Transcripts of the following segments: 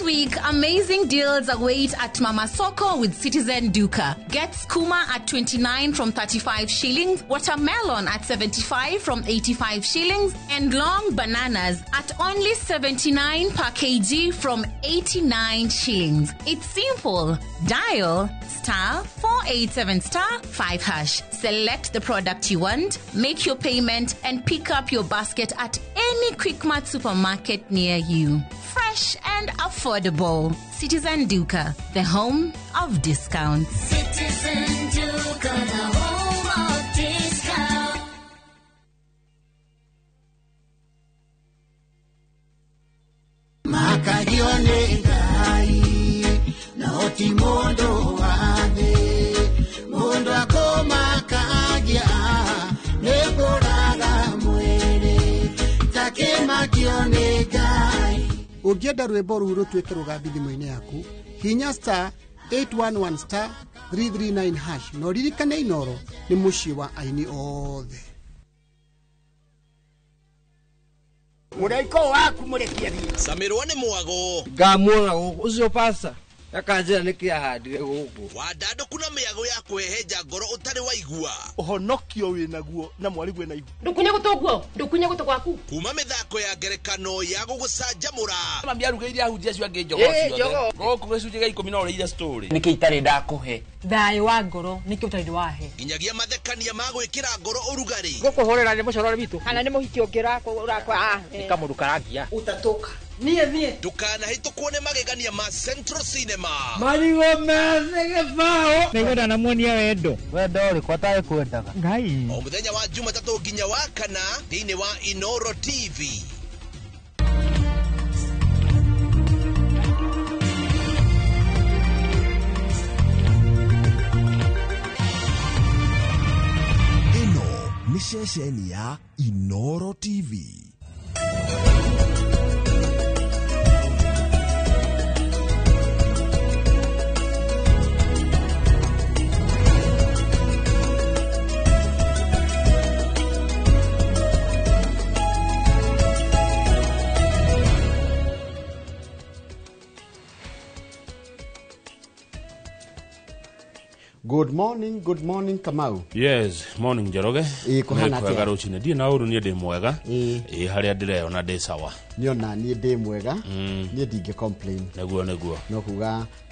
week, amazing deals await at Mama Soko with Citizen Duka. Get skuma at 29 from 35 shillings, watermelon at 75 from 85 shillings, and long bananas at only 79 per kg from 89 shillings. It's simple. Dial star 487 star 5 hash. Select the product you want, make your payment, and pick up your basket at any Quickmart supermarket near you. Fresh and affordable. Citizen Duka, the home of discounts. Citizen Duka, the home of discount. Makagio nĩ Ngai na ti mũndũ wa thĩ, mũndũ akũmakagia nĩ kũraga mwĩrĩ takĩmakio nĩ Ngai. Ũngĩenda rwĩmbo rũu rũtuĩke rũgambi thimũ-inĩ yaku, hinya star 811 star 339 hash na ũririkane Inoro nĩ mũciĩ wa aini othe. Mũraika waku mũrekie thiĩ. Camirwo nĩ mwago. Ngamuona gũkũ ũcio pasta akanjĩra nĩkĩ ahandire gũkũ. Wandandũku na mĩago ya kũhehenja ngoro ũtarĩ waigua. Ũhonokio wĩnaguo na mwarĩguo ena ihu. Ndũkunye gũtũ guo, ndũkunye gũtũ gwaku. Kuma mĩthako ya ngerekano ya gũgũcanjamũra. Mami arugĩire ahunjia acio angĩ njogoo ciothe. Gũkũ gĩcunjĩ gĩa 10 no ũrĩire story. Nĩkĩ itarĩ ndakũhe? Thayũ wa ngoro nĩkĩ ũtarĩ wahe? Nginyagia mathekania ma gwĩkĩra ngoro ũrugarĩ. Gũkũhũrĩra nĩ mũcorore witũ. Kana nĩ mũhiki ũngĩ ũrakwa. Nĩ kamũndũ karangia. Ũtatũka. Niĩ niĩ. Ndũkanahĩtũkwo nĩ magegania ma Central Cinema. Marigũ methĩ gĩbaũ. Nĩngwenda namuonia wendo. Wendo ũrĩkũ atarĩ kwendaga? Ngai. O mũthenya wa Jumatatũ nginya wa kana thĩinĩ wa Inoro TV. Ĩno nĩ ceceni ya Inoro TV. Good morning, good morning Kamau. Yes, morning Njoroge. Ĩ kũhana Nĩ kwega atĩa? rũcinĩ. Ndirĩ na ũru, niĩ ndĩ mwega. Ĩ. Ĩ harĩa ndĩreyona ndĩ sawa. Niĩ ona niĩ ndĩ mwega. Niĩ ndingĩ complain. Nĩguo nĩguo.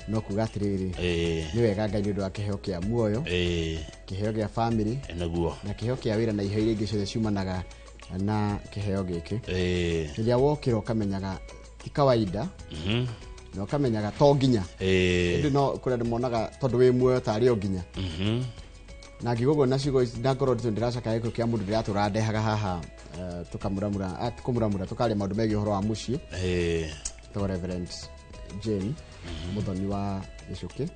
No kuga atĩrĩrĩ. Ĩ. Nĩ wega Ngai nĩ ũndũ wa kĩheo kĩa muoyo. Ĩ. Kĩheo gĩa family. Nĩguo. Na kĩheo kĩa wĩra na iheo iria ingĩ ciothe ciumanaga na kĩheo gĩkĩ. Ĩ. Rĩrĩa wokĩra ũkamenyaga ti kawaida. Na ũkamenyaga to nginya. Ĩndĩ no kũrĩ andũ monaga tondũ wĩ muoyo tarĩ o nginya. Na ngiuga ũguo na ciugo ici, na ngorwo nditũ ndĩracakaya gĩkuũ kĩa mũndũ ndĩratũra ndehaga haha, tũkamũramũra, kũmũramũra, tũkaria maũndũ megiĩ ũhoro wa mũciĩ. Tũgwo Reverend Jane, mũthoni wa Gĩcũkĩ.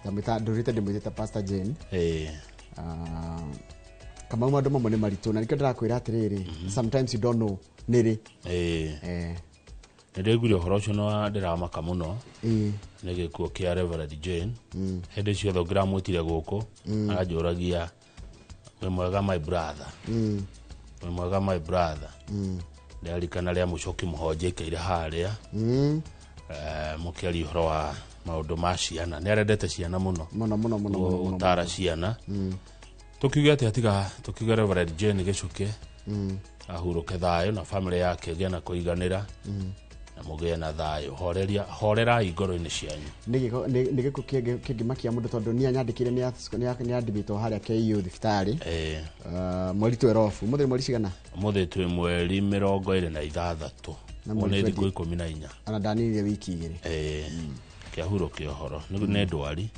Ndamwĩta, ndũrĩte ndĩmwĩtĩte Pastor Jane. Kamau maũndũ mamwe nĩ maritũ, na nĩkĩo ndĩrakwĩra atĩrĩrĩ, sometimes you don't know nĩ rĩ. Nĩ ndĩraiguire ũhoro ũcio na ndĩramaka mũno. Nĩ gĩkuũ kĩa Reverend Jane. Hĩndĩ ciothe ũngĩramwĩtire gũkũ, aranjũragia, wĩ mwega my brother. Wĩ mwega my brother. Ndĩrarikana rĩa mũcoki mũhonja aikaire harĩa. Mũkĩaria ũhoro wa maũndũ ma ciana. Nĩ arendete ciana mũno. Mũno, mũno, mũno, mũno, mũno. Gũtara ciana. Tũkiuge atĩa tiga tũkiuge Reverend Jane Gĩcũkĩ. Ahurũke thayũ na family yake ĩgĩe na kũiganĩra. Na mũgĩe na thayũ. Horeria, horerai ngoro-inĩ cianyu. Nĩ gĩkuũ kĩngĩmakia mũndũ tondũ niĩ anyandĩkĩire nĩ admitwo harĩa KU thibitarĩ. Mweri 12. Ũmũthĩ nĩ mweri cigana? Ũmũthĩ twĩ mweri 26. Na Ũguo mweri nĩ thikũ twenty. 14. Ona ndanirie wiki igĩrĩ. Kĩahurũke ũhoro. Nĩ ndwari.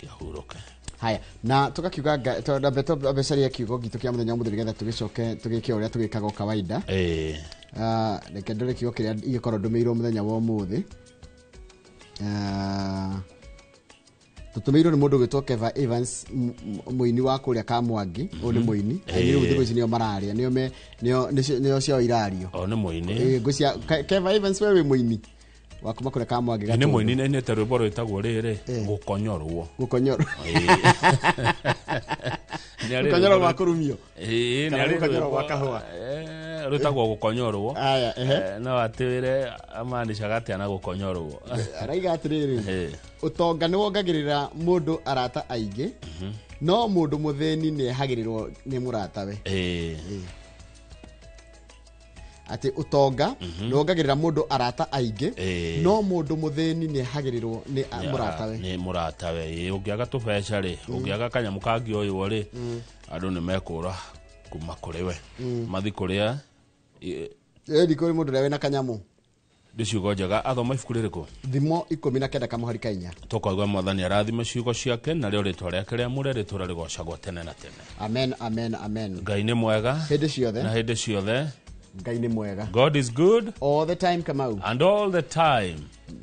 Kĩahurũke. Haya, na tukakiuga twambe twambe kiugo gitũ kĩa mũthenya ũmũthĩ nĩgetha tũgĩcoke tũgĩke ũrĩa tũgĩkaga o kawaida. Reke ndore kiugo kĩrĩa ingĩkorwo ndũmĩirwo mũthenya wa ũmũthĩ. Tũtũmĩirwo nĩ mũndũ ũgwĩtwo Keva Evans, mũini wa kũrĩa Kamwangi. Ũyũ nĩ mũini. Aini rĩu thikũ ici nĩo mararĩa, nĩo me, nĩo, nĩcio, nĩo ciao irario. O, nĩ mũini. Ngwĩciria, Keva Evans, we wĩ mũini wa kuma kũrĩa Kamwangi Nĩ Gatũndũ. mũini, nĩ nĩte rwĩmbo rwĩtagwo rĩrĩ, Gũkonyorwo. Gũkonyorwo. Nĩ arĩ Gũkonyorwo rwĩmbo gwa kũrumio. Nĩ Kana arĩ gũkonyorwo gwa rwĩmbo, kahũa. Rwĩtagwo gũkonyorwo. Aya, ehe. No atwĩre amaanishaga atĩa na gũkonyorwo. Araiga atĩrĩrĩ, ũtonga nĩ wongagĩrĩra mũndũ arata aingĩ, no mũndũ mũthĩni nĩ ehagĩrĩrwo nĩ mũratawe. Atĩ ũtonga nĩ wongagĩrĩra mũndũ arata aingĩ, no mũndũ mũthĩni nĩ ehagĩrĩrwo nĩ mũratawe. Nĩ mũratawe. Ũngĩaga tũbeca rĩ, ũngĩaga kanyamũ kangĩoywo rĩ, andũ nĩ mekũra kuma kũrĩ we. Mathi kũrĩa ĩĩ kũrĩ mũndũ ũrĩa wĩna kanyamũ. Nĩ ciugo njega. Athoma ibuku rĩrĩkũ? Thimo 19 kamũhari ka 4. Tũkauga Mwathani arathime ciugo ciake narĩo rĩtwa rĩake rĩamũre rĩtũũre rĩgocagwo tene na tene. Amen, amen, amen. Ngai nĩ mwega hĩndĩ ciothe na hĩndĩ ciothe. Ngai nĩ mwega. God is good all the time, Kamau. And all the time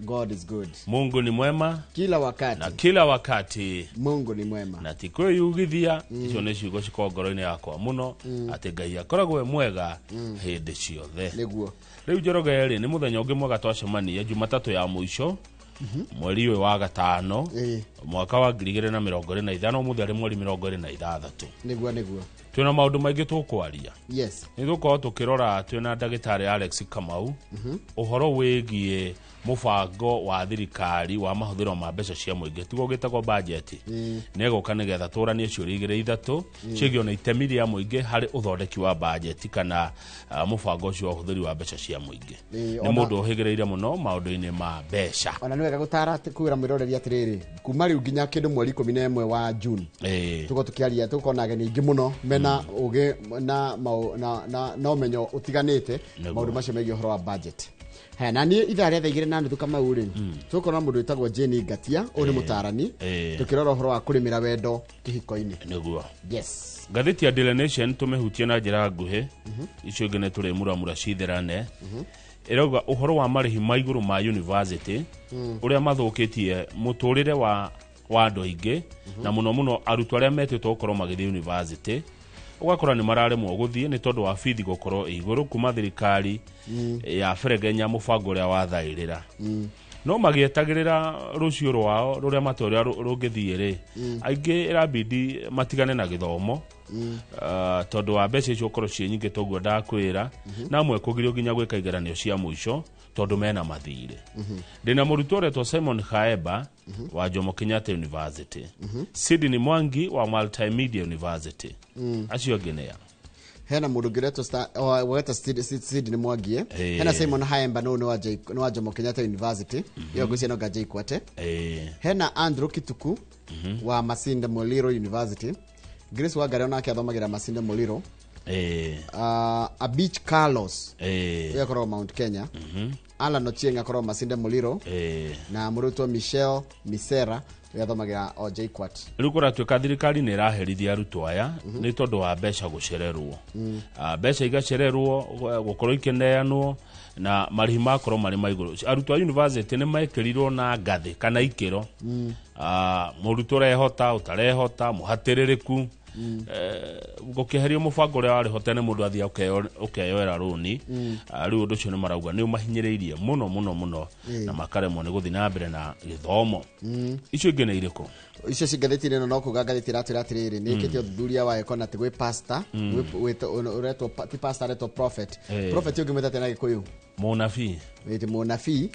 God is good. Mungu ni mwema kila wakati. Na kila wakati Mungu ni mwema. Na ti kwĩyugithia. Icio nĩ ciugo cikoragwo ngoro-inĩ yakwa mũno, atĩ Ngai akoragwo e mwega hĩndĩ ciothe. Nĩguo. Rĩu Njoroge rĩ, nĩ mũthenya ũngĩ mwega twacemania, Jumatatũ ya mũico mweri ũyũ wa gatano mwaka wa 2025, ũmũthĩ arĩ mweri 26. Nĩguo, nĩguo. Twĩna maũndũ maingĩ tũkwaria. Yes. Nĩ tũkorwo tũkĩrora twĩna ndagĩtarĩ Alex Kamau ũhoro wĩgiĩ mũbango wa thirikari wa mahũthĩro ma mbeca cia mũingĩ, tiguo gĩtagwo budget. Nĩ egũka nĩgetha tũranie ciũria igĩrĩ ithatũ ciĩgiĩ na itemi rĩa mũingĩ harĩ ũthondeki wa budget kana mũbango ũcio wa ũhũthĩri wa mbeca cia mũingĩ. Nĩ mũndũ ũhĩgĩrĩire mũno maũndũ-inĩ ma mbeca. Ona nĩ wega gũtara kwĩra mwĩroreri atĩrĩrĩ, kuma rĩu nginya kĩndũ mweri 11 wa June tũkorwo tũkĩaria, tũkorwo na ageni aingĩ mũno mena ũgĩ na na ũmenyo ũtiganĩte maũndũ macio megiĩ ũhoro wa budget. Haya, na niĩ ithaa rĩa thaa 2:30 Kamau rĩ, tũkorwo na mũndũ wĩtagwo Jane Ngatia, ũyũ nĩ mũtarani, tũkĩrora ũhoro wa kũrĩmĩra wendo kĩhiko-inĩ. Nĩguo. Yes. Ngathĩti ya Daily Nation tũmĩhutie na njĩra nguhĩ, icio ingĩ nĩ tũrĩmuramura citherane. Ĩrauga ũhoro wa marĩhi ma igũrũ ma university ũrĩa mathũkĩtie mũtũrĩre wa andũ aingĩ, na mũno mũno arutwo arĩa metĩtwo gũkorwo magĩthiĩ university, ũgakora nĩ mararemwo gũthiĩ nĩ tondũ wa bithi gũkorwo igũrũ kuma thirikari ya beregenya mũbango ũrĩa wathaĩrĩra. No magĩetagĩrĩra rũciũ rwao rũrĩa matũrĩa rũngĩthiĩ rĩ, aingĩ ĩrabidi matigane na gĩthomo tondũ wa mbeca icio gũkorwo ciĩ nyingĩ toguo ndakwĩra, na amwe kũgirio nginya gwĩka igeranio cia mũico tondũ mena mathirĩ. Ndĩna mũrutwo ũretwo Simon Khaeba wa Jomo Kenyatta University, Sydney Mwangi wa Multimedia University. Acio angĩ nĩa? Hena mũndũ ũngĩ ũretwo Sydney Mwangi, hena Simon Haemba no nĩ wa Jomo Kenyatta University, ĩyo ngwĩciria no nga JKUAT. Hena Andrew Kituku wa Masinde Muliro University, Grace Wangari onake athomagĩra Masinde Muliro, Abich Carlos ũrĩa akoragwo Mount Kenya, Alan Ochieng akoragwo Masinde Muliro, na mũrutwo Michelle Misera ũrĩa athomagĩra o JKUAT. Rĩu kũratuĩka thirikari nĩ ĩraherithia arutwo aya nĩ tondũ wa mbeca gũcererwo. Mbeca igacererwo gũkorwo ikĩneanwo na marĩhi makorwo marĩ ma igũrũ. Arutwo a university nĩ mekĩrirwo na ngathĩ kana ikĩro. Mũrutwo ũrehota ũtarehota mũhatĩrĩrĩku, gũkĩeherio mũbango ũrĩa warĩ ho tene mũndũ athiĩ ũkeyoera rũni. Rĩu ũndũ ũcio nĩ marauga nĩ ũmahinyĩrĩirie mũno mũno mũno na makaremwo nĩ gũthiĩ na mbere na gĩthomo. Icio ingĩ nĩ irĩkũ? Icio ci ngathĩti-inĩ ĩno no kuga ngathĩti ĩratwĩra atĩrĩrĩ, nĩ ĩkĩte ũthuthuria wayo ĩkona atĩ gwĩ pastor, ũretwo ti pastor, aretwo prophet. Prophet ũngĩmwĩta atĩa na Gĩkũyũ? Mũnabii. Wĩtĩ mũnabii,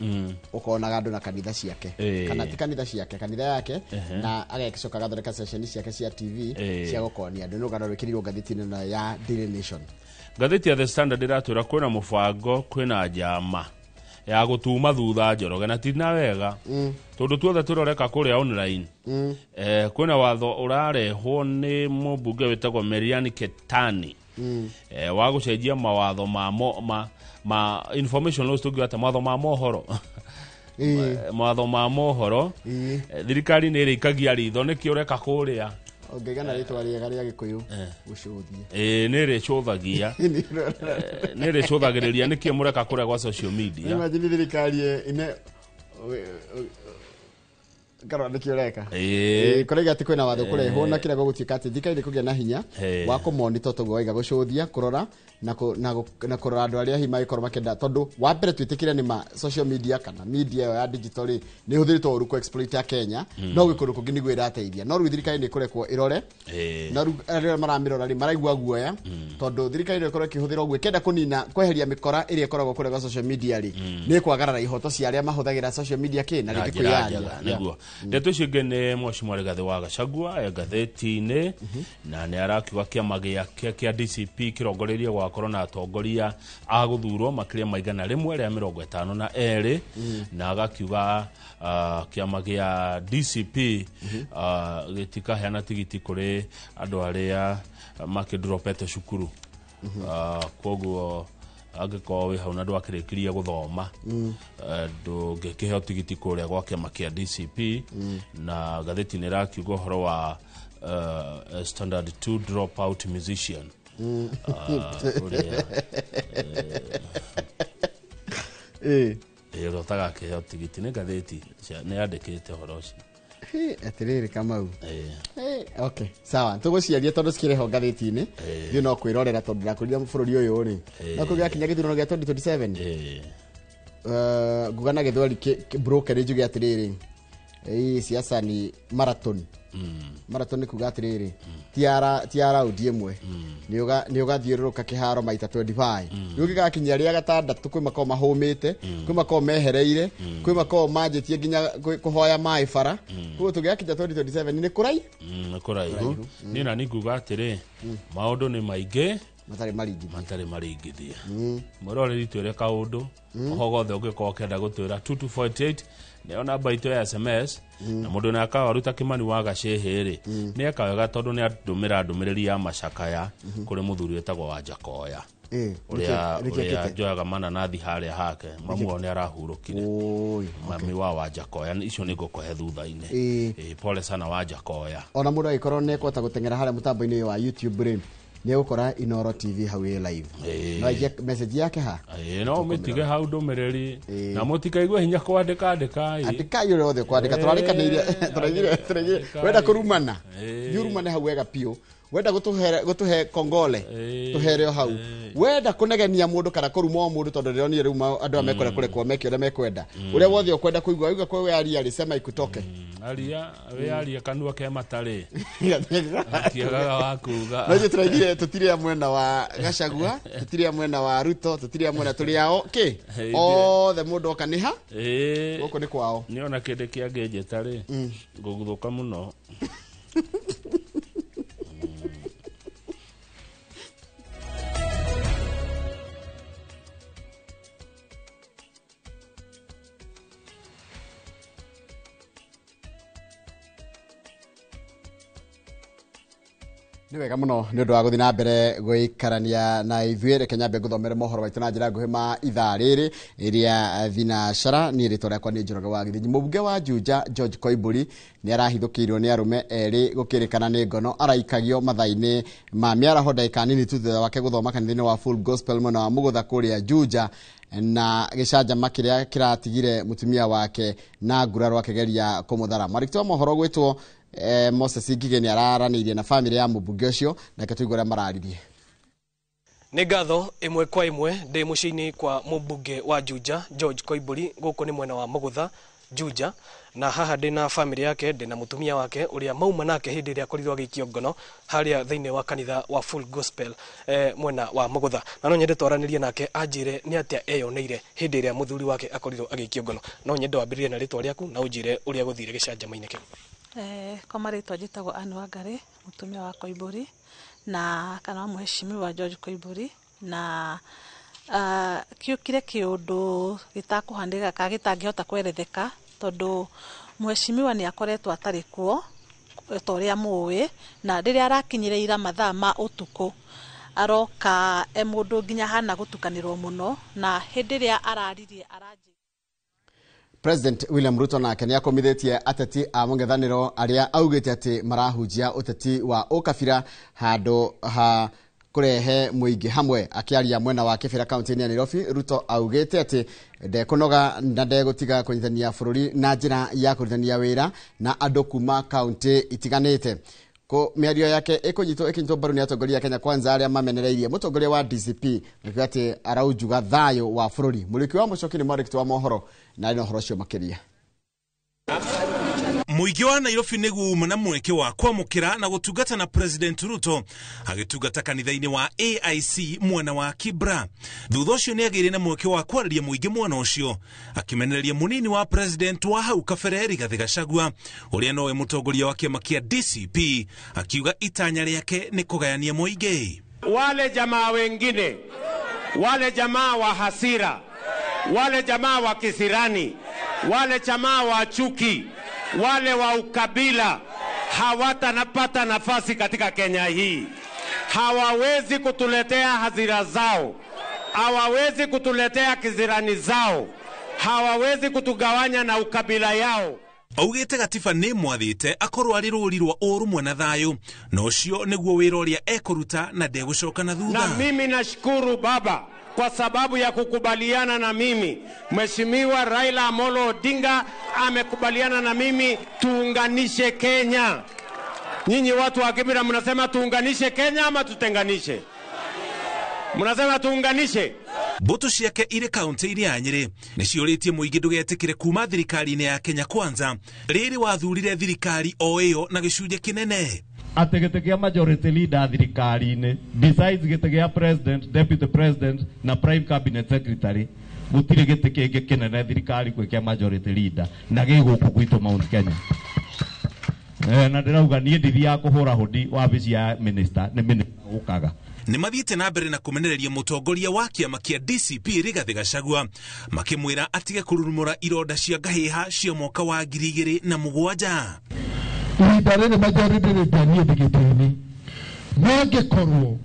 ũkonaga andũ na kanitha ciake, kana ti kanitha ciake, kanitha yake, na agagĩcoka agathondeka session ciake cia TV cia gũkonia andũ. Nĩ rũgano rwĩkĩrirwo ngathĩti-inĩ ĩno ya Daily Nation. Ngathĩti ya The Standard ĩratwĩra kwĩna mũbango, kwĩna njama ya gũtuma thutha Njoroge, na ti na wega tondũ tuothe tũroreka kũrĩa online. Kwĩna watho ũrarehwo nĩ mũmbunge wĩtagwo Merian Ketani wa gũcenjia mawatho ma information laws, tũngiuga atĩ mawatho ma mohoro. Mawatho ma mohoro, thirikari nĩ ĩrĩikagia ritho nĩkĩ ũreka kũrĩa. Ũngĩgana rĩtwa rĩega rĩa Gĩkũyũ gũcũthia. Nĩ ĩrĩcũthagia. Nĩ ĩrĩcũthagĩrĩria nĩkĩ mũreka kũrĩa gwa social media. Imagine thirikari ine Ngarora nĩkĩ ũreka. Kũraiga atĩ kwĩna watho kũrehwo na kĩrĩa gũgũtuĩka atĩ thirikari nĩ kũgĩa na hinya wa kũmonitor toguo waiga gũcũthia kũrora na kũrora andũ arĩa hihi mangĩkorwo makĩenda tondũ wa mbere twĩtĩkĩre nĩ ma social media kana media ĩyo ya digital rĩ nĩ ĩhũthĩrĩtwo ũru kũ exploit ya Kenya no gwĩ kũndũ kũngĩ nĩguo ĩrateithia no rĩu thirikari nĩ ĩkũrekwo ĩrore no rĩu arĩa maramĩrora rĩ maraigua guoya tondũ thirikari nĩ ĩkorwo ĩkĩhũthĩra ũguo ĩkĩenda kũnina kweheria mĩkora ĩrĩa ĩkoragwo kũrĩa gwa social media rĩ nĩ ĩkwagarara ihoto cia arĩa mahũthagĩra social media kĩ na rĩngĩ kwĩyaria nĩguo. Ndeto icio ingĩ nĩ Mheshimiwa Rigathĩ wa Gachagua ngathĩti-inĩ na nĩ arakiuga kĩama gĩake kĩa DCP kĩrongoreirie gũgakorwo na atongoria a gũthurwo makĩria ma 152 na agakiuga kĩama gĩa DCP gĩtikaheana tigiti kũrĩ andũ arĩa makĩndropete cukuru. Koguo angĩkorwo wĩ hau na ndwakĩrĩkirie gũthoma ndũngĩkĩheo tigiti kũrĩa gwa kĩama kĩa DCP. Na ngathĩti nĩ ĩrakiuga ũhoro wa standard 2 dropout musician ũrĩa ĩĩ ũtagakĩheo tigiti nĩ ngathĩti nĩ yandĩkĩte ũhoro ũcio. Atĩrĩrĩ Kamau. Okay, sawa tũgũciaria tondũ cikĩrĩ ho ngathĩti-inĩ ithuĩ no kwĩrorera tondũ ndakũrire bũrũri ũyũ rĩ no kũgĩakinya gĩthurano gĩa 2027 nguga na gĩthweri broken njuge atĩrĩrĩ hii siasa ni marathon. Marathon nĩ kuga atĩrĩrĩ ti ya raundi ĩmwe nĩ ũgathiũrũrũka kĩharo maita 25 rĩu gĩgakinya rĩa gatandatũ kwĩ makoragwo mahũmĩte kwĩ makoragwo mehereire kwĩ makoragwo manjĩtie nginya kũhoya maĩ bara koguo tũgĩgakinya 2027 nĩ kũraihu nĩ kũraihu. Niĩ na nĩ nguga atĩrĩ maũndũ nĩ maingĩ matarĩ maringithie mwĩroreri twĩre kaũndũ oho gothe ũngĩkorwo ũkĩenda gũtwĩra 2248 nĩyo namba itũ ya SMS na mũndũ nĩ akawaruta Kimani wa Gacĩhĩ rĩ nĩ eka wega tondũ nĩ andũmĩra ndũmĩrĩri ya macakaya kũrĩ mũthuri wĩtagwo Wanjakoya ũrĩa njoyaga mananathi harĩa hake mamu wao nĩ arahurũkire mami wa Wanjakoya icio nĩ ngũkũhe thutha-inĩ. Pole sana Wanjakoya. Ona mũndũ angĩkorwo nĩ ekũhota gũteng'era harĩa mũtambo-inĩ wa YouTube rĩ nĩ egũkora Inooro TV hau ĩ live no aikie message yake ha no mĩtige hau ndũmĩrĩri na mũtikaigue hinya kwandĩka andĩkai andĩkai ũrĩa wothe kwandĩka tũrarĩkanĩire tũraigire wenda kũrumana thiĩ ũrumane hau wega biũ wenda gũtũhe kongole tũhere o hau wenda kũnegenia mũndũ kana kũruma o mũndũ tondũ ndĩronire rĩu andũ aya mekwenda kũrekwo meke ũrĩa mekwenda ũrĩa wothe ũkwenda kũigua igua kwa aria rĩ sema ikutoke aria wĩ aria kanua ke matarĩ gatiagaga wa kuga no ithuĩ tũraigire tũtirĩ a mwena wa Gachagua tũtirĩ a mwena wa Ruto tũtirĩ a mwena tũrĩ ao kĩ othe mũndũ oka nĩ ha gũkũ nĩ kwao nĩ ona kĩndũ kĩangĩnjĩta rĩ ngũguthũka mũno. Nĩ wega mũno nĩ ũndũ wa gũthiĩ na mbere gũikarania na ithuĩ reke nyambe ngũthomere mohoro maitũ na njĩra nguhĩ ma ithaa rĩrĩ rĩa thinacara. Niĩ rĩtwa rĩakwa nĩ Njoroge wa Gĩthĩnji. Mũmbunge wa Juja George Koimbũri nĩ arahithũkĩirwo nĩ arũme erĩ gũkĩrĩkana nĩ ngono araikagio mathaa-inĩ ma mĩaraho ndagĩka nini tu thutha wake gũthoma kanitha-inĩ wa Full Gospel mwena wa Mũgũtha kũrĩa Juja na gĩcanjama kĩrĩa kĩratigire mũtumia wake na nguraro akĩgeria kũmũthara. Mwandĩki wa mohoro gwĩtwo Moses Ngige nĩ araranĩirie na bamĩrĩ ya mũmbunge ũcio nake tũigue ũrĩa mararirie. Nĩ ngatho ĩmwe kwa ĩmwe ndĩ mũciĩ-inĩ kwa mũmbunge wa Juja George Koimbũri gũkũ nĩ mwena wa Mũgũtha Juja na haha ndĩ na bamĩrĩ yake ndĩ na mũtumia wake ũrĩa mauma nake hĩndĩ ĩrĩa akorirwo agĩikio ngono harĩa thĩinĩ wa kanitha wa Full Gospel mwena wa Mũgũtha na no nyende twaranĩrie nake anjĩre nĩ atĩa eyoneire hĩndĩ ĩrĩa mũthuri wake akorirwo agĩikio ngono. No nyende wambĩrĩrie na rĩtwa rĩaku na ũnjĩre ũrĩa gũthire gĩcanjama-inĩ kĩu. Kwa marĩtwa njĩtagwo Anne Wangari mũtumia wa Koimbũri na kana wa mũheshimiwa George Koimbũri na kĩũkire kĩũndũ gĩtakũhanĩka kana gĩtangĩhota kweretheka tondũ mũheshimiwa nĩ akoretwo atarĩ kuo ta ũrĩa mũĩ na rĩrĩa arakinyire ira mathaa ma ũtukũ aroka e mũndũ nginya hana gũtukanĩrwo mũno na hĩndĩ ĩrĩa araririe aranjĩ. President William Ruto nake nĩ akomithĩtie ateti a mũng'ethanĩro arĩa augĩte atĩ marahunjia ũteti wa ũkabira handũ ha kurehe muingi hamwe. Akiaria mwena wa Kibera kaunti-inĩ ya Nairobi, Ruto augĩte atĩ ndekũnoga na ndegũtiga kũnyitithania bũrũri na njĩra ya kũrutithania wĩra na andũ kuma kaunti itiganĩte. Ko mĩario yake ĩkũnyitwo ĩkĩnyitwo mbaru nĩ atongoria a Kenya Kwanza arĩa mamenereirie mũtongoria wa DCP makiuga atĩ araunjuga thayũ wa bũrũri. Mũrĩki wa Mũcoki nĩ mwandĩki wa mohoro na arĩ na ũhoro ũcio makĩria. Mũingĩ wa Nairobi nĩguo uma na mweke wa kwamũkĩra na gũtungata na President Ruto agĩtungata kanitha-inĩ wa AIC mwena wa Kibra. Thutha ũcio nĩagĩire na mweke wa kwarĩria mũingĩ mwena ũcio akĩmenereria mũnini wa President wa hau kabere Rigathĩ Gachagua ũrĩa nowe mũtongoria wa kĩama kĩa DCP, akiuga itanya rĩake nĩ kũgayania mũingĩ. Wale jamaa wengine, wale jamaa wa hasira, wale jamaa wa kisirani, wale jamaa wa chuki, wale wa ukabila hawatanapata nafasi katika Kenya hii. Hawawezi kutuletea hasira zao, hawawezi kutuletea kisirani zao, hawawezi kutugawanya na ukabila yao. Augĩte gatiba nĩ mwathĩte akorwo arĩ rũri rwa ũrũmwe na thayũ, na ũcio nĩguo wĩra ũrĩa ekũruta na ndegũcoka na thutha. Na mimi nashukuru baba kwa sababu ya kukubaliana na mimi. Mheshimiwa Raila Amolo Odinga amekubaliana na mimi tuunganishe Kenya. Nyinyi watu wa Kibera mnasema tuunganishe Kenya ama tutenganishe? Mnasema tuunganishe? Mbũtũ ciake irĩ kaunti-inĩ ya Nyĩrĩ nĩciũrĩtie mũingĩ ndũgetĩkĩre kuma thirikari-inĩ ya Kenya Kwanza rĩrĩ wathurire thirikari o ĩyo na gĩcunjĩ kĩnene. Atĩ gĩtĩ kĩa majority leader thirikari-inĩ besides gĩtĩ gĩa president, deputy president na prime cabinet secretary, gũtirĩ gĩtĩ kĩngĩ kĩnene thirikari kwĩ kĩa majority leader na gĩ gũkũ gwitũ Mount Kenya. Na ndĩrauga niĩ ndithiaga kũhũra hũndi wabici ya minister, nĩ minister ũkaga. Nĩ mathiĩte na mbere na kũmenereria mũtongoria wa kĩama kĩa DCP Rigathĩ Gachagua makĩmwĩra atige kũrurumũra ironda cia ngahĩha cia mwaka wa 2007. Ihinda rĩrĩ majority leader niĩ ndĩ gĩtĩ-inĩ, no ngĩkorwo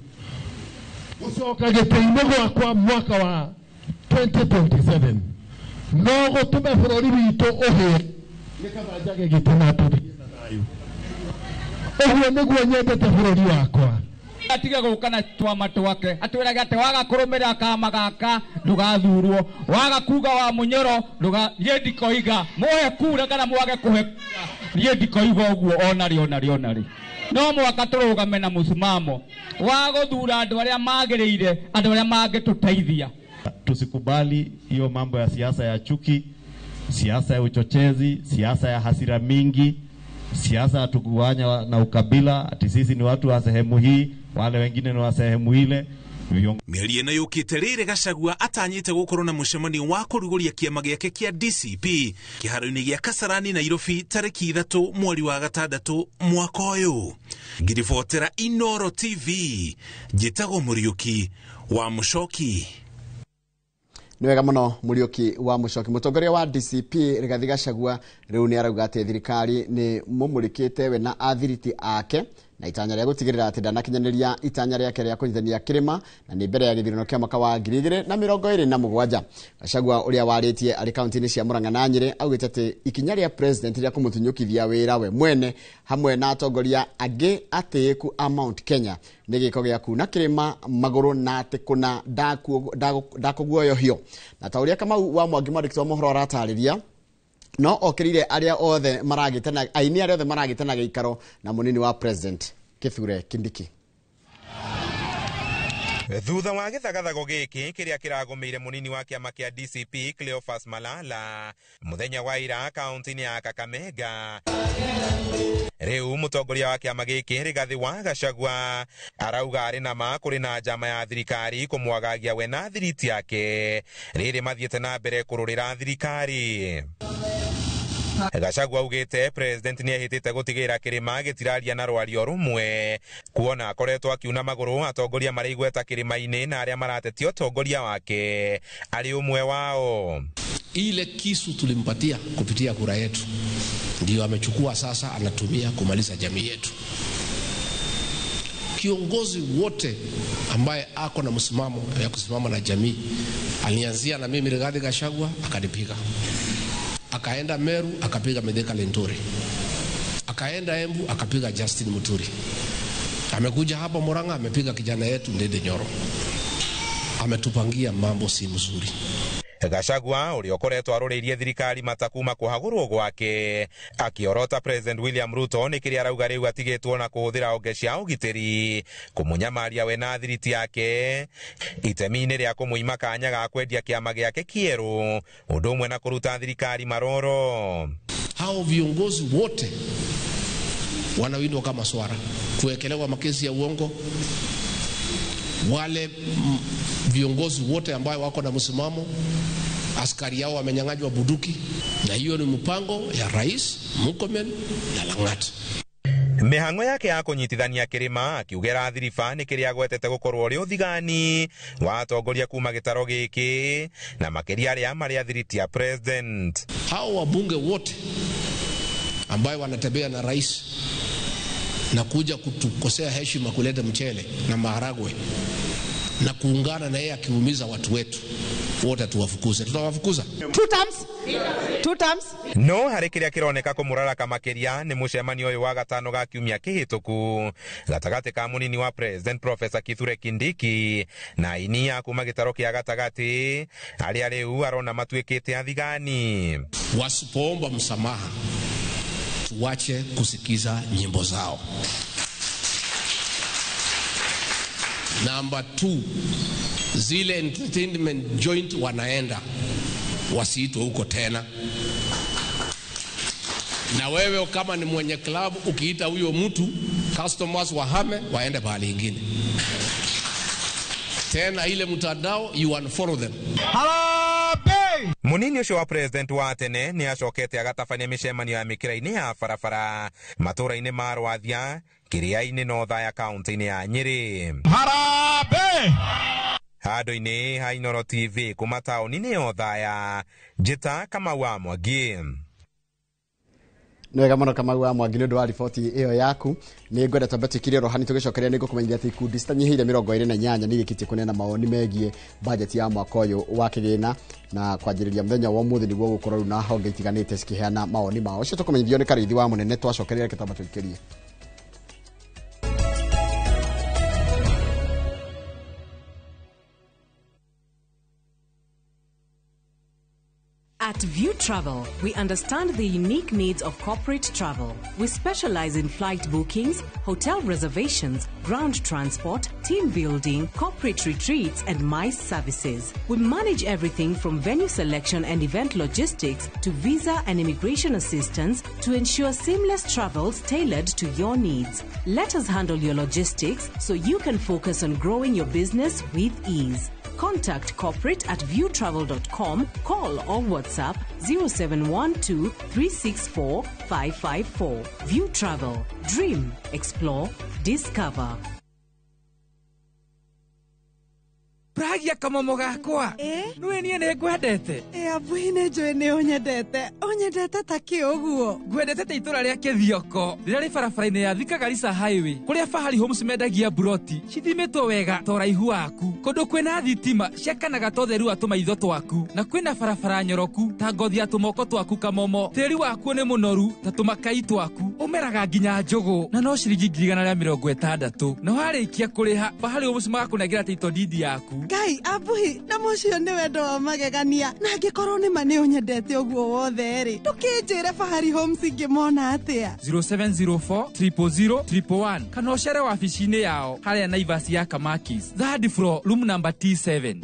gũcoka gĩtĩ-inĩ gwakwa mwaka wa 2027 no gũtũme bũrũri witũ ũhĩe, nĩ kaba njage gĩtĩ na tũthiĩ na thayũ. Ũguo nĩguo nyendete bũrũri wakwa. Atige gũka na twama twake atwĩrage atĩ waga kũrũmĩrĩra kama gaka ndũgathurwo, waga kuga wa mũnyoro ndũga, niĩ ndikoiga muoe kura kana mwage kũhe kura, niĩ ndikoiga ũguo ona rĩ ona rĩ ona rĩ. No mũhaka tũrũgame na mũsimamo wa gũthura andũ arĩa magĩrĩire, andũ arĩa mangĩtũteithia. Tusikubali hiyo mambo ya siasa ya chuki, siasa ya uchochezi, siasa ya hasira mingi, siasa ya tugawanya na ukabila, ati sisi ni watu wa sehemu hii, wale wengine ni wa sehemu ile. Mĩario ĩno yũkĩte rĩrĩ Gachagua atanyĩte gũkorwo na mũcemanio wa kũrugũria kĩama gĩake kĩa DCP kĩharo-inĩ gĩa Kasarani Nairobi tarĩki 3 mweri wa 6 mwaka ũyũ. Ngiribotera Inoro TV, njĩtagwo Mũriũki wa Mũcoki. Nĩ wega mũno Mũriũki wa Mũcoki. Mũtongoria wa DCP Rigathĩ Gachagua rĩu nĩ arauga atĩ thirikari nĩ mũmũrĩkĩte we na athiriti ake na itanya rĩa gũtigĩrĩra atĩ ndanakinyanĩria itanya rĩake rĩa kũnyitithania kĩrĩma na nĩ mbere ya gĩthurano kĩa mwaka wa 2027. Gachagua ũrĩa warĩtie arĩ kaunti-inĩ cia Murang'a na Nyĩrĩ augĩte atĩ ikinya rĩa president rĩa kũmũtunyũkithia wĩra we mwene hamwe na atongoria angĩ atĩĩku a Mount Kenya nĩ gĩko gĩa kuna kĩrĩma magũrũ na atĩ kũna ndakũguoyohio. Na ta ũrĩa Kamau wa Mwangi mwandĩki wa mohoro aratarĩria, no okĩrĩire arĩa othe maragĩte na aini arĩa othe maragĩte na gĩikaro na mũnini wa president Kithure Kindiki. Thutha wa gĩthagathago gĩkĩ kĩrĩa kĩragũmĩire mũnini wa kĩama kĩa DCP Cleophas Malala mũthenya wa ira kaunti-inĩ ya Kakamega, rĩu mũtongoria wa kĩama gĩkĩ Rigathĩ wa Gachagua arauga arĩ na ma kũrĩ na njama ya thirikari kũmwagagia we na thiriti yake rĩrĩ mathiĩte na mbere kũrũrĩra thirikari. Gachagua augĩte president nĩehĩtĩte gũtigĩrĩra kĩrĩma gĩtiraria na rwario rũmwe kuona akoretwo akiuna magũrũ atongoria marĩ igweta kĩrĩma-inĩ na arĩa maratetia ũtongoria wake arĩ ũmwe wao. Ile kisu tulimpatia kupitia kura yetu ndio amechukua sasa anatumia kumaliza jamii yetu. Kiongozi wote ambaye ako na msimamo ya kusimama na jamii alianzia na mimi Rigathi Gachagua akanipiga, akaenda Meru akapiga Mithika Linturi, akaenda Embu akapiga Justin Muturi, Amekuja hapa Murang'a, amepiga kijana yetu Ndindi Nyoro, ametupangia mambo si mzuri. Gachagua ũrĩa ũkoretwo arũrĩirie thirikari mata kuma kũhagũrwo gwake akĩorota President William Ruto nĩ kĩrĩa arauga rĩu atigĩtwo na kũhũthĩra honge cia ũgitĩri kũmũnyamaria we na thiriti yake itemi-inĩ rĩa kũmũima kanya ga kwendia kĩama gĩake kĩerũ ũndũ ũmwe na kũruta thirikari maroro. Hao viongozi wote wanawindwa kama swara, kuwekelewa makesi ya uongo. Wale viongozi wote ambayo wako na msimamo, askari yao wamenyang'anywa bunduki, na hiyo ni mpango ya Rais Murkomen na Lang'at. Mĩhang'o yake ya kũnyitithania kĩrĩma akiugera thiriba nĩ kĩrĩa agwetete gũkorwo ũrĩ ũthigani wa atongoria kuma gĩtaro gĩkĩ na makĩria arĩa marĩ athiriti ya president. Hao wabunge wote ambayo wanatembea na rais na kuja kutukosea heshima, kuleta mchele na maharagwe na kuungana na yeye akiumiza watu wetu wote, tuwafukuze. Tutawafukuza 2 terms. 2 terms. No harĩ kĩrĩa kĩroneka kũmũraraka makĩria nĩ mũcemanio ũyũ wa gatano ga kiumia kĩhĩtũku gatagatĩ ka mũnini wa president Professor Kithure Kindiki na aini a kuma gĩtaro kĩa gatagatĩ arĩa rĩu arona matuĩkĩte athigani. Wasipoomba msamaha tuache kusikiza nyimbo zao. Number 2, zile entertainment joint wanaenda wasiitwe huko tena. Na wewe kama ni mwenye club ukiita huyo mtu, customers wahame waende pahali ingine. Tena ile mtandao you unfollow them. Harambee! Munini ũcio wa president wa tene nĩ acokete agatabania mĩcemanio ya mĩkĩra-inĩ ya barabara matũra-inĩ ma Rwathia, Kĩrĩa-inĩ na Othaya kaunti-inĩ ya Nyĩrĩ. Harambee! Handũ-inĩ ha Inooro TV kuma taũni-inĩ ya Othaya, njĩta Kamau wa Mwangi. Nĩ wega mũno Kamau wa Mwangi nĩ ũndũ wa riboti ĩyo yaku. Nĩ ngwenda twambe tũikire oro hanini tũgĩcokeria nĩ ngũkũmenyithia atĩ ikundi citanyihĩire 28 nĩ irĩkĩtie kũneana mawoni megiĩ bajeti ya mwaka ũyũ wa kĩgĩna, na kwanjĩrĩria mũthenya wa ũmũthĩ nĩguo gũkorwo rĩu na honge itiganĩte cikĩheana mawoni mao. Ũcio tũkũmenyithio nĩ Karĩithi wa Mũnene. Twacokeria reke twambe tũikĩrie. At View Travel, we understand the unique needs of corporate travel. We specialize in flight bookings, hotel reservations, ground transport, team building, corporate retreats, and MICE services. We manage everything from venue selection and event logistics to visa and immigration assistance to ensure seamless travels tailored to your needs. Let us handle your logistics so you can focus on growing your business with ease. Contact corporate at viewtravel.com, call or WhatsApp 0712 364 554. View Travel. Dream, explore, discover. Pragia kamomo gakwa. Nĩwe niĩ nĩ ngwendete. Abuhi nĩ njũĩ nĩ ũnyendete. Ũnyendete ta kĩ ũguo? Ngwendete ta itũra rĩa Kĩthioko rĩrĩa rĩ barabara-inĩ ya Thika Garissa Highway kũrĩa Fahari Homes mendagia buroti cithimĩtwo wega ta ũraihu waku, kũndũ kwĩna thitima ciakanaga ta ũtheru wa tũmaitho twaku, na kwĩna barabara nyoroku ta ngothi ya tũmoko twaku kamomo. Tĩri wakuo nĩ mũnoru ta tũmakai twaku, ũmeraga nginya njũgũ na no ciringi 160,000. Na warĩkia kũrĩha Fahari Homes magakũnengera title deed yaku. Ngai abuhi na mũcio nĩ wendo wa magegania, na angĩkorwo nĩ ma nĩ ũnyendete ũguo wothe rĩ, ndũkĩnjĩre Fahari Homes ingĩmona atĩa? 0704 000 111 kana ũcere wabici-inĩ yao harĩa Naivas ya Kamakis, third floor, room number T7.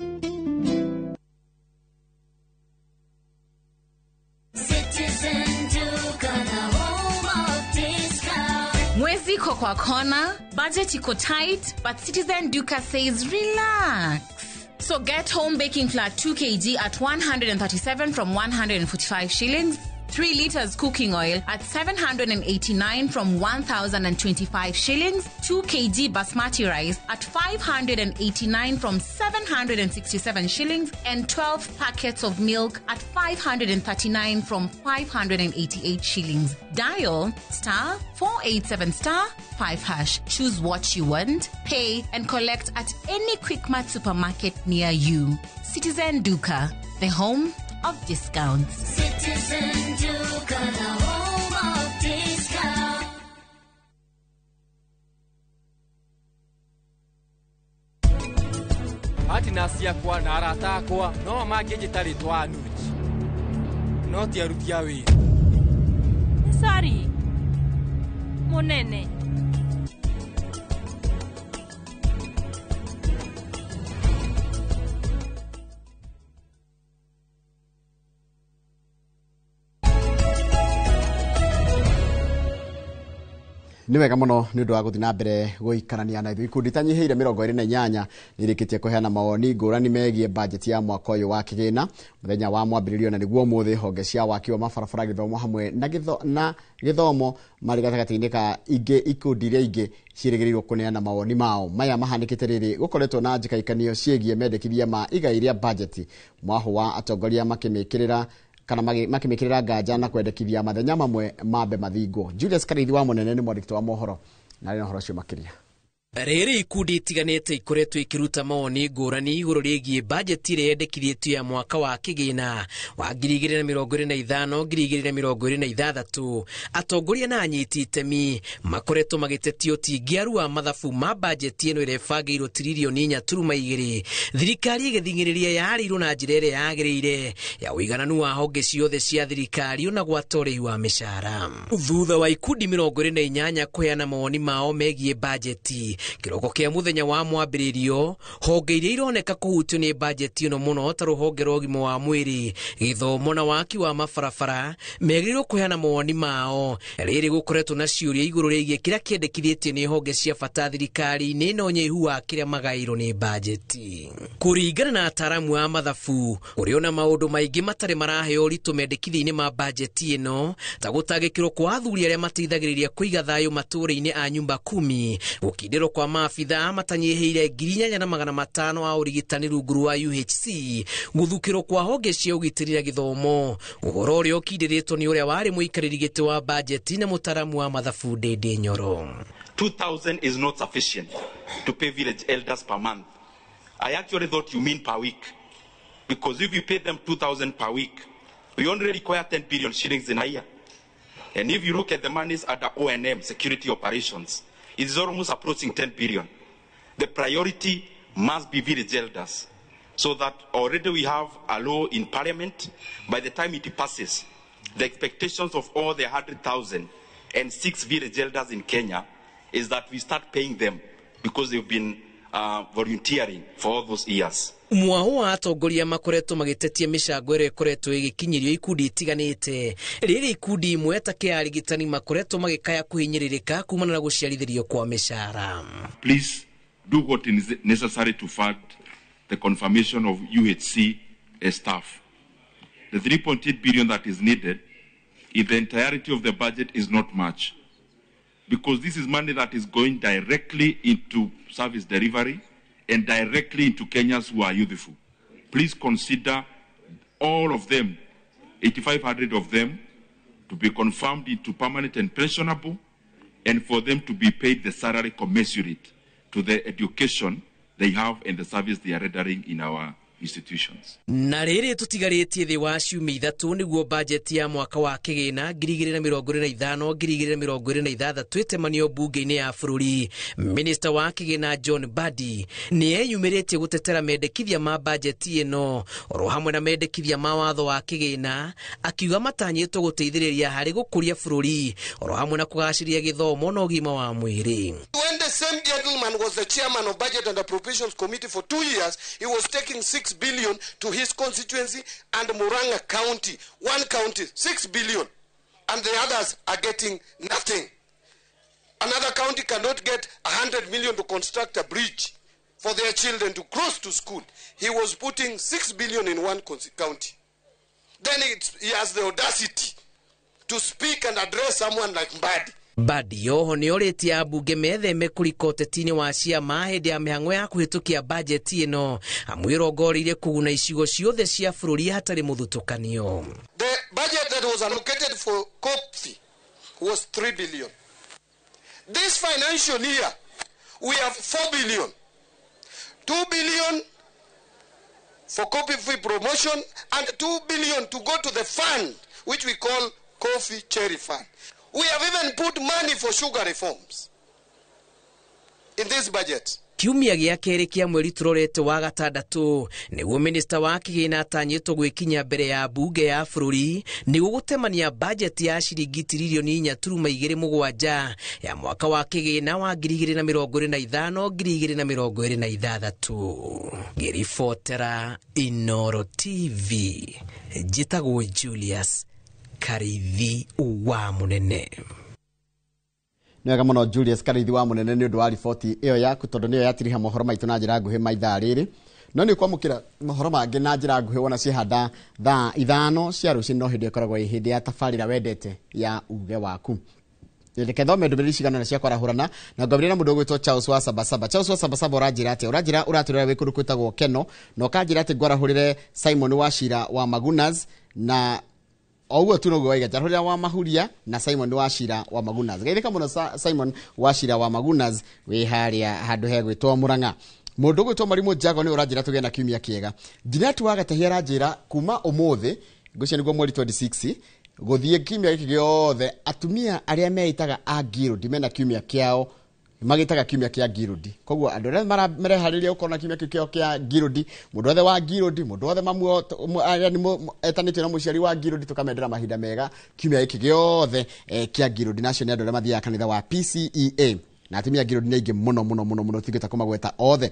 Citizen Duka, the home of discount. Mwezi iko kwa kona, budget iko tight, but Citizen Duka says relax. So get home baking flour 2 kg at 137 from 145 shillings, 3 liters cooking oil at 789 from 1,025 shillings, 2 kg basmati rice at 589 from 767 shillings, and 12 packets of milk at 539 from 588 shillings. Dial star 487 star 5 hash. Choose what you want, pay, and collect at any Quickmart supermarket near you. Citizen Duka, the home of discounts. Citizen Duka, the home of discounts. Partners yakwa na arata akwa no mangĩnjĩta rĩtwa Anuj no ti aruti a wĩra. Sorry mũnene. Nĩ wega mũno nĩ ũndũ wa gũthiĩ na mbere gũikarania na ithuĩ. Ikundi itanyihĩire 28 nĩ irĩkĩtie kũheana mawoni ngũrani megiĩ bajeti ya mwaka ũyũ wa kĩgĩna. Mũthenya wa mwambĩrĩrio na nĩguo ũmũthĩ, honge cia waki wa mabarabara, gĩthomo hamwe na gĩthomo marĩ gatagatĩ-inĩ ka ingĩ ikundi iria ingĩ ciĩrĩgĩrĩirwo kũneana mawoni mao. Maya mahanĩkĩte rĩrĩ gũkoretwo na njĩkaĩkanio ciĩgiĩ mendekithia ma igai rĩa bajeti, mwahũ wa atongoria makĩmĩkĩrĩra kana makĩmĩkĩrĩra nganja na kwendekithia mathenya mamwe mambe mathingwo. Julius Karithi wa Mũnene nĩ mwandĩki wa mohoro na arĩ na ũhoro ũcio makĩria. Rĩrĩ ikundi itiganĩte ikoretwo ikiruta mawoni ngũrani igũrũ rĩgiĩ bajeti ĩrĩa yendekithĩtio ya mwaka wa kĩgĩna wa 2025 2026. Atongoria na anyiti itemi makoretwo magĩtetio ũtingiaru wa mathabu ma bajeti ĩno ĩrĩa ĩbangĩirwo tiririoni 4.2, thirikari ĩgĩthing'ĩrĩria yarĩirwo na njĩra ĩrĩa yagĩrĩire ya ũigananu wa honge ciothe cia thirikari ona gwata ũrĩhi wa mĩcara. Thutha wa ikundi 28 kũheana mawoni mao megiĩ bajeti kĩroko kĩa mũthenya wa mwambĩrĩrio, honge iria ironeka kũhutio nĩ bajeti ĩno mũno ta rũhonge rwa ũgima wa mwĩrĩ, gĩthomo na waki wa mabarabara megĩrĩirwo kũheana mawoni mao. Rĩrĩ gũkoretwo na ciũria igũrũ rĩgiĩ kĩrĩa kĩendekithĩtio nĩ honge cia bata thirikari-inĩ na ũnyihu wa kĩrĩa magaĩirwo nĩ bajeti. Kũringana na ataaramu a mathabu, kũrĩ ona maũndũ maingĩ matarĩ maraheo ũritũ mendekithia-inĩ ma bajeti ĩno ta gũtangĩkĩrwo kwa athuri arĩa mateithagĩrĩria kũiga thayũ matũũra-inĩ a nyumba kumi, gũkindĩrwo kwa maabithaa matanyihĩire 8,500 a ũrigitani rungu rwa UHC, gũthukĩrwo kwa honge cia ũgitĩri na gĩthomo. Ũhoro ũrĩa ũkindĩrĩtwo nĩ ũrĩa warĩ mũikarĩri gĩtĩ wa bajeti na mũtaaramu wa mathabu Ndindi Nyoro. 2,000 is not sufficient to pay village elders per month. I actually thought you mean per week, because if you pay them 2,000 per week, we only require 10 billion shillings in a year. And if you look at the monies under O&M, security operations, it is almost approaching 10 billion. The priority must be village elders, so that already we have a law in parliament. By the time it passes, the expectations of all the 100,006 village elders in Kenya is that we start paying them, because they've been volunteering for all those years. Mwaho wa atongoria makoretwo magĩtetia mĩcango ĩrĩa ĩkoretwo ĩgĩkinyĩrio ikundi itiganĩte. Rĩrĩ ikundi imwe ta kĩa arigitani makoretwo magĩkaya kũhinyĩrĩrĩka kumana na gũciarithĩrio kwa mĩcara. Please do what is necessary to fund the confirmation of UHC staff. The 3.8 billion that is needed in the entirety of the budget is not much, because this is money that is going directly into service delivery and directly into Kenyans who are youthful. Please consider all of them, 8,500 of them, to be confirmed into permanent and pensionable, and for them to be paid the salary commensurate to the education they have and the service they are rendering in our institutions. Na rĩrĩ tũtigarĩtie thĩ wa ciumia ithatũ nĩguo bajeti ya mwaka wa kĩgĩna 2025 2026 ĩtemanio mbunge-inĩ ya bũrũri. Minista wa kĩgĩna John Mbadi nĩ eyumĩrĩtie gũtetera mendekithia ma bajeti ĩno oro hamwe na mendekithia ma watho wa kĩgĩna, akiuga matanyĩtwo gũteithĩrĩria harĩ gũkũria bũrũri oro hamwe na kũgacĩria gĩthomo na ũgima wa mwĩrĩ. When the same gentleman was the chairman of Budget and Appropriations Committee for 2 years, he was taking 6 billion to his constituency and Murang'a County. One county, 6 billion, and the others are getting nothing. Another county cannot get 100 million to construct a bridge for their children to cross to school. He was putting 6 billion in one county. Then he has the audacity to speak and address someone like Mbadi. Mbadi oho nĩ orĩtie ambunge metheme kũrika ũteti-inĩ wa ciama hĩndĩ ya mĩhang'o ya kũhĩtũkia bajeti ĩno, amu ĩrongoreirie kũguna icigo ciothe cia bũrũri hatarĩ mũthutũkanio. The budget that was allocated for coffee was 3 billion. This financial year we have 4 billion. 2 billion for coffee promotion and 2 billion to go to the fund which we call Coffee Cherry Fund. We have even put money for sugar reforms in this budget. Kiumia gĩa kerĩ kĩa mweri tũrorete wa gatandatũ nĩguo minista wa kĩgĩna atanyĩtwo gwĩkinya mbere ya mbunge ya bũrũri nĩguo gũtemania bajeti ya ciringi tiririoni 4.27 ya mwaka wa kĩgĩna wa 2025 2026. Ngĩribotera Inoro TV, njĩtagwo Julius Karithi wa Munene. Nĩ wega mũno Julius Karithi wa Munene nĩ ũndũ wa riboti ĩyo yaku, tondũ nĩyo yatiriha mohoro maitũ na njĩra nguhĩ ma ithaa rĩrĩ. No nĩ ũkwamũkĩra mohoro mangĩ na njĩra nguhĩ wona ciehanda thaa 5 cia rũcinĩ, no hĩndĩ ĩkoragwo ĩ hĩndĩ ya tabarĩra wendete ya uge waku. Reke thome ndũmĩrĩri cigana na cia kwarahũrana na ngwambĩrĩria na mũndũ ũgwĩtwo Charles wa Sabasaba. Charles wa Sabasaba ũranjĩra atĩa? Ũranjĩra ũratũrĩra wĩ kũndũ kwĩtagwo Keno, na ũkanjĩra atĩ ngwarahũrĩre Simon Wachira wa Magunas na oguo tu noguo waiga, njarahũrĩra wa Mahuria na Simon Wachira wa Magunas. Geithĩka mũno Simon Wachira wa Magunas wĩ harĩa handũ hegwĩtwo Murang'a. Mũndũ ũgwĩtwo Marimũ Jago nĩ ũranjĩra tũgĩe na kiumia kĩega. Jeanette wa Gatahia aranjĩra kuma ũmũthĩ, ngwĩciria nĩguo mweri 26 gũthiĩ kiumia gĩkĩ gĩothe, atumia arĩa meitaga a Guild mena kiumia kĩao, magĩtaga kiumia kĩa Guild. Koguo andũ arĩa mareharĩria gũkorwo na kiumia kĩu kĩao kĩa Guild, mũndũ wothe wa Guild, mũndũ wothe mamu etanĩtio na mũciari wa Guild, tũkamendera mahinda mega kiumia gĩkĩ gĩothe kĩa Guild. Nacio nĩ andũ arĩa mathiaga kanitha wa PCEA, na atumia Guild nĩ aingĩ mũno mũno mũno mũno, tingĩhota kũmagweta othe.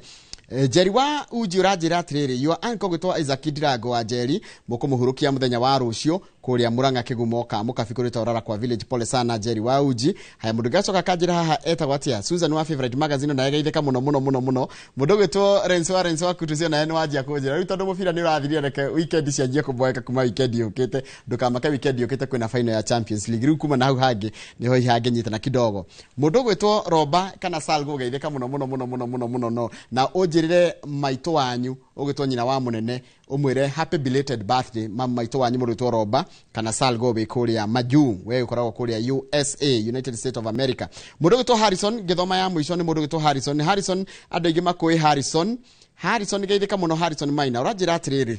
Njeri wa Uji ũranjĩra atĩrĩrĩ, your uncle gwĩtwo Isaac Ndirango wa Njeri mũkũmũhurũkia mũthenya wa rũciũ kũrĩa Murang'a Kĩgumo ka Mũkabi kũrĩ Taurara kwa village. Pole sana Njeri wa Uji. Haya, mũndũ ũngĩ acoka akanjĩra haha etagwo atĩa, Susan wa Favorite Magazine, naye geithĩka mũno mũno mũno mũno. Mũndũ ũgwĩtwo Renzo wa Renzo wa Kutucio naye nĩwanjia kũnjĩra rĩu, tondũ mũbira nĩ ũrathirire, reke weekend cianjie kũboeka kuma weekend yũkĩte. Ndũkamake, weekend yũkĩte kwĩna final ya Champions League, rĩu kuma na hau hangĩ nĩho hihi hangĩnyitana kidogo. Mũndũ ũgwĩtwo Roba kana Salgo geithĩka mũno mũno mũno mũno mũno mũno no na ũnjĩrĩre maitũ wanyu ũgwĩtwo nyina wa Munene, ũmwĩre happy belated birthday mama maitũ wanyu mũrĩtwo Roba kana Salgo wĩ kũrĩa majuu, we ũkoragwo kũrĩa USA, United States of America. Mũndũ ũgwĩtwo Harrison, ngĩthoma ya mũico nĩ mũndũ ũgwĩtwo Harrison. Harrison, andũ aingĩ makũĩ Harrison. Harrison geithĩka mũno Harrison Maina, ũranjĩra atĩrĩrĩ,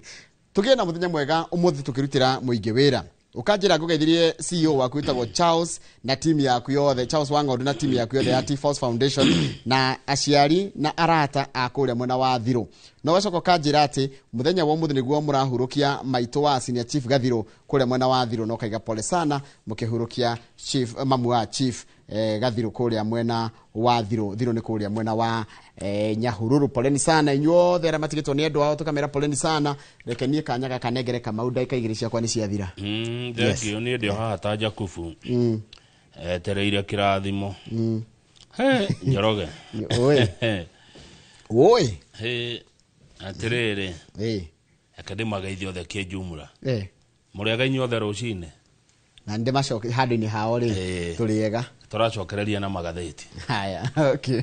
tũgĩe na mũthenya mwega ũmũthĩ tũkĩrutĩra mũingĩ wĩra. Ũkanjĩra ngũgeithirie CEO waku wĩtagwo Charles na timu yaku yothe, Charles Wang'ondu na timu yaku yothe ya T-Force Foundation na aciari na arata a kũrĩa mwena wa Thirũ. No ũgacoka ũkanjĩra atĩ mũthenya wa ũmũthĩ nĩguo mũrahurũkia maitũ wa Senior Chief Gathirũ kũrĩa mwena wa Thirũ, na ũkaiga pole sana mũkĩhurũkia Chief mamu wa Chief Gathirũ kũrĩa mwena wa Thirũ. Thirũ nĩ kũrĩa mwena wa Nyahururu. Poleni sana inyuothe arĩa matigĩtwo nĩ endwa ao, tũkamera poleni sana. Reke niĩ kanya gaka nengere Kamau, ndagĩka 2 ciakwa nĩ ciathira. Thank you. Niĩ ndĩ o haha ta Jakubu etereire kĩrathimo. Njoroge. Oi. Oi. Atĩrĩrĩ, reke ndĩmageithie othe kĩnjumũra. Mũrĩega inyuothe rũcinĩ. Na ndĩmacoke handũ-inĩ hao rĩ, tũrĩega. Tũracokereria na magathĩti. Haya, okay.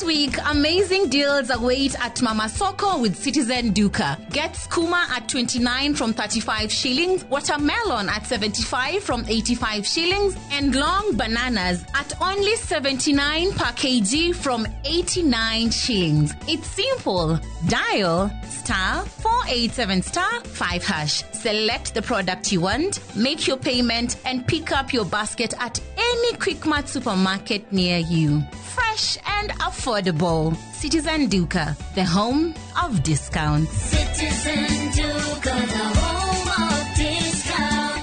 Week, amazing deals await at Mama Soko with Citizen Duka. Get skuma at 29 from 35 shillings, watermelon at 75 from 85 shillings, and long bananas at only 79 per kg from 89 shillings. It's simple. Dial *487 *5#. Select the product you want, make your payment, and pick up your basket at any Quickmart supermarket near you. Fresh and affordable. Citizen Duka, the home of discounts. Citizen Duka, the home of discounts.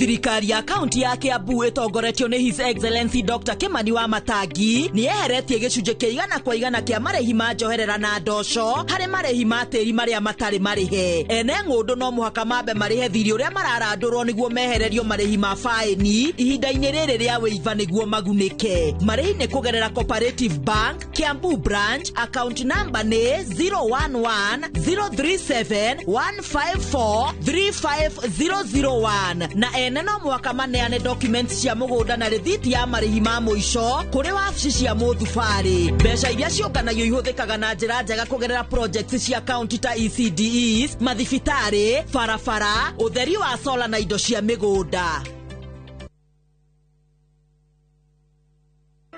Thirikari ya kaunti ya Kiambu ĩtongoretio nĩ His Excellency Dr. Kimani wa Matangi nĩ yeheretie gĩcunjĩ kĩa 100% kĩa marĩhi ma njoherera na ndoco harĩ marĩhi ma tĩri marĩa matarĩ marĩhe. Ene ng'ũndũ no mũhaka mambe marĩhe thirĩ ũrĩa mararandũrwo nĩguo mehererio marĩhi ma faĩni ihinda-inĩ rĩrĩ rĩa wĩiva nĩguo magunĩke. Marĩhi nĩ kũgerera Cooperative Bank, Kiambu Branch, account number nĩ 011 037 154 35001 na Ene no mũhaka maneane documents cia mũgũnda na rĩthiti ya marĩhi ma mũico kũrĩ wabici cia mũthubarĩ. Mbeca iria ciũnganagio ihũthĩkaga na njĩra njega kũgerera projects cia county ta ECDEs, mathibitarĩ, barabara, ũtheri wa sola na indo cia mĩgũnda.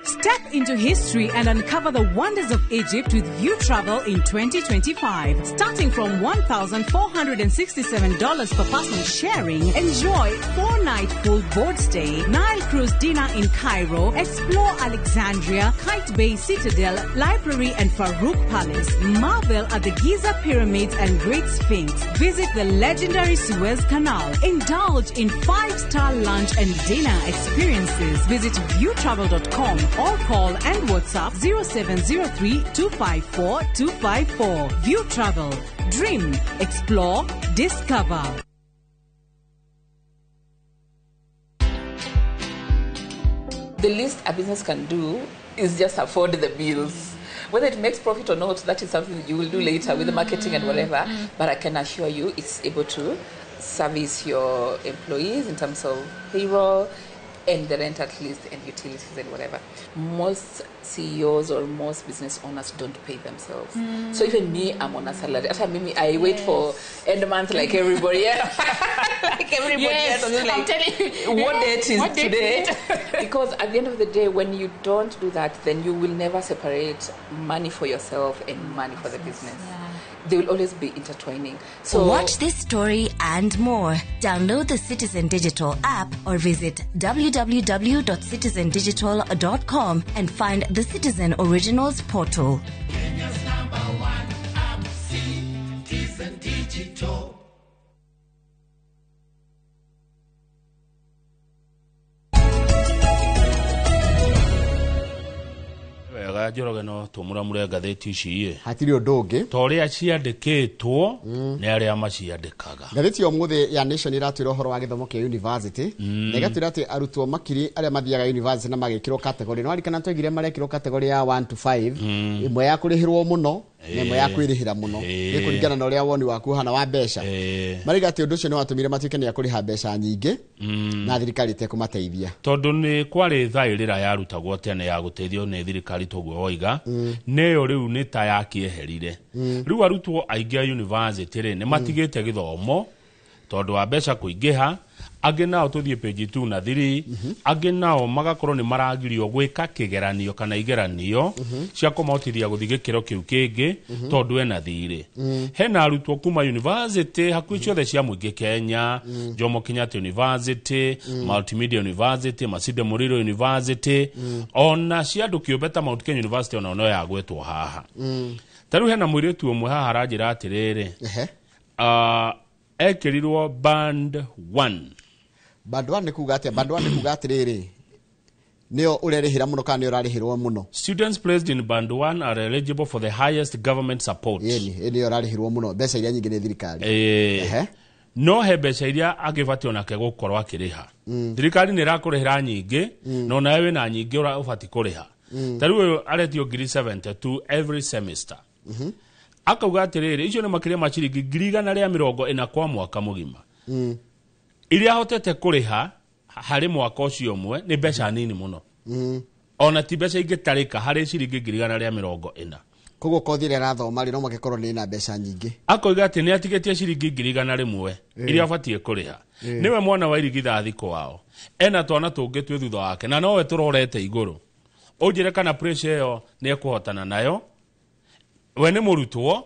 Step into history and uncover the wonders of Egypt with View Travel in 2025. Starting from $1,467 per person sharing, enjoy 4-night full board stay, Nile cruise dinner in Cairo, explore Alexandria, Kite Bay Citadel, Library and Farouk Palace, marvel at the Giza Pyramids and Great Sphinx, visit the legendary Suez Canal, indulge in 5-star lunch and dinner experiences. Visit viewtravel.com or call and WhatsApp 0703 254 254. View Travel. Dream, explore, discover. The least a business can do is just afford the bills. Whether it makes profit or not, that is something that you will do later with the marketing and whatever. But I can assure you it's able to service your employees in terms of payroll and the rent at least and utilities and whatever. Most CEOs or most business owners don't pay themselves. So even me, I'm on a salary. After me, I wait for end month like everybody else. Like everybody else. I'm like, I'm telling you, what date is what today? Because at the end of the day, when you don't do that, then you will never separate money for yourself and money for the business. Yeah. They will always be intertwining. So watch this story and more. Download the Citizen Digital app or visit www.citizendigital.com and find the Citizen Originals portal. Kenya's number one app, Citizen Digital. Wega Njoroge no tumuramure ngathĩti ici ĩ hatirĩ ũndũ ũngĩ ta ũrĩa ciandĩkĩtwo nĩ arĩa maciandĩkaga. Ngathĩti ya ũmũthĩ ya Nation ĩratwĩra ũhoro wa gĩthomo kĩa university na ĩgatwĩra atĩ arutwo makiri arĩa mathiaga university na magĩkĩrwo category no arikana twaigire marekĩrwo category ya 1 to 5 ĩmwe ya kũrĩhĩrwo mũno na ĩmwe ya kwĩrĩhĩra mũno nĩ kũringana na ũrĩa woni waku ũhana wa mbeca. Marauga atĩ ũndũ ũcio nĩ watũmire matuĩke nĩ a kũrĩha mbeca nyingĩ na thirikari ĩtekũmateithia tondũ nĩ kwarĩ thaĩrĩra yarutagwo tene ya gũteithio nĩ thirikari toguo woiga nĩyo rĩu nĩ ta yakĩeherire. Rĩu arutwo aingĩ a university rĩ nĩ matigĩte gĩthomo tondũ wa mbeca kũingĩha. Angĩ nao tũthiĩ page 2 na 3 angĩ nao magakorwo nĩ maragirio gwĩka kĩgeranio kana igeranio cia kũmahotithia gũthiĩ gĩkĩro kĩu kĩngĩ tondũ ena thirĩ. Hena arutwo kuma university hakuhĩ ciothe cia mũingĩ Kenya, Jomo Kenyatta University, Multimedia University, Masinde Muliro University, ona cia andũ kĩũmbe ta Mount Kenya University ona no yagwetwo haha. Ta rĩu hena mũirĩtu ũmwe haha aranjĩra atĩrĩrĩ, ekĩrirwo band 1. Band 1 nĩ kuga atĩa? Band 1 nĩ kuga atĩrĩrĩ nĩyo ũrerĩhĩra mũno kana nĩyo ũrarĩhĩrwo mũno. Students placed in band 1 are eligible for the highest government support. Ĩni nĩyo ũrarĩhĩrwo mũno, mbeca iria nyingĩ nĩ thirikari. No he mbeca iria angĩbatiĩ onake gũkorwo akĩrĩha. Thirikari nĩ ĩrakũrĩhĩra nyingĩ no nawe wĩna nyingĩ ũbatiĩ kũrĩha. Ta rĩu ũyũ aretio 72 every semester. Akauga atĩrĩrĩ icio nĩ makĩria ma ciringi 140 kwa mwaka mũgima. Iria ahotete kũrĩha harĩ mwaka ũcio ũmwe nĩ mbeca nini mũno. Ona ti mbeca ingĩtarĩka harĩ ciringi 140. Koguo kothi ĩrĩa arathoma rĩ no magĩkorwo nĩ na mbeca nyingĩ. Akoiga atĩ nĩ atigĩtie ciringi 100 iria abatiĩ kũrĩha. Nĩwe mwana wa irigithathi kwao. Ena twana tũngĩ twĩ thutha wake na nowe tũrorete igũrũ. Ũnjĩre kana pressure ĩyo nĩ ekũhotana nayo. We nĩ mũrutwo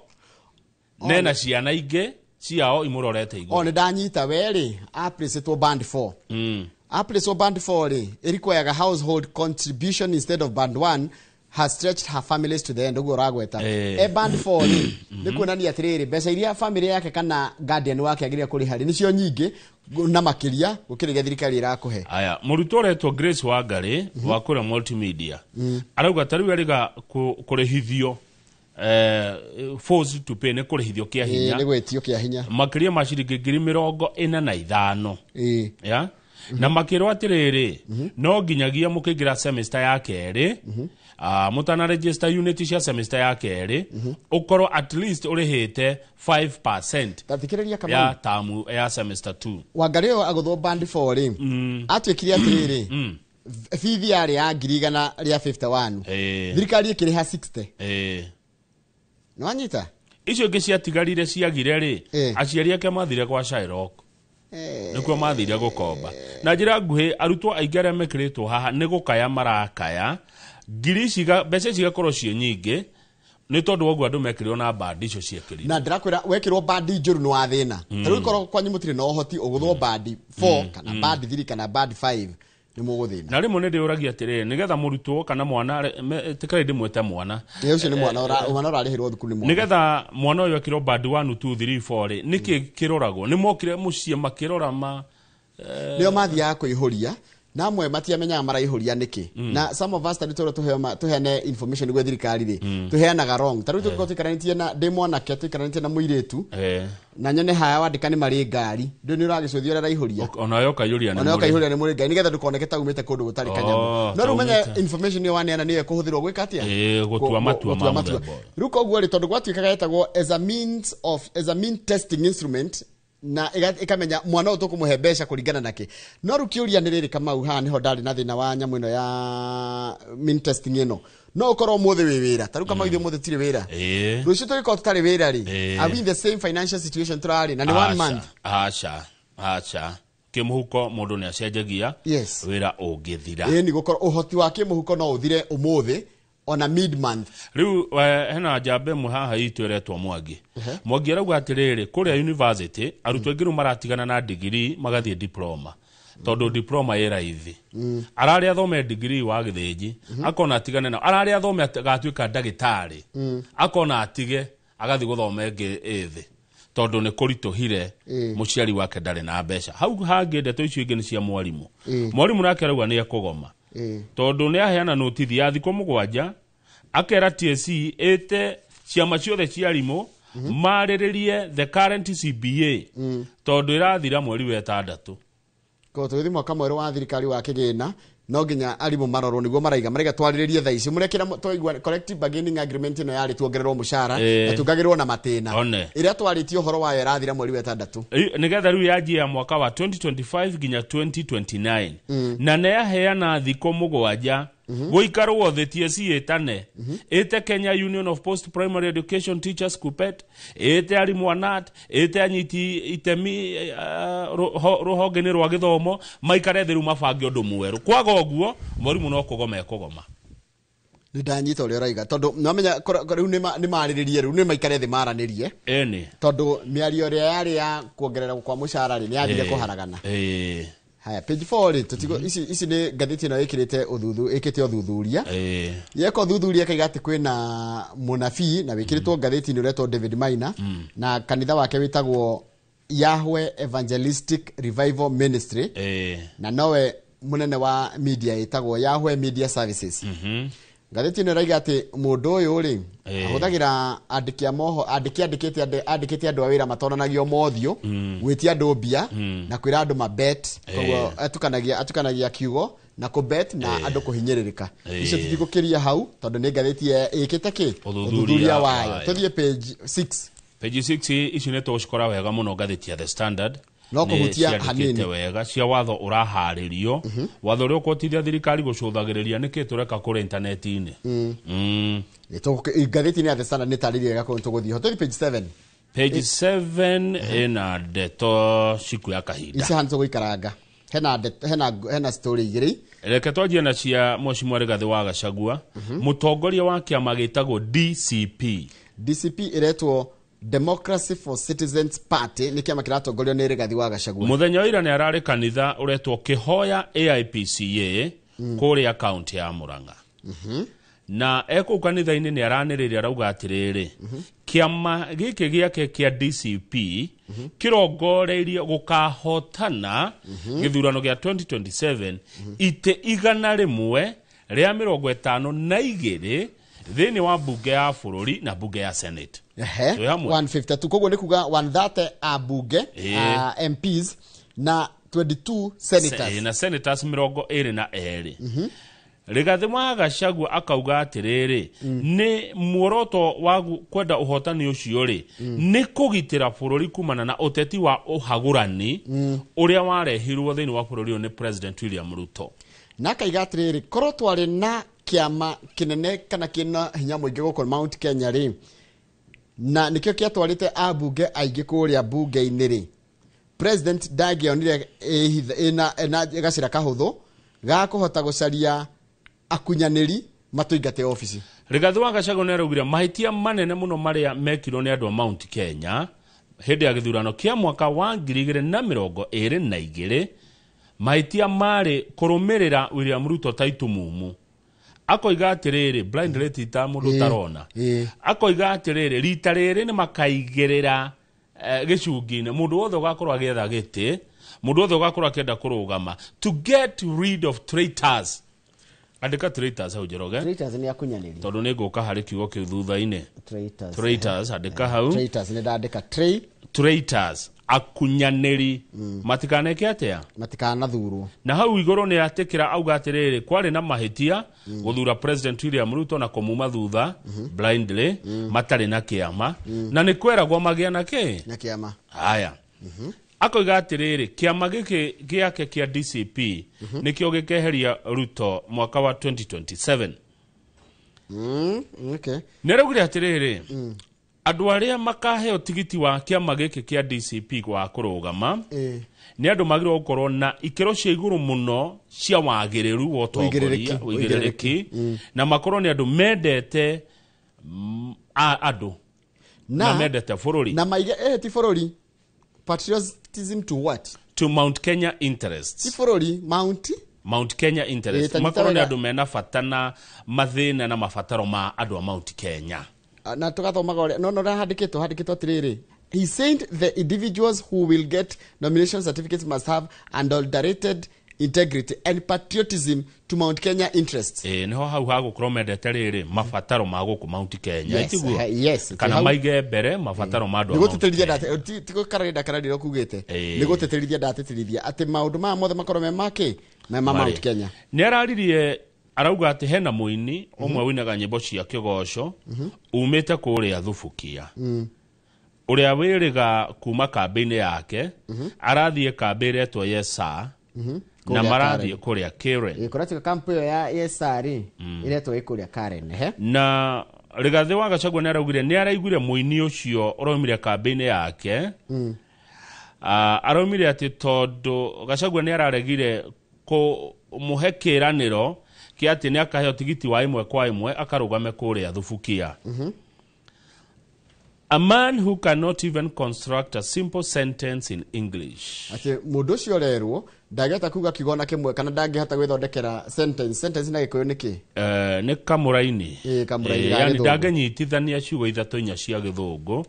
nena ciana ingĩ ciao imũrorete igũrũ. O nĩ ndanyita we rĩ aplacetwo band 4. Aplacetwo band 4 rĩ ĩrikwayaga household contribution instead of band 1 has stretched her families to the end ũguo ũragweta. E band 4 rĩ nĩ kuonania atĩrĩrĩ mbeca iria family yake kana guardian wake agĩrĩire kũrĩha rĩ nĩcio nyingĩ na makĩria gũkĩra iria thirikari ĩrakũhe. Aya mũrutwo ũretwo Grace Wangari wa kũrĩa Multimedia arauga ta rĩu erĩga kũrĩhithio forced to pay nĩ kũrĩhithio kĩa hinya nĩ gwĩtio kĩa hinya makĩria ma ciringi 45,000 ya na makĩrwo atĩrĩrĩ no nginyagia mũkĩingĩra semester ya kerĩ Mũtana register unit cia semester ya kerĩ, ũkorwo at least ũrĩhĩte 5% Tathikĩrĩria Kamau. ya tamu ya semester 2. Wangarĩ ũyũ agũthwo band 4 rĩ, atuĩkire atĩrĩrĩ, bithi yarĩ ya 151,000, thirikari ĩkĩrĩha 60. Nĩwanyita? Icio ingĩ ciatigarire ciagire rĩ, aciari ake mathire kwa Shylock, nĩkuo mathire gũkomba. Na njĩra nguhĩ, arutwo aingĩ arĩa mekĩrĩtwo haha nĩ gũkaya marakaya ngiri ici mbeca ici igakorwo ciĩ nyingĩ nĩ tondũ wa ũguo andũ mekĩrirwo na bandi icio ciekĩrirwo. Na ndĩrakwĩra wekĩrwo bandi njũru nĩ wa thĩna. Ta rĩu korwo kwanyu mũtirĩ na ũhoti, ũgũthwo bandi 4 kana bandi 3 kana bandi 5, nĩ mũgũthĩna. Na rĩmwe nĩ ndĩũragia atĩrĩrĩ, nĩgetha mũrutwo kana mwana tĩkarĩ ndĩmwĩte mwana. Ĩ, ũcio nĩ mwana mwana ũrarĩhĩrwo thukuru nĩ mwana. Nĩgetha mwana ũyũ ekĩrwo bandi 1 2 3 4 rĩ, nĩkĩ kĩroragwo? Nĩ mokire mũciĩ makĩrora ma Nĩo mathiaga kũihũria, na amwe matiamenyaga maraihũria nĩkĩ. Na some of us tarĩu tũrĩa tũheane information gwĩ thirikari rĩ, tũheanaga wrong. Tarĩu tũngĩkorwo tũikaranĩtie na ndĩ mwanake tũikaranĩtie na mũirĩtu, na nyone haya wandĩka nĩ marĩ ngari, ndũĩ nĩ ũragĩcũthia ũrĩa araihũria. Onayo ũkaihũria nĩ Onayo mũrĩ. ũkaihũria nĩ mũrĩ ngari, nĩgetha ndũkoneke ta umĩte kũndũ gũtarĩ kanyamũ. Ta No rĩu menye umĩte. information ĩyo waneana nĩyo ĩkũhũthĩrwo gwĩka atĩa? Gũtua matua Gũtua ma matua. mũthemba ũyũ. Rĩu koguo rĩ, tondũ gwatuĩkaga yetagwo as a means of, as a mean testing instrument, na ĩkamenya mwana ũyũ tũkũmũhe mbeca kũringana nake. No rĩu kĩũria nĩ rĩrĩ, Kamau, haha nĩho ndarĩ na thĩna wa nyamũ ĩno ya mean testing ĩno. No ũkorwo ũmũthĩ wĩ wĩra, ta rĩu Kamau, ithuĩ ũmũthĩ tirĩ wĩra, rũciũ tũgĩkorwo tũtarĩ wĩra rĩ, are we in the same financial situation tũrarĩ na nĩ one month? Aca, aca, kĩmũhuko mũndũ nĩ acenjagia wĩra ũngĩthira. Ĩĩ, nĩ gũkorwo ũhoti wa kĩmũhuko no ũthire ũmũthĩ ona mid month. Rĩu hena njamba ĩmwe haha itũ ĩretwo Mwangi. Mwangi arauga atĩrĩrĩ, kũrĩa university arutwo aingĩ rĩu maratigana na degree magathiĩ diploma, tondũ diploma ĩ raithi. Ararĩ athome degree wa gĩthĩnji, akona atigane nao. Ararĩ athome agatuĩka ndagĩtarĩ, akona atige agathiĩ gũthoma ĩngĩ ĩ thĩ, tondũ nĩ kũritũhire, mũciari wake ndarĩ na mbeca. Hau hangĩ ndeto icio ingĩ nĩ cia mwarimũ. Mwarimũ nake arauga nĩ ekũgoma, tondũ nĩ aheana notithi ya thikũ 7, akera TSC ĩte ciama ciothe cia arimũ marĩrĩrie the current CBA, tondũ ĩrathira mweri wa 6. Koguo tũgĩthiĩ mwaka mwerũ wa thirikari wa kĩgĩna, no nginya arimũ marorwo nĩguo maraiga twarĩrĩrie thaa ici mũrekĩra twaigua collective bargaining agreement ĩno yarĩ tuongererwo mũcara na tuongagĩrwo na matĩna. One. Ĩrĩa twarĩtie ũhoro wayo ĩrathira mweri wa 6. Nĩgetha rĩu yanjie ya mwaka wa 2025 nginya 2029, na nĩ yaheana thikũ 7 gũikarwo thĩ, TSC ĩtane, ĩte Kenya Union of Post Primary Education Teachers KUPPET, ĩte arimũ a KNUT, ĩte anyiti itemi rũhonge-inĩ rwa gĩthomo, maikare thĩ rĩu mabange ũndũ mwerũ. Kwaga ũguo mwarimũ no kũgoma ekũgoma. Nĩ ndanyita ũrĩa ũraiga, tondũ nĩwamenya rĩu nĩ marĩrĩrie, rĩu nĩ maikare thĩ maranĩrie, tondũ mĩario ĩrĩa yarĩ ya kuongerera kwa mũcara rĩ, nĩ yathire kũharagana. Haya, page 4 rĩ, tũtigo ici nĩ ngathĩti ĩno ĩkĩrĩte ĩkĩte ũthuthuria. Yeka ũthuthuria ĩkaiga atĩ kwĩna mũnabii na wĩkĩrĩtwo ngathĩti-inĩ ũretwo David Maina, na kanitha wake wĩtagwo Yahweh Evangelistic Revival Ministry, na nowe mũnene wa media ĩtagwo Yahweh Media Services. Ngathĩti ĩno ĩraiga atĩ mũndũ ũyũ rĩ, ahũthagĩra andĩki a moho, andĩki andĩkĩte andũ a wĩra matonanagio mothiũ, gwĩtia andũ mbia, na kwĩra andũ mabet. Koguo atukanagia kiugo na kũbet na andũ kũhinyĩrĩrĩka. Icio tũtigũkĩria hau tondũ nĩ ngathĩti ĩkĩte kĩ? Ũthuthuria Ũthuthuria wayo. wayo. Tũthiĩ page 6. Page 6 ici nĩ tũgũcikora wega mũno ngathĩti ya The Standard. No Nĩ kũhutia ciandĩkĩte hanini. wega cia watho ũraharĩrio, watho ũrĩa ũkũhotithia thirikari gũcũthagĩrĩria nĩkĩ tũreka kũrĩa intaneti-inĩ. Ngathĩti-inĩ ya The Standard nĩ tarĩrie wega kũrĩa tũgũthiĩ ho. Tũthiĩ page 7. Page 7 ĩna ndeto cikuoya kahinda. Ici hana tũgũikaranga. Hena hena story igĩrĩ. Reke twanjie na cia Mheshimiwa Rigathĩ wa Gachagua, mũtongoria wa kĩama gĩtagwo DCP. DCP ĩretwo Democracy for Citizens Party, nĩ kĩama kĩratongorio nĩ Rigathĩ wa Gachagua. Mũthenya wa ira nĩ ararĩ kanitha ũretwo Kĩhoya AIPCA kũrĩa kaunti ya Murang'a. Na ekũu kanitha-inĩ nĩ aranĩrĩria arauga atĩrĩrĩ, kĩama gĩkĩ gĩake kĩa DCP kĩrongoreirie gũkahotana gĩthurano gĩa 2027 itĩ 152 thĩinĩ wa mbunge ya bũrũri na mbunge ya Senate. Twĩ hamwe? 152, koguo nĩ kuga 130 a mbunge, a MPs na 22 senators. Na senators 22. Rigathi wa Gachagua akauga atiriri ni muoroto wa kwenda uhotani ucio ri ni kugitira bururi kumana na uteti wa uhagurani uria warehirwo thiini wa bururi uyu ni President William Ruto. Na akaiga atiriri korwo twari na kiama kinene kana kina hinya muingi guku Mount Kenya ri na nikio kiatwarite abunge aingi kuria bunge-ini ri President ndangĩonire ina gacira kahuthu ga kuhota gucaria akunyanĩri matuingate ofici. Rigathi wa Gachagua nĩ araugire mahĩtia manene mũno marĩa mekirwo nĩ andũ a Mount Kenya hĩndĩ ya gĩthurano kĩa mwaka wa 2022 mahĩtia marĩ kũrũmĩrĩra William Ruto ta itumumu. Akoiga atĩrĩrĩ blind rate ta mũndũ ũtarona. Akoiga atĩrĩrĩ rita rĩrĩ nĩ makaigĩrĩra gĩcungi-inĩ mũndũ wothe ũgakorwo agĩetha gĩtĩ, mũndũ wothe ũgakorwo akĩenda kũrũgama to get rid of traitors. Andĩka traitors hau Njoroge. Traitors nĩ akunyanĩri. Tondũ nĩ ngũka harĩ kiugo kĩu thutha-inĩ. Traitors. Traitors andĩka hau. Traitors nĩ ndandĩka traitors akunyanĩri matikaneke atĩa? Matikanathurwo. Na hau igũrũ nĩ atĩkĩra auga atĩrĩrĩ kwarĩ na mahĩtia gũthura President William Ruto na kũmuma thutha blindly matarĩ na kĩama na nĩ kweragwo magĩa na kĩ? Na kĩama. Haya. Akoiga atĩrĩrĩ kĩama gĩkĩ gĩake kĩa DCP nĩkĩo gĩkeheria Ruto mwaka wa 2027. Okay. Nĩ araugire atĩrĩrĩ andũ arĩa makaheo tigiti wa kĩama gĩkĩ kĩa DCP wa kũrũgama nĩ andũ magĩrĩirwo gũkorwo na ikĩro cia igũrũ mũno cia wagĩrĩru wa ũtongoria ũigĩrĩrĩki na makorwo nĩ andũ mendete andũ na mendete bũrũri na maige ti bũrũri. Patriotism to what? To Mount Kenya interests. Ti bũrũri Mount Kenya interests. Makorwo nĩ andũ mena bata na mathĩna na mabataro ma andũ a Mount Kenya. Na tugathomaga ũrĩa no handĩkĩtwo atĩrĩrĩ he said the individuals who will get nomination certificates must have unadulterated integrity and patriotism to Mount Kenya interests. Niho hau hagũkorwo mendete rĩrĩ mabataro ma gũkũ Mount Kenya. Yes, yes. Kana maige mbere mabataro ma andũ a Mount Kenya. Nĩgũtĩtĩrithia tigũkarĩria ndakararĩra kugĩte. Nĩgũtĩtĩrithia ndatĩtĩrithia atĩ maũndũ maya mothe makorwo me makĩ me ma Mount Kenya. Nĩ araririe arauga atĩ hena mũini ũmwe ũinaga nyĩmbo cia kĩgoco umĩte kũrĩa Thubukia ũrĩa wĩrĩga kuma kambĩ-inĩ yake arathiĩ kambĩ ĩretwo Yesa na marathiĩ kũrĩa Karen. Kũrĩa kampu ĩyo ya Yesa rĩ ĩretwo ĩ kũrĩa Karen. Na Rigathi wa Gachagua nĩ araugire nĩ araiguire mũini ũcio ũraumire kambĩ-inĩ yake araumire atĩ tondũ Gachagua nĩ araregire kũmũhe kĩĩranĩro kĩa atĩ nĩ akaheo tigiti wa ĩmwe kwa ĩmwe akarũgame kũrĩa Thubukia. A man who cannot even construct a simple sentence in English. Atĩ mũndũ ũcio ũrerwo ndangĩhota kuga kiugo na kĩmwe kana ndangĩhota gwĩthondekera sentence na Gĩkũyũ nĩ kĩ? Nĩ kamũraini. Kamũraini ga Yani Gĩthũngũ. ndangĩnyitithania ciugo ithatũ inya cia Gĩthũngũ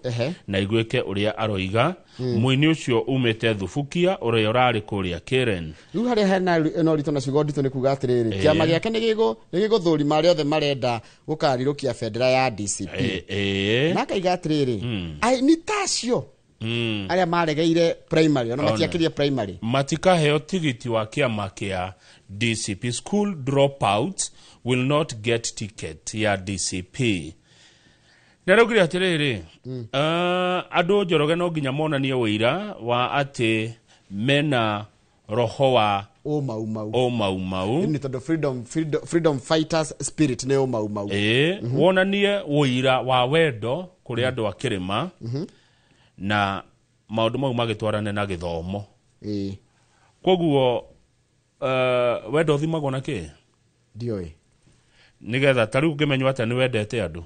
na iguĩke ũrĩa aroiga. Mũini ũcio umĩte Thubukia ũrĩa ũrarĩ kũrĩa Karen. Rĩu harĩa hena no ritũ na ciugo nditũ nĩ kuga atĩrĩrĩ kĩama gĩake nĩ gĩgũthũrima arĩa othe marenda gũkarirũkia bendera ya DCP. Na akaiga atĩrĩrĩ nĩ tacio arĩa maregeire primary ona matiakĩrie primary matikaheo tigiti wa kĩama kĩa DCP. School dropouts will not get ticket ya DCP. Nĩaraugire atĩrĩrĩ andũ Njoroge no nginya monanie ũira wa atĩ mena roho wa ũmaumau. Nĩ tondũ freedom fighters spirit nĩ ũmaumau. Wonanie ũira wa wendo kũrĩ andũ a kĩrĩma na maũndũ mau magĩtwarane na gĩthomo. Koguo wendo ũthimagwo na kĩ? Ndiũĩ. Nĩgetha ta rĩu ũngĩmenywo atĩa nĩ wendete andũ?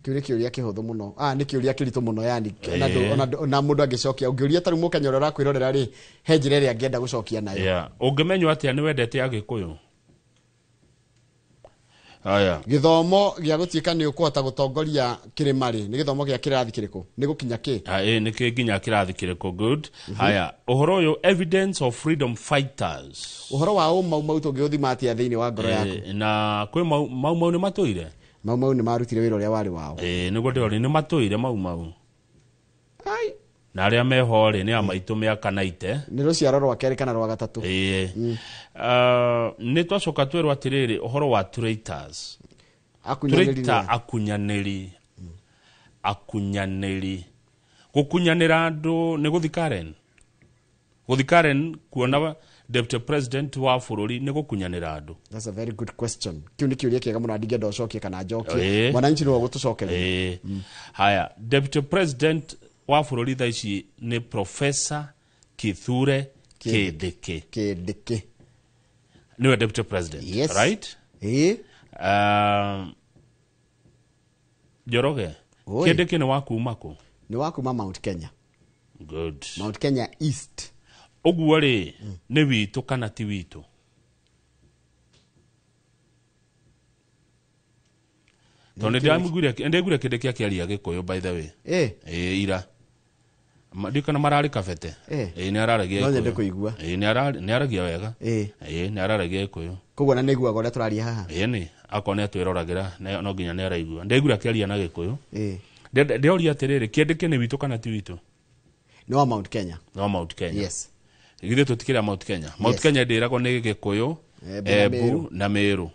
Kĩu nĩ kĩũria kĩhũthũ mũno. Nĩ kĩũria kĩritũ mũno yani na mũndũ angĩcokia ũngĩũria ta rĩu Mũkenya ũrĩa ũrakwĩrorera rĩ he njĩra ĩrĩa angĩenda gũcokia nayo. Ũngĩmenywo atĩa nĩ wendete Agĩkũyũ? Haya. Gĩthomo gĩa gũtuĩka nĩ ũkũhota gũtongoria kĩrĩma rĩ nĩ gĩthomo gĩa kĩrathi kĩrĩkũ? Nĩ gũkinya kĩ? Nĩ kĩ nginya kĩrathi kĩrĩkũ? Good. Haya, ũhoro ũyũ evidence of freedom fighters. Ũhoro wa ũmaumau tũngĩũthima atĩa thĩinĩ wa ngoro yaku? Na kwĩ maumau nĩ matũire? Maumau nĩ marutire wĩra ũrĩa warĩ wao. Nĩguo ndĩrori nĩ matũire maumau. Ai. Na arĩa meho rĩ nĩ a maitũ mĩaka 90. Nĩ rũciaro rwa kerĩ kana rwa gatatũ. Ĩĩ. Nĩ twacoka twerwo atĩrĩrĩ ũhoro wa traitors. Akunyanĩri. Traitor, akunyanĩri. Akunyanĩri. Gũkunyanĩra andũ nĩ gũthi Karen. Gũthi Karen kuona deputy president wa bũrũri nĩ gũkunyanĩra andũ. That's a very good question. Kĩu nĩ kĩũria kĩega mũno, ndingĩenda ũcokie kana njokie. Mwananchi nĩwe ũgũtũcokeria. Haya, deputy president wa bũrũri thaa ici nĩ Professor Kithure Kindiki. Kindiki. Niwe deputy president. Yes. Right? Njoroge. Oi. Kindiki nĩ wa kuma kũ? Nĩ wa kuma Mount Kenya. Good. Mount Kenya East. Ũguo rĩ, nĩ witũ kana ti witũ? Tondũ nĩndĩraiguire Kindiki akĩaria Gĩkũyũ, by the way. Ĩĩ, ira. Ndiũ kana mararĩ kabete. Ĩĩ, nĩ araragia No nyende Gĩkũyũ. kũigua. Ĩĩ, nĩ aragia wega. Ĩĩ, nĩ araragia Gĩkũyũ. Koguo na nĩiguaga ũrĩa tũraria haha. Ĩĩ, nĩ akorwo nĩ atwĩroragĩra, no nginya nĩ araigua. Ndaiguire akĩaria na Gĩkũyũ. Ndĩroria atĩrĩrĩ, Kindiki nĩ witũ kana ti witũ? Nĩ wa Mount Kenya. Nĩ wa Mount Kenya. Yes. Githĩ tũtikĩrĩ a Mount Kenya? Mount Yes. Kenya ndĩragwo nĩ Gĩkũyũ, Embu na Embu Meru. na Meru.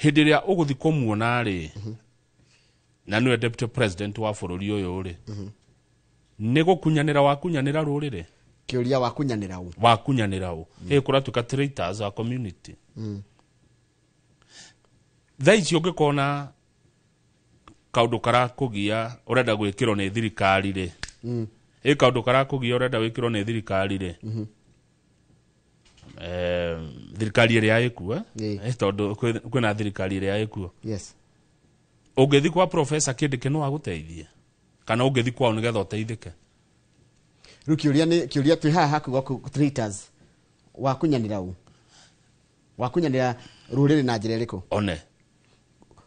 Hĩndĩ ĩrĩa ũgũthiĩ kũmuona rĩ, na nĩwe deputy president wa bũrũri ũyũ rĩ, nĩ gũkunyanĩra wakunyanĩra rũrĩrĩ? Kĩũria wakunyanĩra ũ? Wakunyanĩra ũ? Ĩ kũratuĩka traitors a community. Thaa ici ũngĩkona kaũndũ karakũgia ũrenda gwĩkĩrwo nĩ thirikari rĩ, ĩ kaũndũ karakũgia ũrenda gwĩkĩrwo nĩ thirikari rĩ, thirikari ĩrĩa ĩkuo, tondũ kwĩna thirikari ĩrĩa ĩkuo. Yes. Ũngĩthiĩ kwa Professor Kindiki no agũteithie, kana ũngĩthiĩ kwao nĩgetha ũteithĩke? Rĩu kĩũria nĩ kĩũria twĩ haha hakuga traitors wakunyanĩra ũ? Wakunyanĩra rũrĩrĩ na njĩra ĩrĩkũ? One.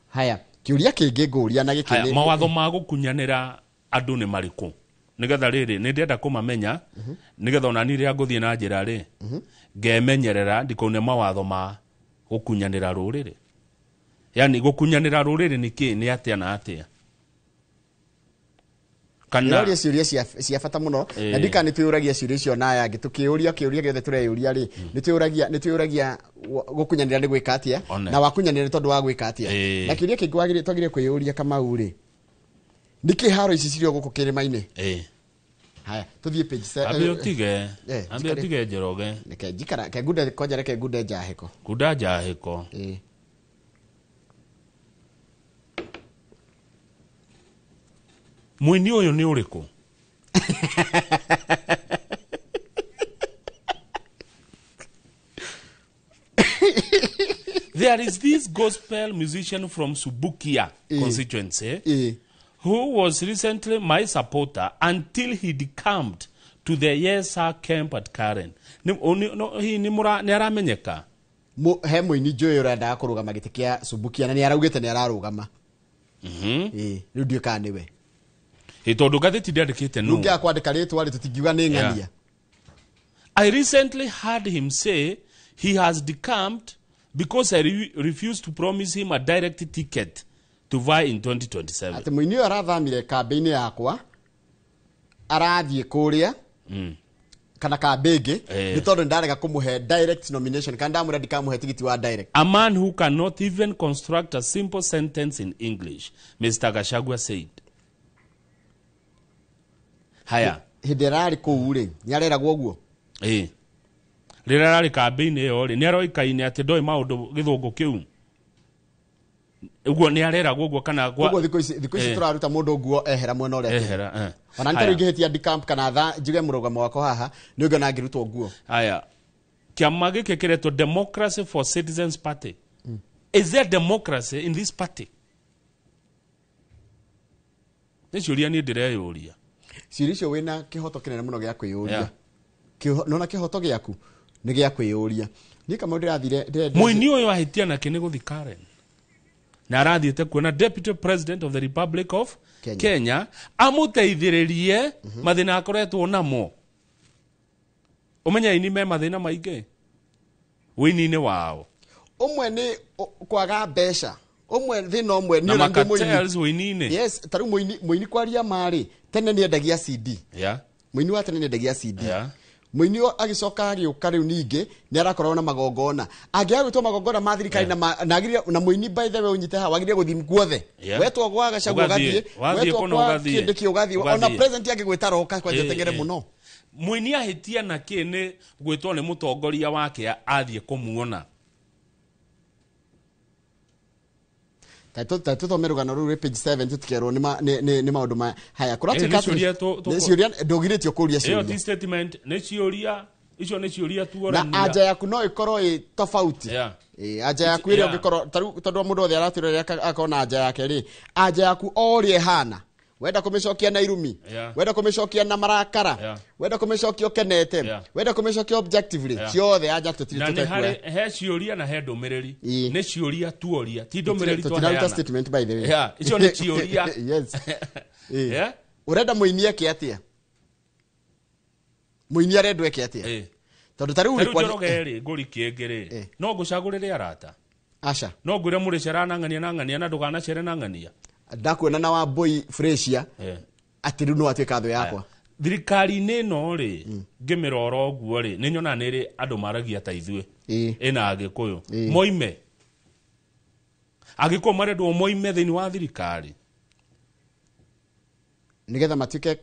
Haya, kĩũria kĩngĩ ngũria na gĩkĩ Haya, nĩ mawatho ma gũkunyanĩra andũ nĩ marĩkũ? Nĩgetha rĩrĩ, nĩ ndĩrenda kũmamenya, nĩgetha ona niĩ rĩrĩa ngũthiĩ na njĩra rĩ, ngemenyerera ndikaune mawatho ma gũkunyanĩra rũrĩrĩ. Yani gũkunyanĩra rũrĩrĩ nĩ kĩ, nĩ atĩa na atĩa? Kana Ndĩroria ciũria cia bata mũno, na ndika nĩ twĩyũragia ciũria icio na aya angĩ, tũkĩũria kĩũria gĩothe tũreyũria rĩ, nĩ twĩyũragia gũkunyanĩra nĩ gwĩka atĩa, na wakunyanĩra nĩ tondũ wa gwĩka atĩa. Na kĩũria kĩngĩ twagĩrĩire kwĩyũria Kamau rĩ, nĩkĩ haro ici cirĩ o gũkũ kĩrĩma-inĩ? Haya, tũthiĩ page Ambia ũtige, ambia ũtige Njoroge. Reke njikara, ke ngunde, kwanja reke ngunde njahĩko. Ngunda njahĩko. Mũini ũyũ nĩ ũrĩkũ? There is this gospel musician from Subukia constituency who was recently my supporter until he decamped to the Yes Sir camp at Karen. Nĩ aramenyeka? He mũini njũĩ ũrendaga kũrũgama gĩtĩ kĩa Subukia na nĩ araugĩte nĩ ararũgama. Rĩu ndiũĩ kana nĩwe. Ĩ, tondũ ngathĩti ndĩandĩkĩte nũ. Rĩu kwandĩka rĩtwa rĩ, tũtingiuga nĩ ng'ania. I recently heard him say he has decamped because I refused to promise him a direct ticket to vie in 2027. Atĩ mũini ũyũ arathamire kambĩ-inĩ yakwa, arathiĩ kũrĩa, kana kambĩ ĩngĩ, nĩ tondũ ndarega kũmũhe direct nomination, kana ndamwĩra ndikamũhe tigiti wa direct. A man who cannot even construct a simple sentence in English, Mr. Gachagua said. Haya. Hĩndĩ ĩrĩa ararĩ kũu rĩ, nĩ areragwo ũguo? Rĩrĩa ararĩ kambĩ-inĩ ĩyo rĩ, nĩ aroĩkaine atĩ ndoĩ maũndũ gĩthũngũ kĩu. Ũguo nĩ areragwo ũguo kana gwa Ũguo thikũ ici tũraruta mũndũ nguo ehera mwena ũrĩa. Ehera, Ona nĩ Haya. tarĩu ingĩhĩtia decamp kana tha njuge mũrũgamo wakwa haha, nĩ ũngĩona ngĩrutwo nguo. Haya. Kĩama gĩkĩ kĩretwo Democracy for Citizens Party. Is there democracy in this party? Nĩ ciũria niĩ ndĩreyũria. Ciũria icio wĩna kĩhoto kĩnene mũno gĩa kwĩyũria. Nona kĩhoto gĩaku nĩ gĩa kwĩyũria. Niĩ Kamau ndĩrathire, Mũini ũyũ ahĩtia nake nĩ gũthiĩ Karen. Na arathiĩte kuona Deputy President of the Republic of Kenya, Kenya amũteithĩrĩrie mathĩna akoretwo namo. Ũmenye aini me mathĩna maingĩ wĩini-inĩ wao. Ũmwe nĩ kwaga mbeca. Ũmwe thĩna ũmwe Na nĩ ũrĩa ndĩ mũini. macartels ũini-inĩ. Yes, ta rĩu mũini kwaria marĩ tene nĩ endagia CD. Yeah. Mũini wa tene nĩ endagia CD. Yeah. Mũini ũyũ agĩcoka agĩũka rĩu ningĩ nĩ arakoragwo na magongona angĩaga gwĩtwo magongona ma thirikari na na mũini by the way ũnyite haha wagĩrĩire gũthiĩ guothe. Yeah. Wetwo gwa Gachagua Ũgathiĩ. ũgathiĩ, Wathiĩ wetwo kũna kwa ũgathiĩ. kĩndũ kĩ ũgathiĩ, ona Ũgathiĩ. president angĩgwĩta roka kwanja tengere mũno. Mũini ahĩtia na kĩ nĩ gwĩtwo nĩ mũtongoria wake athiĩ kũmuona. Ta tũthome rũgano rũu rwĩ page 7 tũtikerwo nĩ maũndũ ma haya kũratuĩka Nĩ atĩ- ciũria nĩ ciũria ndũgirĩtio kũria Ĩyo ciũria ti statement, nĩ ciũria icio, nĩ ciũria na tuorania. anja yaku no ĩkorwo ĩ tofauti. Yeah. Ĩ, anja yaku ĩrĩa ũngĩkorwo tarĩu tondũ mũndũ othe aratwĩrorera akorwo na anja yake rĩ, anja yaku o ũrĩa ĩhana, wenda kũmĩcokia na irumi, wenda kũmĩcokia na marakara, wenda kũmĩcokia ũkenete, wenda kũmĩcokia objectively, ciothe anja tũtirĩ Na nĩ tũtekuoya. harĩ he ciũria na he ndũmĩrĩri. Nĩ ciũria tuoria, ti ndũmĩrĩri Tũtiraruta twaheana. statement by the way. Yeah, icio nĩ ciũria. Yes. Ĩ. Yeah. Ũrenda mũini eke atĩa? Mũini arendwo eke atĩa? Tondũ ta rĩu Ta rĩu Njoroge rĩ, ngũri kĩngĩ rĩ, no ngũcagũrĩre arata? Aca. No ngwĩre mũrĩcera na ng'ania na ng'ania na ndũkanacere na ng'ania? Ndakuona na Wambui Freshia atĩ rĩu no atuĩka thũ yakwa. Thirikari-inĩ ĩno rĩ, ngĩmĩrora ũguo rĩ, nĩ nyonaga nĩ ĩrĩ andũ maragia ta ithuĩ ĩna Agĩkũyũ moime, Agĩkũyũ marendwo moime thĩinĩ wa thirikari nĩgetha matuĩke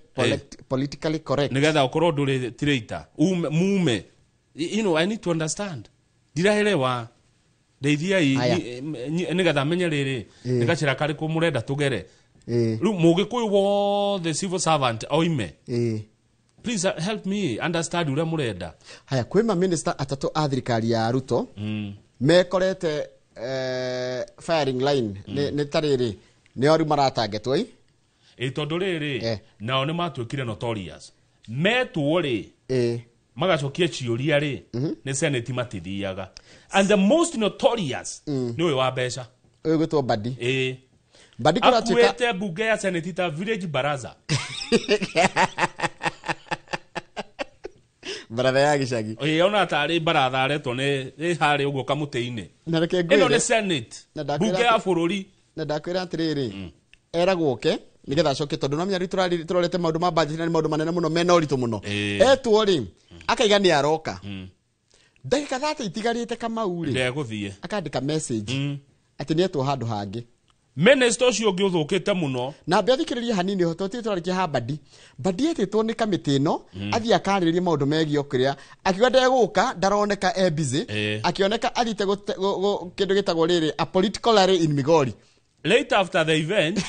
politically correct, nĩgetha ũkorwo ndũrĩ traitor ume mume. You know, I need to understand, ndiraelewa, ndeithiai Aya. nĩgetha menye rĩrĩ nĩ gacĩra karĩkũ mũrenda tũgere. Rĩu mũgĩkũyũ wothe civil servant oime. Please help me understand ũrĩa mũrenda. Haya, kwĩ ma minister atatũ a thirikari ya Ruto mekorete firing line nĩ ta rĩrĩ nĩo rĩu maratangetwo ĩ. Ĩ, tondũ rĩrĩ nao nĩ matuĩkire notorious metwo rĩ magacokia ciũria rĩ nĩ senate matithiaga, and the most notorious nĩ ũyũ wa mbeca. Ũyũ gwĩtwo Mbadi. Ĩ. Mbadi kũratuĩka Akuĩte mbunge ya senate ta village baraza. Baratha ya gĩcagi. Ĩ, ona tarĩ baratha aretwo nĩ ĩ harĩa ũguo kamũtĩ-inĩ. Na reke Ĩno ngwĩre nĩ senate, Na ndakwĩra mbunge ya bũrũri. Na ndakwĩra atĩrĩrĩ, eragwo oke nĩgetha acoke tondũ no menya rĩu tũrorete maũndũ ma budget na nĩ maũndũ manene mũno mena ũritũ mũno. Etwo rĩ akaiga nĩ aroka ndagĩka 30 itigarĩte Kamau rĩ ndegũthiĩ. Akandĩka message atĩ nĩetwo handũ hangĩ. Minister ũcio ũngĩ ũthũkĩte mũno. Na ambe athikĩrĩrie hanini tondũ tũrarĩkia ha Mbadi. Mbadi etĩtwo nĩ kamĩtĩ ĩno athiĩ akarĩrĩrie maũndũ megiĩ kĩrĩa akiuga ndegũka, ndaroneka e busy, akĩoneka athiĩte kĩndũ gĩtagwo rĩrĩ a political rally in Migori. Later after the event,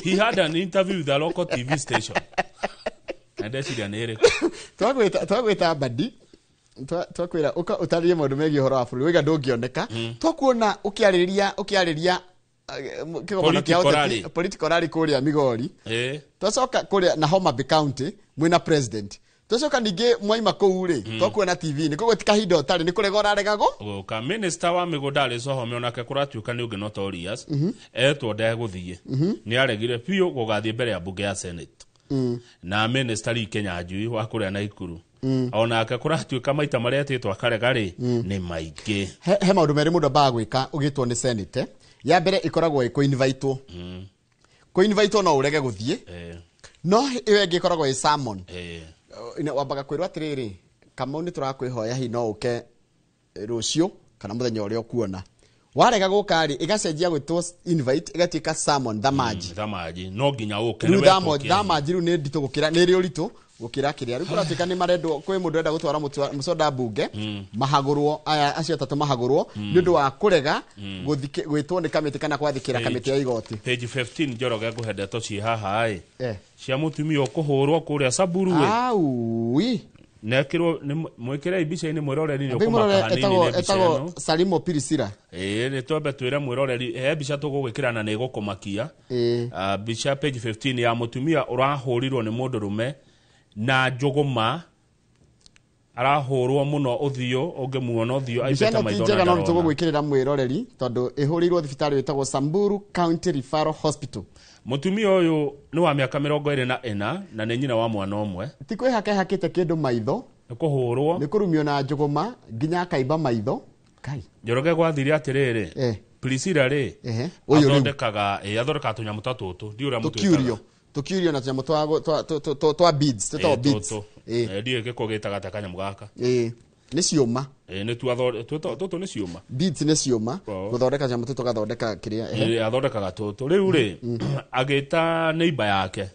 he had an interview with a local TV station. Na ndeciria nĩ ĩrĩkũ. Twagwĩta Mbadi, twakwĩra ũka ũtarĩrie maũndũ megiĩ ũhoro wa bũrũri waiga ndũngĩoneka, twakuona ũkĩarĩria kĩgomano kĩa Political ũteti rally. Political rally kũrĩa Migori. Twacoka kũrĩa na Homa Bay County mwĩna president, twacoka ningĩ mwaima kũu rĩ twakuona TV-inĩ, koguo ti kahinda ũtarĩ nĩ kũrega ũraregagwo. Gũka minister wa mĩgũnda arĩ Sohome onake kũratuĩka nĩ ũngĩ notorious. Etwo ndegũthiĩ. Nĩ aregire biũ gũgathiĩ mbere ya mbunge ya senate. Na minister Lee Kinyanjui wa kũrĩa Naikuru onake kũratuĩka maita marĩa etĩtwo akarega rĩ nĩ maingĩ. He maũndũ merĩ mũndũ ambaga gwĩka ũgĩtwo nĩ senate. Ya mbere ĩkoragwo ĩ kũ-invitwo. Kũ-invitwo no ũrege gũthiĩ, no ĩyo ĩngĩ ĩkoragwo ĩ summon. Wambaga kwĩrwo atĩrĩrĩ, Kamau nĩ tũrakwĩhoya hihi no ũke rũciũ kana mũthenya ũrĩa ũkuona. Warega gũka rĩ ĩgacenjia gwĩtwo invite ĩgatuĩka summon thamaji. Thamaji no nginya ũke. Rĩu nĩ wetwo thamaji rĩu nĩ nditũ gũkĩra, nĩ ĩrĩ ũritũ gũkĩra kĩrĩa rĩu kũratuĩka nĩ marendwo kwĩ mũndũ ũrenda gũtwara mũcoda mbunge mahagũrwo aya acio atatũ mahagũrwo nĩ ũndũ wa kũrega gwĩtwo nĩ kamĩtĩ kana gwathĩkĩra kamĩtĩ ya igoti. Page 15 Njoroge ngũhe ndeto ciĩ haha ĩ cia mũtumia ũkũhũrwo kũrĩa Samburu ĩ. Aui. Nekĩrwo mwĩkĩrei mbica-inĩ mwĩroreri nĩ Ambei ũkũmaka mũrore hanini etagwo nĩ mbica etagwo ĩno. Salimo Pirisira. Ĩĩ, nĩ twambe twĩre mwĩroreri he mbica tũgũgwĩkĩra na nĩ ĩgũkũmakia. Mbica page 15 ya mũtumia ũrahũrirwo nĩ mũndũrũme na njũgũma, arahũrwo mũno ũthiũ, ũngĩmuona ũthiũ Mbica aimbĩte ĩno ti maitho na njega no ndarona. nĩtũgũgwĩkĩrĩra mwĩroreri tondũ ĩhũrĩirwo thibitarĩ wĩtagwo Samburu County Referral Hospital. Mũtumia ũyũ nĩ wa mĩaka 24 na nĩ nyina wa mwana ũmwe. Ti kwĩhaka ĩhakĩte kĩndũ maitho, nĩ kũhũrwo, nĩ kũrumio na njũgũma nginya akaimba maitho. Kai. Njoroge gwathire atĩrĩrĩ, Priscilla rĩ, Ehe. Ũyũ rĩu. Athondekaga athondekaga tũnyamũ ta tũtũ, ndiũ ũrĩa mũtwĩtaga. Tũkiurio, tũkiurio na tũnyamũ twa beads, tũtagwo beads. Tũtũ. Ndiũĩ gĩko gĩtaga ta kanyamũ gaka. Ĩĩ, nĩ ciũma. Nĩtuo tũtũ nĩ ciũma. Beads nĩ ciũma. Oh. Gũthondeka tũnyamũ tũtũ tũgathondeka kĩrĩa, ehe. Athondekaga tũtũ rĩu rĩ, agĩta neighbor yake,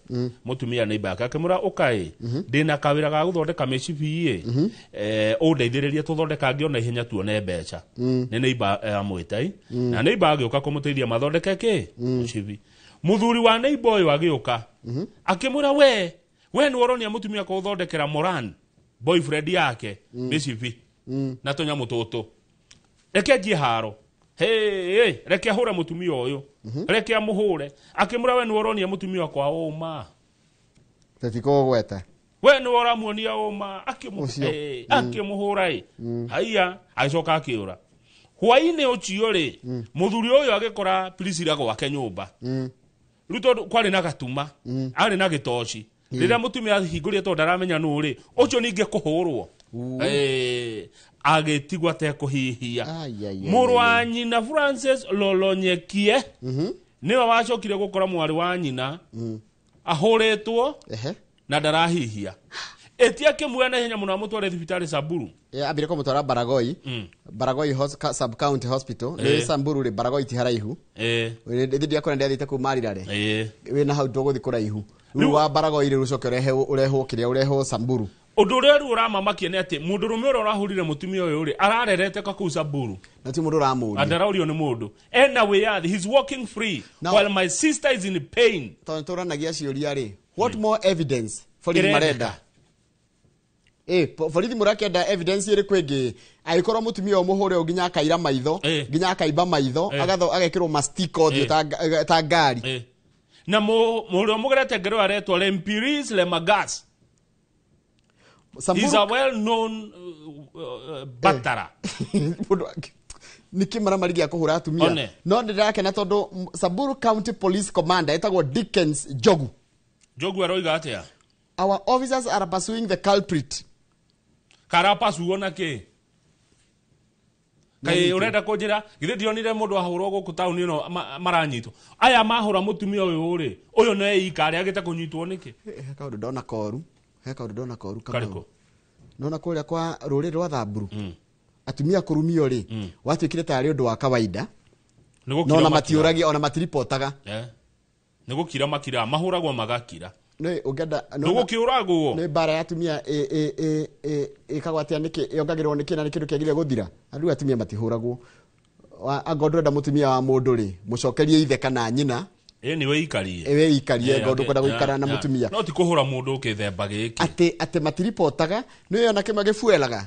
mũtumia neighbor yake, akĩmwĩra, ũkaĩ ndĩna kawĩra ga gũthondeka mĩcibi ĩ, ũndeithĩrĩrie tũthondekange ona ihenya tuone mbeca. Nĩ neighbor amwĩta ĩ, na neighbor agĩũka kũmũteithia mathondeke kĩ mũcibi. Mũthuri wa neighbor ũyũ agĩũka akĩmwĩra, we nĩ ũronia mũtumia kũthondekera Moran, boyfriend yake, mĩcibi na tũnyamũ tũtũ, reke njiĩ haro. Hey, reke ahũre mũtumia ũyũ, reke amũhũre. Akĩmwĩra, we nĩ ũronia mũtumia wakwa ũma. Tũtikũgweta. We nĩ ũramuonia ũma. Ũcio. Akĩmũhũra ĩ. Haiya, agĩcoka akĩũra. Hwainĩ ũcio rĩ, mũthuri ũyũ agĩkora Priscilla gwake nyũmba. Rĩu tondũ kwarĩ na gatuma, arĩ na gĩtoci, rĩrĩa mũtumia ahingũrire, tondũ ndaramenya nũ rĩ ũcio, ningĩ kũhũrwo. Agĩtigwo atekũhihia. Mũrũ wa nyina Francis Lolonyekie nĩwe wacokire gũkora mwarĩ wa nyina ahũrĩtwo na ndarahihia. Ĩtia akĩmuoya na ihenya mũno amũtware thibitarĩ Samburu. Ambire kũmũtwara Baragoi, Baragoi sub county hospital. Nĩ Samburu rĩ, Baragoi ti haraihu. Thĩ ndiakora ndĩathiĩte kũu Marirare. Wĩna hau ndũgũthiĩ kũraihu. Rĩu wa Baragoi rĩ, ũcoke ũrehwo kĩrĩa, ũrehwo Samburu. Ũndũ ũrĩa rĩu ũramamakia nĩ atĩ mũndũrũme ũrĩa ũrahũrire mũtumia ũyũ rĩ, ararerete ka kũu Samburu. Na ti mũndũ ũramũria. Ndaraũrio nĩ mũndũ, ena wĩyathi, he's walking free while my sister is in pain. Tondũ tũranagia ciũria rĩ, what more evidence borithi Ĩrendeka. marenda? Borithi mũrakĩenda evidence ĩrĩkũ ĩngĩ angĩkorwo mũtumia ũyũ mũhũre ũyũ nginya akaira maitho, nginya akaimba maitho, agekĩrwo mastika ũthiũ ta ngari? Na mũrĩa mũgerete ngero aretwo Lempiris Lemagas. He's a well known batara. Mũndũ nĩkĩ maramari gĩa kũhũra atumia? One. No ndĩrakena tondũ Samburu County Police Commander etagwo Dickens Njogu. Njogu aroiga atĩa? Our officers are pursuing the culprit. Karapasuo na kĩ? Kaĩ ũrenda kũnjĩra githĩ ndionire mũndũ ahũrwo gũkũ taũni ĩno maranyitwo aya mahũra mũtumia ũyũ rĩ, ũyũ no eika arĩ agĩte kũnyitwo nĩkĩ? He kaũndũ ndona koru, he kaũndũ ndona koru Kamau. Karĩkũ? Nona kũrĩa kwa rũrĩrĩ rwa Thamburu, atumia kũrumio rĩ, watuĩkire tarĩ ũndũ wa kawaida. Nĩ gũkira No ona makira. matiũragia, ona matiripotaga. Nĩ gũkira makira, mahũragwo magakira. Nĩ ũngĩenda Nĩ gũkĩũragwo. Nĩ mbara ya atumia ĩkagwo atĩa? Nĩkĩ yongagĩrĩrwo nĩkĩ na nĩ kĩndũ kĩagĩrĩire gũthira? Andũ atumia matihũragwo. Angorwo ndũrenda mũtumia wa mũndũ rĩ, mũcokerie ithe kana nyina. Ĩ, nĩ wĩikarie. Ĩ, wĩikarie ngorwo ndũkwenda gũikara na mũtumia. No ti kũhũra mũndũ ũkĩthemba gĩkĩ. Atĩ matiripotaga. Nĩ ona kĩmwe gĩbuelaga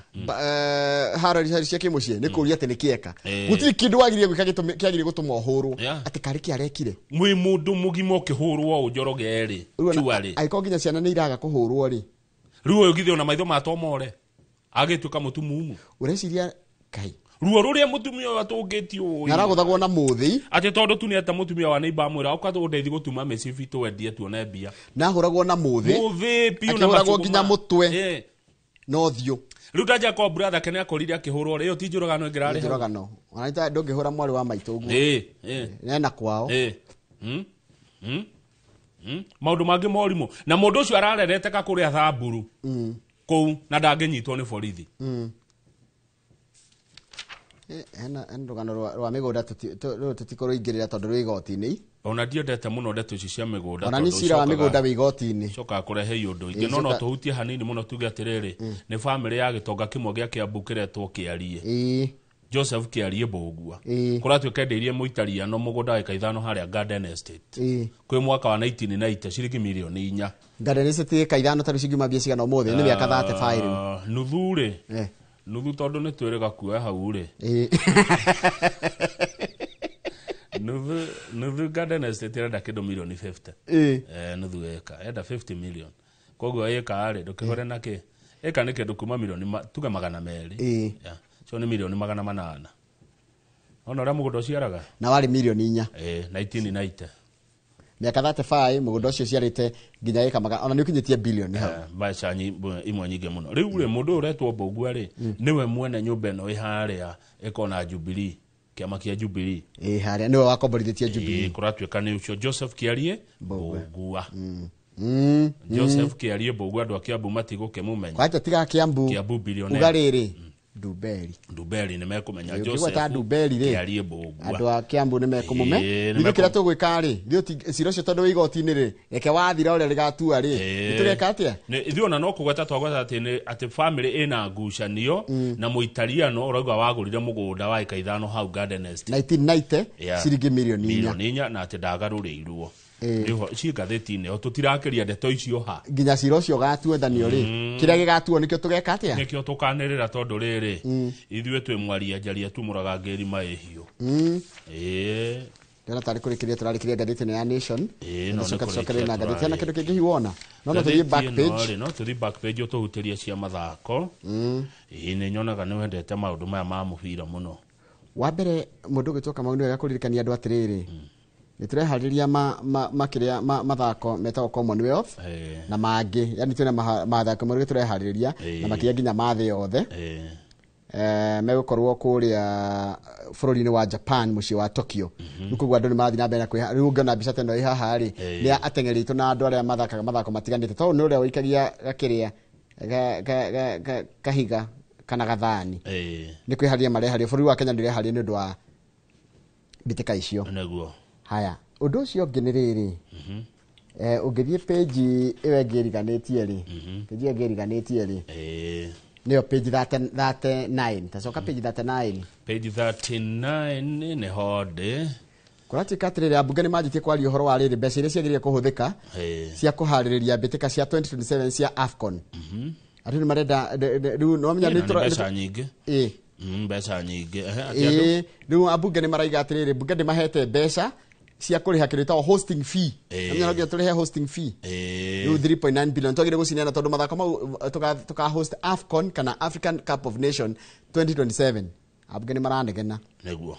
haro cia kĩmũciĩ nĩ kũũria atĩ nĩ kĩeka. Gũtirĩ kĩndũ wagĩrĩire gwĩka kĩagĩrĩire gũtũma ũhũrwo. Atĩ karĩ kĩ arekire? Mwĩ mũndũ mũgima ũkĩhũrwo ũũ Njoroge rĩ, Rĩu ona cuarĩ. Angĩkorwo nginya ciana nĩ iraga kũhũrwo rĩ. Rĩu ũyũ githĩ ona maitho matomore agĩtuĩka mũtumumu. Ũreciria kai ruo rũrĩa mũtumia ũyũ atũngĩtio ũũ Na aragũthagwo na mũthĩ. Atĩ tondũ tu nĩ ata mũtumia wa neighbor amwĩra ũka ũndeithie gũtuma mĩcibi twendie tuone mbia. Na ahũragwo na mũthĩ. Mũthĩ piũ na Akĩhũragwo macũgũ nginya mũtwe na ũthiũ. Rĩu ta Jacob brother ke nĩakorire akĩhũrwo rĩ, ĩyo ti njũragano ĩngĩrarĩ hau? Njũragano ona ita ndũngĩhũra mwarĩ wa maitũ ũguo. Ĩ. Nena kwao. Ĩ. Maũndũ mangĩ morimũ na mũndũ ũcio ararerete ka kũrĩa Thamburu kũu na ndangĩnyitwo nĩ borithi. Hena rũgano rwa mĩgũnda rũrũ tũtikũrũingĩrĩra tondũ rwĩ igoti-inĩ. Ona ndiendete mũno ndeto ici cia mĩgũnda Ona nĩ tondũ cira wa mĩgũnda wĩ igoti-inĩ. Cokaga kũrehe iũndũ ingĩ, no no tũhutie hanini mũno tuge atĩrĩrĩ, nĩ bamĩrĩ ya gĩtonga kĩmwe gĩa Kĩambu kĩretwo Kĩarie. Joseph Kĩarie Mbũgua kũratuĩka endeirie mũitariano mũgũnda wa ĩka 5 harĩa Garden Estate kwĩ mwaka wa 1990 ciringi mirioni 4. Garden Estate ĩka 5 tarĩu cingiuma mbia cigana ũmũthĩ? Nĩ mĩaka 35 rĩu. Nuthu rĩ, nuthu tondũ nĩ twĩrĩga kuoya hau rĩ, nuthu nuthu Garden Estate ĩrenda kĩndũ mirioni 50. Nuthu ĩka enda 50 million, koguo ĩka rĩ, ndũkĩhũre na kĩ ĩka nĩ kĩndũ kuma mirioni tuge 200. Yeah. Cio nĩ mirioni 800, ona ũrĩa mũgũnda ũciaraga. Na warĩ mirioni 4. 1990. Mĩaka 35 mũgũnda ũcio ũciarĩte nginya ĩka magana, ona nĩ ũkinyĩtie bilioni hau. Mbeca imwe nyingĩ mũno. Rĩu rĩ, mũndũ ũyũ ũretwo Mbũgua rĩ, nĩwe mwene nyũmba ĩno ĩ harĩa ĩkona Jubilee. Kĩama kĩa Jubilee. Ĩ harĩa nĩwe wakomborithĩtie Jubilee. Ĩ, kũratuĩka nĩ ũcio Joseph Kĩarie Mbũgua. Joseph Kĩarie Mbũgua, andũ a Kĩambu matigũkĩmũmenya. Kwanja tiga Kĩambu. Kĩambu billionaire. Uga rĩrĩ, Ndumberi. Ndumberi nĩ mekũmenya. Ũkĩgweta Joseph Ndumberi rĩ, Kĩarie Mbũgua. Andũ a Kĩambu nĩ mekũmũme. Ĩ, nĩ Ithuĩ kĩrĩa tũgwĩka rĩ, ithuĩ cira ũcio tondũ wĩ igoti-inĩ rĩ, reke wathira ũrĩa rĩgatua rĩ, Ĩ. nĩtũgeka atĩa? Ithuĩ ona no kũgweta twagweta atĩ atĩ family ĩna ngucanio na mũitaliano ũrauga wagũrire mũgũnda wa ĩka 5 hau Garden Estate. 1990. Yeah. Ciringi mirioni 4. Mirioni 4 na atĩ ndagarũrĩirwo. Ĩ. Nĩho ci ngathĩti-inĩ ĩyo, tũtirakĩria ndeto icio ha. Nginya cira ũcio ũgatuethanio rĩ, kĩrĩa gĩgatuo nĩkĩo tũgeka atĩa? Nĩkĩo tũkanĩrĩra, tondũ rĩrĩ, ithuĩ twĩ mwaria njaria tumũraga ngĩrima ĩhiũ. Ĩĩ. Ndĩrona tarĩ kũrĩkĩrĩria tũrarĩkĩria ngathĩti ĩno ya Nation. Ĩĩ, no nĩ Tũcoke kũrĩkia tũcokererie na ngathĩti hena tũrarĩ. kĩndũ kĩngĩ hihi wona? No tũthiĩ back Ngathĩti ĩno page. rĩ, no tũthiĩ back page ũtũhutĩrie cia mathako. Ĩĩ, nĩ nyonaga nĩ wendete maũndũ maya ma mũbira mũno. Wa mbere, mũndũ ũgĩtwo Kamau, nĩ wega kũririkania andũ atĩrĩrĩ, nĩ tũreharĩria makĩrĩa mathako metagwo Commonwealth na mangĩ, yani twĩna mathako merũ tũreharĩria na makĩria nginya ma thĩ yothe. Megũkorwo kũrĩa bũrũri-inĩ wa Japan, mũciĩ wa Tokyo. Rĩu koguo andũ nĩ marathiĩ na mbere na kwĩha. Rĩu ũngĩona mbica ta ĩno ĩ haha rĩ, nĩ ya ateng'eri aitũ na andũ arĩa mathakaga mathako matiganĩte, tondũ nĩ ũrĩa ũikagia gakĩrĩa kahiga kana gathani. Nĩ kwĩharĩria mareharĩria, bũrũri wa Kenya nĩ ũreharĩria nĩ ũndũ wa mbĩtĩka icio. Nĩguo. Haya, ũndũ ũcio ũngĩ nĩ rĩrĩ, ũngĩthiĩ page ĩyo ĩngĩ ĩriganĩtie rĩ, page ĩyo ĩngĩ ĩriganĩtie rĩ, nĩyo page 39, tacoka page 39. Page 39 nĩho ndĩ. Kũratuĩka atĩrĩrĩ, ambunge nĩ manjĩtie kwaria ũhoro wa rĩrĩ, mbeca iria ciagĩrĩire kũhũthĩka cia kũharĩrĩria mbĩtĩka cia 2027 cia AFCON. Andũ nĩ marenda rĩu no menya Ĩ, na nĩ nĩ mbeca nyingĩ. Ĩ. Mbeca nyingĩ. Ehe, atĩ andũ Ĩ, rĩu ambunge nĩ maraiga atĩrĩrĩ, mbunge ndĩmahete mbeca cia kũrĩha kĩndũ gĩtagwo hosting fee. Namenya no nginya tũrĩhe hosting fee. Rĩu 3.9 billion twagĩrĩire gũcineana tondũ mathako mau tũka host AFCON kana African Cup of Nation 2027. Ambunge nĩ maranegena. Nĩguo.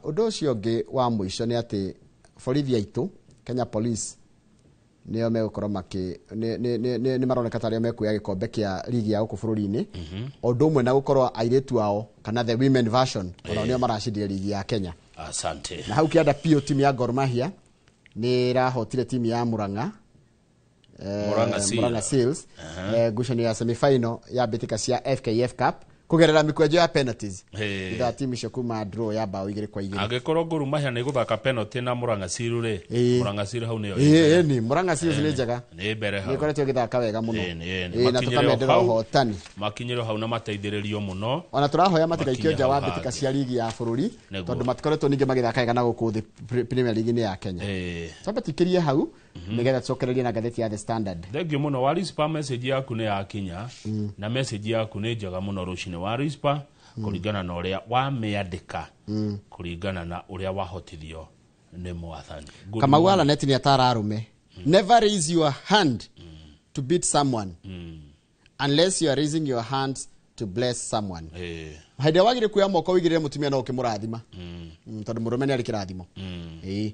Ũndũ ũcio ũngĩ wa mũico nĩ atĩ borithi aitũ, Kenya Police, nĩo megũkorwo makĩ nĩ maroneka tarĩo mekuoya gĩkombe kĩa ligi ya gũkũ bũrũri-inĩ, o ũndũ ũmwe na gũkorwo airĩtu ao kana the women version onao nĩo maracindire ligi ya Kenya. Asante. Na hau kĩanda piũ, timu ya Gor Mahia nĩ ĩrahotire timu ya Murang'a, Murang'a Seals. Murang'a Seals, ngucanio ya semifinal ya mbĩtĩka cia FKF Cup kũgerera mĩkwanjo ya penalties, thutha wa timu icio kuma draw ya bao 2-2. Angĩkorwo Gor Mahia nĩ gũthaka penalty na Murang'a Seal rĩ, Murang'a Seal hau nĩyo ĩ mbere. Ĩ ni Murang'a Seals nĩ njega. Nĩ mbere hau. Nĩ ĩkoretwo ĩgĩthaka wega mũno. Ĩ, nĩ. Ĩ, na Makinyĩre o tũkamendera hau. ũhotani. Makinyĩre hau na mateithĩrĩrio mũno. Ona tũrahoya matigaikio Makinye nja wa hau mbĩtĩka hangĩ. cia ligi ya bũrũri, Nĩguo. tondũ matikoretwo ningĩ magĩthaka wega na gũkũ thĩ Premier League-inĩ ya Kenya. Twambe tũikĩrie hau nĩgetha tũcokererie na ngathĩti ya The Standard. Thank you mũno Warispa, message yaku nĩ yakinya na message yaku nĩ njega mũno rũcinĩ Warispa, kũringana na ũrĩa wamĩandĩka, kũringana na ũrĩa wahotithio nĩ mwathani. Good Kamau morning. Alanet nĩ atara arũme, never raise your hand to beat someone unless you are raising your hands to bless someone. Hĩndĩ ĩrĩa wagĩrĩire kuoya moko ũigĩrĩre mũtumia no ũkĩmũrathima, tondũ mũrũme nĩ arĩ kĩrathimo. Ĩĩ.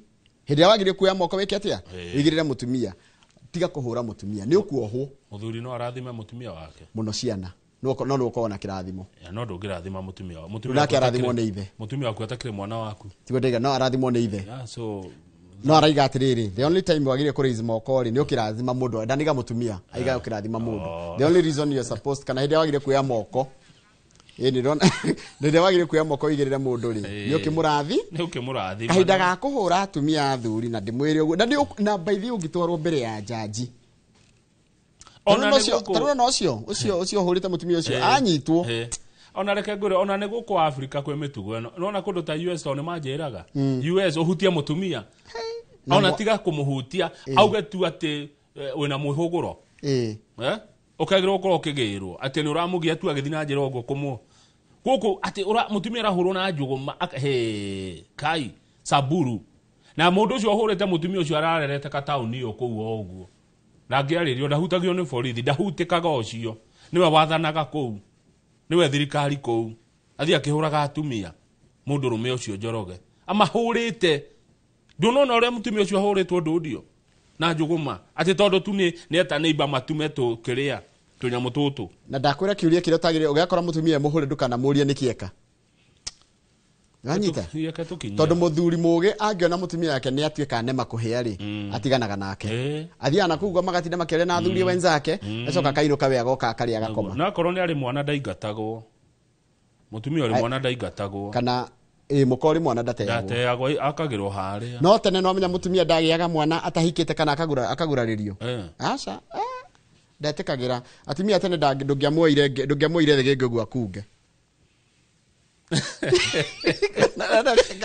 Hĩndĩ ĩrĩa wagĩrĩire kuoya moko wĩke atĩa? Ũigĩrĩre mũtumia, tiga kũhũra mũtumia, nĩ ũkuohwo. Mũthuri no arathime mũtumia wake. Mũno ciana no no nĩ ũkorwo na kĩrathimo. Ya, no ndũngĩrathima mũtumia wa Rĩu mũtumia nake waku arathimwo nĩ ithe. Mũtumia waku atakĩrĩ mwana waku. Tiguo ndaiga no arathimwo nĩ ithe. Yeah, so No araiga atĩrĩrĩ, the only time wagĩrĩire kũ raise moko rĩ, nĩ ũkĩrathima mũndũ, ndaniga mũtumia aiga ũkĩrathima mũndũ. The only reason you're supposed, kana hĩndĩ ĩrĩa wagĩrĩire kuoya moko, ĩ nĩ ndĩrona hĩndĩ ĩrĩa wagĩrĩire kuoya moko ũigĩrĩre mũndũ rĩ, nĩ ũkĩmũrathi. Nĩ ũkĩmũrathima. Kahinda ga kũhũra atumia athuri, na ndĩmwĩre ũguo na na by the way ũngĩtwarwo mbere ya jaji. Ona nĩ gũkũ- Tarora na ũcio ũhũrĩte mũtumia ũcio anyitwo. Ona reke ngwĩre, ona nĩ gũkũ Africa kwĩ mĩtugo ĩno, nona kũndũ ta US tondũ nĩ manjĩraga US ũhutie mũtumia, Na ona tiga kũmũhutia, auge tu atĩ wĩna mwĩhũgũro. Ũkagĩrĩrwo gũkorwo ũkĩgĩrwo atĩ nĩ ũramũgia tu agĩthiĩ na njĩra ũguo kũmũ gũkũ atĩ mũtumia arahũrwo na njũgũma he kai saburu, na mũndũ ũcio ũhũrĩte mũtumia ũcio ararerete kataũni ĩyo kũu o ũguo, ndangĩarĩrio, ndahutagio nĩ borithi, ndahutĩkaga, ũcio nĩwe wathanaga kũu, nĩwe thirikari kũu, athiĩ akĩhũraga atumia. Mũndũ rũme ũcio Njoroge amahũrĩte, ndũnona ũrĩa mũtumia ũcio ahũrĩtwo ndũndio na njũgũma atĩ tondũ tu nĩ nĩeta nĩimba matume tũkĩrĩa tũnyamũ tũtũ. Na ndakwĩra kĩũria kĩrĩa ũtagĩrĩire ũgakora mũtumia mũhũre, ndũkanamũrie nĩkĩ eka. Wanyita? Reke tũkinyie. Tondũ mũthuri mũgĩ angĩona mũtumia wake nĩ atuĩka nema kũhĩa rĩ, atiganaga nake. Athiaga na kũu ũguo magatinda makĩaria na athuri wenzake, acoka akainũka we agoka akarĩa agakoma. Na akorwo nĩ arĩ mwana ndaingatagwo. Mũtumia ũrĩ mwana ndaingatagwo. Kana mũka ũrĩ mwana ndateagwo. Ndateagwo, akagĩrwo harĩa. No tene no amenya mũtumia ndagĩaga mwana atahikĩte kana akagurarĩrio. Aca, ndetĩkagĩra. Atumia tene ndũngĩamuoire thĩgĩngĩ ũguo akunge.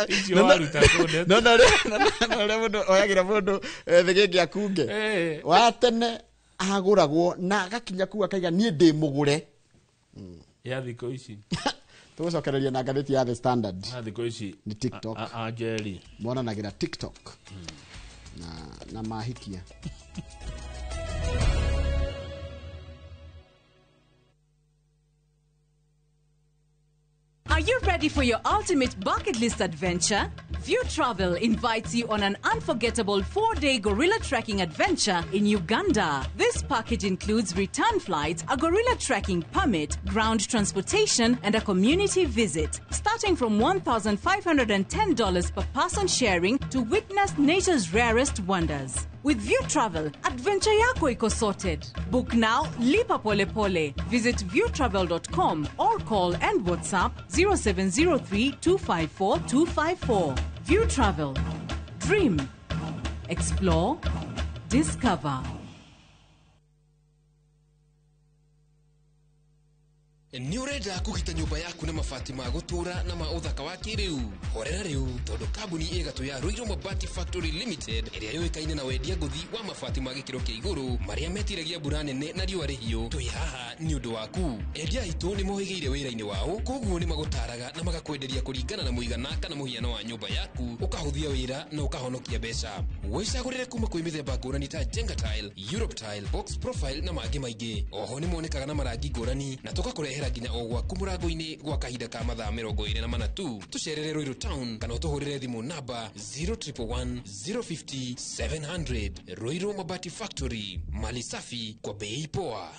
Icio waruta kũ ndeto? No, no, no, no, mũndũ oyagĩra mũndũ thĩgĩngĩ akunge. Wa tene agũragwo na agakinya kuu akaiga niĩ ndĩ mũgũre. Ya thikũ ici. Tũgũcokereria na ngathĩti ya The Standard. Ya thikũ ici. Ni TikTok. Anjeri. Monanagĩra TikTok. Na mahikia. Are you ready for your ultimate bucket list adventure? View Travel invites you on an unforgettable 4-day gorilla trekking adventure in Uganda. This package includes return flights, a gorilla trekking permit, ground transportation, and a community visit. Starting from $1,510 per person sharing to witness nature's rarest wonders. With View Travel, adventure yako iko sorted. Book now, lipa pole pole. Visit viewtravel.com or call and WhatsApp 0703 254 254. View Travel. Dream. Explore. Discover. Nĩ ũrenda kũgita nyũmba yaku na mabati ma gũtũũra na ma ũthaka wa kĩrĩu? Horera rĩu tondũ kambuni ĩ gatũ ya Ruiru Mabati Factory Limited ĩrĩa yũĩkaine na wendia ngũthi wa mabati ma gĩkĩro kĩa igũrũ marĩa metiragia mbura nene na riũa rĩhiũ, twĩ haha nĩ ũndũ waku. Endia aitũ nĩ mohĩgĩire wĩra-inĩ wao, koguo nĩ magũtaraga na magakwenderia kũringana na mũigana kana mũhiano wa nyũmba yaku, ũkahũthia wĩra na ũkahonokia mbeca. Wĩcagũrĩre kuma kwĩ mĩthemba ngũrani ta Jenga Tile, Europe Tile, Box Profile na mangĩ maingĩ. Oho nĩ monekaga na marangi ngũrani na tũgakũrehera nginya o gwaku mũrango-inĩ gwa kahinda ka mathaa 24 tu. Tũcerere Ruiru Town kana ũtũhũrĩre thimũ namba 0111 050 700. Ruiru Mabati Factory, mali safi kwa bei poa.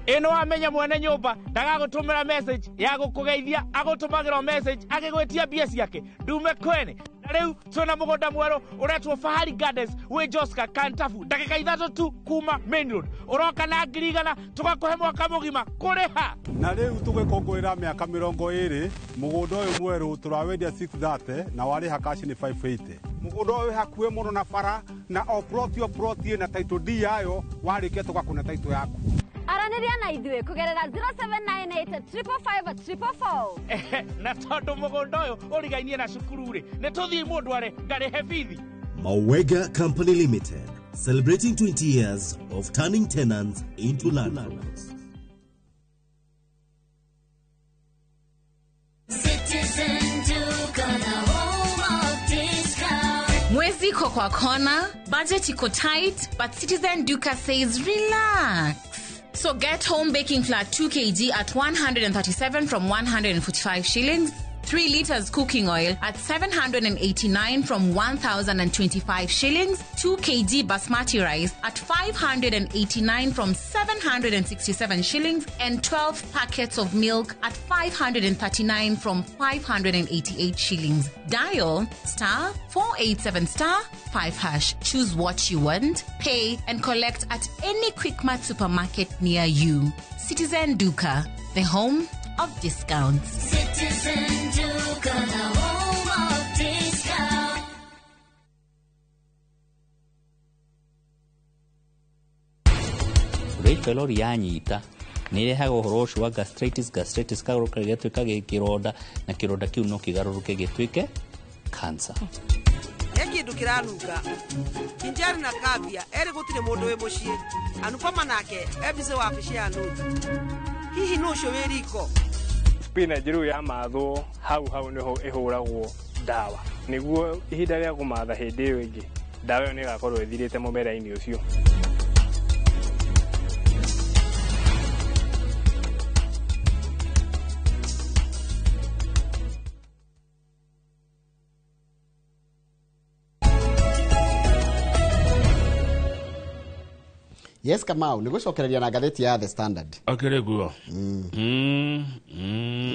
Ĩno wamenya mwene nyũmba ndagagũtũmĩra message ya gũkũgeithia, agũtũmagĩra message agĩgwĩtia mbia ciake ndume kwene. Na rĩu twĩna mũgũnda mwerũ ũretwo Fahari Gardens wĩ Joska Kantafu, ndagĩka 3 tu kuma main road. Ũroka na 100,000 tũgakũhe mwaka mũgima kũrĩha. Na rĩu tũgĩkũngũĩra mĩaka 20 mũgũnda ũyũ mwerũ tũrawendia 630 na warĩha cash nĩ 580. Mũgũnda ũyũ wĩ hakuhĩ mũno na bara na o plot o plot ĩna title deed yayo, warĩkia tũgakũne title yaku. Aranĩria na ithuĩ kũgerera 0798 555 444. Na tondũ mũgũnda ũyũ ũrigainie na cukuru rĩ, nĩ tũthiĩ mũndũ are ngarĩhe bithi. Mawega Company Limited, celebrating 20 years of turning tenants into landlords. Citizen Duka, the home of discount. Mwezi iko kwa kona, budget iko tight, but Citizen Duka says relax. So get home baking flour 2 kg at 137 from 145 shillings, 3 liters cooking oil at 789 from 1,025 shillings, 2 kg basmati rice at 589 from 767 shillings, and 12 packets of milk at 539 from 588 shillings. Dial *487 *5#. Choose what you want, pay, and collect at any Quickmart supermarket near you. Citizen Duka, the home of discounts. Citizen Duka, the home of discount. H. pylori yanyita nĩ ĩrehaga ũhoro ũcio wa gastritis, kagarũrũka gĩgatuĩka kĩronda, na kĩronda kĩu no kĩgarũrũke gĩtuĩke cancer. He kĩndũ kĩranunga. Kinjari na Kavia erĩ gũtirĩ mũndũ wĩ mũciĩ. Anupama nake e busy wabici ya nũthi. Hihi nũ ũcio wĩ riko? Spinach rĩu yamathwo hau hau nĩho ĩhũragwo ndawa nĩguo ihinda rĩa kũmatha hĩndĩ ĩyo ĩngĩ ndawa ĩyo nĩ ĩgakorwo ĩthirĩte mũmera-inĩ ũcio. Yes, Kamau, nĩgũcokereria na ngathĩti ya The Standard. Akĩrĩ guo.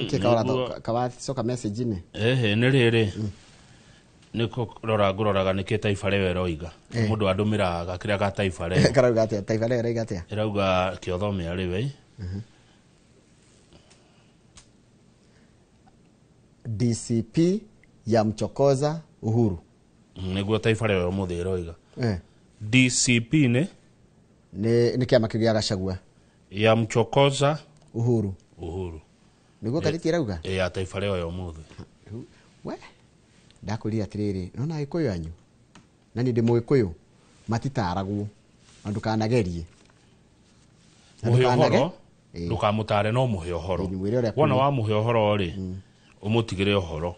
Nĩkĩ kaũratho kawacoka message-inĩ? Ehe, nĩ rĩrĩ nĩ kũrora ngũroraga nĩkĩ Taifa Leo ĩroiga. Mũndũ andũmĩra gakĩrĩa ga Taifa Leo. Karauga atĩa? Taifa Leo ĩroiga atĩa? Ĩrauga kĩothome arĩ we. DCP ya mchokoza Uhuru. Nĩguo Taifa Leo ũmũthĩ ĩroiga. DCP nĩ nĩ kĩama kĩu gĩa Gachagua. Ya mchokoza Uhuru. Uhuru. Nĩguo ngathĩti ĩrauga? Ya Taifa Leo ya ũmũthĩ. We ndakwĩrire atĩrĩrĩ, nona Agĩkũyũ anyu na niĩ ndĩ Mũgĩkũyũ, matitaragwo na ndũkanagerie. Mũhe ũhoro, ndũkamũtare no mũhe ũhoro. Wona wamũhe ũhoro rĩ, ũmũtigĩre ũhoro.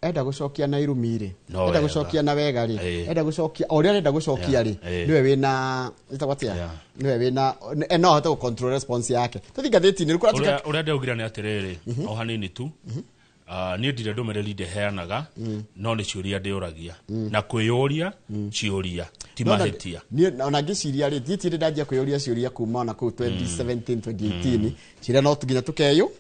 Enda gũcokia na irumi rĩ, enda gũcokia na wega rĩ, enda gũcokia o ũrĩa arenda gũcokia rĩ, nĩwe wĩna ĩtagwo atĩa? Nĩwe wĩna no ahote gũ control response yake. Tũthiĩ ngathĩti-inĩ. Ũrĩa ndaugire nĩ atĩrĩrĩ, o hanini tu, niĩ ndirĩ ndũmĩrĩri ndĩheanaga, no nĩ ciũria ndĩũragia na kwĩyũria ciũria ti mahĩtia. Niĩ ona ngĩciria rĩ, niĩ tirĩ ndanjia kwĩyũria ciũria kuma ona kũu 2017 2018, ciũria no nginya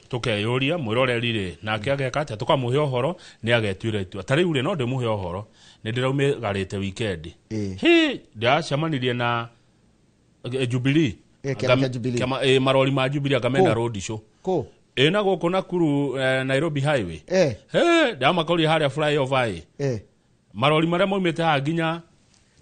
tũkeyũria mwĩroreri rĩ, nake ageka atĩa? Tũkamũhe ũhoro nĩ agetuĩra itua. Ta rĩu rĩ, no ndĩmũhe ũhoro, nĩ ndĩraumĩgarĩte weekend. Hĩ, ndĩracemanirie na Jubilee. Marori ma Jubilee anga mena road show. Kũ? Ĩna gũkũ Nakuru, Nairobi highway. Ndamakoria harĩa flyover ĩ. Marori marĩa maumĩte haha nginya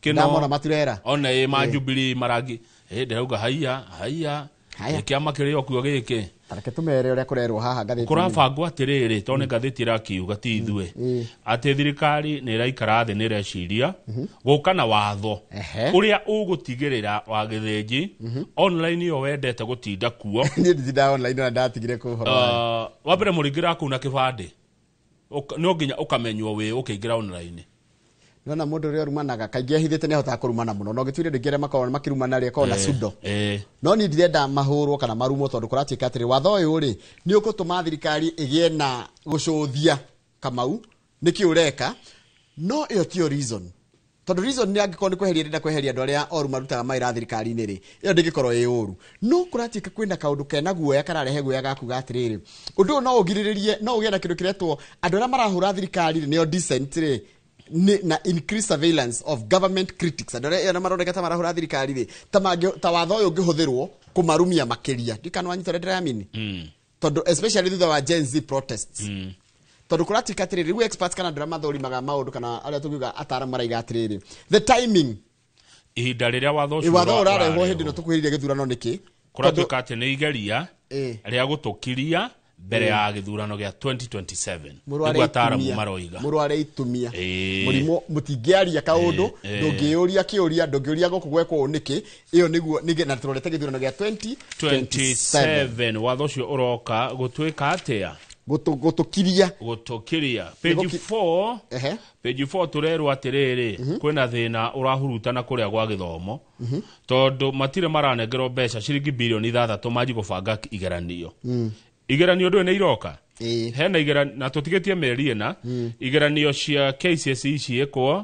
Kĩno. Ndamona maturera. Ona ĩ ma Jubilee marangi. Ndĩrauga haiya haiya. Kĩama kĩrĩ o kuo gĩkĩ. Tareke tũmere ũrĩa kũrerwo haha ngathĩti. Kũrabangwo atĩrĩrĩ, tondũ nĩ ngathĩti ĩrakiuga ti ithuĩ, atĩ thirikari nĩ ĩraikara thĩ nĩ ĩreciria gũka na watho ũrĩa ũgũtigĩrĩra wa gĩthĩnji online ĩyo wendete gũtinda kuo. Niĩ nditindaga online na ndatigire kũu ũhoro wayo. Wa mbere mũrĩingĩra kũu na kĩbandĩ, no nginya ũkamenywo wĩ ũkĩingĩra online. Nona mũndũ ũrĩa ũrumanaga kaingĩ ahithĩte nĩ ahotaga kũrumana mũno, na ũngĩtuire andũ aingĩ arĩa makoragwo makĩrumana rĩ, akoragwo na pseudo. No niĩ ndirenda mahũrwo kana marumwo, tondũ kũratuĩka atĩrĩ, watho ũyũ rĩ nĩ ũgũtũma thirikari ĩgĩe na gũcũthia Kamau nĩkĩ ũreka, no ĩyo tiyo reason. Tondũ reason nĩ angĩkorwo nĩ kweheria ĩrenda kweheria andũ arĩa oru marutaga mawĩra thirikari-inĩ rĩ, ĩyo ndĩngĩkorwo ĩ ũru. No kũratuĩka kwĩna kaũndũ kena guoya kararehe guoya gakuga atĩrĩrĩ, ũndũ ũyũ no ũgirĩrĩrie, no ũgĩe na kĩndũ kĩretwo andũ arĩa marahũra thirikari rĩ, nĩo decent rĩ, na increase surveillance of government critics. Andũ arĩa maroneka ta marahũra thirikari rĩ, ta watho ũyũ ũngĩhũthĩrwo kũmarumia makĩria. Ndikana wanyita ũrĩa ndĩramini? Tondũ especially thutha wa Gen Z protests. Tondũ kũratuĩka atĩrĩrĩ, rĩu experts kana andũ arĩa mathũrimaga maũndũ kana arĩa tũngiuga ataaramu maraiga atĩrĩrĩ, the timing, ihinda rĩrĩa watho ũcio watho ũrarehwo hĩndĩ ĩno tũkuhĩrĩirie gĩthurano nĩkĩ? Kũratuĩka atĩ nĩ igeria rĩa gũtũkiria mbere ya gĩthurano gĩa 2027. Nĩguo ataaramu maroiga. Mũrware itumia. Mũrimũ mũtingĩaria kaũndũ, ndũngĩyũria kĩũria, ndũngĩũria gũkũ gwekwo ũũ nĩkĩ? Ĩyo nĩguo na tũrorete gĩthurano gĩa 2027. Watho ũcio ũroka gũtuĩka atĩa? Gũtũkiria. Gũtũkiria. Page 4. Page 4 tũrerwo atĩrĩrĩ, kwĩna thĩna ũrahurutana kũrĩa gwa gĩthomo, tondũ matirĩ maranengerwo mbeca ciringi bilioni 6 manji gũbanga igeranio. Igeranio ndũĩ nĩ iroka? Hena igeranio na tũtigĩtie mĩeri ĩna, igeranio cia KCSE ciĩkwo,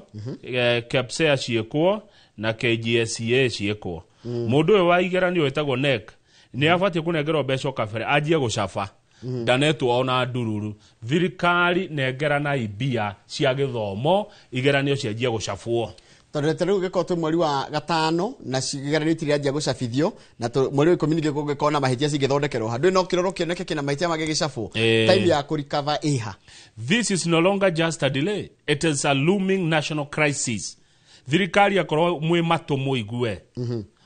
KPSEA ciĩkwo na KGSEA ciĩkwo. Mũndũ ũyũ wa igeranio wĩtagwo NEC nĩ abatiĩ kũnengerwo mbeca o kabere anjie gũcaba. Ndanetwo ona ndururu. Thirikari nengerana mbia cia gĩthomo, igeranio cianjie gũcabwo. Tondũ ta rĩu gĩkorwo twĩ mweri wa gatano na igeranio itiranjia gũcabithio, na mweri wa 10 ningĩ kũngĩkorwo na mahĩtia cingĩthondekerwo ha, ndũĩ no kĩroro kĩoneke kĩna mahĩtia mangĩgĩcabwo. Time ya kũrikava ĩha. This is no longer just a delay, it is a looming national crisis. Thirikari akorwo mwĩ matũ mũigue,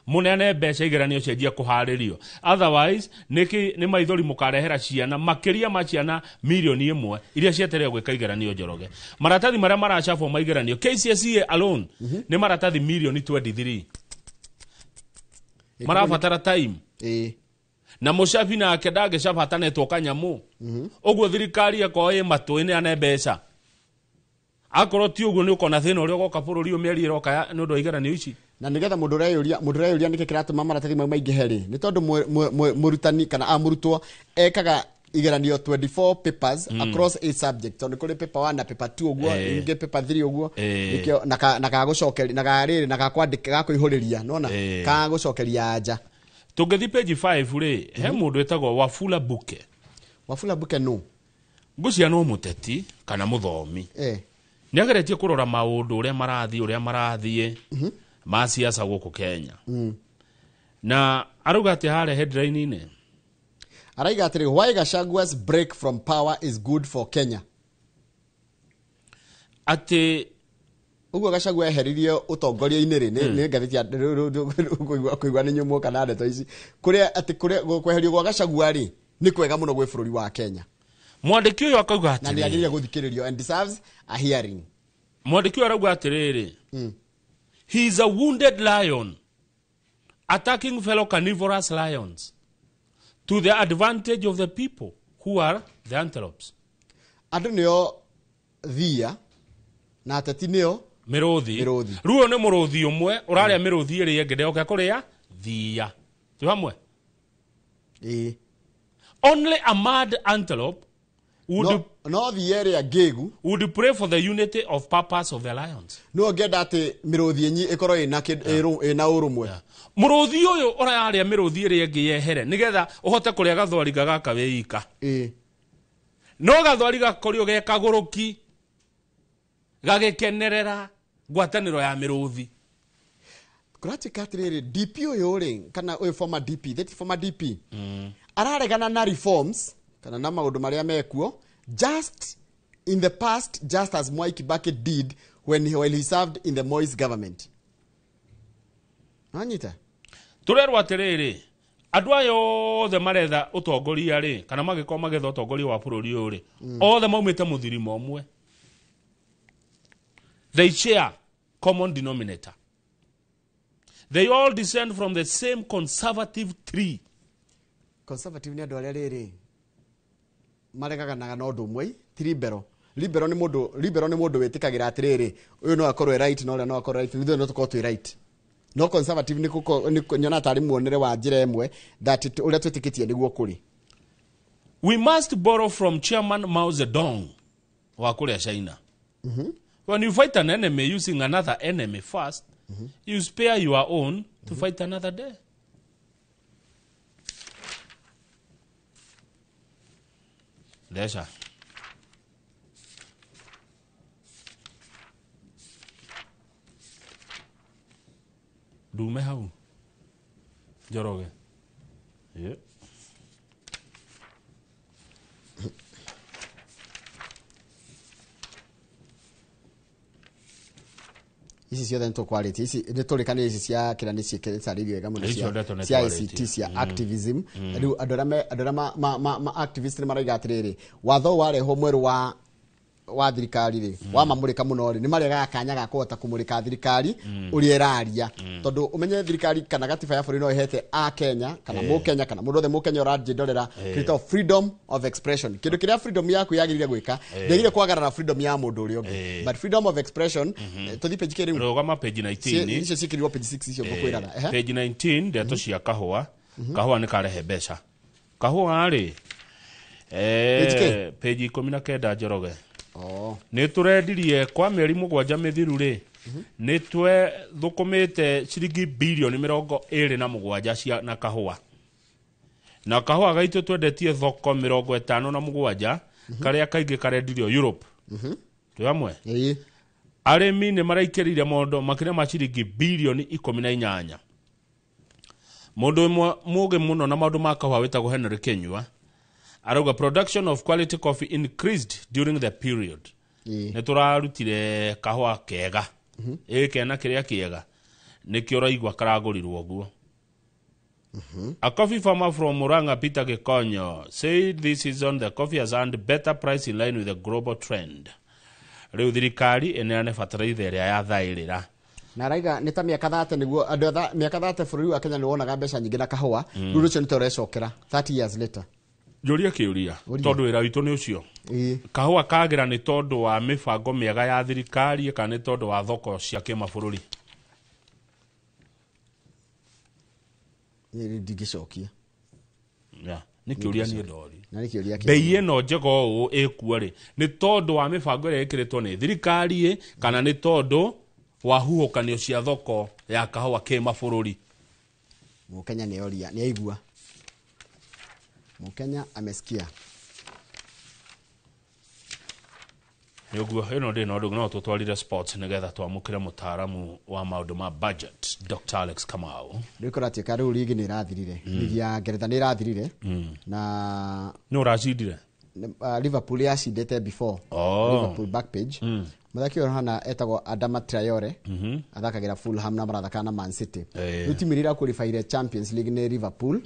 mũneane mbeca igeranio cianjia kũharĩrio, otherwise nĩ maithori mũkarehera ciana makĩria ma ciana milioni 1 iria cietereire gwĩka igeranio Njoroge. Maratathi marĩa maracabwo ma igeranio KCSE alone nĩ maratathi milioni 23. Marabatara time. Na mũcabi nake ndangĩcaba atanetwo kanyamũ. Ũguo thirikari ĩkorwo ĩ matũ ĩneane mbeca. Akorwo ti ũguo nĩ ũkona thĩna ũrĩa ũgoka bũrũri ũyũ mĩeri ĩroka nĩ ũndũ wa igeranio ici. Na nĩgetha mũndũ ũreyũria nĩkĩ kĩratũma maratathi mau maingĩhe rĩ, nĩ tondũ mũrutani kana mũrutwo ekaga igeranio 24 papers across 8 subjects. Tondũ kũrĩ paper 1 na paper 2 ũguo, ingĩ paper 3 ũguo, nĩkĩo na gagũcokeria, na garĩrĩ, na gakwandĩka, gakũihũrĩria, nĩwona? Gagũcokeria anja. Tũngĩthiĩ page 5 rĩ, he mũndũ wĩtagwo Wafula Buke. Wafula Buke no Ngwĩciria no mũteti kana mũthomi. Nĩ ageretie kũrora maũndũ ũrĩa marathiĩ ma siasa gũkũ Kenya. Na arauga atĩ harĩa headline-inĩ araiga atĩrĩ, why Gachagua's break from power is good for Kenya. Atĩ ũguo Gachagua eheririe ũtongoria-inĩ rĩ, nĩ ngathĩti ya kũigua nĩ nyũmũ kana ndeto ici kũrĩa atĩ kũrĩa kweherio gwa Gachagua rĩ nĩ kwega mũno gwĩ bũrũri wa Kenya. Mwandĩki ũyũ akauga na nĩ atĩrĩrĩ, agĩrĩire gũthikĩrĩrio and deserves a hearing. Mwandĩki ũyũ arauga atĩrĩrĩ, he is a wounded lion attacking fellow carnivorous lions to the advantage of the people who are the antelopes. Andũ nĩo thia na ateti nĩo mĩrũthi. Rĩu ũyũ nĩ mũrũthi ũmwe ũrarĩa mĩrũthi ĩrĩa ĩngĩ ndeoke kũrĩa thia. Twĩ hamwe? Only a mad antelope would no thia ĩrĩa ngĩgu would pray for the unity of purpose of the lions. No ngenda atĩ mĩrũthi ĩnyi ĩkorwo ĩna ũrũmwe. Mũrũthi ũyũ ũrarĩa mĩrũthi ĩrĩa ĩngĩ yehere nĩgetha ũhote kũrĩa gathwariga gaka wĩ ika. No gathwariga korio ge kagũrũki gagĩkenerera ngwatanĩro ya mĩrũthi. Kũratuĩka atĩrĩrĩ, DP ũyũ rĩ, kana ũyũ former DP, that former DP araregana na reforms kana na maũndũ marĩa mekuo just in the past, just as Mwai Kibaki did when he served in the Moi's government. Anyita turerwo atĩrĩrĩ, andũ aya othe maretha ũtongoria rĩ, kana magĩkorwo magetha ũtongoria wa bũrũri ũyũ rĩ, othe maumĩte mũthirimo ũmwe. They share common denominator. They all descend from the same conservative tree. Conservative nĩ andũ arĩa rĩrĩ maregaganaga na ũndũ ũmwe, ti liberal. Liberal nĩ mũndũ, liberal nĩ mũndũ wĩtĩkagĩra atĩrĩrĩ, ũyũ no akorwo e right na ũrĩa no akorwo right, ithuĩ no tũkorwo twĩ right. No conservative nĩ nyona tarĩ muonere wa njĩra ĩmwe that ũrĩa twĩtĩkĩtie nĩguo kũrĩ. We must borrow from Chairman Mao Zedong wa kũrĩa China. When you fight an enemy using another enemy first, you spare your own to fight another day. Desha. Ndume hau Njoroge. Yeah. Ici ciothe nĩtũkwarĩtie, ici nĩtũrĩkanĩire ici cia kĩrĩa nĩ ciĩkĩrĩte wega mũno cia ICT cia activism. Rĩu andũ arĩa ma activist nĩ marauga atĩrĩrĩ, watho warehwo mwerũ wa thirikari rĩ, wamamũrĩka mũno rĩ, nĩ maregaga kanya ga kũhota kũmũrĩka thirikari ũrĩa ĩraria, tondũ ũmenye thirikari kana gatiba ya bũrũri no ĩhete a Kenya kana mũkenya kana mũndũ wothe mũkenya ũranjĩndorera kĩrĩtagwo freedom of expression. Kĩndũ kĩrĩa freedom yaku yagĩrĩire gwĩka ndĩagĩrĩire kwagarara freedom ya mũndũ ũrĩa ũngĩ, but freedom of expression. Tũthiĩ page kĩ rĩu? Rũgama page 19. Icio ciĩkĩrirwo page 6 icio ngũkwĩraga. Page 19 ndeto cia kahũa. Kahũa nĩ karehe mbeca. Kahũa rĩ, page 19 Njoroge. Nĩ tũrendirie kwa mĩeri 7 mĩthiru rĩ, nĩ twethũkũmĩte ciringi bilioni 27 cia na kahũa. Na kahũa gaitũ twendetie thoko 57 karĩa kaingĩ karendirio Europe. Twĩ hamwe? Arĩmi nĩ maraikĩrire mondo makĩria ma ciringi bilioni 18. Mũndũ ũmwe mũgĩ mũno na maũndũ ma kahũa wĩtagwo Henry Kinyua arauga production of quality coffee increased during the period. Nĩ tũrarutire kahũa kega. Ĩ kena kĩrĩa kĩega nĩkĩo ũraigua karagũrirwo ũguo. A coffee farmer from Murang'a, Peter Gikonyo, said this season the coffee has earned better price in line with the global trend. Rĩu thirikari ĩneane bataraitha ĩrĩa yathaĩrĩra. Na araiga nĩ ta mĩaka 30 nĩguo andũ mĩaka 30 bũrũri wa Kenya nĩ wonaga mbeca nyingĩ na kahũa. Rĩu ũcio nĩ ta ũrecokera 30 years later. Njũria kĩũria tondũ wĩra witũ nĩ ũcio. Kahũa kagĩra nĩ tondũ wa mĩbango mĩega ya thirikari kana nĩ tondũ wa thoko cia kĩmabũrũri? Ndingĩcokia. Nĩ kĩũria niĩ ndori. Na nĩ kĩũria kĩega. Bei ĩno njega ũũ ĩkuo rĩ, nĩ tondũ wa mĩbango ĩrĩa ĩkĩrĩtwo nĩ thirikari kana nĩ tondũ wa huhũkanio cia thoko ya kahũa kĩmabũrũri? Mũkenya nĩ oria, nĩ aigua. Mkenya amesikia. Nĩ ũguo ĩno ndĩ na ũndũ no tũtwarire sports nĩgetha twamũkĩre mũtaaramu wa maũndũ ma budget Dr. Alex Kamau. Rĩu kũratuĩka rĩu ligi nĩ ĩrathirire. Ligi ya Ngeretha nĩ ĩrathirire na nĩ ũracindire. Liverpool yacindĩte before. Oh. Liverpool back page. Mũthaki ũyũ hana etagwo Adama Traore. Athakagĩra Fulham na marathaka na Man City. Rĩu timu iria iraqualifyire Champions League nĩ Liverpool,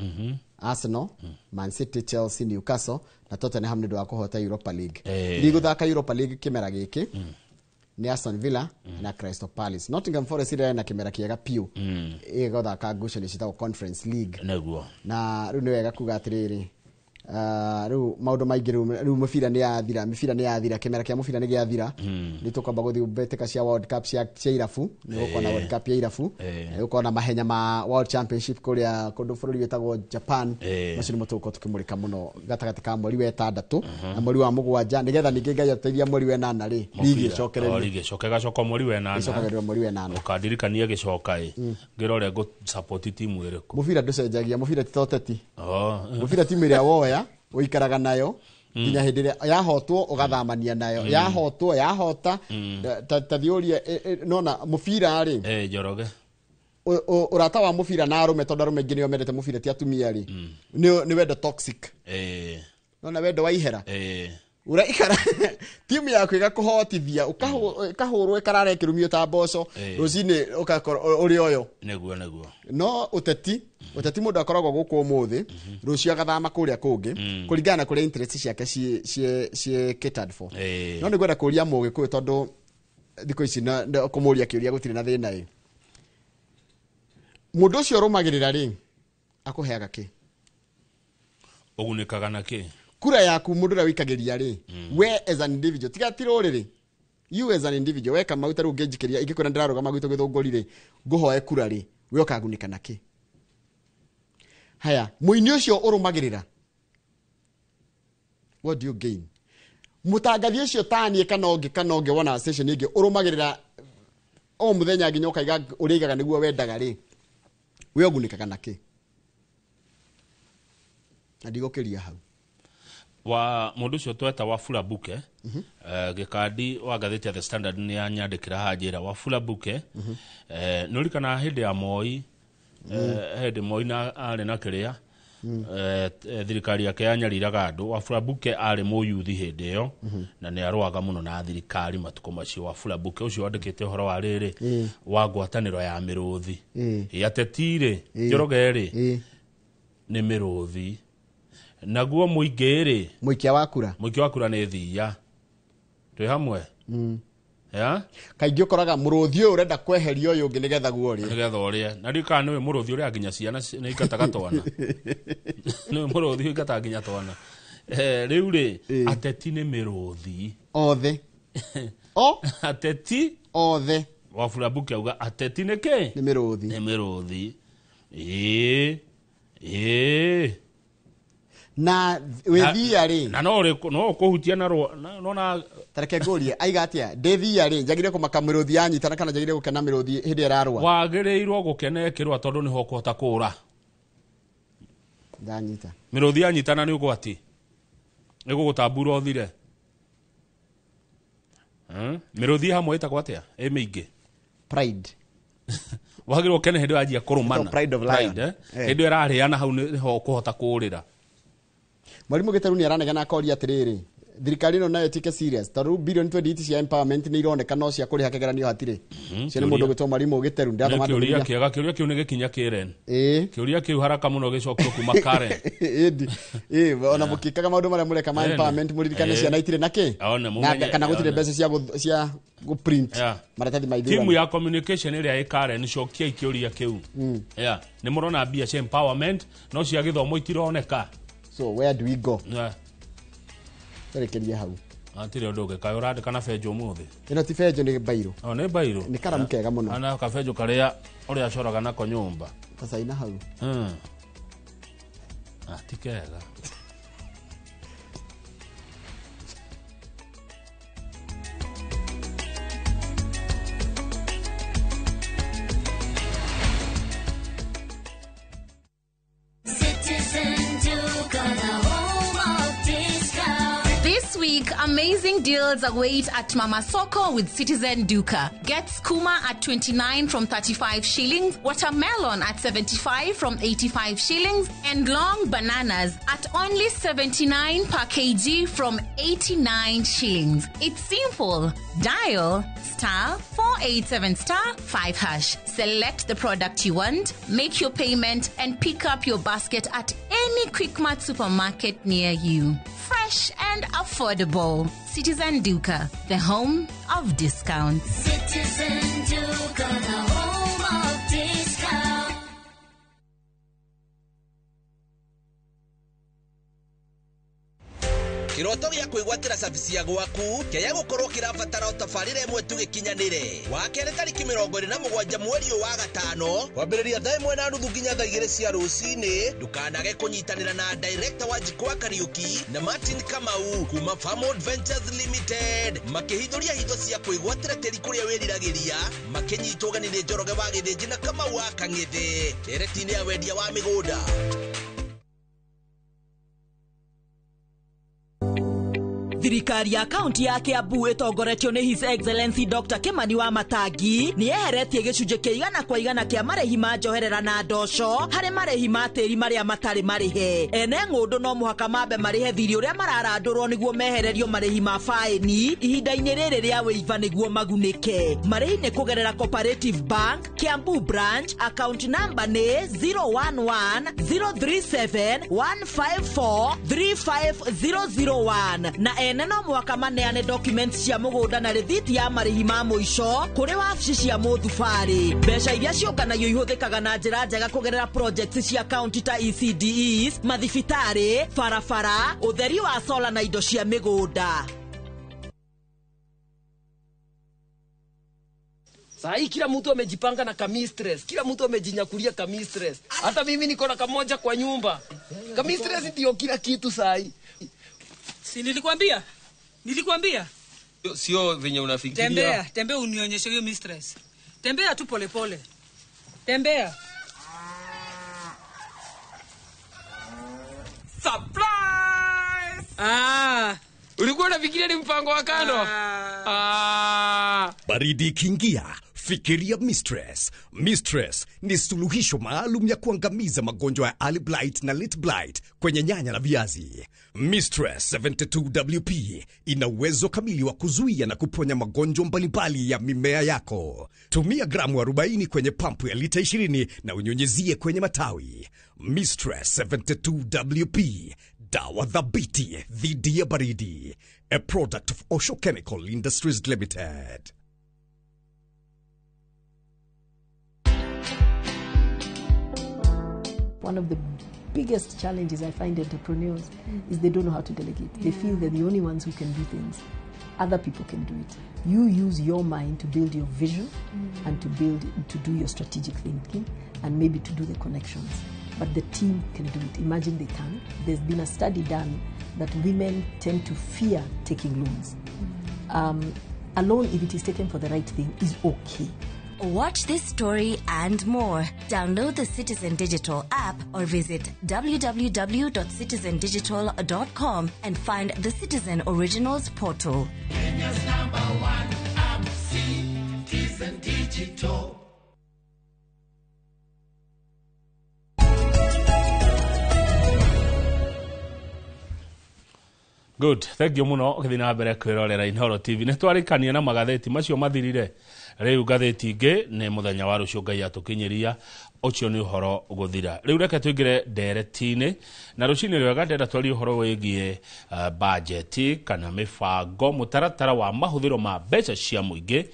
Arsenal, Man City, Chelsea, Newcastle na Tottenham nĩ ũndũ wa kũhota Europa League. Iria igũthaka Europa League kĩmera gĩkĩ nĩ Aston Villa na Crystal Palace. Nottingham Forest ĩrĩa ĩna kĩmera kĩega piũ ĩgũthaka ngucanio ciĩtagwo Conference League. Nĩguo. Na rĩu nĩ wega kuga atĩrĩrĩ, rĩu maũndũ maingĩ rĩu mĩbira nĩ yathira, mĩbira nĩ yathira, kĩmera kĩa mũbira nĩ gĩathira. Nĩ tũkwamba gũthiĩ mbĩtĩka cia World Cup cia irabu, nĩ gũkorwo na World Cup ya irabu, nĩ gũkorwo na mahenya ma World Championship kũrĩa kũndũ bũrũri wĩtagwo Japan. Macio nĩmo tũgũkorwo tũkĩmũrĩka mũno gatagatĩ ka mweri wa ĩtandatũ na mweri wa mũgwanja, nĩgetha ningĩ Ngai atũteithia mweri wa ĩnana rĩ, ligi ĩcokererie. Ligi ĩcoke ĩgacoka mweri wa ĩnana. Ĩcokagĩrĩrio mweri wa ĩnana. Ũkandirikania gĩcoka ĩ ngĩrore ngũ support timu ĩrĩkũ. Mũbira ndũcenjagia, mũbira ti ta ũteti. Mũbira timu ĩrĩa woya ũikaraga nayo nginya hĩndĩ ĩrĩa yahotwo ũgathamania nayo, yahotwo yahota. Ta thiĩ ũrie nona mũbira rĩ, Njoroge ũrata wa mũbira na arũme, tondũ arũme aingĩ nĩo mendete mũbira ti atumia rĩ, nĩ wendo toxic. Nona wendo wa ihera. Ũraikara timu yaku ĩgakũhotithia, ũkahũrwo ĩkarara ĩkĩrumio ta mboco, rũcinĩ ũgakorwo ũrĩ ũyũ. Nĩguo nĩguo. No ũteti mũndũ akoragwo gũkũ ũmũthĩ, rũciũ agathama kũrĩa kũngĩ, kũringana na kũrĩa interest ciake ciĩ catered for. No nĩngwenda kũria Mũgĩkũyũ tondũ thikũ ici kũmũria kĩũria gũtirĩ na thĩna ĩ. Mũndũ ũcio ũrũmagĩrĩra rĩ, akũheaga kĩ? Ũgunĩkaga na kĩ? Kura yaku mũndũ ũrĩa wĩikagĩria rĩ, we as an individual, tiga ti rũrĩrĩ, you as an individual, we Kamau ta rĩu ũngĩnjikĩria ingĩkwĩra ndĩrarũgama gwitũ Gĩthũngũri rĩ, ngũhoe kura rĩ, we ũkagunĩka na kĩ? Haya, mũini ũcio ũrũmagĩrĩra, what do you gain? Mũtangathi ũcio taniĩ kana ũngĩ wona station ĩngĩ ũrũmagĩrĩra o mũthenya nginya ũkaiga ũrĩigaga nĩguo wendaga rĩ, we ũgunĩkaga na kĩ? Na ndigũkĩria hau. Wa mũndũ ũcio tweta Wafula Buke, gĩkandi wa ngathĩti ya The Standard nĩ anyandĩkĩra haha njĩra Wafula Buke, nĩ ũririkanaga hĩndĩ ya Moi, hĩndĩ Moi na arĩ na kĩrĩa, thirikari yake yanyariraga andũ. Wafula Buke arĩ mũyuthi hĩndĩ ĩyo na nĩ arũaga mũno na thirikari matukũ macio. Wafula Buke ũcio wandĩkĩte ũhoro wa rĩrĩ wa ngwatanĩro ya mĩrũthi, ateti rĩ, Njoroge rĩ, nĩ mĩrũthi, naguo mũingĩ rĩ, mũikia wa kura, mũikia wa kura nĩ thiia. Twĩ hamwe? Ya? Kaingĩ ũkoraga mũrũthi ũyũ ũrenda kweheria ũyũ ũngĩ nĩgetha guo ũrĩe. Nĩgetha ũrĩe. Na ndiũĩ kana nĩwe mũrũthi ũrĩa nginya ciana nĩ ingataga twana. Nĩwe mũrũthi ũingataga nginya twana. Rĩu rĩ, ateti nĩ mĩrũthi. Othe. Ateti othe. Wafula Buke auga ateti nĩ kĩ? Nĩ mĩrũthi. Nĩ mĩrũthi. Ĩĩ. Na wĩthia rĩ, na no ũkũhutia na nona tareke ngũrie aiga atĩa ndĩthia rĩ, njagĩrĩire kũmaka mĩrũthi yanyitana kana njagĩrĩire gũkena mĩrũthi hĩndĩ ĩrarũa? Wagĩrĩirwo gũkena ĩkĩrũa tondũ nĩho ũkũhota kũũra. Ndanyita. Mĩrũthi yanyitana nĩ ũgwati, ĩgũgũtambura ũthire. Mĩrũthi hamwe ĩtagwo atĩa? Ĩ mĩingĩ. Pride. Wagĩrĩirwo ũkene hĩndĩ wanjia kũrũmana. Pride of lion. Hĩndĩ ĩrarĩana hau nĩho ũkũhota kũũrĩra. Mwarimu Gĩtaru nĩ aranegena akoria atĩrĩrĩ, thirikari ĩno nayo ĩtuĩke serious tondũ bilioni 28 cia empowerment nĩ ironeka no cia kũrĩha kĩgeranio hatirĩ. Ũcio nĩ mũndũ ũgwĩtwo Mwarimu Gĩtaru, ndĩrathoma ndũmĩrĩri. Kĩũria kĩega, kĩũria kĩu nĩ gĩkinya Karen. Kĩũria kĩu haraka mũno gĩcokio kuma Karen. Ĩĩ, ona mũkĩkaga maũndũ marĩa mũreka ma empowerment mũririkane ciana itirĩ na kĩ? Kana gũtirĩ mbeca cia gũ-print maratathi ma ithurano. Timu ya communication ĩrĩa ĩ Karen cokiai kĩũria kĩu. Nĩ mũrona mbia cia empowerment no cia gĩthomo itironeka. So where do we go? Tarekeria hau. Atire ũndũ ũngĩ kaĩ ũrandĩka na benjo ũmũthĩ? Ĩno ti benjo nĩ bairũ. O nĩ bairũ. Nĩ karamu kega mũno. Ana kabenjo karĩa ũrĩa acoraga nako nyũmba. Tacaina hau. Ti kega. Citizen Duka, the home of discount. This week week, amazing deals await at Mama Soko with Citizen Duka. Get skuma at 29 from 35 shillings, watermelon at 75 from 85 shillings, and long bananas at only 79 per kg from 89 shillings. It's simple. Dial star 487 star 5 hash. Select the product you want, make your payment, and pick up your basket at any Quickmart supermarket near you. Fresh and affordable. Citizen Duka, the home of discounts. Citizen Duka, the home of discount. Kiroto gĩa kwĩgwatĩra cabici ya gwaku kĩaya gũkorwo kĩrabatara o tabarĩra ĩmwe tu gĩkinyanĩre. Wa kerĩ tarĩki 27 mweri ũyũ wa gatano kwambĩrĩria thaa 1:30 nginya thaa 2 cia rũcinĩ. Ndũkanage kũnyitanĩra na director wa Jikwa Kariuki na Martin Kamau kuma Farmwood Ventures Limited makĩhithũria hitho cia kwĩgwatĩra tĩri kũrĩa wĩriragĩria, makĩnyitwo ũgeni nĩ Njoroge wa Gĩthĩnji na Kamau wa Kang'ethe ndereti-inĩ ya wendia wa mĩgũnda. Thirikari ya kaunti ya Kiambu ĩtongoretio nĩ His Excellency Dr. Kimani wa Matangi nĩ yeheretie gĩcunjĩ kĩa 100% kĩa marĩhi ma njoherera na ndoco harĩ marĩhi ma tĩri marĩa matarĩ marĩhe. Ene ng'ũndũ no mũhaka mambe marĩhe thirĩ ũrĩa mararandũrwo nĩguo mehererio marĩhi ma faĩni ihinda-inĩ rĩrĩ rĩa wĩiva nĩguo magunĩke. Marĩhi nĩ kũgerera Cooperative Bank, Kiambu Branch, account number nĩ 011 037 154 35001 na ene no mwaka maneane documents cia mũgũnda na rĩthiti ya marĩhi ma mũico kũrĩ wabici cia mũthubarĩ. Mbeca iria ciũnganagio ihũthĩkaga na njĩra njega kũgerera projects cia county ta ECDEs, mathibitarĩ, barabara, ũtheri wa sola na indo cia mĩgũnda. Saa hii kila mtu amejipanga na kamistress, kila mtu amejinyakulia kamistress. Hata mimi niko na kamoja kwa nyumba. Kamistress ndio kila kitu saa hii. Si nilikwambia? Nilikwambia? Sio venye unafikiria. Tembea, tembea unionyeshe hiyo mistress. Tembea tu pole pole. Tembea. Surprise! Ah, ulikuwa unafikiria ni mpango wa kando? Ah. Baridi ikiingia, fikiria Mistress. Mistress ni suluhisho maalum ya kuangamiza magonjwa ya early blight na late blight kwenye nyanya na viazi. Mistress 72WP ina uwezo kamili wa kuzuia na kuponya magonjwa mbalimbali ya mimea yako. Tumia gramu 40 kwenye pampu ya lita 20 na unyunyizie kwenye matawi. Mistress 72WP, dawa thabiti dhidi ya baridi. A product of Osho Chemical Industries Limited. One of the biggest challenges I find entrepreneurs is they don't know how to delegate. They feel they're the only ones who can do things. Other people can do it. You use your mind to build your vision and to do your strategic thinking and maybe to do the connections. But the team can do it. Imagine they can. There's been a study done that women tend to fear taking loans. A loan, if it is taken for the right thing, is okay. Watch this story and more. Download the Citizen Digital app or visit www.citizendigital.com and find the Citizen Originals portal. Kenya's number one app, Citizen Digital. Good. Thank you muno ũgĩthiĩ na mbere kwĩrorera Inooro TV. Nĩ twarĩkania na magathĩti macio mathirire. Rĩu ngathĩti ingĩ nĩ mũthenya wa rũciũ Ngai atũkinyĩria, ũcio nĩ ũhoro gũthira. Rĩu reke tũingĩre ndereti-inĩ na rũcinĩ rwega ndĩrenda twarie ũhoro wĩgiĩ bajeti kana mĩbango mũtaratara wa mahũthĩro ma mbeca cia mũingĩ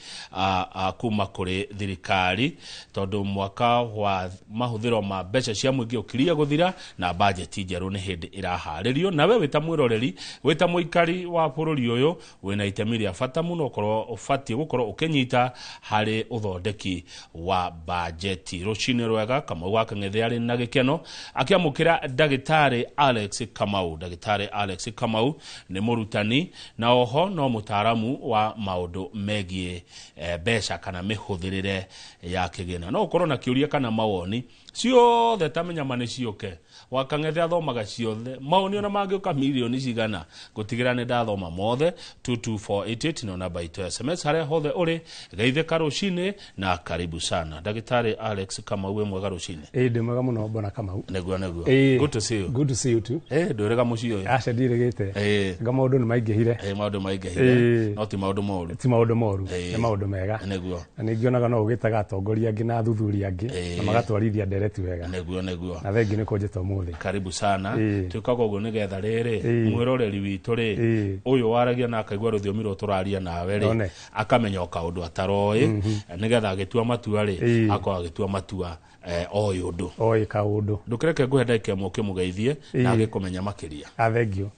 kuma kũrĩ thirikari, tondũ mwaka wa mahũthĩro ma mbeca cia mũingĩ ũkirie gũthira na bajeti njerũ nĩ hĩndĩ ĩraharĩrio. Nawe wĩ ta mwĩroreri, wĩ ta mũikari wa bũrũri ũyũ, wĩna itemi rĩa bata mũno ũkorwo ũbatiĩ gũkorwo ũkĩnyita harĩ ũthondeki wa bajeti. Rũcinĩ Rwega. Kamau wa Kang'ethe arĩ na gĩkeno akĩamũkĩra ndagĩtarĩ Alex Kamau. Ndagĩtarĩ Alex Kamau nĩ mũrutani na oho no mũtaaramu wa maũndũ megiĩ mbeca kana mĩhũthĩrĩre ya kĩgĩna. No ũkorwo na kĩũria kana mawoni ciothe ta mĩnyama nĩ ciũke. Wa Kang'ethe athomaga ciothe, mawoni ona mangĩũka mirioni cigana, ngũtigĩra nĩ ndathoma mothe. 22488 no namba itũ ya SMS harĩa hothe ũrĩ. Geithĩka rũcinĩ na karibu sana ndagĩtarĩ Alex Kamau. Wĩ mwega rũcinĩ? Ĩĩ, ndĩ mwega mũno, bwana Kamau. Nĩguo, nĩguo. Ĩĩ. Good to see you. Good to see you too. Ndwĩrĩga mũciĩ ũyũ? Aca, ndirĩgĩte. Nga maũndũ nĩ maingĩhire. Maũndũ maingĩhire. No ti maũndũ moru. Ti maũndũ moru, nĩ maũndũ mega. Na nĩ ngĩonaga no ũgĩtaga atongoria angĩ na athuthuria angĩ na magatwarithia ndereti wega. Nĩguo, nĩguo. Na thengi nĩ kũnjĩta ũmũthĩ. Karibu sana. Twĩkaga ũguo nĩgetha rĩrĩ mwĩroreri witũ rĩ, ũyũ waragia na akaigua rũthiomi rũrũ tũraria nawe rĩ, One. akamenya o kaũndũ ataroĩ, nĩgetha agĩtua matua rĩ, akorwo agĩtua matua oĩ ũndũ. Oĩ kaũndũ. Ndũkĩreke ngũhe ndagĩka ĩmwe ũkĩmũgeithie na agĩkũmenya makĩria. A thengio.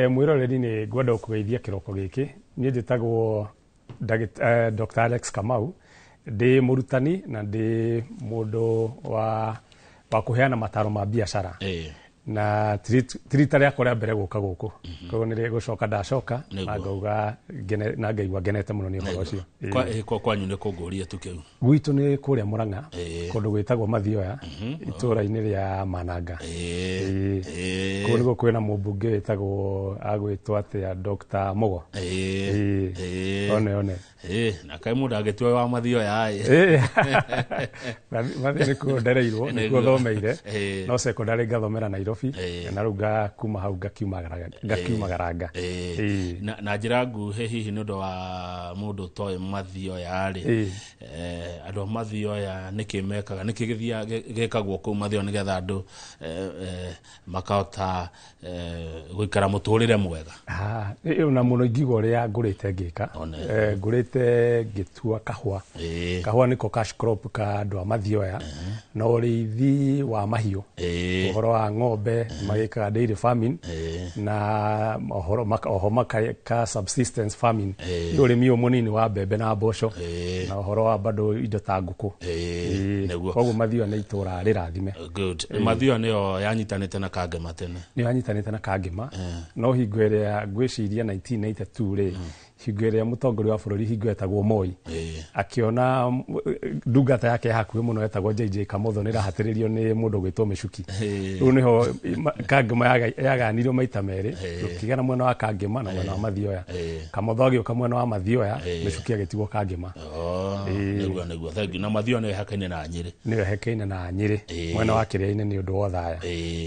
Mwĩroreri, nĩ ngwenda gũkũgeithia kĩroko gĩkĩ. Niĩ njĩtagwo Dr. Alex Kamau, ndĩ mũrutani na ndĩ mũndũ wa kũheana mataro ma biacara, na ti rita rĩakwa rĩa mbere gũka gũkũ, koguo nĩ gũcoka ndacoka na ngauga na ngaigua ngenete mũno nĩ ũhoro ũcio. Kwanyu nĩ kũngũria tu kĩu? Gwitũ nĩ kũrĩa Mũrang'a, kũndũ gwĩtagwo Mathioya, itũũra-inĩ rĩa Mananga. Kũu nĩkuo kwĩna mũmbunge wĩtagwo, agwĩtwo atĩa, Dr. Mugo. One one. Na kaĩ mũndũ angĩtua wa Mathioya ĩ? Mathioya nĩkuo ndereirwo, nĩkuo thomeire, no secondary ngathomera Nairobi, na rĩu kuma hau ngakiumagaranga. Na njĩra nguhĩ, hihi nĩ ũndũ wa mũndũ ũtoĩ Mathioya rĩ, andũ a Mathioya nĩkĩ mekaga, nĩkĩ gĩthiaga gĩkagwo kũu Mathioya nĩgetha andũ makahota gũikara mũtũrĩre mwega? Ah, ĩyo na mũno ingiuga ũrĩa ngũrĩte ngĩka. Ngũrĩte ngĩtua kahũa. Kahũa nĩko cash crop ka andũ a Mathioya, na ũrĩithi wa mahiũ, ũhoro wa ng'ombe magĩkaga dairy farming, na ũhoro oho makeka subsistence farming, nĩ ũrĩmi ũyũ mũnini wa mbembe na mboco, na ũhoro wa bado indo ta ngũkũ. Koguo Mathioya nĩ itũra rĩrathime. Good. Mathioya nĩyo yanyitanĩte na Kangema tene? Nĩyo yanyitanĩte na Kangema, no hingo ĩrĩa ngwĩciria 1992 rĩ, hingo ĩrĩa mũtongoria wa bũrũri hingo etagwo Moi akĩona ndungata yake ya hakuhĩ mũno etagwo JJ Kamotho nĩ ĩrahatĩrĩrio nĩ mũndũ ũgwĩtwo Mĩcuki, rĩu nĩho Kangema yaganirio maita merĩ, gũkĩgĩa na mwena wa Kangema na mwena wa Mathioya. Kamotho agĩũka mwena wa Mathioya, Mĩcuki agĩtigwo Kangema. Nĩguo, nĩguo, thank you. Na Mathioya nĩyo ĩhakaine na Nyĩrĩ? Nĩyo ĩhakaine na Nyĩrĩ, mwena wa Kĩrĩa-inĩ nĩ ũndũ wa Othaya.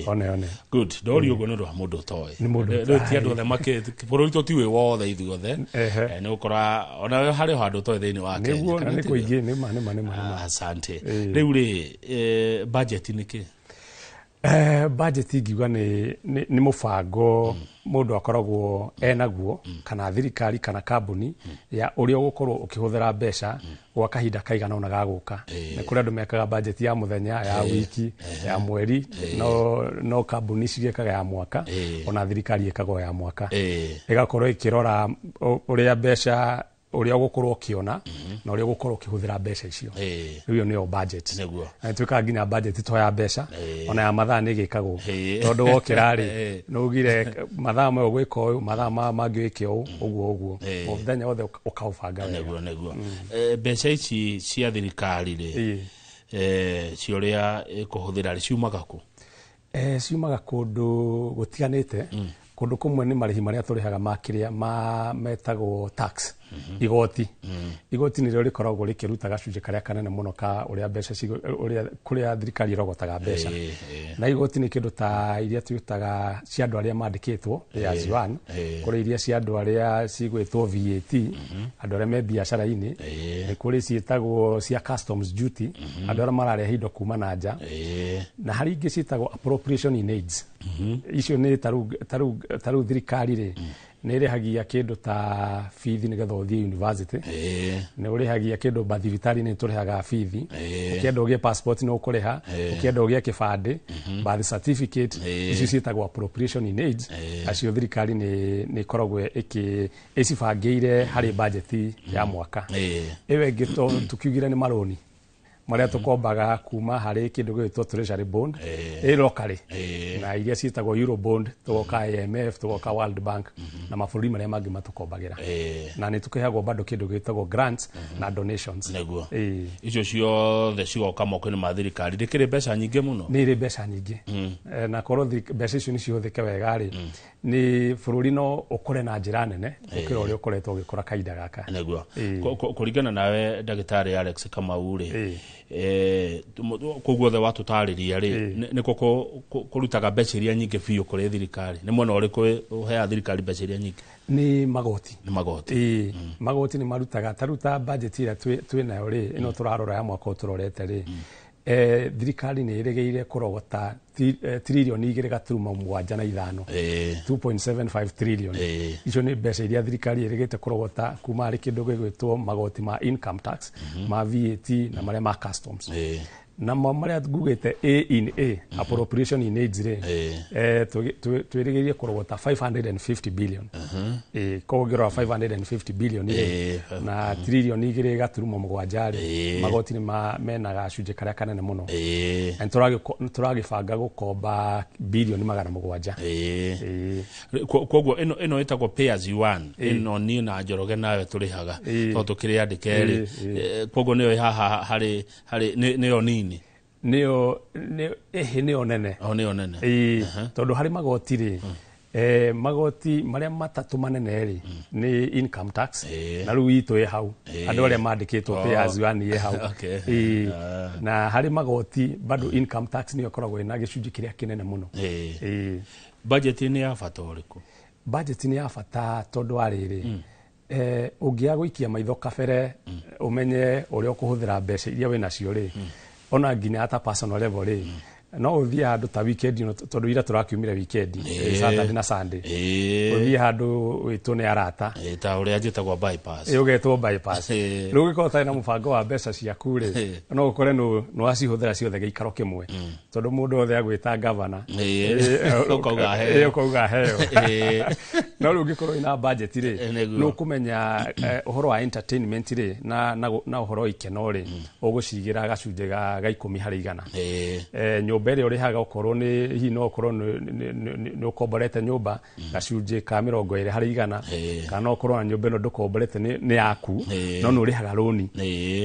One one. Good. Ndorio ũguo nĩ ũndũ wa mũndũ ũtoĩ. Nĩ mũndũ Rĩu ti andũ othe makĩ bũrũri tũtiũĩ wothe ithuothe. Nĩ gũkora ona harĩ o handũ ũtoĩ thĩinĩ wa Kenya. Nĩguo, na kana nĩ tiguo? kũingĩ, nĩ ma, nĩ ma, nĩ ma, nĩ ma. Asante. Rĩu rĩ, budget nĩ kĩ? Budget ingiuga nĩ mũbango mũndũ akoragwo enaguo, kana thirikari kana kambuni, ya ũrĩa ũgũkorwo ũkĩhũthĩra mbeca gwa kahinda kaigana ũna gagũka. Nĩ kũrĩ andũ mekaga budget ya mũthenya, ya wiki, ya mweri, no kambuni cigĩkaga ya mwaka, ona thirikari ĩkaga o ya mwaka, ĩgakorwo ĩkĩrora ũrĩa mbeca, ũrĩa ũgũkorwo ũkĩona na ũrĩa ũgũkorwo ũkĩhũthĩra mbeca icio. Rĩu ĩyo nĩyo budget. Na nĩtwĩkaga nginya budget to ya mbeca, ona ya mathaa nĩ ĩgĩkagwo, tondũ wokĩra rĩ, nĩ ugire mathaa maya ũgwĩka ũyũ, mathaa maya mangĩ wĩke ũũ, ũguo ũguo, mũthenya wothe ũkaũbanga wega. Nĩguo, nĩguo. Mbeca ici cia thirikari rĩ, cia ũrĩa ĩkũhũthĩra rĩ, ciumaga kũ? Ciumaga kũndũ gũtiganĩte. Kũndũ kũmwe nĩ marĩhi marĩa tũrĩhaga ma kĩrĩa ma metagwo tax, igoti. Igoti nĩrĩo rĩkoragwo rĩkĩruta gacunjĩ karĩa kanene mũno ka ũrĩa mbeca ũrĩa kũrĩa thirikari ĩrogotaga mbeca. Na igoti nĩ kĩndũ ta iria twĩtaga cia andũ arĩa mandĩkĩtwo, pay as you earn, kũrĩ iria cia andũ arĩa cigwĩtwo VAT, andũ arĩa me biacara-inĩ, nĩ kũrĩ ciĩtagwo cia customs duty, andũ arĩa mararehe indo kuma na nja, na harĩ ingĩ ciĩtagwo appropriation in aids. Icio nĩ tarĩu thirikari rĩ, nĩ ĩrĩhagia kĩndũ ta bithi nĩgetha ũthiĩ university, nĩ ũrĩhagia kĩndũ mathibitarĩ, nĩ tũrĩhaga bithi, ũkĩenda ũgĩe passport nĩ ũkũrĩha, ũkĩenda ũgĩe kĩbandĩ, birth certificate, icio ciĩtagwo appropriation in aids. Acio thirikari nĩ ĩkoragwo ĩcibangĩire harĩ budget ya mwaka. Ĩyo ĩngĩ tũkiugire nĩ marũni. Marĩa tũkombaga kuma harĩ kĩndũ gĩgwĩtwo treasury bond ĩ locally, na iria ciĩtagwo eurobond, tũgoka IMF, tũgoka World Bank na mabũrũri marĩa mangĩ matũkombagĩra, na nĩ tũkĩheagwo bado kĩndũ gĩtagwo grants na donations. Nĩguo. Icio ciothe cigoka moko-inĩ ma thirikari, ndĩkĩrĩ mbeca nyingĩ mũno. Nĩ irĩ mbeca nyingĩ. Na korwo mbeca icio nĩ cihũthĩke wega rĩ, nĩ bũrũri no ũkũre na njĩra nene gũkĩra ũrĩa ũkoretwo ũgĩkũra kahinda gaka. Nĩguo. Kũringana nawe, ndagĩtarĩ Alex Kamau rĩ, kũu guothe watũtarĩria rĩ, nĩkũ kũrutaga mbeca iria nyingĩ biũ kũrĩ thirikari? Nĩ mwena ũrĩkũ ũheaga thirikari mbeca iria nyingĩ? Nĩ magoti. Nĩ magoti. Ĩĩ, magoti nĩ marutaga. Ta rĩu ta budget ĩrĩa twĩ nayo rĩ, ĩno tũrarora ya mwaka ũyũ tũrorete rĩ, thirikari nĩ ĩrĩgĩire kũrogota tririoni 2.75, 2.75 trillion. Icio nĩ mbeca iria thirikari ĩrĩgĩte kũrogota kuma harĩ kĩndũ gĩgwĩtwo magoti ma income tax, ma VAT na marĩa ma customs, namo marĩa ngugĩte A in A, appropriation in aids rĩ, twĩrĩgĩrĩire kũrogota 550 billion. Koguo ũngĩrora 550 billion rĩ, na tririoni 2.7 rĩ, magoti nĩ mena gacunjĩ karĩa kanene mũno. Na nĩ tũragĩbanga gũkomba bilioni 700. Koguo ĩno ĩtagwo pay as you earn, ĩno niĩ na Njoroge nawe tũrĩhaga tondũ tũkĩrĩ andĩke rĩ, koguo nĩyo ĩ haha harĩ nĩyo nini? Nĩyo ĩhĩ, nĩyo nene. O nĩyo nene. Ĩĩ, tondũ harĩ magoti rĩ, magoti marĩa matatũ manene rĩ nĩ income tax, na rĩu itũ ĩ hau, andũ arĩa mandĩkĩtwo pay as you earn ĩ hau. Ĩĩ. Na harĩ magoti bado income tax nĩyo ĩkoragwo ĩna gĩcunjĩ kĩrĩa kĩnene mũno. Ĩĩ. Budget nĩ ya bata ũrĩkũ? Budget nĩ ya bata tondũ wa rĩrĩ, ũngĩaga gũikia maitho kabere ũmenye ũrĩa ũkũhũthĩra mbeca iria wĩ nacio rĩ, ona nginya ata personal level rĩ, no ũthiĩ handũ ta weekend ĩno, tondũ ira tũrakiumire weekend, Saturday na Sunday, ũthiĩ handũ wĩtwo nĩ arata. Ta ũrĩa njĩtagwo bypass. Ĩ, ũgetwo bypass. Rĩu ũngĩkorwo ũtarĩ na mũbango wa mbeca ciaku rĩ, no ũkore nĩ wacihũthĩra ciothe gĩikaro kĩmwe, tondũ mũndũ wothe agwĩta gavana. Ũkauga heo. Ũkauga heo. No rĩu ũngĩkorwo wĩna budget rĩ, nĩ ũkũmenya ũhoro wa entertainment rĩ na ũhoro wa ikeno rĩ, ũgũcigĩra gacunjĩ ga 10%. Nyũmba ĩrĩa ũrĩhaga, okorwo nĩ hihi no ũkorwo nĩ ũkomborete nyũmba, gacunjĩ ka 20%, kana no ũkorwo na nyũmba ĩno ndũkomborete, nĩ yaku, no nĩ ũrĩhaga rũni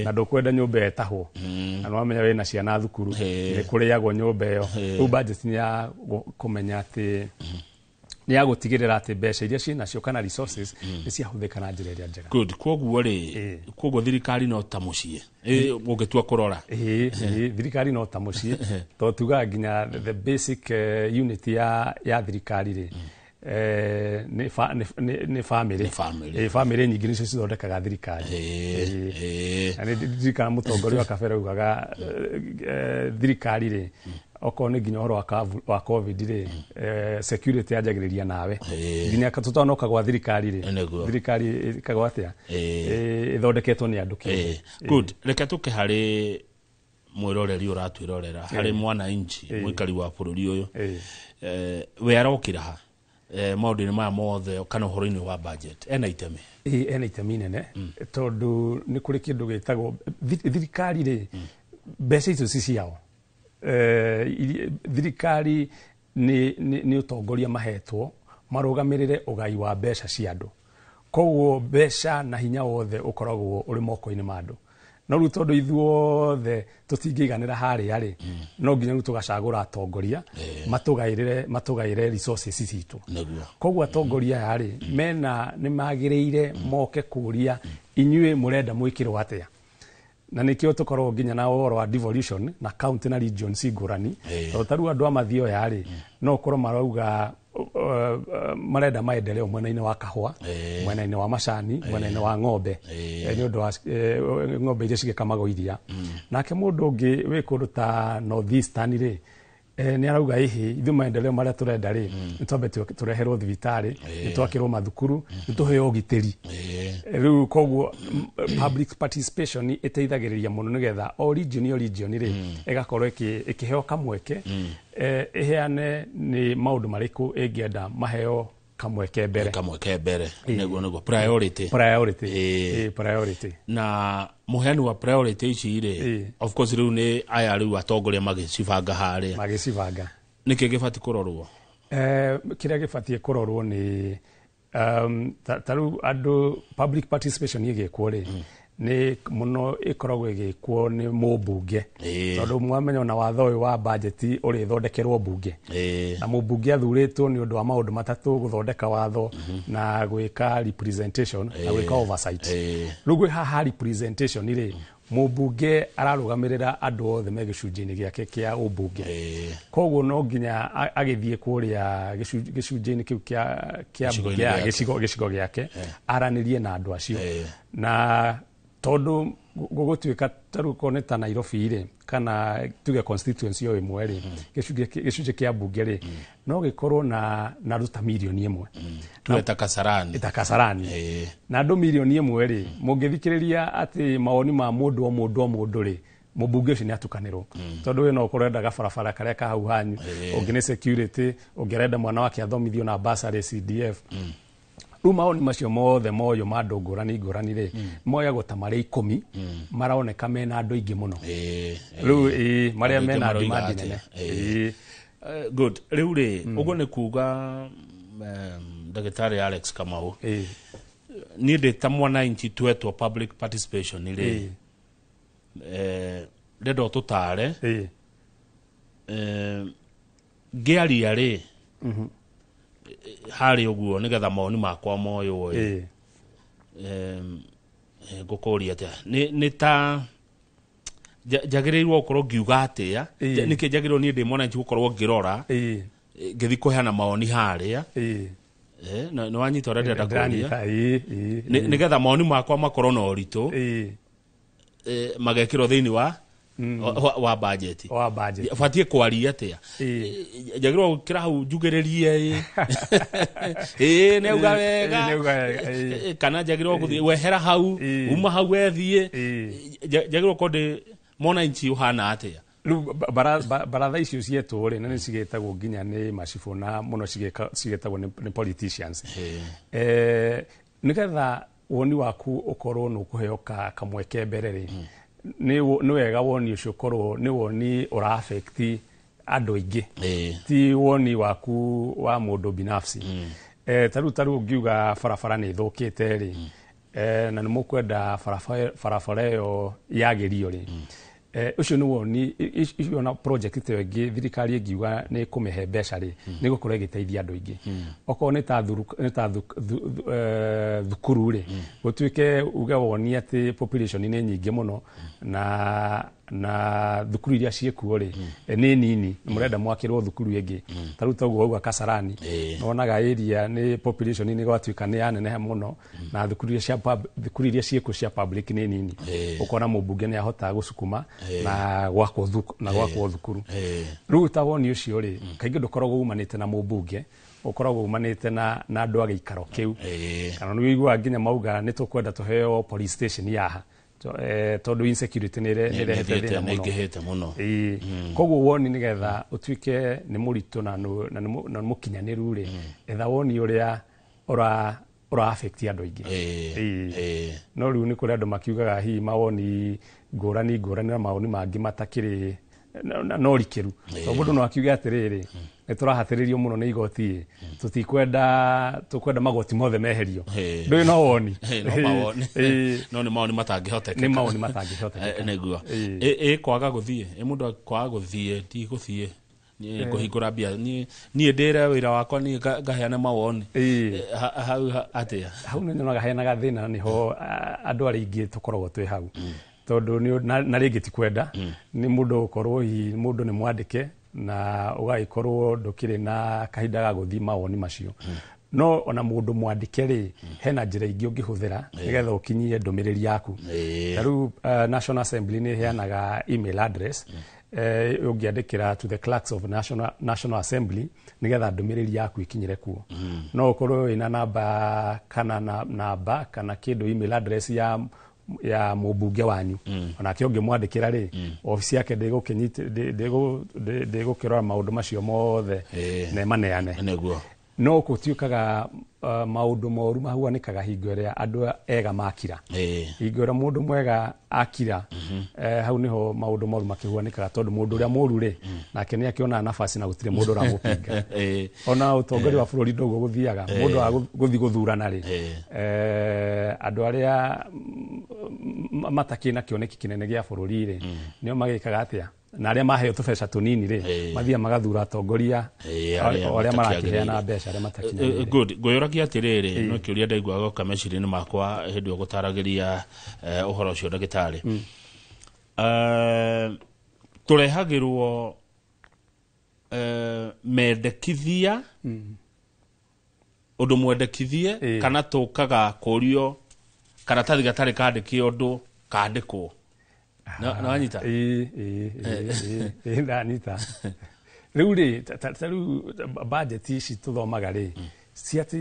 na ndũkwenda nyũmba ĩyo ĩtahwo, na nĩ wamenya wĩna ciana thukuru, nĩ kũrĩagwo nyũmba ĩyo. Rĩu budget nĩ ya kũmenya atĩ nĩ ya gũtigĩrĩra atĩ mbeca iria ciĩnacio kana resources nĩ ciahũthĩka na njĩra ĩrĩa njega. Good. Koguo rĩ, koguo thirikari no ta mũciĩ ũngĩtua kũrora? Ĩĩ, thirikari no ta mũciĩ, tondũ tugaga nginya the basic unit ya thirikari rĩ, nĩ family. Nĩ family. Family nyingĩ nĩcio cithondekaga thirikari. Na nĩ ndirikana mũtongoria wa kabere augaga thirikari rĩ, okorwo nĩ nginya ũhoro wa COVID rĩ, security yanjagĩrĩria nawe nginya tũtanoka gwa thirikari rĩ. Thirikari ĩkagwo atĩa? Ĩthondeketwo nĩ andũ kĩũmbe. Good. Reke tũke harĩ mwĩroreri ũratwĩrorera, harĩ mwananchi, mũikari wa bũrũri ũyũ. We arokĩra ha maũndũ-inĩ maya mothe kana ũhoro-inĩ wa budget? Ena itemi? Ĩĩ, ena itemi nene, tondũ nĩ kũrĩ kĩndũ gĩtagwo thirikari rĩ, mbeca icio ci ciao. Thirikari nĩ ũtongoria mahetwo marũgamĩrĩre ũgai wa mbeca cia andũ, koguo mbeca na hinya wothe ũkoragwo ũrĩ moko-inĩ ma andũ. No rĩu tondũ ithuothe tũtingĩiganĩra harĩa rĩ, no nginya rĩu tũgacagũra atongoria matũgaĩre resources citũ. Koguo atongoria aya rĩ, mena nĩ magĩrĩire moke kũria inyuĩ mũrenda mwĩkĩrwo atĩa, na nĩkĩo tũkoragwo nginya na ũhoro wa devolution na county na regions ngũrani, tondũ ta rĩu andũ a Mathioya rĩ, no ũkorwo marauga marenda maendeleo mwena-inĩ wa kahũa, mwena-inĩ wa macani, mwena-inĩ wa ng'ombe, nĩ ũndũ wa ng'ombe iria cigĩkamagwo iria. Nake mũndũ ũngĩ wĩ kũndũ ta North Eastern rĩ, nĩ arauga ĩhĩ, ithuĩ maendeleo marĩa tũrenda rĩ, nĩ twambe tũreherwo thibitarĩ, nĩ twakĩrwo mathukuru, nĩ tũheo ũgitĩri. Rĩu koguo public participation ĩteithagĩrĩria mũno nĩgetha o region o region rĩ, ĩgakorwo ĩkĩheo kamweke, ĩheane nĩ maũndũ marĩkũ ĩngĩenda maheo. Kamweke mbere. Kamweke mbere, nĩguo priority. Priority. Priority. Na mũheani wa priority ici rĩ, of course rĩu nĩ aya rĩu atongoria magĩcibanga harĩa. Magĩcibanga. Nĩkĩ gĩbatiĩ kũrorwo? Kĩrĩa gĩbatiĩ kũrorwo nĩ ta rĩu andũ public participation ĩgĩkwo rĩ, nĩ mũno ĩkoragwo ĩgĩkwo nĩ mũmbunge, tondũ mwamenya ona watho ũyũ wa bajeti ũrĩthondekerwo mbunge, na mũmbunge athurĩtwo nĩ ũndũ wa maũndũ matatũ: gũthondeka watho, na gwĩka representation, na gwĩka oversight. Rĩu gwĩ haha representation rĩ, mũmbunge ararũgamĩrĩra andũ othe me gĩcunjĩ-inĩ gĩake kĩa ũmbunge. Koguo no nginya agĩthiĩ kũrĩa gĩcunjĩ-inĩ kĩu kĩa Gĩcigo-inĩ mbunge, gĩake. Gĩcigo gĩake, aranĩrie na andũ acio. Na tondũ gũgũtuĩka ta rĩu korwo nĩ ta Nairobi rĩ, kana tuge constituency o ĩmwe rĩ, gĩcunjĩ kĩa mbunge rĩ, no gĩkorwo na andũ ta 1 million. Tuge ta Kasarani. Ta Kasarani. Na andũ 1 million rĩ, mũngĩthikĩrĩria atĩ mawoni ma mũndũ o mũndũ o mũndũ rĩ, mũmbunge ũcio nĩ atukanĩrwo, tondũ we no ũkorwo endaga barabara karĩa ka hau hanyu, ũngĩ nĩ security, ũngĩ arenda mwana wake athomithio na bursary CDF. Rĩu mawoni macio mothe moyo ma andũ ngũrani ngũrani rĩ, moyagwo ta marĩ 10 maroneka mena andũ aingĩ mũno. Rĩu marĩa Andũ aingĩ mena maroiga demand atĩa? nene. Good. Rĩu rĩ, ũguo nĩ kuga, ndagĩtarĩ Alex Kamau, niĩ ndĩ ta mwananchi twetwo public participation rĩ, ndenda ũtũtare, ngĩaria rĩ harĩ ũguo nĩgetha mawoni makwa moywo ĩ, ngũkũria atĩa, nĩ ta njagĩrĩirwo gũkorwo ngiuga atĩa? Nĩkĩ njagĩrĩirwo niĩ ndĩ mwananchi gũkorwo ngĩrora ngĩthiĩ kũheana mawoni harĩa? Nĩ wanyita ũrĩa ndĩrenda kũria? Ndĩranyita, ĩĩ. Nĩgetha mawoni makwa makorwo na ũritũ, magekĩrwo thĩinĩ wa budget. Wa budget. Batiĩ kwaria atĩa? Njagĩrĩirwo gũkĩra hau njugĩrĩrie, ĩ nĩ auga wega, Nĩ auga wega, ĩĩ. Kana njagĩrĩirwo gũthiĩ wehera hau, uma hau wethiĩ? Njagĩrĩirwo gũkorwo ndĩ mwananchi ũhana atĩa? Rĩu baratha icio cietwo rĩ, na nĩ cigĩtagwo nginya nĩ macibũ, na mũno cigĩtagwo nĩ politicians, nĩgetha woni waku ũkorwo nĩ ũkũheo kamweke mbere rĩ, nĩ wega woni ũcio ũkorwo nĩ woni ũra affect andũ aingĩ, ti woni waku wa mũndũ binafsi. Ta rĩu ũngiuga barabara nĩ ĩthũkĩte rĩ, na nĩ mũkwenda barabara ĩyo yagĩrio rĩ, ũcio nĩ woni icio na project ĩyo ĩngĩ thirikari ĩngiuga nĩ ĩkũmĩhe mbeca rĩ, nĩ ĩgũkorwo ĩgĩteithia andũ aingĩ. Okorwo nĩ ta thukuru rĩ, gũtuĩke uge woni atĩ population nĩ nyingĩ mũno na thukuru iria ciĩkuo rĩ nĩ nini, mũrenda mwakĩrwo thukuru ĩngĩ. Ta rĩu toguo wauga Kasarani, wonaga area nĩ population nĩ gwatuĩka nĩ yaneneha mũno, na thukuru iria ciĩkuo cia public nĩ nini. Ũkona mũmbunge nĩ ahotaga gũcukuma na gwakwo thukuru. Rĩu ta woni ũcio rĩ, kaingĩ ndũkoragwo umanĩte na mũmbunge, ũkoragwo umanĩte na andũ a gĩikaro kĩu. Kana nĩ ũiguaga nginya mauga nĩ tũkwenda tũheo police station yaha, tondũ insecurity nĩ ĩrehete thĩna Nĩ mũno. ĩingĩhĩte mũno. Ĩĩ. Koguo woni nĩgetha ũtuĩke nĩ mũritũ na nĩ mũkinyanĩru rĩ, etha woni ũrĩa ũra affect andũ aingĩ. Ĩĩ. No rĩu nĩ kũrĩ andũ makiugaga hihi mawoni ngũrani ngũrani na mawoni mangĩ matakĩrĩ na ũrikĩru, tondũ mũndũ no akiuge atĩrĩrĩ, nĩ tũrahatĩrĩrio mũno nĩ igoti ĩ, tũtikwenda, tũkwenda magoti mothe meherio. Ndũĩ no woni. No mawoni. No nĩ mawoni matangĩhotekeka. Nĩ mawoni matangĩhotekeka. Nĩguo ĩ kwaga gũthiĩ, ĩ mũndũ kwaga gũthiĩ, ti gũthiĩ niĩ kũhingũra mbia, niĩ ndĩre wĩra wakwa, niĩ ngaheana mawoni. Hau atĩa? Hau nĩ nyonaga hena gathĩna, na nĩho andũ arĩa aingĩ tũkoragwo twĩ hau, tondũ na rĩngĩ ti kwenda, nĩ mũndũ gũkorwo hihi mũndũ nĩ mwandĩke na ũgagĩkorwo ndũkĩrĩ na kahinda ga gũthiĩ mawoni macio. No ona mũndũ mwandĩke rĩ, hena njĩra ingĩ ũngĩhũthĩra nĩgetha ũkinyie ndũmĩrĩri yaku. Ta rĩu National Assembly nĩ ĩheanaga email address, ũngĩandĩkĩra to the clerks of National Assembly nĩgetha ndũmĩrĩri yaku ĩkinyĩre kuo. No ũkorwo wĩna namba kana namba kana kĩndũ, email address ya mũmbunge wanyu, onake ũngĩmwandĩkĩra rĩ, obici yake ndĩgũkĩrora maũndũ macio mothe na ĩmaneane. Nĩguo. No gũtuĩkaga maũndũ moru mahuanĩkaga hingo ĩrĩa andũ ega makira. Hingo ĩrĩa mũndũ mwega akira, hau nĩho maũndũ moru makĩhuanĩkaga, tondũ mũndũ ũrĩa mũru rĩ, nake nĩ akĩonaga nafasi na gũtirĩ mũndũ ũramũpinga. Ona ũtongoria wa bũrũri ndoguo gũthiaga. Mũndũ wa gũthiĩ gũthurana rĩ, andũ arĩa matakĩ na kĩoneki kĩnene gĩa bũrũri rĩ, nĩo magĩkaga atĩa, na arĩa maheo tũbeca tũnini rĩ, mathiaga magathura atongoria arĩa marakĩheana mbeca arĩa matakinyanĩire. Good. Ngwĩyũragia atĩrĩrĩ, no kĩũria ndaiguaga goka meciria-inĩ makwa hĩndĩ ĩyo gũtaragĩria ũhoro ũcio ndagĩtarĩ. Tũrehagĩrwo mendekithia, ũndũ mwendekithie, kana tũkaga kũrio karatathi gatarĩ kandĩke ũndũ kandĩkwo. Na wanyita? Ĩĩ, ndanyita. Rĩu rĩ, ta rĩu budget ici tũthomaga rĩ,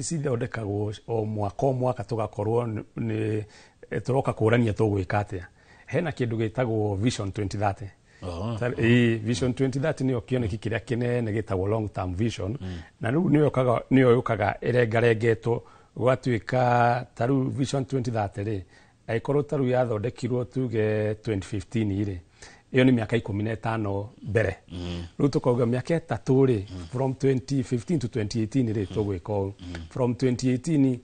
cithondekagwo o mwaka o mwaka, tũgakorwo nĩ tũroka kũrania tũgwĩka atĩa. Hena kĩndũ gĩtagwo Vision 2030. Vision 2030 nĩyo kĩoneki kĩrĩa kĩnene gĩtagwo long term vision, na rĩu nĩyo yũkaga ĩrengarengetwo gũgatuĩka ta rĩu Vision 2030 rĩ, angĩkorwo ta rĩu yathondekirwo tuge 2015 rĩ, ĩyo nĩ mĩaka 15 mbere. Rĩu tũkauga mĩaka 3 rĩ, from 2015 to 2018 rĩ, tũgwĩka ũũ, from 2018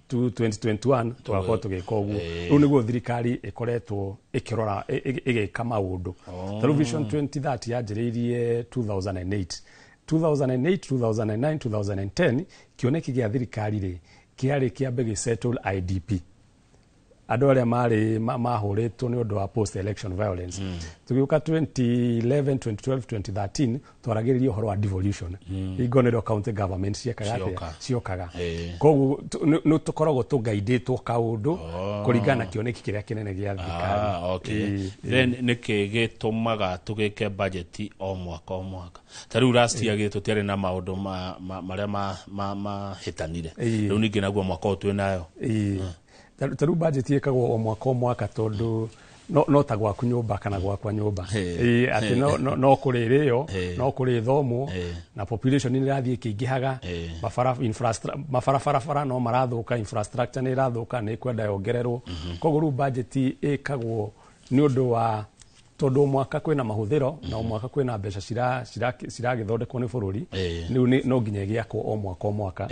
to 2021 tũgakorwo tũgĩka ũguo. Rĩu nĩguo thirikari ĩkoretwo ĩkĩrora ĩgĩka maũndũ. Ta rĩu Vision 2030 yanjĩrĩirie 2008, 2008, 2009, 2010. Kĩoneki gĩa thirikari rĩ, kĩarĩ kĩambe gĩsettle IDP, andũ arĩa marĩ mahũrĩtwo nĩ ũndũ wa post election violence. Tũgĩũka 2011, 2012, 2013, twaragĩrĩria ũhoro wa devolution. Hingo nĩrĩo county government ciekaga atĩa? Ciokaga. Koguo nĩ tũkoragwo tũgaidĩtwo kaũndũ kũringana na kĩoneki kĩrĩa kĩnene gĩa thirikari. Then nĩkĩ gĩtũmaga tũgĩke budget o mwaka o mwaka? Ta rĩu last year gĩ tũtiarĩ na maũndũ marĩa mahĩtanire. Rĩu ningĩ naguo mwaka ũyũ twĩ nayo. Ta rĩu budget ĩkagwo o mwaka o mwaka tondũ no ta gwaku nyũmba kana gwakwa nyũmba, atĩ no kũrĩ rĩo, no kũrĩ thomwo, na population nĩ ĩrathiĩ ĩkĩingĩhaga, mabarabara no marathũka, infrastructure nĩ ĩrathũka, nĩ ĩkwenda yongererwo. Koguo rĩu budget ĩkagwo nĩ ũndũ wa tondũ mwaka kwĩna mahũthĩro na o mwaka kwĩna mbeca ciragĩthondekwo nĩ bũrũri. Rĩu no nginya ĩgĩakwo o mwaka o mwaka.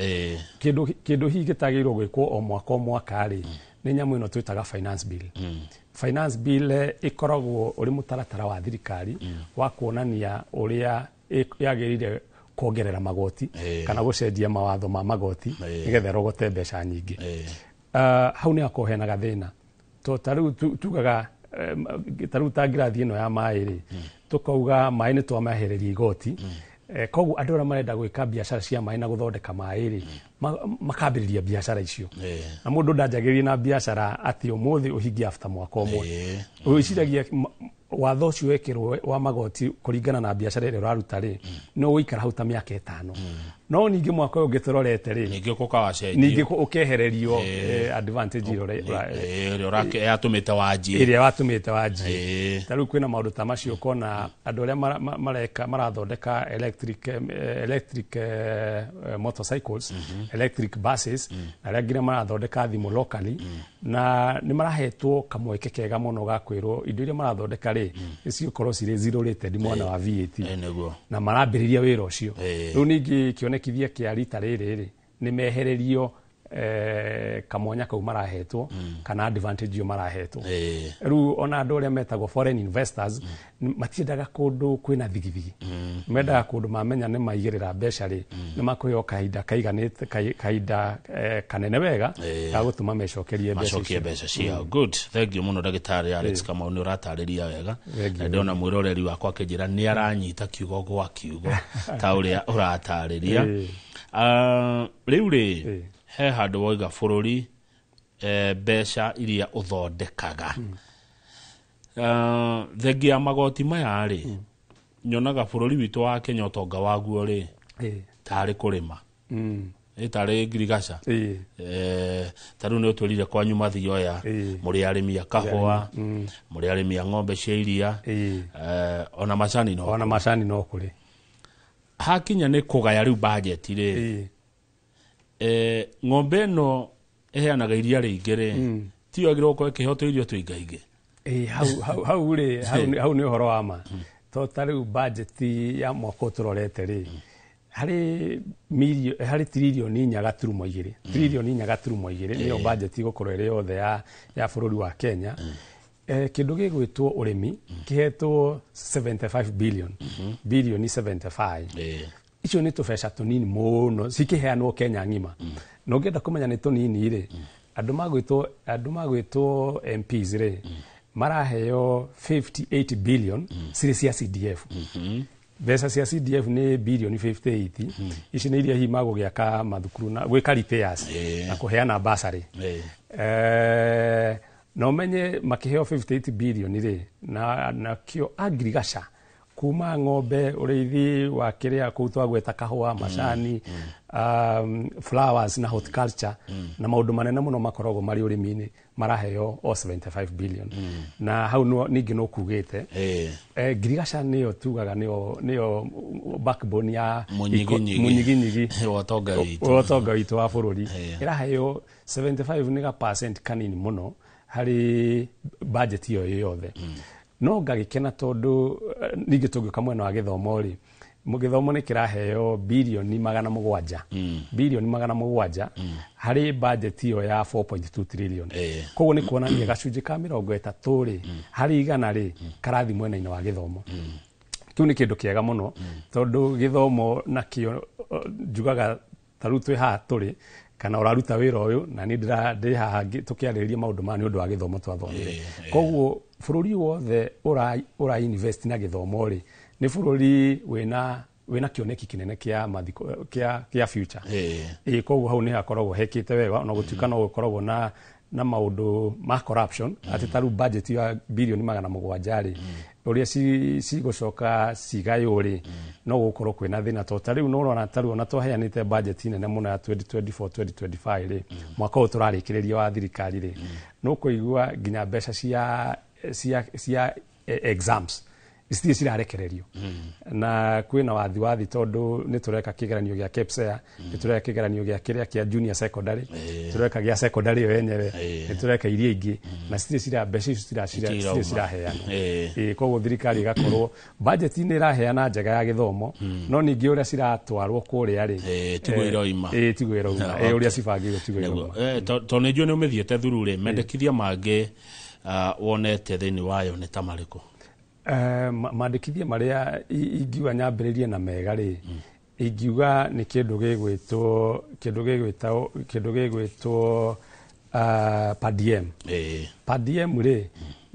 Kĩndũ hihi gĩtagĩrĩirwo gwĩkwo o mwaka o mwaka rĩ, nĩ nyamũ ĩno twĩtaga finance bill. Finance bill ĩkoragwo ũrĩ mũtaratara wa thirikari wa kuonania ũrĩa yagĩrĩire kuongerera magoti kana gũcenjia mawatho ma magoti nĩgetha ĩrogote mbeca nyingĩ. Hau nĩ hakoragwo hena gathĩna, to ta rĩu tugaga ta rĩu ta ngirathi ĩno ya maĩ rĩ, tũkauga maĩ nĩ twamahereria igoti. Koguo andũ arĩa marenda gwĩka biacara cia maĩ na gũthondeka maĩ rĩ, makambĩrĩria biacara icio, na mũndũ ndanjagĩrĩria na biacara atĩ ũmũthĩ ũhingie after mwaka ũmwe. Wĩciragia watho ũcio wekĩrwo wa magoti kũringana na biacara ĩrĩa ũraruta rĩ, no ũikara hau ta mĩaka 5. No ningĩ mwaka ũyũ ũngĩ tũrorete rĩ, ningĩ ũkoka wacenjio, ningĩ ũkehererio advantage ĩrĩa yatũmĩte wanjie, ĩrĩa watũmĩte wanjie. Ta rĩu kwĩna maũndũ ta macio, ũkona andũ arĩa mareka marathondeka electric motorcycles, electric buses, na arĩa nginya marathondeka thimũ locally, na nĩ marahetwo kamweke kega mũno ga kwĩrwo indo iria marathondeka rĩ, cigũkorwo cirĩ zero rated mwena wa VAT, na marambĩrĩria wĩra ũcio. Rĩu ningĩ kĩonekithia kĩa rita rĩrĩ rĩ, nĩ mehererio kamwanya kau marahetwo kana advantage ĩyo marahetwo. Rĩu ona andũ arĩa metagwo foreign investors matiendaga kũndũ kwĩna thigithigi, mendaga kũndũ mamenya nĩ maigĩrĩra mbeca rĩ, nĩ makũheo kahinda kaiganĩte, kahinda kanene wega ga gũtũma mecokerie mbeca. Macokie mbeca ciao. Good, thank you mũno ndagĩtarĩ Alex Kamau, nĩ ũratarĩria wega, na ndĩrona mwĩroreri wakwa akĩnjĩra nĩ aranyita kiugo gwa kiugo ta ũrĩa ũratarĩria. Rĩu rĩ, he handũ woiga bũrũri mbeca iria ũthondekaga, thengia ya magoti maya rĩ, nyonaga bũrũri witũ wa Kenya ũtonga waguo rĩ, tarĩ kũrĩma, tarĩ ngirigaca. Ta rĩu nĩ ũtwĩrire kwanyu Mathioya mũrĩ arĩmi a kahũa, mũrĩ arĩmi a ng'ombe cia iria, ona macani no ona macani no kũrĩ. Hakinya nĩ kũgaya rĩu bajeti rĩ, Ng'ombe ĩno ĩheanaga iria rĩingĩ rĩ, tiyo yagĩrĩirwo gũkorwo ĩkĩheo tũirio tũingaingĩ? Hau rĩ, hau nĩ ũhoro wa ma. To ta rĩu budget ya mwaka ũyũ tũrorete rĩ, harĩ tririoni 4.2, tririoni 4.2 nĩyo budget ĩgũkorwo ĩrĩ yothe ya bũrũri wa Kenya. Kĩndũ gĩgwĩtwo ũrĩmi kĩhetwo 75 billion, bilioni 75. Icio nĩ tũbeca tũnini mũno cikĩheanwo Kenya ng'ima. Na ũngĩenda kũmenya nĩ tũnini rĩ, andũ magwĩtwo MPs rĩ, maraheo 58 billion cirĩ cia CDF. Mbeca cia CDF nĩ bilioni 58. Ici nĩ iria hihi magũgĩaka mathukuru na gwĩka repairs na kũheana bursary. Na ũmenye makĩheo 58 billion rĩ, na nakĩo agriculture kuma ng'ombe, ũrĩithi wa kĩrĩa kũu twagweta kahũa, macani, flowers na horticulture, na maũndũ manene mũno makoragwo marĩ ũrĩmi-inĩ, maraheo o 75 billion. Na hau ningĩ no kugĩte ngirigaca nĩyo tugaga nĩyo backbone ya Mũnyiginyigi. Mũnyiginyigi wa ũtonga witũ. Wa ũtonga witũ wa bũrũri. Ĩraheo 75 nĩ ga percent kanini mũno harĩ budget ĩyo yothe. No ngagĩkena tondũ ningĩ tũngĩũka mwena wa gĩthomo rĩ, gĩthomo nĩ kĩraheo bilioni 700, bilioni 700 harĩ budget ĩyo ya 4.2 trillion. Koguo nĩ kuonania gacunjĩ ka 30 rĩ harĩ igana rĩ karathi mwena-inĩ wa gĩthomo. Kĩu nĩ kĩndũ kĩega mũno tondũ gĩthomo nakĩo njugaga ta rĩu twĩ haha tũrĩ kana ũraruta wĩra ũyũ na niĩ ndĩ haha tũkĩarĩrĩria maũndũ maya nĩ ũndũ wa gĩthomo twathomire. Koguo bũrũri wothe ũra invest na gĩthomo rĩ, nĩ bũrũri wĩna kĩoneki kĩnene kĩa mathiko, kĩa future. Koguo hau nĩ hakoragwo hekĩte wega, ona gũtuĩka no gũkoragwo na maũndũ ma corruption, atĩ ta rĩu budget ya bilioni 700 rĩ, ũrĩa cigũcoka cigaywo rĩ, no gũkorwo kwĩna thĩna. To ta rĩu no ũrona ta rĩu ona twaheanĩte budget nene mũno ya 2024 2025 rĩ, mwaka ũyũ tũrarĩkĩrĩria wa thirikari rĩ, no kũigua nginya mbeca cia exams citirĩ cirarekererio. Na kwĩna wathi tondũ nĩ tũreka kĩgeranio gĩa KPSEA, nĩ tũreka kĩgeranio gĩa kĩrĩa kĩa junior secondary, tũreka gĩa secondary ĩyo yenyewe, nĩ tũreka iria ingĩ, na citirĩ cira mbeca icio citirĩ ciraheanwo. Koguo thirikari ĩgakorwo budget nĩ ĩraheana njega ya gĩthomo, no ningĩ ũrĩa ciratwarwo kũrĩa rĩ, tiguo iroima. Tiguo iroima. Ũrĩa cibangĩirwo tiguo iroima. Tondũ nĩ njũĩ nĩ ũmĩthiĩte thuru rĩ, mendekithia mangĩ wonete thĩinĩ wayo nĩ ta marĩkũ? Mandĩkithia marĩa ingiuga nyambĩrĩrie na mega rĩ, ingiuga nĩ kĩndũ gĩgwĩtwo per diem. Per diem rĩ,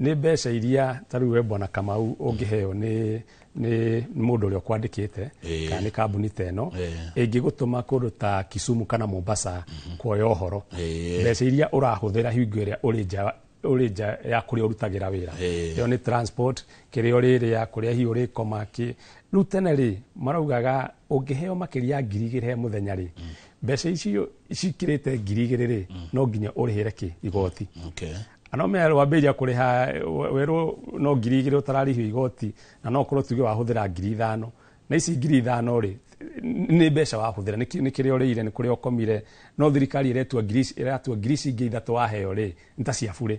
nĩ mbeca iria ta rĩu we Bwana Kamau ũngĩheo nĩ mũndũ ũrĩa ũkwandĩkĩte kana nĩ kambuni ta ĩno ĩngĩgũtũma kũndũ ta Kisumu kana Mombasa kuoya ũhoro. Mbeca iria ũrahũthĩra hingo ĩrĩa ũrĩ nja ya kũrĩa ũrutagĩra wĩra, ĩyo nĩ transport, kĩrĩa ũrĩrĩa, kũrĩa hihi ũrĩkoma kĩ. Rĩu tene rĩ maraugaga ũngĩheo makĩria ya 2,000 he mũthenya rĩ, mbeca icio cikĩrĩte 2,000 rĩ, no nginya ũrĩhĩre kĩ igoti. Ano mea wambĩrĩria kũrĩha werwo no 2,000 ũtararĩhio igoti, na no ũkorwo tuge wahũthĩra 5,000, na ici 5,000 rĩ nĩ mbeca wahũthĩra, nĩ kĩrĩa ũrĩire, nĩ kũrĩa ũkomire, no thirikari ĩretua ngiri ici ingĩ ithatũ waheo rĩ nĩ ta cia burĩ,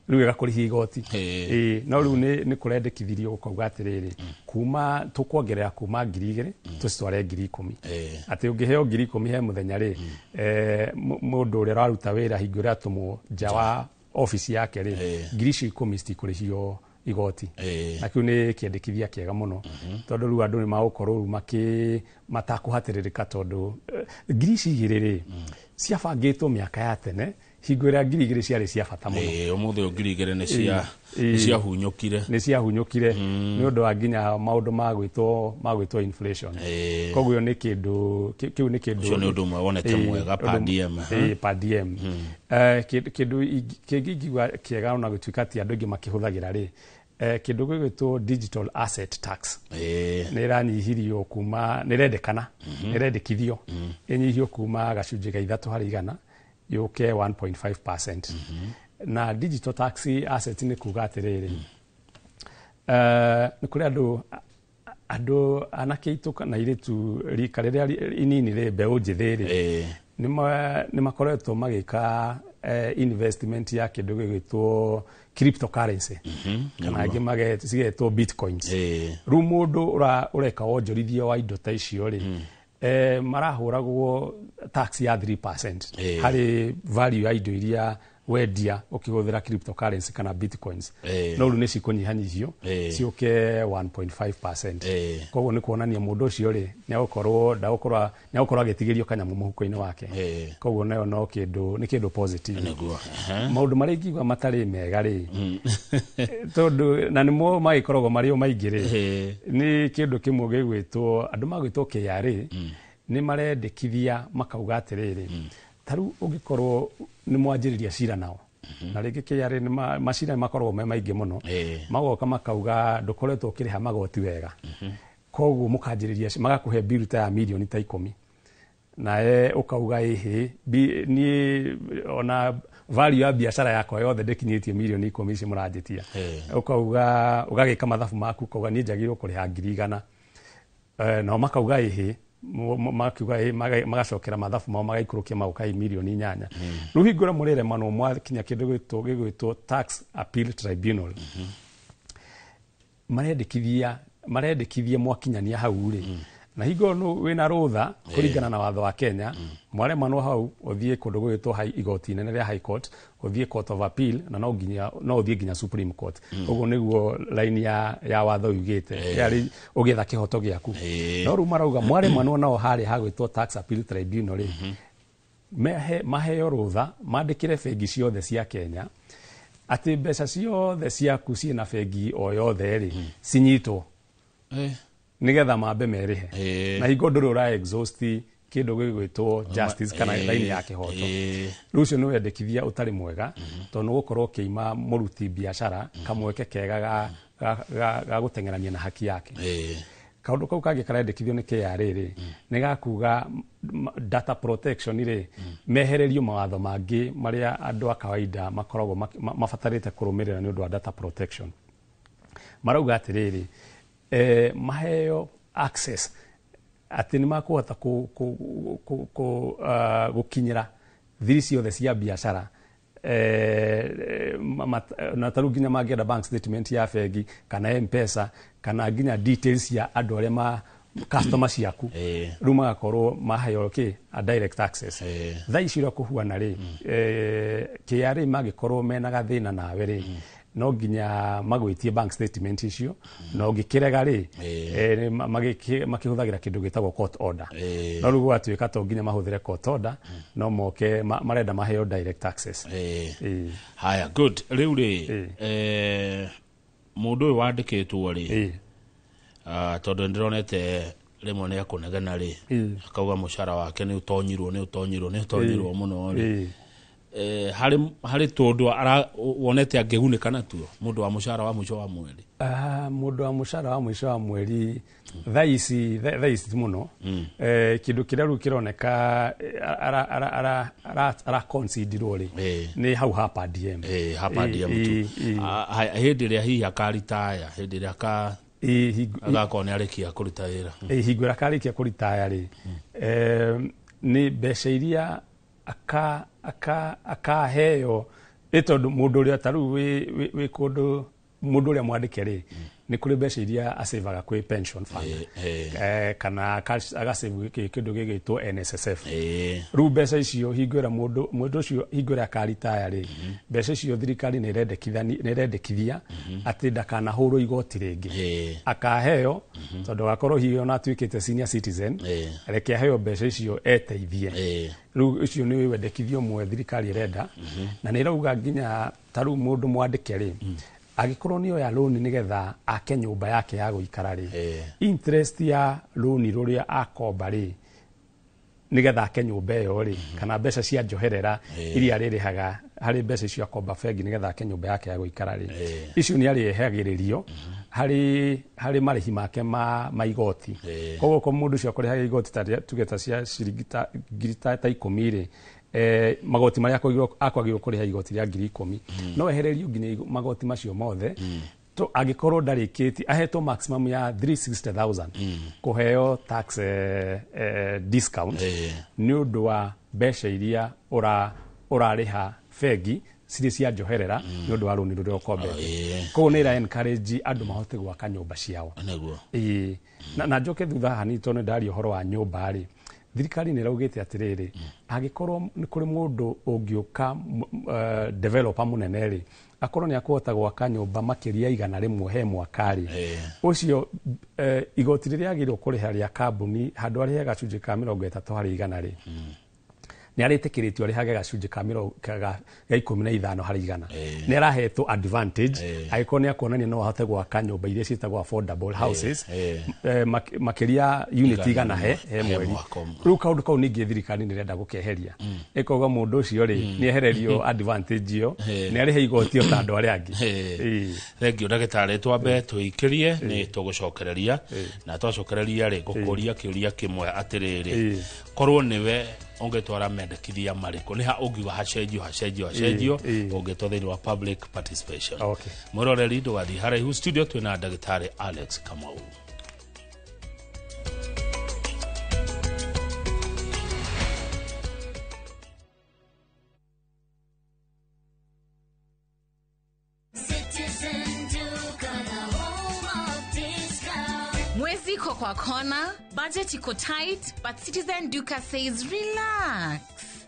rĩu ĩgakũrĩhia igoti. No rĩu nĩ kũrendekithirio gũkauga atĩrĩrĩ, kuma tũkuongerera kuma 2,000 tũcitware 10,000, atĩ ũngĩheo 10,000 he mũthenya rĩ, mũndũ ũrĩa ũraruta wĩra hingo ĩrĩa atũmwo nja wa ofici yake rĩ, ngiri icio 10 citikũrĩhio igoti. Na kĩu nĩ kĩendekithia kĩega mũno tondũ rĩu andũ nĩ magũkorwo rĩu matakũhatĩrĩrĩka, tondũ ngiri ici igĩrĩ rĩ ciabangĩtwo mĩaka ya tene hingo ĩrĩa 2,000 ciarĩ cia bata mũno. Ũmũthĩ 2,000 nĩ ciahunyũkire, nĩ ciahunyũkire nĩ ũndũ wa nginya maũndũ magwĩtwo inflation. Koguo nĩ kĩndũ kĩu nĩ kĩndũ ũcio nĩ ũndũ ũmwe wonete mwega per diem. Per diem. Kĩndũ kĩngĩ ingiuga kĩega ona gũtuĩka ti andũ aingĩ makĩhũthagĩra rĩ, kĩndũ gĩgwĩtwo digital asset tax nĩ ĩranyihirio kuma, nĩ ĩrendekana, nĩ ĩrendekithio ĩnyihio kuma gacunjĩ ga 3 harĩ igana yũke 1.5%. Na digital tax asset nĩ kuga atĩrĩrĩ, nĩ kũrĩ andũ anake aitũ kana airĩtu rika rĩrĩa inini rĩ, mbeũ njĩthĩ rĩ, Nĩ makoretwo magĩka investment ya kĩndũ gĩgwĩtwo cryptocurrency, kana angĩ cigetwo bitcoins. Rĩu mũndũ ũreka wonjorithia wa indo ta icio rĩ, marahũragwo tax ya 3% harĩ value ya indo iria wendia ũkĩhũthĩra cryptocurrency kana bitcoins. No rĩu nĩ cikũnyihanyihio ciũke 1.5%. Koguo nĩ kuonania mũndũ ũcio rĩ, nĩegũkorwo nĩegũkorwo agĩtigĩrio kanyamũ mũhuko-inĩ wake. Koguo nayo no kĩndũ nĩ kĩndũ positive. Maũndũ marĩa ingiuga matarĩ mega rĩ, tondũ na nĩmo magĩkoragwo marĩ o maingĩ rĩ, nĩ kĩndũ kĩmwe gĩgwĩtwo andũ magwĩtwo KRA nĩ marendekithia makauga atĩrĩrĩ, ta rĩu ũngĩkorwo nĩ mwanjĩrĩria cira nao, na rĩngĩ KRA nĩ macira makoragwo me maingĩ mũno, magoka makauga ndũkoretwo ũkĩrĩha magoti wega, koguo mũkanjĩrĩria magakũhe biru ta ya mirioni ta 10, nawe ũkauga ĩhĩ niĩ ona value ya biacara yakwa yothe ndĩkinyĩtie mirioni 10 ici mũranjĩtia. Ũkauga ũgagĩka mathabu maku ũkauga niĩ njagĩrĩirwo kũrĩha 100,000, nao makauga ĩhĩ, makiuga magacokera mathabu mao magaikũrũkia magoka mirioni 8. Rĩu hingo ĩrĩa mũrĩremanwo mwakinya kĩndũ gĩgwĩtwo Tax Appeal Tribunal, marendekithia mwakinyania hau rĩ, na hingo wĩna rũtha kũringana na watho wa Kenya, mwaremanwo hau ũthiĩ kũndũ gũgwĩtwo igoti inene rĩa High Court, ũthiĩ Court of Appeal, na no ũthiĩ nginya Supreme Court. Ũguo nĩguo line ya watho yugĩte, yarĩ ũgĩetha kĩhoto gĩaku. No rĩu marauga mwaremanwo nao harĩa hagwĩtwo Tax Appeal Tribunal rĩ, maheo rũtha mandĩkĩre bengi ciothe cia Kenya atĩ mbeca ciothe ciaku ciĩna bengi o yothe rĩ cinyitwo, nigetha mambe merĩhe. Na hingo ndũrĩ ũra exhaust kĩndũ gĩgwĩtwo justice kana line ya kĩhoto. Rĩu ũcio nĩ wendekithia ũtarĩ mwega, tondũ nĩ ũgũkorwo ũkĩima mũruti biacara kamweke kega ga gũteng'erania na haki yake. Kaũndũ kau kangĩ karendekithio nĩ KRA rĩ, nĩ gakuga data protection rĩ, mehererio mawatho mangĩ marĩa andũ a kawaida makoragwo mabatarĩte kũrũmĩrĩra nĩ ũndũ wa data protection. Marauga atĩrĩrĩ, maheo access atĩ nĩ makũhota gũkinyĩra thiri ciothe cia biacara, na ta rĩu nginya mangĩenda bank statement ya bengi kana M-Pesa kana nginya details cia andũ arĩa ma customer ciaku, rĩu magakorwo maheo kĩ a direct access. Thaa ici ũrĩa kũhuana rĩ, KRA mangĩkorwo mena gathĩna nawe rĩ, no nginya magwĩtie bank statement icio, na ũngĩkĩrega rĩ, makĩhũthagĩra kĩndũ gĩtagwo court order. No rĩu gwatuĩka to nginya mahũthĩre court order, no moke marenda maheo direct access. Haya, good. Rĩu rĩ, mũndũ ũyũ wandĩkĩtwo rĩ, tondũ nĩndĩronete rĩmwe nĩ akũnegena rĩ, akauga mũcara wake nĩ ũtonyirwo mũno rĩ, harĩ tũndũ wonete angĩgunĩka natuo mũndũ wa mũcara wa mũico wa mweri? Mũndũ wa mũcara wa mũico wa mweri thaa ici mũno, kĩndũ kĩrĩa rĩu kĩroneka araconsiderwo rĩ, nĩ hau ha per diem. Ha per diem tu. Hĩndĩ ĩrĩa hihi akaritaya, hĩndĩ ĩrĩa agakorwo nĩ arĩkia kũruta wĩra. Hingo ĩrĩa akarĩkia kũritaya rĩ, nĩ mbeca iria akaheo ĩ tondũ mũndũ ũrĩa ta rĩu wĩ kũndũ mũndũ ũrĩa mwandĩke rĩ, nĩ kũrĩ mbeca iria acevaga kwĩ pension fund, kana agasave kĩndũ gĩgwĩtwo NSSF. Rĩu mbeca icio hingo ĩrĩa mũndũ ũcio hingo ĩrĩa akaritaya rĩ, mbeca icio thirikari nĩ ĩrendekithia atĩ ndakanahũrwo igoti rĩngĩ, akaheo tondũ agakorwo hihi ona atuĩkĩte senior citizen, reke aheo mbeca icio eteithie. Rĩu ũcio nĩ wendekithio ũmwe thirikari ĩrenda, na nĩ ĩrauga nginya ta rĩu mũndũ mwandĩke rĩ, angĩkorwo nĩ oya loan nĩgetha ake nyũmba yake ya gũikara rĩ, interest ya loan rũrĩa akomba rĩ, nĩgetha ake nyũmba ĩyo rĩ, kana mbeca cia njoherera iria arĩrĩhaga harĩ mbeca icio akomba bengi nĩgetha ake nyũmba yake ya gũikara rĩ, icio nĩ arĩehagĩrĩrio harĩ marĩhi make ma igoti. Koguo ko mũndũ ũcio akũrĩhaga igoti ta tuge ta cia ciringi ta ngiri ta 10 rĩ, magoti marĩa akwagĩrĩirwo kũrĩha igoti rĩa 10,000, no ehererio nginya magoti macio mothe, To angĩkorwo ndarĩkĩtie ahetwo maximum ya 360,000 kũheo tax discount nĩ ũndũ wa mbeca iria ũrarĩha bengi cirĩ cia njoherera nĩ ũndũ wa rũni rũrĩa ũkombete. Koguo nĩ ĩra encourage andũ mahote gwaka nyũmba ciao. Nĩguo. Ĩĩ. Na njoke thutha hanini tondũ nĩ ndaria ũhoro wa nyũmba rĩ, thirikari nĩ ĩraugĩte atĩrĩrĩ, angĩkorwo nĩ kũrĩ mũndũ ũngĩũka developer mũnene rĩ, akorwo nĩ akũhota gwaka nyũmba makĩria 100 he mwaka rĩ, ũcio igoti rĩrĩa agĩrĩirwo kũrĩha rĩa kambuni handũ arĩhe gacunjĩ ka 30 harĩ igana rĩ, nĩ arĩtĩkĩrĩtio arĩhage gacunjĩ ka 15 harĩ igana. Nĩ arahetwo advantage angĩkorwo nĩ akuonania no ahote gwaka nyũmba iria ciĩtagwo affordable houses makĩria unit 100 he mweri. Rĩu kaũndũ kau ningĩ thirikari nĩ ĩrenda gũkeheria, ĩkauga mũndũ ũcio rĩ nĩ ehererio advantage ĩyo, nĩ arĩhe igoti o ta andũ arĩa angĩ. Thengio ndagĩtarĩ, twambe tũikĩrie nĩ tũgũcokereria, na twacokereria rĩ ngũkũria kĩũria kĩmwe atĩrĩrĩ, korwo nĩwe ũngĩtwara mendekithia marĩkũ, nĩ ha ũngiuga hacenjio hacenjio hacenjio ũngĩtwa thĩinĩ wa public participation? Mwĩroreri ndũgathiĩ haraihu, studio twĩna ndagĩtarĩ Alex Kamau. Mwezi iko kwa kona, budget iko tight, but Citizen Duka says relax.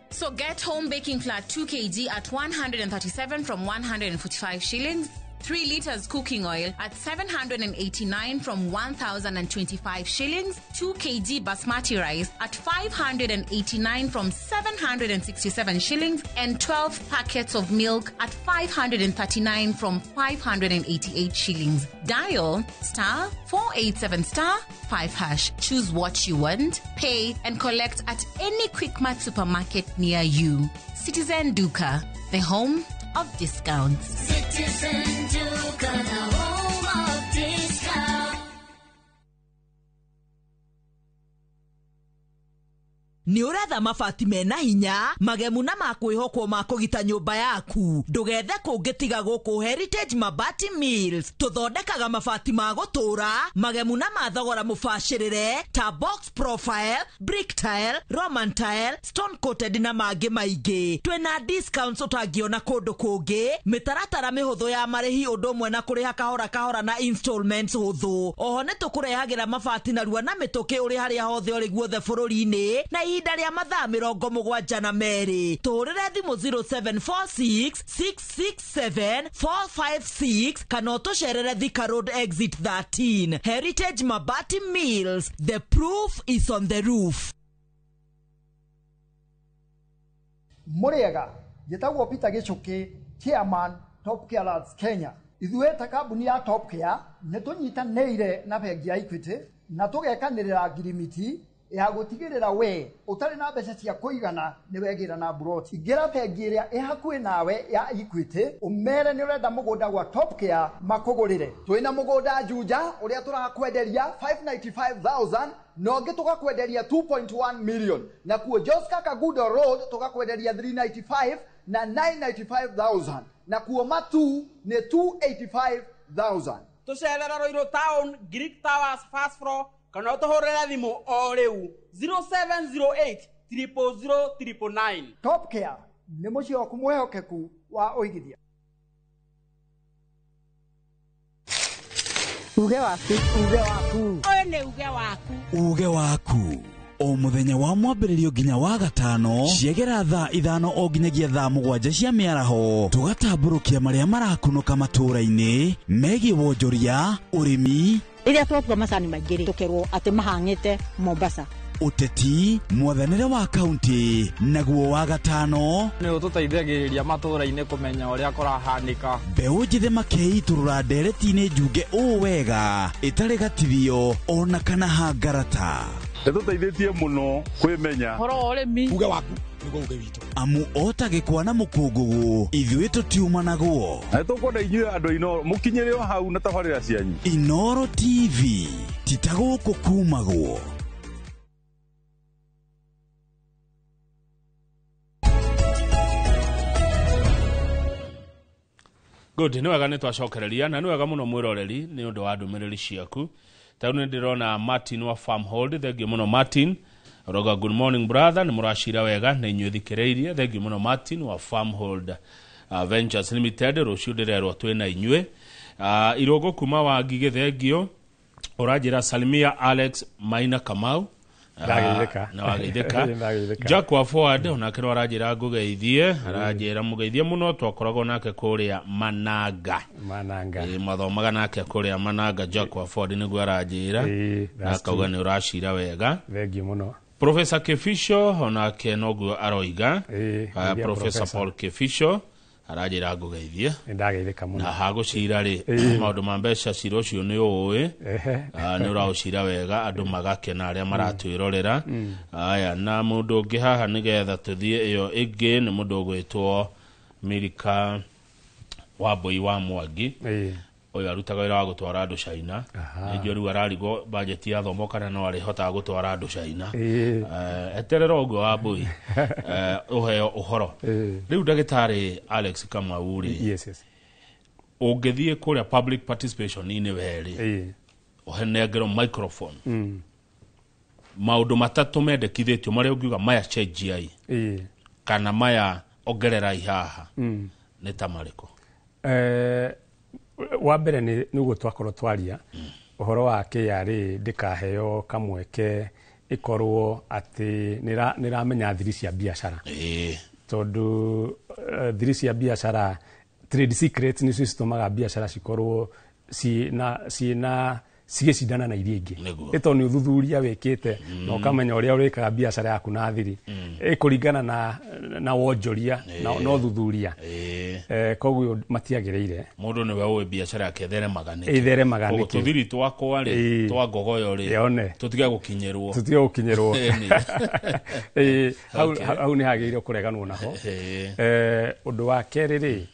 So get home baking flour 2 kg at 137 from 145 shillings, 3 liters cooking oil at 789 from 1,025 shillings, 2 kg basmati rice at 589 from 767 shillings, and 12 packets of milk at 539 from 588 shillings. Dial *487*5#. Choose what you want, pay, and collect at any Quickmart supermarket near you. Citizen Duka, the home of discounts. Citizen Duka, the home of discounts. Nĩ ũretha mabati mena hinya magemu na makwĩhokwo ma kũgita nyũmba yaku, ndũgethe kũngĩ tiga gũkũ Heritage Mabati Mills. Tũthondekaga mabati ma gũtũũra magemu na ma thogora mũbacĩrĩre ta box profile, brick tile, roman tile, stone coated na mangĩ maingĩ. Twĩna discounts ũtangĩona kũndũ kũngĩ, mĩtaratara mĩhũthũ ya marĩhi ũndũ ũmwe na kũrĩha kahora kahora na installments hũthũ. Oho nĩ tũkũrehagĩra mabati narua na mĩtũkĩ ũrĩ harĩa hothe ũrĩ guothe bũrũri-inĩ na ihinda rĩa mathaa 72. Tũhũrĩre thimũ 0746 667 456 kana ũtũcerere Thika Road exit 13. Heritage Mabati Mills, the proof is on the roof. Mũrĩega, njĩtagwo Peter Gĩchũkĩ, chairman Top Care Lads Kenya. Ithuĩ ta kambuni ya Top Care nĩ tũnyitanĩire na bengi ya Equity na tũgekanĩrĩra ngirimiti ya gũtigĩrĩra we ũtarĩ na mbeca cia kũigana nĩ wegĩra na mburoti. Ingĩra bengi ĩrĩa ĩ hakuhĩ nawe ya Equity ũmere nĩ ũrenda mũgũnda gwa Top Care makũgũrĩre. Twĩna mũgũnda Juja ũrĩa tũrakwenderia 595,000 na ũngĩ tũgakwenderia 2.1 million, na kuo Joska Kagudo Road tũgakwenderia 395 na 995,000, na kuo Matu nĩ 285,000. Tũcerera Ruiru Town, Greek Towers first floor, kana ũtũhũrĩre thimũ o rĩu 0708 000 999. Top Care nĩ mũciĩ waku mwĩhokeku wa ũigithia. Uge waku, uge waku, ũyũ nĩ uge waku, uge waku o muthenya wa mwambĩrĩrio nginya wa gatano ciegera thaa 5 o nginyagia thaa 7 cia mĩaraho, tũgatambũrũkia marĩa marakunũka matũũra-inĩ megiĩ wonjoria, ũrĩmi. Rĩrĩa twatua macani maingĩ rĩ, tũkerwo atĩ mahang'ĩte Mombasa, ũteti, mwathanĩre wa kaunti, naguo wa gatano nĩ ũtũteithagĩrĩria matũũra-inĩ kũmenya ũrĩa kũrahanĩka. Mbeũ njĩthĩ makĩitũrũra ndereti-inĩ njunge ũũ wega ĩtarĩ gatithio ona kana hangarata. Nĩtũteithĩtie mũno kwĩmenya ũhoro wa ũrĩmi. Uge waku nĩguo uge witũ, amu ota gĩkwa na mũkũngũgũ ithuĩ tũtiumanagwo. Na nĩtũkwenda inyuĩ andũ a Inooro mũkinyĩre o hau na tabarĩra cianyu. Inooro TV ti ta gũkũ kumagwo. Good, nĩ wega nĩ twacokereria na nĩ wega mũno mwĩroreri nĩ ũndũ wa ndũmĩrĩri ciaku. Ta rĩu nĩ ndĩrona Martin wa Farmhold, thank you mũno Martin. Ũrauga good morning brother, nĩ mũracira wega na inyuĩ thikĩrĩirie. Thank you mũno Martin wa Farmhold Ventures Limited, rũciũ ndĩrerwo twĩ na inyuĩ. Irũngũ kuma wa Ngigĩ, thengio. Ũranjĩra salimia Alex Maina Kamau. Ndageithĩka. Na wageithĩka. Ndageithĩka. Jack wa Forward onake no aranjĩra ngũgeithie, aranjĩra mũgeithie mũno, twakoragwo nake kũrĩa Mananga. Mananga. Ĩĩ, mathomaga nake kũrĩa Mananga. Jack wa Forward nĩguo aranjĩra na That's akauga true. nĩ ũracira wega. Thengiũ mũno. Professor Kefisho onake noguo aroiga. Geithia Professor Professor. Paul Kefisho aranjĩra ngũgeithie. Nĩ ndageithĩka mũno. Na hagũcira rĩ, maũndũ ma mbeca cira ũcio nĩ ũĩ. Nĩ ũraũcira wega, andũ magakena arĩa maratwĩrorera. Aya, na mũndũ ũngĩ haha nĩgetha tũthiĩ ĩyo ĩngĩ nĩ mũndũ ũgwĩtwo Milika Wambui wa Mwangi. Ũyũ arutaga wĩra wa gũtwara andũ China. Nĩnjũĩ rĩu ararigwo bajeti ya thomo kana no arĩhotaga gũtwara andũ China. Eterera ũguo Wambui, ũheo ũhoro. Rĩu ndagĩtarĩ Alex Kamau rĩ, Yes, yes. ũngĩthiĩ kũrĩa public participation-inĩ werĩ, ũhenengerwo microphone, maũndũ matatũ mendekithĩtio marĩa ũngiuga maya cenjiai kana maya ongererai haha, nĩ ta marĩkũ? Wa mbere nĩ nĩguo twakorwo twaria ũhoro wa KRA ndĩkaheo kamweke ĩkorwo atĩ nĩramenya thiri cia biacara, tondũ thiri cia biacara, trade secrets, nĩcio citũmaga biacara cikorwo ciĩna cigĩcindana na iria ingĩ. Nĩguo. Nĩ tondũ nĩ ũthuthuria wĩkĩte na ũkamenya ũrĩa ũrĩkaga biacara yaku na thiri ĩkũringana na wonjoria na ũthuthuria. Koguo matiagĩrĩire. Mũndũ nĩwe ũĩ biacara yake ĩtheremaga nĩkĩ. Ĩtheremaga Koguo nĩkĩ. tũthiri twakwa rĩ, twa ngogoyo rĩ, Yone. tũtige gũkinyĩrwo. Tũtige gũkinyĩrwo. Ĩni. Hau hau nĩ hagĩrĩire kũreganwo naho. Ũndũ wa kerĩ rĩ,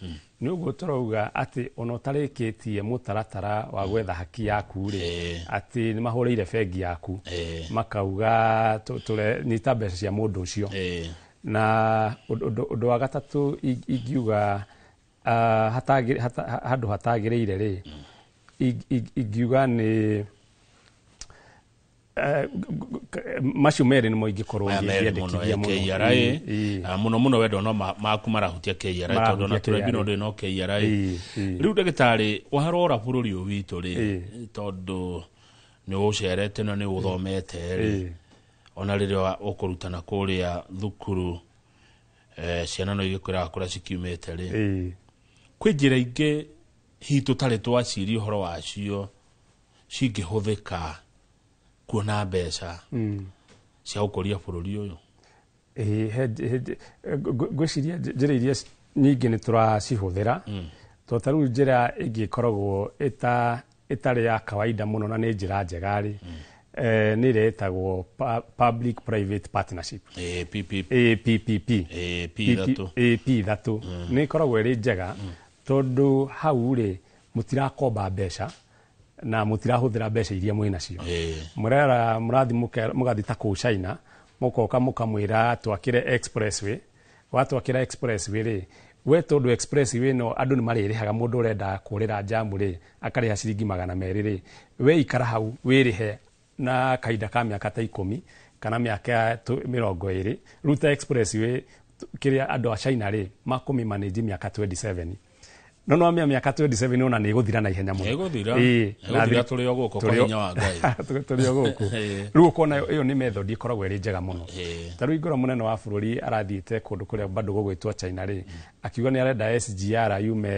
nĩ ũguo tũrauga atĩ ona ũtarĩkĩtie mũtaratara wa gwetha haki yaku rĩ, atĩ nĩ mahũrĩire bengi yaku makauga nyita mbeca cia mũndũ ũcio. Na ũndũ wa gatatũ ingiuga handũ hatagĩrĩire rĩ, ingiuga nĩ macio merĩ nĩmo ingĩkorwo Maya merĩ mũno, ngĩendekithia mũno. KRA, mũno mũno wendo no maku marahutia KRA, tondũ ona Marahutia tribunal KRA. ndĩ no KRA. Rĩu ndagĩtarĩ, warora bũrũri ũyũ witũ rĩ, tondũ nĩ ũcerete na nĩ ũthomete rĩ, ona rĩrĩa ũkũrutana kũrĩa thukuru, ciana no igĩkwĩraga kũrĩa cikiumĩte rĩ, kwĩ njĩra ingĩ hihi tũtarĩ twaciria ũhoro wacio cingĩhũthĩka kuona mbeca cia gũkũria bũrũri ũyũ? Ĩĩ, ngwĩciria njĩra iria nyingĩ nĩ tũracihũthĩra, tondũ ta rĩu njĩra ĩngĩ ĩkoragwo ĩtarĩ ya kawaida mũno na nĩ njĩra njega rĩ, nĩ ĩrĩa ĩtagwo public private partnership. PPP. PPP. P ithatũ. P ithatũ. Nĩ ĩkoragwo ĩrĩ njega tondũ hau rĩ, mũtirakomba mbeca na mũtirahũthĩra mbeca iria mwĩ nacio. Mũrera mũrathi mũgathi ta kũu China, mũkoka mũkamwĩra twakĩre expressway. Watwakĩra expressway rĩ, we tondũ expressway ĩno andũ nĩ marĩrĩhaga, mũndũ ũrenda kũrĩra jamu rĩ akarĩha ciringi 200 rĩ, we ikara hau wĩrĩhe na kahinda ka mĩaka ta 10 kana mĩaka 20, ruta expressway kĩrĩa andũ a China rĩ makũmĩmanage mĩaka 27. No no mĩaka 27 ona nĩ ĩgũthira na ihenya mũno. Ĩgũthira. Na Ĩgũthira tũrĩ o gũkũ kwa hinya wa Ngai. Tũrĩ o gũkũ. Rĩu ũkona ĩyo nĩ method ĩkoragwo ĩrĩ njega mũno. Ta rĩu ingĩrora mũnene wa bũrũri arathiĩte kũndũ kũrĩa bado gũgwĩtwo China rĩ, akiuga nĩ arenda SGR yume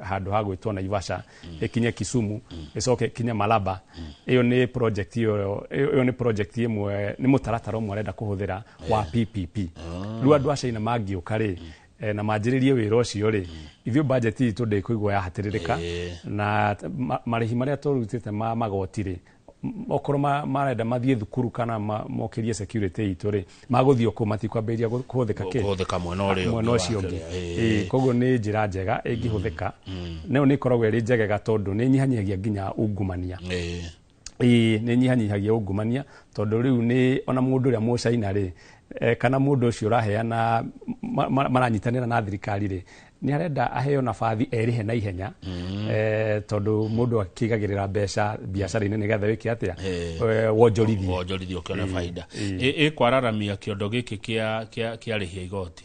handũ ha gwĩtwo Naivasha, ĩkinye Kisumu, ĩcoke ĩkinye Malaba. Ĩyo nĩ project ĩyo nĩ project ĩmwe, nĩ mũtaratara ũmwe arenda kũhũthĩra wa PPP. Rĩu andũ a China mangĩũka rĩ, na manjĩrĩrie wĩra ũcio rĩ, ithuĩ budget itũ ndĩkũigua yahatĩrĩrĩka, na marĩhi marĩa tũrutĩte ma magoti rĩ, okorwo marenda mathiĩ thukuru kana mokĩrie security itũ rĩ, magũthiĩ o kũu, matikwambĩrĩria kũhũthĩka kĩ? Kũhũthĩka mwena ũrĩa Mwena ũngĩ ũcio wa ũngĩ. kĩrĩa. Koguo nĩ njĩra njega ĩngĩhũthĩka. Nayo nĩ ĩkoragwo ĩrĩ njegega tondũ nĩ ĩnyihanyihagia nginya ungumania. Nĩ ĩnyihanyihagia ungumania tondũ rĩu nĩ ona mũndũ ũrĩa mũcaina rĩ, kana mũndũ ũcio ũraheana maranyitanĩra na thirikari rĩ, Nĩ arenda aheo nabathi erĩhe na ihenya, tondũ mũndũ akĩigagĩrĩra mbeca biacara-inĩ nĩgetha wĩke atĩa? Wonjorithie. Wonjorithie ũkĩone baida. Ĩkwararamia kĩondo gĩkĩ kĩa arĩhi a igoti?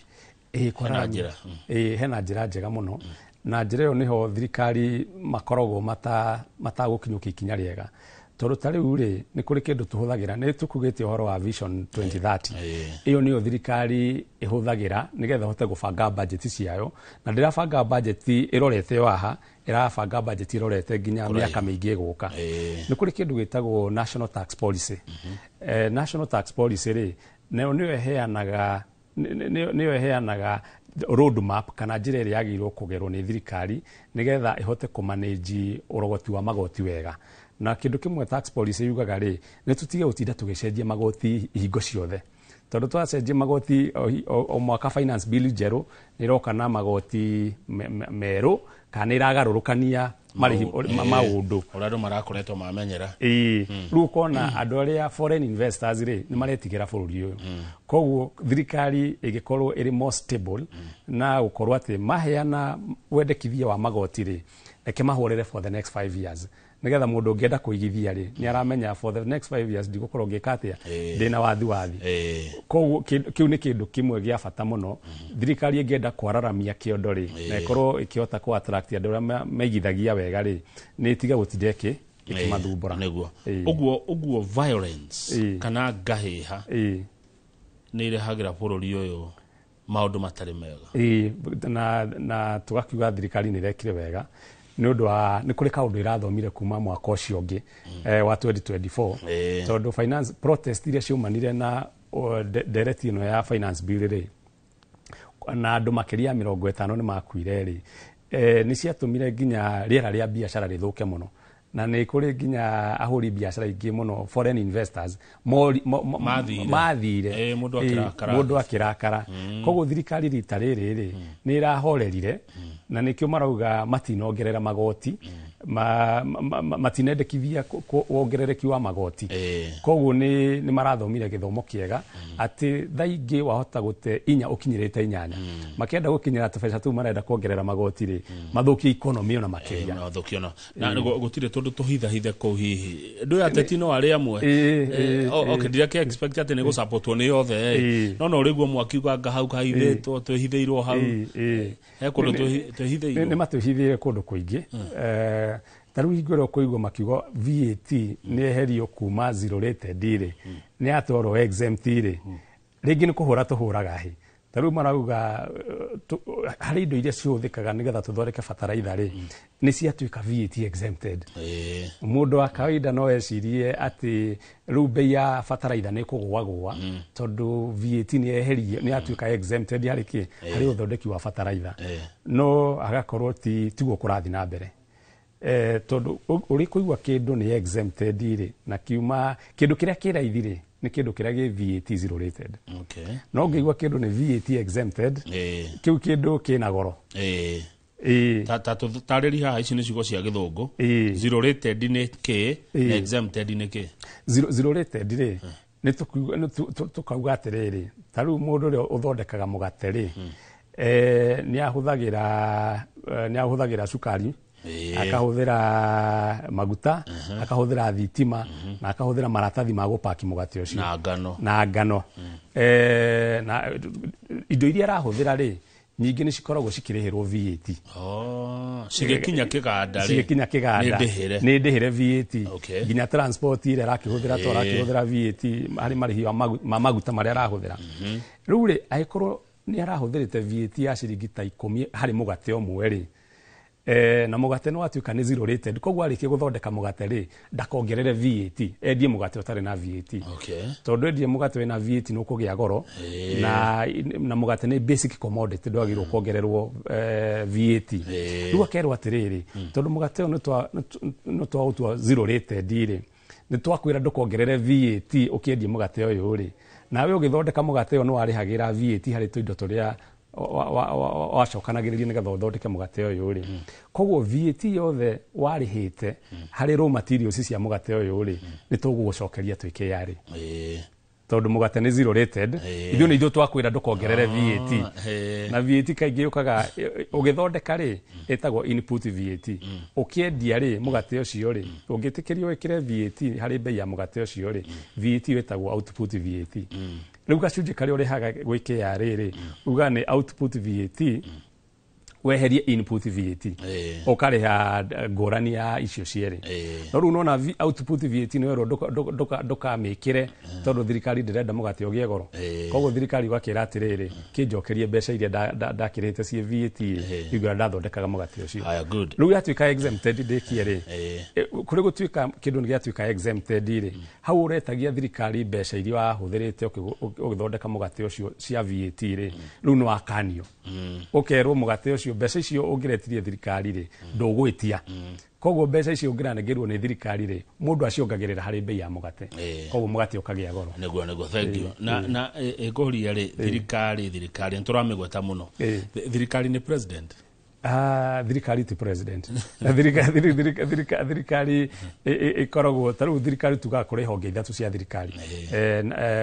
Ĩĩ, Hena kwararamia. njĩra. Ĩĩ, hena njĩra njega mũno, na njĩra ĩyo nĩho thirikari makoragwo matagũkinyũkia ikinya rĩega, tondũ ta rĩu rĩ, nĩ kũrĩ kĩndũ tũhũthagĩra, nĩ tũkugĩte ũhoro wa Vision 2030. Ĩyo nĩyo thirikari ĩhũthagĩra nĩgetha ĩhote gũbanga bajeti ciayo, na ndĩrabanga bajeti ĩrorete o haha, ĩrabanga bajeti ĩrorete nginya Kũraihu. mĩaka mĩingĩ ĩgũka. Nĩ kũrĩ kĩndũ gĩtagwo national tax policy. National tax policy rĩ, nayo nĩyo ĩheanaga nĩyo ĩheanaga road map kana njĩra ĩrĩa yagĩrĩirwo kũgerwo nĩ thirikari nĩgetha ĩhote kũmanĩnji ũrogoti wa magoti wega. Na kĩndũ kĩmwe tax policy yugaga rĩ, nĩ tũtige gũtinda tũgĩcenjia magoti hingo ciothe, tondũ twacenjia magoti o mwaka, finance bill njerũ nĩ ĩroka na magoti merũ kana nĩ ĩragarũrũkania marĩhi maũndũ ũrĩa andũ marakoretwo mamenyera. Ĩĩ, rĩu ũkona andũ arĩa foreign investors rĩ, nĩ maretigĩra bũrũri ũyũ. Koguo thirikari ĩgĩkorwo ĩrĩ more stable na gũkorwo atĩ maheana wendekithia wa magoti rĩ, reke mahũrĩre for the next 5 years, nĩgetha mũndũ ũngĩenda kũigithia rĩ, nĩ aramenya for the next 5 years ndigũkorwo ngĩka atĩa, ndĩna wathi wathi. Koguo kĩu nĩ kĩndũ kĩmwe gĩa bata mũno thirikari ĩngĩenda kwararamia kĩondo rĩ, na ĩkorwo ĩkĩhota kũ attract andũ arĩa maigithagia wega rĩ, nĩ ĩtige gũtinda ĩkĩmathumbũra. Nĩguo ũguo violence kana ngahĩha nĩ irehagĩra bũrũri ũyũ maũndũ matarĩ mega. Ĩĩ, na tũgakiuga thirikari nĩ ĩrekire wega nĩ ũndũ wa nĩ kũrĩ kaũndũ ĩrathomire kuma mwaka ũcio ũngĩ wa 2024, tondũ finance protest iria ciaumanire na ndereti ĩno ya finance bill rĩ, na andũ makĩria ya 50 nĩ makuire rĩ, nĩ ciatũmire nginya rĩera rĩa biacara rĩthũke mũno, na nĩ kũrĩ nginya ahũri biacara aingĩ mũno, foreign investors Mathire. Mathire. Mũndũ akĩrakara. Mũndũ akĩrakara. Koguo thirikari rita rĩrĩ rĩ, nĩ ĩrahorerire, na nĩkĩo marauga matinongerera magoti, matinendekithia wongerereki wa magoti. Koguo nĩ marathomire gĩthomo kĩega atĩ thaa ingĩ wahota gũte inya ũkinyĩrĩte inyanya, makĩenda gũkinyĩra tũbeca tũu marenda kuongerera magoti rĩ, mathũkie economy ona makĩria. Mathũkio na gũtirĩ tũndũ tũhithahithe kũu hihi ndũ ateti no arĩ amwe. Okay, ndirake expect atĩ nĩ gũsupportwo nĩ othe, no rĩguo mwakiuga anga hau kahithĩtwo twĩhithĩirwo hau, he kũndũ twĩhithĩirwo. Nĩ matwĩhithĩire kũndũ kũingĩ. Ta rĩu hingo ĩrĩa ũkũigua makiuga VAT nĩ eherio kuma zero rated rĩ, nĩ yatwarwo exempt rĩ, rĩngĩ nĩ kũhũra tũhũraga hĩ. Ta rĩu marauga harĩ indo iria cihũthĩkaga nĩgetha tũthondeke bataraitha rĩ, nĩ ciatuĩka VAT exempted. Mũndũ wa kawaida no ecirie atĩ rĩu bei ya bataraitha nĩ kũgũagũa tondũ VAT nĩ yeherio, nĩ yatuĩka exempted harĩ kĩ, harĩ ũthondeki wa bataraitha, no agakorwo ti tiguo kũrathiĩ na mbere, tondũ ũrĩ kũigua kĩndũ nĩ exempted rĩ, na kiuma kĩndũ kĩrĩa kĩ raithi rĩ, nĩ kĩndũ kĩrĩa gĩ VAT zero rated. No ũngĩigua kĩndũ nĩ VAT exempted, kĩu kĩndũ kĩna goro. Ta tũtarĩri haha, ici nĩ ciugo cia gĩthũngũ. Zero rated nĩ kĩ na exempted nĩ kĩ? Zero rated rĩ, nĩ tũkauga atĩrĩrĩ, ta rĩu mũndũ ũrĩa ũthondekaga mũgate rĩ, nĩ ahũthagĩra cukari, akahũthĩra maguta, akahũthĩra thitima, na akahũthĩra maratathi ma gũpaki mũgate ũcio. Na ngano. Na ngano. Na indo iria arahũthĩra rĩ, nyingĩ nĩ cikoragwo cikĩrĩhĩrwo VAT. Oh, cigĩkinya kĩganda rĩ, cigĩkinya kĩganda nĩ ndĩhĩre. Nĩ ndĩhĩre VAT. Nginya transport ĩrĩa arakĩhũthĩra to arakĩhũthĩra VAT harĩ marĩhi ma maguta marĩa arahũthĩra. Rĩu rĩ, angĩkorwo nĩ arahũthĩrĩte VAT ya ciringi ta 10 harĩ mũgate ũmwe rĩ, na mũgate nĩ watuĩka nĩ zero rated, koguo arĩkia gũthondeka mũgate rĩ, ndakongerere VAT, endie mũgate ũtarĩ na VAT. Tondũ endie mũgate wĩna VAT nĩ ũkũgĩa goro. Na mũgate nĩ basic commodity, ndwagĩrĩirwo kuongererwo VAT. Rĩu akerwo atĩrĩrĩ, tondũ mũgate ũyũ nĩ twaũtua zero rated rĩ, nĩ twakwĩra ndũkongerere VAT ũkĩendia mũgate ũyũ rĩ, nawe ũgĩthondeka mũgate ũyũ nĩ warĩhagĩra VAT harĩ tũindo tũrĩa wacokanagĩrĩria nĩgetha ũthondeke mũgate ũyũ rĩ. Koguo VAT yothe warĩhĩte harĩ raw materials cia mũgate ũyũ rĩ, nĩ tũgũgũcokeria twĩ KRA. Tondũ mũgate nĩ zero rated, ithuĩ nĩ ithuĩ twakwĩra ndũkongerere VAT. Na VAT kaingĩ yũkaga ũgĩthondeka rĩ, ĩtagwo input VAT. Ũkĩendia rĩ, mũgate ũcio rĩ, ũngĩtĩkĩrio wĩkĩre VAT harĩ bei ya mũgate ũcio rĩ, VAT ĩtagwo output VAT. Rĩu gacunjĩ karĩa ũrĩhaga gwĩ KRA rĩ, uga nĩ output VAT weherie input VAT, ũkarĩha ngũrani ya icio cierĩ. No rĩu nona output VAT nĩ werwo ndũkamĩkĩre tondũ thirikari ndĩrenda mũgate ũgĩe goro. Koguo thirikari ũgakĩra atĩrĩrĩ, kĩnjokerie mbeca iria ndakĩrĩte ciĩ VAT hingo ĩrĩa ndathondekaga mũgate ũcio. Haya, good. Rĩu yatuĩka exempted ndĩkie rĩ, kũrĩ gũtuĩka kĩndũ nĩ gĩatuĩka exempted rĩ, hau ũretagia thirikari mbeca iria wahũthĩrĩte ũgĩthondeka mũgate ũcio cia VAT rĩ, rĩu nĩ wakanio. Ũkerwo mũgate ũcio mbeca icio ũngĩretirie thirikari rĩ, ndũgwĩtia. Koguo mbeca icio ũngĩranengerwo nĩ thirikari rĩ, mũndũ aciongagĩrĩra harĩ bei ya mũgate, koguo mũgate ũkagĩa goro. Nĩguo, thank you. Na ngũria rĩ, thirikari nĩ tũramĩgweta mũno. Thirikari nĩ president? Ah, thirikari ti president. Thirikari ĩkoragwo ta rĩu thirikari tugaga kũrĩ honge ithatũ cia thirikari.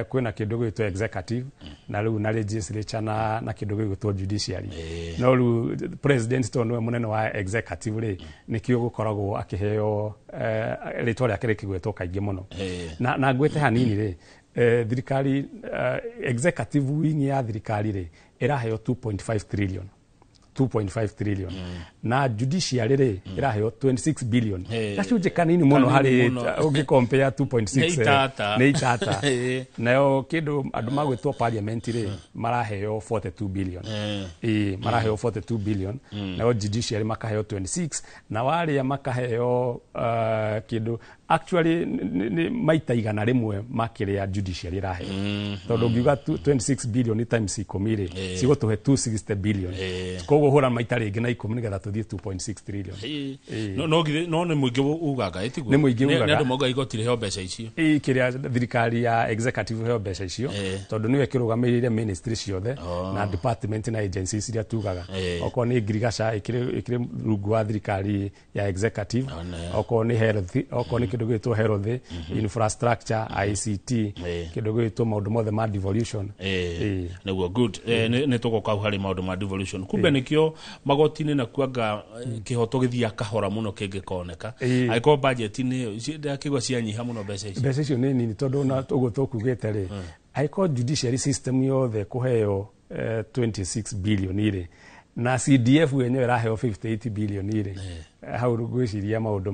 Kwĩna kĩndũ gĩgwĩtwo executive, na rĩu na legislature, na kĩndũ gĩgwĩtwo judiciary. No rĩu president tondũ nĩwe mũnene wa executive rĩ, nĩkĩo gũkoragwo akĩheo rĩtwa rĩake rĩkĩgwetwo kaingĩ mũno. Na ngwĩte hanini rĩ, thirikari, executive wing ya thirikari rĩ, ĩraheo 2.5 trillion, 2.5 trillion, na judiciary rĩ, ĩraheo 26 billion. Gacunjĩ kanini mũno Kanini harĩ mũno. ũngĩ compare 2.6. Nĩ itata. Nĩ itata. Nayo kĩndũ andũ magwĩtwo parliament rĩ, maraheo 42 billion. Ĩĩ, maraheo 42 billion. Nayo judiciary makaheo 26, na warĩa makaheo kĩndũ actually nĩ maita 100 makĩrĩa judiciary ĩraheo, tondũ ũngiuga 26 billion times 10 rĩ, cigũtũhe 260 billion. Koguo hũra maita rĩngĩ na 10 nĩgetha tũthiĩ 2.6 trillion. No nĩ mũingĩ ugaga, ĩtiguo? Nĩ mũingĩ ugaga. Nĩ andũ maugaga igoti rĩheo mbeca icio. Ĩ, kĩrĩa thirikari ya executive heo mbeca icio, tondũ nĩyo ĩkĩrũgamĩrĩire ministry ciothe na department na agencies iria tugaga. Okorwo nĩ ngirigaca ĩkĩrĩ rungu wa thirikari ya executive, okorwo nĩ health, okorwo nĩ kĩndũ gĩgwĩtwo health infrastructure, ICT, kĩndũ gĩgwĩtwo maũndũ mothe ma devolution. Nĩguo, good. Nĩ tũgoka hau harĩ maũndũ ma devolution. Kumbe nĩkĩo magoti-inĩ na kuanga kĩhoto gĩthiaga kahora mũno kĩngĩkoneka, angĩkorwo budget-inĩ ndakĩigua cianyiha mũno mbeca icio. Mbeca icio nĩ nini, tondũ na ũguo tũkugĩte rĩ, angĩkorwo judiciary system yothe kũheo 26 billion rĩ, na CDF yenyewe ĩraheo 58 billion rĩ, hau ngwĩciria maũndũ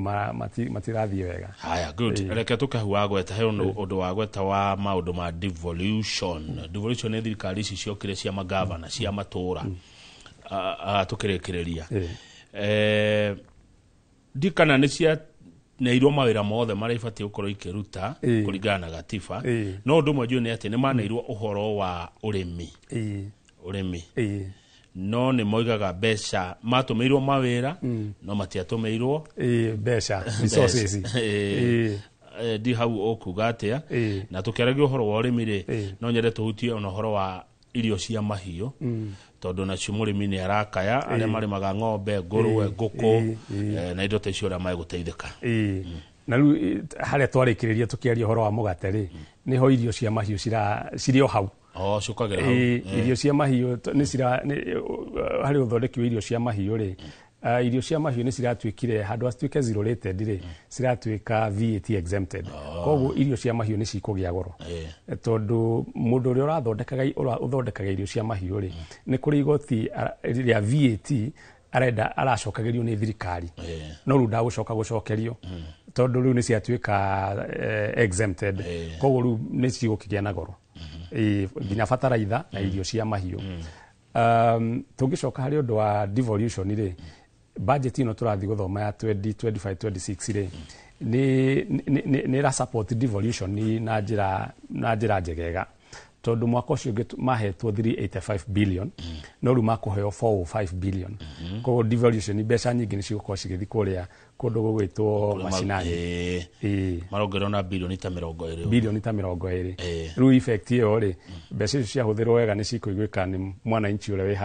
matirathiĩ wega. Haya, good. Reke tũke hau wagweta, he ũndũ wagweta wa maũndũ ma devolution. Devolution nĩ thirikari ici ciokire cia magavana cia matũra. Tũkĩrĩkĩrĩria, ndikana nĩ cia neirwo mawĩra mothe marĩa ibatiĩ gũkorwo ikĩruta kũringana na gatiba, no ũndũ ũmwe njũĩ nĩ atĩ nĩ maneirwo ũhoro wa ũrĩmi. Ũrĩmi, no nĩ moigaga mbeca matũmĩirwo mawĩra, no matiatũmĩirwo mbeca, resources. Ndi hau ũkuga atĩa? Na tũkĩaragia ũhoro wa ũrĩmi rĩ, no nyende tũhutie ona ũhoro wa irio cia mahiũ, tondũ nacio mũrĩmi nĩ arakaya, arĩa marĩmaga ng'ombe, ngũrwe, ngũkũ, na indo ta icio, ũrĩa megũteithĩka. Ĩĩ. Na rĩu harĩa twarĩkĩrĩria tũkĩaria ũhoro wa mũgate rĩ, nĩho irio cia mahiũ cirĩ o hau. O ciũkagĩra hau. Irio cia mahiũ nĩ cira harĩ ũthondeki wa irio cia mahiũ rĩ, irio cia mahiũ nĩ ciratuĩkire handũ ha cituĩke zero rated rĩ, ciratuĩka VAT exempted. Koguo irio cia mahiũ nĩ cikũgĩa goro, tondũ mũndũ ũrĩa ũthondekaga irio cia mahiũ rĩ, nĩ kũrĩ igoti rĩa VAT arenda aracokagĩrio nĩ thirikari, no rĩu ndagũcoka gũcokerio tondũ rĩu nĩ ciatuĩka exempted. Koguo rĩu nĩ cigũkĩgĩa na goro. Nginya bataraitha na irio cia mahiũ. Tũngĩcoka harĩ ũndũ wa devolution rĩ, budget ĩno tũrathiĩ gũthoma ya 2025 26 rĩ, nĩ ĩra support devolution na njĩra njegega, tondũ mwaka ũcio ũngĩ mahetwo 385 billion, no rĩu makũheo 405 billion. Koguo devolution mbeca nyingĩ nĩ cigũkorwo cigĩthiĩ kũrĩa kũndũ gũgwĩtwo macinani. Marongererwo na bilioni ta 20. Bilioni ta 20. Rĩu effect ĩyo rĩ, mbeca icio ciahũthĩrwo wega nĩ cikũiguĩka nĩ mwananchi ũrĩa wĩ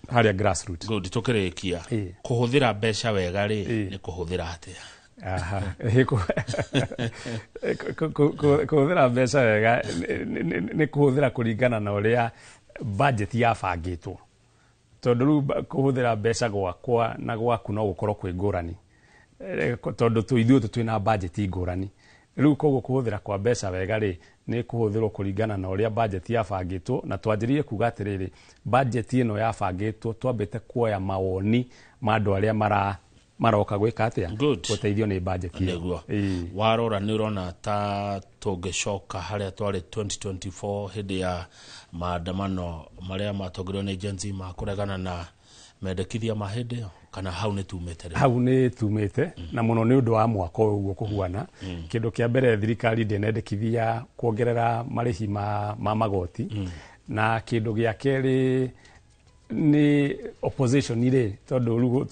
harĩa grassroots. Good. Tũkĩrĩkia, kũhũthĩra mbeca wega rĩ, nĩ kũhũthĩra atĩa? Aha, kũhũthĩra mbeca wega nĩ kũhũthĩra kũringana na ũrĩa budget yabangĩtwo, tondũ rĩu kũhũthĩra mbeca gwakwa na gwaku no gũkorwo kwĩ ngũrani, tondũ ithuĩ twĩna budget ngũrani. Rĩu koguo kũhũthĩra kwa mbeca wega rĩ, nĩ kũhũthĩrwo kũringana na ũrĩa budget yabangĩtwo. Na twanjĩrĩirie kuga atĩrĩrĩ, budget ĩno yabangĩtwo twambĩte kuoya mawoni ma andũ arĩa maroka gwĩka atĩa, gũteithio nĩ budget ĩyo. Nĩguo warora nĩ ũrona ta tũngĩcoka harĩa twarĩ 2024 hĩndĩ ya maandamano marĩa matongorio nĩ Gen Z ma kũregana na mendekithia ma hĩndĩ ĩyo, kana hau nĩ tumĩte rĩu? Hau nĩ tumĩte, na mũno nĩ ũndũ wa mwaka ũyũ ũguo kũhuana. Kĩndũ kĩa mbere, thirikari ndĩnendekithia kuongerera marĩhi ma magoti, na kĩndũ gĩa kerĩ nĩ opposition rĩ, tondũ rĩu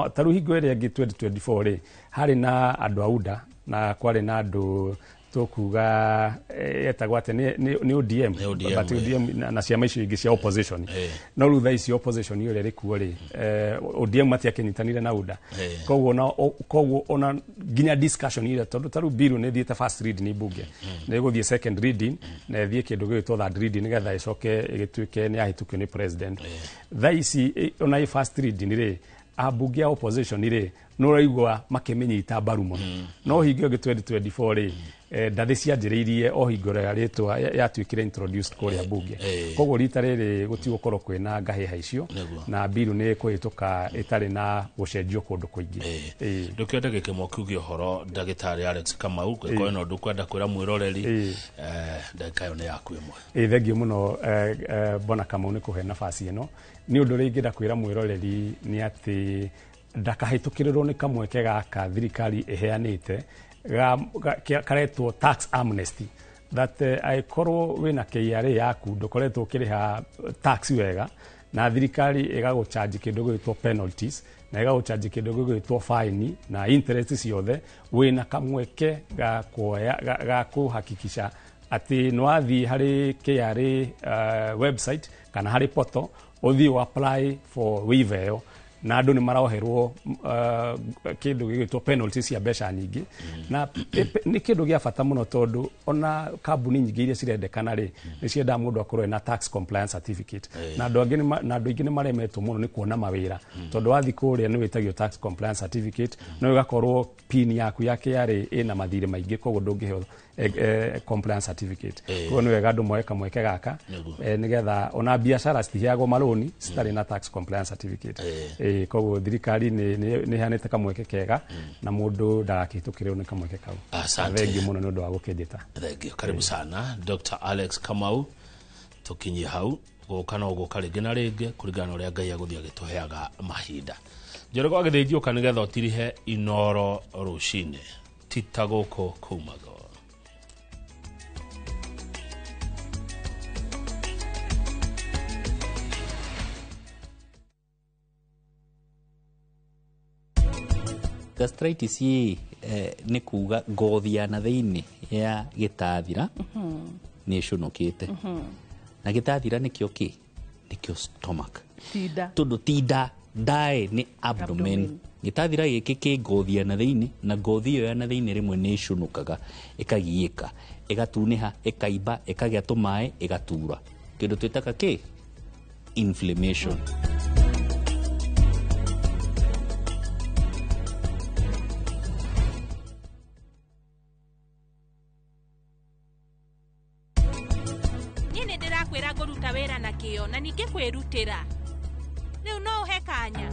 ta rĩu hingo ĩrĩa ĩngĩ 2024 rĩ, harĩ na andũ a UDA na kwarĩ na andũ tũkuga etagwo atĩ nĩ ODM, but ODM na ciama icio ingĩ cia opposition. No rĩu thaa ici opposition ĩrĩa ĩrĩ kuo rĩ, ODM matiakĩnyitanire na UDA, koguo ona nginya discussion ĩrĩa, tondũ ta rĩu bill nĩ ĩthiĩte first reading nĩ bunge, nĩ ĩgũthiĩ second reading na ĩthiĩ kĩndũ gĩgwĩtwo third reading nĩgetha ĩcoke ĩgĩtuĩke nĩ yahĩtũkio nĩ president. Thaa ici ona ĩ first reading rĩ, ambunge a opposition rĩ, nĩ ũraigua makĩmĩnyita mbaru mũno. No hingo ĩngĩ 2024 rĩ, ndathĩ cianjĩrĩirie o hingo ĩrĩa rĩtwa yatuĩkire introduced kũrĩa bunge. Koguo rita rĩrĩ gũtigũkorwo kwĩna ngahĩha icio, na bill nĩ ĩkũhĩtũka ĩtarĩ na gũcenjio kũndũ kũingĩ. Ndũkĩende gĩkĩmwe kiuge ũhoro ndagĩtarĩ Alex Kamau, ngĩkorwo ĩno ndũkwenda kwĩra mwĩroreri, ndagĩka ĩyo nĩ yaku ĩmwe. Thengiũ mũno Bwana Kamau nĩ kũhe nafasi ĩno. Nĩ ũndũ ũrĩa ingĩenda kwĩra mwĩroreri nĩ atĩ ndakahĩtũkĩrĩrwo nĩ kamweke gaka thirikari ĩheanĩte karetwo tax amnesty, that angĩkorwo wĩna KRA yaku ndũkoretwo ũkĩrĩha tax wega, na thirikari ĩgagũcharge kĩndũ gĩgwĩtwo penalties na ĩgagũcharge kĩndũ gĩgwĩtwo fine na interest ciothe, wĩna kamweke ga kuoya ga kũhakikisha atĩ nĩ wathiĩ harĩ KRA website kana harĩ portal ũthiĩ apply for waiver ĩyo, na andũ nĩ maroherwo kĩndũ gĩgwĩtwo penalty cia mbeca nyingĩ. Na nĩ kĩndũ gĩa bata mũno, tondũ ona kambuni nyingĩ iria cirendekana rĩ, nĩ ciendaga mũndũ akorwo ena tax compliance certificate, na andũ angĩ na andũ aingĩ nĩ maremetwo mũno nĩ kuona mawĩra, tondũ wathiĩ kũrĩa nĩ wĩtagio tax compliance certificate, no ĩgakorwo PIN yaku ya KRA ĩna mathirĩ maingĩ, koguo ndũngĩheo compliance certificate. Koguo nĩ wega andũ moe kamweke gaka, nĩgetha ona biacara citiheagwo marũni citarĩ na tax compliance certificate. Koguo thirikari nĩ ĩheanĩte kamweke kega, na mũndũ ndagakĩhĩtũkĩrĩrwo nĩ kamweke kau. Thengiũ mũno nĩ ũndũ wa gũkĩnjĩta. Thengiũ, karibu sana Dr. Alex Kamau. Tũkinyie hau, gũka no gũka rĩngĩ na rĩngĩ kũringana na ũrĩa Ngai agũthiĩ agĩtũheaga mahinda. Njoroge wa Gĩthĩnji ũka nĩgetha ũtirihe Inoro rũcinĩ, ti ta gũkũ kumagwo. Gastritis nĩ kuga ngothi ya na thĩinĩ ya gĩtathira nĩ ĩcũnũkĩte. Na gĩtathira nĩkĩo kĩ? Nĩkĩo stomach. Tinda. Tondũ tinda ndae nĩ abdomen. Gĩtathira gĩkĩ kĩ ngothi ya na thĩinĩ, na ngothi ĩyo ya na thĩinĩ rĩmwe nĩ ĩcũnũkaga, ĩkagiĩka, ĩgatunĩha, ĩkaimba, ĩkagĩa tũmaĩ, ĩgatura. Kĩndũ twĩtaga kĩ? Inflammation. Ndĩrakwĩra ngũruta wĩra na kĩyo na ningĩ kwĩrutĩra. Rĩu no ũhe kanya.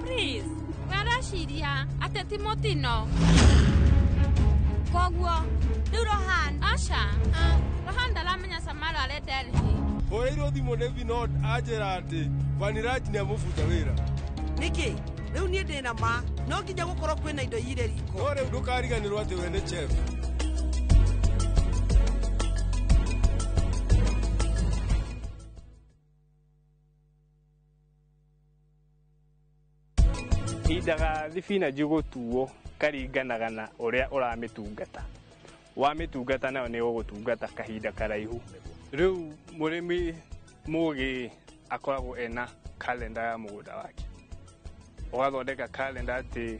Please. Wareciria atĩ ti mũtino. Koguo rĩu Rohan. Aca. Rohan ndaramenya Samara arĩ Delhi. Hũrĩirwo thimũ nĩ Vinod anjĩra atĩ Vaniraj nĩamũbuta wĩra. Nĩkĩ? Rĩu niĩ ndĩna ma no nginya gũkorwo kwĩna indo irĩ riko. No rĩu ndũkariganĩrwo atĩ we nĩ chef. Kahinda ga thibinanji gũtuo karinganaga na ũrĩa ũramĩtungata. Wamĩtungata nayo nĩ ũgũtungata kahinda karaihu. Rĩu mũrĩmi mũgĩ akoragwo ena kalenda ya mũgũnda wake. Ũgathondeka kalenda atĩ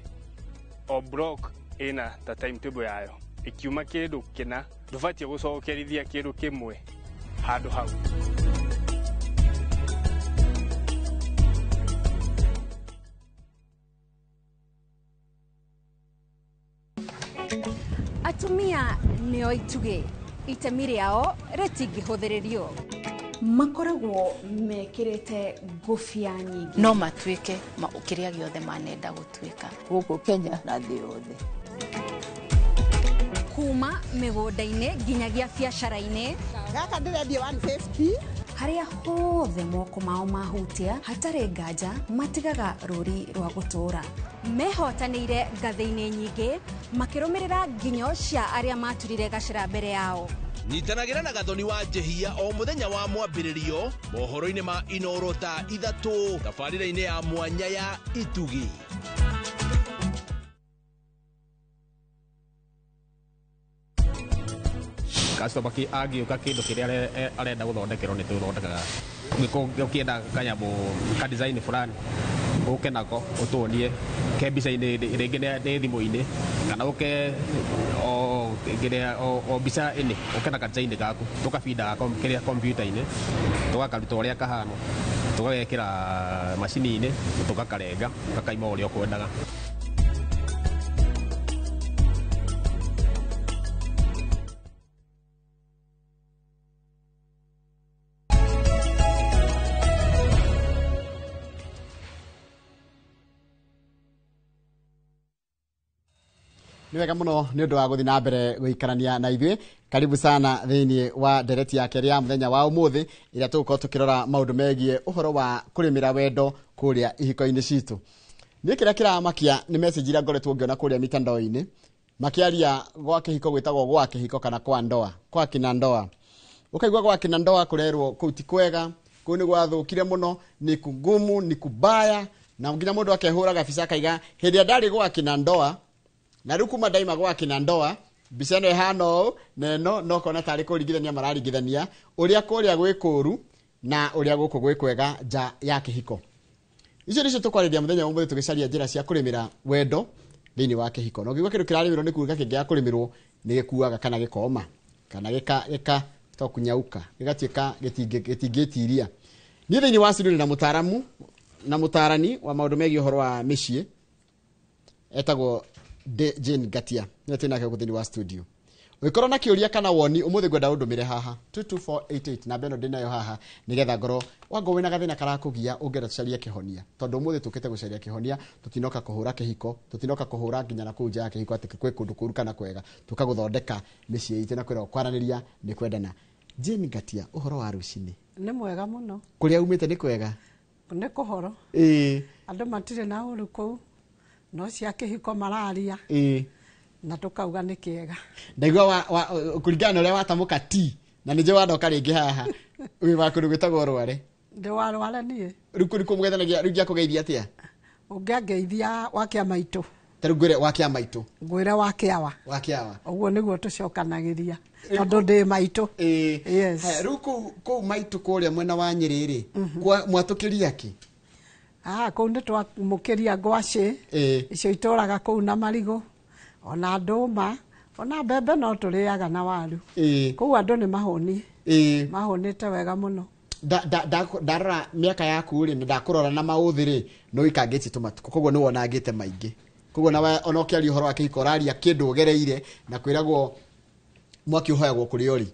O block ĩna ta timetable yayo, ĩkiuma kĩndũ kĩna ndũbatiĩ gũcokerithia kĩndũ kĩmwe handũ hau. Atumia nĩo itugĩ, itemi rĩao rĩtingĩhũthĩrĩrio. Makoragwo mekĩrĩte ngũbia nyingĩ. No matuĩke kĩrĩa gĩothe manenda gũtuĩka. Gũkũ Kenya na thĩ yothe. Kuma mĩgũnda-inĩ nginyagia biacara-inĩ. Gaka ndĩrendia 150. Harĩa hothe moko mao mahutia hatarĩ nganja matigaga rũri rwa gũtũũra. Mehotanĩire ngathĩ-inĩ nyingĩ makĩrũmĩrĩra nginyo cia arĩa maturire gacĩra mbere yao. Nyitanagĩra na Gathoni wa Njehia o mũthenya wa mwambĩrĩrio mohoro-inĩ ma Inoro thaa 3 tabarĩra-inĩ ya mwanya ya Itugi. Customer angĩũka kĩndũ kĩrĩa arenda gũthondekerwo nĩ tũthondekaga. Ũngĩenda kanyamũ ka design fulani ũke nako ũtuonie ke mbica-inĩ rĩngĩ nĩ thimũ-inĩ kana ũke o kĩrĩa o mbica-inĩ ũke na ka design gaku tũkabindaga kĩrĩa kompiuta-inĩ tũgakaruta ũrĩa kahana tũgagekĩra macini-inĩ tũgakarenga gakaima ũrĩa ũkwendaga. Nĩ wega mũno nĩ ũndũ wa gũthiĩ na mbere gũikarania na ithuĩ. Karibu sana thĩinĩ wa ndereti ya kerĩ ya mũthenya wa ũmũthĩ ĩrĩa tũgũkorwo tũkĩrora maũndũ megiĩ ũhoro wa kũrĩmĩra wendo kũrĩa ihiko-inĩ citũ. Niĩ kĩrĩa kĩramakia nĩ message iria ngoretwo ngĩona kũrĩa mitandao-inĩ makĩaria gwa kĩhiko gwĩtagwo gwa kĩhiko kana kwa ndoa, kwa kina ndoa. Ũkaigua gwa kina ndoa kũrerwo kũu ti kwega, kũu nĩ gwathũkire mũno, nĩ kugumu, nĩ kubaya, na nginya mũndũ akehũraga bica akaiga hĩndĩ ĩrĩa ndarĩ gwa kina ndoa na rĩu kuma ndaima gwa kina ndoa mbica ĩno ĩhana ũũ na ĩno no kona tarĩ kũringithania mararingithania ũrĩa kũrĩa gwĩ kũũru na ũrĩa gũkũ gwĩ kwega nja ya kĩhiko. Icio nĩcio tũkwarĩria mũthenya wa ũmũthĩ tũgĩcaria njĩra cia kũrĩmĩra wendo thĩinĩ wa kĩhiko. Na ũngĩigua kĩndũ kĩrarĩmĩrwo nĩ kuga kĩngĩaga kũrĩmĩrwo nĩ gĩkuaga kana gĩkoma kana gĩka to kunyauka gĩgatuĩka gĩtingĩtiria. Niĩ thĩinĩ wa studio na mũtaaramu na mũtaarani wa maũndũ megiĩ ũhoro wa mĩciĩ etagwo Jane Ngatia. Nĩ twĩ nake gũkũ thĩinĩ wa studio. Ũngĩkorwo na kĩũria kana woni ũmũthĩ ngwenda ũndũmĩre haha 22488 namba ĩno ndĩnayo haha nĩgetha ngorwo wango wĩna gathĩna karakũgia ũngĩenda tũcarie kĩhonia, tondũ ũmũthĩ tũkĩte gũcaria kĩhonia. Tũtinoka kũhũra kĩhiko, tũtinoka kũhũra nginya na kũu nja ya kĩhiko atĩ kwĩ kũndũ kũũru kana kwega. Tũka gũthondeka mĩciĩ itũ na kwĩrwo kwaranĩria nĩ kwendana. Jane Ngatia, ũhoro wa rũcinĩ? Nĩ mwega mũno. Kũrĩa umĩte nĩ kwega? Nĩ kũhoro. Ĩĩ. Andũ matirĩ na ũru kũu, no cia kĩhiko mararia. Ĩĩ. Na tũkauga nĩ kĩega. Ndaigua kũringana na ũrĩa watamũka ti na nĩ njũĩ wandoka rĩngĩ haha wĩ wa kũndũ gwĩtagwo Rware. Ndĩ wa Rware niĩ. Rĩu kũu nĩkuo mũgethanagia, rĩu ingĩakũgeithia atĩa? Ũngĩangeithia wa kĩa maitũ. Ta rĩu ngwĩre wa kĩa maitũ. Ngwĩre wa kĩawa. Wa kĩawa. Ũguo nĩguo tũcokanagĩria tondũ ndĩ maitũ. Ĩĩ. Yes. Haya, rĩu kũu maitũ kũrĩa mwena wa Nyĩrĩ rĩ, mwatũkĩria kĩ? Kũu nĩ twamũkĩria ngwacĩ. Icio itũraga kũu na marigũ ona ndũma ona mbembe no tũrĩaga na waru. Kũu andũ nĩ mahũni. Mahũnĩte wega mũno. Ndarora mĩaka yaku rĩ na ndakũrora na maũthĩ rĩ no ikangĩtie tũmatukũ, koguo nĩ wonangĩte maingĩ. Koguo nawe ona ũkĩaria ũhoro wa kĩhiko ũraria kĩndũ ũgereire na kwĩragwo mwaki ũhoyagwo kũrĩa ũrĩ.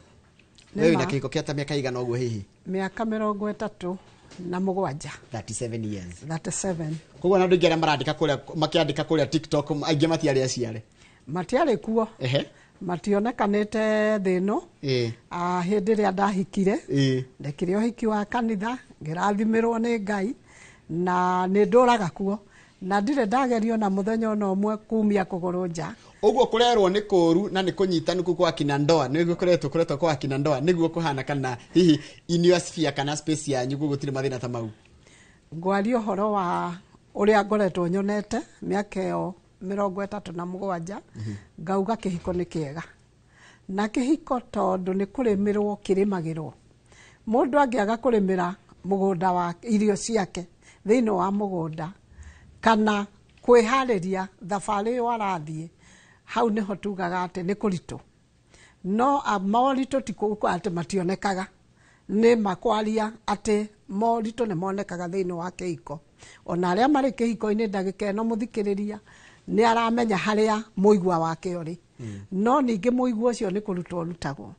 Wewe wĩna kĩhiko kĩa ta mĩaka igana ũguo hihi? Mĩaka 37. 37 years. 37. Koguo na andũ aingĩ arĩa marandĩka kũrĩa makĩandĩka kũrĩa TikTok aingĩ matiarĩ aciare. Matiarĩ kuo. Mationekanĩte thĩ ĩno. Hĩndĩ ĩrĩa ndahikire ndekire ũhiki wa kanitha ngĩrathimĩrwo nĩ Ngai na nĩ ndũraga kuo na ndirĩ ndagerio na mũthenya ona ũmwe kumia kũgũrũ nja. Ũguo kũrerwo nĩ kũũru na nĩ kũnyitanu kũu kwa kina ndoa nĩguo kũretwo kwa kina ndoa nĩguo kũhana kana hihi in your sphere kana space yanyu kũu gũtirĩ mathĩna ta mau? Ngwaria ũhoro wa ũrĩa ngoretwo nyonete mĩaka ĩyo 37 ngauga kĩhiko nĩ kĩega. Na kĩhiko tondũ nĩ kũrĩmĩrwo kĩrĩmagĩrwo. Mũndũ angĩaga kũrĩmĩra mũgũnda wa irio ciake thĩinĩ wa mũgũnda kana Kwĩharĩria thabarĩ ĩyo arathiĩ, hau nĩho tugaga atĩ nĩ kũritũ. No moritũ ti kuga atĩ mationekaga, nĩ makwaria atĩ moritũ nĩ monekaga thĩinĩ wa kĩhiko. Ona arĩa marĩ kĩhiko-inĩ ndagĩka ĩno mũthikĩrĩria nĩ aramenya harĩa mũigua wake ũrĩ. No ningĩ mũigua ũcio nĩ kũrutwo ũrutagwo,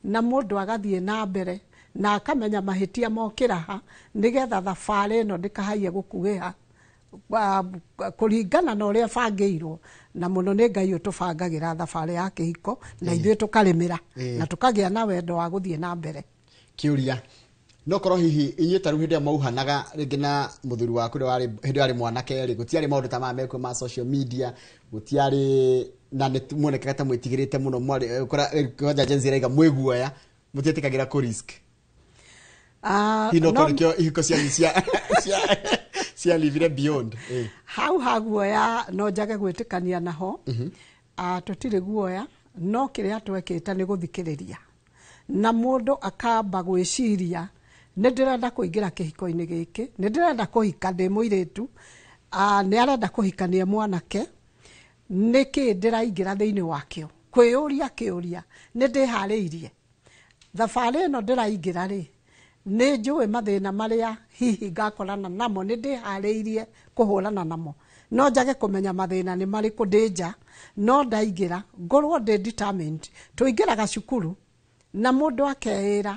na mũndũ agathiĩ na mbere na akamenya mahĩtia mokĩra ha, nĩgetha thabarĩ ĩno ndĩkahaiye gũkuhĩha kũringana na ũrĩa ĩbangĩirwo. Na mũno nĩ Ngai ũtũbangagĩra thabarĩ ya kĩhiko, na ithuĩ tũkarĩmĩra na tũkagĩa na wendo wa gũthiĩ na mbere. Kĩũria no korwo hihi inyuĩ ta rĩu hĩndĩ ĩrĩa mauhanaga rĩngĩ na mũthuri waku ũrĩa warĩ hĩndĩ ĩyo arĩ mwanake rĩ, gũtiarĩ maũndũ ta maya mekuo ma social media, gũtiarĩ na nĩ muonekaga ta mwĩtigĩrĩte mũno, mwarĩ kwanja Gen Z ĩraiga mwĩ guoya, mũtiĩtĩkagĩra kũ risk. Hihi no korwo nĩkĩo ihiko cianyu cia livire beyond. Hau ha guoya no njage gwĩtĩkania naho. Tũtirĩ guoya, no kĩrĩa twekĩte nĩ gũthikĩrĩria na mũndũ akamba gwĩciria, nĩ ndĩrenda kũingĩra kĩhiko-inĩ gĩkĩ, nĩ ndĩrenda kũhika ndĩ mũirĩtu, nĩ arenda kũhikania mwanake, nĩkĩ ndĩraingĩra thĩinĩ wakĩo? Kwĩyũria kĩũria, nĩ ndĩharĩirie thabarĩ ĩno ndĩraingĩra rĩ, nĩ njũĩ mathĩna marĩa hihi ngakorana namo, nĩ ndĩharĩirie kũhũrana namo. No njage kũmenya mathĩna nĩ marĩkũ ndĩ nja, no ndaingĩra ngorwo ndĩ determined. Tũingĩraga cukuru na mũndũ akeĩra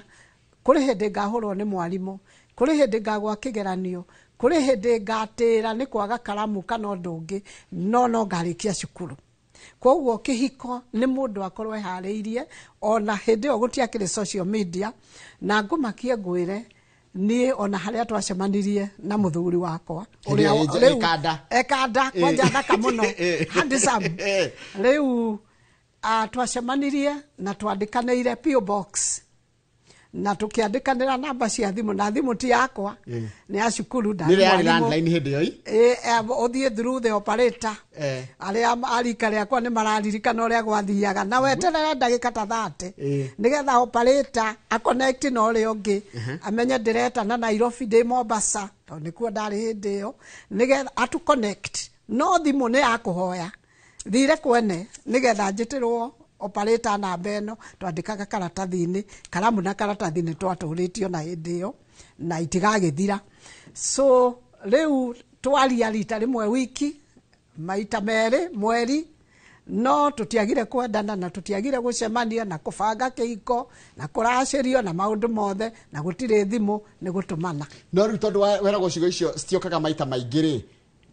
kũrĩ hĩndĩ ngahũrwo nĩ mwarimũ, kũrĩ hĩndĩ ngagwa kĩgeranio, kũrĩ hĩndĩ ngatĩra nĩ kwaga karamu kana ũndũ ũngĩ, no ngarĩkia cukuru. Koguo kĩhiko nĩ mũndũ akorwo eharĩirie, ona hĩndĩ ĩyo gũtiakĩrĩ social media. Na ngũmakie ngwĩre, niĩ ona harĩa twacemanirie na mũthuri wakwa Hĩndĩ ĩyo ekanda. Ekanda kwanja thaka mũno, handsome. Rĩu twacemanirie na twandĩkanĩire PO Box, na tũkĩandĩkanĩra namba cia thimũ, na thimũ ti yakwa, nĩ ya cukuru. Nĩ yarĩ mwarimũ. Landline hĩndĩ ĩyo ĩ? Ũthiĩ through the operator. Arĩa a rika rĩakwa nĩ mararirikana ũrĩa gwathiaga, na weterere ndagĩka ta 30 nĩgetha operator aconnect na ũrĩa ũngĩ, amenye ndĩreta na Nairobi ndĩ Mombasa, tondũ nĩkuo ndarĩ hĩndĩ ĩyo, nĩgetha atu connect. No thimũ nĩ ya kũhoya thire kwene nĩgetha njĩtĩrwo operator namba ĩno. Twandĩkaga karatathi-inĩ, karamu na karatathi nĩ twatũrĩtio na hĩndĩ ĩyo na itigagĩthira. So rĩu twaria rita rĩmwe wiki, maita merĩ mweri, no tũtiagire kwendana na tũtiagire gũcemania na kũbanga kĩhiko na kũracĩrio na maũndũ mothe, na gũtirĩ thimũ, nĩ gũtũmana. No rĩu tondũ weragwo ciugo icio citiokaga maita maingĩ rĩ,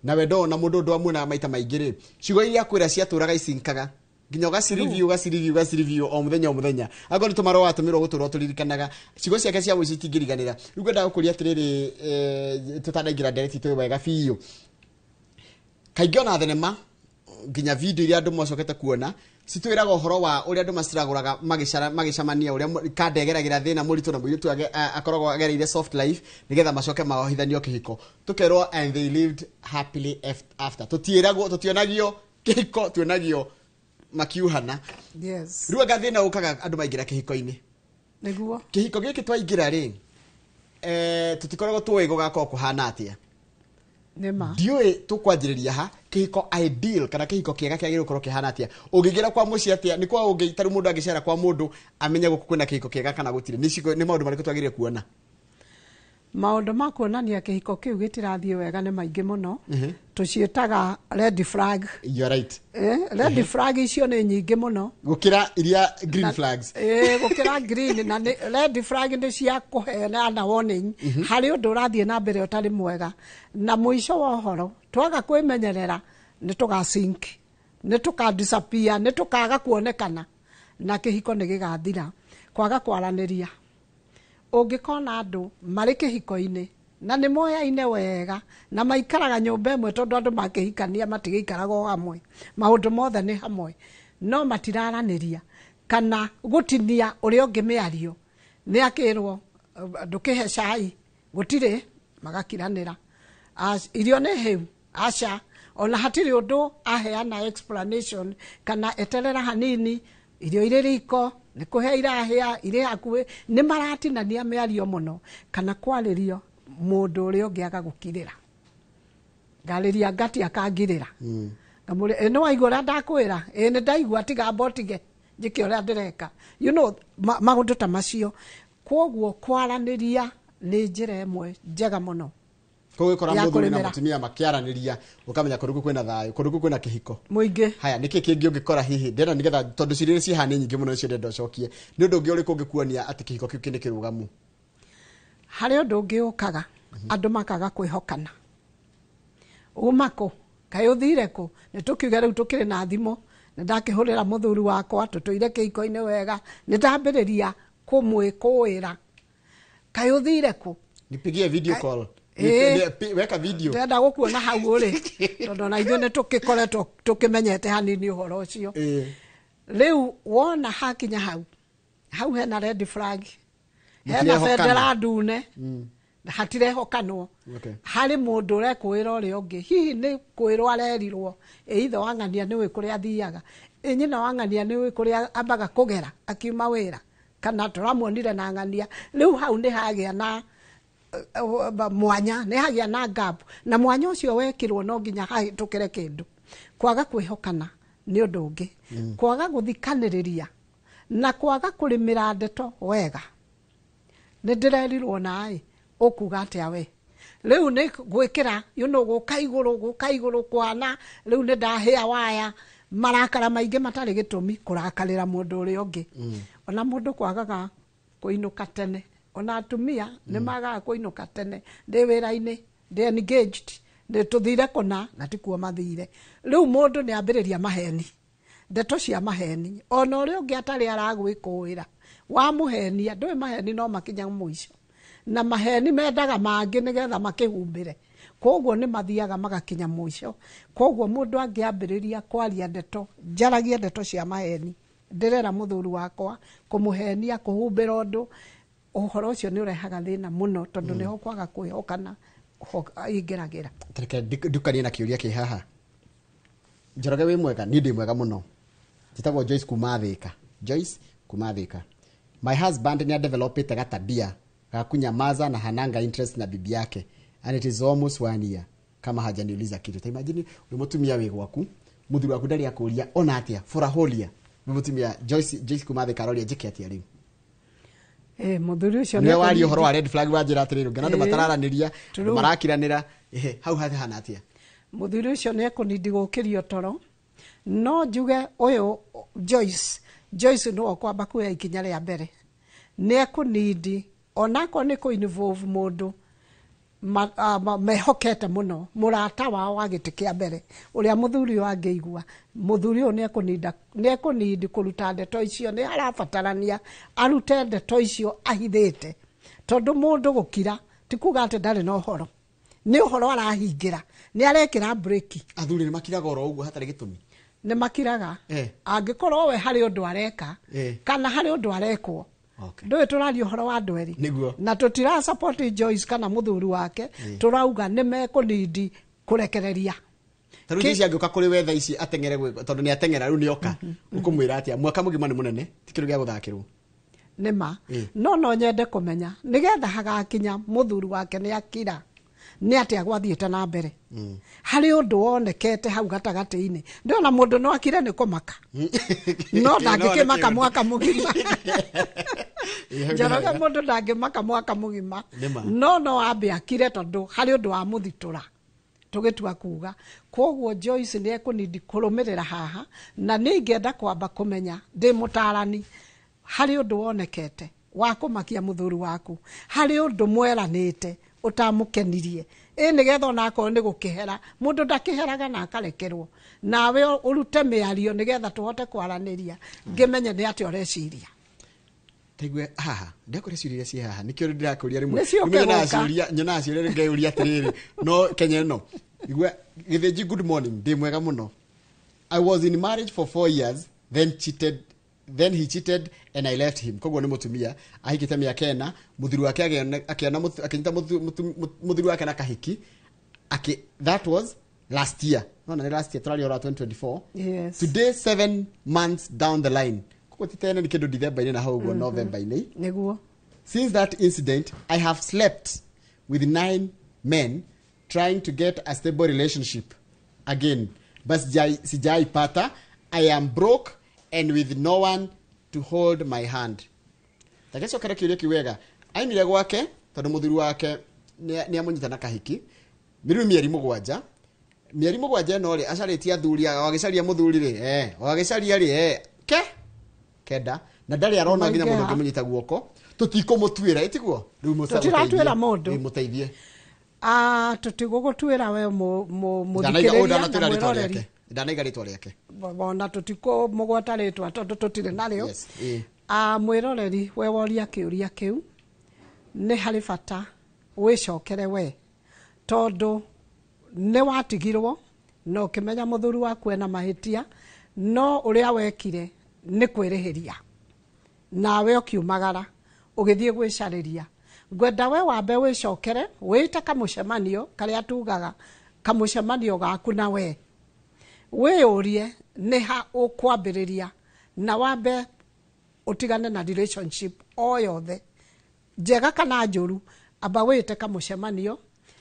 na wendo na mũndũ ũndũ amuonaga maita maingĩ rĩ, ciugo iria akwĩra ciatũraga icinkaga nginya ũgacireview, ũgacireview, ũgacireview o mũthenya o mũthenya, angorwo nĩ tũmarũa watũmĩrwo gũtũrwo tũririkanaga ciugo ciake cia mũico itingĩriganĩra. Rĩu ngwendaga gũkũria atĩrĩrĩ, tũtanaingĩra ndereti tũĩ wega biũ, kaingĩ ona thenema nginya video iria andũ macokete kuona citwĩraga ũhoro wa ũrĩa andũ maciragũraga magĩcemania, ũrĩa kanda ĩgeragĩra thĩna mũritũ na mũirĩtu akoragwo agereire soft life nĩgetha macoke maohithanio kĩhiko, tũkerwo "and they lived happily after". Tũtiĩragwo, tũtionagio kĩhiko, tuonagio makiuhana. Rĩu anga thĩna ũkaga andũ maingĩra kĩhiko-inĩ. Nĩguo. Kĩhiko gĩkĩ twaingĩra rĩ, tũtikoragwo tũĩ gũgakorwo kũhana atĩa. Nĩma. Ndiũĩ tũkwanjĩrĩria ha. Kĩhiko ideal kana kĩhiko kĩega kĩagĩrĩirwo gũkorwo kĩhana atĩa? Ũngĩingĩra kwa mũciĩ atĩa nĩ kwa ũngĩ tarĩu mũndũ angĩcera kwa mũndũ amenye gũkũ kwĩna kĩhiko kĩega kana gũtirĩ? Nĩ nĩ maũndũ marĩkũ twagĩrĩire kuona? Maũndũ ma kuonania kĩhiko kĩu gĩtirathiĩ wega nĩ maingĩ mũno. Tũciĩtaga red flag. You are right. Red flag icio nĩ nyingĩ mũno gũkĩra iria green flags. Gũkĩra green, na nĩ red flag nĩ cia kũheana warning harĩ ũndũ ũrathiĩ na mbere ũtarĩ mwega, na mũico wa ũhoro twaga kwĩmenyerera nĩ tũgasink, nĩ tũka disappear, nĩ tũkaga kuonekana na kĩhiko nĩ gĩgathira. Kwaga kwaranĩria, ũngĩkona andũ marĩ kĩhiko-inĩ na nĩ moyaine wega na maikaraga nyũmba ĩmwe, tondũ andũ makĩhikania matigĩikaraga o hamwe, maũndũ mothe nĩ hamwe, no matiraranĩria kana gũtinia ũrĩa ũngĩ mĩario, nĩ akĩrwo ndũkĩhe cai, gũtirĩ, magakiranĩra. Irio nĩ hĩu, aca, ona hatirĩ ũndũ aheana explanation kana eterera hanini, irio irĩ riko, nĩ kũhĩa irahĩa, irĩ hakuhĩ. Nĩ maratinania mĩario mũno, kana kwarĩrio mũndũ ũrĩa ũngĩ agagũkirĩra. Ngarĩria ngati akangirĩra. Ngamũria, ĩ nĩ waigua ũrĩa ndakwĩra? Ĩ nĩ ndaigua, tiga amba ũtige njĩke ũrĩa ndĩreka. You know, maũndũ ta macio. Kwoguo kwaranĩria nĩ njĩra ĩmwe njega mũno. Koguo ũgĩkora Ya mũthuri na kũrĩmĩra. mũtumia makĩaranĩria, ũkamenya kũndũ kũu kwĩna thayũ, kũndũ kũu kwĩna kĩhiko. Mũingĩ. Haya, nĩkĩ kĩngĩ ũngĩkora hihi? Ndĩrenda nĩgetha tondũ ciũria iria ciĩ haha nĩ nyingĩ mũno nĩcio ndĩrenda ũcokie. Nĩ ũndũ ũngĩ ũrĩkũ ũngĩkuonia atĩ kĩhiko kĩu nĩ kĩrũgamu? Harĩ ũndũ ũngĩ ũkaga, andũ makaga kwĩhokana. Uma kũ? Kaĩ ũthire kũ? Nĩ tũkiuge rĩu tũkĩrĩ na thimũ, nĩ ndakĩhũrĩra mũthuri wakwa, tũtũire kĩhiko-inĩ wega, nĩ ndambĩrĩria kũmwĩkũĩra. Kaĩ ũthire kũ? Nipigie video call. Weka video. Ndĩrenda gũkuona hau ũrĩ, tondũ ona ithuĩ nĩ tũkĩkoretwo tũkĩmenyete hanini ũhoro ũcio. Rĩu wona hakinya hau, hau hena red flag, hena Mũtirehokanwo. bendera ndune, hatirehokanwo. Harĩ mũndũ ũrekũĩra ũrĩa ũngĩ, hihi nĩ kwĩrwo arerirwo, ĩ ithe wa ng'ania nĩũĩ kũrĩa athiaga, ĩ nyina wa ng'ania nĩũĩ kũrĩa ambaga kũgera akiuma wĩra, kana tũramuonire na ng'ania. Rĩu hau nĩ hagĩa na mwanya, nĩ hagĩa na gap, na mwanya ũcio wekĩrwo no nginya hahĩtũkĩre kĩndũ. Kwaga kwĩhokana nĩ ũndũ ũngĩ. Kwaga gũthikanĩrĩria na kwaga kũrĩmĩra ndeto wega. Nĩ ndĩrerirwo naĩ, ũkuga atĩa we? Rĩu nĩ gwĩkĩra, you know, gũka igũrũ, gũka igũrũ kwana, rĩu nĩ ndahĩa waya, marakara maingĩ matarĩ gĩtũmi, kũrakarĩra mũndũ ũrĩa ũngĩ. Ona mũndũ kwagaga kũinũka tene, ona atumia nĩ magaga kũinũka tene, ndĩ wĩra-inĩ, ndĩ engaged, nĩ tũthire kũna na tikuo mathire. Rĩu mũndũ nĩ ambĩrĩria maheni, ndeto cia maheni, ona ũrĩa ũngĩ atarĩ aragwĩkũĩra, wamũhenia, ndũĩ maheni no makinya mũico. Na maheni mendaga mangĩ nĩgetha makĩhumbĩre. Koguo nĩ mathiaga magakinya mũico. Koguo mũndũ angĩambĩrĩria kwaria ndeto, njaragie ndeto cia maheni, ndĩrera mũthuri wakwa, kũmũhenia, kũhumbĩra ũndũ, ũhoro ũcio nĩ ũrehaga thĩna mũno, tondũ nĩho kwaga kwĩhokana ingĩragĩra. Reke ndukanie na kĩũria kĩ haha. Njoroge wĩ mwega? Niĩ ndĩ mwega mũno. Njĩtagwo Joyce kuma Thĩka. Joyce kuma Thĩka. My husband nĩ adevelopĩte gatabia ga kunyamaza na hananga interest na bibi yake, and it is almost 1 year kama hajaniuliza kitu. Ta imagine wĩ mũtumia wĩ gwaku, mũthuri waku ndarĩ akũria ona atĩa for a whole year. Wĩ mũtumia Joyce, Joyce kuma Thĩka aroria njĩke atĩa rĩu? Mũthuri ũcio Nĩwe nĩ waria ũhoro wa red flag wanjĩra atĩrĩrĩ, ngena andũ matararanĩria, True. andũ marakiranĩra, hau hahana atĩa? Mũthuri ũcio nĩ ekũnindi gũkĩrio toro. No njuge ũyũ Joyce, Joyce nĩwe ũkwamba kuoya ikinya rĩa mbere. Nĩ ekũnindi onakorwo nĩ kũ-involve mũndũ mehokete mũno, mũrata wao wa gĩtĩ kĩa mbere, ũrĩa mũthuri ũyũ angĩigua, mũthuri ũyũ nĩ ekũnindi kũruta ndeto icio, nĩ arabatarania arute ndeto icio ahithĩte. Tondũ mũndũ gũkira ti kuga atĩ ndarĩ na ũhoro, nĩ ũhoro arahingĩra, nĩ arekĩra breki. Athuri nĩ makiraga oro ũguo hatarĩ gĩtũmi? Nĩ makiraga. Angĩkorwo we harĩ ũndũ areka, kana harĩ ũndũ arekwo. Ndũĩ tũraria ũhoro wa andũ erĩ. Nĩguo. Na tũtira support Joyce kana mũthuri wake, tũrauga nĩ mekũnindi kũrekereria. Ta rĩu Joyce angĩũka kũrĩ we thaa ici ateng'ere tondũ nĩ ateng'era rĩu nĩ oka, ũkũmwĩra atĩa? Mwaka mũgima nĩ mũnene, ti kĩndũ gĩa gũthakĩrwo. Nĩ ma. No no nyende kũmenya nĩgetha hagakinya mũthuri wake nĩ akira, nĩ atĩa gwathiĩte na mbere. Harĩ ũndũ wonekete hau gatagatĩ-inĩ. Ndĩrona mũndũ no akire nĩ kũmaka. No ndangĩkĩmaka mwaka mũgima. Njoroge mũndũ ndangĩmaka mwaka mũgima. Nĩ ma. No no ambe akire tondũ harĩ ũndũ wa mũthitũra. Tũgĩtua kuga. Koguo Joyce nĩ ekũnindi kũrũmĩrĩra haha, na nĩ ingĩenda kwamba kũmenya ndĩ mũtarani harĩ ũndũ wonekete wa kũmakia mũthuri waku, harĩ ũndũ mweranĩte ũtamũkenirie. Ĩ nĩgetha onakorwo nĩ gũkĩhera, mũndũ ndakĩheraga na akarekerwo. Nawe ũrute mĩario nĩgetha tũhote kwaranĩria, ngĩmenye nĩ atĩa ũreciria. Taigue haha, ndakũria ciũria iria ciĩ haha, nĩkĩo ndĩrakũria rĩmwe. Nĩ ciũke Rĩmwe nyonaga gũka. ciũria, nyonaga ciũria ngeyũria atĩrĩrĩ, no Kenya ĩno. Igua, Gĩthĩnji, good morning, ndĩ mwega mũno. I was in marriage for 4 years, then cheated, then he cheated and I left him. Koguo nĩ mũtumia, ahikĩte mĩaka ĩna, mũthuri wake akĩona akĩnyita mũthuri wake na kahiki. Aki, that was last year. No, na last year, tũraria ũhoro wa 2024. Today, 7 months down the line. Koguo ti tene nĩ kĩndũ December-inĩ na hau ũguo November-inĩ. Nĩguo. Since that incident, I have slept with 9 men trying to get a stable relationship again, but sijaipata. I am broke and with no one to hold my hand. Tagecokere kĩũria kĩu wega. Aimire gwake tondũ mũthuri wake nĩ amũnyita na kahiki. Mĩrĩu mĩeri 7. Mĩeri 7 ĩno rĩ, acarĩtie athuri, o agĩcaria mũthuri rĩ, o agĩcaria rĩ, ke kenda na ndarĩ arona nginya mũndũ ũngĩmũnyita guoko. Tũtikũmũtuĩra, ĩtiguo? Rĩu Tũtiratuĩra mũndũ. Mũteithie. Tũtigũgũtuĩra we mũthikĩrĩria na mwĩroreri. Ndanaiga rĩtwa rĩake. Ona tũtikũmũgweta rĩtwa tondũ tũtirĩ narĩo. Yes. Mwĩroreri, we woria kĩũria kĩu, nĩ harĩ bata wĩcokere we, tondũ nĩ watigirwo na ũkĩmenya mũthuri waku ena mahĩtia, no ũrĩa wekire nĩ kwĩrĩhĩria, nawe ũkiumagara ũgĩthiĩ gwĩcarĩria. Ngwenda we wambe wĩcokere, wĩte kamũcemanio karĩa tugaga kamũcemanio gaku na we, wĩyũrie nĩ ha ũkwambĩrĩria, na wambe ũtigane na relationship o yothe njega kana njũru. Amba wĩte kamũcemanio,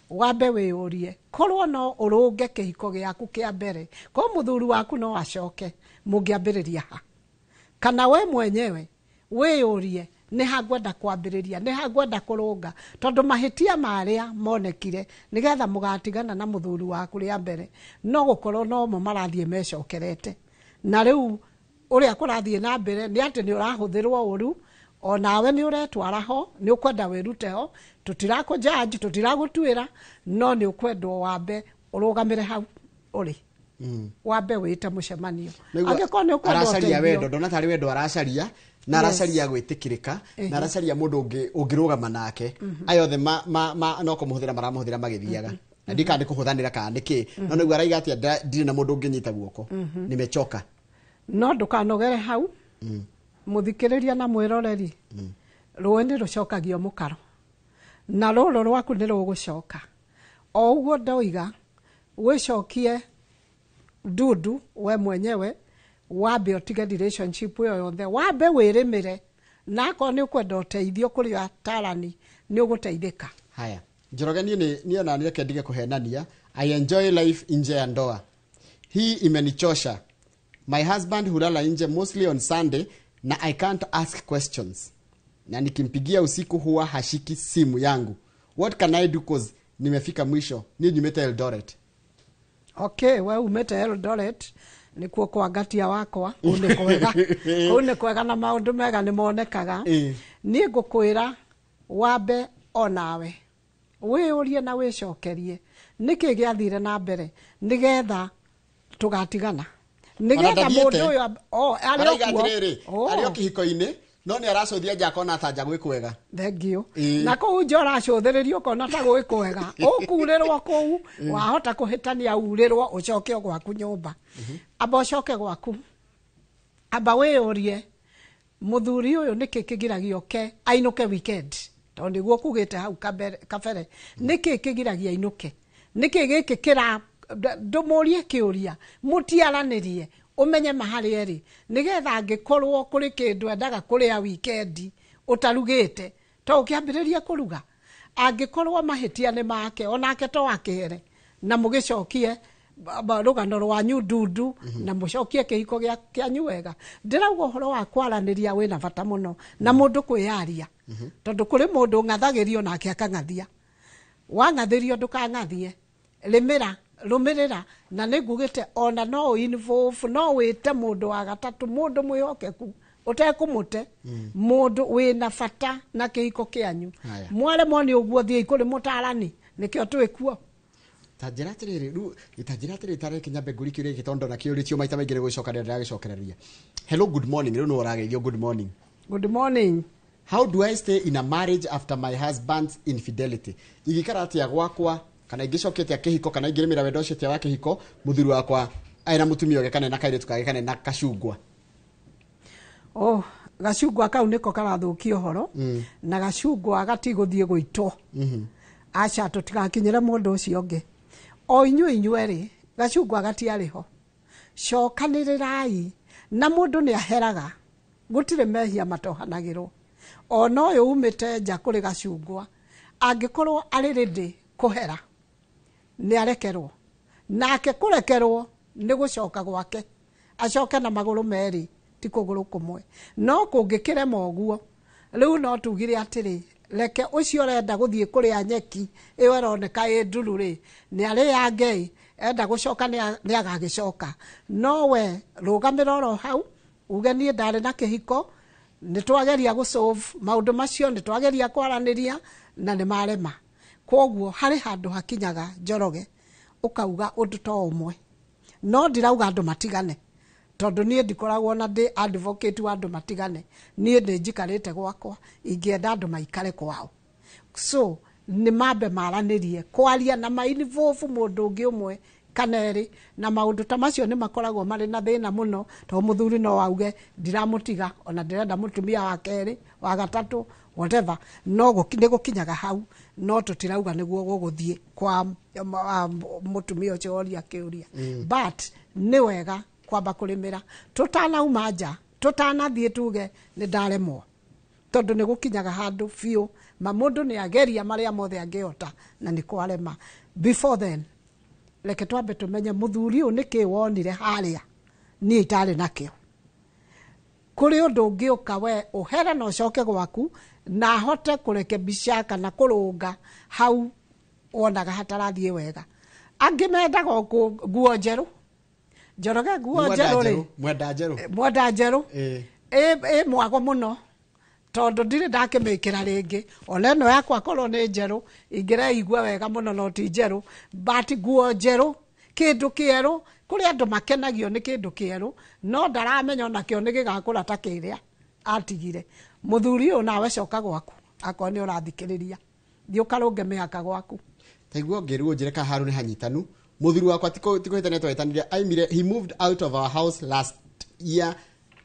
wambe wĩyũrie korwo no ũrũnge kĩhiko gĩaku kĩa mbere, korwo mũthuri waku no acoke, mũngĩambĩrĩria ha? Kana we mwenyewe wĩyũrie nĩ ha ngwenda kwambĩrĩria, nĩ ha ngwenda kũrũnga, tondũ mahĩtia marĩa monekire nĩgetha mũgatigana na mũthuri waku rĩa mbere, no gũkorwo nomo marathiĩ mecokerete. Na rĩu ũrĩa kũrathiĩ na mbere nĩ atĩ nĩ ũrahũthĩrwo ũru, onawe nĩ ũretwara ho, nĩ ũkwenda wĩrute ho, tũtirakũjudge, tũtiragũtuĩra, no nĩ ũkwendwo wambe ũrũgamĩre hau ũrĩ. Wambe wĩte mũcemanio. Angĩkorwo nĩ ũkwenda aracaria ũteithio. Wendo, ndona tarĩ wendo aracaria, na aracaria gwĩtĩkĩrĩka, na aracaria mũndũ ũngĩrũgama nake. Aya othe no kũmũhũthĩra maramũhũthĩra magĩthiaga. Na ndika nĩ kũhũthanĩra kana nĩkĩ, no nĩguo araiga atĩ ndirĩ na mũndũ ũngĩnyita guoko. Nimechoka. No ndũkanogere hau, mũthikĩrĩria na mwĩroreri, rũĩ nĩ rũcokagio mũkaro, na rũrũ rwaku nĩ rũgũcoka. O ũguo ndoiga, wĩcokie ndundu we mwenyewe, wambe ũtige relationship ĩyo yothe, wambe wĩrĩmĩre, na akorwo nĩ ũkwenda ũteithio kũrĩ atarani, nĩ ũgũteithĩka. Haya, Njoroge, niĩ ona niĩ reke ndige kũhenania. I enjoy life nje ya ndoa. Hii imenichosha. My husband hulala nje mostly on Sunday na I can't ask questions. Na nikimpigia usiku huwa hashiki simu yangu. What can I do cause nimefika mwisho? Niĩ nyumĩte Eldoret. Okay, we umĩte Eldoret, nĩkuo kwa ngatia wakwa, kũu nĩ kwega. Kũu nĩ kwega na maũndũ mega nĩ monekaga. Niĩ ngũkwĩra wambe onawe wĩyũrie na wĩcokerie nĩkĩ gĩathire na mbere nĩgetha tũgatigana, nĩgetha mũndũ ũyũ arĩ Araiga okuo. atĩrĩrĩ, arĩ o kĩhiko-inĩ, no nĩ aracũthia nja akona ta nja gwĩ kwega. Thengiũ. Na kũu nja ũracũthĩrĩrio ũkona ta gwĩ kwega, ũkurĩrwo kũu, wahota kũhĩtania urĩrwo ũcoke o gwaku nyũmba. Amba ũcoke gwaku, amba wĩyũrie mũthuri ũyũ nĩkĩ kĩgiragia oke ainũke weekend, tondũ nĩguo kugĩte hau kabere, nĩkĩ kĩgiragia ainũke, nĩkĩ gĩkĩ kĩra ndũmũrie kĩũria, mũtiaranĩrie, ũmenye maharĩ erĩ, nĩgetha angĩkorwo kũrĩ kĩndũ endaga kũrĩa weekend ũtarugĩte, to ũkĩambĩrĩrie kũruga. Angĩkorwo mahĩtia nĩ make, onake to akĩhere, na mũgĩcokie rũgano rwanyu ndundu, na mũcokie kĩhiko kĩanyu wega. Ndĩrauga ũhoro wa kwaranĩria wĩna bata mũno, na mũndũ kwĩyaria, tondũ kũrĩ mũndũ ũng'athagĩrio nake akang'athia. Wang'athĩrio ndũkang'athie, rĩmĩra, rũmĩrĩra, na nĩ ngugĩte ona no involve, no wĩte mũndũ wa gatatũ, mũndũ mwĩhokeku ũtekũmũte, mũndũ wĩna bata na kĩhiko kĩanyu. Mwaremwo nĩ ũguo, thiĩi kũrĩ mũtarani, nĩkĩo twĩkuo. Ta njĩra atĩrĩrĩ, rĩu ta njĩra atĩrĩrĩ, ta reke nyambe ngũrie kĩũria gĩkĩ tondũ ndona kĩũrĩtio maita maingĩ nĩ gũgĩcokanĩrĩra ndĩragĩcokereria. Hello, good morning. Rĩu nĩwe ũrageithio good morning. Good morning. How do I stay in a marriage after my husband's infidelity? Ingĩikara atĩa gwakwa, kana ingĩcokia atĩa kĩhiko, kana ingĩrĩmĩra wendo ũcio atĩa wa kĩhiko, mũthuri wakwa ena mũtumia ũngĩ, kana ena kairĩtu kangĩ, kana ena kacungwa? Oh, gacungwa kau nĩko karathũkia ũhoro, na gacungwa gatigũthiĩ gũitwo. Aca, tũtigakinyĩre mũndũ ũcio ũngĩ. O inyuĩ inyuerĩ, gacungwa gatiarĩ ho. Cokanĩrĩrai, na mũndũ nĩ aheraga, gũtirĩ mehia matohanagĩrwo. Ona ũyũ umĩte nja kũrĩ gacungwa, angĩkorwo arĩ ready kũhera, Nĩ arekerwo. Nake kũrekerwo nĩ gũcoka gwake, acoke na magũrũ merĩ, ti kũgũrũ kũmwe. No kũngĩkĩrema ũguo, rĩu no tugire atĩrĩ, reke ũcio ũrenda gũthiĩ kũrĩa nyeki ĩyo ĩroneka ĩ nduru rĩ, nĩ arĩange, enda gũcoka nĩ agagĩcoka. No we rũgamĩra oro hau, uge niĩ ndarĩ na kĩhiko, nĩ twageria gũsolve maũndũ macio, nĩ twageria kwaranĩria na nĩ marema. Koguo harĩ handũ hakinyaga, Njoroge, ũkauga ũndũ to ũmwe. No ndirauga andũ matigane, tondũ niĩ ndikoragwo na ndĩ advocate wa andũ matigane. Niĩ nĩ njikarĩte gwakwa, ingĩenda andũ maikare kwao. So nĩ mambe maranĩrie, kwaria na ma-involve mũndũ ũngĩ ũmwe kana erĩ, na maũndũ ta macio nĩ makoragwo marĩ na thĩna mũno, tondũ mũthuri no auge ndiramũtiga, ona ndĩrenda mũtumia wa kerĩ, wa gatatũ, whatever. No nĩ gũkinyaga hau, no tũtirauga nĩguo gũgũthiĩ kwa mũtumia ũcio woria kĩũria. But nĩ wega kwamba kũrĩmĩra tũtanauma nja, tũtanathiĩ tuge nĩ ndaremwo, tondũ nĩ gũkinyaga handũ biũ ma mũndũ nĩ ageria marĩa mothe angĩhota na nĩ kwarema. Before then, reke twambe tũmenye mũthuri ũyũ nĩkĩ wonire harĩa niĩ itarĩ nakĩo. Kũrĩ ũndũ ũngĩũka we ũhere na ũcoke gwaku na ahote kũrekebisha kana kũrũnga hau wonaga hatarathiĩ wega. Angĩ mendaga o nguo njerũ, Njoroge, nguo njerũ rĩ, Mwenda njerũ. Mwenda njerũ ĩ mwago mũno, tondũ ndirĩ ndakĩmĩkĩra rĩngĩ. Ona ĩno yakwa korwo nĩ njerũ ingĩreigua wega mũno, no ti njerũ. But nguo njerũ, kĩndũ kĩerũ, kũrĩ andũ makenagio nĩ kĩndũ kĩerũ, no ndaramenya onakĩo nĩ gĩgakũra ta kĩrĩa atigire. Mũthuri ũyũ, nawe coka gwaku, akorwo nĩ ũrathikĩrĩria, thiĩ ũkarũnge mĩhaka gwaku. Taiguo ngĩrwo njĩre ka haru nĩ hanyitanu. Mũthuri wakwa tikũhĩtania twahĩtanire, aimire, he moved out of our house last year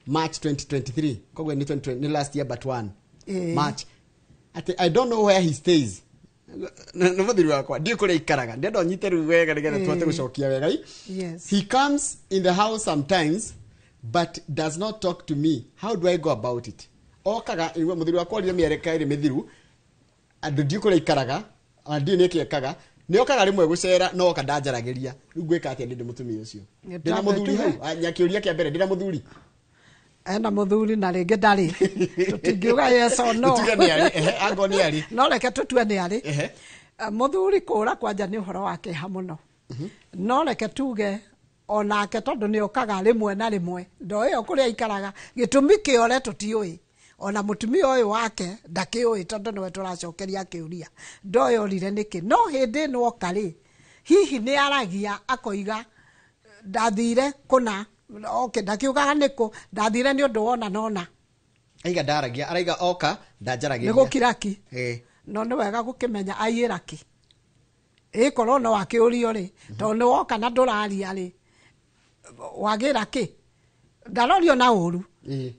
March 2023. Koguo nĩ 2020, nĩ last year but one. March. Ati I don't know where he stays. Nĩ mũthuri wakwa, ndiũ kũrĩa ikaraga, ndĩrenda ũnyite rĩu wega nĩgetha tũhote gũcokia wega. He comes in the house sometimes but does not talk to me. How do I go about it? Okaga igua mũthuri wakwa orire mĩereka ĩrĩ mĩthiru, andũ ndiũ kũrĩa ikaraga, ona ndiũ nĩkĩ ekaga. Nĩ okaga rĩmwe gũcera, no oka ndanjaragĩria. Rĩu ngwĩka atĩa ndĩ mũtumia ũcio? Nĩ Ndĩna mũthuri hau. Nyakĩũria kĩa mbere, ndĩna mũthuri. Ena mũthuri na rĩngĩ ndarĩ, tũtingiuga yes or no. Tũtuge nĩ arĩ, ehe, angorwo nĩ arĩ. No reke tũtue nĩ arĩ. Mũthuri kũra kwanja nĩ ũhoro wa kĩeha mũno, no reke tuge onake tondũ nĩ okaga rĩmwe na rĩmwe, ndo ĩyo kũrĩa aikaraga, gĩtũmi kĩore tũtiũĩ, ona mũtumia ũyũ wake ndakĩũĩ, tondũ nĩwe tũracokeria kĩũria, ndo orire nĩkĩ. No hĩndĩ ĩno oka rĩ, hihi nĩ aragia akoiga ndathire kũna, okay, ndakiugaga nĩkũ ndathire nĩ ũndũ wona nona. Aiga ndaragia, araiga oka ndanjaragĩria. Nĩ gũkira ki. No nĩ wega gũkĩmenya aiyĩra ki, ĩkorwo no akĩũrio rĩ, tondũ nĩ woka na ndũraria rĩ, wagĩra kĩ? Ndarorio na ũru,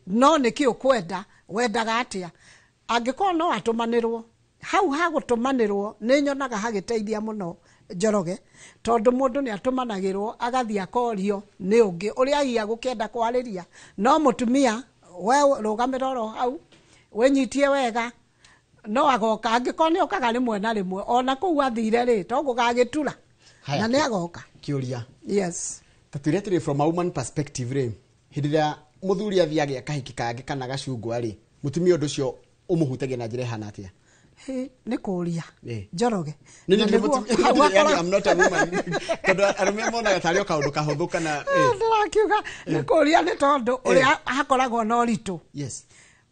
no nĩkĩ ũkwenda, wendaga atĩa? Angĩkorwo no atũmanĩrwo hau ha gũtũmanĩrwo, nĩ nyonaga hagĩteithia mũno, Njoroge, tondũ mũndũ nĩ atũmanagĩrwo agathiĩ akorio nĩ ũngĩ ũrĩa hihi agũkĩenda kwarĩria. No mũtumia, we rũgamĩra oro hau, wĩnyitie wega, no agoka angĩkorwo nĩ okaga rĩmwe na rĩmwe. Ona kũu athire rĩ, to gũgagĩtura. Haya, na nĩ agoka. Kĩũria. Yes. Ta twĩre atĩrĩ, from a woman perspective rĩ, hĩndĩ ĩrĩa mũthuri athiĩ agĩa kahiki kangĩ kana gacungwa rĩ, mũtumia ũndũ ũcio ũmũhutagia na njĩra ĩhana atĩa? Hĩ, nĩ kũria, Njoroge. Nĩ Na niĩ ndĩ nĩguo mũtumia, hau yani I'm not a woman. Tondũ arũme monaga tarĩ o kaũndũ kahũthũ kana Ndĩrakiuga nĩ kũria nĩ tondũ ũrĩa hakoragwo na ũritũ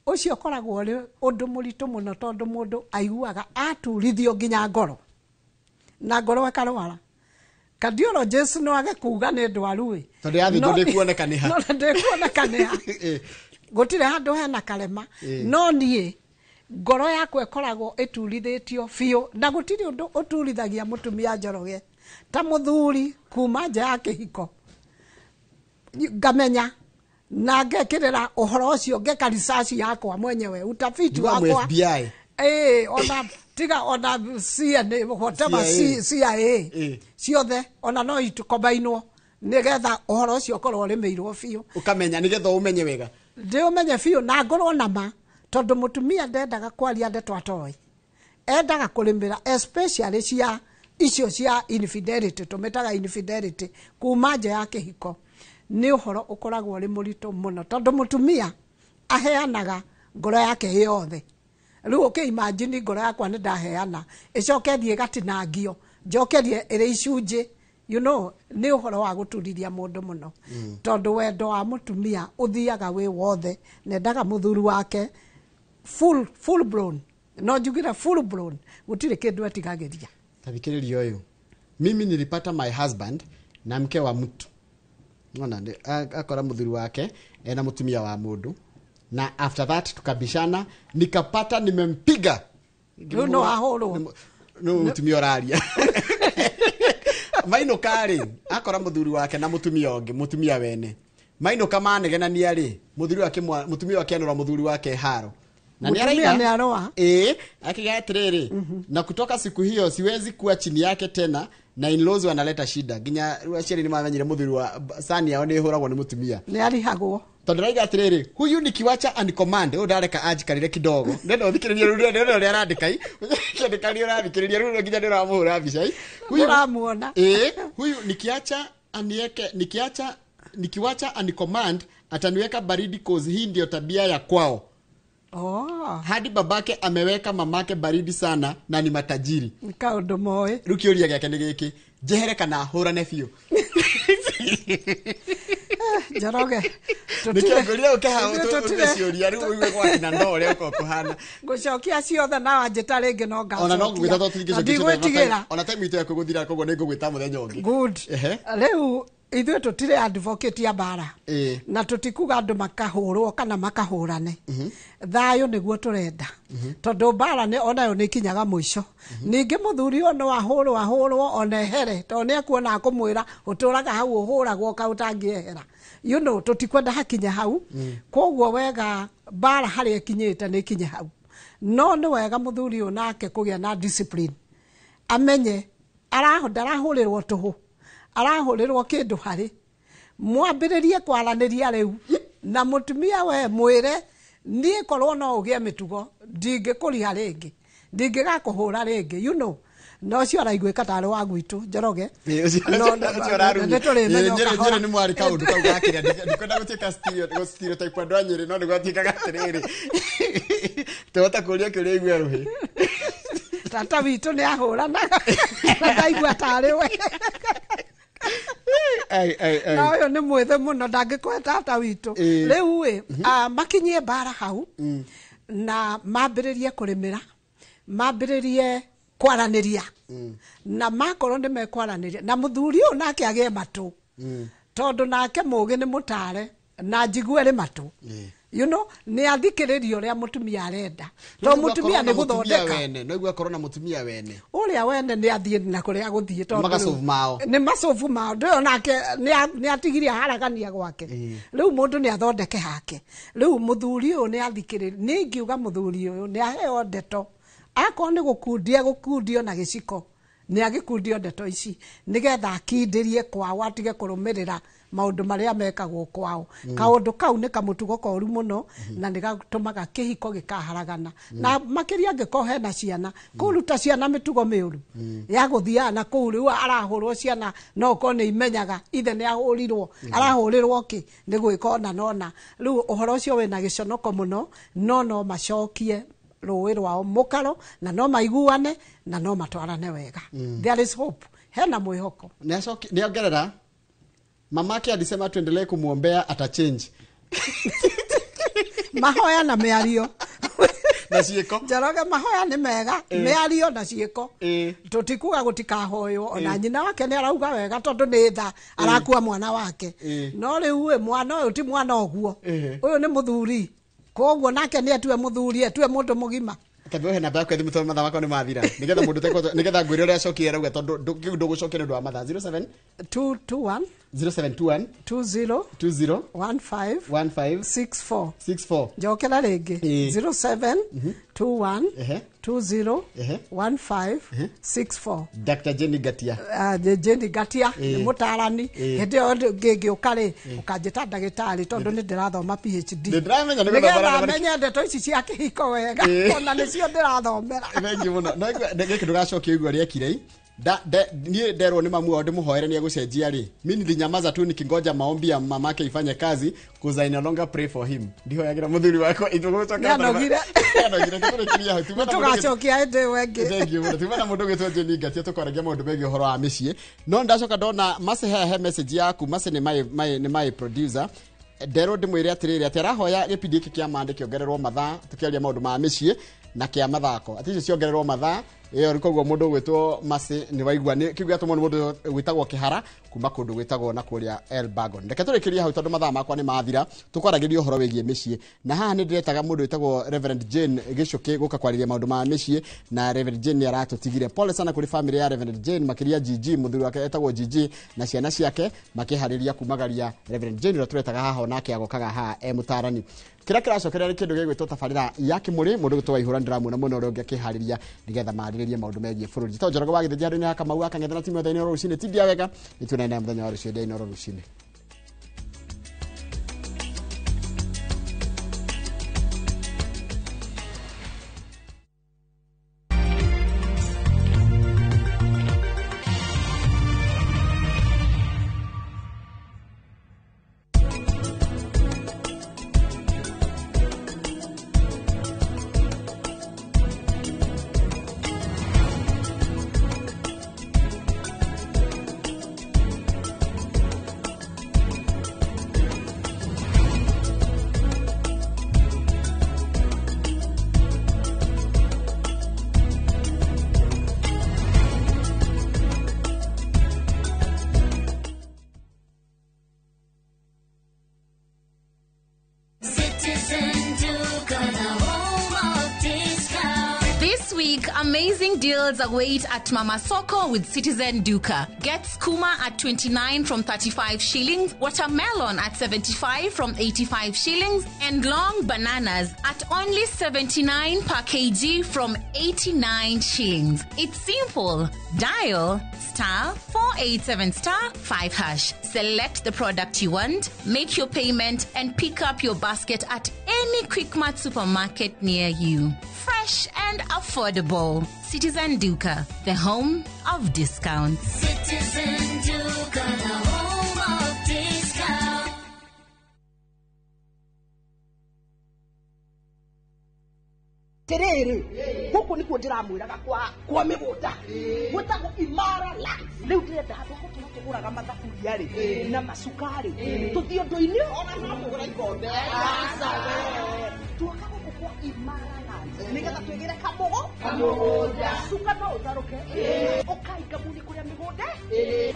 ũcio ũkoragwo ũrĩ ũndũ mũritũ mũno, tondũ mũndũ aiguaga aturithio nginya ngoro na ngoro ĩkarwara. Cardiologist no age kuga nĩ ndwaru ĩ. Tondũ yathĩnjwo ndĩkuoneka nĩ ha. No ndĩkuoneka nĩ ha. Gũtirĩ handũ hena karema. No niĩ ngoro yakwa ĩkoragwo ĩturithĩtio biũ, na gũtirĩ ũndũ ũturithagia mũtumia, Njoroge, ta mũthuri kuma nja ya kĩhiko. Ngamenya na ngekĩrĩra ũhoro ũcio, ngeka research yakwa mwenyewe, utafiti You are wakwa. FBI. Ona tiga ona CNN, whatever. CIA. CIA ciothe ona no itukombainwo nigetha ũhoro ũcio ũkorwo ũrĩmĩirwo biũ. Ũkamenya nĩgetha ũmenye wega. Ndĩũmenye biũ na ngorwo na ma, tondũ mũtumia ndendaga kwaria ndeto atoĩ, endaga kũrĩmĩra, especially cia Icio cia infidelity, tũmĩtaga infidelity, kuma nja ya kĩhiko, nĩ ũhoro ũkoragwo ũrĩ mũritũ mũno, tondũ mũtumia aheanaga ngoro yake yothe. Rĩu ũkĩ imagine ngoro yakwa nĩ ndaheana, ĩcoke thiĩ ĩgatinangio, njokerie ĩrĩ icunjĩ, you know, nĩ ũhoro wa gũturithia mũndũ mũno, tondũ wendo wa mũtumia ũthiaga wĩ wothe, nendaga mũthuri wake full blown, no njugire full blown, gũtirĩ kĩndũ etigagĩria. Tathikĩrĩria ũyũ: "Mimi nilipata my husband na mke wa mtu." Ona akora mũthuri wake ena mũtumia wa mũndũ, "na after that tukabishana, nikapata nimempiga." Rĩu no ahũrwo. No mũtumia ũraria. Mainũka rĩ, akora mũthuri wake na mũtumia ũngĩ, mũtumia wene. Mainũka manegenania rĩ, mũthuri wake mũtumia wake anũra mũthuri wake haro na nĩ Mũtumia araiga nĩ aroa. Ĩĩ, akiga atĩrĩrĩ, "Na kutoka siku hiyo siwezi kuwa chini yake tena, na in-laws wanaleta shida." Nginya rĩu aciari nĩ mamenyire mũthuri wa sani yao nĩ ĩhũragwo nĩ mũtumia. Nĩ arihagwo. Tondũ raiga atĩrĩrĩ, "Huyu nikiwacha anicommand, ũyũ ndareka anjikarĩre kidogo." Ndenda ũthikĩrĩrie rĩu, ndenda ũrĩa arandĩka i kĩandĩka nĩ ũrathikĩrĩria rĩu, nginya nĩ ũramũhũra mbica i. Ũramuona. Ĩĩ, "Huyu nikiacha anieke, nikiacha, nikiwacha anicommand, ataniweka baridi, cause hii ndio tabia ya kwao. Oh. Hadi babake ameweka mamake baridi sana, na ni matajiri." Nĩ kaũndũ moĩ. Rĩu kĩũria gĩake nĩ gĩkĩ: njehere kana hũrane biũ? Njoroge. Nĩkĩo ngũria ũke hau Ithuĩ tũrute ciũria rĩu, ũigue gwakina ndo ũrĩa ũkorwo kũhana. Ngũcokia ciothe, na wanjĩta rĩngĩ no Ona no ngũgwĩta ngacokia. tondũ Na ndigwĩtigĩra. Ona time itũ yakũgũthira, koguo nĩ ngũgwĩta mũthenya ũngĩ. Good. Ehe. Rĩu ithuĩ tũtirĩ advocate ya mbara, na tũtikuga andũ makahũrwo kana makahũrane. Thayũ nĩguo tũrenda, tondũ mbara nĩ onayo nĩ ikinyaga mũico. Ningĩ mũthuri ũyũ no ahũrwo, ahũrwo ona ehere, tondũ nĩ ekuona akũmwĩra ũtũraga hau ũhũragwo ka ũtangĩehera. You know, tũtikwenda hakinye hau. Koguo wega mbara harĩa ĩkinyĩte nĩ ikinye hau, no nĩ wega mũthuri ũyũ nake kũgĩa na discipline, amenye ndarahũrĩrwo tũhũ, arahũrĩrwo kĩndũ harĩ mwambĩrĩrie kwaranĩria rĩu na mũtumia. We mwĩre, "Niĩ korwo no ũgĩe mĩtugo, ndingĩkũriha rĩngĩ, ndingĩgakũhũra rĩngĩ," you know. Na ũcio araiguĩka tarĩ wa gwitũ, Njoroge. Ĩĩ, ũcio ũrarumia. Nĩ tũrĩmenya Ĩĩ, o Nyĩrĩ. kahora. Nyĩrĩ nĩ mwarĩ kaũndũ kau gakĩrĩa. Ndikwenda gũtuĩka stereotype andũ a Nyĩrĩ, no nĩ gwatuĩkaga atĩrĩrĩ, tũhota kũria kĩũria igue rũhĩ. Tata witũ nĩ ahũranaga na ndaigua tarĩ we. Ai, ai, ai. Na ũyũ nĩ mwĩthĩ mũno, ndangĩkũhe tata witũ. Rĩu ĩ, makinyie mbara hau na mambĩrĩrie kũrĩmĩra, mambĩrĩrie kwaranĩria, na makorwo nĩ mekwaranĩria na mũthuri ũyũ nake agĩe matũ, tondũ nake mũgĩ nĩ mũtare na njigue rĩ matũ, you know, nĩ athikĩrĩrie ũrĩa mũtumia arenda, tondũ mũtumia nĩ gũthondeka. Wene no igua akorwo na mũtumia wene. Ũrĩa wene nĩ athiĩ na kũrĩa gũthiĩ, tondũ Magacobu mao. Nĩ macobu mao. Ndũyũ nake nĩ atigirie haragania gwake. Rĩu mũndũ nĩ athondeke hake. Rĩu mũthuri ũyũ nĩ athikĩrĩrie. Nĩ ingiuga mũthuri ũyũ nĩ aheo ndeto, akorwo nĩ gũkundia gũkundio na gĩciko, nĩ agĩkundio ndeto ici nĩgetha akindĩrie kwao, atige kũrũmĩrĩra maũndũ marĩa mekagwo kwao. Kaũndũ kau nĩ kamũtugo koru mũno, na nĩ gatũmaga kĩhiko gĩkaharagana, na makĩria angĩkorwo hena ciana, kũruta ciana mĩtugo mĩũru ya gũthiaga na kũu. Rĩu arahũrwo, ciana no ũkorwo nĩ imenyaga ithe nĩ ahũrirwo, arahũrĩrwo kĩ, nĩ gwĩka ona nona. Rĩu ũhoro ũcio wĩna gĩconoko mũno, no macokie rũĩ rwao mũkaro, na no maiguane na no matwarane wega. There is hope, hena mwĩhoko. Nĩ ongerera, "Mamake alisema tuendelee kumwombea, atachange." Mahoya na mĩario. Na ciĩko. Njoroge, mahoya nĩ mega, mĩario na ciĩko. Tũtikuga gũtikahoywo. Ona nyina wake nĩ arauga wega, tondũ nĩ tha arakua mwana wake. No rĩu ĩ, mwana ũyũ ti mwana ũguo. Ũyũ nĩ mũthuri, koguo nake nĩ atue mũthuri, atue mũndũ mũgima. Tambe ũhe namba yaku ya thimũ, tondũ mathaa makwa nĩ mathira, nĩgetha mũndũ nĩgetha ngwĩre ũrĩa acokire arauga, tondũ kĩu ndũgũcokia nĩ ũndũ wa mathaa. 07 221 0721 20 20 15 15 64. 64. Njokera rĩngĩ. 07 21 20 15 64. Dr. Jenny Gatia. Jane Ngatia nĩ mũtarani. Hĩndĩ ĩyo ngĩngĩũka rĩ, ũkanjĩta ndagĩtarĩ, tondũ nĩ ndĩrathoma PhD. Nĩ ndĩramenya nĩ nĩgetha gũthoma menye ndeto ici cia kĩhiko wega. Ona nĩcio ndĩrathomera. Thengiũ mũno. No gĩkĩ ndũgacokia, igua rĩekire. Niĩ nderwo nĩ mamu wao ndĩmũhoere nĩ egũcenjia rĩ, mi nilinyamaza tu nikingoja maombi ya mamake ifanye kazi, cause I no longer pray for him. Ndihoyagĩra mũthuri wakwa itũgũcokera. Nĩanogire. Nĩanogire, tũrĩkĩria hau. Tuma na mũndũ Tũgacokia hĩndĩ ĩyo ĩngĩ. Thank you mũno. Tuma na mũndũ ũgĩtwo Jane Ngatia tũkwaragia maũndũ megiĩ ũhoro wa mĩciĩ. No ndacoka ndona Mercy he message yaku. Mercy nĩ my producer. Nderwo ndĩmwĩre atĩrĩrĩ, atĩ arahoya gĩbindi gĩkĩ kĩa mande kĩongererwo mathaa tũkĩaria maũndũ ma mĩciĩ na kĩa mathako, atĩ icio ciongererwo mathaa ĩyo. Koguo mũndũ ũgwĩtwo Mercy nĩ waigua nĩ kĩu gĩatũmwo nĩ mũndũ wĩtagwo Kĩhara kuma kũndũ gwĩtagwo na kũrĩa Elbagon. Reke tũrĩkĩrie hau tondũ mathaa makwa nĩ mathira. Tũkwaragĩria ũhoro wĩgiĩ mĩciĩ, na haha nĩ ndĩretaga mũndũ wĩtagwo Reverend Jane Gĩcũkĩ gũka kwarĩria maũndũ ma mĩciĩ, na Reverend Jane nĩ aratũtigire. Pole sana kũrĩ family ya Reverend Jane, makĩria GG, mũthuri wake etagwo GG na ciana ciake makĩharĩria kumagaria Reverend Jane ũrĩa tũretaga haha, onake agokaga haha e mũtarani. Kĩrĩa kĩracokerea nĩ kĩndũ gĩgwĩtwo tabarĩra ya kĩmũrĩ. Mũndũ gwĩtwo Waihũra ndĩramuona mũno ũrĩa ũngĩ akĩharĩria nĩgetha marĩrĩrie maũndũ megiĩ bũrũri. Njĩtagwo Njoroge wa Gĩthĩnji, handũ-inĩ ha Kamau wa Kang'ethe na timu yothe Inooro rũcinĩ. Tindia wega, nĩtuonane mũthenya wa rũciũ ndĩa Inooro rũcinĩ. This week, amazing deals await at Mama Soko with Citizen Duka. Get skuma at 29 from 35 shillings, watermelon at 75 from 85 shillings, and long bananas at only 79 per kg from 89 shillings. It's simple. Dial star 487 star 5 hash. Select the product you want, make your payment, and pick up your basket at any Quickmart supermarket near you. Fresh and affordable. Citizen Duka, the home of discounts. Citizen Duka, the home of discount. Tiriri guku nikuo ndiramwiraga kwa migunda gwitagwo Imara Lands. Riu ndirenda handu ha gũtũra tũgũraga mathaburia rĩ na macukari tũthiĩ ũndũ-inĩ ona no mũgũra ikombe. Aca we tuoka gũkũ kwa Imara Lands nĩgetha twĩgĩre kamũgũnda cuka no ũtharũke ũkainga muni kũrĩa mĩgũnda.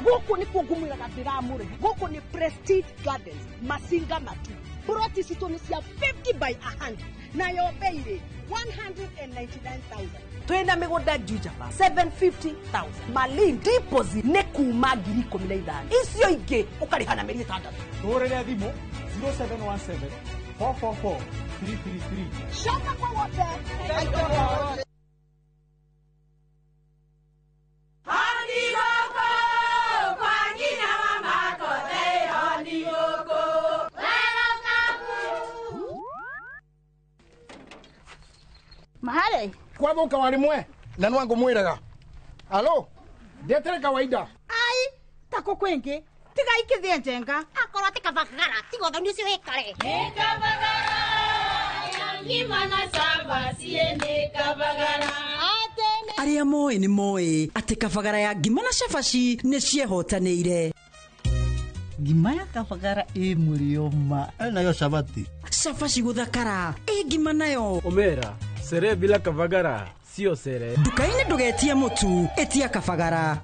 Gũkũ nĩkuo ngũmwĩraga ndĩramũrehe. Gũkũ nĩ Prestige Gardens, Masinga Matu. Ploti citũ nĩ cia 50 by 100 nayo bei rĩ 199,000. Twĩna mĩgũnda Juja 750,000. Malin deposit nĩ kuma 15,000, icio ingĩ ũkarĩha na mĩeri 6. Tũhũrĩre thimũ 0717 444 333. Coka kwa wote. Mahale kwathuka wa rimwe na nwangu mwiraga alo ndetere kawaida ai tako kwingi tiga ikithie njenga akorwo ti kabagara tiga ũthoni ũcio wĩkare. Nĩ kabagara ya ngima na cabaci nĩ kabagara. Arĩa moĩ nĩ moĩ atĩ kabagara ya ngima na cabaci nĩ ciehotanĩire. Ngima ya kabagara ĩ mũrĩo ma nayo cabaci. Cabaci gũthakara ĩ ngima nayo. Omera sere bila kabagara sio sere. Nduka-inĩ ndũgetie mũtu, ĩtia kabagara.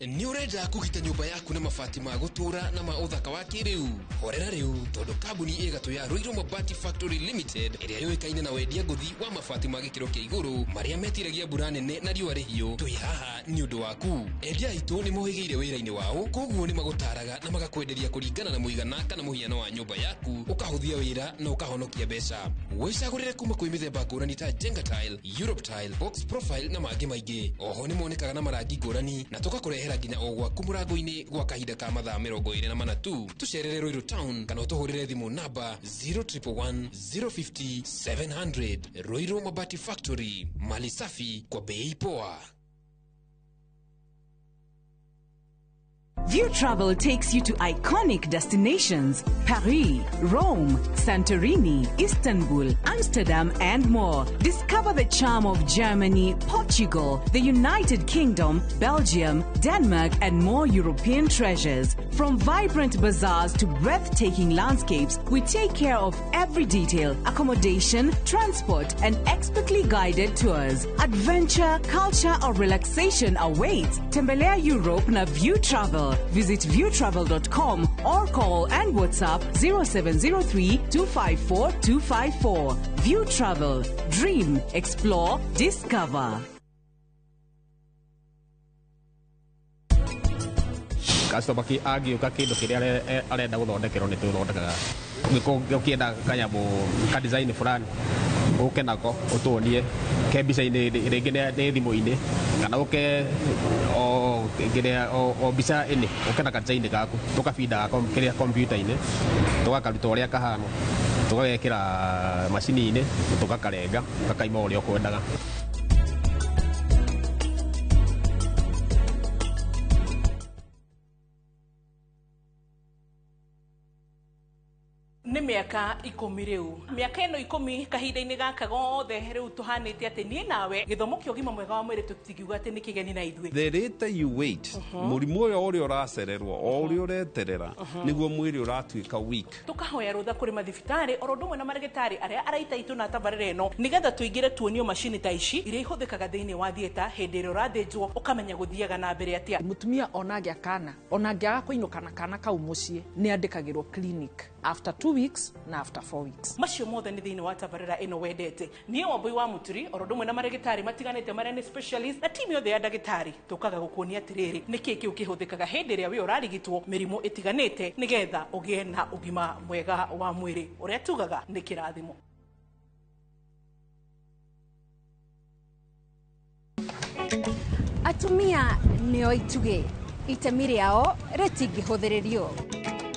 Nĩ ũrenda kũgita nyũmba yaku na mabati ma gũtũũra na ma ũthaka wa kĩrĩu? Horera rĩu tondũ kambuni ĩ gatũ ya Ruiru Mabati Factory Limited ĩrĩa yũĩkaine na wendia ngũthi wa mabati ma gĩkĩro kĩa igũrũ marĩa metiragia mbura nene na riũa rĩhiũ, twĩ haha nĩ ũndũ waku. Endia aitũ nĩ mohĩgĩire wĩra-inĩ wao, koguo nĩ magũtaraga na magakwenderia kũringana na mũigana kana mũhiano wa nyũmba yaku, ũkahũthia wĩra na ũkahonokia mbeca. Wĩcagũrĩre kuma kwĩ mĩthemba ngũrani ta Jenga Tile, Europe Tile, Box Profile na mangĩ maingĩ. Oho nĩ monekaga na marangi ngũrani na tũgakũrehera Tũgũkũrehera nginya o gwaku mũrango-inĩ gwa kahinda ka mathaa 24 tu. Tũcerere Ruiru Town kana ũtũhũrĩre thimũ namba 0111 050 700. Ruiru Mabati Factory, mali safi kwa bei poa. View Travel takes you to iconic destinations Paris, Rome, Santorini, Istanbul, Amsterdam, and more. Discover the charm of Germany, Portugal, the United Kingdom, Belgium, Denmark, and more European treasures. From vibrant bazaars to breathtaking landscapes, we take care of every detail: accommodation, transport, and expertly guided tours. Adventure, culture, or relaxation awaits. Tembelea Europe na View Travel. Visit viewtravel.com or call and WhatsApp 0703 254 254. View Travel. Dream, explore, discover. Customer ki angĩũka kĩndũ kĩrĩa arenda gũthondekerwo nĩ tũthondekaga. Ũkĩenda kanyamũ ka design fulani ũke nako ũtuonie ke mbica-inĩ rĩngĩ nĩ thimũ-inĩ kana ũke o kĩrĩa o mbica ĩnĩ ũke na ka design gaku tũkabinda kĩrĩa kompiuta-inĩ tũgakaruta ũrĩa kahana tũgagekĩra macini-inĩ tũgakarenga gakaima ũrĩa ũkwendaga. Nĩ mĩaka 10 rĩu, mĩaka ĩno 10 kahinda-inĩ gaka gothe rĩu tũhanĩte atĩ niĩ nawe gĩthomo kĩa ũgima mwega wa mwĩrĩ tũtingiuga atĩ nĩ kĩgeni na ithuĩ. The later you wait, mũrimũ ũyũ ũrĩa ũracererwo o ũrĩa ũreterera nĩguo mwĩrĩ ũratuĩka weak. Tũkahoya rũtha kũrĩ mathibitarĩ oro ũndũ ũmwe na marĩgĩtarĩ arĩa araita itũ na tabarĩra ĩno nĩgetha tũingĩre tuonio macini ta ici iria ihũthĩkaga thĩinĩ wa theatre hĩndĩ ĩrĩa ũrathĩnjwo ũkamenya gũthiaga na mbere atĩa. Mũtumia ona angĩa kana ona angĩaga kũinũka na kana kau mũciĩ nĩ andĩkagĩrwo clinic after 2 weeks na after 4 weeks. Macio mothe nĩ thĩinĩ wa tabarĩra ĩno wendete. Niĩ Wambui wa Mũturi oro ũndũ ũmwe na marĩgĩtarĩ matiganĩte marĩa nĩ specialist na timu yothe ya ndagĩtarĩ tũkaga gũkuonia atĩrĩrĩ nĩkĩĩ kĩu kĩhũthĩkaga hĩndĩ ĩrĩa wĩ ũrarigitwo mĩrimũ ĩtiganĩte nĩgetha ũgĩe na ũgima mwega wa mwĩrĩ ũrĩa tugaga nĩ kĩrathimo. Atumia nĩo itugĩ, itemi rĩao rĩtingĩhũthĩrĩrio.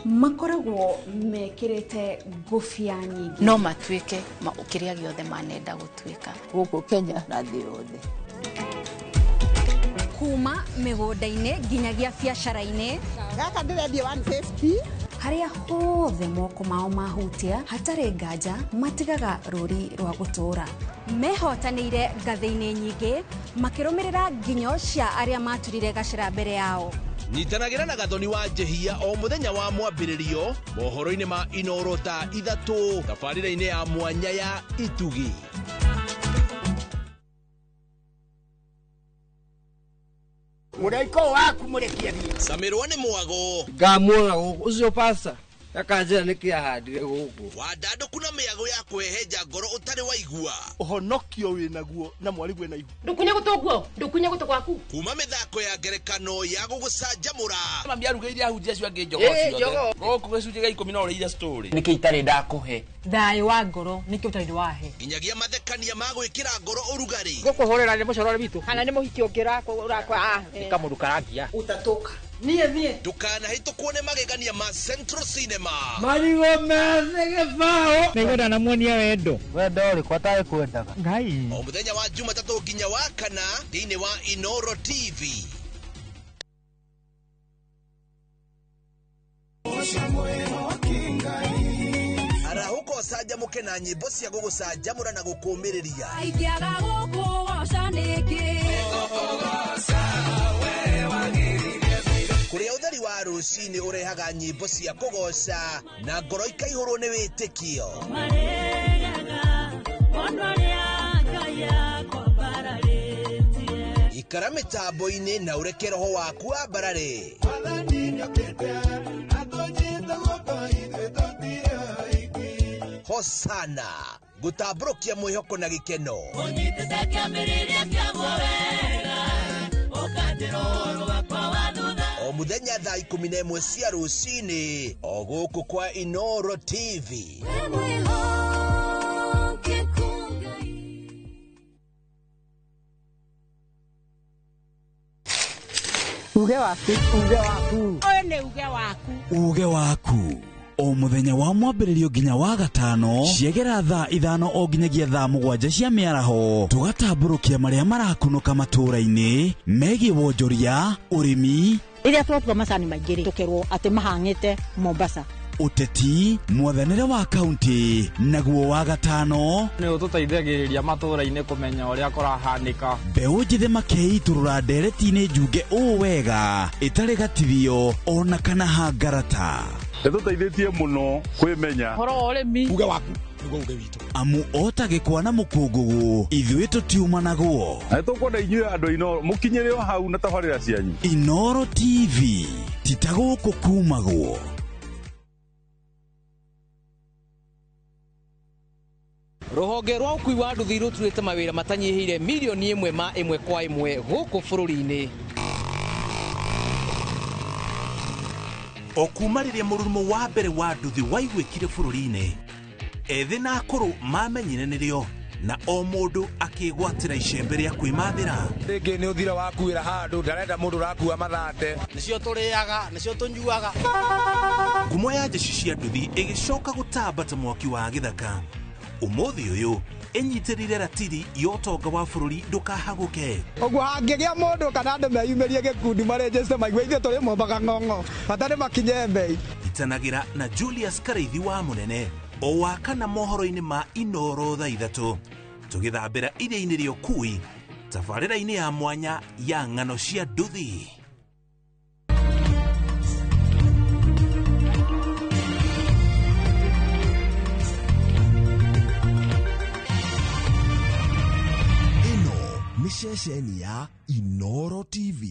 Makoragwo mekĩrĩte ngũbia nyingĩ no matuĩke kĩrĩa gĩothe manenda gũtuĩka gũkũ Kenya na thĩ yothe. Kuma mĩgũnda-inĩ nginyagia biacara-inĩ gaka ndĩrendia 150 harĩa hothe moko mao mahutia hatarĩ nganja matigaga rũri rwa gũtũũra. Mehotanĩire ngathĩ-inĩ nyingĩ makĩrũmĩrĩra nginyo cia arĩa maturire gacĩra mbere yao. Nyitanagĩra na Gathoni wa Njehia o mũthenya wa mwambĩrĩrio mohoro-inĩ ma Inoro thaa 3 tabarĩra-inĩ ya mwanya ya Itugi. Mũraiko waku mũrekie thiĩ. Samirwo nĩ mwago. Ngamuona gũkũ ũcio pasta akanjĩra nĩkĩ ahandire gũkũ. Wandandũku na mĩago ya kwehenja ngoro ũtarĩ waigua. Ũhonokio wĩnaguo na mwarigwe na ihu. Ndũkunye gũtũ guo, ndũkunye gũtũ gwaku. Kuma mĩthako ya ngerekano ya gũgũcanjamũra. Mami arugĩire ahunjia acio angĩ njogoo ciothe. Gũkũ gĩcunjĩ gĩa 10 no ũrĩire story. Nĩkĩ itarĩ ndakũhe? Thayũ wa ngoro nĩkĩ ũtarĩ wahe? Nginyagia mathekania ma gwĩkĩra ngoro ũrugarĩ. Gũkũhũrĩra nĩ mũcorore witũ. Kana nĩ mũhiki ũngĩ ũrakwa. Nĩ kamũndũ karangia. Ũtatũka. Niĩ niĩ. Ndũkanahĩtũkwo nĩ magegania ma Central Cinema. Marigũ methĩ gĩbaũ. Nĩngwenda namuonia wendo. Wendo ũrĩkũ atarĩ kwendaga? Ngai. O mũthenya wa Jumatatũ nginya wa kana thĩinĩ wa Inoro TV. Arahũka ũcanjamũke na nyĩmbo cia gũgũcanjamũra na gũkũũmĩrĩria. Ingĩaga gũkũgoca nĩkĩ? Kũrĩa ũtheri wa rũcinĩ ũrehaga nyĩmbo cia kũgoca na ngoro ikaihũrwo nĩ wĩtĩkio. Ikara mĩtambo-inĩ na ũreke roho waku wambarare. Hosana gũtambũrũkia mwĩhoko na gĩkeno. Ũnyitĩte kĩambĩrĩria kĩaguo wega, ũkanjĩra ũhoro wakwa wa thutha. O mũthenya thaa 11 cia rũcinĩ o gũkũ kwa Inoro TV. Uge Uge waku. Uge waku. Ũyũ nĩ uge waku. Uge waku o muthenya wa mwambĩrĩrio nginya wa gatano ciegera thaa 5 o nginyagia thaa 7 cia mĩaraho tũgatambũrũkia marĩa marakunũka matũũra-inĩ megiĩ wonjoria, ũrĩmi, rĩrĩa twatua macani maingĩ rĩ tũkerwo atĩ mahang'ĩte Mombasa, ũteti, mwathanĩre wa kaunti, naguo wa gatano nĩ ũtũteithagĩrĩria matũũra-inĩ kũmenya ũrĩa kũrahanĩka. Mbeũ njĩthĩ makeitũrũra ndereti-inĩ njunge ũũ wega ĩtarĩ gatithio ona kana hangarata. Ĩtũteithĩtie mũno kwĩmenya ũhoro wa ũrĩmi. Uge waku nĩguo uge witũ. Amu ota gĩkwa na mũkũngũgũ ithuĩ tũtiumanagwo. Na nĩtũkwenda inyuĩ andũ Inooro mũkinyĩre o hau na tabarĩra cianyu. Inooro TV ti ta gũkũ kumagwo. Rũhonge rwa ũkui wa nduthi rũturĩte mawĩra matanyihĩire milioni 1 ma 1 kwa 1 gũkũ bũrũri-inĩ. O kuma rĩrĩa mũrurumo wa mbere wa nduthi waiguĩkire bũrũri-inĩ, ethĩ na akũrũ mamenyire nĩrĩo na o mũndũ akĩgwatĩra icembe rĩa kwĩmathĩra. Rĩngĩ nĩ ũthira wakuĩra handũ ndarenda mũndũ ũrakua mathate. Nĩcio tũrĩaga, nĩcio tũnyuaga. Ngumo ya njeci cia nduthi ĩgĩcoka gũtamba ta mwaki wa gĩthaka. Ũmũthĩ ũyũ ĩnyitĩrĩire ratiri ya ũtonga wa bũrũri ndũkahagũke. Ũguo hangĩgĩa mũndũ kana andũ meyumĩrie gĩkundi marĩnjĩte maigue ithuĩ tũrĩ mombaga ng'ong'o bata nĩ makinye mbei. Itanagĩra na Julius Karaithi wa Mũnene o wa kana mohoro-inĩ ma Inooro thaa 3 tũgĩthambĩra iria-inĩ rĩa ũkui tabarĩra-inĩ ya mwanya ya ng'ano cia nduthi. Nĩ ceceni ya Inooro TV.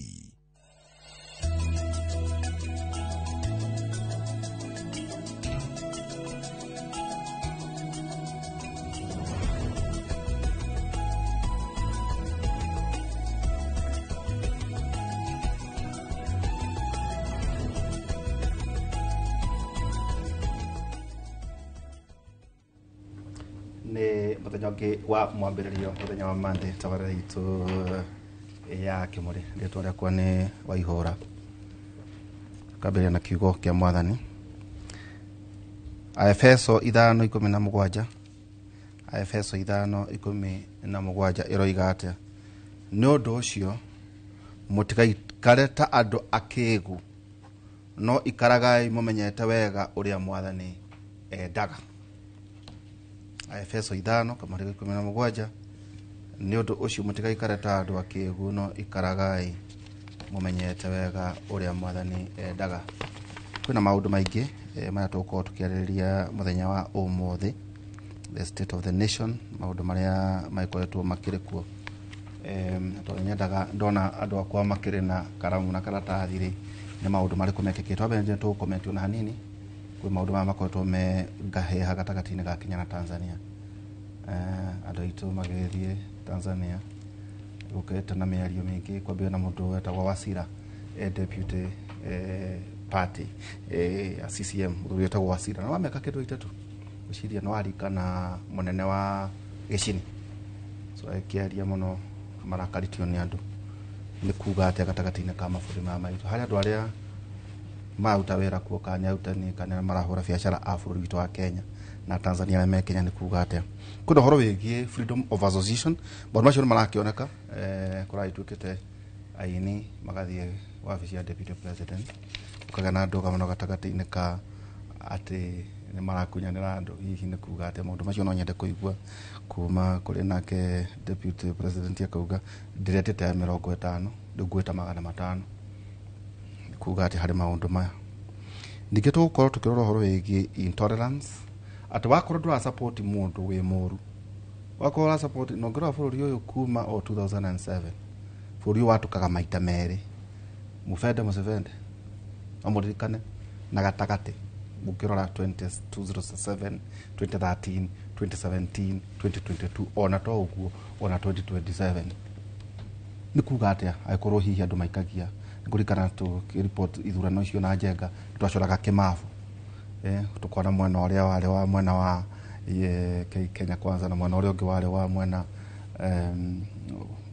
Nĩ mũthenya ũngĩ wa mwambĩrĩrio mũthenya wa Monday tabarĩra itũ ya kĩmũrĩ. Rĩtwa rĩakwa nĩ Waihũra. Kambĩrĩria na kiugo kĩa Mwathani. Aefeso 5:17. Aefeso 5:17 ĩroiga atĩa? Nĩ ũndũ ũcio mũtigaikare ta andũ akĩĩgu, no ikaragai mũmenyete wega ũrĩa Mwathani endaga. Aefeso 5:17. Nĩ ũndũ ũcio mũtigaikare ta andũ akĩĩgu, no ikaragai mũmenyete wega ũrĩa Mwathani endaga. Kwĩna maũndũ maingĩ marĩa tũgũkorwo tũkĩarĩrĩria mũthenya wa ũmũthĩ, the state of the nation, maũndũ marĩa magĩkoretwo makĩrĩ kuo. Tondũ nyendaga ndona andũ akwa makĩrĩ na karamu na karatathi rĩ, nĩ maũndũ marĩkũ mekĩkĩte. Twambere nĩ tũgũcomment ona hanini kwĩ maũndũ maya makoretwo me ngahĩha gatagatĩ-inĩ ga Kenya na Tanzania. Andũ aitũ magĩthiĩ Tanzania gũkĩte na mĩario mĩingĩ, kwambia na mũndũ wetagwo Wasira, deputy party ya CCM, mũthuri wetagwo Wasira na wa mĩaka kĩndũ 3 gwĩciria nĩ warika na mũnene wa gĩcini. So akĩaria mũno marakarĩtio nĩ andũ nĩ kuga atĩa gatagatĩ-inĩ ka mabũrũri maya maitũ, harĩ andũ arĩa maruta wĩra kuo kana nĩ arutani kana marahũra biacara a bũrũri witũ wa Kenya na Tanzania arĩa me Kenya nĩ kuga atĩa. Kwĩna ũhoro wĩgiĩ freedom of association, maũndũ macio nĩ marakĩoneka kũragĩtuĩkĩte aini magathiĩ wabici ya deputy president, gũkagĩa na ndũgamano gatagatĩ-inĩ ka atĩ nĩ marakunyanĩra andũ, hihi nĩ kuga atĩa. Maũndũ macio no nyende kũigua kuma kũrĩ nake deputy president akauga ndĩretĩte ya 50 rĩu ngwĩta 500 kuga atĩ harĩ maũndũ maya. Ningĩ tũgũkorwo tũkĩrora ũhoro wĩgiĩ intolerance, atĩ wakorwo ndũra support mũndũ wĩ mũru, wakorwo ũra support na ũngĩrora bũrũri ũyũ kuma o 2007 bũrũri ũyũ watũkaga maita merĩ, mũbende mũcebende no mũririkane, na gatagatĩ mũngĩrora 2007, 2013, 2017, 2022 ona to ũguo ona 2027. Nĩ kuga atĩa angĩkorwo hihi andũ maikagia ngũririkana tũkĩripoti ithurano icio na Njenga twacoraga kĩmabu, tukona mwena ũrĩa warĩ wa mwena wa Kenya Kwanza na mwena ũrĩa ũngĩ warĩ wa mwena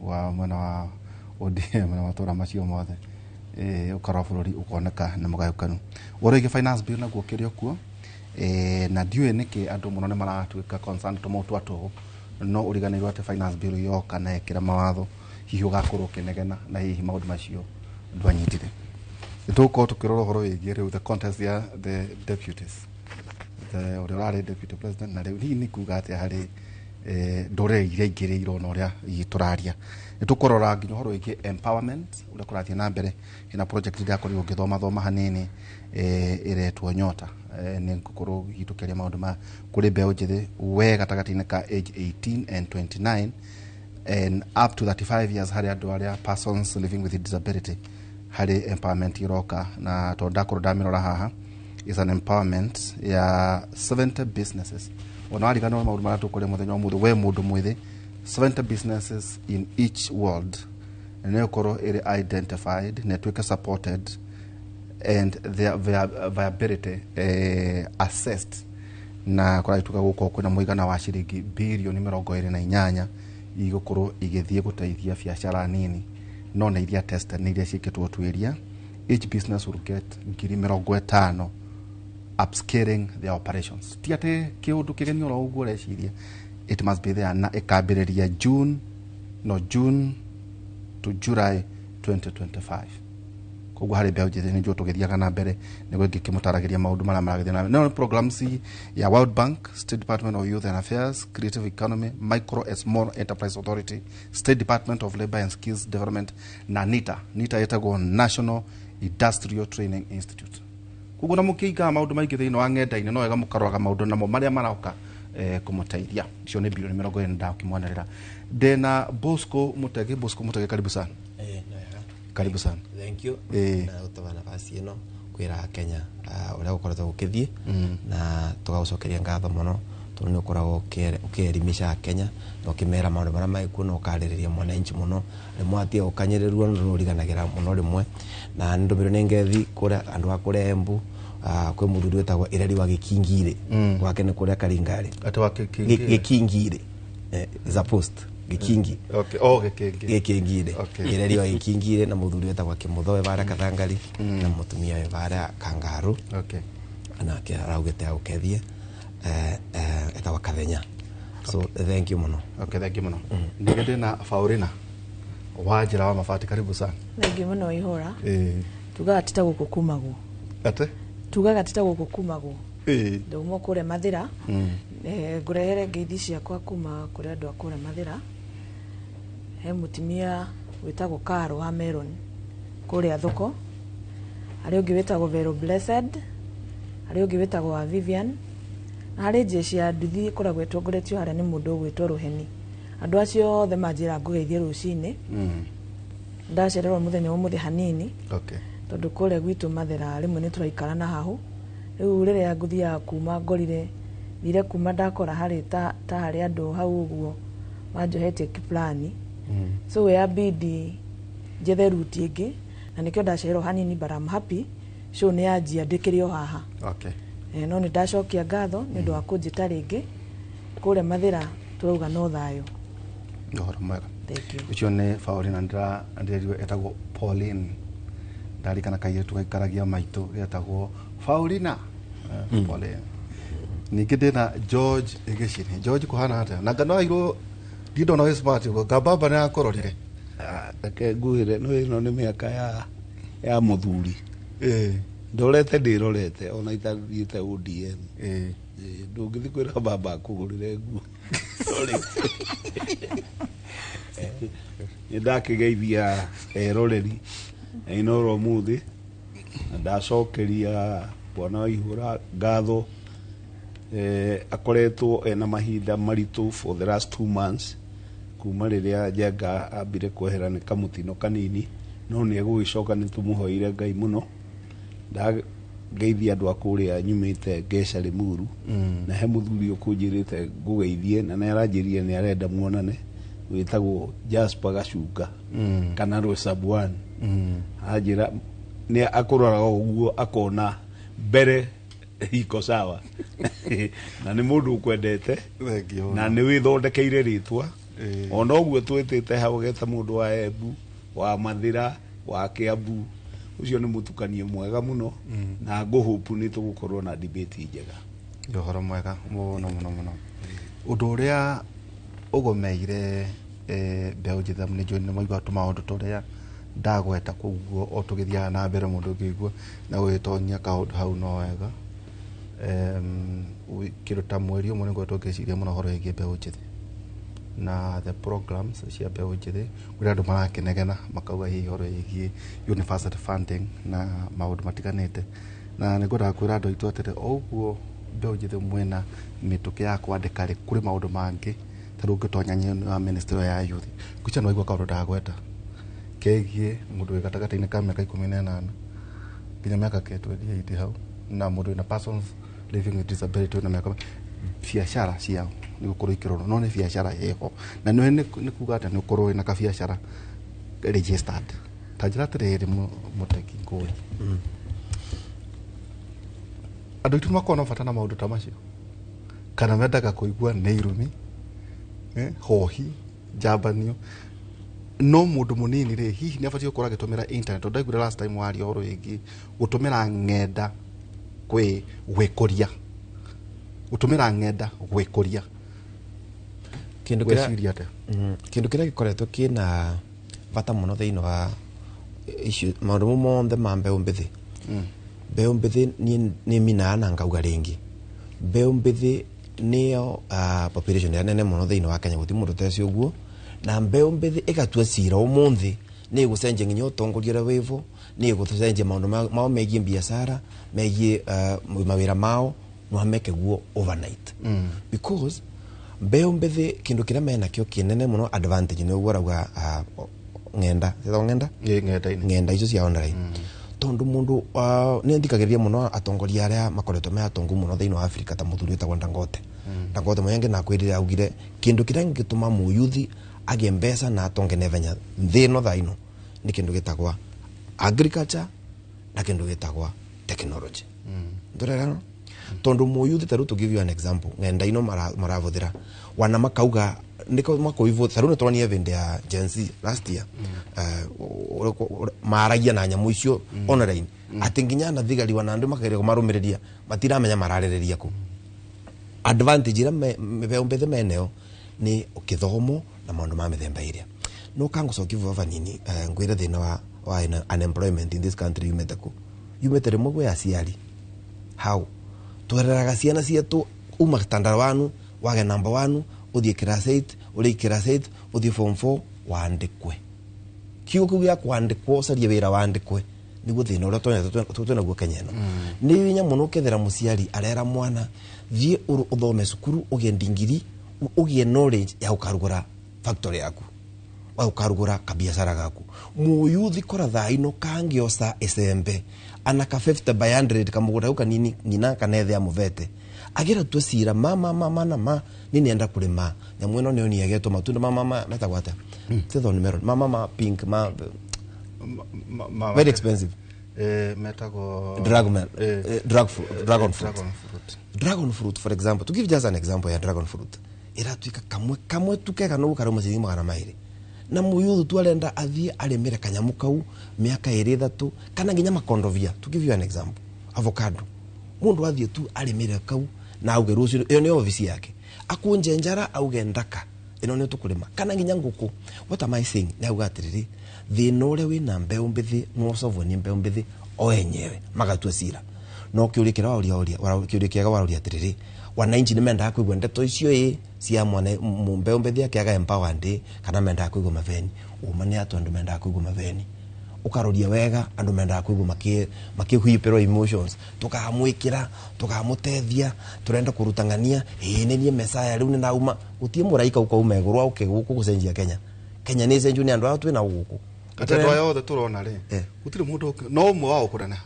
wa mwena wa ODM na matũra macio mothe. Ũkarora bũrũri ũkoneka nĩ mũgayũkanu. Ũhoro wĩgiĩ finance bill naguo ũkĩrĩ o kuo, na ndiũĩ nĩkĩ andũ mũno nĩ maratuĩka concerned tũmaũ twa tũhũ, no ũriganĩirwo atĩ finance bill yoka na ĩkĩra mawatho, hihi ũgakorwo ũkĩnegena na hihi maũndũ macio ndwanyitire. Nĩ tũgũkorwo tũkĩrora ũhoro wĩgiĩ rĩu the contest ya the deputies, the ũrĩa ũrarĩ deputy president na rĩu hihi nĩ kuga atĩa harĩ ndũrĩrĩ iria ingĩ irona ũrĩa hihi tũraria. Nĩ tũkũrora nginya ũhoro wĩgiĩ empowerment ũrĩa kũrathiĩ na mbere. Hena project ndĩrakorirwo ngĩthoma thoma hanini, ĩretwo Nyota. Nĩ ngũkorwo hihi tũkĩaria maũndũ ma kũrĩ mbeũ njĩthĩ we gatagatĩ-inĩ ka age 18 and 29 and up to 35 years, harĩ andũ arĩa persons living with disability, harĩ empowerment iroka. Na tondũ ndakorwo ndamĩrora haha, is an empowerment ya 70 businesses. Ona wariganĩrwo maũndũ marĩa tũkũrĩa mũthenya wa ũmũthĩ, we mũndũ mwĩthĩ, 70 businesses in each world nĩ ĩkorwo ĩrĩ identified na ĩtuĩke supported and their viability assessed, na kũragĩtuĩka gũkorwo kwĩna mũigana wa ciringi birioni 28 igũkorwo igĩthiĩ gũteithia biacara nini, no nĩ iria tested, nĩ iria ciĩkĩtwo ũtuĩria. Each business will get 50,000 upscaling their operations. Ti atĩ kĩũndũ kĩgeni oro ũguo ũreciria, it must be there, na ĩkambĩrĩria June, no June to July 2025. Koguo harĩ mbeũ njĩthĩ, nĩ njũĩ tũgĩthiaga na mbere nĩguo ngĩkĩmũtaragĩria maũndũ marĩa maragĩthiĩ na mbere. No programs ya World Bank, State Department of Youth and Affairs, Creative Economy, Micro and Small Enterprise Authority, State Department of Labor and Skills Development na NITA. NITA ĩtagwo National Industrial Training Institute. Koguo na mũkĩigaga maũndũ maingĩ thĩinĩ wa ng'enda-inĩ, no wega mũkaroraga maũndũ namo marĩa maroka kũmũteithia. Icio nĩ bilioni 20 ndakĩmwanĩrĩra. Ndĩna Bosco Mutegi. Bosco Mutegi, karibu sana. Karibu sana. Thank you. Na gũtũba nafasi ĩno kwĩra Kenya ũrĩa gũkoretwo gũkĩthiĩ, na tũgagũcokeria ngatho mũno tondũ nĩ ũkoragwo ũkĩelimisha Kenya na ũkĩmera maũndũ marĩa magĩkuo na ũkarĩrĩria mwananchi mũno. Rĩmwe atige gũkanyĩrĩrwo nĩ ũriganagĩra mũno rĩmwe, na nĩ ndũmĩrwo nĩ ngethi kũrĩa andũ a kũrĩa Embu. Kwĩ mũthuri wĩtagwo Ireri wa Gĩkingirĩ, gwake nĩ kũrĩa Karingarĩ. Atĩ wa Gĩkingirĩ? Gĩkingirĩ. Is a post Gĩkingi. Okay. Oh, Gĩkingi. Gĩkingirĩ. Okay. Ireri wa Gĩkingirĩ na mũthuri wĩtagwo Kĩmũtho wĩ varĩa Kathangari, na mũtumia wĩ varĩa Kangaru. Okay. Nake araugĩte agũkethie, etagwo Kathenya. So thank you mũno. Okay, thank you mũno. Ningĩ ndĩna Faurina wa njĩra wa mabati, karibu sana. Thank you mũno Ihũra. Tugaga ti ta gũkũ kumagwo. Atĩ? Tugaga ti ta gũkũ kumagwo. Ndauma kũrĩa Mathĩra. Ngũrehere ngeithi ciakwa kuma kũrĩ andũ a kũrĩa Mathĩra. He mũtumia wĩtagwo Karo wa Meron kũrĩa thoko. Harĩ ũngĩ wĩtagwo Vero Blessed, harĩ ũngĩ wĩtagwo wa Vivian, na harĩ jeshi ya nduthi ĩkoragwo ĩtongoretio harĩa nĩ mũndũ ũgwĩtwo Rũheni. Andũ acio othe manjĩra ngũgeithie rũcinĩ. Ndacererwo mũthenya wa ũmũthĩ hanini. Okay. Tondũ kũrĩa gwitũ Mathĩra rĩmwe nĩ tũraikara na hahũ. Rĩu rĩrĩa ngũthiaga kuma ngorire thire kuma ndakora harĩ ta harĩ andũ hau ũguo manjohetie kiplani. So ya bidi njethe route ĩngĩ, na nĩkĩo ndacererwo hanini, but I'm happy show nĩ yanjia ndĩkĩrĩ o haha. Okay. No nĩ ndacokia ngatho nĩ ũndũ wa kũnjĩta rĩngĩ. Kũrĩa Mathĩra tũrauga no thayũ. Ũhoro mwega. Thank you. Ũcio nĩ Faulina, ndĩrerirwo etagwo Pauline. Ndarikana kairĩtu gaikaragia maitũ getagwo Faulina. Pauline. Ningĩ ndĩna George Gĩcini. George, kũhana atĩa? Na ngano airwo ndindona wĩ smart ũguo, ngambamba nĩ akũrorire. Reke ngwĩre, no ĩno nĩ mĩaka ya mũthuri. Ndorete ndĩrorete ona itathiĩte ODM. Ndũngĩthiĩ kwĩra baba akũgũrĩre nguo. Sorry. Nĩ ndakĩgeithia eroreri Inooro ũmũthĩ, na ndacokeria bwana wa Ihũra ngatho. Akoretwo ena mahinda maritũ for the last 2 months kuma rĩrĩa Njenga ambire kwehera nĩ kamũtino kanini, no nĩ egũgĩcoka, nĩ tũmũhoire Ngai mũno. Ndageithia andũ a kũrĩa nyumĩte Ngeca Limuru, na he mũthuri ũkũnjĩrĩte ngũgeithie, na nĩ aranjĩrire nĩ arenda muonane, wĩtagwo Jasper Gacunga kana Rosabuan. Anjĩra nĩ akũroraga ũguo akona mbere iko sawa. Na nĩ mũndũ ũkwendete na nĩ wĩthondekeire rĩtwa. Ona ũguo twĩtĩte hau geta mũndũ wa Embu, wa Mathĩra, wa Kiambu, Ũcio nĩ mũtukanio mwega mũno na ngũhope nĩ tũgũkorwo na debate njega. Nĩ ũhoro mwega mũno mũno mũno. Ũndũ ũrĩa ũgomeire mbeũ njĩthĩ nĩ njũĩ nĩ maigua tũmaũndũ tũrĩa ndagweta, koguo o tũgĩthiaga na mbere mũndũ ũngĩigua na gũgĩtonyia kaũndũ hau no wega. Kĩndũ ta mweri ũmwe nĩngũkoretwo ngĩciria mũno ũhoro wĩgiĩ mbeũ njĩthĩ na the programs cia mbeũ njĩthĩ, kũrĩa andũ marakĩnegena makauga hihi ũhoro wĩgiĩ university funding na maũndũ matiganĩte. Na nĩngwendaga kwĩra andũ aitũ atĩrĩ, o ũguo mbeũ njĩthĩ mwĩna mĩtũkĩ ya kwandĩka rĩ, kũrĩ maũndũ mangĩ ta rĩu ũngĩtonya nyene wa ministry ya youth ngwĩciria nĩwaigua kaũndũ ndagweta kegiĩ mũndũ wĩ gatagatĩ-inĩ ka mĩaka 18 nginya mĩaka ke 28 hau, na mũndũ wĩna persons living with disability wĩna mĩaka, biacara ciao nĩ gũkorwo ikĩrorwo, no nĩ biacara ĩho na nĩ kuga atĩ nĩ ũkorwo wĩna kabiacara registered. Ta njĩra atĩrĩrĩ, mũteki ngũri, andũ aitũ nĩmakoragwo na bata na maũndũ ta macio, kana mendaga kũigua nĩ irumi, hohi, njambanio? No mũndũ mũnini rĩ, hihi nĩ abatiĩ gũkorwo agĩtũmĩra internet? Tondũ ndaiguire last time waria ũhoro wĩgiĩ gũtũmĩra ng'enda kwĩ gwĩkũria, gũtũmĩra ng'enda gwĩkũria. Kĩndũ kĩrĩa Gwĩciria atĩa? Kĩndũ kĩrĩa gĩkoretwo kĩna bata mũno thĩinĩ wa icio maũndũ mau mothe ma mbeũ mbĩthĩ, mbeũ mbĩthĩ niĩ nĩ minaga na ngauga rĩngĩ, mbeũ mbĩthĩ nĩyo population ĩrĩa nene mũno thĩinĩ wa Kenya, gũtirĩ mũndũ ũteci ũguo. Na mbeũ mbĩthĩ ĩgatua cira ũmũthĩ nĩ ĩgũcenjia nginya ũtongoria ũrĩa wĩvo, nĩ ĩgũcenjia maũndũ mao megiĩ biacara, megiĩ mawĩra mao, no meke guo overnight. Because mbeũ mbĩthĩ kĩndũ kĩrĩa menakĩo kĩnene mũno advantage nĩ ũguo arauga, ng'enda ciĩtagwo ng'enda. Ĩ, ng'enda-inĩ. Ng'enda icio cia online, tondu mundu nĩ thikagĩrĩria mũno atongoria arĩa makoretwo me atongu mũno thĩinĩ wa Afrika, ta mũthuri wĩtagwo Dangote. Dangote mũyenge na kwĩrire augire kĩndũ kĩrĩa gĩtũma mũyuthi agĩe mbeca na atonge naihenya nthĩ ĩno thaa ino nĩ kĩndũ gĩtagwa agriculture na kĩndũ gĩtagwa technology. Ndũrerano tondu mũyuthi ta rĩu, to give you an example, ng'enda ino marabuthĩra wana makauga niko makoivo. Ta rĩu nĩtũronire hĩndĩ ya Gen Z last year, maragia na nyamũ icio online, atĩ nginya na thigari wana andũ makageria kũmarũmĩrĩria matiramenya mararĩrĩria kũ. Advantage ĩrĩa mbeũ mbĩthĩ menayo nĩ kĩthomo na maũndũ ma mĩthemba ĩrĩa. No kangũcokia vuva vanini, ngwĩre thĩna wa unemployment in this country yumĩte kũ? Yumĩte rĩmwe gwĩ aciari. How twereraga ciana cietũ, uma standard 1 wage number 1, ũthiĩ class 8, ũrĩkie class 8, ũthiĩ form 4, wandĩkwe. Kiugo kĩu gĩa kwandĩkwo, ũcarie wĩra wandĩkwe, nĩguo thĩna ũrĩa twĩnaguo Kenya ĩno. Nĩ hinya mũno ũkethera mũciari arera mwana, thiĩ ũthome cukuru, ũgĩe ndingiri, ũgĩe knowledge ya gũkarugũra factory yaku, wa gũkarugũra kabiacara gaku. Mũyuthi kora thaa ino kangĩoca icembe ana ka 50 by 100 kamũgũnda kau kanini ng'ina kana ethe amũvete, agira tue cira ma ma ma ma na ma ni nenda kurima nyamu ĩno nĩyo niegetwo matunda ma ma metagwo atĩa? Tithon melon ma pink ma very expensive. Metagwo dragon drag fruit, dragon fruit. Dragon fruit. Dragon fruit, for example, to give just an example ya dragon fruit, iratuika kamwe kamwe tu kega no karuma ciringi 200, na muyuthu tu arenda athie arimire kanyamu kau miaka ĩrĩ ĩthatũ, kana nginya makondovia, to give you an example, avocado, mundu athie tu arimire kau na auge rucio ĩyo nĩ ofici yake, akunje njara auge ndaka ĩno nĩ tũkũrĩma, kana nginya ngũkũ. What am I saying? Nĩ auga atĩrĩrĩ, thĩna ũrĩa wĩna mbeũ mbĩthĩ nĩwocovwo nĩ mbeũ mbĩthĩ o enyewe magatua cira. No kĩũria kĩrĩa waũria, ũria kĩũria kĩega waũria atĩrĩrĩ, wananchi nĩ mendaga kũigua ndeto icio ĩ cia mwana mbeũ mbĩthĩ akĩaga empowered ĩ, kana mendaga kũigua maveni? Ũma nĩ atũ andũ mendaga kũigua maveni. Ũkaroria wega, andũ mendaga kũigua makĩhuipĩrwo emotions, tũkamwĩkĩra, tũkamũteithia, tũrenda kũruta ng'ania, ĩĩ nĩ niĩ Messiah rĩu nĩ ndauma. Gũtirĩ mũraika ũkauma igũrũ auke gũkũ gũcenjia Kenya. Kenya nĩ ĩcenjio nĩ andũ aya twĩna gũkũ. Atĩ andũ aya othe tũrona rĩ, gũtirĩ mũndũ no ũmwe wao kũneneha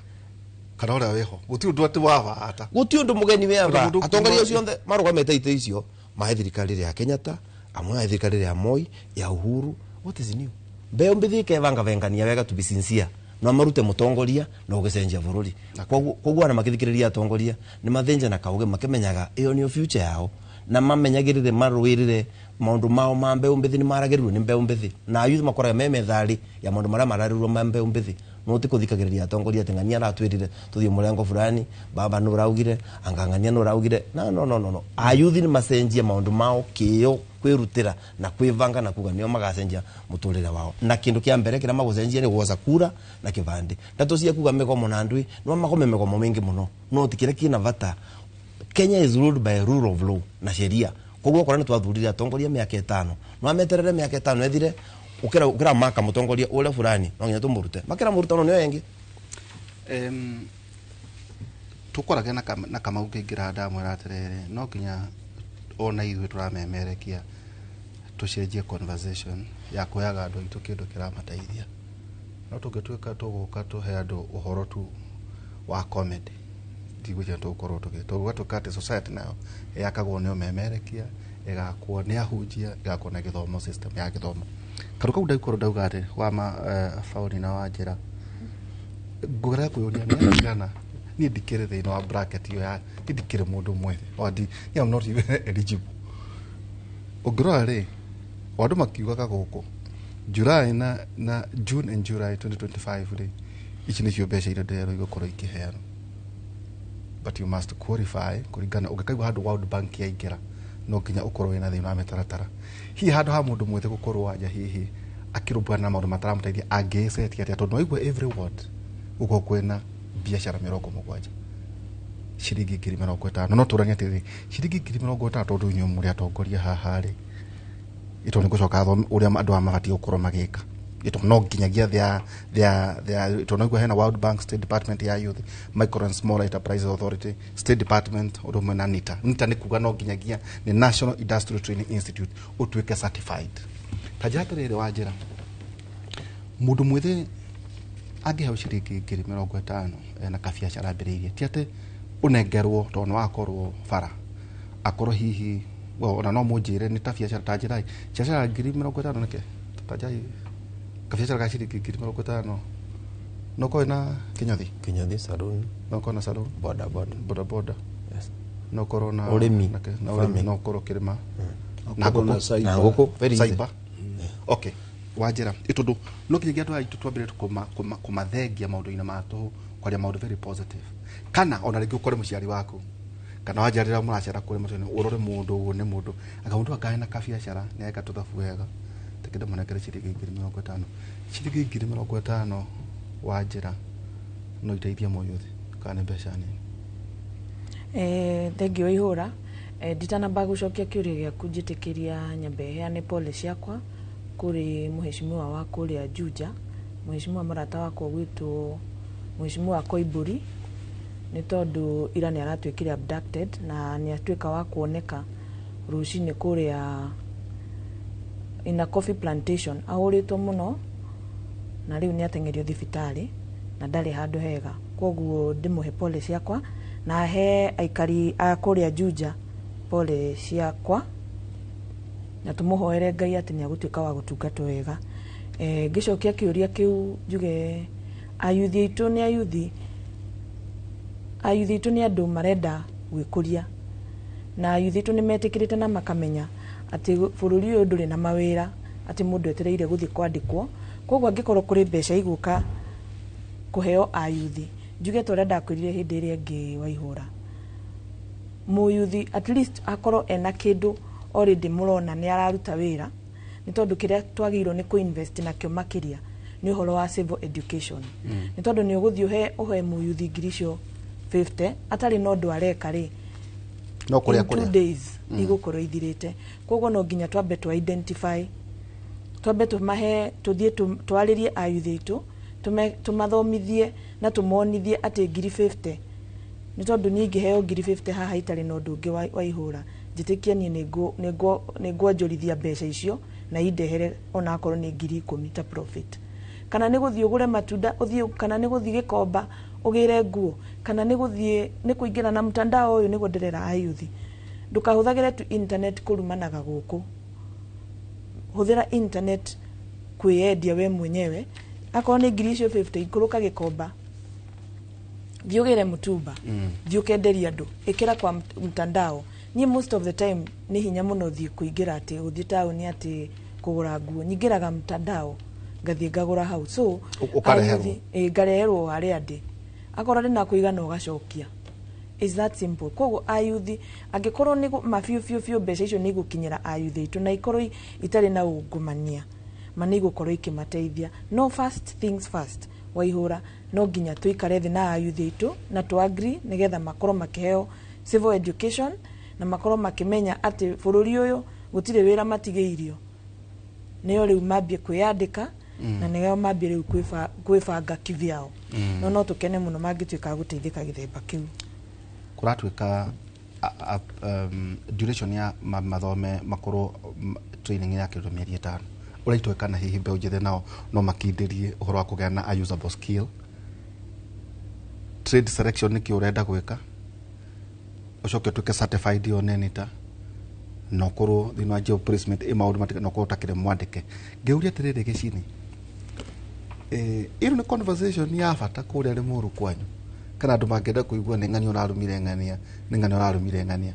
kana ũrĩa wĩho, gũtirĩ ũndũ atĩ wa bata, gũtirĩ ũndũ mũgeni wĩ aba. Gũtirĩ mũndũ Atongoria acio othe marũgamĩte itĩ icio mahe thirikari ya Kenyatta, amwe a thirikari ya Moi, ya Uhuru. What is new? Mbeũ mbĩthĩ ikevangavengania wega, to be sincere, no marute mũtongoria na ũgĩcenjia bũrũri. Koguo ana makĩthikĩrĩria atongoria nĩ mathĩnje na kauge makĩmenyaga ĩyo nĩyo future yao, na mamenyagĩrĩre marũĩrĩre maũndũ mao ma mbeũ mbĩthĩ. Nĩ maragĩrĩrwo nĩ mbeũ mbĩthĩ, na youth makoraga me metharĩ ya maũndũ marĩa mararĩrwo ma mbeũ mbĩthĩ. No ti kuthikagiriria atongoria ati ng'ania aratwirire tuthie murengo fulani, baba no raugire, anga ng'ania no raugire. No no no no no. Ayuthi ni macenjie maundu mao kio kwirutira na kwivanga na kuga nio magacenjia muturire wao. Na kindu kia mbere kira magucenjia ni gwoca kura na kibandi. Ndeto cia kuga migomo na andui no magome migomo mingi muno. No ti kira kina vata. Kenya is ruled by a rule of law na sheria. Koguo kora ni twathurire atongoria miaka 5. No ameterere miaka 5 ethire ukira ukira maka mutongoria ule fulani no nginya tumurute. Makira muruta no nio yengi. Tukorage na Kamau ngĩingĩra ndamwĩra atĩrĩrĩ no nginya ona ithuĩ tũramemerekia tũcenjie conversation ya kũheaga andũ aitũ kĩndũ kĩramateithia. No tũngĩtuĩka tũgũka tũhe andũ ũhoro tu wa comedy ndigwĩciria tũgũkorwo tũgĩtuĩka atĩ society nayo yakagwo nĩ ũmemerekia, ĩgakwo nĩ ahunjia, ĩgakwo na gĩthomo, system ya gĩthomo. Karu kau ndaikorwo ndauga atĩ wa ma fauni na wa njĩra ngũgerera kwĩyũria nĩ aigana niĩ ndikĩrĩ thĩinĩ wa bracket ĩyo ya niĩ ndikĩrĩ mũndũ mwĩthĩ or ndi I'm not even eligible. Ũngĩrora rĩ andũ makiugaga gũkũ July na June and July 2025 rĩ ici nĩcio mbeca iria ndĩrerwo igũkorwo ikĩheanwo, but you must qualify kũringana ũngĩkaigua handũ World Bank yaingĩra no nginya ũkorwo wĩna thĩinĩ wa mĩtaratara. Hihi handũ ha mũndũ mwĩthĩ gũkorwo anja hihi akĩrũmbũyana na maũndũ mataramũteithia angĩĩcetia atĩa tondũ waigua every ward gũkorwo kwĩna biacara 70 ciringi 50,000. No tũranie atĩrĩrĩ ciringi 50,000 tondũ inyuĩ mũrĩ atongoria haha rĩ ito nĩ gũcoka thome ũrĩa andũ aya mabatiĩ gũkorwo magĩka ito no nginyagia thea ito no hena World Bank, State Department ya Youth, Micro and Small Enterprises Authority, State Department ũndũ ũmwe na NITA. NITA nĩ kuga no nginyagia nĩ National Industrial Training Institute ũtuĩke certified. Ta njĩra atĩrĩrĩ wa njĩra mũndũ mwĩthĩ angĩheo ciringi 50,000 na kabiacara ambĩrĩirie ti atĩ ũnengerwo tondũ nĩ wakorwo bara akorwo hihi ona no mũnjĩre nĩ ta biacara ta njĩra biacara 50,000 nĩkĩ ta njĩra kabiacara ka ciringi 50,000 no korwo na kinyothi saloon, no korwo na saloon, boda boda boda, yes, no korwo na ũrĩmi na ũrĩmi, no korwo kĩrĩma na ngũkũ very easy. Cyber. Okay, wanjĩra ĩtondũ no kinyagia andũ aitũ twambĩrĩrie kũmathengia maũndũ-inĩ ma tũhũ kwaria maũndũ very positive kana ona rĩngĩ ũkore mũciari waku kana wanjĩra rĩrĩa mũracera kũrĩa matũra-inĩ ũrore mũndũ ũguo nĩ mũndũ anga mũndũ anga ena kabiacara nĩ eka tũthabu wega takĩenda mũnengere ciringi 50,000 ciringi 50,000 wa njĩra no iteithie mũyuthi kana nĩ mbeca nini. Thengio ihũra. Nditanamba gũcokia kĩũria gĩaku njĩtĩkĩria nyambe heane pole ciakwa kũrĩ mũheshimiwa wa kũrĩa Juja, mũheshimiwa mũrata wakwa gwitũ mũheshimiwa Koimburi nĩ tondũ ira nĩ aratuĩkire abducted na nĩ atuĩka wa kuoneka rũcinĩ kũrĩa in a coffee plantation ahũrĩtwo mũno na rĩu nĩ ateng'erio thibitarĩ na ndarĩ handũ hega. Koguo ndĩmũhe pole ciakwa na he aikari a kũrĩa Juja pole ciakwa na tũmũhoere Ngai atĩ nĩ agũtuĩka wa gũtungatwo wega. Ngĩcokia kĩũria kĩu njuge ayuthi aitũ nĩ ayuthi aitũ nĩ andũ marenda gwĩkũria na ayuthi aitũ nĩ metĩkĩrĩte na makamenya atĩ bũrũri ũyũ ndũrĩ na mawĩra atĩ mũndũ etereire gũthiĩ kwandĩkwo. Koguo angĩkorwo kũrĩ mbeca igũka kũheo ayuthi njuge ta ũrĩa ndakwĩrire hĩndĩ ĩrĩa ĩngĩ waihũra mũyuthi at least akorwo ena kĩndũ already mũrona nĩ araruta wĩra nĩ tondũ kĩrĩa twagĩrĩirwo nĩ kũ-invest nakĩo makĩria nĩ ũhoro wa civil education. Nĩ tondũ nĩ ũgũthiĩ ũhe mũyuthi 50,000 atarĩ na ũndũ areka rĩ no kũrĩa in 2 days igũkorwo ithirĩte. Koguo no nginya twambe twa identify twambe tũmahe tũthiĩ twarĩrie ayuthi aitũ tũmathomithie na tũmonithie atĩ 50,000 nĩ tondũ niĩ ingĩheo 50,000 haha itarĩ na ũndũ ũngĩ wa ihũra njĩtĩkie niĩ nĩ ngwonjorithia mbeca icio na indehere ona akorwo nĩ 10,000 ta profit. Kana nĩ gũthiĩ ũgũre matunda ũthiĩ, kana nĩ gũthiĩ Gĩkomba ũgĩre nguo, kana nĩ gũthiĩ nĩ kũingĩra na mtandao ũyũ nĩguo ndĩrera ayuthi ndũkahũthagĩre tu internet kũrumanaga gũkũ, hũthĩra internet kwĩyendia we mwenyewe. Akorwo nĩ 50,000 ikũrũka Gĩkomba thiĩ ũgĩre mũtumba thiĩ ũkenderia andũ ĩkĩra kwa mtandao. Niĩ most of the time nĩ hinya mũno thiĩ kũingĩra atĩ gũthiĩ taũni atĩ kũgũra nguo, nyingĩraga mtandao Ngathiĩ ngagũra hau. So Ũkareherwo? Ĩĩ, ngareherwo harĩa ndĩ. Akorwo ndĩna kũigana ũgacokia. Is that simple. Koguo ayuthi angĩkorwo nĩ ma biũ biũ biũ mbeca icio nĩ igũkinyĩra ayuthi aitũ na ikorwo itarĩ na ungumania, ma nĩ igũkorwo ikĩmateithia. No first things first, Waihũra, no nginya tũikare thĩ na ayuthi aitũ na tũ agree nĩgetha makorwo makĩheo civil education na makorwo makĩmenya atĩ bũrũri ũyũ gũtirĩ wĩra matigĩirio. Nĩo rĩu mambie kwĩyandĩka na nĩo mambie rĩu kwĩbanga kivyao. No no tũkene mũno mangĩtuĩka a gũteithĩka gĩthemba kĩu. Kũratuĩka duration ya mathome makorwo training ya kĩndũ mĩeri 5, ũraitũĩ kana hihi mbeũ njĩthĩ nao no makindĩrie ũhoro wa kũgĩa na a usable skill, trade selection, nĩkĩ ũrenda gwĩka, ũcoke ũtuĩke certified yo nenita na ũkorwo thĩinĩ wa job placement ĩ maũndũ na ũkorwo ũtakĩrĩ mwandĩke. Ngĩũria atĩrĩrĩ, gĩcini ĩno nĩ conversation ya bata kũrĩa Rĩmũrũ kwanyu, kana andũ mangĩenda kũigua nĩ ng'ania ũrarumire ng'ania, nĩ ng'ania ũrarumire ng'ania,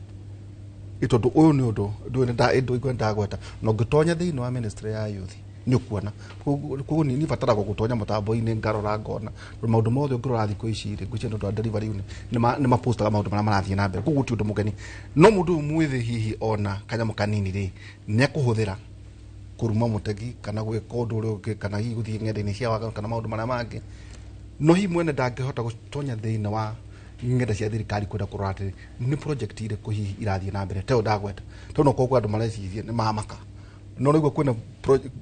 ĩ tondũ ũyũ nĩ ũndũ ndũĩ nĩ ndũigua ndagweta na ũngĩtonya thĩinĩ wa ministry ya youth nĩ ũkuona. Koguo niĩ bataraga gũtonya mũtambo-inĩ ngarora ngona, tondũ maũndũ mothe ũngĩrora thikũ ici rĩ, ngwĩciria nĩ ũndũ wa delivery unit nĩ mapostaga maũndũ marĩa marathiĩ na mbere. Koguo ti ũndũ mũgeni, no mũndũ ũyũ mwĩthĩ hihi ona kanyamũ kanini rĩ, nĩ ekũhũthĩra kũruma mũtegi kana gwĩka ũndũ ũrĩa ũngĩ, kana hihi gũthiĩ ng'enda-inĩ cia waganu kana maũndũ marĩa mangĩ, no hihi mwene ndangĩhota gũtonya thĩinĩ wa ng'enda cia thirikari kwenda kũrora atĩrĩ, nĩ project irĩkũ hihi irathiĩ na mbere teo ndagweta, tondũ no koguo andũ mareciria nĩ mamaka, no rĩu kwĩna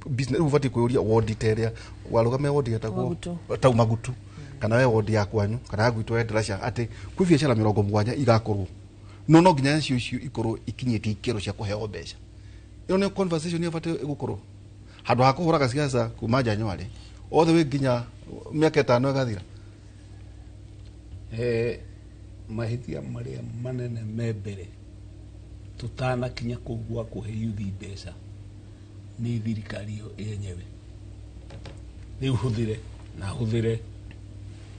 business rĩu ũbatiĩ kwĩyũria wondi ta ĩrĩa warũgamia, wondi ĩtagwo Magutu. Tau Magutu, kana we wondi ya kwanyu kana ya gwitũ Endarasha, atĩ kwĩ biacara 70 igakorwo, no nginya icio ikorwo ikinyĩtie ikĩro cia kũheo mbeca. Ĩyo nĩyo conversation ĩbatiĩ gũkorwo handũ ha kũhũraga siasa kuma January all the way nginya mĩaka 5 ĩgathira. Mahĩtia marĩa manene me mbere tũtanakinya kũu gwa kũhe yuthi mbeca nĩ thirikari ĩyo yenyewe. Rĩu hũthĩre na hũthĩre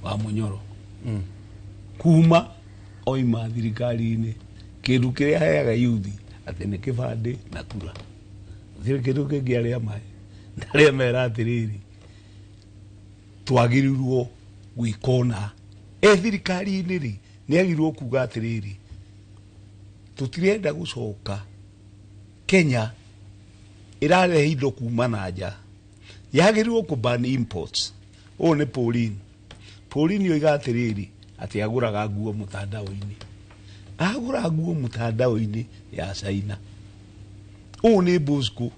wa Mũnyoro kuma oima thirikari-inĩ, kĩndũ kĩrĩa aheaga yuthi atĩ nĩ kĩbandĩ na kura, gũtirĩ kĩndũ kĩngĩ arĩa mahe. Na arĩa mera atĩrĩrĩ, twagĩrĩirwo gwĩka ũna e thirikari-inĩ rĩ, nĩ agĩrĩirwo kuga atĩrĩrĩ, tũtirenda gũcoka Kenya ĩrarehe indo kuma na nja, yagĩrĩirwo kũ ban imports. Ũyũ nĩ Pauline. Pauline oiga atĩrĩrĩ, atĩ agũraga nguo mũtandao-inĩ, agũra nguo mũtandao-inĩ ya China. Ũyũ nĩ Bosco,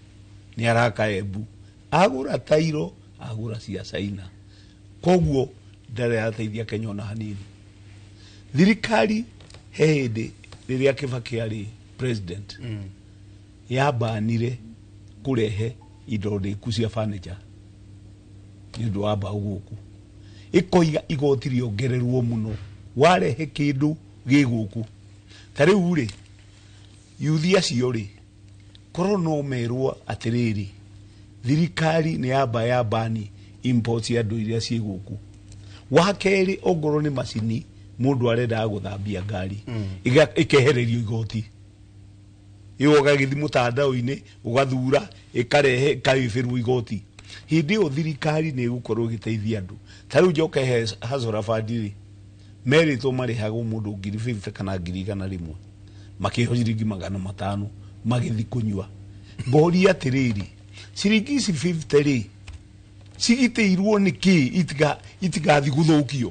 nĩ araka Embu, agũra tairo, agũra cia China. Koguo ndarĩ arateithia Kenya ona hanini. Thirikari he hĩndĩ rĩrĩa Kibaki arĩ president yabanire kũrehe indo ndĩku cia furniture nĩ ũndũ wa mbaũ gũkũ, ĩkoiga igoti rĩongererwo mũno warehe kĩndũ gĩ gũkũ. Ta rĩu rĩ, yuthi acio rĩ, korwo no merwo atĩrĩrĩ, thirikari nĩ yamba ya bani import cia andũ iria ciĩ gũkũ. Wa kerĩ, ongorwo nĩ macini mũndũ arendaga gũthambia ngari, ĩkehererio igoti, ĩyo ũgagĩthiĩ mũtandao-inĩ ũgathura, ĩkarehe ĩkarĩbĩrwo igoti. Hĩndĩ ĩyo thirikari nĩ ĩgũkorwo ĩgĩteithia andũ. Ta rĩu njoke he Hustler Fund rĩ, merĩtwo marĩhagwo mũndũ 50,000 kana 100,000, makĩheo ciringi 500 magĩthiĩ kũnyua. Ngoria atĩrĩrĩ, ciringi ici 50 rĩ, cigitĩirwo nĩ kĩ itigathiĩ gũthũkio?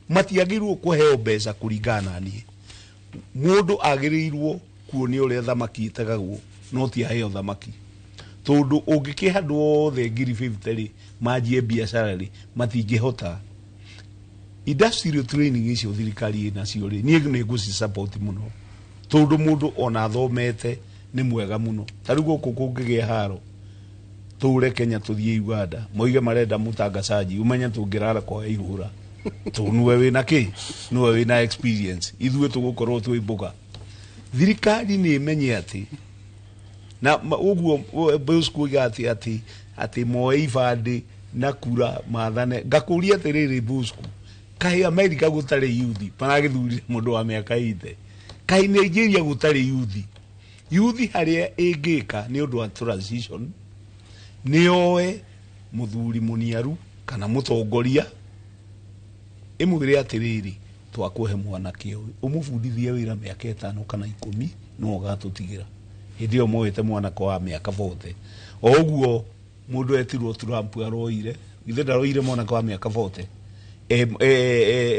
Matiagĩrĩirwo kũheo mbeca kũringana na niĩ. Mũndũ agĩrĩirwo kuonio ũrĩa thamaki ĩtegagwo, no ti aheo thamaki, tondũ ũngĩkĩhe andũ othe 50,000 rĩ, manjie biacara rĩ, matingĩhota. Industrial training icio thirikari ĩnacio rĩ, niĩ nĩ ngũci support mũno, tondũ mũndũ ona athomete nĩ mwega mũno. Ta rĩu gũkũ kũngĩgĩa haro tũre Kenya tũthiĩ Uganda, moige marenda mũtangacaji, ũmenye tũngĩrara kwa ihũra, tondũ nĩwe wĩna kĩ, nĩwe wĩna experience, ithuĩ tũgũkorwo twĩ mboga. Thirikari nĩ ĩmenye atĩ na ũguo Bosco oiga atĩ moe ibandĩ na kura mathane. Ngakũria atĩrĩrĩ, Bosco, kaĩ America gũtarĩ yuthi maragĩthurire mũndũ wa mĩaka 80? Kaĩ Nigeria gũtarĩ yuthi? Yuthi harĩa ĩngĩka nĩ ũndũ wa transition nĩ yoe Muthuri muniaru kana mutongoria imwire atiriri twakuhe mwanake uyu umubundithie wira miaka 5 kana 10 no ugatutigira hindi iyo moete mwanake wa miaka 40 o uguo mundu etirwo Trump aroire ithe ndaroire mwanake wa miaka 40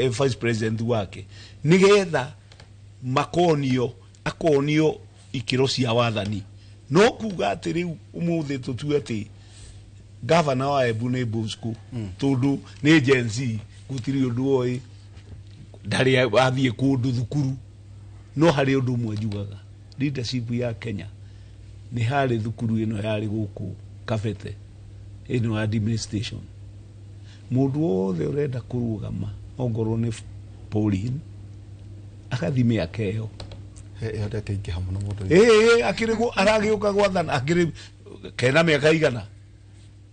vice president wake nigetha makonio akonio ikiro cia wathani no kuga ati riu umuthi tutue ati gavana wa Embu ni Bosco tondu ni Gen Z gutiri undu oi ndari athie kundu thukuru no hari undu umwe njugaga leadership ya Kenya ni hari thukuru ino yari guku Kabete ino administration mundu wothe urenda kurugama ongorwo ni Pauline akathi miaka iyo iyo ndakĩingĩha mũno mũndũ akĩrĩ aragĩũka gwathana akĩrĩ kena mĩaka igana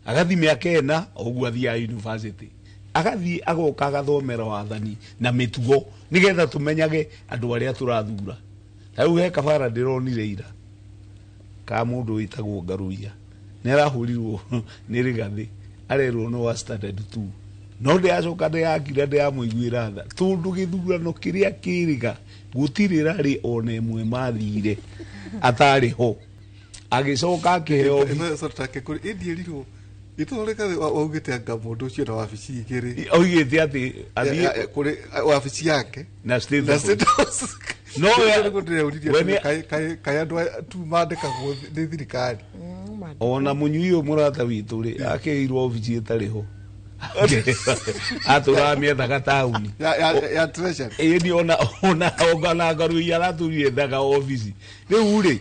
agathi mĩaka ĩna ũguo athiaga university agathi agoka agathomera wathani na mĩtugo nĩgetha tũmenyage andũ arĩa tũrathura. Ta rĩu he kabara ndĩronire ira ka mũndũ wĩtagwo Ngaruiya nĩ arahũrirwo nĩ Rigathĩ arerwo no wa standard 2 no ndĩacoka ndĩakira ndĩamũiguĩra tha tondũ gĩthurano kĩrĩa kĩrĩga gũtirĩ rarĩ ona ĩmwe mathire atarĩ ho agĩcoka akĩheo ĩndierirwo itũreka waugĩte anga mũndũ ũcio na wabici igĩrĩ oigĩte atĩ athiĩ kũrĩ wabici yake na State House no kaĩ andũ tu mandĩkagwo nĩ thirikari ona mũnyui ũyũ mũrata witũ rĩ akĩirwo obici ĩtarĩ ho atũraga mĩethaga taũni ya treasury ĩni ona ona Ngaruiya aratũriethaga obici rĩu rĩ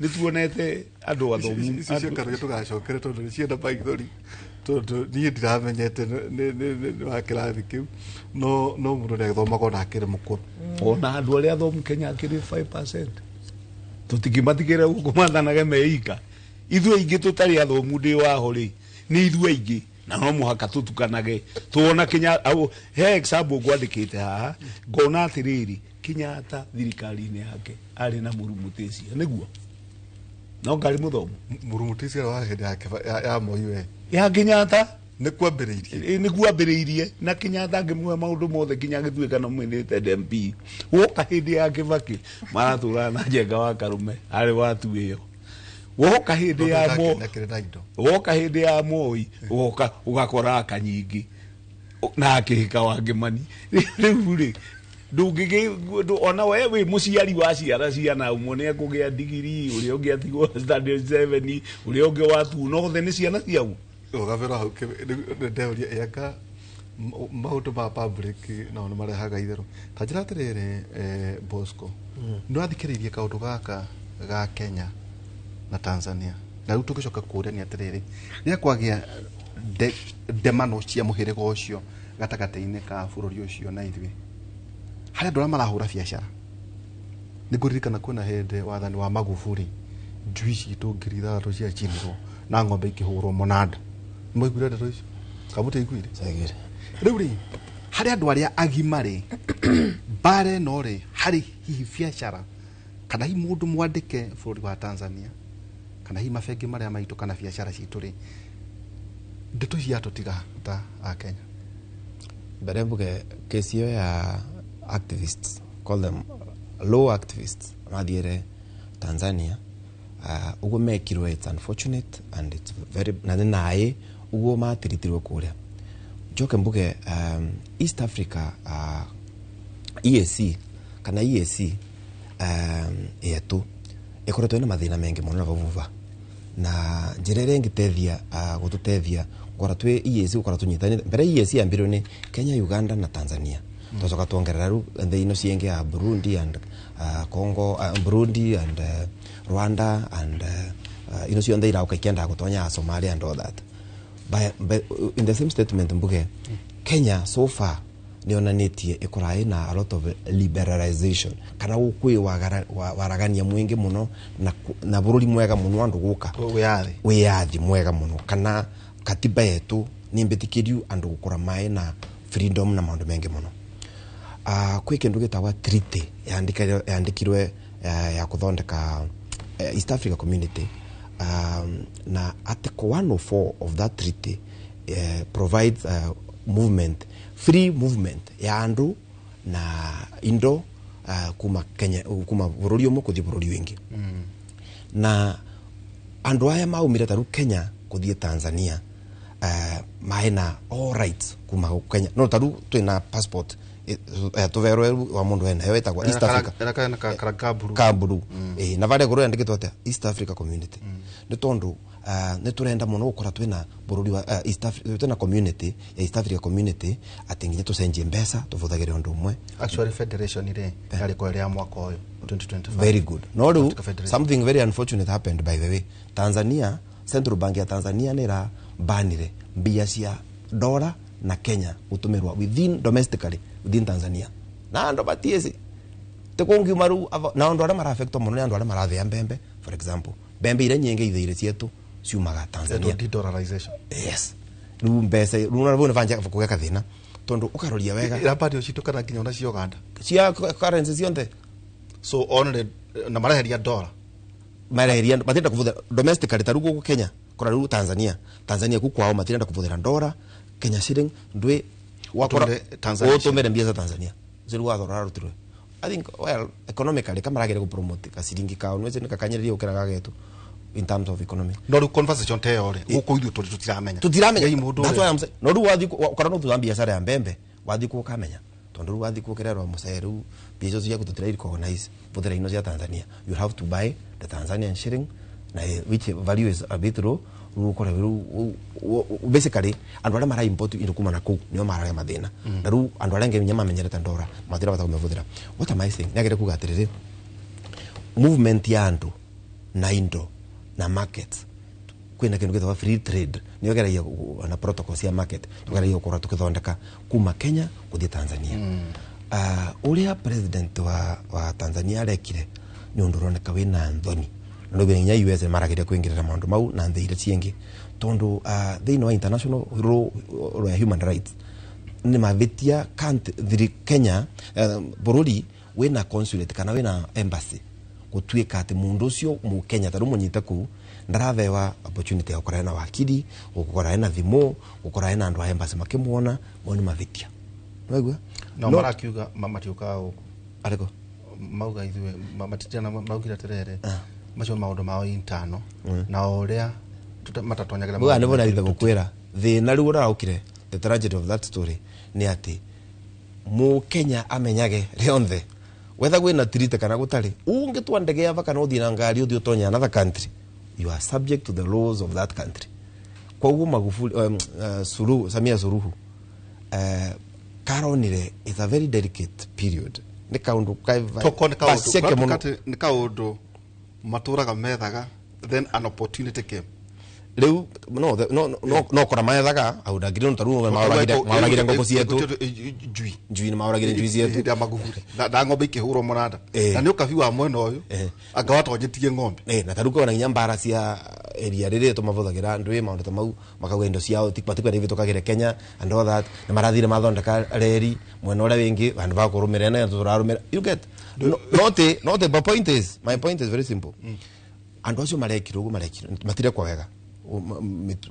nĩ tuonete andũ athomu icio cia Ngaruiya tũgacokere tondũ nĩ cienda maithori tondũ niĩ ndiramenyete nĩ wa kĩrathi kĩu no mũndũ nĩ agĩthomaga ona akĩrĩ mũkũrũ ona andũ arĩa athomu Kenya akĩrĩ 5% tũtingĩmatigĩra gũkũ mathanage meika ithuĩ aingĩ tũtarĩ athomu ndĩ waho rĩ nĩ ithuĩ aingĩ na no mũhaka tũtukanage tuona Kenya he example ngwandĩkĩte haha ngona atĩrĩrĩ Kenyatta thirikari-inĩ yake arĩ na Mũrumutĩcia nĩguo no ngarĩ mũthomu Mũrumutĩcia wa hĩndĩ yake ya Moi we ya Kenyatta nĩ kwambĩrĩirie nĩ kwambĩrĩirie na Kenyatta ngĩmuhe maũndũ mothe nginya agĩtuĩka nominated MP woka hĩndĩ ya Kibaki maratũraga na Njenga wa Karume arĩ watu ĩyo woka hĩndĩ ya Moi woka hĩndĩ ya Moi woka ũgakora aka nyingĩ na akĩhika wa Kĩmani rĩu rĩ ndũngĩgĩ ona we wĩ mũciari wa ciara ciana ũmwe nĩ ekũgĩa ndigiri ũrĩa ũngĩ atigwo standard 7 ũrĩa ũngĩ wa tu no othe nĩ ciana ciao ũgabera hau ndeũria anga maũndũ ma public nao nĩ marehaga itherũ ta njĩra atĩrĩrĩ Bosco nĩ wathikĩrĩirie kaũndũ gaka ga Kenya na Tanzania na rĩu tũgĩcoka kũũrania atĩrĩrĩ rĩrĩa kwagĩa ndemano cia mũhĩrĩga ũcio gatagatĩ-inĩ ka bũrũri ũcio na ithuĩ harĩ andũ arĩa marahũra biacara nĩ ngũririkana kwĩna hĩndĩ wathani wa Magufuli njui citũ 6,000 ciacinirwo na ng'ombe ikĩhũrwo mũnanda nĩ mwaiguire ndeto icio kamũtiaiguire rĩu rĩ harĩ andũ arĩa agima rĩ mbara ĩno rĩ harĩ hihi biacara kana hihi mũndũ mwandĩke bũrũri wa Tanzania kana hihi mabengi marĩa maitũ kana biacara citũ rĩ ndeto ciatũtiga ta a Kenya mbere mbuge kesi ĩyo ya activists call them law activists mathiire Tanzania uguo mekirwe it's unfortunate and it's very na naĩ uguo matiritirwe kũrĩa njoke mbuge East Africa EAC kana EAC yetu ĩkoretwo ĩna mathĩna mengĩ mũno na vavuva na njĩra ĩrĩa ĩngĩteithia gũtũteithia gũkora twĩ EAC gũkora tũnyitanĩte mbere EAC yambĩrĩirio nĩ Kenya Uganda na Tanzania twacoka tuongerera rĩu nthĩ ino ciĩngĩ ya Burundi and Congo Burundi and Rwanda and ino ciothe irauka ikiendaga gũtonya Somalia and all that but in the same statement mbuge Kenya so far nĩonanĩtie ĩkora ĩna a lot of liberalization kana gũkwĩ waragania mwingĩ mũno na bũrũri mwega mũno andũ gũka wĩyathi mwega mũno kana katiba yetu nĩ mbĩtĩkĩriu andũ gũkora maĩ na freedom na maũndũ mengĩ mũno kwĩ kĩndũ gĩtagwa treaty yandĩkirwe ya kũthondeka East Africa Community Na article 104 of that treaty provides movement, free movement ya andu na indo kuma Kenya, kuma bururi umwe kuthie bururi wingi. Na andu aya maumire taru Kenya kuthie Tanzania, maena all rights kuma Kenya. No taru twina passport tuverwe wa mundu ena wetagwa East Africa Kaburu. Na varia guru yandikitwo atia East Africa Community. Ni tondu ni turenda muno gukora twina bururi wa East Africa, twina community ya East Africa Community, ati nginya tucenjie mbeca tubuthagire undu umwe. Actually federation ire yari ko ya mwaka uyu 2025. Very good. No riu something very unfortunate happened, by the way. Tanzania, Central Bank ya Tanzania nira banire mbia cia dola na Kenya gutumirwa within domestically within Tanzania. Na andu batiesi tikungiumaru na andu aria maraffectwo muno ni andu aria marathia mbembe, for example mbembe iria nyingi itheire cietu ciumaga Tanzania. De-dollarization. Yes. Riu mbeca riu na riu nibanja kugĩa kathina tondu ukaroria wega irabari ucio kana nginya ona cia Uganda cia currency cionthe. So only na mareheria dola, mareheria matirenda kuvuthira domestically taru guku Kenya kora riu Tanzania, Tanzania ku kwao matirenda kuvuthira dola, Kenya shilling ndwi wakora utumire mbia za Tanzania ziru watho rarutirwe. I think well economically kamaragire ku promote ka ciringi kao nweze nikakanyereria ukira gagetu in terms of economy. No ru conversation te yore guku ithu turi tutiramenya. That's why I'm saying no ru wathi ukora no tuthambia biacara ya mbembe wathi ku ukamenya tondu ru wathi ku kirerwa muceru mbia cia gututira recognize buthira ino cia Tanzania, you have to buy the Tanzanian shilling na which value is a bit low. Rukora ru basically andu aria mara import indo kuma na kuu nio mararia mathina. Na ru andu aria nginya mamenyerete ndora matira bata kumevuthira. What am I saying? Nagere kuga atiriri, movement ya andu na indo na markets kwina kindu gitagwo free trade nio geragia na protocol cia market tugeragia gukorwo tukithondeka kuma Kenya kuthie Tanzania. Uria president wa Tanzania arekire ni undu uroneka wina nthoni. No nginya US marageria kuingirira maundu mau na nthi iria ciingi tondu thiini wa international law ya human rights ni mavitia country Kenya bururi wina consulate kana wina embassy gutuika ati mundu ucio mu Kenya taru munyite ku ndarathewa opportunity ya gukora na wakili, gukora na thimu, gukora na andu a embassy makimuona mo ni mavitia. Waigua no marakiuga matiuka guku ariko mauga ithuĩ matitiana maugire atiriri macio maundu mao intano na uria matatonyagĩra maundu nĩ bona ithe gukwira thina riu ũraukire. The tragedy of that story ni ati mu Kenya amenyage rionthe whether gwina treaty kana gutari ungitua ndege ava kana uthie na ngari uthie utonya another country, you are subject to the laws of that country. Koguo Magufuli Suluhu, Samia Suluhu karonire it's a very delicate period ni kaundu ni kaundu maturaga methaga, then an opportunity came. Riu no no no kora methaga au ndangire no taru mauragire ngoko cietu njui ni mauragire njui cietu ndia Magufuli na ng'ombe ikihurwo munanda na ni ukabi wa mwena uyu anga watonyetie ng'ombe na taru kona nginya mbara cia area riri tumavuthagira ndwi maundu ta mau makauga indo ciao matikwenda ivitũkagĩre Kenya and all that na marathire mathondeka reri mwena ũrĩa wingi vandu va kũrũmĩrĩra na tũrarũmĩra you get no the point is my point is very simple. Andu acio marekirwo ũguo marekirwo matirekwo wega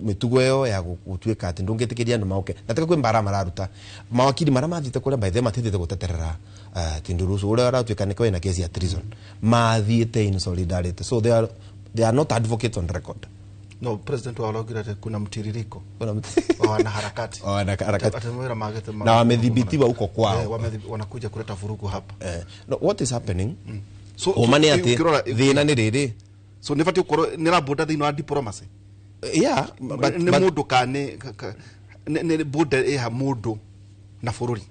mitugo ĩyo ya gũtuĩka atĩ ndũngĩtĩkĩria andũ maũke na tiga kwĩ mbara mararuta mawakiri marĩa mathiĩte kũrĩa by the matithiĩte gũteterera Tundu Lissu ũrĩa aratuĩka nĩkĩo ena kesi ya treason mathiĩte in solidarity, so they are not advocates on record. No president wa araugire ati kuna mtiririko wa wanaharakati na wamedhibitiwa huko kwao, wanakuja kuleta vurugu hapa. No, what is happening so umani ati thina ni riri so nibati ukorwo ni raboda thini wa diplomacy. Yeah, but ni mundu ka ni boda iha mundu na bururi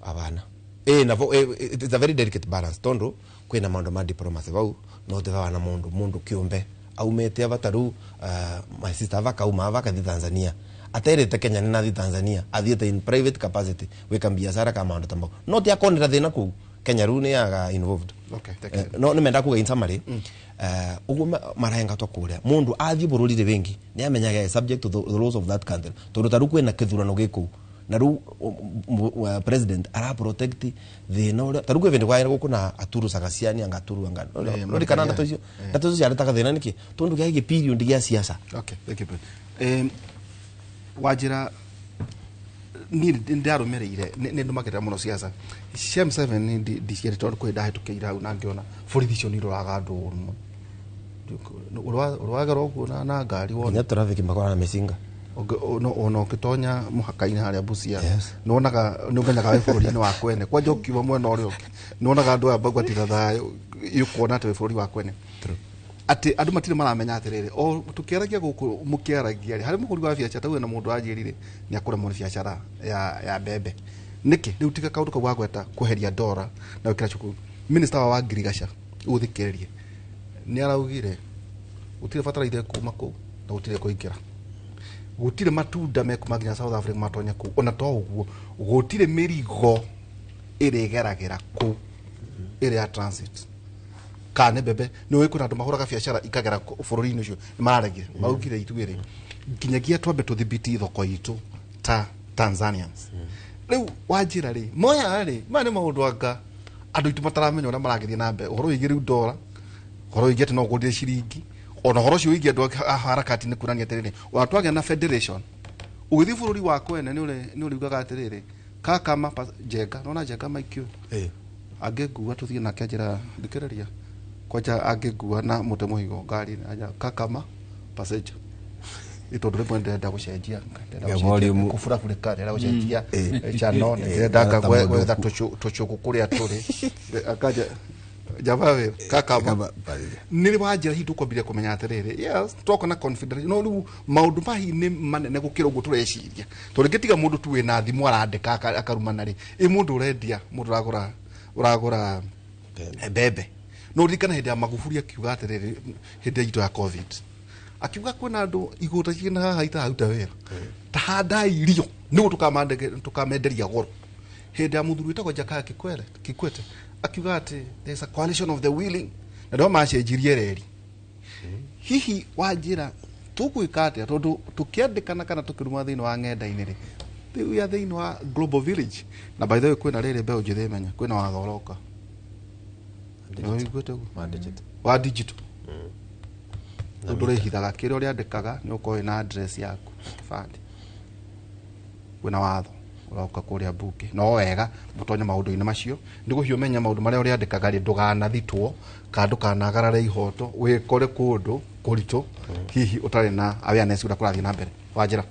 abana na it's a very delicate balance tondu kwina maundu ma diplomacy vau no tethawa na mundu kiumbe aumete avataru my sister avakauma avakathi Tanzania aterete Kenya ni nathi Tanzania athiete in private capacity gwika biacara ka maundu ta mau no ti akonera thina kuu Kenya ru ni yaga involved. Okay, thank you. No ni menda kuga in summary uguo marahengatwo kuria mundu athie bururi wingi ni amenyaga subject to the laws of that country tondu taru kwina kithurano giku Na riu president ara protect thina uria ta riu kwä vindi kwaä gå na aturu cagaciani anga aturu anga rorikana ndeto icio, ndeto icio ciaretaga thina niki tondu gä period gä siasa. Okay, thank you. Wajira niä ndärå nä ndå makä må no ciaca cia M7 ndiciarä tondå kwä ndahätå kä ire hau na ngä ona borithi icio nä iroraga andå å ru å rwagera å guo na ngari wona nginya traffic makorana na mĩcinga. Ona å kä tonya må haka-inä harä a Busia nä wonaga nä å menyaga wä bå rå ri-inä wa kwene kwanja å kiuma mwena å rä a å ngä nä wonaga andå aya mbagwatira thayå å kuona atä wä bå rå ri wa kwene atä andå matirä maramenya atä rä rä o tå kä aragia gå kå må kä aragia rä harä må hå ri wa biacara tauge na må ndå anjä rire nä akåremwo nä biacara ya mbembe nä kä rä u tiga kaå ndå kau wagweta kweheria ndora na gwä kä ra cukuru minista wa ngirigaca å thikä rä rie nä araugire gå tirä bataraithe kuma kå na gå tirä kå ingä ra gutire matunda mekuma nginya South Africa matonye kuu ona to uguo gutire mirigo irigeragera kuu iri ya transit kana mbembe ni wi kuna andu mahuraga biacara ikagera bururi-inĩ ucio ni mararegire maugire ithuĩ nginyagia twambe tuthibiti thoko itu ta Tanzanians. Riu wanjira ri moya ri maya ni maundu anga andu itu mataramenya uria maragithie na mbere uhoro wigie riu ndora uhoro wigie ati no ũgũrire ciringi ona horo cio wigie andu a harakati ni kuonania atiriri ona twagĩa na federation ũgĩthiĩ bũrũri wa kwene nĩ ũriugaga atiriri kakama njenga nona njenga maikio angĩngua tũthiĩ nake anjĩra thikĩrĩria kwanja angĩngua na mũte mũhigo ngari anja kakama passenger tondu rĩmwe ndĩrenda gũcenjia kũburaburĩka ndĩrenda gũcenjia channel ndĩrenda gwetha tũcũgũ kũrĩa tũrĩ akanja java kakama nä wa njä ra hihi tå kwambiria kå menya atä rä rä twoka na confederation no rä u maå ndå mahi nä manene gå kä ra å guo tå reciria tondå rä ngä tiga må ndå tu wä na thimå arandä ka akarumana rä ä må ndå å rendia må ndå å ragå ra mbembe no å ririkana hä ndä ya Magufuli akiuga atä rä rä hä ndä itå ya covid akiuga kwä andå igå ta ciä na haha itararuta wä ra ta handai irio nä guo tå kamenderia goro hä ndä ya må thuri wä tagwo Jakaya Kikwete akiuga ati there's a coalition of the willing na ndio macenjirie reri hihi wanjira tugwika atia tondu tukiandikana kana tukiruma thiini wa ng'enda-inĩ rĩ rĩu ya thiini wa global village na by the way kwĩna rĩrĩ mbeũ njĩthĩ menya kwĩna watho ũroka nĩũiguĩte ũguo wa digital rĩu ndũrĩhithaga kĩrĩa ũrĩandĩkaga nĩ ũkorwo wĩna address yaku kĩbandĩ kwĩna watho ũroka kũrĩa mbunge no wega mũtonye maũndũ-inĩ macio nĩ gũhiũ menya maũndũ marĩa ũrĩandĩkaga rĩ ndũganathitwo kana ndũkanagarare ihoto wĩkore kũndũ kũritũ hihi ũtarĩ na awareness ũrĩa kũrathiĩ na mbere wanjĩra.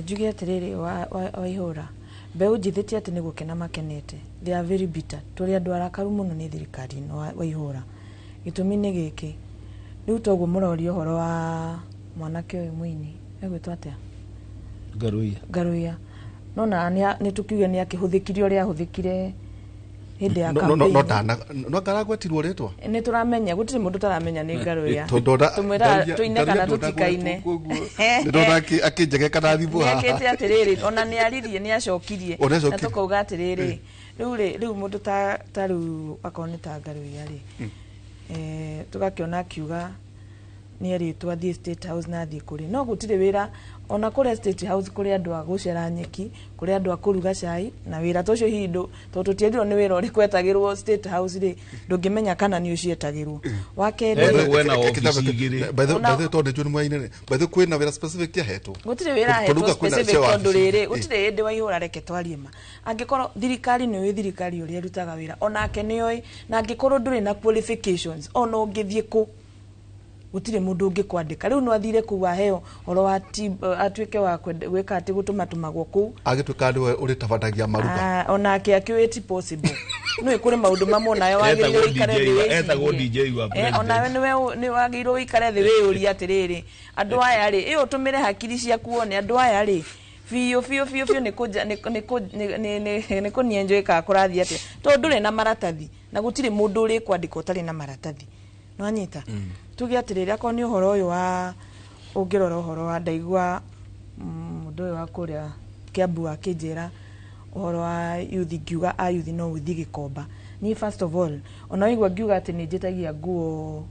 Njuge atĩrĩrĩ waihũra mbeũ njĩthĩ ti atĩ nĩ gũkena makenete, they are very bitter tũrĩ andũ arakaru mũno nĩ thirikari ĩno waihũra gĩtũmi nĩ gĩkĩ rĩu toguo mũroria ũhoro wa mwanake ũyũ mũini egwĩtwo atĩa Ngaruiya nona nä tå kiuge nä akä hå thä kire å rä a ahå thä kire hä ndä ya no ngaragwetirwo rĩtwa nä tå ramenya gå tirä må ndå taramenya nä Ngaruiya tå mwä ra tå ine kana tå tikaine nä ndona akä njegeka na thimå haha nä akä te atä rä rä ona nä aririe nä acokirie na tå kauga atä rä rä rä u må ndå ta rä u akorwo nä ta Ngaruiya rä tå gakä ona akiuga nä erĩtwo athiĩ State House na athiĩ kũrĩ no gũtirĩ wĩra ona kũrĩa State House kũrĩ andũ a gũcera nyeki kũrĩ andũ a kũruga cai na wĩra ta ũcio hihi tondũ tũtierirwo nĩ wĩra ũrĩkũ etagĩrwo State House rĩ ndũngĩmenya kana nĩ ũcietagĩrwo wa kerĩ kwĩna wĩra specific ahetwo gũtirĩ wĩra ahetwo specific tondũ rĩrĩ gũtirĩ hĩndĩ waihũra reke twarie ma angĩkorwo thirikari nĩ ũĩ thirikari ũrĩa ĩrutaga wĩra onake nĩ oĩ na angĩkorwo ndũrĩ na qualifications ona ũngĩthiĩ kũ gutire mundu ungi kwandika riu no athire kuu aheo oro wa atuike wa gwika ati gutumatumagwo kuu agituika niwe uritabanagia maruga onake akiuĩ ti possible no ikuri maundu mamwe nayo wagĩrĩirwo ũikare thĩ etagwo DJ wa president onawe niwe ni wagĩrĩirwo ũikare thĩ wĩyũrie atĩrĩrĩ andũ aya rĩ ĩ ũtũmĩre hakiri ciaku wone andũ aya rĩ biũ biũ biũ biũ nĩ kũnienjoy kana kũrathiĩ atĩa tondũ ndũrĩ na maratathi na gũtirĩ mũndũ ũrĩkwandĩka ũtarĩ na maratathi nwanyita tuge atiriri akorwo ni uhoro uyu wa ungirora uhoro wa ndaigua mundu uyu wa kuria Kiambu akinjira uhoro wa youth ngiuga a youth no uthi Gikomba ni first of all ona waigua ngiuga ati ni njitagia nguo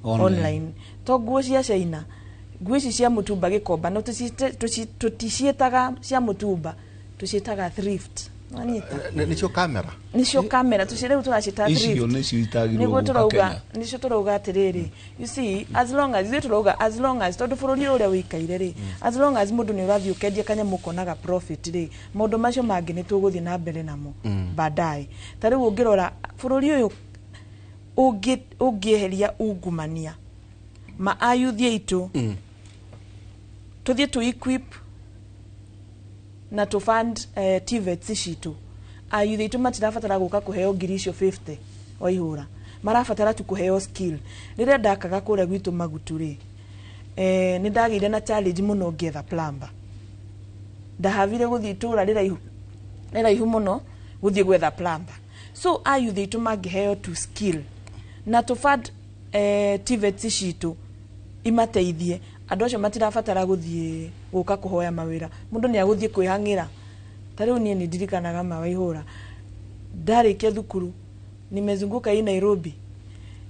online to nguo cia China Nguo ici cia mutumba gikomba no tuticiĩtaga cia mutumba, tuciĩtaga thrift. Wanyita? Nĩcio kamera. Nicio kamera tuci rĩu tũracita Icio thrift. nĩcio itagĩrĩirwo Nĩguo gũka tũrauga Kenya. Nicio tũrauga atĩrĩrĩ, you see, as long as ithuĩ tũrauga, as long as tondũ bũrũri ũrĩa ũikaire rĩ, as long as mũndũ nĩ ũrathiĩ ũkendia kanyamũ ũkonaga profit rĩ, maũndũ macio mangĩ nĩ tũgũthiĩ na mbere namo baadaye. Ta rĩu ũngĩrora bũrũri ũyũ ũngĩeheria ungumania ma ayuthi aitũ, tũthiĩ tũ equip na tũ fund TVETs citũ, ayuthi aitũ matirabatara gũka kũheo ngiri icio 50 o ihũra, marabatara tu kũheo skill. Rĩrĩa ndakaga kũrĩa gwitũ Magutu rĩ, nĩ ndagĩire na challenge mũno ngĩetha plumber. Ndahavire gũthiĩ itũra rĩraihu rĩraihu mũno gũthiĩ gwetha plumber. So ayuthi aitũ mangĩheo tu skill na tũ fund TVETs citũ imateithie, andũ acio matirabatara gũthiĩ gũka kũhoya mawĩra. Mũndũ nĩ agũthiĩ kwĩhang'ĩra. Ta rĩu niĩ nĩ ndirikanaga ma Waihũra, ndarĩkia thukuru nimezunguka hii Nairobi,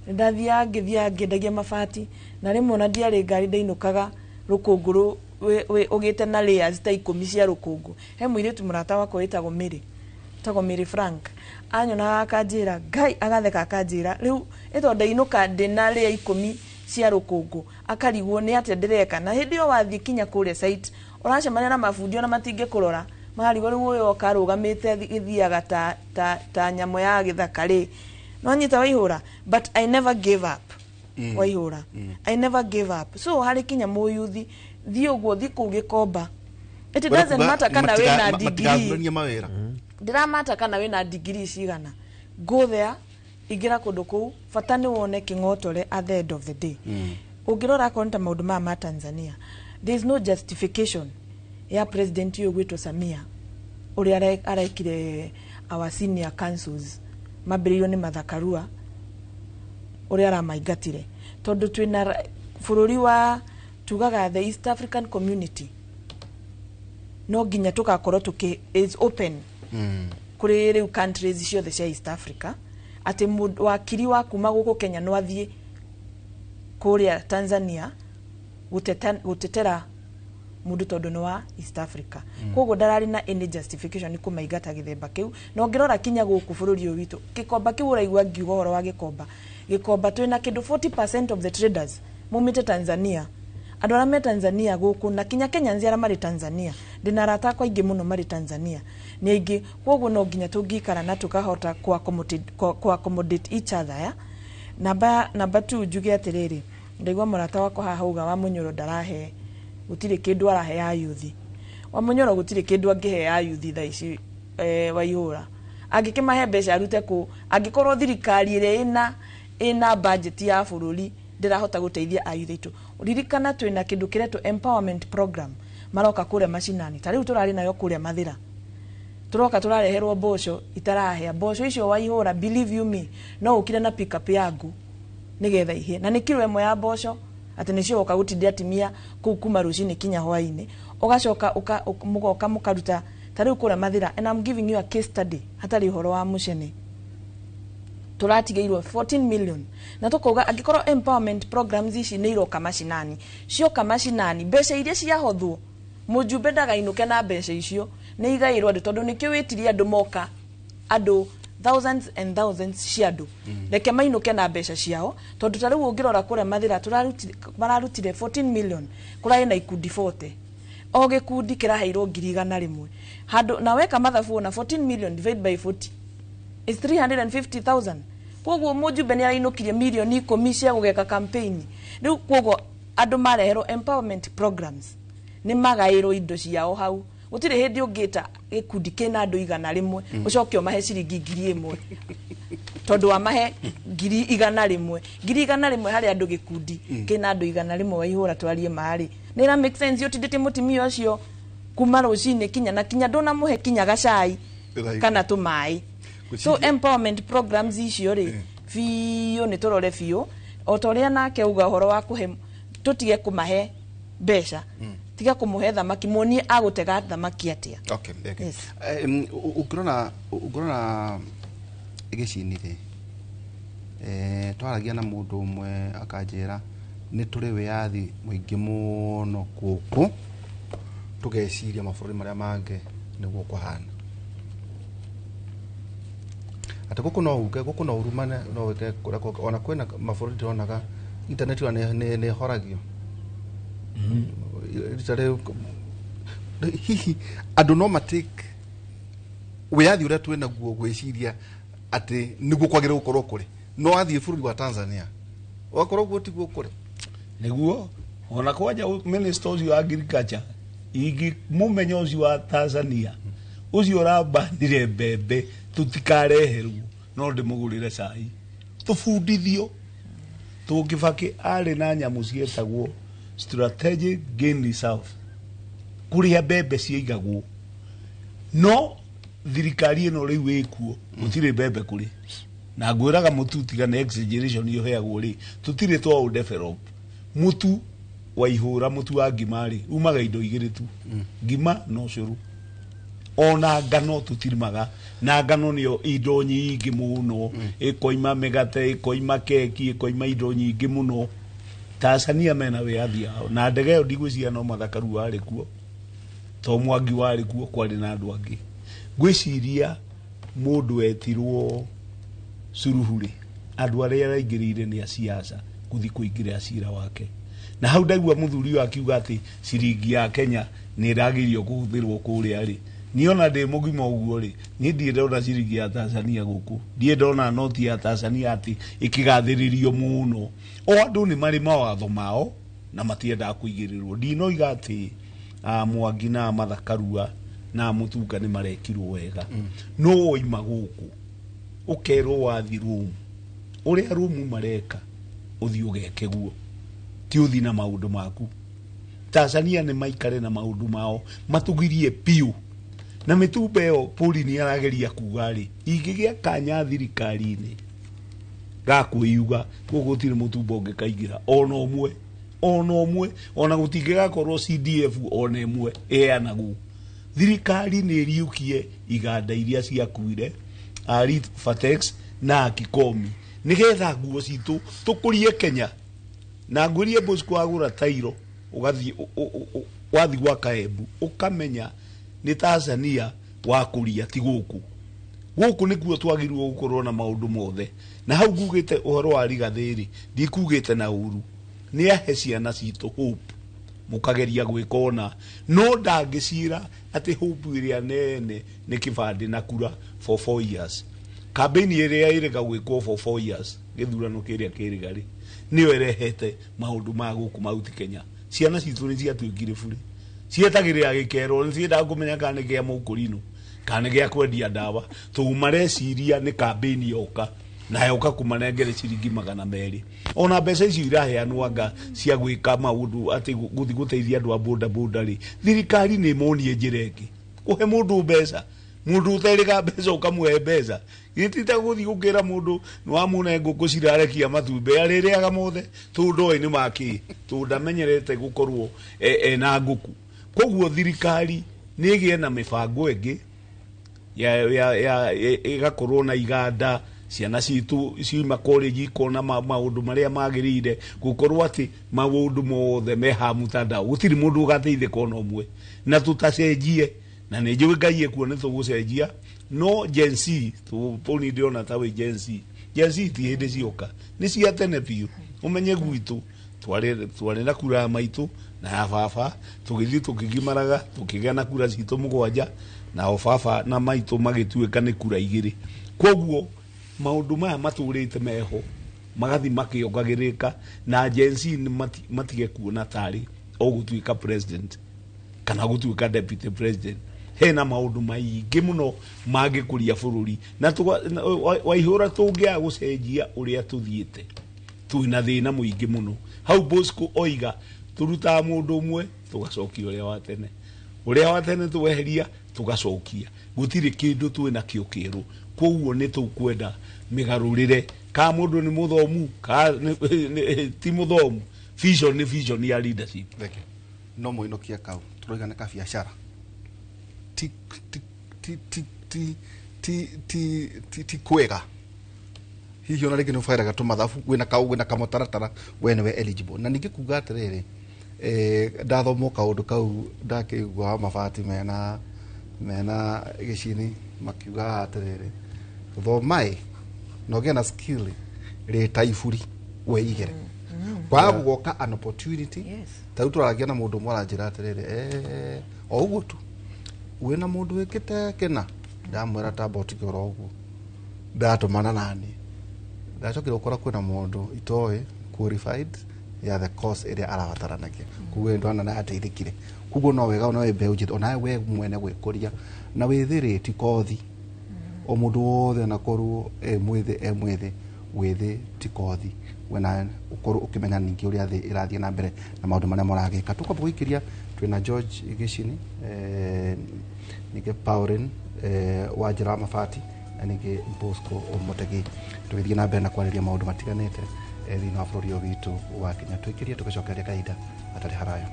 ndathiaga ngĩthiaga ngĩendagia mabati, na rĩmwe ona ndiarĩ ngari, ndainũkaga rũkũngũ ũgĩte na layers ta 10 cia rũkũngũ. He mũirĩtu mũrata wakwa wĩtagwo Mary, wĩtagwo Mary Frank, anyonaga akanjĩra Ngai, agatheka akanjĩra rĩu ĩto ndainũka ndĩna layer 10 cia rũkũngũ, akarigwo nĩ atĩa ndĩreka. Na hĩndĩ ĩyo wathiĩ kinya kũrĩa site ũracemania na mabundi ona matingĩkũrora, marigwo rĩu ũyũ oka arũgamĩte gĩthiaga ta nyamũ ya gĩthaka rĩ, no nyita Waihũra. But I never gave up. Waihũra, I never gave up. So harĩ kinya mũyuthi thiĩ ũguo, thiĩ kũu Gĩkomba, it doesn't matter kana wĩna degree. Matigathurania mawĩra. Ndiramata kana wĩna degree cigana, go there, ingĩra kũndũ kũu, bata nĩ wone kĩng'otore at the end of the day. Ũngĩrora akorwo nĩ ta maũndũ maya ma Tanzania, there is no justification ya president ũyũ gwĩtwo Samia ũrĩa arekire our senior councils mambĩrĩirio nĩ Martha Karua, ũrĩa aramaingatire, tondũ twĩna bũrũri wa tugaga the East African Community, no nginya tũgakorwo tũkĩ is open kũrĩ rĩu countries ciothe cia East Africa, atĩ wakiri wa kuma gũkũ Kenya no athiĩ kũrĩa Tanzania gũtetera mũndũ tondũ nĩ wa East Africa. Koguo ndararĩ na any justification nĩ kũmaingata gĩthemba kĩu. Na ũngĩrora kinya gũkũ bũrũri ũyũ witũ, gĩkomba kĩu ũraigua ngiuga ũhoro wa gĩkomba, gĩkomba twĩna kĩndũ 40% of the traders maumĩte Tanzania. Andũ arĩa me Tanzania gũkũ na kinya Kenyans arĩa marĩ Tanzania, ndĩna arata akwa aingĩ mũno marĩ Tanzania, nĩ aingĩ. Koguo no nginya tũngĩikara na tũkahota ku accommodate each other ya. Namba 2, njuge atĩrĩrĩ, ndaigua mũrata wakwa haha auga wa Mũnyoro ndarahe, gũtirĩ kĩndũ arahe ayuthi. Wa Mũnyoro gũtirĩ kĩndũ angĩhe ayuthi thaa ici, Waihũra angĩkĩmahe mbeca arute kũ angĩkorwo thirikari ĩrĩa ĩna budget ya bũrũri ndĩrahota gũteithia ayuthi aitũ. Ririkana twĩna kĩndũ kĩretwo empowerment program maroka kũrĩa macinani, ta rĩu tũrarĩ nayo kũrĩa Mathĩra, tũroka tũrareherwo mboco itarahĩa. Mboco icio Waihũra, believe you me, no ũkire na pickup yaku nĩgetha ihĩe, na nĩ kiro ĩmwe ya mboco atĩ nĩcio woka gũtindia atimia kũu kuma rũcinĩ kinya hwainĩ, ũgacoka mũgoka mũkaruta ta rĩu kũrĩa Mathĩra. And I'm giving you a case study hatarĩ ũhoro wa mũcene. Tũratigĩirwo 14 million na tũkauga angĩkorwo empowerment programs ici nĩ iroka macinani, cioka macinani, mbeca iria ciahothwo mũjumbe ndagainũke na mbeca icio, nĩ igaĩrwo andũ, tondũ nĩkĩo wĩtirie andũ moka, andũ thousands and thousands cia andũ, reke mainũke na mbeca ciao. Tondũ ta rĩu ũngĩrora kũrĩa Mathĩra mararutire 14 million, kũrarĩ na ikundi 40, o gĩkundi kĩraheirwo 100,000 handũ, na weka mathabu na 14 million divide by 40 is 350,000. Koguo mũjumbe nĩ arainũkirie mirioni 10 cia gũgeka campaign rĩu. Koguo andũ mareherwo empowerment programs nĩ magaĩrwo indo ciao hau. Gũtirĩ hĩndĩ ũngĩta gĩkundi kĩna andũ 100 ũcoke ũmahe ciringi 1,000, tondũ wamahe 100,000, 100,000 harĩ andũ gĩkundi kĩna andũ 100. Waihũra, twarie marĩ nĩ ĩra make sense ũtindĩtie mũtumia ũcio kuma rũcinĩ kinya na kinya ndũnamũhe kinya gacai kana tũmaĩ. So empowerment programs icio rĩ, biũ nĩ tũrore biũ o ta ũrĩa nake uga ũhoro wa kũhe, tũtige kũmahe mbeca, tiga kũmũhe thamaki, muonie agũtega thamaki atĩa. Okay. Yes. Ũngĩrora gĩcini rĩ, twaragia na mũndũ ũmwe akanjĩra Nĩ tũrĩ wĩyathi mũingĩ mũno gũkũ, tũgeciria mabũrũri marĩa mangĩ nĩguo kũhana, atĩ gũkũ no uge, gũkũ no urumane, no wĩke kũrĩa kũngĩ. Ona kwĩna mabũrũri ndĩronaga internet ona nĩ ĩhoragio rita rĩu. Hihi andũ no matake wĩyathi ũrĩa twĩ naguo gwĩciria atĩ nĩguo kwagĩrĩire gũkorwo kũrĩ? No wathiĩ bũrũri wa Tanzania, wakorwo guo tiguo kũrĩ. Niguo ona kwanja minister ũcio wa agriculture ingĩ mũmenya ũcio wa Tanzania ũcio ũrambanire mbembe tũtikareherwo, no ndĩmũgũrĩre cai tũbundithio. Tũngĩbakĩ arĩ na nyamũ cietagwo strategic gain reserve kũrĩa mbembe ciaigagwo, no thirikari ĩno rĩu ĩkuo gũtirĩ mbembe kũrĩ na ngwĩraga mũtu tiga next generation ũheagwo rĩ, tũtirĩ twa develop mũtu wa ihũra. Mũtu wa ngima rĩ, umaga indo igĩrĩ tu, ngima na ũcũrũ. Ona ngano tũtirimaga, na ngano nĩyo indo nyingĩ mũno, ĩkoima mĩgate, ĩkoima keki, ĩkoima indo nyingĩ mũno. Tanzania mena wĩyathi wao na ndege ĩyo ndigwĩciria no Mathakaru warĩ kuo, to Mwangi warĩ kuo, kwarĩ na andũ angĩ. Ngwĩciria mũndũ etirwo Suluhu rĩ, andũ arĩa araingĩrĩire nĩ a siasa gũthiĩ kũingĩrĩra cira wake, na hau ndaigua mũthuri ũyũ akiuga atĩ ciringi ya Kenya nĩ ĩragĩrio kũhũthĩrwo kũrĩa rĩ, niĩ ona ndĩ mũgima ũguo rĩ, niĩ ndirĩ ndona ciringi ya Tanzania gũkũ, ndirĩ ndona noti ya Tanzania atĩ ĩkĩgathĩrĩrio mũno. O andũ nĩ marĩ mawatho mao na matiendaga kũigĩrĩrwo. Ndinoiga atĩ Mwangi na Mathakarua na Mũtunga nĩ marekirwo wega, no woima gũkũ ũkerwo wathi Rome, ũrĩa Rome mareka ũthiĩ ũgeke guo, ti ũthi na maũndũ maku. Tanzania nĩ maikare na maũndũ mao matũgirie biũ na mĩtumba ĩyo. Pauline arageria kuga rĩ, ingĩgĩa kanya thirikari-inĩ gakwĩyuga gũkũ gũtirĩ mũtumba ũngĩkaingĩra ona ũmwe, ona ũmwe, ona gũtingĩgakorwo CDF ona ĩmwe ĩheanagwo. Thirikari nĩ ĩriũkie iganda iria ciakuire Rifatex na Akikomi nĩgetha nguo citũ tũkũrie Kenya. Na ngwĩrie Bosco, wagũra tairo ũgathiĩ wathiĩ gwa Kaembu ũkamenya nĩ Tanzania wakũria, ti gũkũ. Gũkũ nĩkuo twagĩrĩirwo gũkorwo na maũndũ mothe. Na hau ngugĩte ũhoro wa Rigathĩ rĩ, ndikugĩte na ũru, nĩ ahe ciana citũ hope, mũkageria gwĩka ona no ndangĩcira atĩ hope ĩrĩa nene nĩ kĩbandĩ na kura for 4 years. Campaign ĩrĩa ĩrĩga gwĩkwo for 4 years, gĩthurano kĩrĩa kĩrĩga rĩ, nĩyo ĩrehete maũndũ ma gũkũ Mount Kenya. Ciana citũ nĩ ciatuĩkire burĩ, cietagĩrĩra gĩkerwo, nĩ ciendaga kũmenya kana nĩ kĩa mũkũrinũ kana nĩ gĩa kwendia ndawa, tondũ mareciria nĩ campaign yoka na yoka kũmanengere ciringi 200. Ona mbeca icio iraheanwo anga cia gwĩka maũndũ atĩ gũthiĩ gũteithia andũ a boda boda rĩ, thirikari nĩ ĩmonie njĩra ĩngĩ. Kũhe mũndũ mbeca, mũndũ ũterĩga mbeca ũkamũhe mbeca, gĩtita gũthiĩ gũkĩra mũndũ nĩ wamũne ngũkũ cirarekia matumbĩ arĩrĩaga mothe, tondũ ndoĩ nĩ makĩ, tondũ ndamenyerete gũkorwo ena ngũkũ. Koguo thirikari nĩ ĩgĩe na mĩbango ĩngĩ ya ĩgakorwo na iganda, ciana citũ ciuma college ikona maũndũ marĩa magĩrĩire, gũkorwo atĩ maũndũ mothe me ha mtandao, gũtirĩ mũndũ ũgateithĩka ona ũmwe. Na tũtacenjie, na nĩ njũĩ Ngai ekuo nĩ tũgũcenjia. No Gen Z poni ndĩrona ta wĩ Gen Z. Gen Z ti hĩndĩ cioka, nĩ cia tene biũ. Ũmenye gwitũ twarĩ na kura ya maitũ na ya baba, tũgĩthiĩ tũkĩgimaraga, tũkĩgĩa na kura citũ mũgwanja, nao baba na maitũ magĩtuĩka nĩ kura igĩrĩ. Koguo maũndũ maya matũrĩte meho magathi makĩongagĩrĩka, na Gen Z nĩ matige kuona tarĩ o gũtuĩka president kana gũtuĩka deputy president. Hena maũndũ maingĩ mũno mangĩkũria bũrũri na Waihũra tũngĩaga gũcenjia ũrĩa tũthiĩte, twĩna thĩna mũingĩ mũno. Hau Bosco oiga tũrutaga mũndũ ũmwe tũgacokia ũrĩa wa tene, ũrĩa wa tene tweheria tũgacokia, gũtirĩ kĩndũ twĩna kĩo kĩerũ. Koguo nĩ tũkwenda mĩgarũrĩre, ka mũndũ nĩ mũthomu ka ti mũthomu, vision nĩ vision ya leadership. Thank you. No mũinũkie kau tũroiga nĩ kabiacara, ti ti ti ti ti ti ti ti ti kwega. Hihi ona rĩngĩ nĩ ũbairaga tũmathabu, wĩna kau, wĩna kamũtaratara, we nĩwe eligible. Na ningĩ kuga atĩrĩrĩ, ndathomwo kaũndũ kau, ndakĩigua wa mabati mena gĩcini makiuga atĩrĩrĩ, thomaĩ na ũgĩe na skill rĩta iburi weigere kwaga gũgoka an opportunity. Ta rĩu tũraragia na mũndũ ũmwe aranjĩra atĩrĩrĩ, o ũguo tu wĩna mũndũ wĩkĩte kĩna, ndamwĩra tamba ũtige oro ũguo, ndatũmana nani, ndacokire gũkora kwĩna mũndũ itoĩ qualified ya the course ĩrĩa arabataranagia, koguo ndona na ateithĩkire. Koguo no wega no mbeũ njĩthĩ onawe we mwene gwĩkũria na wĩthĩ ti kothi, o mũndũ wothe onakorwo e mwĩthĩ, e mwĩthĩ, wĩthĩ ti kothi, wena ũkorwo ũkĩmenya ningĩ ũrĩa thĩ ĩrathiĩ na mbere na maũndũ marĩa mũragĩka. Tũkwamba gũikĩria twĩna George Gĩcini, ningĩ Pauline wa njĩra wa mabati, na ningĩ Bosco Mũtegi, tũgĩthiĩ na mbere na kwarĩria maũndũ matiganĩte thĩinĩ wa bũrũri ũyũ witũ wa Kenya. Tũikĩrie tũgĩcokeria kahinda hatarĩ haraya.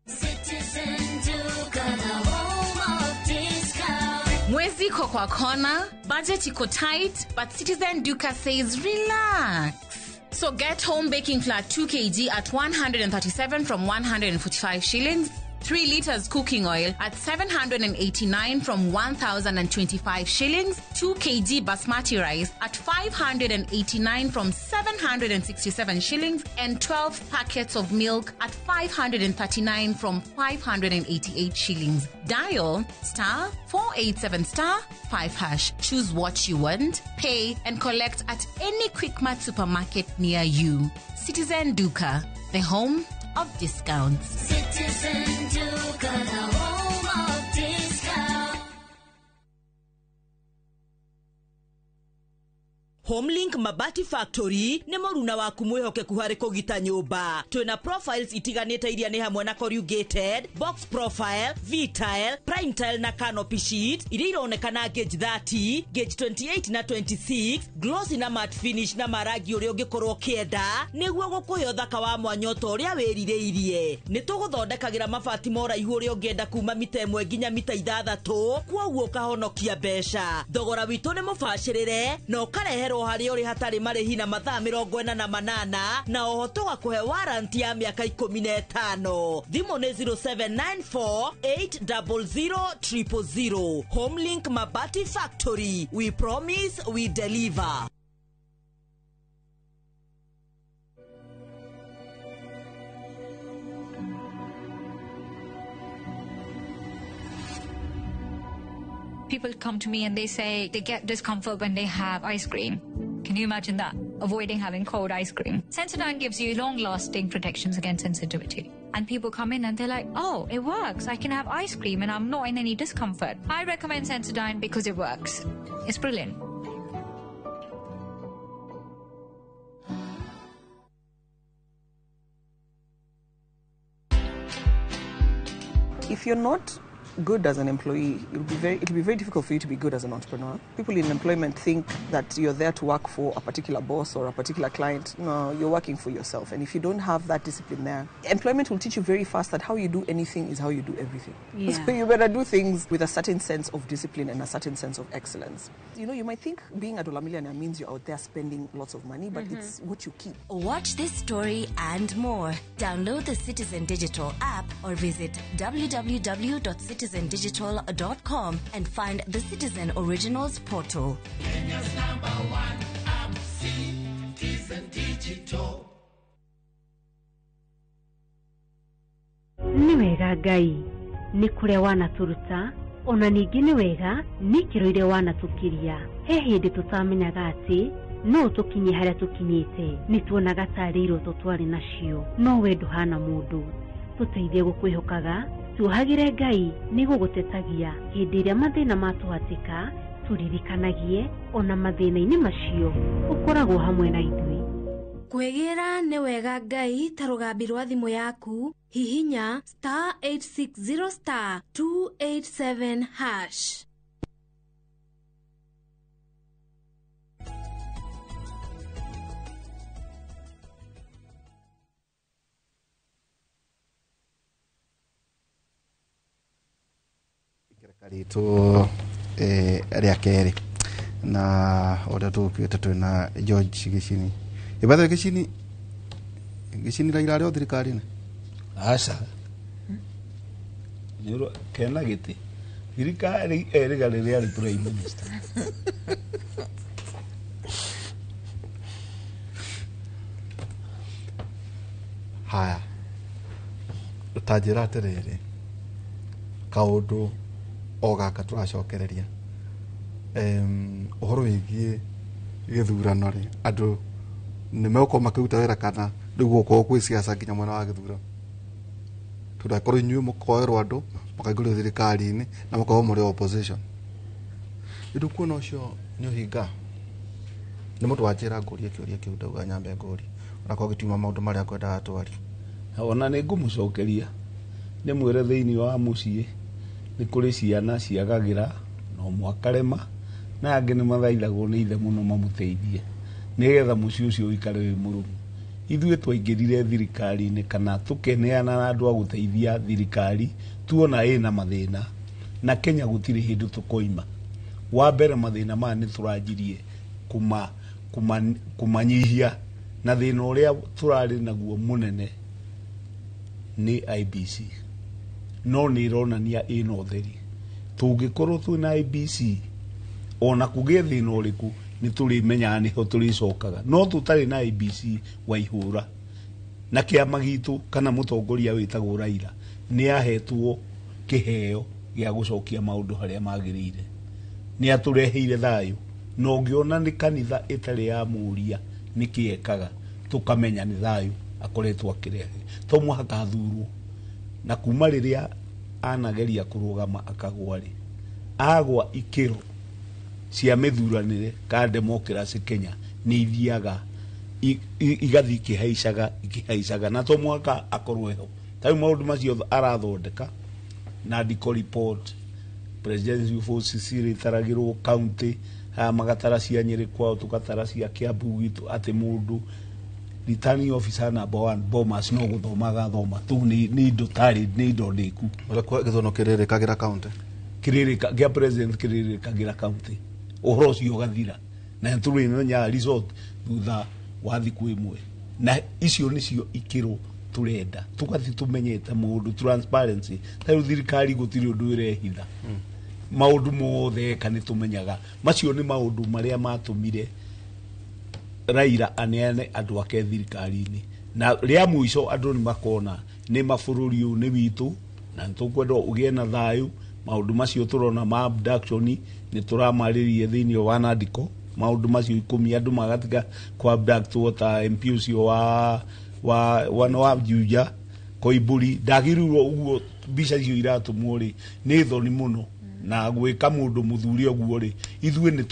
Citizen Duka, the home of discount. Mwezi iko kwa kona, budget iko tight, but Citizen Duka says relax. So get home baking flour 2 kg at 137 from 145 shillings, 3 liters cooking oil at 789 from 1,025 shillings, 2 kg basmati rice at 589 from 767 shillings, and 12 packets of milk at 539 from 588 shillings. Dial star 487 star 5 hash. Choose what you want, pay, and collect at any Quickmart supermarket near you. Citizen Duka, the home of discounts. Citizen Duka, the home of discount. Homelink Mabati Factory nĩ mũruna waku mwĩhokeku harĩ kũgita nyũmba. Twĩna profiles itiganĩte iria nĩ hamwe na corrugated, box profile, V-tile, prime tile na canopy sheet iria ironekana gauge 30, gauge 28 na 26, glossy na matte finish na marangi ũrĩa ũngĩkorwo ũkĩenda nĩguo gũkũhe ũthaka wa mwanya ta ũrĩa wĩrirĩirie. Nĩ tũgũthondekagĩra mabati ma ũraihu ũrĩa ũngĩenda kuma mita 1 nginya mita 6, kwoguo ũkahonokia mbeca. Thogora witũ nĩ mũbacĩrĩre na ũkareherwo harĩa ũrĩ hatarĩ marĩhi na mathaa 48 na oho tũgakũhe warranty ya mĩaka 15. Thimũ nĩ 0794 800 000. Homelink Mabati Factory, we promise we deliver. People come to me and they say they get discomfort when they have ice cream. Can you imagine that? Avoiding having cold ice cream. Sensodyne gives you long-lasting protections against sensitivity. And people come in and they're like, oh, it works. I can have ice cream and I'm not in any discomfort. I recommend Sensodyne because it works. It's brilliant. If you're not good as an employee, it'll be very difficult for you to be good as an entrepreneur. People in employment think that you're there to work for a particular boss or a particular client. No, you're working for yourself. And if you don't have that discipline there, employment will teach you very fast that how you do anything is how you do everything. Yeah. So you better do things with a certain sense of discipline and a certain sense of excellence. You know, you might think being a dollar millionaire means you're out there spending lots of money, but it's what you keep. Watch this story and more. Download the Citizen Digital app or visit www.citizendigital.com and find the Citizen Originals portal. Kenya's number one app, Citizen Digital. Nĩ wega Ngai nĩ kũrĩa wanatũruta, ona ningĩ nĩ wega nĩ ikĩro iria wanatũkiria. He hĩndĩ tũtamenyaga atĩ no tũkinye harĩa tũkinyĩte, nĩ tuonaga tarĩ iroto twarĩ nacio, no we ndũhana mũndũ. Tũteithie gũkwĩhokaga, tuohagĩre Ngai nĩ gũgũtetagia hĩndĩ ĩrĩa mathĩna matũhatĩka, tũririkanagie ona mathĩna-inĩ macio ũkoragwo hamwe na ithuĩ. Kwĩgĩra nĩ wega Ngai ta rũgambi rwa thimũ yaku, hihinya star 860 star 287 hash. Ikereka ritũ rĩa kerĩ na ũrĩa tũgũkuĩte twĩna George Gĩcini. Ĩbathe Gĩcini, Gĩcini Raila arĩ o thirikari-inĩ? Aca. Nĩũro kena gĩtĩ. Thirikari erĩga rĩrĩa arĩ prime minister. Haya, ta njĩra atĩrĩrĩ, kaũndũ o gaka tũracokereria ũhoro wĩgiĩ gĩthurano rĩ, andũ nĩ megũkorwo makĩruta wĩra kana rĩu gũkorwo gwĩ ciaca nginya mwena wa gĩthurano, tondũ angĩkorwo inyuĩ mũkoerwo andũ mũkaingĩrio thirikari-inĩ na mũkorwo mũrĩ opposition, rĩu kuona ũcio nĩ ũhinga. Nĩ mũndũ wanjĩra ngũrie kĩũria kĩu, ndauga nyambe ngũrie onakorwo gĩtiuma maũndũ marĩa ngwendaga twarie. Ona nĩ ngũmũcokeria ndĩmwĩre thĩinĩ wa mũciĩ nĩ kũrĩ ciana ciagagĩra no mwakarema na angĩ nĩ mathaithagwo nĩ ithe mũno mamũteithie nĩgetha mũciĩ ũcio ũikare wĩ mũrũmu. Ithuĩ twaingĩrire thirikari-inĩ kana tũkeneana na andũ a gũteithia thirikari tuona ĩna mathĩna, na Kenya gũtirĩ hĩndĩ tũkoima. Wa mbere mathĩna maya nĩ tũranjirie kũmanyihia, na thĩna ũrĩa tũrarĩ naguo mũnene nĩ IBC, no nĩ ĩronania ĩna ũtheri. Tũngĩkorwo twĩna IBC ona kũgĩe thĩna ũrĩkũ nĩ tũrĩmenyaga nĩho tũrĩcokaga, no tũtarĩ na IBC waihũra. Na kĩama gitũ kana mũtongoria wĩtagwo Raila nĩ ahetwo kĩheo gĩa gũcokia maũndũ harĩa magĩrĩire, nĩ atũreheire thayũ, na ũngĩona nĩ kanitha ĩtarĩ ya mũria nĩkĩ ekaga, tũkamenya nĩ thayũ akoretwo akĩrehe. To mũhaka athurwo, na kuma rĩrĩa anageria kũrũgama akagwa rĩ, agwa ikĩro cia mĩthuranĩre ka democracy Kenya nĩ ithiaga igathiĩ ikĩhaicaga ikĩhaicaga, na to mũhaka akorwo eho. Ta rĩu maũndũ macio arathondeka na ndiko report presidential forces irĩtaragĩrwo county, haya magatara cia Nyĩrĩ kwao, tũgatara cia Kiambu gitũ, atĩ mũndũ returning officer number 1 Bomas no gũthoma agathoma tu, nĩ indo tarĩ nĩ indo ndĩku. Ũrĩa gĩthurano kĩrĩrĩkagĩra county, kĩrĩrĩka gĩa president kĩrĩrĩkagĩra county, ũhoro ũcio ũgathira na tũrĩmenya result thutha wa thikũ ĩmwe. Na icio nĩcio ikĩro tũrenda, tũgathiĩ tũmenyete maũndũ, transparency. Ta rĩu thirikari gũtirĩ ũndũ ĩrehitha, maũndũ mothe eka nĩ tũmenyaga. Macio nĩ maũndũ marĩa matũmire Raila aneane andũ ake thirikari-inĩ, na rĩa mũico andũ nĩ makona nĩ mabũrũri ũyũ nĩ witũ na nĩ tũkwenda ũgĩe na thayũ. Maũndũ macio tũrona ma abduction nĩ tũramarĩrie thĩinĩ wa nandiko, maũndũ macio 10 andũ magatiga kũ abductwo ta MP ũcio wa Juja Koimbũri ndagĩrĩirwo ũguo. Mbica icio iratũmwo rĩ nĩ thoni mũno, na gwĩka mũndũ mũthuri ũguo rĩ, ithuĩ nĩ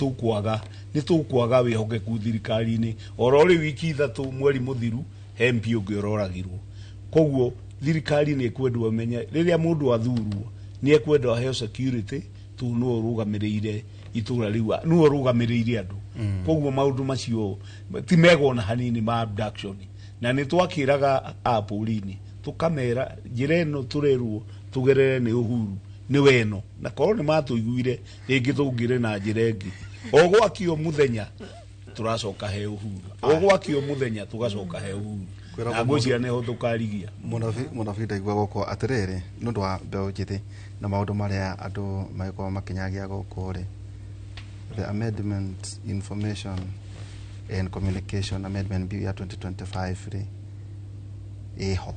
tũkwaga wĩhokeku thirikari-inĩ. Oro rĩu wiki 3 mweri mũthiru he MP ũngĩ ũroragirwo. Koguo thirikari nĩ ĩkwendwo ĩmenye rĩrĩa mũndũ athurwo nĩ ekwendwo aheo security, tu nĩwe ũrũgamĩrĩire itũra rĩu, nĩwe ũrũgamĩrĩire andũ. Koguo maũndũ macio ti mega ona hanini ma abduction. Na nĩ twakĩraga apũrini tũkamera njĩra ĩno tũrerwo tũgerere nĩ Uhuru nĩ weno, na korwo nĩ matũiguire rĩngĩ tũngĩrĩ na njĩra ĩngĩ. O gwakio mũthenya tũracoka he Uhuru, o gwakio mũthenya tũgacoka he Uhuru, na ngwĩciria nĩho tũkarigia. Mũnabii ndaigua gũkũ atĩrĩrĩ, nĩ ũndũ wa mbeũ njĩthĩ na maũndũ marĩa andũ magĩkorwo makĩnyagia gũkũ rĩ, the amendment information and communication amendment bill ya 2025 rĩ ĩho,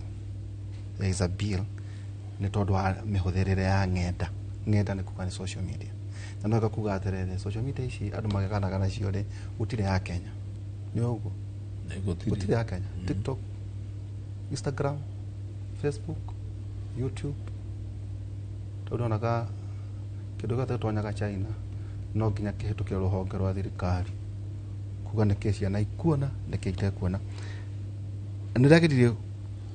there is a bill nĩ tondũ wa mĩhũthĩrĩre ya ng'enda. Ng'enda nĩ kuga nĩ social media, na no kuga atĩrĩrĩ, social media ici andũ magĩganaga nacio rĩ, gũtirĩ ya Kenya, nĩ ũguo gũtirĩ ya Kenya. TikTok, Instagram, Facebook, YouTube, tondũ onaga kĩndũ gĩothe gĩtonyaga China no nginya kĩhĩtũkĩre rũhonge rwa thirikari kuga nĩkĩ ciana ikuona nĩkĩ itekuona. Nĩ ndageririe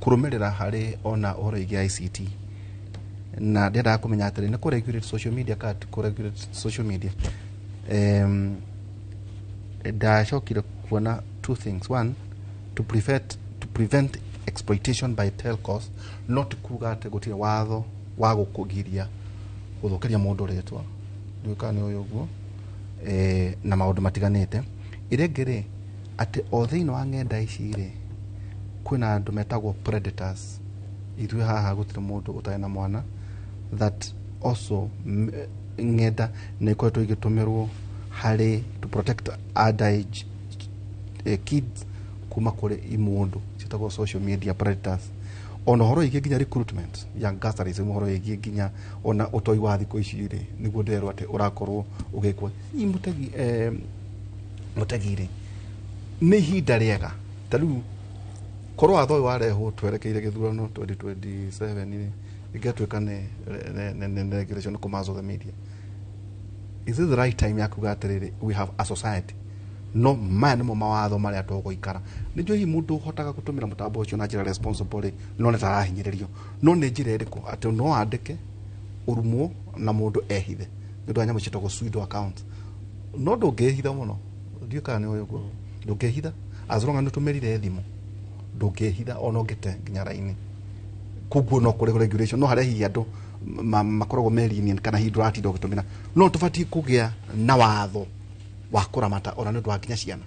kũrũmĩrĩra harĩ ona ũhoro wĩgiĩ ICT, na ndiendaga kũmenya atĩrĩ nĩ kũ-regulate social media kana ti kũ-regulate social media. Ndacokire kuona two things. One, to prevent exploitation by telcos, not kuga atĩ gũtirĩ watho wa gũkũgiria Gũthũkĩria mũndũ rĩtwa, ndiũĩ kana nĩ ũyũ ũguo, na maũndũ matiganĩte. Ĩrĩa ĩngĩ rĩ, atĩ o thĩinĩ wa ng'enda ici rĩ, kwĩna andũ metagwo predators. Ithuĩ haha gũtirĩ mũndũ ũtarĩ na mwana, that also ng'enda nĩ ikoretwo igĩtũmĩrwo harĩ to protect underage kids kuma kũrĩ imũndũ ciĩtagwo social media predators. Ona ũhoro wĩgiĩ nginya recruitment ya gangsterism, ũhoro wĩgiĩ nginya ona ũtoi wa thikũ ici rĩ, nĩguo ndĩrerwo atĩ ũrakorwo ũgĩkwo. Hihi mũtegi, mũtegi rĩ, nĩ ihinda rĩega ta rĩu korwo watho ũyũ warehwo twerekeire gĩthurano 2027 rĩ, ĩngĩatuĩka nĩ regulation kũ the media, is this the right time ya kuga atĩrĩrĩ, we have a society, no maya nĩmo mawatho marĩa tũgũikara? Nĩ njũĩ hihi mũndũ ũhotaga gũtũmĩra mũtambo ũcio na njĩra responsible rĩ, no nĩ tarahinyĩrĩrio, no nĩ njĩra ĩrĩkũ atĩ no andĩke ũrumwo na mũndũ ehithe nĩ ũndũ wa nyamũ ciĩtagwo pseudo accounts? No ndũngĩhitha mũno, ndiũĩ kana nĩ ũyũ ũguo, ndũngĩhitha as long as nĩ ũtũmĩrire thimũ, ndũngĩhitha ona ũngĩte nginya raini. Koguo no kũrĩ regulation, no harĩa hihi andũ makoragwo me lenient, kana hihi ndũratinda ũgĩtũmĩra, no tũbatiĩ kũgĩa na watho wa kũramata ona nĩ ũndũ wa nginya ciana.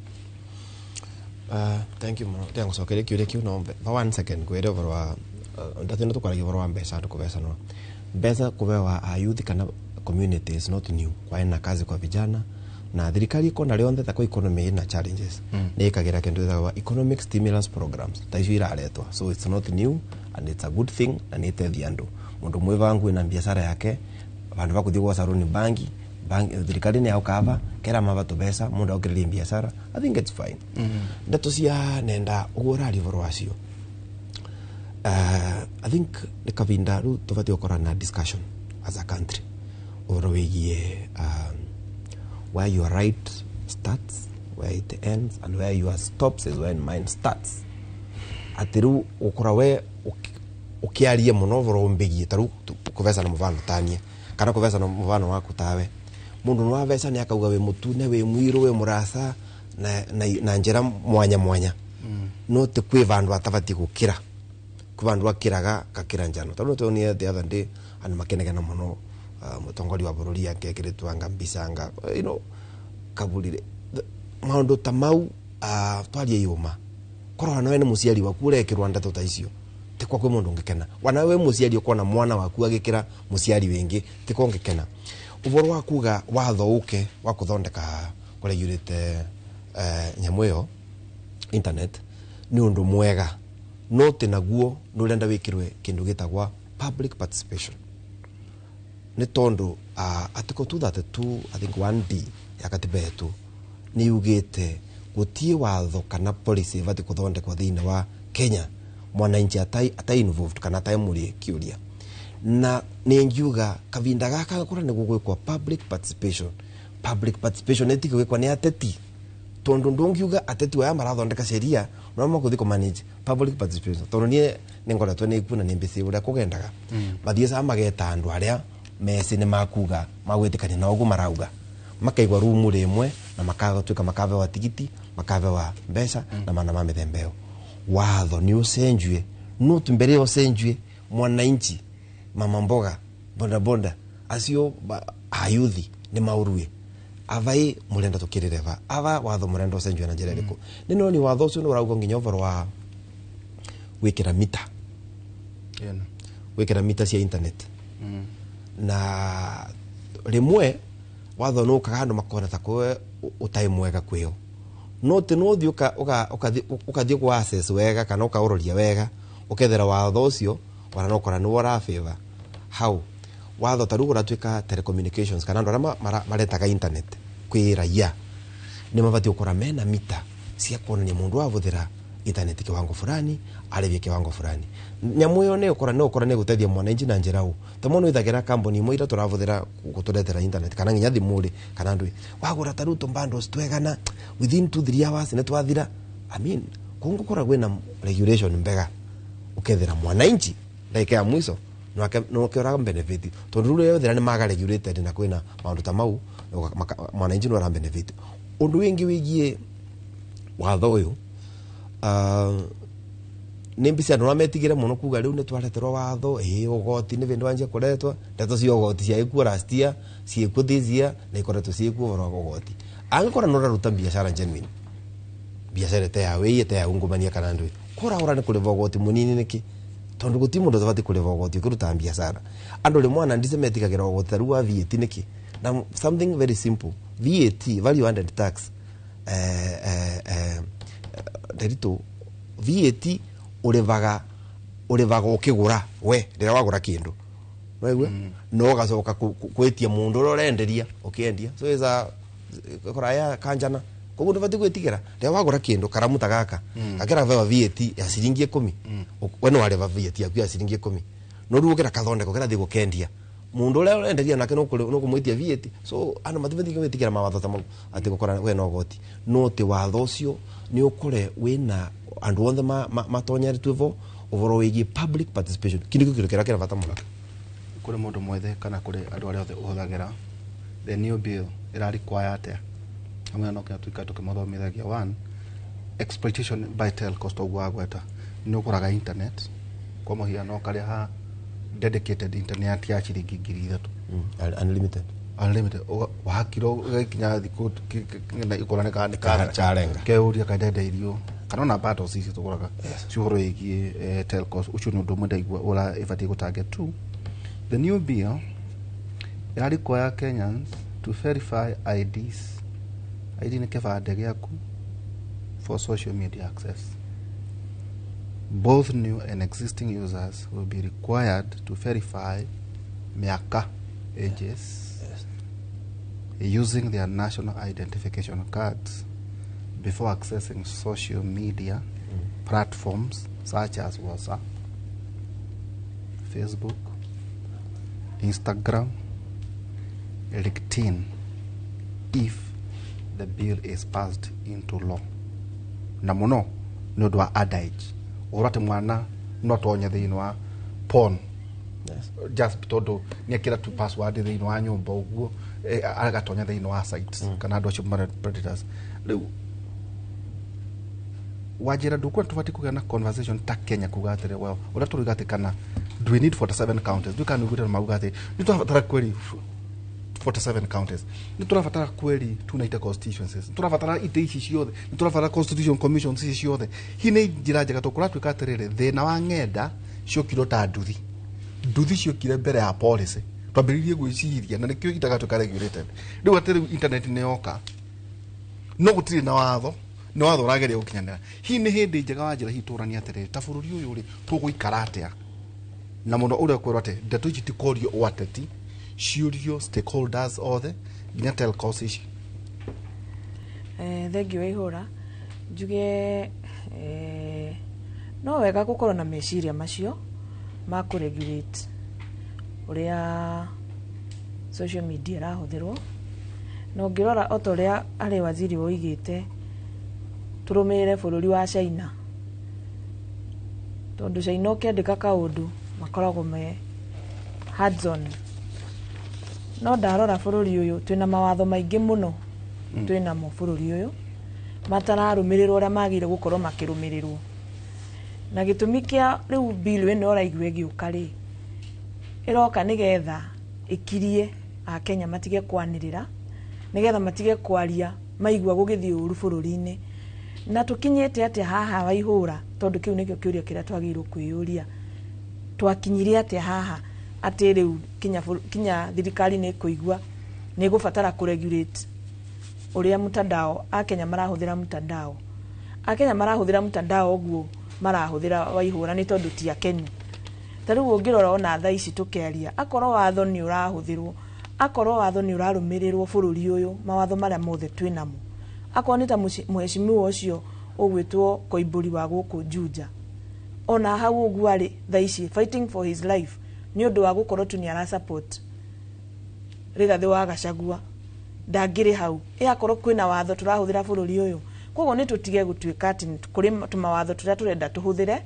Thank you mũno. Tiga ngũcokeria kĩũria kĩu, no va one second ngwĩre ũhoro wa ndatĩ nĩ tũkwaragia ũhoro wa mbeca, andũ kũbecanwo mbeca kũbewa a youth kana community is not new. Kwaĩ na kazi kwa vijana na thirikari ikona rĩonthe ta kwa economy ina challenges, nĩ ĩkagĩra kĩndũ gĩtagwo economic stimulus programs ta icio iraretwo. So it's not new and it's a good thing, na nĩ ĩteithia andũ. Mũndũ mwĩvangu ina biacara yake, vandu va kuthii gwa saruni, bangi bangi, thirikari nĩ yaukava kera mava tũbeca, mũndũ aukĩrĩrie biacara. I think it's fine. Ndeto cia nenda ũguo ũraria ũhoro wacio, I think nĩ kavinda rĩu tũbatiĩ gũkorwo na discussion as a country ũhoro wĩgiĩ where your right starts, where it ends, and where your stops is when mine starts. Atĩ rĩu ũkora we ũkĩaria mũno ũhoro ũmbĩgiĩ, ta rĩu kũvecana mũbano tanie kana kũvecana mũbano waku tawe, mũndũ nĩ waveca nĩ akauga wĩ mũtune, wĩ mũirũ, wĩ mũraca na njĩra mwanya mwanya. No ti kwĩ vandũ atabatiĩ gũkĩra, kwĩ vandũ akĩraga gakĩra njano. Tondũ nĩtwonire the other day andũ makĩnegena mũno, mũtongoria wa bũrũri akekĩrĩtwo anga mbica anga kaburire maũndũ ta mau. Twarie yũma, korwo wanawe nĩ mũciari waku ũrekĩrwo ndeto ta icio, tikwa kwĩ mũndũ ũngĩkena. Wanawe wĩ mũciari ũkona mwana waku agĩkĩra mũciari wĩngĩ, tikwa ũngĩkena. Ũhoro wa kuga watho ũke wa kũthondeka kũregulate nyamũ ĩyo internet nĩ ũndũ mwega, no tĩ naguo nĩ ũrenda wĩkĩrwe kĩndũ gĩtagwa public participation, nĩ tondũ article 232, I think 1D ya katiba yetu nĩ yugĩte gũtiĩ watho kana policy ĩbatiĩ kũthondekwo thĩinĩ wa Kenya mwananchi atai involved kana atai mũrie kĩũria. Na nĩ ngiuga kavinda gaka kũrĩa nĩguo gwĩkwo public participation. Public participation ĩtige gwĩkwo nĩ ateti, tondũ ndũngiuga ateti aya marathondeka sheria no makũthi kũ manage public participation, tondũ niĩ nĩ ngoretwo nĩ kuo na nĩ mbĩcĩ ũrĩa kũgendaga. Mathiĩ ca mageta andũ arĩa meci nĩ makuga magwĩtĩkania na ũguo marauga, makaigwa rumu rĩmwe na makagatuĩka makabewa tigiti, makabewa mbeca na mana ma mĩthemba ĩyo. Watho nĩ ũcenjue, no tu mbere ũcenjue mwananchi, mama mboga, boda boda acio ayuthi nĩ maũrue avai mũrenda tũkĩrĩre va ava watho mũrenda ũcenjue na njĩra ĩrĩkũ. Nĩ no ni watho ũcio nĩ ũrauga nginya ũhoro wa gwĩkĩra mita, gwĩkĩra mita cia internet. Na rĩmwe watho nĩ ũkaga andũ makona ta kwe ũtarĩ mwega kwĩo, no ti no ũthiĩ ũkathiĩ gũ access wega kana ũkaũroria wega, ũkethera watho ũcio ona no ũkora nĩwe ũrabĩva hau. Watho ta rĩu ũratuĩka telecommunications kana andũ arĩa maretaga internet kwĩ raia nĩ mabatiĩ gũkorwo mena mita cia kuonania mũndũ wabũthĩra internet kiwango fulani arĩhie kiwango fulani. Nyamũ ĩyo nĩ ũkora nĩ ĩgũteithia mwananchi na njĩra ũ ta mũno wĩthagĩra kambuni imwe iria tũrabũthĩra gũtũretera internet kana nginya thimũ rĩ kana ndũĩ wagũra ta rĩu tũ bundles twegana, within 2-3 hours nĩ twathira. I mean, kũngũkora kwĩna regulation mbega, ũkethera mwananchi ndagĩka ya mwico noke ũra benefit, tondũ rĩu yothe nĩ maga regulated na kwĩna maũndũ ta mau, mwananchi no ara benefit. Ũndũ wĩngĩ wĩgiĩ watho ũyũ, Nĩ mbica andũ metigĩre mũno kuga rĩu nĩ twareterwo watho ĩ ũgoti nĩ bĩndĩ wanjia kũretwo ndeto cia ũgoti ciagĩkuo last year, ciĩkuo this year, na ikoretwo ciĩkuo ũhoro wa ũgoti. Angĩkorwo nĩ ũraruta biacara genuine, biacara ĩte ya wĩi, ĩte ya ungumania kana ndũĩ, kũrahũra nĩ kũrĩva ũgoti mũnini nĩkĩ? Tondũ gũti mũndũ ũtabatiĩ kũrĩva ũgoti ũkĩruta biacara. Andũ rĩmwe ona ndice metigagĩra ũgoti ta rĩu wa VAT nĩkĩ? Na something very simple, VAT, value added tax, Nderitu, VAT ũrĩvaga ũkĩgũra we rĩrĩa wagũra kĩndũ, waigua, no ũgacoka gwĩtia mũndũ ũrĩa ũrenderia ũkĩendia, so is a kũraya kanjana. Koguo ndũbatiĩ gwĩtigĩra rĩrĩa wagũra kĩndũ karamu ta gaka gakĩrabewa VAT ya ciringi 10, we nĩ warĩva VAT yaku ya ciringi 10, no rĩu ũkĩra kathondeka ũkĩrathiĩ gũkendia mũndũ ũrĩa ũrenderia nake nũkũmwĩtia VAT. So andũ matibatiĩ gwĩtigĩra mawatho ta mau atĩ gũkora wĩna ũgoti, no atĩ watho ũcio nĩ ũkore wĩna andũ othe matonyeretwo vo ũhoro wĩgiĩ public participation. Kĩndũ kĩu kĩndũ kĩrĩa kĩrĩ bata mũno. Kũrĩ mũndũ mwethe kana kũrĩ andũ arĩa othe ũhũthagĩra the new bill ĩra require atĩa? Hamwe no kinya tuikare tũkĩmathomithagia. One, exploitation by telcos, toguo wagweta nĩ ũgũraga internet kwa mũhiano ũkarĩha dedicated internet ya ciringi 3,000. Unlimited. Unlimited. Wahakirwo ũgagĩkinya thikũ na ikũrane kana nĩ Karenga. Keuria kaendenda irio kana ona bundles ici tũgũraga cia ũhoro wĩgiĩ telcos. Ũcio nĩ ũndũ ũmwe ndaigua ũra ĩbatiĩ gũtarget. Two, the new bill ĩra require Kenyans to verify IDs, ID nĩ kĩbandĩ gĩaku, for social media access. Both new and existing users will be required to verify mĩaka, ages, using their national identification cards before accessing social media platforms such as WhatsApp, Facebook, Instagram, LinkedIn, if the bill is passed into law. Na mũno nĩ ũndũ wa underage, ũhoro atĩ mwana no atonye thĩinĩ wa porn just tondũ nĩ ekĩra tu password thĩinĩ wa nyũmba ũguo, agatonya thĩinĩ wa sites kana andũ acio marĩ predators. Rĩu wanjĩra ndũkuona tũbatiĩ kũgĩa na conversation ta Kenya kuga atĩrĩ, well, ũrĩa tũruga atĩ kana do we need 47 counties? Ndũĩ kana nĩũiguĩte mauga atĩ nĩ tũrabatara kweri 47 counties, nĩ tũrabatara kweri 290 constituencies, nĩ tũrabatara itĩ ici ciothe, nĩ tũrabatara constitution commissions ici ciothe. Hihi nĩ njĩra njega tondũ kũratuĩka atĩrĩrĩ, thĩna wa ng'enda ciokirwo ta nduthi, nduthi ciokire mbere ya policy twambĩrĩirie gwĩciria, na nĩkĩo itagatuĩka regulated. Rĩu atĩ rĩu internet nĩ yoka no gũtirĩ na watho, nĩ watho ũrageria gũkinyanĩra. Hihi nĩ hĩndĩ njega wa njĩra hihi tũranie atĩrĩrĩ, ta bũrũri ũyũ rĩ, tũgũikara atĩa na mũno ũrĩa kwĩrwo atĩ ndeto ici ti korio o ateti, ciũrio stakeholders othe nginya telcos ici? Thengiũ Waihũra. Njuge no wega gũkorwo na meciria macio ma kũ-regulate ũrĩa social media ĩrahũthĩrwo, na ũngĩrora o ta ũrĩa arĩ waziri woigĩte tũrũmĩrĩre bũrũri wa China, tondũ China ũkĩandĩka kaũndũ makoragwo me hands on. No ndarora bũrũri ũyũ twĩna mawatho maingĩ mũno twĩnamo bũrũri ũyũ matararũmĩrĩrwo ũrĩa magĩrĩire gũkorwo makĩrũmĩrĩrwo. Na gĩtũmi kĩa rĩu bill ĩno ũraigua ĩgĩũka rĩ, ĩroka nĩgetha ĩkirie Akenya matige kwanĩrĩra, nĩgetha matige kwaria maigua gũgĩthiĩ ũru bũrũri-inĩ. Na tũkinyĩte atĩa haha Waihũra? Tondũ kĩu nĩkĩo kĩũria kĩrĩa twagĩrĩirwo kwĩyũria, twakinyire atĩa haha atĩ rĩu kinya thirikari nĩ ĩkũigua nĩ ĩgũbatara kũ-regulate ũrĩa mtandao Akenya marahũthĩra mtandao. Akenya marahũthĩra mtandao ũguo marahũthĩra Waihũra nĩ tondũ ti akenu. Ta rĩu ũngĩrora ona thaa ici tũkĩaria, akorwo watho nĩ ũrahũthĩrwo, akorwo watho nĩ ũrarũmĩrĩrwo bũrũri ũyũ, mawatho marĩa mothe twĩnamo, akorwo nĩ ta mũheshimiwa ũcio ũgwĩtwo Koimbũri wa gũkũ Juja, ona hau ũguo arĩ thaa ici fighting for his life nĩ ũndũ wa gũkorwo tu nĩ ara support Rigathĩ wa Gachagua, ndangĩrĩ hau. Ĩ akorwo kwĩna watho tũrahũthĩra bũrũri ũyũ. Koguo nĩ tũtige gũtuĩka atĩ kũrĩ tũmawatho tũrĩa tũrenda tũhũthĩre,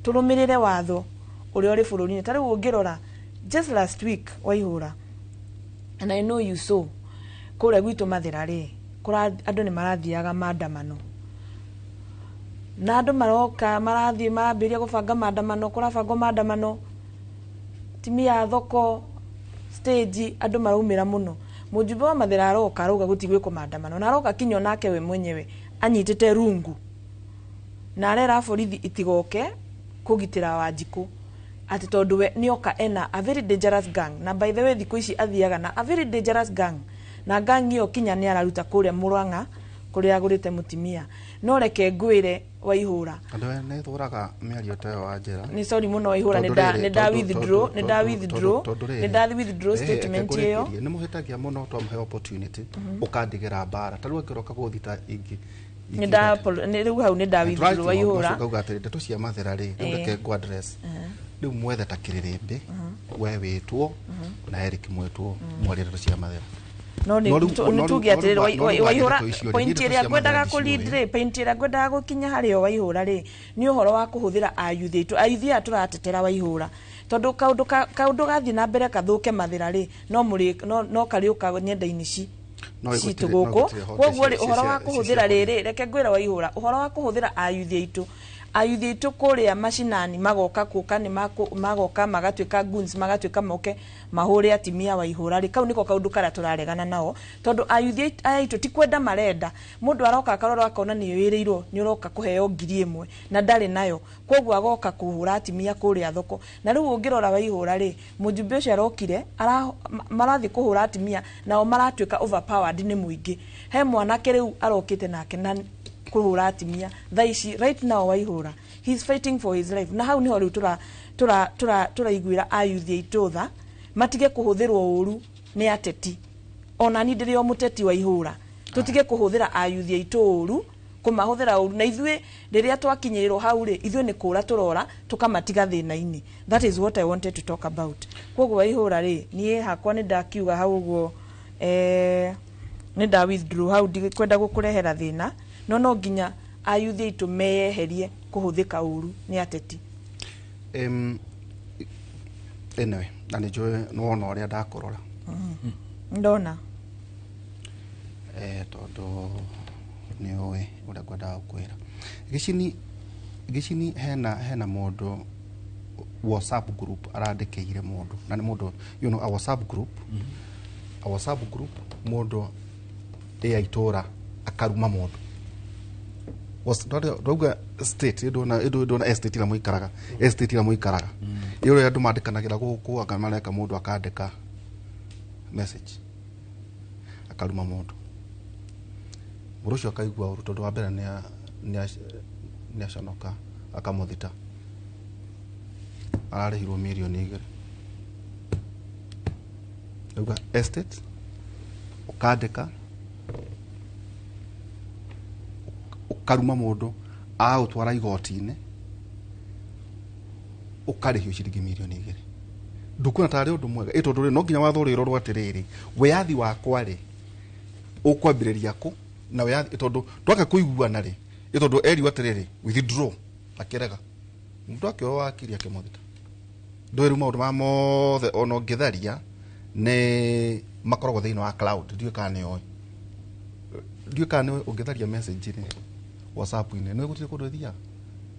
tũrũmĩrĩre watho ũrĩa ũrĩ bũrũri-inĩ. Ta rĩu ũngĩrora just last week Waihũra, and I know you saw, kũrĩa gwitũ Mathĩra rĩ, andũ nĩ marathiaga maandamano. Na andũ maroka marathiĩ marambĩrĩria gũbanga maandamano, kũrabangwo maandamano, timia a thoko stage andũ maraumĩra mũno. Mũjumbe wa Mathĩra aroka arauga gũtigwĩkwo maandamano, na aroka kinya onake we mwenyewe anyitĩte rungu na arera borithi itigoke kũgitĩra Wanjikũ atĩ tondũ we nĩoka ena a very dangerous gang. Na by the way, thikũ ici athiaga na a very dangerous gang, na gang ĩyo kinya nĩ araruta kũrĩa Mũrang'a kũrĩa agũrĩte mũtimia. No reke ngwĩre Waihũra, Andũ aya nĩ thũraga mĩario ta ĩyo wa njĩra. Nĩ sorry mũno Waihũra, Tondũ nĩ rĩrĩ, nda tondũ- withdraw, tondũ- nĩ nda tondũ- withdraw, tondũ rĩrĩ, nĩ nda withdraw statement reke ĩyo. ngũrĩkĩrie. Nĩ mũhĩtagia mũno twamũhe opportunity ũkandigĩra mbara ta rĩu angĩroka gũthita ingĩ. Nĩ nda nĩ rĩu hau nĩ nda withdraw Waihũra. Ngauga atĩrĩ, ndeto cia Mathĩra rĩ, rĩu reke ngũ address. Rĩu mwethe ta kĩrĩrĩmbĩ, we wĩtwo na Eric mwĩtwo mwarie ndeto cia Mathĩra. No No rĩu- no nĩ rĩu- tuge no atĩrĩrĩ, rĩu- no rĩu Waihũra, ndeto icio rĩ, point niĩ ndeto ĩrĩa cia ngwendaga Mathĩra kũ lead ndiciũĩ. rĩ, point ĩrĩa ngwendaga gũkinya harĩ yo Waihũra rĩ, nĩ ũhoro wa kũhũthĩra ayuthi aitũ, ayuthi aya tũratetera Waihũra, tondũ kaũndũ gathiĩ na mbere kathũke Mathĩra rĩ, no mũrĩ no karĩũka nyenda-inĩ ci No citũ gũtirĩ- no gũkũ. gũtirĩ honge Koguo rĩ, ũhoro wa kũhũthĩra rĩrĩ, reke ngwĩre Waihũra, ũhoro wa kũhũthĩra ayuthi aitũ, ayuthi aitũ kũrĩa macinani magoka kũka nĩ magoka magatuĩka goons, magatuĩka moke mahũre atimia Waihũra rĩ, kau nĩko kaũndũ karĩa tũraregana nao, tondũ ayuthi aya aitũ ti kwenda marenda. Mũndũ aroka akarora akona nĩ wĩrĩirwo nĩ ũroka kũheo 1000 na ndarĩ nayo, koguo agoka kũhũra atimia kũrĩa thoko. Na rĩu ũngĩrora Waihũra rĩ, mũjumbe ũcio arokire marathiĩ kũhũra atimia nao maratuĩka overpowered nĩ mũingĩ. He mwanake rĩu arokĩte nake na kũhũra atimia thaa ici right now Waihũra, he is fighting for his life. Na hau niho rĩu tũraiguĩra ayuthi aitũ tha, matige kũhũthĩrwo ũru nĩ ateti. Ona ni ndĩrĩ o mũteti Waihũra, tũtige kũhũthĩra ayuthi aitũ ũru, kũmahũthĩra ũru. Na ithuĩ rĩrĩa twakinyĩrĩrwo hau rĩ, ithuĩ nĩ kũra tũrora tũkamatiga thĩna-inĩ. That is what I wanted to talk about. Koguo Waihũra rĩ, niĩ hakwa nĩ ndakiuga hau ũguo, nĩ nda withdraw hau, ndikwenda gũkũrehera thĩna, no nginya ayuthi aitũ meyeherie kũhũthĩka ũru nĩ ateti. Anyway, na nĩ njũĩ nĩ wona ũrĩa ndakũrora. Ndona. Tondũ nĩ ũĩ ũrĩa ngwendaga gũkwĩra. Gĩcini hena mũndũ WhatsApp group arandĩkĩire mũndũ, na nĩ mũndũ, you know, a WhatsApp group, a WhatsApp group mũndũ ĩ itũra akaruma mũndũ. Ndauga state ndona estate ĩrĩa mũikaraga, estate ĩrĩa mũikaraga ĩ ũrĩa andũ mandĩkanagĩra gũkũ, anga mareka mũndũ akandĩka message akaruma mũndũ, mũndũ ũcio akaigua ũru tondũ wa mbere nĩ aconoka, akamũthita, ararĩhirwo 2 mirioni. Ndauga estate ũkandĩka ũkaruma mũndũ, agũtwara igoti-inĩ, ũkarĩhio ciringi 2 mirioni. Ndukuona tarĩ ũndũ mwega ĩ tondũ rĩ, no nginya watho ũrĩrorwo atĩrĩrĩ, wĩyathi wakwa rĩ ũkwambĩrĩria kũ, na wĩyathi tondũ twaka kũiguana rĩ, ĩ tondũ erirwo atĩrĩrĩ withdraw, akĩrega, mũndũ akĩoya wakiri akĩmũthita. Ndũĩ rĩu maũndũ maya mothe ona ũngĩtharia nĩ makoragwo thĩinĩ wa cloud. Ndiũĩ kana nĩ ũĩ, ndiũĩ kana nĩ ũngĩtharia message rĩ WhatsApp-inĩ, nĩ gũtirĩ kũndũ ĩthiaga,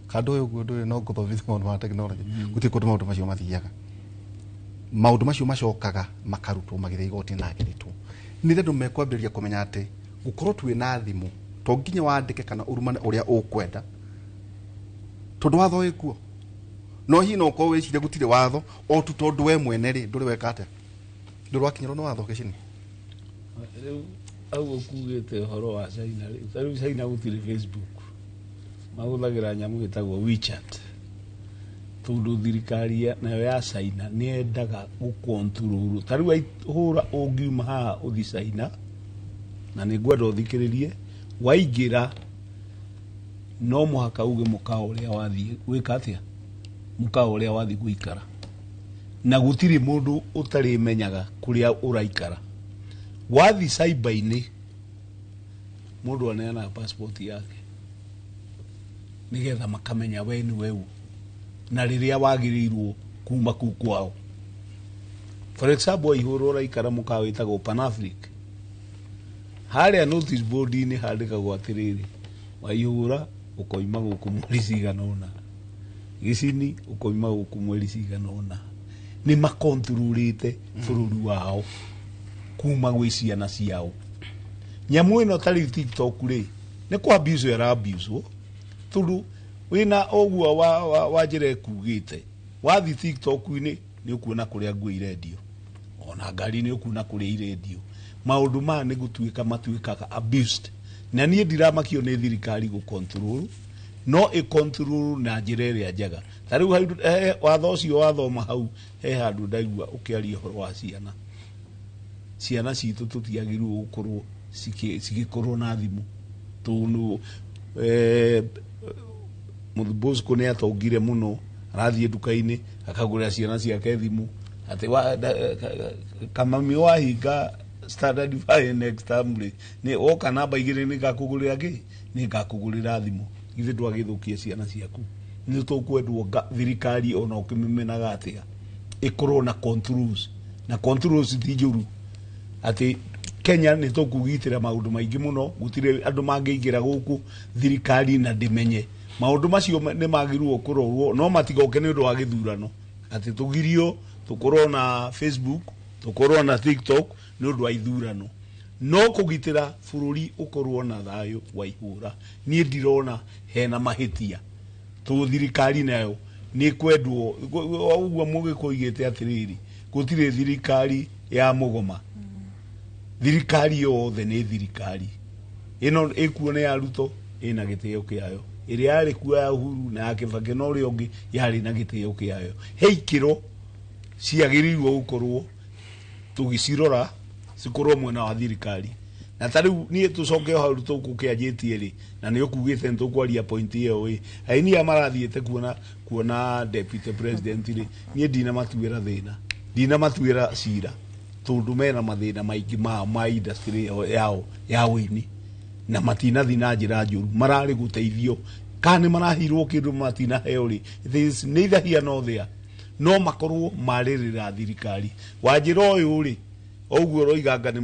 kana ndũĩ ũguo, ndũĩ no ngũthomithia maũndũ ma technology. Gũtirĩ kũndũ maũndũ macio mathiaga, maũndũ macio macokaga makarutwo magĩthiĩ igoti na agĩrĩtwo nĩ andũ mekwambĩrĩria kũmenya atĩ gũkorwo twĩ na thimũ to nginya wandĩke kana ũrumane ũrĩa ũkwenda tondũ watho wĩ kuo. No hihi no ũkorwo wĩcirie gũtirĩ watho o tu tondũ we mwene rĩ ndũrĩ weka atĩa, ndũrĩ wakinyĩrwo nĩ watho gĩcini. Rĩu au ũkugĩte ũhoro wa China rĩ, ta rĩu China gũtirĩ Facebook, mahũthagĩra nyamũ ĩtagwo WeChat, tondũ thirikari nayo ya China nĩ yendaga gũkontrol. Ta rĩu hũra ũngiuma haha ũthi China, na nĩ ngwenda ũthikĩrĩrie, waingĩra no mũhaka uge mũkawa ũrĩa wathiĩ gwĩka atĩa, mũkawa ũrĩa wathiĩ gũikara, na gũtirĩ mũndũ ũtarĩmenyaga kũrĩa ũraikara. Wathi cyber-inĩ mũndũ aneanaga passport yake nĩgetha makamenya we nĩ we ũ na rĩrĩa wagĩrĩirwo kuma kuu kwao. For example, Waihũra ũraikara mũkawa wĩtagwo Panafric, harĩa notice board-inĩ handĩkagwo atĩrĩrĩ, Waihũra Ũkoima gũkũ mweri cigana ũna, Gĩcini ũkoima gũkũ mweri cigana ũna. Nĩ makontrolĩte bũrũri wao kuma gwĩ ciana ciao. Nyamũ ĩno ta rĩu TikTok rĩ, nĩ kwa abuse ĩra abuse tondũ wĩna ũguo wa njĩra ĩkugĩte. Wathiĩ TikTok-inĩ nĩ ũkuona kũrĩa nguo irendio, ona ngari nĩ ũkuona kũrĩa irendio. Maũndũ maya nĩ gũtuĩka matuĩkaga abused, na niĩ ndiramakio nĩ thirikari gũ control, no ĩ control na njĩra ĩrĩa njega. Ta rĩu watho ũcio wathoma hau, he handũ ndaigua ũkĩaria ũhoro wa ciana. Ciana citũ tũtiagĩrĩirwo gũkorwo cigĩkorwo na thimũ, tondũ Bosco nĩ atongire mũno, arathiĩ nduka-inĩ akagũrĩra ciana ciake thimũ, atĩ kamami wahinga standard 5 next term rĩ, nĩ woka namba 2 nĩ ngakũgũrĩra kĩ, nĩ ngakũgũrĩra thimũ. Githĩ ndwagĩthũkia ciana ciaku? Nĩ tũkwendwo thirikari ona ũkĩmĩmenaga atĩa ĩkorwo na controls, na controls ti njũru. Atĩ Kenya nĩ tũkũgitĩra maũndũ maingĩ mũno, gũtirĩ andũ mangĩingĩra gũkũ thirikari na ndĩmenye. Maũndũ macio nĩ magĩrĩirwo kũrorwo, no matigoke nĩ ũndũ wa gĩthurano, atĩ tũgirio tũkorwo na Facebook, tũkorwo na TikTok nĩ ũndũ wa ithurano. No kũgitĩra bũrũri ũkorwo na thayũ wa ihũra, niĩ ndirona hena mahĩtia. Tũ thirikari nayo nĩ kwendwo ũguo mũgĩkũigĩte atĩrĩrĩ, gũtirĩ thirikari ya mũgoma, thirikari yothe nĩ thirikari. Ĩno ĩkuo nĩ ya Ruto, ĩna gĩtĩo kĩayo, ĩrĩa yarĩ kuo ya Uhuru na ya Kibaki na ũrĩa ũngĩ yarĩ na gĩtĩo kĩayo. He ikĩro ciagĩrĩirwo gũkorwo tũgĩcirora cikorwo mwena wa thirikari. Na ta rĩu niĩ tũcoke hau tũkũkĩanjĩtie rĩ, na nĩ ũkugĩte nĩ tũkwaria point ĩyo ĩ, aini aya marathiĩte kuona deputy president rĩ, niĩ ndinamatuĩra thĩna, ndinamatuĩra cira, tondũ mena mathĩna maingĩ mao ma industry yao ya ũini, na matinathi na njĩra njũru, mararĩ gũteithio kana nĩ marahirwo kĩndũ matinaheo rĩ, it is neither here nor there, no makorwo marĩrĩra thirikari. Wanjĩra ũyũ rĩ, ũguo ũroiganga nĩ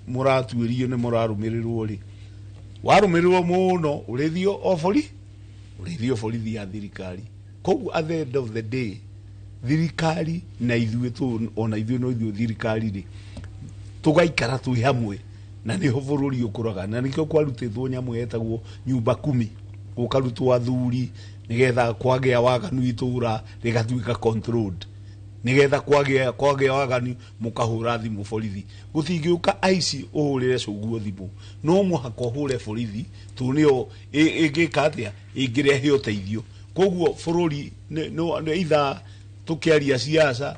mũratuĩrio, nĩ mũrarũmĩrĩrwo rĩ, warũmĩrĩrwo mũno ũrĩthio o borithi, ũrĩthio borithi ya thirikari. Koguo at the end of the day thirikari na ithuĩ tu, ona ithuĩ no ithuĩ thirikari rĩ, tũgaikara twĩ hamwe, na nĩho bũrũri ũkũraga. Na nĩkĩo kwarutĩtwo nyamũ yetagwo nyumba kumi, gũkarutwo athuri nĩgetha kwagĩa waganu itũra rĩgatuĩka controlled, nĩgetha kwagĩa waganu mũkahũra thimũ borithi. Gũtingĩũka aici ũhũrĩre cũguo thimũ, no mũhaka ũhũre borithi, tondũ nĩyo ĩngĩka atĩa, ĩngĩrehe ũteithio. Koguo bũrũri nĩ ithaa tũkĩaria siasa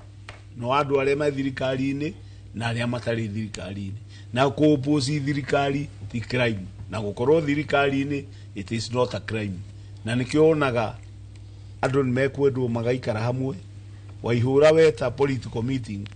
no andũ arĩa me thirikari-inĩ na arĩa matarĩ thirikari-inĩ, na kũoppose thirikari ti crime, na gũkorwo thirikari-inĩ it is not a crime. Na nĩkĩo wonaga andũ nĩ mekwendwo magaikara hamwe. Waihũra weta political meeting,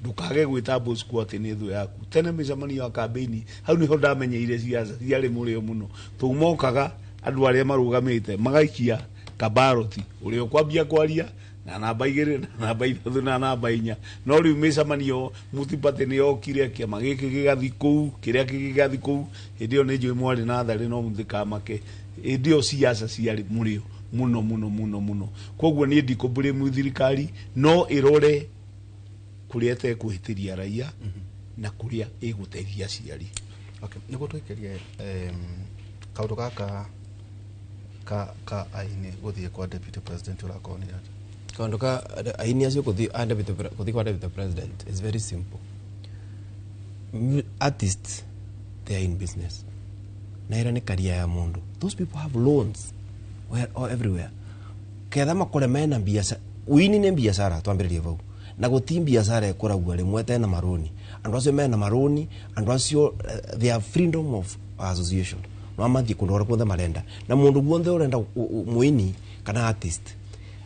ndũkage gwĩta Bosco atĩ nĩ thũ yaku. Tene mĩcemanio ya campaign, hau nĩho ndamenyeire siasa ciarĩ mũrĩo mũno, tondũ mokaga andũ arĩa marũgamĩte magaikia kabaroti, ũrĩa ũkwambia kwaria na namba 2 na namba 3 na namba 4. No rĩu mĩcemanio multi-party nĩ yokire, kĩama gĩkĩ gĩgathiĩ kũu, kĩrĩa kĩngĩ gĩgathiĩ kũu. Hĩndĩ ĩyo nĩ njũĩ mwarĩ na tharĩ, no mũtikamake. Hĩndĩ ĩyo siasa ciarĩ mũrĩo mũno mũno mũno mũno. Koguo niĩ ndikũ blame thirikari, no ĩrore kũrĩa ĩtekũhĩtĩria raia na kũrĩa ĩgũteithia aciari. Okay, nĩguo tũikĩrie kaũndũ gaka ka aini gũthiĩ kwa deputy president, ũrakorwo nĩ atĩa? Kaũndũ ka aini acio gũthiĩ a deputy gũthiĩ kwa deputy president is very simple. Artists, they are in business, na ĩra nĩ career ya mũndũ. Those people have loans where or everywhere, ketha makore mena biacara. Wini nĩ biacara, twambĩrĩrie vau, na gũti biacara ĩkũragua rĩmwe tena marũni. Andũ acio mena marũni, andũ acio they have freedom of association, no mathiĩ kũndũ kũrĩa kuothe marenda, na mũndũ guothe ũrenda mũini kana artist,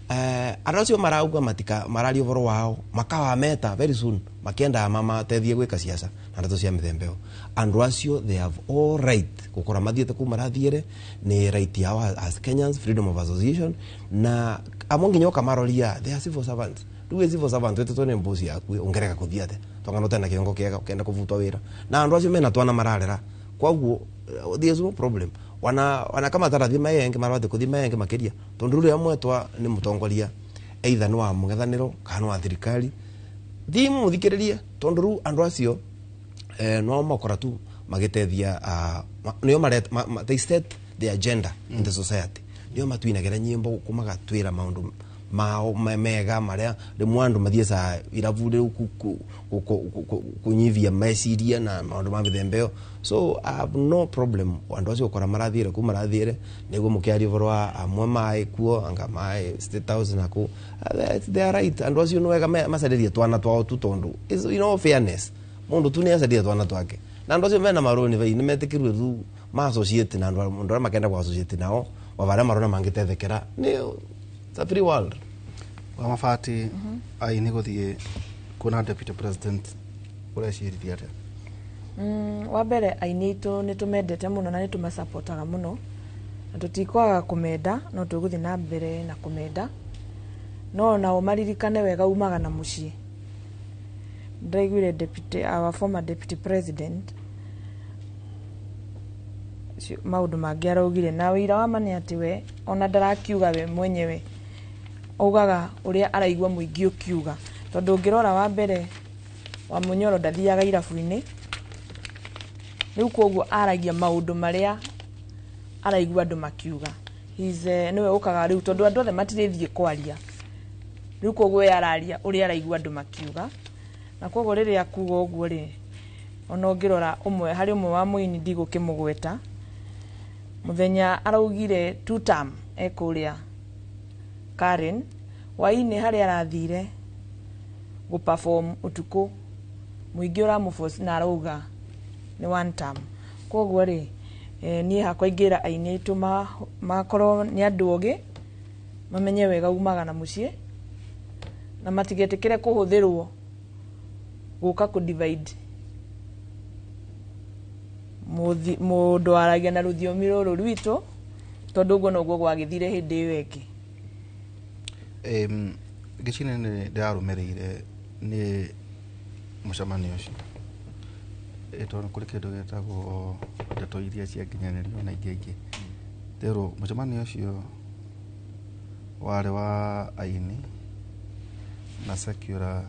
andũ acio marauga matika mararia ũhoro wao makawameta very soon, makiendaga mamateithie gwĩka ciaca na ndeto cia mĩthemba ĩyo. Andũ acio they have all right gũkora mathiĩte kũu marathiĩre, nĩ right yao as Kenyans, freedom of association. Na amwe nginya ũkamaroria, they are civil servants. Rĩu wĩ civil servant wĩtĩtwo nĩ mbosi yaku, ũngĩrega kũthiĩ atĩa? Twangana ũtena kĩongo kĩega, ũkĩenda kũbutwo wĩra, na andũ acio mena twana mararera. Koguo there is no problem. Wana kama tarathi maenge marathe kuthi maenge makiria tondu riria mwetwa ni mutongoria either ni wa mugethaniro kana wa thirikari thi muthikiririe tondu riu andu acio no makora tu magitethia nio they set the agenda in the society. Nio matuinagira nyimbo kumagatwira maundu mao mega maria rimwe andu mathieca irabu riu kunyivia meciria na maundu ma mithemba iyo. So I have no problem andu acio gukora marathire ku marathire niguo mukiaria uhoro wa amwe mai kuo anga mai State House na ku they are right. Andu acio ni wega macaririe twana twao tu tondu you know fairness mundu tu ni acarie twana twake na andu acio mena maroni vai ni metikirwe tu ma associate na andu aria makenda kwa associate nao wa baria marona mangitethekera ni it's a free world. Wa mabati aini guthie kuona deputy president ureciririe atia? Wa mbere aini aitu ni tumendete muno na ni tumasapotaga muno na tutikwaga kumenda no tuguthi na mbere na kumenda no nao maririkane wega umaga na mucii. Ndaiguire deputy our former deputy president maundu mangi araugire na wira wa ma ni ati we ona ndarakiuga we mwenyewe augaga uria araigua muingi ukiuga tondu ungirora wa mbere wa Munyoro ndathiaga irabu-ini riu koguo aragia maundu maria araigua andu makiuga. He's niwe ukaga riu tondu andu othe matirithie kwaria riu koguo we araria uria araigua andu makiuga na koguo riria kuga uguo ri ona ungirora umwe hari umwe wa muini ndigukimugweta muthenya araugire two term ekuria Karen waini hari arathire gu perform utuku muingi uramuforce na arauga ni one term. Koguo ri nie hakwa ingira aini aitu makorwo ni andu ogi mamenye wega umaga na mucii na matigetikire kuhuthirwo guka ku divide mundu aragia na ruthiomi ruru rwitu tondu uguo noguo gwagithire hindi iyo ingi. Gicine ni ndarumireire ni mucemanio ucio tondu kuri kindu getagwo ndeto iria cianginyanirio na ingĩ ingĩ nderwo mucemanio ucio wari wa aini na secular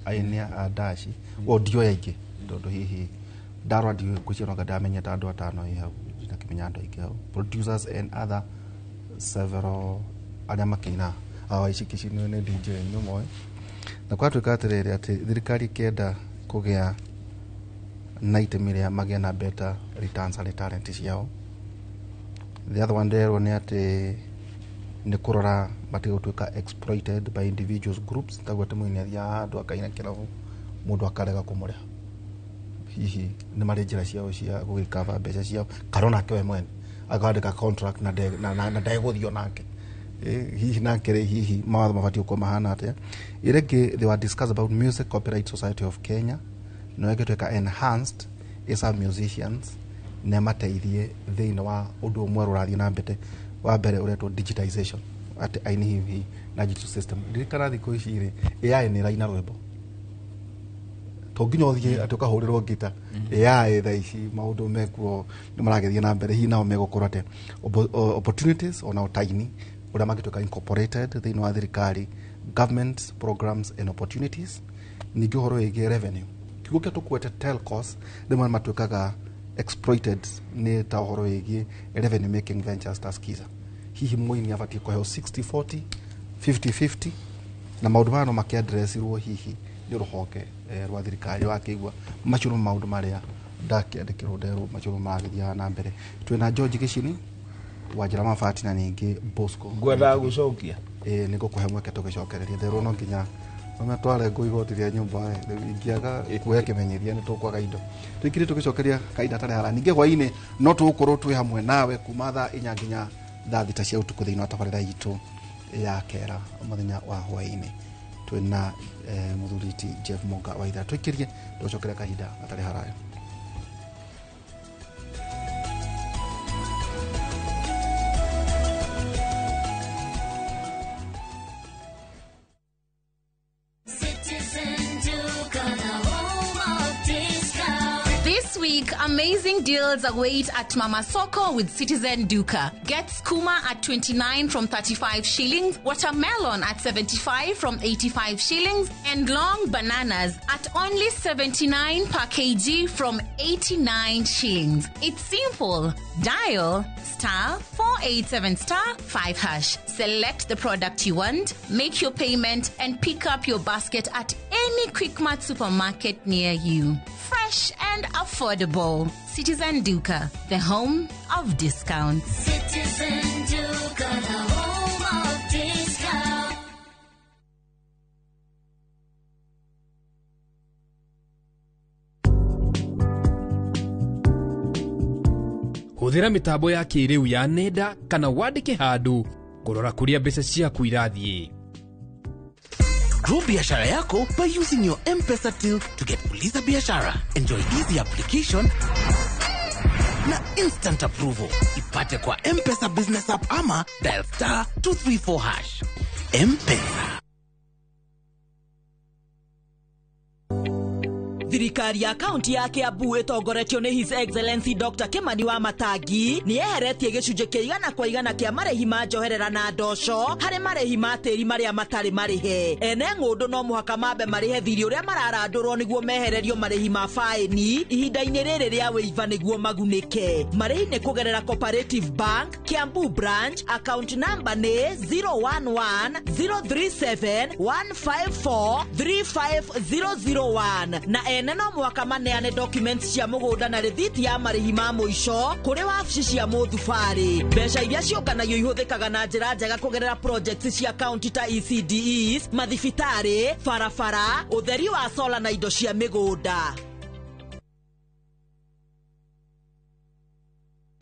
aini a dashi o ndioya ingĩ tondu hihi ndarwa ndiũĩ ngwĩciria no ndamenyete andũ atano hau ndakĩmenya andũ aingĩ hau producers and other several arĩa makĩina awa ici kĩci nĩ DJ nĩ moĩ na kwatuĩka atĩrĩrĩ atĩ thirikari ĩkĩenda kũgĩa na itemi rĩa magĩe na better returns harĩ talent ciao. The other one nderwo nĩ atĩ nĩ kũrora matigũtuĩka exploited by individuals groups taguo atĩ mũini athiaga handũ akaina kĩrabu mũndũ akarega kũmũrĩha hihi nĩ marĩ njĩra ciao cia gũgĩkaba mbeca ciao kana onake we mwene akandĩka contract na ndegũthiĩ onake hihi nake rĩ hihi mawatho mabatiĩ gũkorwo mahana atĩa. Ĩrĩa ĩngĩ they were discussed about Music Copyright Society of Kenya no ĩgĩtuĩka enhanced ĩserve musicians na ĩmateithie thĩinĩ wa ũndũ ũmwe ũrathiĩ na mbere wa mbere ũretwo digitization atĩ aini hihi na digital system. Ndirikana thikũ ici rĩ AI nĩ ĩraina rwĩmbo to nginya ũthiĩ atĩ ũkahũrĩrwo ngita AI thaa ici maũndũ mekuo nĩ maragĩthiĩ na mbere hihi nao megũkorwo atĩa opportunities ona ũtaini ũrĩa mangĩtuĩka incorporated thĩinĩ wa thirikari government programs and opportunities. Ningĩ ũhoro wĩgiĩ revenue kiugo kĩa tũkuete telcos rĩmwe matuĩkaga exploited nĩ ta ũhoro wĩgiĩ revenue making ventures ta Skiza hihi mũini abatiĩ kũheo 60-40 50-50 na maũndũ maya no makĩadressirwo hihi nĩ rũhonge rwa thirikari wakĩigua macio nĩ maũndũ marĩa ndakĩandĩkĩrwo nderwo macio nĩ maragĩthiaga na mbere. Twĩna George Gĩcini Wanjĩra Mabati na ningĩ Bosco ngwendaga gũcokia nĩ ngũkũhe mweke tũgĩcokereria nderwo no nginya tware ngũ igoti rĩa nyũmba rĩu ingĩaga kuhe kĩmenyithia nĩ tũkwaga indo tũikire tũgĩcokeria kahinda tarĩ hara ningĩ hwainĩ no tũgũkorwo twĩ hamwe nawe kuma thaa 4 nginya thaa 6 cia ũtukũ thĩinĩ wa tabarĩra itũ ya kera mũthenya wa hwainĩ twĩna mũthuri ti Jeff Monga wa ithaa tũikĩrie tũgĩcokeria kahinda gatarĩ haraya. week, amazing deals await at Mama Soko with Citizen Duka. Get skuma at 29 from 35 shillings, watermelon at 75 from 85 shillings, and long bananas at only 79 per kg from 89 shillings. It's simple. Dial star 487 star 5 hash. Select the product you want, make your payment, and pick up your basket at any Quickmart supermarket near you. Fresh and affordable. Citizen Duka, the home of discounts. Citizen Duka, the home of discount. Hũthĩra mĩtambo ya kĩrĩu ya nenda kana wandĩke handũ kũrora kũrĩa mbeca ciaku irathiĩ. Grow biashara yako by using your M-Pesa till to get Fuliza Biashara. Enjoy easy application na instant approval. Ipate kwa M-Pesa Business App ama dial star 234 hash. M-Pesa. Thirikari ya kaunti ya Kiambu ĩtongoretio nĩ His Excellency Dr. Kimani wa Matangi nĩ yeheretie gĩcunjĩ kĩa 100% kĩa marĩhi ma njoherera na ndoco harĩ marĩhi ma tĩri marĩa matarĩ marĩhe. Ene ng'ũndũ no mũhaka mambe marĩhe thirĩ ũrĩa mararandũrwo nĩguo mehererio marĩhi ma faĩni ihinda-inĩ rĩrĩ rĩa wĩiva nĩguo magunĩke. Marĩhi nĩ kũgerera Cooperative Bank, Kiambu Branch, account number nĩ 011 037 154 35001 na ene no mwaka maneane documents cia mũgũnda na rĩthiti ya marĩhi ma mũico kũrĩ wabici cia mũthubarĩ. Mbeca iria ciũnganagio ihũthĩkaga na njĩra njega kũgerera projects cia county ta ECDEs, mathibitarĩ, barabara, ũtheri wa sola na indo cia mĩgũnda.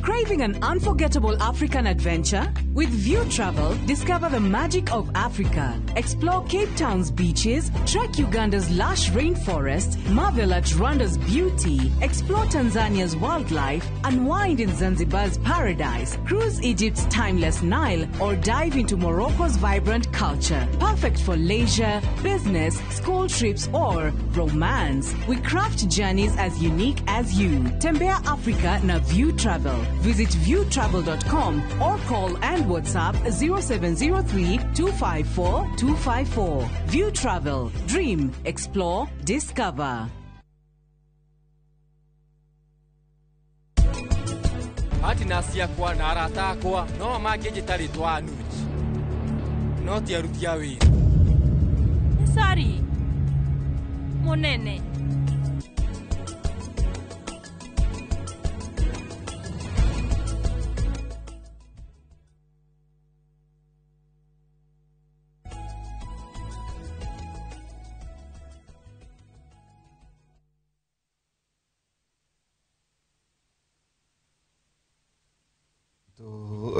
Craving an unforgettable African adventure? With View Travel, discover the magic of Africa. Explore Cape Town's beaches, trek Uganda's lush rainforests, marvel at Rwanda's beauty, explore Tanzania's wildlife, unwind in Zanzibar's paradise, cruise Egypt's timeless Nile, or dive into Morocco's vibrant culture. Perfect for leisure, business, school trips, or romance. We craft journeys as unique as you. Tembea Africa na View Travel. Visit viewtravel.com or call and WhatsApp 0703 254 254. View Travel. Dream, explore, discover. Partners ciakwa na arata akwa no mangĩnjĩta rĩtwa Anuj no ti aruti a wĩra. Sorry, mũnene.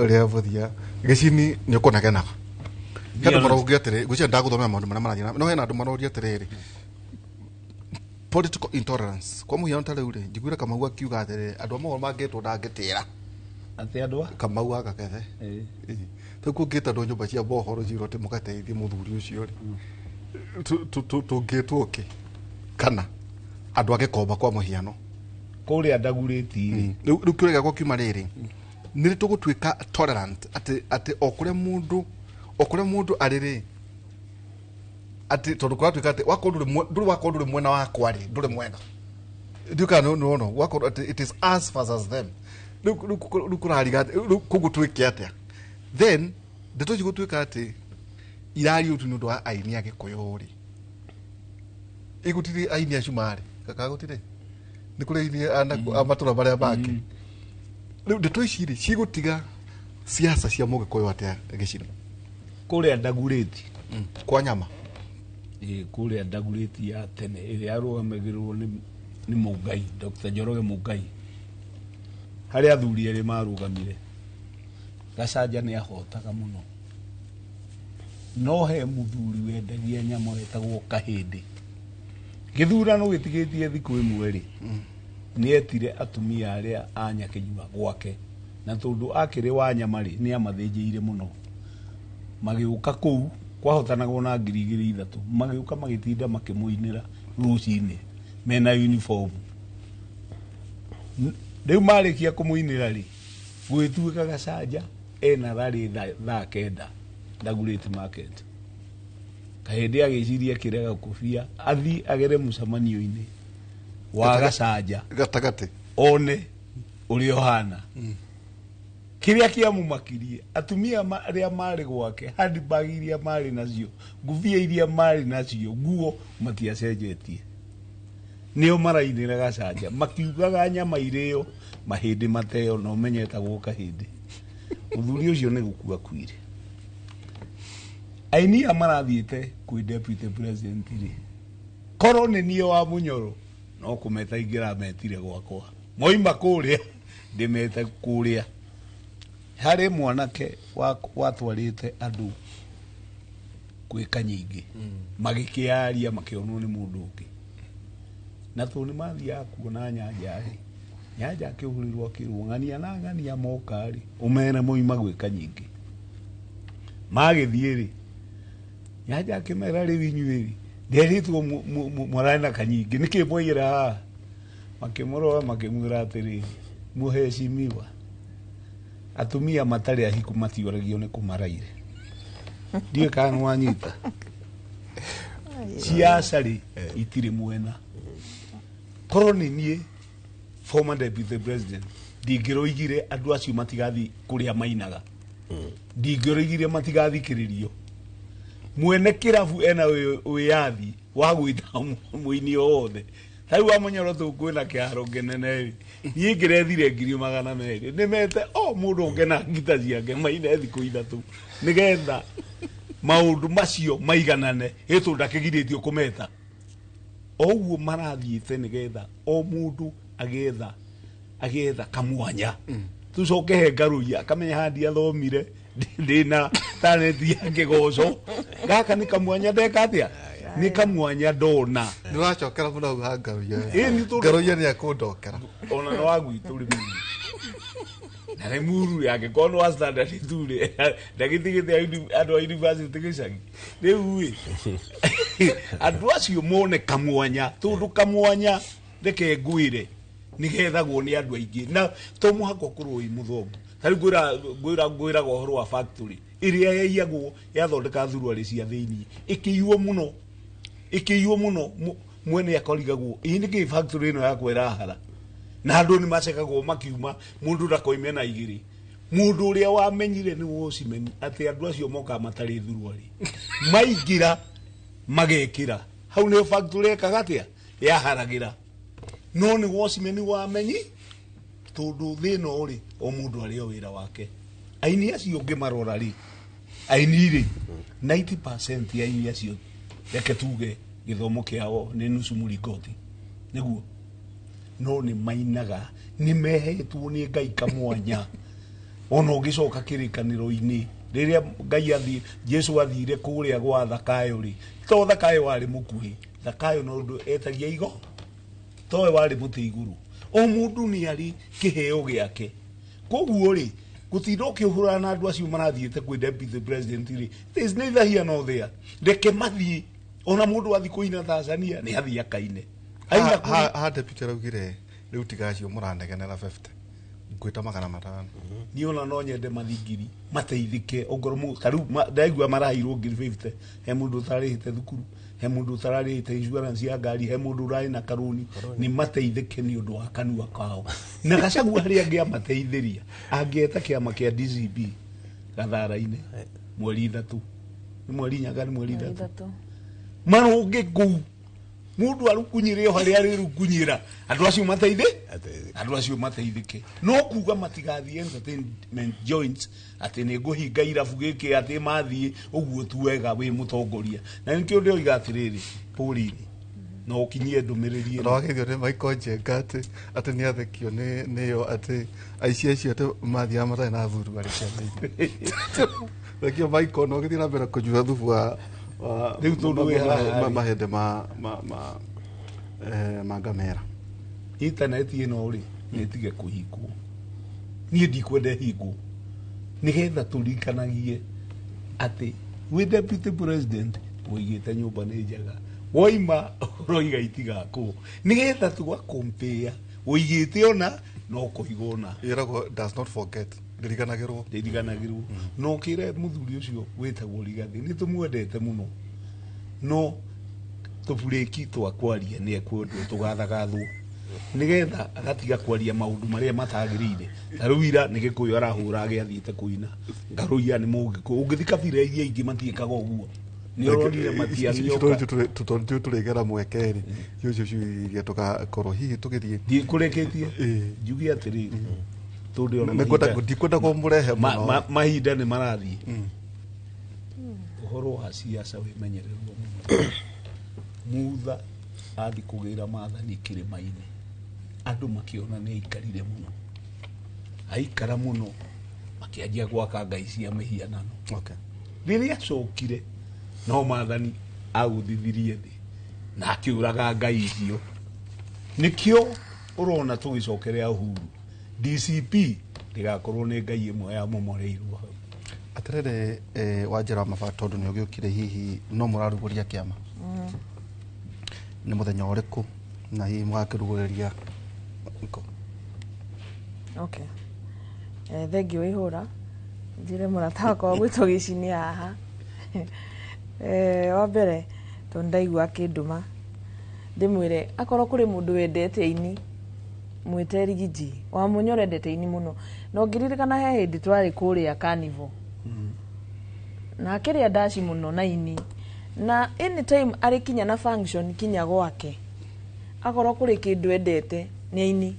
Ria buthia gicini ni ukunagenaga he andu maraugia atiri ngwiciria ndaguthomera maundu maria marathie no hena andu maroria atiriri political intolerance kwa muhiano ta riu ri njiguire Kamau akiuga atiriri andu a mohoro mangitwo ndangitira ati andu a Kamau agakethe riu kungitwo andu nyumba cia mohoro ciirwo ati mugateithie muthuri ucio ri tungitwo ki kana andu a Gikomba kwa muhiano kuria ndaguriti ri riu kiuria giakwa kiuma riri nä tå gå tuä ka tolerant atä o kå rä a må ndå arä rä atä tondå kå ratuä ka atä wakorwo ndå rä mwena wakwa rä ndå rä mwega ndiå kana nä wona wakorwo atä it is us versus them rä u kå rariga rä u koguo twä ke atä a then ndeto ici gå tuä ka atä irario tu nä å ndå wa aini a gä kå yå rä ĩgũtirĩ aini acio marĩ kaka gũtirĩ nĩ kũrĩ aini a matũra marĩa mangĩ rĩu ndeto ici rĩ cigũtiga siasa cia mũgĩkũyũ atĩa gĩcino kũrĩa ndagurĩti kwa nyama ĩ kũrĩa ndagurĩti ya tene ĩrĩa yarũgamagĩrĩrwo nĩ Mũngai Dr. Njoroge Mũngai harĩa athuri erĩ marũgamire Gacanja nĩ ahotaga mũno no he mũthuri wendagia nyama wetagwo Kahĩndĩ gĩthurano gĩtigĩtie thikũ ĩmwe rĩ nĩetire atumia arĩa a Nyakĩnyua gwake na tondũ akĩrĩ wa nyama rĩ nĩ amathĩnjĩire mũno magĩũka kũu kwahotanagwo na 2003 magĩũka magĩtinda makĩmũinĩra rũcinĩ mena uniform Rĩu marĩkia kũmũinĩra rĩ, gwĩtuĩka Gacanja ena rarĩ thaa 9 Dagoretti Market. Kahĩndĩ agĩciria kĩrega kũbia athi agere mũcemanio-inĩ wa Gacanja gatagatĩ one ũrĩa ũhana. Kĩrĩa kĩamũmakirie atumia arĩa marĩ gwake, handbag iria marĩ nacio, ngubia iria marĩ nacio, nguo matiacenjetie, nĩo marainĩra Gacanja makiugaga nyama irĩo mahĩndĩ mateo, na ũmenyetagwo kahĩndĩ. Mũthuri ũcio nĩ gũkua akuire. Aini aya marathiĩte kwĩ deputy president rĩ, korwo nĩ niĩ wa Mũnyoro no kũmeta ingĩrametire gwakwa, moima kũrĩa ndĩmete kũrĩa. Harĩ mwanake watwarĩte andũ gwĩka nyingĩ, magĩkĩaria makĩonwo nĩ mũndũ ũngĩ, na tondũ nĩ mathiaga kuona Nyanja rĩ, Nyanja akĩhũrĩrwo akĩrwo ng'ania na ng'ania moka rĩ, ũmere moima gwĩka nyingĩ. Magĩthiĩ rĩ, Nyanja akĩmera rĩu inyuĩ rĩ, nderĩtwo mũrarĩ na kanyingĩ, nĩkĩ mwaiyĩra haha? Makĩmũrora makĩmwĩra atĩrĩrĩ, mũhecimiwa, atumia matarĩ ahiku matioragio nĩ kũmaraire. Ndiũĩ kana nĩwanyita. Ciaca rĩ itirĩ mwena. Korwo nĩ niĩ former deputy president ndingĩroigire andũ acio matigathiĩ kũrĩa mainaga, ndingĩroigire matigathikĩrĩrio. Mwene kĩrabu ena wĩyathi wa gwĩta mũini o wothe. Ta rĩu wa Mũnyoro tũkwĩna kĩharo kĩnene rĩ, niĩ ngĩrethire 200,000 nĩmete o mũndũ ũngĩ na ngita ciake maine thikũ 3 nĩgetha maũndũ macio maiganane, ĩ tondũ ndakĩgirĩtio kũmeta. O ũguo marathiĩte nĩgetha o mũndũ agetha kamwanya. Tũcoke he Ngaruiya akamenya handi athomire ndĩna talent ya kĩgoco, gaka nĩ kamwanya ndeka atĩa, nĩ kamwanya ndona. Nĩ wacokera mũno hau ha Ngaruiya. Ĩ, nĩ tondũ Ngaruiya nĩ akũndokera. Ona nĩ wa gwitũ rĩ mũno. Na nĩ muru yake korwo nĩ wa standard 2 rĩ, ndagĩtigĩte andũ a university gĩcagi. Rĩu rĩ, andũ acio mone kamwanya, tondũ kamwanya reke ngwĩre nĩgethagwo nĩ andũ aingĩ, na to mũhaka ũkorwo wĩ mũthomu. Ta rĩu ngwĩraga ũhoro wa factory ĩrĩa yaiyagwo yathondeka thuruarĩ cia thĩiniĩ, ĩkĩiywo mũno, ĩkĩiywo mũno, mwene akorigagwo ĩ nĩkĩ factory ĩno yakwa ĩrahara, na andũ nĩ macekagwo makiuma mũndũ ndakoime na igĩrĩ. Mũndũ ũrĩa wamenyire nĩ watchman atĩ andũ acio mokaga matarĩ thuruarĩ, maingĩra magekĩra hau nĩho factory ĩkaga atĩa, yaharagĩra. No nĩ watchman wamenyi, tondũ thĩna ũrĩ o mũndũ arĩ o wĩra wake. Aini acio ũngĩmarora rĩ, aini rĩ 90% ya aini acio reke tuge gĩthomo kĩao nĩ nusu mũringoti nĩguo, no nĩ mainaga, nĩ mehetwo nĩ Ngai kamwanya. Ona ũngĩcoka kĩrĩkanĩro-inĩ rĩrĩa Ngai athi Jesu athire kũrĩa gwa Thakayo rĩ, to Thakayo warĩ mũkuhĩ, Thakayo no ũndũ etagia igo, towe warĩ mũtĩ igũrũ. O mũndũ nĩ arĩ kĩheo gĩake. Koguo rĩ, gũtinda ũkĩhũrana na andũ acio marathiĩte kwĩ deputy president rĩ, there is neither here nor there. Reke mathiĩ, ona mũndũ athiĩ kũina Tanzania nĩ athiĩ akaine. Aina Ha deputy araugire rĩu tiga acio mũranegenera 50 ngwĩta 500. Niĩ ona no nyende mathiĩ ngiri mateithĩke, ongorwo ta rĩu ndaigua maraheirwo ngiri 50, he mũndũ ũtarĩhĩte thukuru, he mũndũ ũtararĩhĩte insurance ya ngari, he mũndũ ũrarĩ na karũni, nĩ mateithĩke nĩ ũndũ wa kanua kao. Na Gachagua harĩa angĩamateithĩria, angĩeta kĩama kĩa DCB Gathara-inĩ mweri 3, nĩ mweri 4 kana nĩ mweri 3, marũnge kũu mũndũ arukunyire o harĩa arĩrukunyĩra, andũ acio mateithĩ, andũ acio mateithĩke. No kuga matigathiĩ entertainment joints atĩ nĩ ngũhinga irabu gĩkĩ atĩ mathiĩ ũguo tu wega wĩ mũtongoria. Na nĩkĩo ndĩroiga atĩrĩrĩ, Pauline, no ũkinyie ndũmĩrĩri ĩno. Na wageithio nĩ Michael Njenga atĩ nĩ athekio nĩyo atĩ aici acio atĩ mathiaga matarĩ na thuruarĩ cia thĩinĩ. Thekio Michael, no ũgĩthiĩ na mbere kũnyua thubu wa Rĩu tondũ wĩ haha rĩ. mahĩndĩ ma ngamĩra. Intaneti ĩno rĩ, nĩ ĩtige kũhingwo. Niĩ ndikwenda ĩhingwo, nĩgetha tũririkanagie atĩ wĩ deputy president woigĩte nyũmba nĩ njega, woima ũroiga itigakwo, nĩgetha tũgakompea Ũigĩte ona no kũiga ona. Ĩragwo does not forget. Ndĩriganagĩrwo. Ndĩriganagĩrwo. No kĩre mũthuri ũcio wĩtagwo Rigathĩ nĩ tũmwendete mũno. No tũburĩki twa kwaria nĩ ekwendwo tũgathagathwo nĩgetha agatiga kwaria maũndũ marĩa matagĩrĩire. Ta rĩu ira nĩ Gĩkũyũ arahũra agĩathiĩte kũina ngarũiya nĩ Mũgĩkũyũ. Ũngĩthiĩ kabira iria ingĩ matiĩkaga ũguo. Nĩ ũronire matianioka. Tondũ tũrĩgera mweke rĩ icio ciũria tũgakorwo hihi tũgĩthiĩ ndikũrĩkĩtie njuge atĩrĩrĩ tondũ ona ndikwenda kũmũrehe mũno. Mahinda nĩ marathiĩ. Ũhoro wa siasa wĩmenyererwo mũno. Mutha athi kũgĩra maathani kĩrĩma-inĩ, andũ makĩona nĩ aikarire mũno, aikara mũno makĩanjia gwaka ngai cia mĩhianano. Rĩrĩa acokire no maathani agũthithirie thĩ na akĩũraga ngai icio. Nĩkĩo ũrona tũgĩcokerea Uhuru DCP ndĩgakorwo nĩ ngai ĩmwe yamomoreirwo hau. Atĩrĩrĩ, Wanjĩra wa Mabata, tondũ nĩ ũgĩũkire hihi no mũrarugũria kĩama nĩ mũthenya ũrĩkũ na hihi mũgakĩrugũrĩria kũ? Okay. Thengiũ Ihũra, njĩre mũrata wakwa gwĩtwo Gĩcini haha. Wa mbere tondũ ndaigua akĩndũma ndĩmwĩre akorwo kũrĩ mũndũ wendete aini mwĩte Rigiji wa Mũnyoro endete aini mũno. Na ũngĩririkana he hĩndĩ twarĩ kũrĩa Carnival na akĩrĩa ndaci mũno na ini, na anytime arĩ kinya na function kinya gwake akorwo kũrĩ kĩndũ endete nĩ aini.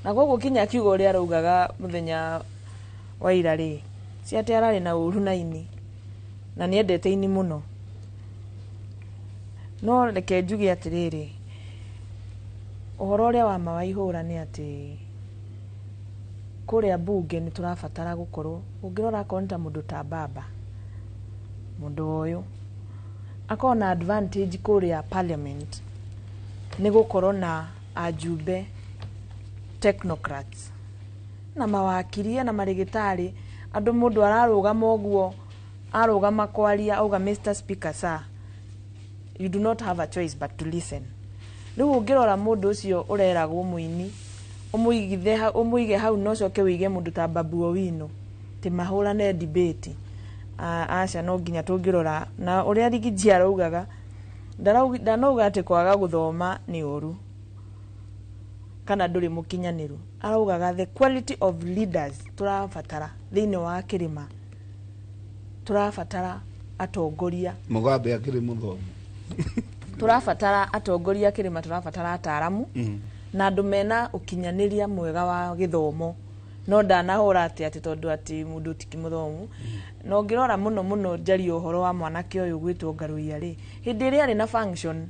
Na koguo kinya akiuga ũrĩa araugaga mũthenya wa ira rĩ, si atĩ ararĩ na ũru na ini, na nĩ endete ini mũno. No reke njuge atĩrĩrĩ, ũhoro ũrĩa wa ma wa Ihũra nĩ atĩ kũrĩa mbunge nĩ tũrabatara gũkorwo, ũngĩrora akorwo nĩ ta mũndũ ta baba, mũndũ ũyũ akorwo na advantage kũrĩa parliament nĩ gũkorwo na ajumbe technocrats na mawakiri na marĩgĩtarĩ, andũ mũndũ ararũgama ũguo arũgama kwaria auga Mr. Speaker sir, you do not have a choice but to listen. Rĩu ũngĩrora mũndũ ũcio ũreragwo mũini ũmũige hau no coke wĩige mũndũ ta Babu Owino ti mahũrane debate. Aca no nginya tũngĩrora na ũrĩa Rigiji araugaga, ndanauga atĩ kwaga gũthoma nĩ ũru kana ndũrĩ mũkinyanĩru, araugaga the quality of leaders tũrabatara thĩinĩ wa kĩrĩma, tũrabatara atongoria. Mugabe akĩrĩ mũthomu. Tũrabatara atongoria kĩrĩma, tũrabatara ataaramu na andũ mena ũkinyanĩria mwega wa gĩthomo. No ndanahũra atĩ atĩ tondũ atĩ mũndũ ti mũthomu. Na ũngĩrora mũno mũno njarie ũhoro wa mwanake ũyũ gwĩtwo Ngaruiya rĩ, hĩndĩ ĩrĩa arĩ na function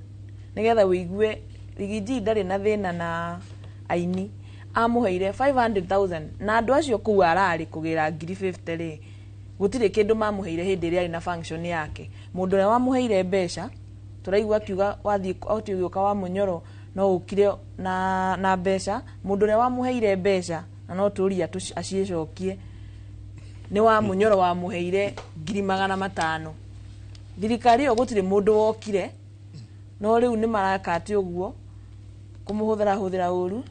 nĩgetha wĩigue Rigiji ndarĩ na thĩna na aini, amũheire 500,000 na andũ acio kũu ararĩ kũgĩra 50,000 rĩ, gũtirĩ kĩndũ mamũheire hĩndĩ ĩrĩa arĩ na function yake. Mũndũ ũrĩa wamũheire mbeca tũraigua akiuga wathiĩ ũgĩũka wa Mũnyoro no ũkire na mbeca, mũndũ ũrĩa wamũheire mbeca na no tũria aciĩcokie nĩ wa Mũnyoro wamũheire 500,000. Thirikari ĩyo gũtirĩ mũndũ wokire, no rĩu nĩ maraka atĩ ũguo kũmũhũthĩra hũthĩra ũru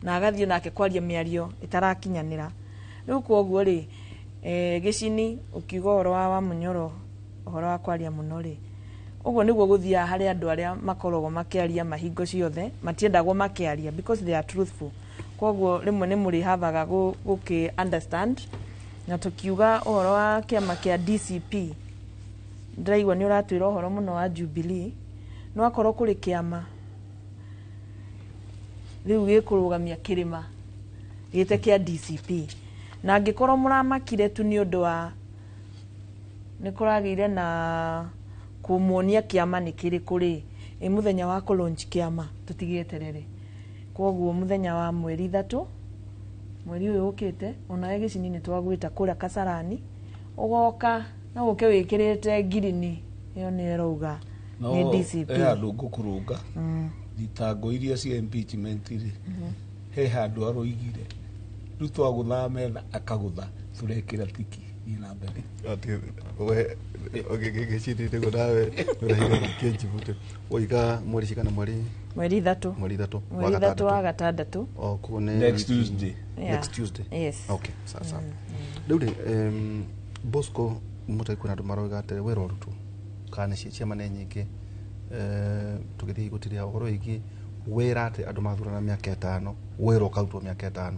na agathiĩ nake kwaria mĩario ĩtarakinyanĩra. Rĩu koguo rĩ, Gĩcini ũkiuga ũhoro wa Mũnyoro ũhoro wa kwaria mũno rĩ, ũguo nĩguo gũthiaga harĩ andũ arĩa makoragwo makĩaria mahingo ciothe, matiendagwo makĩaria because they are truthful. Koguo rĩmwe nĩ mũrĩhavaga gũkĩ understand. Na tũkiuga ũhoro wa kĩama kĩa DCP, ndĩraigua nĩ ũratwĩra ũhoro mũno wa Jubilee, no akorwo kũrĩ kĩama rĩu gĩkũrũgamia kĩrĩma gĩte kĩa DCP, na angĩkorwo mũramakire tu nĩ ũndũ wa nĩ kũragĩire na kũmuonia kĩama nĩ kĩrĩkũ rĩ, ĩ mũthenya wa kũ launch kĩama tũtigĩeterere. Koguo mũthenya wa mweri 3 mweri ũyũ ũkĩte, onawe Gĩcini nĩ twagwĩta kũrĩa Kasarani, ũgoka na ũke wĩkĩrĩte ngirini ĩyo nĩ ĩrauga nĩ DCP. No handũ ngũkũrũnga thitango iria cia impeachment rĩ, he handũ aroigire Ruto agũthaga metha akagũtha tũrekĩra tiki. Thiĩ na mbere. We ngĩcirĩtie guo nawe ũrahiga kĩnjibute woiga mweri cigana? Mweri Mweri 3. Mweri 3. Mweri 3 wa gatandatũ. O koguo nĩ Next Tuesday. Yeah. Next Tuesday. Yes. Okay, sawa sawa. Rĩu rĩ, Bosco Mũtai, kwĩna andũ maroiga atĩ wĩra ũrutwo kana nĩ ciama nĩ nyingĩ, tũgĩthiĩ igoti rĩa ũhoro wĩgiĩ wĩra atĩ andũ mathurana mĩaka 5, wĩra ũkarutwo mĩaka 5,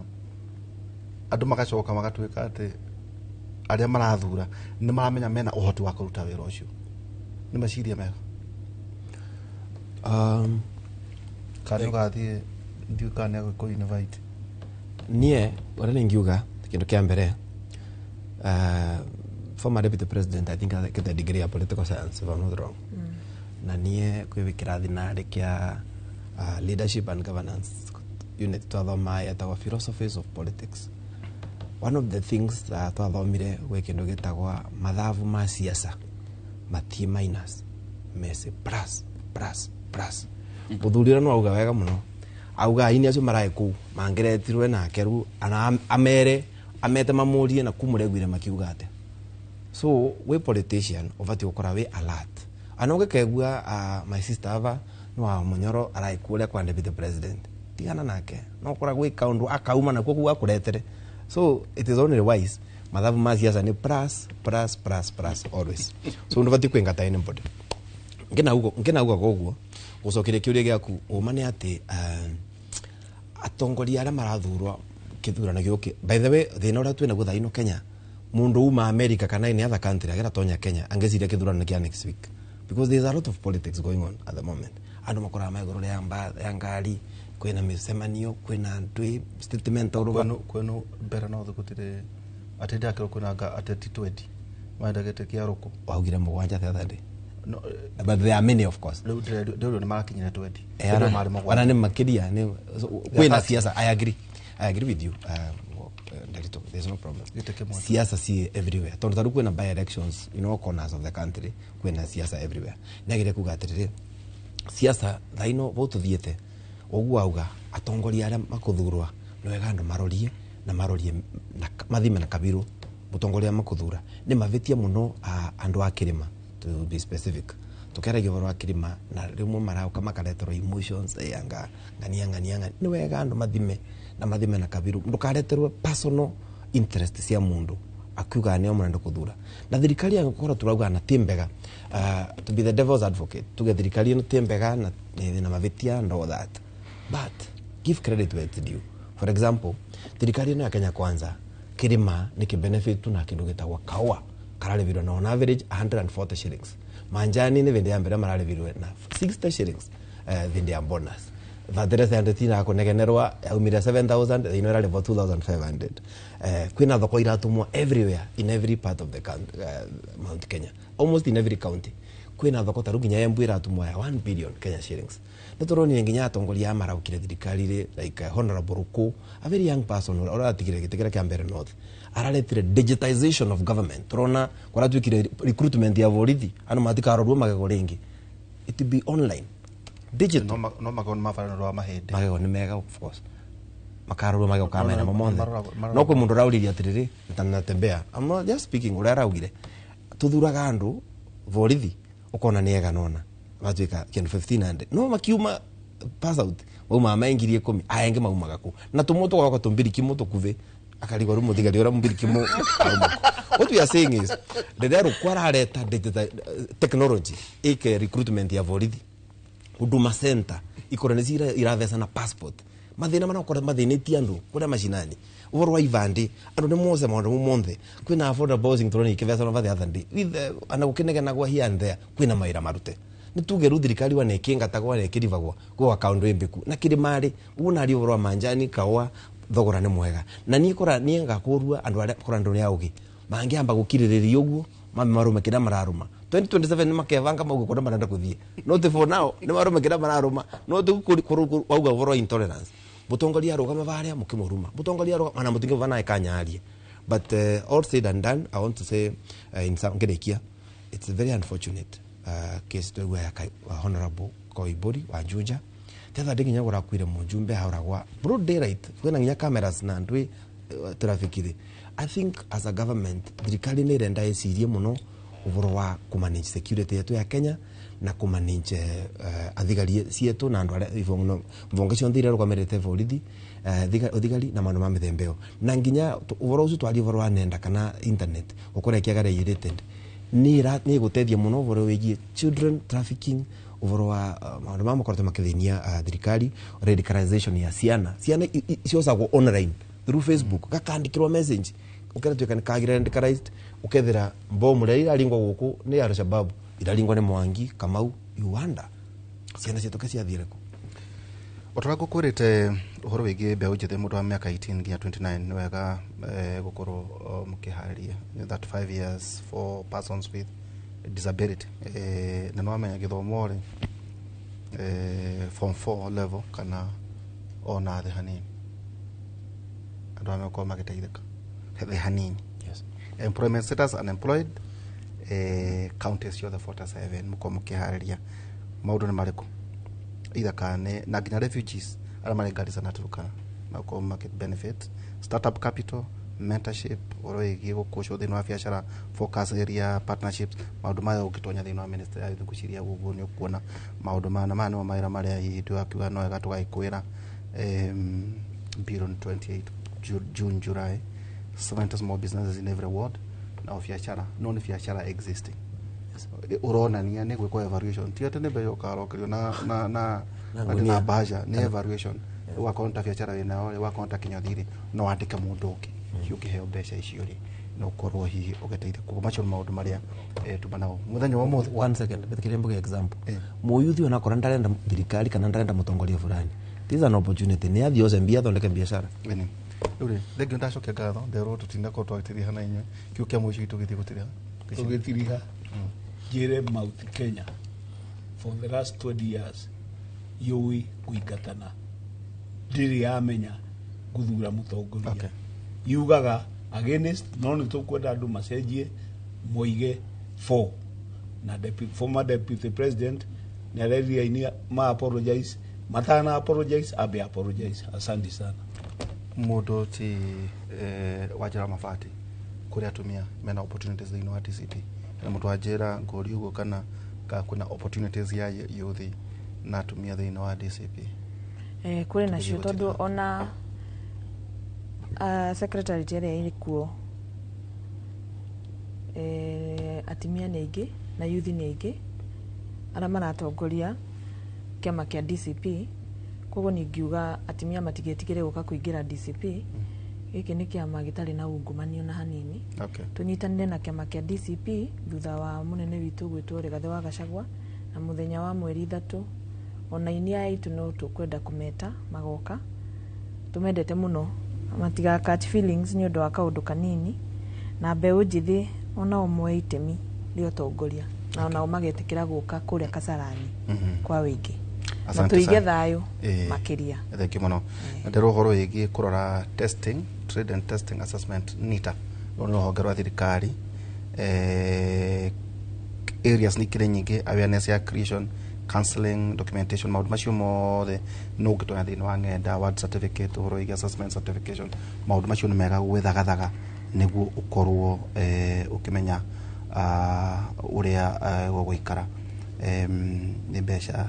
andũ magacoka magatuĩka atĩ arĩa marathura nĩ maramenya mena ũhoti wa kũruta wĩra ũcio. Nĩ meciria mega? Kana nĩ ũgathiĩ, ndiũĩ kana nĩ agũkũ invite. Niĩ ũrĩa ningiuga, kĩndũ kĩa mbere, former deputy president, I think akĩte degree ya political science, if I'm not wrong, na niĩ kwĩ kĩrathi narĩ kĩa leadership and governance unit twathoma yetagwo philosophies of politics. One of the things twathomire gwĩ kĩndũ gĩtagwa mathabu ma siasa mati minus mese plus plus plus. Mũthuri ũrĩa no auga wega mũno, auga aini acio maraĩ kũu mangĩretirwe nake rĩu ana amere amete mamũrie na kumũreguire makiuga atĩa. So wĩ politician ũbatiĩ gũkorwo wĩ alert ana ũgĩkegua, my sister ava nĩ wa Mũnyoro araĩ kũrĩa kwa deputy president, tigana nake, no kũra gwĩ kaũndũ akauma nakuo kũu akũretere. So it is only wise, mathabu ma siasa nĩ plus plus plus plus always, so ndũbatiĩ kwĩngata anybody. Ngĩnauga koguo gũcokeria kĩũria gĩaku, ũma nĩ atĩ atongoria arĩa marathurwo kĩthurano gĩũkĩ, by the way, thĩna ũrĩa twĩnaguo thaa ino Kenya, mũndũ uma America kana any other country agera tonya Kenya angĩciria kĩthurano nĩ kĩa next week, because there is a lot of politics going on at the moment. Andũ makoraga ma igũrũ rĩa ngari, kwĩna mĩcemanio, kwĩna ndwĩ statement all over. Kwenu mbere no gũtirĩ atĩ ndakĩrwo kwĩna anga ateti 20 maenda gĩtĩ kĩa rũkũ. Waugire 7 the other day. No, but there are many, of course. Rĩu ndĩrĩ nĩ marakinyire 20. Eh, Rĩu marĩ 7. Ona nĩ makĩria kwĩna siasa. I agree with you, Nderitu, there's no problem. Gĩtĩ kĩmwe. Siasa si everywhere, tondũ tarĩu kwĩna by elections in all corners of the country, kwĩna siasa everywhere. Nĩagĩrĩire kuga atĩrĩrĩ, siasa thaa ino vau tũthiĩte ũguo auga atongoria arĩa makũthurwa nĩ wega andũ marorie na marorie na mathime na kabirũ mũtongoria makũthura. Nĩ mavĩtia mũno, andũ a kĩrĩma, to be specific, tukĩaragia ũhoro wa kĩrĩma na rĩmwe marauka makareterwo emotions, anga ng'ania ng'ania ng'ania. Nĩ wega andũ mathime na mathime na kabirũ, ndũkareterwo personal interest cia mũndũ akiuga nĩo mũrenda kũthura. Na thirikari yagũkorwo turauga na ti mbega, to be the devil's advocate, tuge thirikari ĩno ti mbega na na mavĩtia and all that, but give credit where it's due. For example, thirikari ĩno ya Kenya Kwanza, kĩrĩma nĩ kĩbenefit tu na kĩndũ gĩtagwo kaũa kararĩvirwo na on average 140 shillings. Manjani nĩ vĩndĩ ya mbere mararĩvirwe na 60 shillings, vĩndĩ ya bonus. Fertilizer ya ndetina kũnegenerwa yaumire 7000, ĩno ĩrarĩvwo 2500. Kwĩna thoko iratumwo everywhere in every part of the country, Mount Kenya, almost in every county kwĩna thoko. Ta rĩu nginya Embu ĩratumwo ya 1 billion Kenya shillings. Nĩ tũronire nginya atongoria a maraukire thirikari rĩ, like Honorable Ruku, a very young person ũrĩa ũratigire gĩtĩ kĩrĩa kĩa mbere north, araretire digitization of government. Tũrona kũratuĩkire recruitment ya borithi, andũ matikarorwo magego rĩngĩ, it will be online, digital. No magego nĩ mabara nĩ ũndũ wa mahĩndĩ. Magego nĩ mega, of course, makarorwo magego kana mena momonthe. Maroragwo- No kwĩ mũndũ ũrauririe atĩrĩrĩ, natembea, I'm not just speaking ũrĩa araugire, tuthuraga andũ borithi ũkona nĩ ega nona matuĩka kĩndũ 1500, no makiuma pass out maumaga me 10,000, aya angĩ maumaga kũ na tũmwe tũgoka tũmbirikimũ tũkuvĩ akarigwo rĩu mũthigari ũrĩa mũmbirikimũ auma kũ. What we are saying is rĩrĩa rũkũ arareta digital technology ĩke recruitment ya borithi, Huduma Center ikorwo nĩ cira iratheca na passport, mathĩna marakorwo mathĩnĩtie andũ kũrĩa macinani, ũhoro wa ibandĩ, andũ nĩ mose maũndũ mau monthe. Kwĩna affordable housing tũrona ikĩthecana over the other day with ana gũkĩnegenagwo here and there. Kwĩna mawĩra marute, nĩ tuge rĩu thirikari wana ĩkĩngatagwo na ĩkĩribagwo gwĩ akaũndũ ĩmbĩku na kĩrĩmarĩ ũguo naria ũhoro wa manjani kaũa thogora nĩ mwega. Na niĩ kora niĩ ngakũrua andũ arĩa kora andũ nĩ aũgĩ mangĩamba gũkirĩrĩria ũguo mambe marume kĩrĩa mararũma. 2027 nĩ makebanga mauge kũrĩa marenda kũthiĩ, no ti for now nĩ marume kĩrĩa mararũma. No ti wauga ũhoro wa intolerance, mũtongoria arũgama varĩa mũkĩmũruma, mũtongoria arũgama na mũtingĩmũva naye kanyarie. But all said and done, I want to say, in some ngĩrĩkia, it's a very unfortunate case twegua ya Honorable Koimburi wa Juja. The other day nginya gũrakuire mũjumbe hauragwa broad daylight, kwĩna nginya cameras na ndwĩ traffic rĩ I think as a government thirikari nä ĩrenda ĩcirie mũno ũhoro wa kũmanage security yetu ya Kenya na kũmanage athigari cietũ na andũ arĩa mbonge ciothe iria rũgamĩrĩte borithi, ũthigari na maũndũ ma mĩthemba ĩyo. Na nginya ũhoro ũcio twaria ũhoro wa nenda kana internet gũkorwo ĩkĩaga regulated nĩ ĩgũteithia mũno ũhoro wĩgiĩ children trafficking, ũhoro wa maũndũ ma makoretwo makĩthĩnia thirikari, radicalization ya ciana. Ciana ciocagwo online through Facebook, gakandĩkĩrwo message ũkeratuĩka nĩ kagire radicalized, ũkethera mbomu rĩrĩa iraringwo gũkũ nĩ Al-Shabaab iraringwo nĩ Mwangi, Kamau, Uganda. Ciana cietũ ke ciathire kũ? O ta ũrĩa ngũkwĩrĩte ũhoro wĩgiĩ mbeũ njĩthĩ mũndũ wa mĩaka 18 nginya 29 nĩ wega gũkorwo mũkĩharĩria that 5 years for persons with disability. Na nĩ wamenya gĩthomo rĩ, form 4 level kana ona thĩ hanini andũ aya megũkorwo magĩteithĩka thĩ hanini. Yes. Employment status unemployed, counties ciothe 47 mũkorwo mũkĩharĩria maũndũ nĩ marĩkũ either kana na nginya refugees arĩa marĩ Garissa na Turkana na gũkorwo market benefit, startup capital, mentorship, ũhoro wĩgiĩ gũkũcwo thĩinĩ wa biacara, focus area partnerships, maũndũ maya ũngĩtonya thĩinĩ wa ministry ya youth ngwĩciria ũguo nĩ ũkuona maũndũ maya, na maya nĩmo mawĩra marĩa hihi tũgakiuga no wega tũgagĩkwĩra. Billion 28 June July 70 small businesses in every ward na biacara no nĩ biacara existing ũronania nĩ gwĩkwo evaluation, ti atĩ nĩ mbeca ũkarokerio na na na Na atĩ ngunia. Na mbaca nĩ evaluation wakorwo ta biacara wĩnayo rĩ, wakorwo ta kĩnyothi rĩ, no wandĩke mũndũ ũngĩ hihi ũngĩheo mbeca icio rĩ, no ũkorwo hihi ũgĩteithia. Koguo macio nĩ maũndũ marĩa tuma nao mũthenya wa ũmũthĩ. One second, bethikiria mbuge example muyuthi onakora ndarenda thirikari kana ndarenda mutongoria fulani, this is an opportunity nĩ athiĩ oce mbia athondeke biacara. Ĩni rĩu rĩ, thengiũ, ndacokia ngatho nderwo tũtinakorwo twagĩtiriha na inyuĩ kiu kĩa mũico gitũ gĩthiĩ gũtiriha. Tũgĩtiriha njĩre Mount Kenya for the last 20 years yũĩ kũingatana, ndĩrĩ yamenya gũthura mũtongoria. Okay. Yugaga against, no nĩ tũkwenda andũ macenjie moige for na former deputy president nĩ arerire aini ma apologize, matana apologize ambe apologize. Asante sana. Mũndũ ti wanjĩra mabati kũrĩ atumia mena opportunities thĩinĩ wa DCP na mũndũ wanjĩra ngũri ũguo kana ka kwĩna opportunities ya youth na atumia thĩinĩ wa DCP? Kũrĩ nacio Tũgĩthiĩ. Tondũ ona secretary ĩrĩa ĩrĩ kuo, atumia nĩ aingĩ na youth nĩ aingĩ arĩa maratongoria kĩama kĩa DCP. Koguo ningiuga atumia matigetigĩre gũka kũingĩra DCP. Gĩkĩ nĩ kĩama gĩtarĩ na ungumania na hanini. Tũnyitanĩre na kĩama kĩa DCP thutha wa mũnene witũ gwĩtwo Rigathĩ wa Gachagua na mũthenya wa mweri 3 ona ini aya aitũ no tũkwenda kũmeta magoka, tũmendete mũno, matiga catch feelings nĩ ũndũ wa kaũndũ kanini, na mbeũ njĩthĩ onao moe itemi rĩa ũtongoria na onao magetĩkĩra gũka kũrĩa Kasarani kwa wĩingĩ na Asante tũige sana. Thayũ makĩria. Thank you mũno. Na ndĩrwo ũhoro wĩgiĩ kũrora testing, trade and testing assessment, NITA, rũrũ nĩ rũhonge rwa thirikari. Areas nĩ ikĩrĩ nyingĩ, awareness ya creation, counseling, documentation, maũndũ macio mothe no ũngĩtonya thĩinĩ wa ng'enda, word certificate, ũhoro wĩgiĩ assessment certification, maũndũ macio nĩ mega gwĩthagathaga nĩguo ũkorwo ũkĩmenya ũrĩa gũgũikara. Nĩ mbeca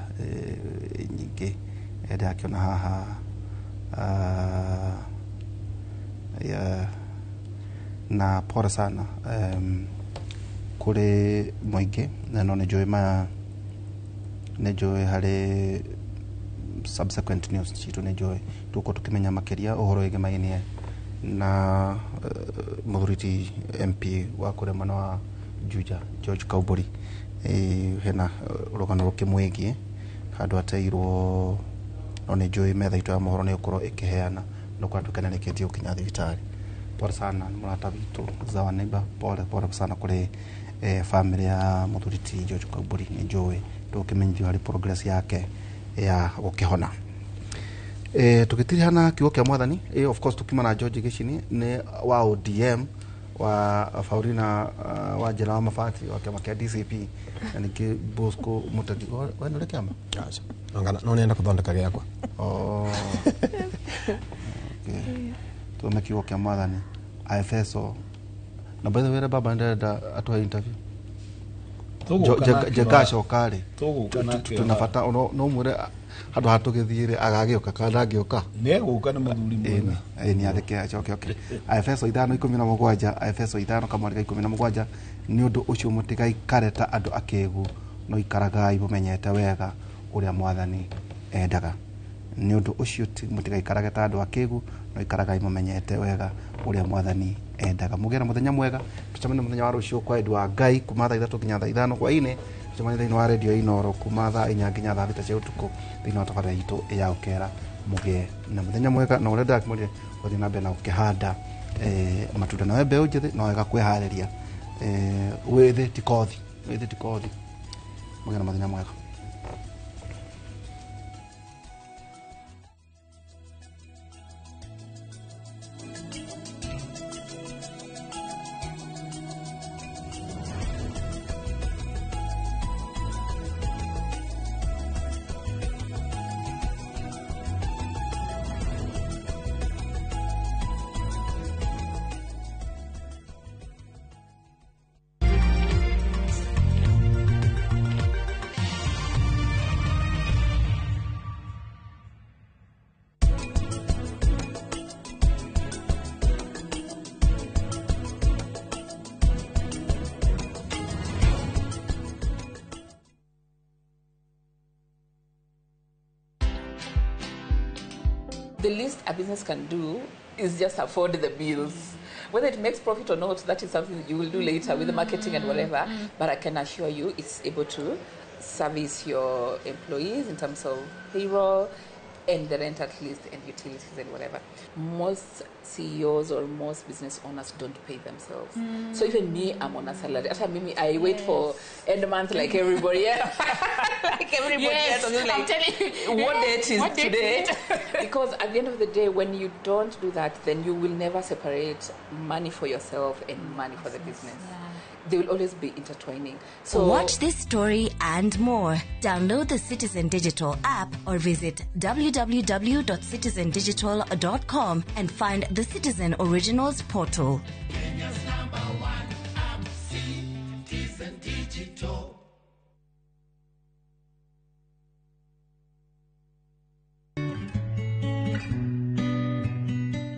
nyingĩ ndĩrakĩona haha ya, na pole sana kũrĩ mũingĩ, na no nĩ njũĩ maya, nĩ njũĩ harĩ subsequent news citũ nĩ njũĩ tũgũkorwo tũkĩmenya makĩria ũhoro wĩgĩmainie na mũthuri ti MP wa kũrĩa mwena wa Juja, George Kauburi. Hena rũgano rũkĩmwĩgiĩ handũ ateirwo, no nĩ njũĩ metha itũ ya mohoro nĩ ĩgũkorwo ĩkĩheana no kũratuĩka nĩ arĩkĩtie gũkinya thibitarĩ. Pole sana, nĩ mũrata witũ zawa neighbor. Pole pole sana kũrĩ family ya mũthuri ti George Kauburi. Nĩ njũĩ tũkĩmenyithio harĩ progress yake ya gũkĩhona. Tũgĩtirihana kiugo kĩa mwathani, of course tukiuma na George Gĩcini nĩ wa ODM wa Faurina wa njĩra wa mabati wa kĩama kĩa DCP na ningĩ Bosco Mũteti. We nĩ ũrĩ kĩama? Anga no nenda kuthondeka gĩakwa. Oh. Okay. Tuome kiugo kĩa mwathani. Aefeso na by the way baba ndĩrenda atũhe interview. Tũgũka nake Njengacoka rĩ Tũgũka nake tunabata no mwĩre handũ ha tũgĩthiĩ rĩ agagĩũka kana ndangĩũka. Nĩegũka nĩ mũthuri mwega. Ĩni nĩ atheke acoke oke. Aefeso 5:17, Aefeso 5:17, nĩ ũndũ ũcio mũtigaikare ta andũ akĩgu, no ikaragai mũmenyete wega ũrĩa mwathani endaga. Nĩ ũndũ ũcio mũtigaikarage ta andũ akĩgu, no ikaragai mũmenyete wega ũrĩa mwathani endaga. Mũgĩe na mũthenya mwega, tũcemanie mũthenya wa rũciũ kwa wendi wa Ngai kuma thaa 3 nginya thaa 5 hwaĩ-inĩ. Tũcemanie thĩinĩ wa redio Inooro kuma thaa 4 nginya thaa 6 cia ũtukũ thĩinĩ wa tabarĩra itũ ya Ũkera. Mũgĩe na mũthenya mwega, na ũrĩa ndakĩmwĩrire ũthiĩ na mbere na gũkĩhanda matunda nawe mbeũ njĩthĩ no wega kwĩharĩria. Wĩthĩ ti kothi, wĩthĩ ti kothi. Mũgĩe na mũthenya mwega. The least a business can do is just afford the bills. Whether it makes profit or not, that is something that you will do later with the marketing and whatever. But I can assure you it's able to service your employees in terms of payroll and the rent at least and utilities and whatever. Most CEOs or most business owners don't pay themselves. So even me, I'm on a salary. After me, I wait for end month like everybody else. Like everybody else. I'm just like, I'm telling you. What date is What date today? is it? Because at the end of the day, when you don't do that, then you will never separate money for yourself and money for the business. They will always be intertwining. So watch this story and more. Download the Citizen Digital app or visit www.citizendigital.com and find the Citizen Originals portal. Kenya's number one app, Citizen Digital.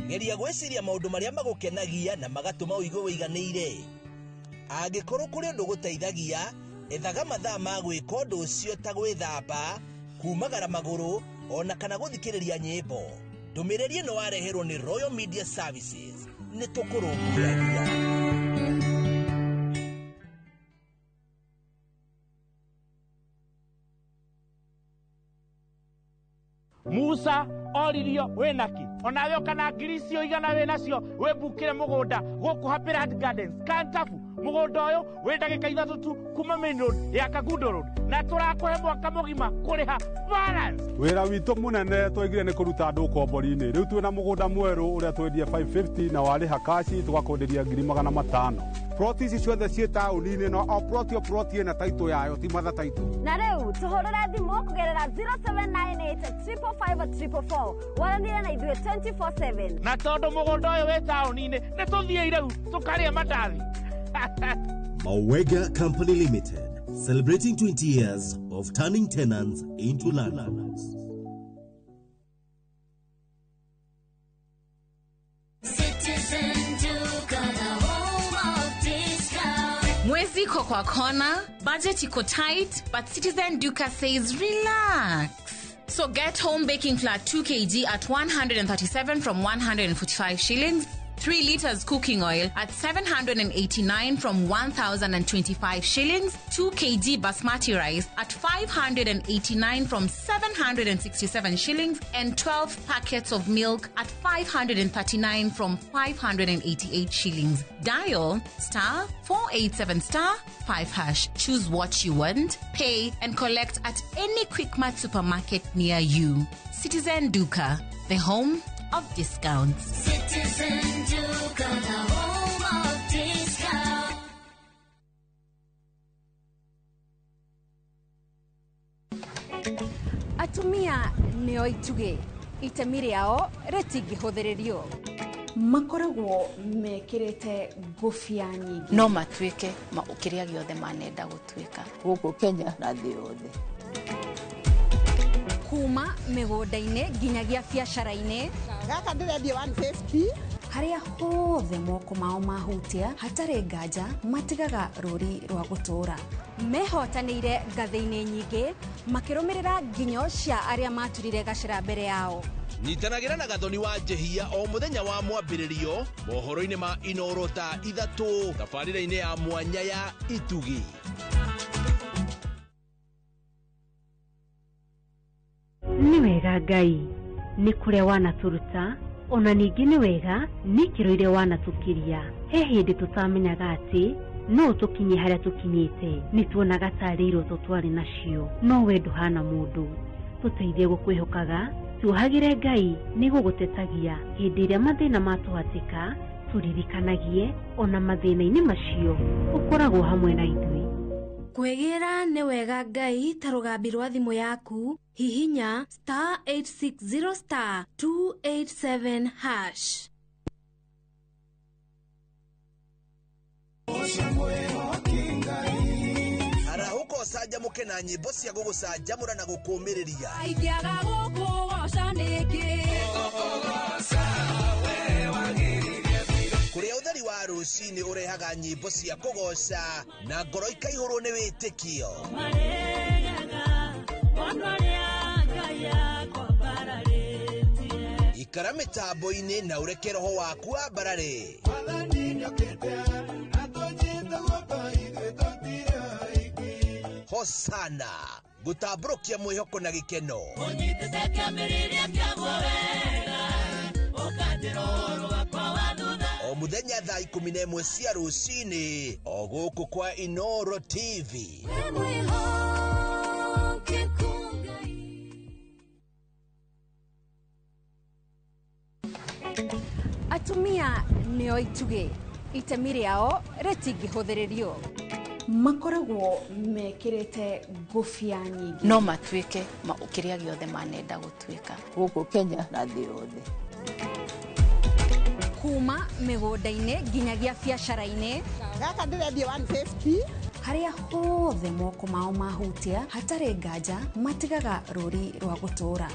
Geria gwĩciria maũndũ marĩa magũkenagia na magatũma ũigue wĩiganĩire. Angĩkorwo kũrĩ ũndũ gũteithagia, ethaga mathaa ma gwĩka ũndũ ũcio ta gwĩthamba, kumagara magũrũ, ona kana gũthikĩrĩria nyĩmbo. Ndũmĩrĩri ĩno wareherwo nĩ Royal Media Services. Nĩ tũkũrũmbũyagia. Musa oririo wĩnaki onawe ũkana ngiri icio igana wĩnacio wĩmbukĩre mũgũnda gũkũ Happy Land Gardens Kantafu. Mũgũnda ũyũ wĩ ndagĩka 3 tu kuma main road ya Kangundo Road na tũrakũhe mwaka mũgima kũrĩha balance. Wĩra witũ mũnene twaigire nĩ kũruta andũ ũkombori-inĩ. Rĩu twĩna mũgũnda mwerũ ũrĩa twendie 550 na warĩha kaci tũgakwenderia ngiri 500. Ploti ici ciothe ciĩ taũni-inĩ no o ploti o ploti ĩna taitũ yayo ti matha taitũ. Na rĩu tũhũrĩre thimũ kũgerera 0798 555 444 waranĩre na ithuĩ 24/7. Na tondũ mũgũnda ũyũ wĩ taũni-inĩ nĩ tũthiĩ rĩu tũkarĩe mandathi. Mawega Company Limited, celebrating 20 years of turning tenants into landlords. Citizen Duka, the home of discount. Mwezi iko kwa kona, budget iko tight, but Citizen Duka says relax. So get home baking flour 2 kg at 137 from 145 shillings, 3 liters cooking oil at 789 from 1,025 shillings, 2 kg basmati rice at 589 from 767 shillings, and 12 packets of milk at 539 from 588 shillings. Dial star 487 star 5 hash. Choose what you want, pay, and collect at any Quickmart supermarket near you. Citizen Duka, the home of discounts. Citizen Duka, the home of discount. Atumia nĩo itugĩ, itemi rĩao rĩtingĩhũthĩrĩrio. Makoragwo mekĩrĩte ngũbia nyingĩ. No matuĩke kĩrĩa gĩothe manenda gũtuĩka. Gũkũ Kenya na thĩ yothe. Kuma mĩgũnda-inĩ nginyagia biacara-inĩ. Gaka ndĩrendia 150. Harĩa hothe moko mao mahutia hatarĩ nganja matigaga rũri rwa gũtũũra. Mehotanĩire ngathĩ-inĩ nyingĩ makĩrũmĩrĩra nginyo cia arĩa maturire gacĩra mbere yao. Nyitanagĩra na Gathoni wa Njehia o mũthenya wa mwambĩrĩrio mohoro-inĩ ma Inoro thaa 3 tabarĩra-inĩ ya mwanya ya Itugi. Nĩ wega Ngai nĩ kũrĩa wanatũruta ona ningĩ nĩ wega nĩ ikĩro iria wanatũkiria. He hĩndĩ tũtamenyaga atĩ no tũkinye harĩa tũkinyĩte, nĩ tuonaga tarĩ iroto twarĩ nacio, no we ndũhana mũndũ. Tũteithie gũkwĩhokaga, tuohagĩre Ngai nĩ gũgũtetagia hĩndĩ ĩrĩa mathĩna matũhatĩka, tũririkanagie ona mathĩna-inĩ macio ũkoragwo hamwe na ithuĩ. Kwĩgĩra nĩ wega Ngai ta rũgambi rwa thimũ yaku, hihinya *860 *287 hash. Arahũka ũcanjamũke na nyĩmbo cia gũgũcanjamũra na gũkũũmĩrĩria. Ingĩaga gũkũgoca nĩkĩ? Kũrĩa ũtheri wa rũcinĩ ũrehaga nyĩmbo cia kũgoca na ngoro ikaihũrwo nĩ wĩtĩkio. Ikara mĩtambo-inĩ na ũreke roho waku wambarare. Hosana gũtambũrũkia mwĩhoko na gĩkeno. O mũthenya thaa 11 cia rũcinĩ o gũkũ kwa Inoro TV. Atumia nĩo itugĩ, itemi rĩao rĩtingĩhũthĩrĩrio. Makoragwo mekĩrĩte ngũbia nyingĩ. No matuĩke kĩrĩa gĩothe manenda gũtuĩka. Gũkũ Kenya na thĩ yothe. Kuma mĩgũnda-inĩ nginyagia biacara-inĩ. Gaka ndĩrendia 150. Harĩa hothe moko mao mahutia hatarĩ nganja matigaga rũri rwa gũtũũra.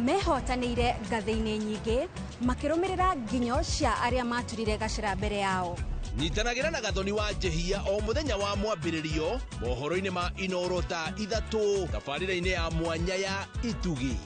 Mehotanĩire ngathĩ-inĩ nyingĩ makĩrũmĩrĩra nginyo cia arĩa maturire gacĩra mbere yao. Nyitanagĩra na Gathoni wa Njehia o mũthenya wa mwambĩrĩrio mohoro-inĩ ma Inoro thaa 3 tabarĩra-inĩ ya mwanya ya Itugi.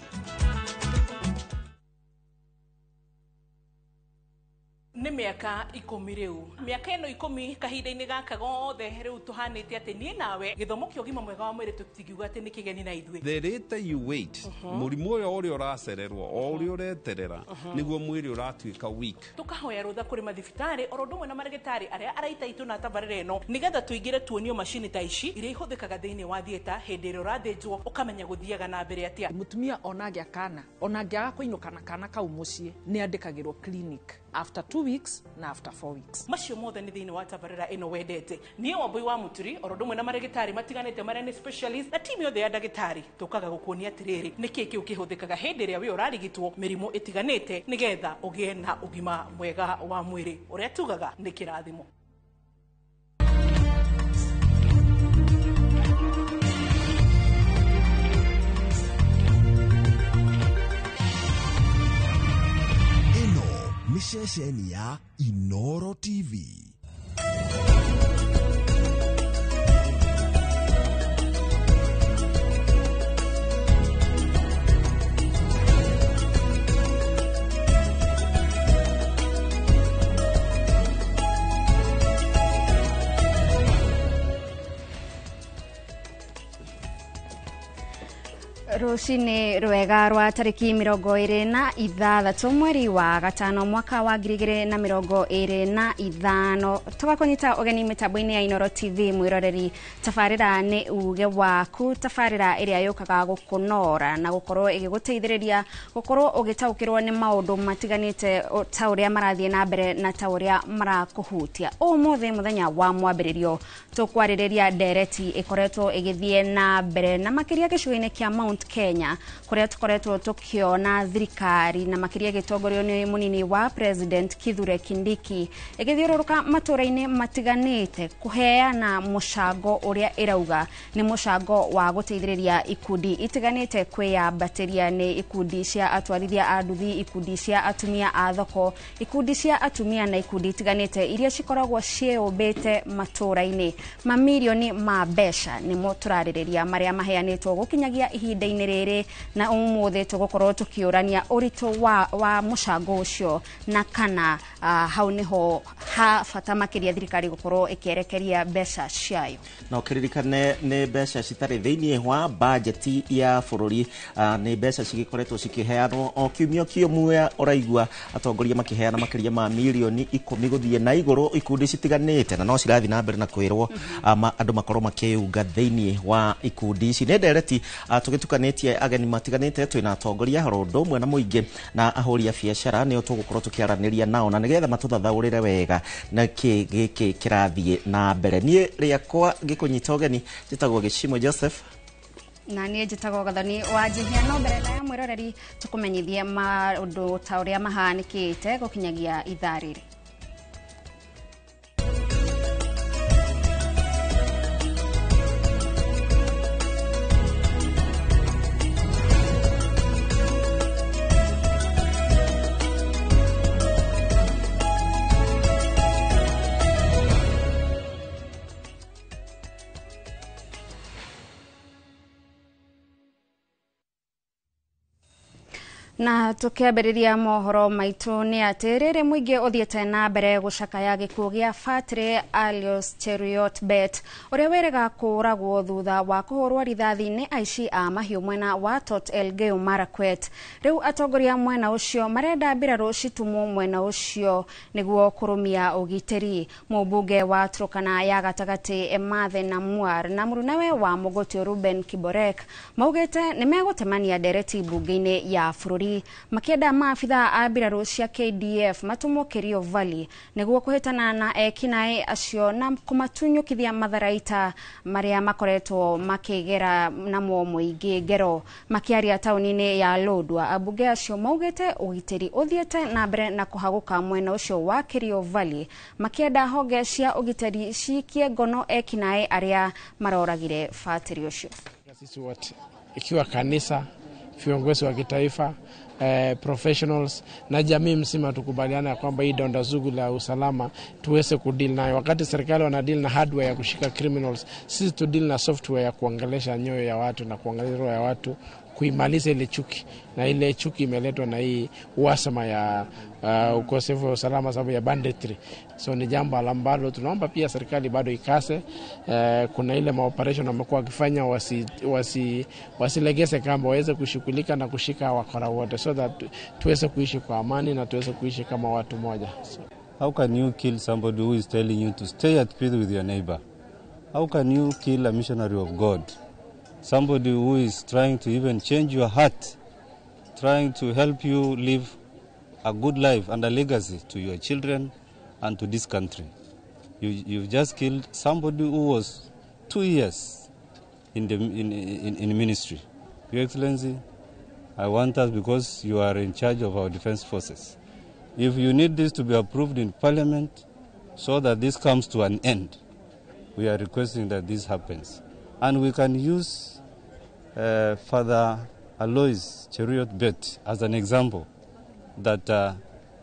Nĩ mĩaka 10 rĩu. Mĩaka ĩno 10 kahinda-inĩ gaka gothe rĩu tũhanĩte atĩ niĩ nawe gĩthomo kĩa ũgima mwega wa mwĩrĩ tũtingiuga atĩ nĩ kĩgeni na ithuĩ. The later you wait, mũrimũ ũyũ ũrĩa ũracererwo o ũrĩa ũreterera nĩguo mwĩrĩ ũratuĩka weak. Tũkahoya rũtha kũrĩ mathibitarĩ oro ũndũ ũmwe na marĩgĩtarĩ arĩa araita itũ na tabarĩra ĩno nĩgetha tũingĩre tuonio macini ta ici iria ihũthĩkaga thĩinĩ wa theatre hĩndĩ ĩrĩa ũrathĩnjwo ũkamenya gũthiaga na mbere atĩa. Mũtumia ona angĩa kana ona angĩaga kũinũka na kana kau mũciĩ nĩ andĩkagĩrwo clinic after 2 weeks na after 4 weeks. Macio mothe nĩ thĩinĩ wa tabarĩra ĩno wendete. Niĩ Wambui wa Mũturi oro ũndũ ũmwe na marĩgĩtarĩ matiganĩte marĩa nĩ specialist na timu yothe ya ndagĩtarĩ tũkaga gũkuonia atĩrĩrĩ nĩkĩ kĩu kĩhũthĩkaga hĩndĩ ĩrĩa wĩ ũrarigitwo mĩrimũ ĩtiganĩte nĩgetha ũgĩe na ũgima mwega wa mwĩrĩ ũrĩa tugaga nĩ kĩrathimo. Nĩ ceceni ya Inoro TV. Rũcinĩ rwega rwa tarĩki 26 mweri wa gatano mwaka wa 2025 tũgakũnyita ũgeni mĩtambo-inĩ ya Inoro TV mwĩroreri. Tabarĩra nĩ uge waku, tabarĩra ĩrĩa yũkaga gũkũnora na gũkorwo ĩgĩgũteithĩrĩria gũkorwo ũgĩtaũkĩrwo nĩ maũndũ matiganĩte ta ũrĩa marathiĩ na mbere na ta ũrĩa marakũhutia. Ũmũthĩ mũthenya wa mwambĩrĩrio tũkwarĩrĩria ndereti ĩkoretwo ĩgĩthiĩ na mbere na makĩria gĩcigo-inĩ kĩa Mount Mount Kenya kuria tukoretwo tukiona thirikari na makiria gitongorio ni munini wa President Kithure Kindiki igithiururuka matura-ini matiganite kuheana mucango uria irauga ni mucango wa guteithiriria ikundi itiganite kwiyambatiria ni ikundi cia atwarithia a nduthi, ikundi cia atumia a thoko, ikundi cia atumia na ikundi itiganite iria cikoragwo ciĩyũmbĩte matũra-inĩ. Mamirioni ma mbeca nĩmo tũrarĩrĩria marĩa maheanĩtwo gũkinyagia ihinda-inĩ rĩrĩ, na ũmũthĩ tũgũkorwo tũkĩũrania ũritũ wa mũcango ũcio na kana hau nĩho ha bata makĩria thirikari gũkorwo ĩkĩerekeria mbeca ciayo. Na ũkĩririkane nĩ mbeca citarĩ thĩinĩ wa bajeti ya bũrũri, nĩ mbeca cigĩkoretwo cikĩheanwo o kiumia kiumia, ũraigua atongoria makĩheana makĩria ma mirioni 10 gũthiĩ na igũrũ ikundi citiganĩte, na no cirathiĩ na mbere na kwĩrwo andũ makorwo makĩyunga thĩinĩ wa ikundi ici. Nĩ ndereti tũgĩtukanĩtie ageni matiganĩte, twĩna atongoria oro ũndũ ũmwe na mũingĩ na ahũri a biacara, nĩo tũgũkorwo tũkĩaranĩria nao na nĩgetha matũthathaũrĩre wega na kĩ gĩkĩ kĩrathiĩ na mbere. Niĩ rĩakwa ngĩkũnyita ũgeni njĩtagwo Gĩcimo Joseph, na niĩ njĩtagwo Gathoni wa Njihia. No mbere ya mwĩroreri tũkũmenyithie maũndũ ta ũrĩa mahanĩkĩte gũkinyagia ithaa rĩrĩ. Na tukiambĩrĩria mohoro maitũ nĩ atĩ rĩrĩ mũingĩ ũthiĩte na mbere gũcakaya gĩkuũ gĩa Fatri Alios Cheruiyot Bet ũrĩa wĩrĩga kũũragwo thutha wa kũhũrwo rithathi nĩ aici a mahiũ mwena wa Tot Elgeyo Marakwet. Rĩu atongoria mwena ũcio marenda mbirarũ citumwo mwena ũcio nĩguo kũrũmia ũgitĩri. Mũmbunge wa Turkana ya gatagatĩ Emathe Namuar na mũrunawe wa Mogotio Ruben Kiborek maugĩte nĩmegũtemania ndereti mbunge-inĩ ya bũrũri makienda maabitha a mbirarũ cia KDF matũmwo Kerio Valley nĩguo kũhĩtana na ekinaĩ acio na kũmatunyũkithia matharaita marĩa makoretwo makĩgera namo mũingĩ ngero. Makĩaria taũni-inĩ ya Lodwar, ambunge acio maugĩte ũgitĩri ũthiĩte na mbere na kũhagũka mwena ũcio wa Kerio Valley, makĩenda honge cia ũgitĩri ciikie ngono ekinaĩ arĩa maroragire batĩrĩ ũcio. Sisi wote ikiwa kanisa, viongozi wa kitaifa, professionals na jamii mzima tukubaliana ya kwamba hii donda sugu la usalama tuweze kudeal nayo. Wakati serikali wana deal na hardware ya kushika criminals, sisi tu deal na software ya kuangelesha nyoyo ya watu na kuangalia roho ya watu, kuimaliza ile chuki. Na ile chuki imeletwa na hii uhasama ya ukosefu wa usalama sababu ya banditry. So ni jambo ambalo tunaomba pia serikali bado ikase. Kuna ile maoperation wamekuwa wakifanya, wasilegeze kamba, waweze kushughulika na kushika wakora wote so that tuweze kuishi kwa amani na tuweze kuishi kama watu moja. So, how can you kill somebody who is telling you to stay at peace with your neighbor? How can you kill a missionary of God? Somebody who is trying to even change your heart, trying to help you live a good life and a legacy to your children and to this country. You've just killed somebody who was 2 years in ministry. Your Excellency, I want us, because you are in charge of our defense forces, if you need this to be approved in Parliament so that this comes to an end, we are requesting that this happens. And we can use Father Alois Cheruiyot Bet as an example that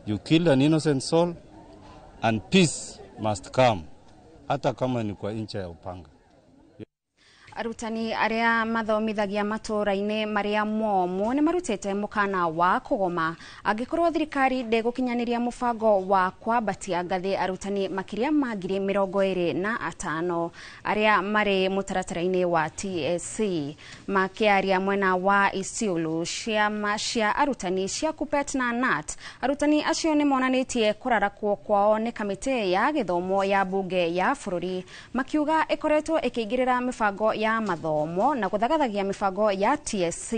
you killed an innocent soul and peace must come, hata kama ni kwa incha ya upanga. Arutani arĩa mathomithagia matũra-inĩ marĩa momũ nĩ marutĩte mũkana wa kũgoma angĩkorwo thirikari ndĩgũkinyanĩria mũbango wa kwambatia ngathĩ arutani makĩria ma 25,000 arĩa marĩ mũtaratara-inĩ wa TSC. Makĩaria mwena wa Isiolo, ciama cia arutani cia KUPPET na KNUT, arutani acio nĩ monanĩtie kũrarakwo kwao nĩ kamĩtĩ ya gĩthomo ya bunge ya bũrũri, makiuga ĩkoretwo ĩkĩingĩrĩra mĩbango ya mathomo na gũthagathagia mĩbango ya TSC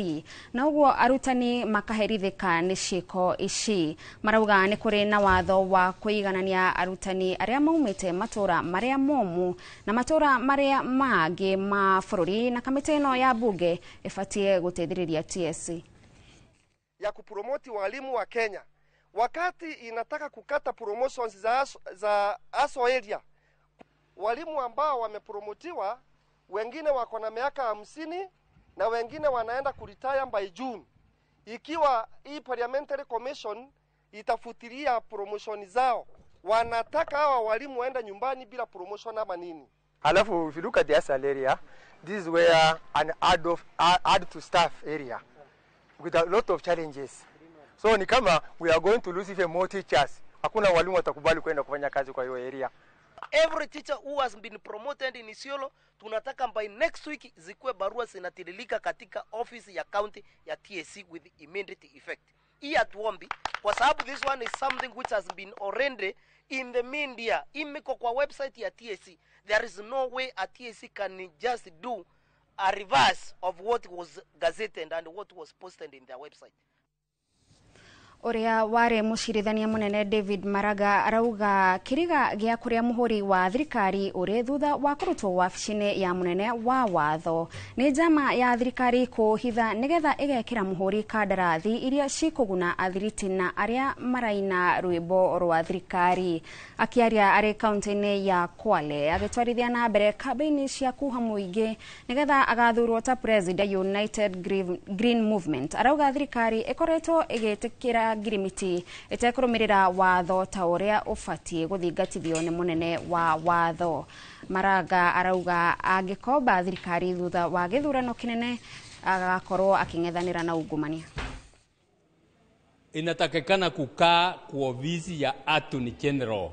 na ũguo arutani makaherithĩka nĩ ciĩko ici. Marauga nĩ kũrĩ na watho wa kũiganania arutani arĩa maumĩte matũra marĩa momũ na matũra marĩa mangĩ ma bũrũri, na kamĩtĩ ĩno ya bunge ĩbatiĩ gũteithĩrĩria TSC ya kupromoti walimu wa Kenya wakati inataka kukata promotions za ASO area. Walimu ambao wamepromotiwa wengine wako na miaka 50 na wengine wanaenda kuretire by June. Ikiwa hii Parliamentary Commission itafutilia promotion zao, wanataka hawa walimu waenda nyumbani bila promotion ama nini? Alafu if you look at the ASAL area, this is where an add to staff area with a lot of challenges. So ni kama we are going to lose even more teachers. Hakuna walimu watakubali kwenda kufanya kazi kwa hiyo area. Every teacher who has been promoted in Isiolo, tunataka by next week zikuwe barua zinatiririka katika office ya county ya TSC with immediate effect. Hii hatuombi kwa sababu this one is something which has been already in the media, imeko kwa website ya TSC. There is no way a TSC can just do a reverse of what was gazetted and what was posted in their website. Uria warĩ mũcirithania mũnene David Maraga arauga kĩriga gĩa kũrĩa mũhũri wa thirikari ũrĩ thutha wa kũrutwo wabici-inĩ ya mũnene wa watho nĩ njama ya thirikari kũhitha nĩgetha ĩgekĩra mũhũri kandarathi iria cikũguna athiriti na arĩa maraina rwĩmbo rwa thirikari. Akĩaria arĩ kaunti-inĩ ya Kwale agĩtwarithia na mbere kambĩini cia kuha mũingĩ nĩgetha agathurwo ta president United Green Movement, arauga thirikari ĩkoretwo ĩgĩtĩkĩra ngirimiti ĩtekũrũmĩrĩra watho ta ũrĩa ũbatiĩ gũthingatithio nĩ mũnene wa watho. Maraga arauga angĩkomba thirikari thutha wa gĩthurano kĩnene agakorwo akĩng'ethanĩra na ungumania. Inatakikana kukaa kwa ofisi ya Attorney General.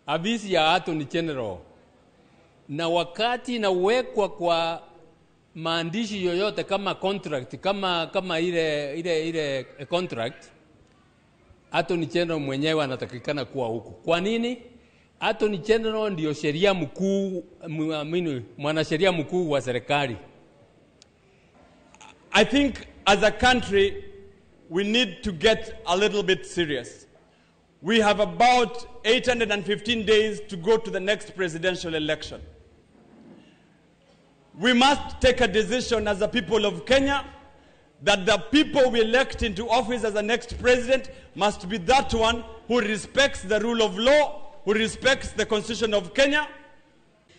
Ofisi ya Attorney General, na wakati inawekwa kwa maandishi yoyote kama contract, kama ile contract, Attorney General mwenyewe anatakikana kuwa huko. Kwa nini? Attorney General ndio sheria mkuu, mwanasheria mkuu wa serikali. I think as a country we need to get a little bit serious. We have about 815 days to go to the next presidential election. We must take a decision as a people of Kenya that the people we elect into office as the next president must be that one who respects the rule of law, who respects the Constitution of Kenya.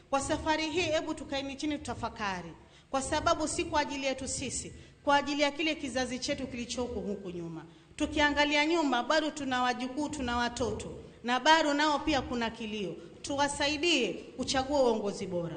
Kwa safari hii hebu tukaeni chini tutafakari, kwa sababu si kwa ajili yetu sisi, kwa ajili ya kile kizazi chetu kilichoko huku nyuma. Tukiangalia nyuma bado tuna wajukuu, tuna watoto, na bado nao pia kuna kilio. Tuwasaidie kuchagua uongozi bora.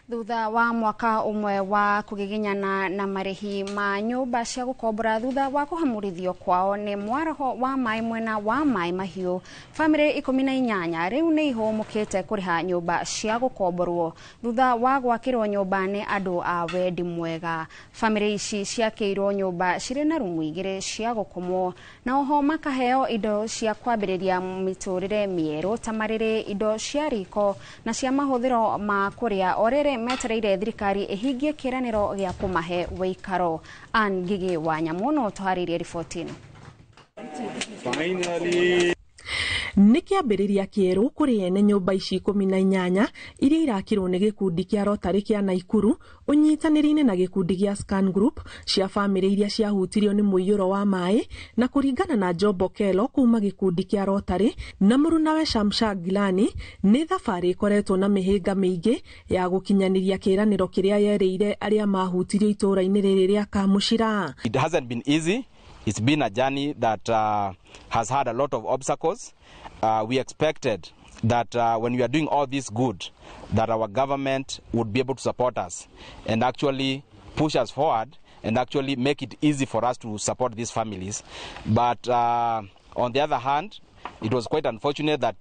Thutha wa mwaka ũmwe wa kũgiginyana na marĩhi ma nyũmba cia gũkombora thutha wa kũhamũrithio kwao nĩ mwaraho wa maĩ mwena wa Maĩ Mahiũ, bamĩrĩ 18 rĩu nĩ ihũmũkĩte kũrĩha nyũmba cia gũkomborwo thutha wa gwakĩrwo nyũmba nĩ andũ a wendi mwega. Bamĩrĩ ici ciakĩirwo nyũmba cirĩ na rumu 2 cia gũkomwo na oho makaheo indo cia kwambĩrĩria mĩtũrĩre mĩerũ ta marĩrĩ, indo cia riko na cia mahũthĩro ma kũrĩa, o rĩrĩ metereire thirikari ĩhingie kĩĩranĩro gĩa kũmahe wĩikaro. Ann Ngigĩ wa Nyamũ no tũharĩrie riboti ĩno. Finally. Nĩ kĩambĩrĩria kĩerũ kũrĩ ene nyũmba ici 18 iria irakirwo nĩ gĩkundi kĩa Rotary kĩa Naikuru ũnyitanĩri-inĩ na gĩkundi gĩa Scan Group cia bamĩrĩ iria ciahutirio nĩ mũiyũro wa maĩ, na kũringana na Job Okello kuma gĩkundi kĩa Rotary na mũrunawe Shamsha Gilani, nĩ thabarĩ ĩkoretwo na mĩhĩnga mĩingĩ ya gũkinyanĩria kĩĩranĩro kĩrĩa yerĩire arĩa mahutirio itũũra-inĩ rĩrĩ rĩa Kamũcira. It hasn't been easy. It's been a journey that has had a lot of obstacles. We expected that when we are doing all this good, that our government would be able to support us and actually push us forward and actually make it easy for us to support these families. But on the other hand, it was quite unfortunate that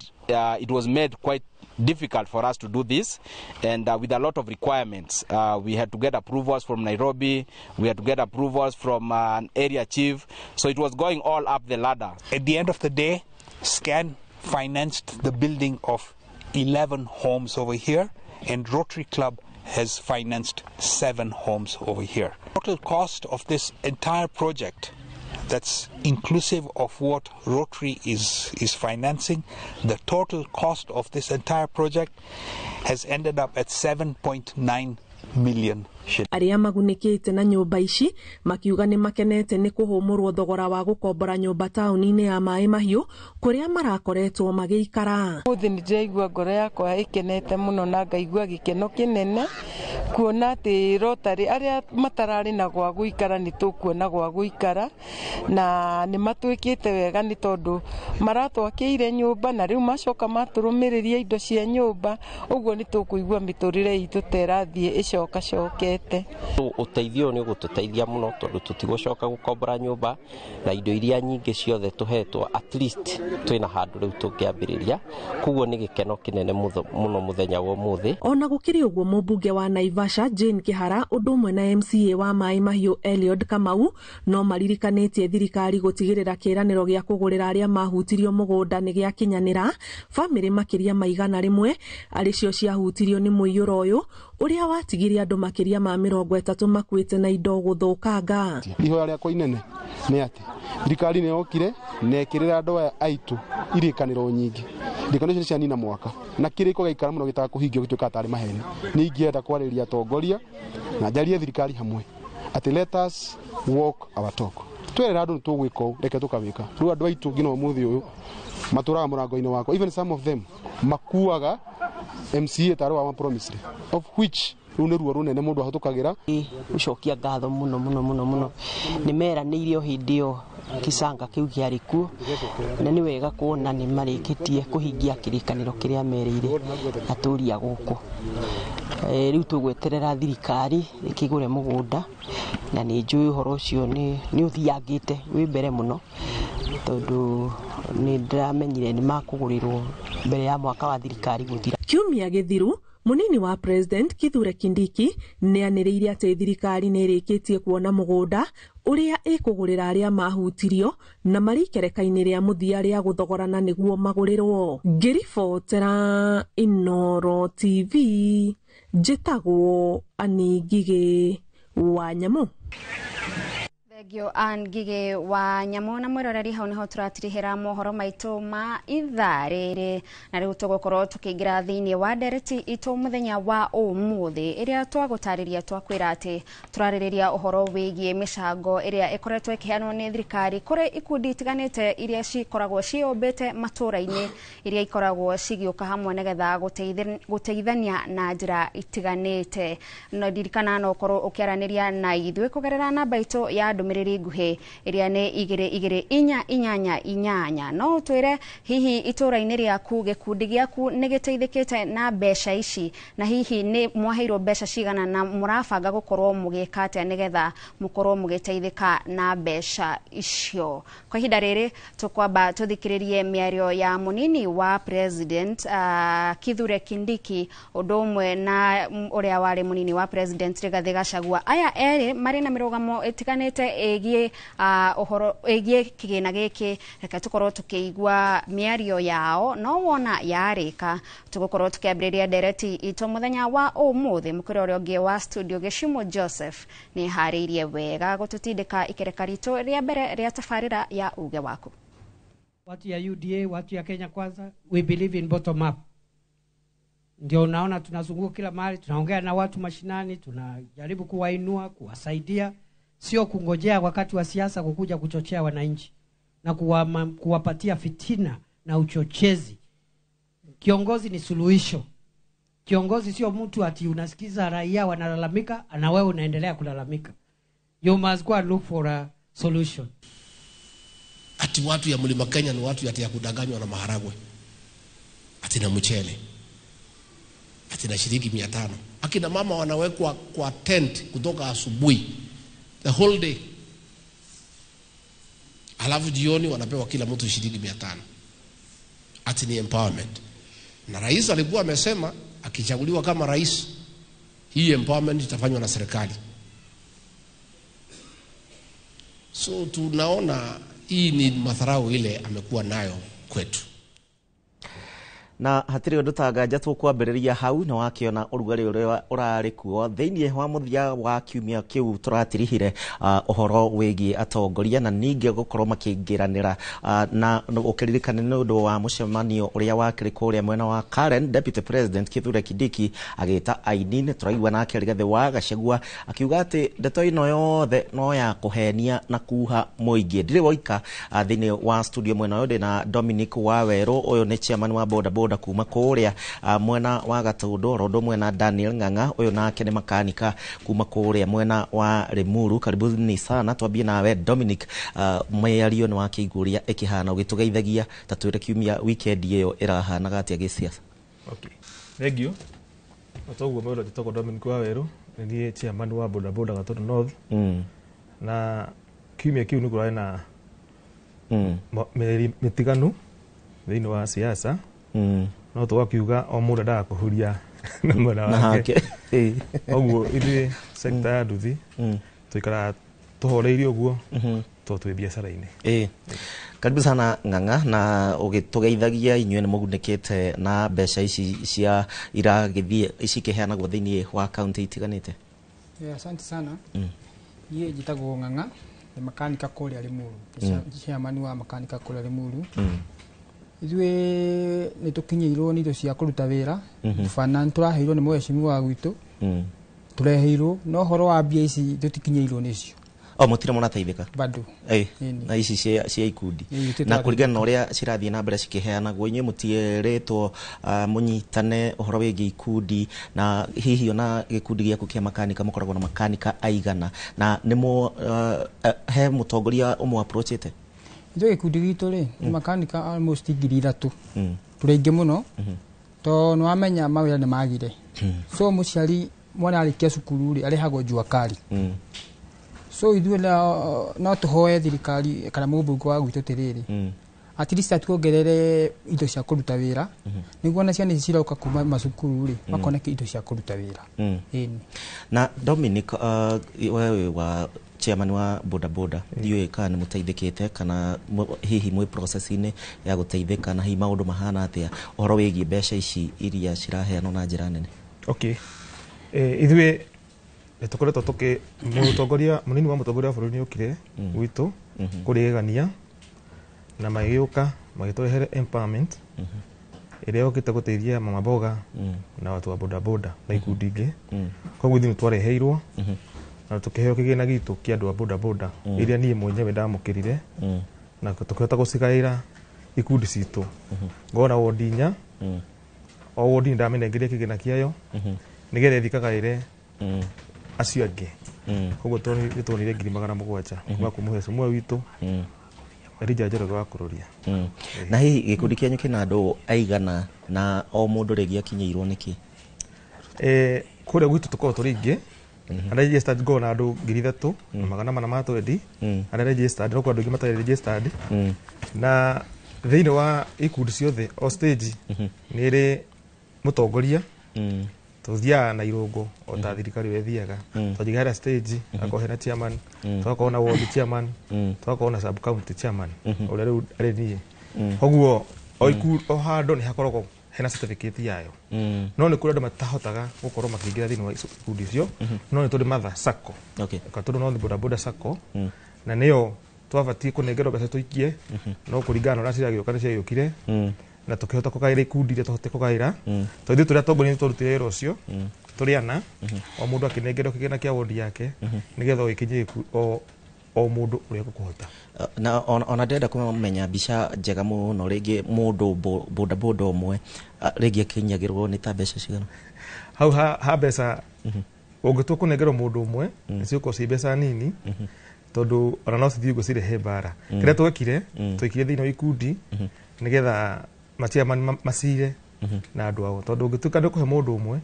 it was made quite difficult for us to do this, and with a lot of requirements. We had to get approvals from Nairobi, we had to get approvals from an area chief, so it was going all up the ladder. At the end of the day, SCAN financed the building of 11 homes over here, and Rotary Club has financed 7 homes over here. Total cost of this entire project, that's inclusive of what Rotary is financing, the total cost of this entire project has ended up at 7.9 million shillings. Arĩa magunĩkĩte na nyũmba ici makiuga nĩ makenete nĩ kũhũmũrwo thogora wa gũkombora nyũmba taũni-inĩ ya Maĩ Mahiũ kũrĩa marakoretwo magĩikara. Ũmũthĩ nĩ ndĩraigua ngoro yakwa ĩkenete mũno na ngaigua gĩkeno kĩnene kuona atĩ Rotary arĩa matararĩ na gwa gũikara nĩ tũkuona gwa gũikara, na nĩ matwĩkĩte wega nĩ tondũ maratwakĩire nyũmba na rĩu macoka matũrũmĩrĩria indo cia nyũmba, ũguo nĩ tũkũigua mĩtũrĩre itũ ta ĩrathiĩ ĩcokacokete. Ũteithio nĩ ũgũtũteithia mũno tondũ tũtigũcoka gũkombora nyũmba na indo iria nyingĩ ciothe tũhetwo, at least twĩna handũ rĩu tũngĩambĩrĩria, koguo nĩ gĩkeno kĩnene mũno mũthenya wa ũmũthĩ. Ona gũkĩrĩ ũguo, mũmbunge wa Naivasha Jane Kihara ũndũ ũmwe na MCA wa Maĩ Mahiũ Eliud Kamau no maririkanĩtie thirikari gũtigĩrĩra kĩĩranĩro gĩa kũgũrĩra arĩa mahutirio mũgũnda nĩ gĩakinyanĩra. Bamĩrĩ makĩria ma 100 arĩ cio ciahutirio nĩ mũiyũro ũyũ ũrĩa watigire andũ makĩria ma 30 makuĩte na indo gũthũkanga. Ihoya rĩakwa inene nĩ atĩ thirikari nĩ yokire na ĩkĩrĩra andũ aya aitũ irĩkanĩro nyingĩ. Irĩkanĩro icio nĩ cianina mwaka na kĩrĩko gĩaikara mũno gĩtaga kũhingio gĩtuĩkaga tarĩ maheni. Nĩ ingĩenda kwarĩria atongoria na njarie thirikari hamwe atĩ let us walk our talk. Twerera andũ nĩ tũgwĩka ũũ, reke tũkawĩka. Rĩu andũ aitũ nginya ũmũthĩ ũyũ matũraga mũrango-inĩ wakwa, even some of them makuaga MCA tarĩ wa promise, of which rĩu nĩ ruo rũnene mũndũ ahĩtũkagĩra. Gũcokia ngatho mũno mũno mũno mũno nĩ meranĩire o hĩndĩ ĩyo kĩcanga kĩu kĩarĩ kuo, na nĩ wega kuona nĩ marĩkĩtie kũhingia kĩrĩkanĩro kĩrĩa merĩire atũũri a gũkũ. Rĩu tũgweterera thirikari ĩkĩgũre mũgũnda, na nĩ njũĩ ũhoro ũcio nĩ ũthiangĩte wĩ mbere mũno tondũ nĩ ndĩramenyire nĩ makũgũrĩrwo mbere ya mwaka wa thirikari gũthira. Kiumia gĩthiru Munini wa President Kithure Kindiki nĩ anĩrĩire atĩ thirikari nĩ ĩrĩkĩtie kuona mũgũnda ũrĩa ĩkũgũrĩra arĩa mahutirio na marĩ ikereka-inĩ rĩa mũthia rĩa gũthogorana nĩguo magũrĩrwo. Ngĩribotera Inooro TV njĩtagwo Ann Ngigĩ wa Nyamũ. Thengio Ann Ngigĩ wa Nyamũ. Na mwĩroreri, hau nĩho tũratirihĩra mohoro maitũ ma ithaa rĩrĩ, na rĩu tũgũkorwo tũkĩingĩra thĩinĩ wa ndereti itũ mũthenya wa ũmũthĩ ĩrĩa twagũtarĩria twakwĩra atĩ tũrarĩrĩria ũhoro wĩgiĩ mĩcango ĩrĩa ĩkoretwo ĩkĩheanwo nĩ thirikari kũrĩ ikundi itiganĩte iria cikoragwo ciĩyũmbĩte matũũra-inĩ, iria ikoragwo cigĩũka hamwe nĩgetha gũteithania na njĩra itiganĩte. No ndirikana no ũkorwo ũkĩaranĩria na ithuĩ kũgerera namba itũ ya ndũmĩrĩri nguhĩ ĩrĩa nĩ 2 2 4 8 8. No ũtwĩre hihi itũũra-inĩ rĩaku gĩkundi gĩaku nĩ gĩteithĩkĩte na mbeca ici, na hihi nĩ mwaheirwo mbeca cigana na mũrabanga gũkorwo mũgĩka atĩa nĩgetha mũkorwo mũgĩteithĩka na mbeca icio. Kwa ihinda rĩrĩ tũkwamba tũthikĩrĩrie mĩario ya mũnini wa President Kithure Kindiki ũndũ ũmwe na ũrĩa warĩ mũnini wa President Rigathĩ Gachagua. Aya erĩ marĩ na mĩrũgamo ĩtiganĩte ĩgiĩ ũhoro ĩgiĩ kĩgĩna gĩkĩ. Reke tũkorwo tũkĩigua mĩario yao, no wona yarĩka tũgũkorwo tũkĩambĩrĩria ndereti itũ mũthenya wa ũmũthĩ. Mũkĩra ũrĩa ũngĩ wa studio Gĩcumo Joseph nĩ harĩirie wega gũtũtindĩka ikereka ritũ rĩa mbere rĩa tabarĩra ya uge waku. Watu ya UDA, watu ya Kenya Kwanza, we believe in bottom up. Ndio unaona tunazunguka kila mahali, tunaongea na watu mashinani, tunajaribu kuwainua, kuwasaidia, sio kungojea wakati wa siasa kukuja kuchochea wananchi na kuwapatia fitina na uchochezi. Kiongozi ni suluhisho. Kiongozi sio mtu ati unasikiza raia wanalalamika na wewe unaendelea kulalamika. You must go and look for a solution. Ati watu ya Mlima Kenya ni watu ati ya kudanganywa na maharagwe, ati na mchele, ati na shilingi 500. Akina mama wanawekwa kwa tent kutoka asubuhi the whole day, alafu jioni wanapewa kila mtu shilingi 500. Ati ni empowerment. Na rais alikuwa amesema akichaguliwa kama rais, hii empowerment itafanywa na serikali. So tunaona hii ni madharau ile amekuwa nayo kwetu. Na hatirĩ ũndũ tanganja tũkwambĩrĩria hau na wakĩona ũrugarĩ ũrĩa ũrarĩ kuo thĩinĩ wa mũthia wa kiumia kĩu tũratirihire ũhoro wĩgiĩ atongoria na ningĩ gũkorwo makĩingĩranĩra na ũkĩririkana nĩ ũndũ wa mũcemanio ũrĩa wakĩrĩ kũrĩa mwena wa Karen. Deputy President Kithure Kindiki agĩta aini nĩ tũraigua nake Rigathĩ wa Gachagua akiuga atĩ ndeto ĩno yothe no ya kũhenia na kuha mũingĩ. Ndirĩ woika thĩinĩ wa studio mwena ũyũ ndĩna Dominic Wawerũ, ũyũ nĩ chairman wa boda boda kuma kũrĩa mwena wa Gatũndũ, oro ũndũ mwena Daniel Ng'ang'a, ũyũ nake nĩ makanika kuma kũrĩa mwena wa Limuru. Karibuni sana. Twambie nawe Dominic, mĩario nĩ wakĩigua ũrĩa ĩkĩhana, ũgĩtũgeithagia ta twĩre kiumia weekend ĩyo ĩrahanaga atĩa gĩsiasa? Okay. Thank you. Otoguo mwero njĩtagwo Dominic Wawerũ, nĩ niĩ chairman wa boda boda Gatũndũ North. Na kiumia kĩu nĩ kũrarĩ na mĩario mĩtiganu thĩinĩ wa siasa. No tũgakiuga o mũndũ endaga kũhuria na mwena na wake. Hake. Ũguo ithuĩ sector ya nduthi tũikaraga tũhoreirie ũguo tondũ twĩ biacara-inĩ. Karibu sana Ng'ang'a, na ũgĩtũgeithagia inyuĩ nĩ mũgunĩkĩte na mbeca ici cia iragĩthiĩ cikĩheanagwo thĩinĩ wa kaunti itiganĩte. Yeah, asante sana. Niĩ njĩtagwo Ng'ang'a, nĩ makanika kũrĩa Limuru. Chairman wa makanika kũrĩa Limuru. Ithuĩ nĩ tũkinyĩirwo nĩ indo cia kũruta wĩra. Bana nĩ tũraheirwo nĩ mheshimiwa gwitũ. Tũreheirwo no ũhoro wa mbia ici tũtikinyĩirwo nĩcio. O mũtirĩ mũrateithĩka? Bado. Ĩni. Na ici cia ikundi Ĩĩ, na kũringana na ũrĩa cirathiĩ na mbere cikĩheanagwo, inyuĩ mũtierĩtwo mũnyitane ũhoro wĩgiĩ ikundi? Na hihi ona gĩkundi gĩaku kĩa makanika mũkoragwo na makanika aigana, na nĩ he mũtongoria ũmwe approachĩte? Ithuĩ gĩkundi gitũ rĩ nĩ makanika almost 3,000. Tũrĩ aingĩ mũno tondũ nĩ wamenya mawĩra nĩ magire. So mũciari mwana arĩkia cukuru rĩ arĩhagwo jua kali. So ithuĩ no tũhoe thirikari kana mũmbunge wa gwitũ tĩrĩrĩ at least atuongerere indo cia kũruta wĩra nĩguo ona ciana ici ciroka kuma macukuru rĩ makona indo cia kũruta wĩra. Ĩni. Na Dominic, wewe wĩ wa chairman wa boda boda, ndiũĩ kana nĩ mũteithĩkĩte kana hihi mwĩ process-inĩ ya gũteithĩka, na hihi maũndũ mahana atĩa ũhoro wĩgiĩ mbeca ici iria ciraheanwo na njĩra nene? Okay. Ithuĩ nĩ tũkoretwo tũkĩ mũtongoria mũnini wa mũtongoria wa bũrũri nĩ okire gwitũ kũrĩgania na magĩũka magĩtũrehere empowerment ĩrĩa yũkĩte gũteithia mama mboga na watu wa boda boda na ikundi ingĩ. Koguo ithuĩ nĩ twareheirwo na tũkĩheo kĩgĩna gitũ kĩa andũ a boda boda iria niĩ mwenyewe ndamũkĩrire na tũkĩhota gũcigaĩra ikundi citũ. Ngona wondi inya, o wondi nĩndamĩnengeria kĩgĩna kĩayo nĩgetha ĩthiĩ ĩkagaĩre acio angĩ. Koguo nĩ tuonire 700,000 kuma kwĩ mũhecimiwa witũ Elijah Njoroge wa Kũrũria. Na hihi gĩkundi kĩanyu kĩna andũ aigana, na o mũndũ rĩngĩ akinyĩirwo nĩkĩ? Kũrĩa gwitũ tũkoragwo tũrĩ aingĩ. Arĩa registered ngoragwo na andũ 3,420 arĩa registered, no kwĩ andũ aingĩ matarĩ registered. Na thĩinĩ wa ikundi ciothe o stage nĩ ĩrĩ mũtongoria. Tũthiaga na irũngo o ta thirikari ũrĩa ĩthiaga. Twanjiga hena stage, hakorwo hena chairman, tũgakorwo na ward chairman, tũgakorwo na sub county chairman ũrĩa rĩu arĩ niĩ. Koguo o o handũ nĩ hakoragwo hena certificate yayo. No nĩ kũrĩ andũ matahotaga gũkorwo makĩingĩra thĩinĩ wa ikundi icio, no nĩ tũrĩ Mother Sacco. Gatũndũ North Boda Boda Sacco, na nĩyo twabatiĩ kũnengerwo mbeca tũikie, no kũringana na ũrĩa ciragĩũka nĩ ciagĩũkire na tũkĩhota kũgaĩra ikundi iria tũhote kũgaĩra, tondũ ithuĩ tũrĩ atongoria nĩ twarutire wĩra ũcio tũrĩ ana, o mũndũ akĩnengerwo kĩgĩna kĩa wondi yake nĩgetha ũgĩkinyie o mũndũ ũrĩa ũkũhota. Na ona ndĩrenda kũmenya mbica njega mũno, rĩngĩ mũndũ boda boda ũmwe rĩngĩ akinyagĩrwo nĩ ta mbeca cigana? Hau ha mbeca ũngĩtua kũnengerwo mũndũ ũmwe nĩcigũkorwo ciĩ mbeca nini, tondũ ona no cithiĩ ũguo cirehe mbara. Kĩrĩa twekire, twekire thĩinĩ wa ikundi nĩgetha machairman macire na andũ ao, tondũ ũngĩtuĩka nĩ ũkũhe mũndũ ũmwe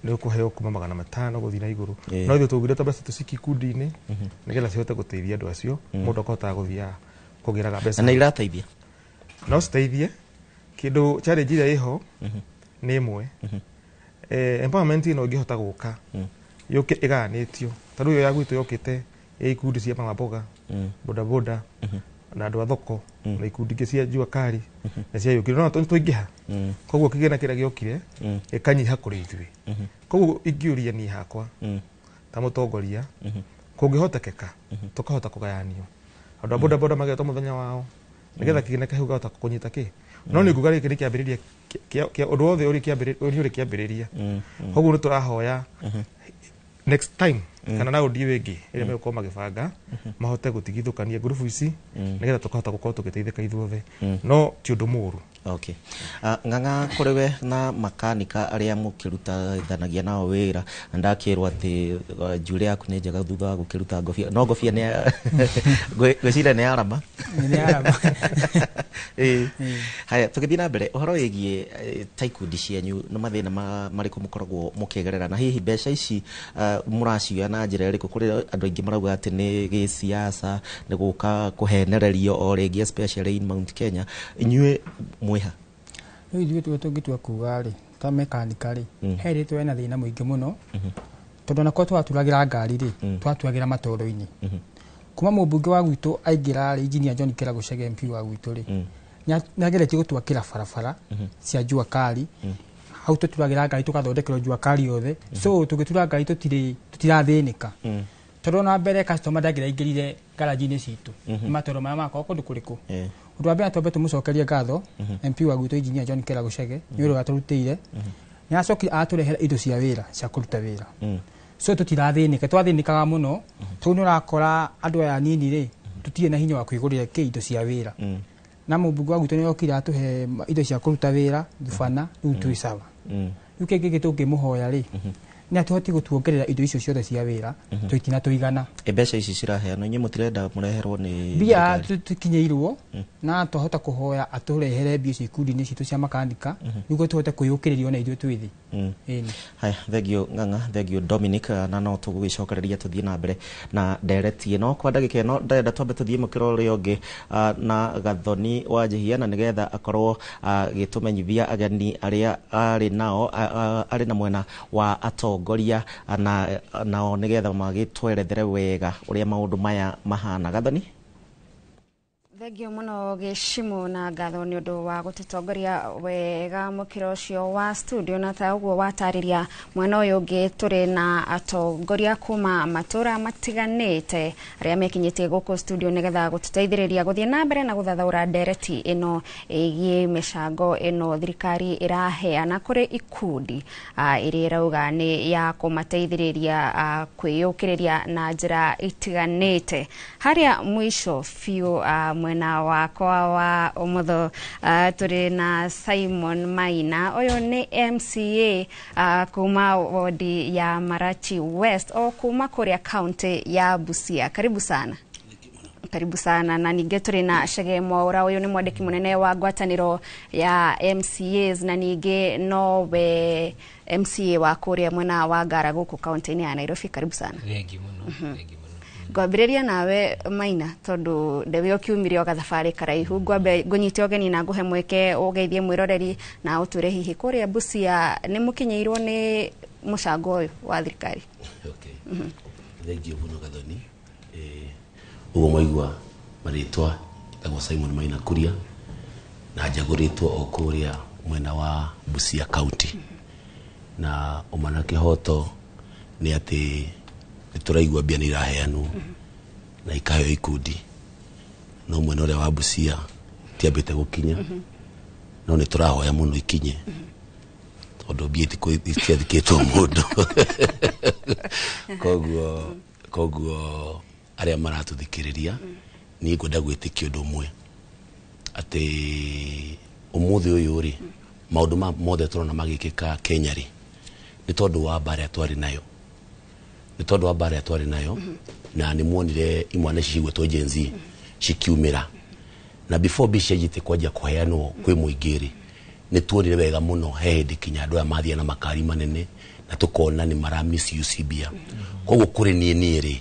nĩ ũkũheo kuma 500 gũthiĩ na igũrũ. No ithuĩ twaugire twambe tũcikie ikundi-inĩ nĩgetha cihote gũteithia andũ acio, mũndũ akahotaga gũthiaga kũgĩraga mbeca. Na irateithia? No citeithie. Kĩndũ challenge ĩrĩa ĩho nĩ ĩmwe. Empowerment ĩno ĩngĩhota gũka yũke ĩgayanĩtio, ta rĩu ĩyo ya gwitũ yokĩte ĩ ikundi cia mama mboga, boda boda, Na andũ a thoko na ikundi ingĩ cia jua kari na cia yũkire no tũingĩha, koguo kĩgĩna kĩrĩa gĩokire gĩkanyiha kũrĩ ithuĩ. Koguo ingĩũria niĩ hakwa ta mũtongoria, kũngĩhotekeka tũkahota kũgayanio, andũ a boda boda magetwo mũthenya wao nĩgetha kĩgĩna kĩu gĩkahota kũnyita kĩ. No nĩ nguga gĩkĩ nĩ kĩambĩrĩria kĩa ũndũ wothe ũrĩ kĩambĩrĩria, ũrĩ kĩambĩrĩria. Koguo nĩ tũrahoya next time kana raundi ĩyo ĩngĩ ĩrĩa megũkorwo magĩbanga mahote gũtigithũkania ngurubu ici nĩgetha tũkahota gũkorwo tũgĩteithĩka ithuothe, no ti ũndũ mũũru. Okay. Ng'ang'a, kũrĩ we na makanika arĩa mũkĩrutithanagia nao wĩra, na ndakĩrwo atĩ njuĩrĩ yaku nĩ njega thutha wa gũkĩruta ngobia, no ngobia nĩ ngwĩciria nĩ arama. Nĩ arama. Ĩĩ. Haya, tũgĩthiĩ na mbere ũhoro wĩgiĩ ta ikundi cianyu, nĩ mathĩna marĩkũ mũkoragwo mũkĩgerera, na hihi mbeca ici mũracioya na njĩra ĩrĩkũ? Kũrĩ andũ aingĩ marauga atĩ nĩ gĩsiasa, nĩ gũka kũhenererio o rĩngĩ, especially in Mount Kenya. Inyuĩ mwĩha? Rĩu ithuĩ tuo tũngĩtua kuga rĩ, ta mekanika rĩ, he rĩtwa ena thĩna mũingĩ mũno, tondũ onakorwo twaturagĩra ngari rĩ, twatuagĩra matoro-inĩ. Kuma mũmbunge wa gwitũ aingĩra rĩ, Engineer John Kĩrago Chege, MP wa gwitũ rĩ, nĩageretie gũtwakĩra barabara cia jua kali. Hau tũturagĩra ngari, tũgathondekerwo jua kali yothe, so tũgĩtura ngari tũtirathĩnĩka, tondũ ona mbere customer ndangĩraingĩrire garaji-inĩ citũ nĩ matoro marĩa makorwo kũndũ kũrĩkũ. Ũndũ wa mbere, twambe tũmũcokerie ngatho MP wa gwitũ Engineer John Kĩrago Chege nĩ ũrĩa atũrutĩire. Nĩ acokire atũrehera indo cia wĩra cia kũruta wĩra, so tũtirathĩnĩka. Twathĩnĩkaga mũno tondũ nĩ ũrakora andũ aya anini rĩ, tũtirĩ na hinya wa kwĩgũrĩra kĩ indo cia wĩra, na mũmbunge wa gwitũ nĩ okire atũhe indo cia kũruta wĩra, thubana, rĩu twĩ sawa. Rĩu kĩngĩ gĩ tũngĩmũhoya rĩ, nĩ atũhotie gũtuongerera indo icio ciothe cia wĩra, tũitina tũigana. Ĩ mbeca ici ciraheanwo, inyuĩ mũtirenda mũreherwo nĩ mbia thirikari? Tũkinyĩirwo na twahota kũhoya atũrehere mbia icio ikundi-inĩ citũ cia makanika nĩguo tũhote kwĩyũkĩrĩria ona ithuĩ twĩ thĩ. Ĩni. Haya, thengio Ng'ang'a, thengio Dominic, na no tũgũgĩcokereria tũthiĩ na mbere na ndereti ĩno kwa ndagĩka ĩno. Ndĩrenda twambe tũthiĩ mũkĩro ũrĩa ũngĩ na Gathoni wa Njihia, na nĩgetha akorwo agĩtũmenyithia ageni arĩa arĩ nao, arĩ na mwena wa atongoria na nao, nĩgetha magĩtwerethere wega ũrĩa maũndũ maya mahana. Gathoni. Thengio mũno Gĩcimũ na ngatho nĩ ũndũ wa gũtũtongoria wega mũkĩra ũcio wa studio. Na ta ũguo watarĩria, mwena ũyũ ũngĩ tũrĩ na atongoria kuma matũra matiganĩte arĩa mekinyĩtie gũkũ studio nĩgetha gũtũteithĩrĩria gũthiĩ na mbere na gũthathaũra ndereti ĩno ĩgiĩ mĩcango ĩno thirikari ĩraheana kũrĩ ikundi ĩrĩa ĩrauga nĩ ya kũmateithĩrĩria kwĩyũkĩrĩria na njĩra itiganĩte. Harĩa mũico biũ, mwena wakwa wa ũmotho, tũrĩ na Simon Maina. Ũyũ nĩ MCA kuma wodi ya Marachi West, o kuma kũrĩa kaunti ya Busia. Karibu sana, karibu sana. Na ningĩ tũrĩ na Chege Mwaura. Ũyũ nĩ mwandĩki mũnene wa ngwatanĩro ya MCAs, na ningĩ nowe MCA wa kũrĩa mwena wa Ngara gũkũ kaunti-inĩ ya Nairobi. Karibu sana. Thengi mũno, thengi mũno. Ngwambĩrĩria nawe Maina, tondũ ndewe ũkiumire o gathabarĩ karaihu. Ngwambe ngũnyite ũgeni na ngũhe mweke ũgeithie mwĩroreri na ũtwĩre hihi kũrĩa Busia nĩ mũkinyĩirwo nĩ mũcango ũyũ wa thirikari. Okay. Thengio mũno Gathoni. Ũguo mwaigua marĩtwa, njĩtagwo Simon Maina Kuria na njagũrĩtwo o kũrĩa mwena wa Busia County, na ũma na kĩhoto nĩ atĩ nĩ tũraigua mbia nĩ iraheanwo na ikaheo ikundi, no mwena ũrĩa wa Busia itiambĩte gũkinya, no nĩ tũrahoya mũno ikinye, tondũ mbia itiathikĩtwo mũndũ. Koguo arĩa maratũthikĩrĩria, niĩ ngwenda gwĩtĩkia ũndũ ũmwe, atĩ ũmũthĩ ũyũ rĩ, maũndũ ma mothe tũrona magĩkĩka Kenya rĩ, nĩ tondũ wa mbara ĩrĩa twarĩ nayo, nĩ tondũ wa mbara ĩrĩa twarĩ nayo. Na nĩ muonire imwana ici cigwĩtwo Gen Z cikiumĩra, na before mbia cianjĩtie kwanjia kũheanwo kwĩ mũingĩ rĩ, nĩ tuonire wega mũno he hĩndĩ kinya andũ aya mathiĩ na makari manene na tũkona nĩ mara misuse mbia. Koguo kũrĩ niĩ rĩ,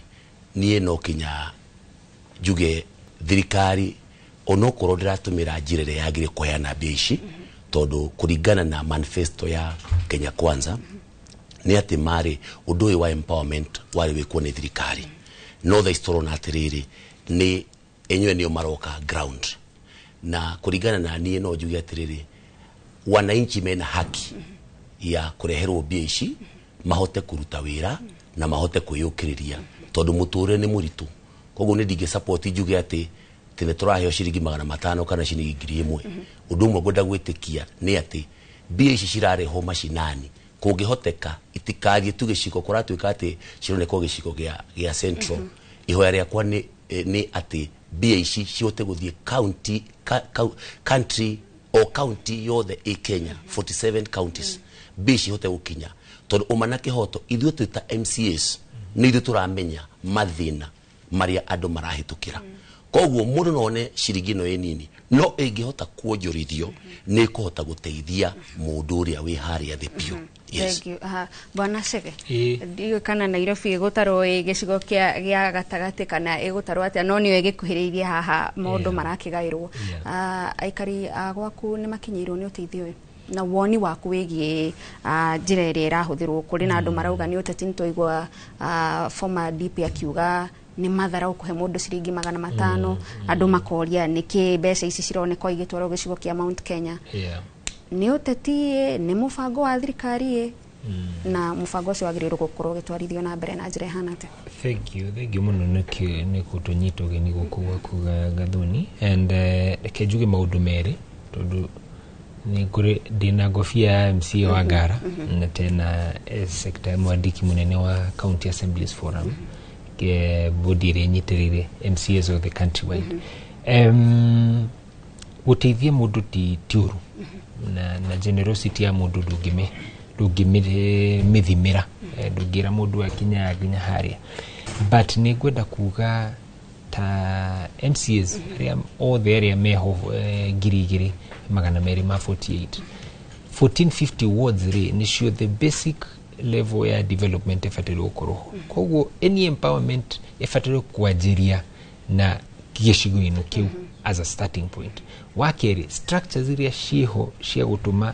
niĩ no kinya njuge thirikari onokorwo ndĩratũmĩra njĩra ĩrĩa yagĩrĩire kũheana mbia ici, tondũ kũringana na manifesto ya Kenya Kwanza nĩ atĩ marĩ ũndũ ũyũ wa empowerment warĩ wĩkwo nĩ thirikari, no thaa ici tũrona atĩrĩrĩ nĩ Enyewe nĩo maroka ground. Na kũringana na niĩ no njuge atĩrĩrĩ, wananchi mena haki ya kũreherwo mbia ici mahote kũruta wĩra na mahote kwĩyũkĩrĩria, tondũ mũtũrĩre nĩ mũritũ. Koguo nĩ ndingĩ support njuge atĩ nĩ tũraheo ciringi 500 kana ciringi 1000. Ũndũ ũmwe ngwenda gwĩtĩkia nĩ atĩ mbia ici cirarehwo macinani, kũngĩhoteka itikathiĩ tu gĩcigo kũratuĩka atĩ cironeka gĩcigo gĩa central. Ihoya rĩakwa nĩ atĩ mbia ici cihote gũthiĩ county country o county yothe ĩ Kenya, 47 counties, mbia ici ihote gũkinya, tondũ ũma na kĩhoto ithuĩ twĩ ta MCAs nĩ ithuĩ tũramenya mathĩna marĩa andũ marahĩtũkĩra. Koguo mũndũ no one ciringi ĩno ĩ nini, no ĩngĩhota kuonjorithio nĩ ĩkũhota gũteithia mũndũ ũrĩa wĩ harĩa thĩ biũ. Yes. Thank you. Bwana Chege, ndiũĩ kana Nairobi ĩgũtarwo ĩ gĩcigo gĩa gatagatĩ kana ĩgũtarwo atĩa, no nĩyo ĩgĩkuhĩrĩirie haha maũndũ marakĩgaĩrwo. Aikari a gwaku nĩ makinyĩirwo nĩ ũteithio ũyũ, na woni waku wĩgiĩ njĩra ĩrĩa ĩrahũthĩrwo? Kũrĩ na andũ marauga nĩ ũteti, nĩtwaigua former DP akiuga nĩ matharau kũhe mũndũ ciringi 500. Andũ makoria nĩkĩ mbeca ici cironeka igĩtwarwo gĩcigo kĩa Mount Kenya. Nĩ ũteti ĩ, nĩ mũbango wa thirikari ĩ, na mũbango ũcio wagĩrĩirwo gũkorwo ũgĩtwarithio na mbere na njĩra ĩhana atĩa? Thank you, thank you mũno nĩ kũtũnyita ũgeni gũkũ gwaku Gathoni. And reke njuge maũndũ merĩ, tondũ nĩ kũrĩ ndĩna ngobia ya MCA wa Ngara na tena secretary mwandĩki mũnene wa County Assemblies Forum, body ĩrĩa ĩnyitĩrĩire MCAs of the countrywide. Gũteithia mũndũ ti ũru, na generosity ya mũndũ ndũngĩmĩthimĩra, ndũngĩra mũndũ akinya nginya harĩa. But nĩ ngwenda kuga ta MCAs arĩa othe arĩa meho 2248, 1450 wards rĩ, nĩcio the basic level ya development ĩbataire gũkorwo ho. Koguo any empowerment ĩbataire kwanjĩria na gĩcigo-inĩ kĩu as a starting point. Wa kerĩ, structures iria ciĩho cia gũtũma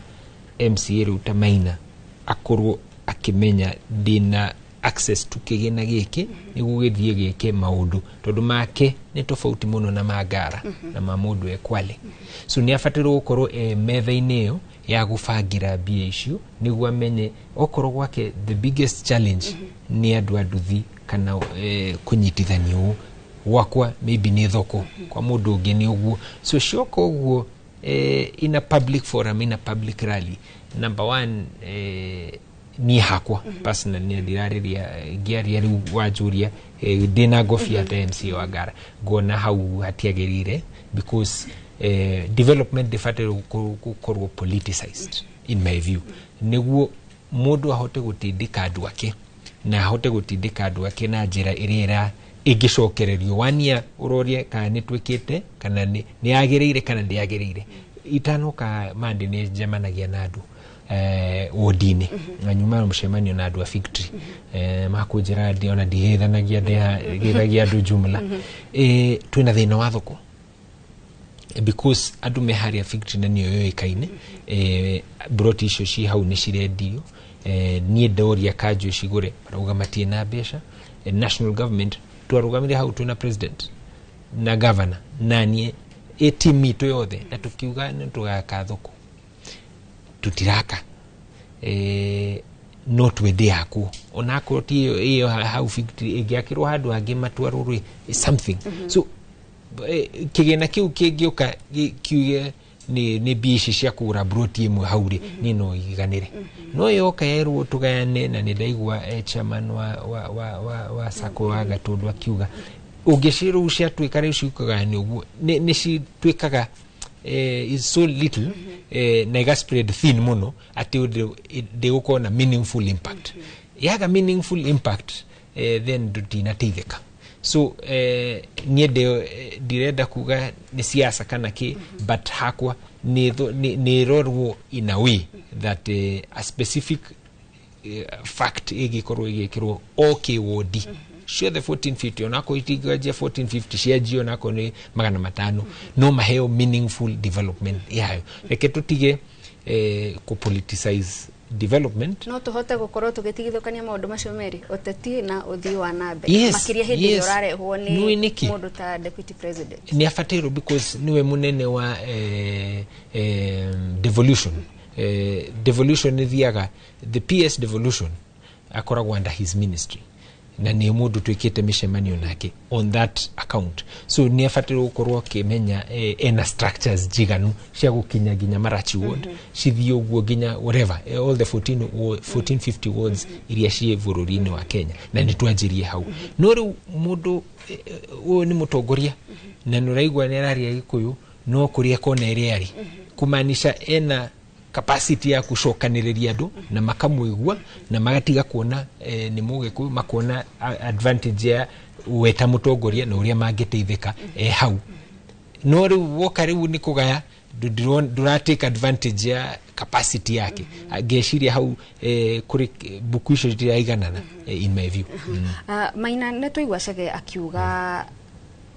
MCA rĩu ta Maina akorwo akĩmenya ndĩna access to kĩgĩna gĩkĩ nĩguo gĩthiĩ gĩke maũndũ, tondũ make nĩ tofauti mũno na ma Ngara na ma mũndũ e Kwale. So nĩ abataire gũkorwo e metha-inĩ ĩyo ya gũbangĩra mbia icio, nĩguo amenye okorwo gwake the biggest challenge nĩ andũ a nduthi kana kũnyitithanio ũũ, gwakwa maybe nĩ thoko, kwa mũndũ ũngĩ nĩ ũguo. So cioka ũguo in a public forum, in a public rally, number one, niĩ hakwa personally nĩ ndirarĩria ngĩaria rĩu wanjũria ndĩna ngobia ta MCA wa Ngara, ngona hau hatiagĩrĩire, because development ndĩbataire gũkorwo politicized in my view, nĩguo mũndũ ahote gũtindĩka andũ ake na ahote gũtindĩka andũ ake na njĩra ĩrĩa ĩngĩcokererio wania ũrorie kana nĩ twĩkĩte kana nĩ yagĩrĩire kana ndĩagĩrĩire. Itanoka mande nĩ njemanagia na andũ wodi-inĩ, na nyuma na mũcemanio na andũ a Fig Tree, makũnjĩra ndĩ ona ndigethanagia, ndegethagia andũ jumla. Twĩna thĩna wa thoko because andũ me harĩa Fig Tree na nĩyo yũĩkaine, broti icio ci hau nĩ cirendio. Niĩ ndoria kanjũ cigũre, marauga matirĩ na mbeca. National government twarũgamire hau twĩna president na governor na niĩ ĩ team itũ yothe, na tũkiuga nĩ tũgaka thoko, tũtiraka. No twende yakwo onakorwo ti ĩyo hau Fig Tree, ĩngĩakĩrwo handũ hangĩ matwarwo rĩ something. So kĩgĩna kĩu kĩngĩũka kiuge nĩ mbia ici cia kũgũra broti ĩmwe hau rĩ, niĩ no iganĩre. No yoka yerwo tũgayane, na nĩ ndaigua chairman wa sacco wa Gatũndũ akiuga ũngĩcirũ ciatuĩka rĩu cikũgayanio ũguo nĩ cituĩkaga is so little, na iga spread thin mũno atĩ ndĩgũkorwo na meaningful impact. Yaga meaningful impact, then ndũtinateithĩka. So niĩ ndirenda kuga nĩ siasa kana kĩ, but hakwa nĩ ĩrorwo in a way that a specific fact ĩgĩkorwo ĩgĩkĩrwo o kĩwodi ciothe 1450, onakorwo itingĩanjia 1450, cianjie onakorwo nĩ 500, no maheo meaningful development yayo. Reke tũtige kũ politicize Development. No tũhote gũkorwo tũgĩtigithũkania maũndũ macio merĩ, ũteti na ũthii wa na mbere, Yes, makĩria hĩndĩ ĩrĩa ũrarehwo Nĩũĩ nĩ nĩkĩ? mũndũ ta deputy president. Nĩ abatairwo because niwe munene wa devolution. Devolution ĩthiaga, the PS devolution akoragwo under his ministry, na nĩ mũndũ twĩkĩte mĩcemanio nake on that account, so nĩ abatairwo gũkorwo akĩmenya ena structures njiganu cia gũkinya nginya Marachi ward, cithiĩ ũguo nginya whatever, all the 14, 1450 wards iria ciĩ bũrũri-inĩ wa Kenya, na nĩ twanjirie hau. No rĩu mũndũ ũyũ nĩ mũtongoria na nĩ ũraigua nĩ araria Gĩkũyũ, no kũrĩa kona ĩrĩa arĩ kumaanisha ena capacity ya gũcokanĩrĩria andũ na makamũigua na magatiga kuona nĩ mũgĩkũyũ, makona advantage ya we ta mũtongoria na ũrĩa mangĩteithĩka hau. No rĩu woka rĩu nĩ kũgaya, ndũra take advantage ya capacity yake. Ngeciria hau kũrĩ mbuku icio itiraiganana, in my view. Maina, nĩ twaigua Chege akiuga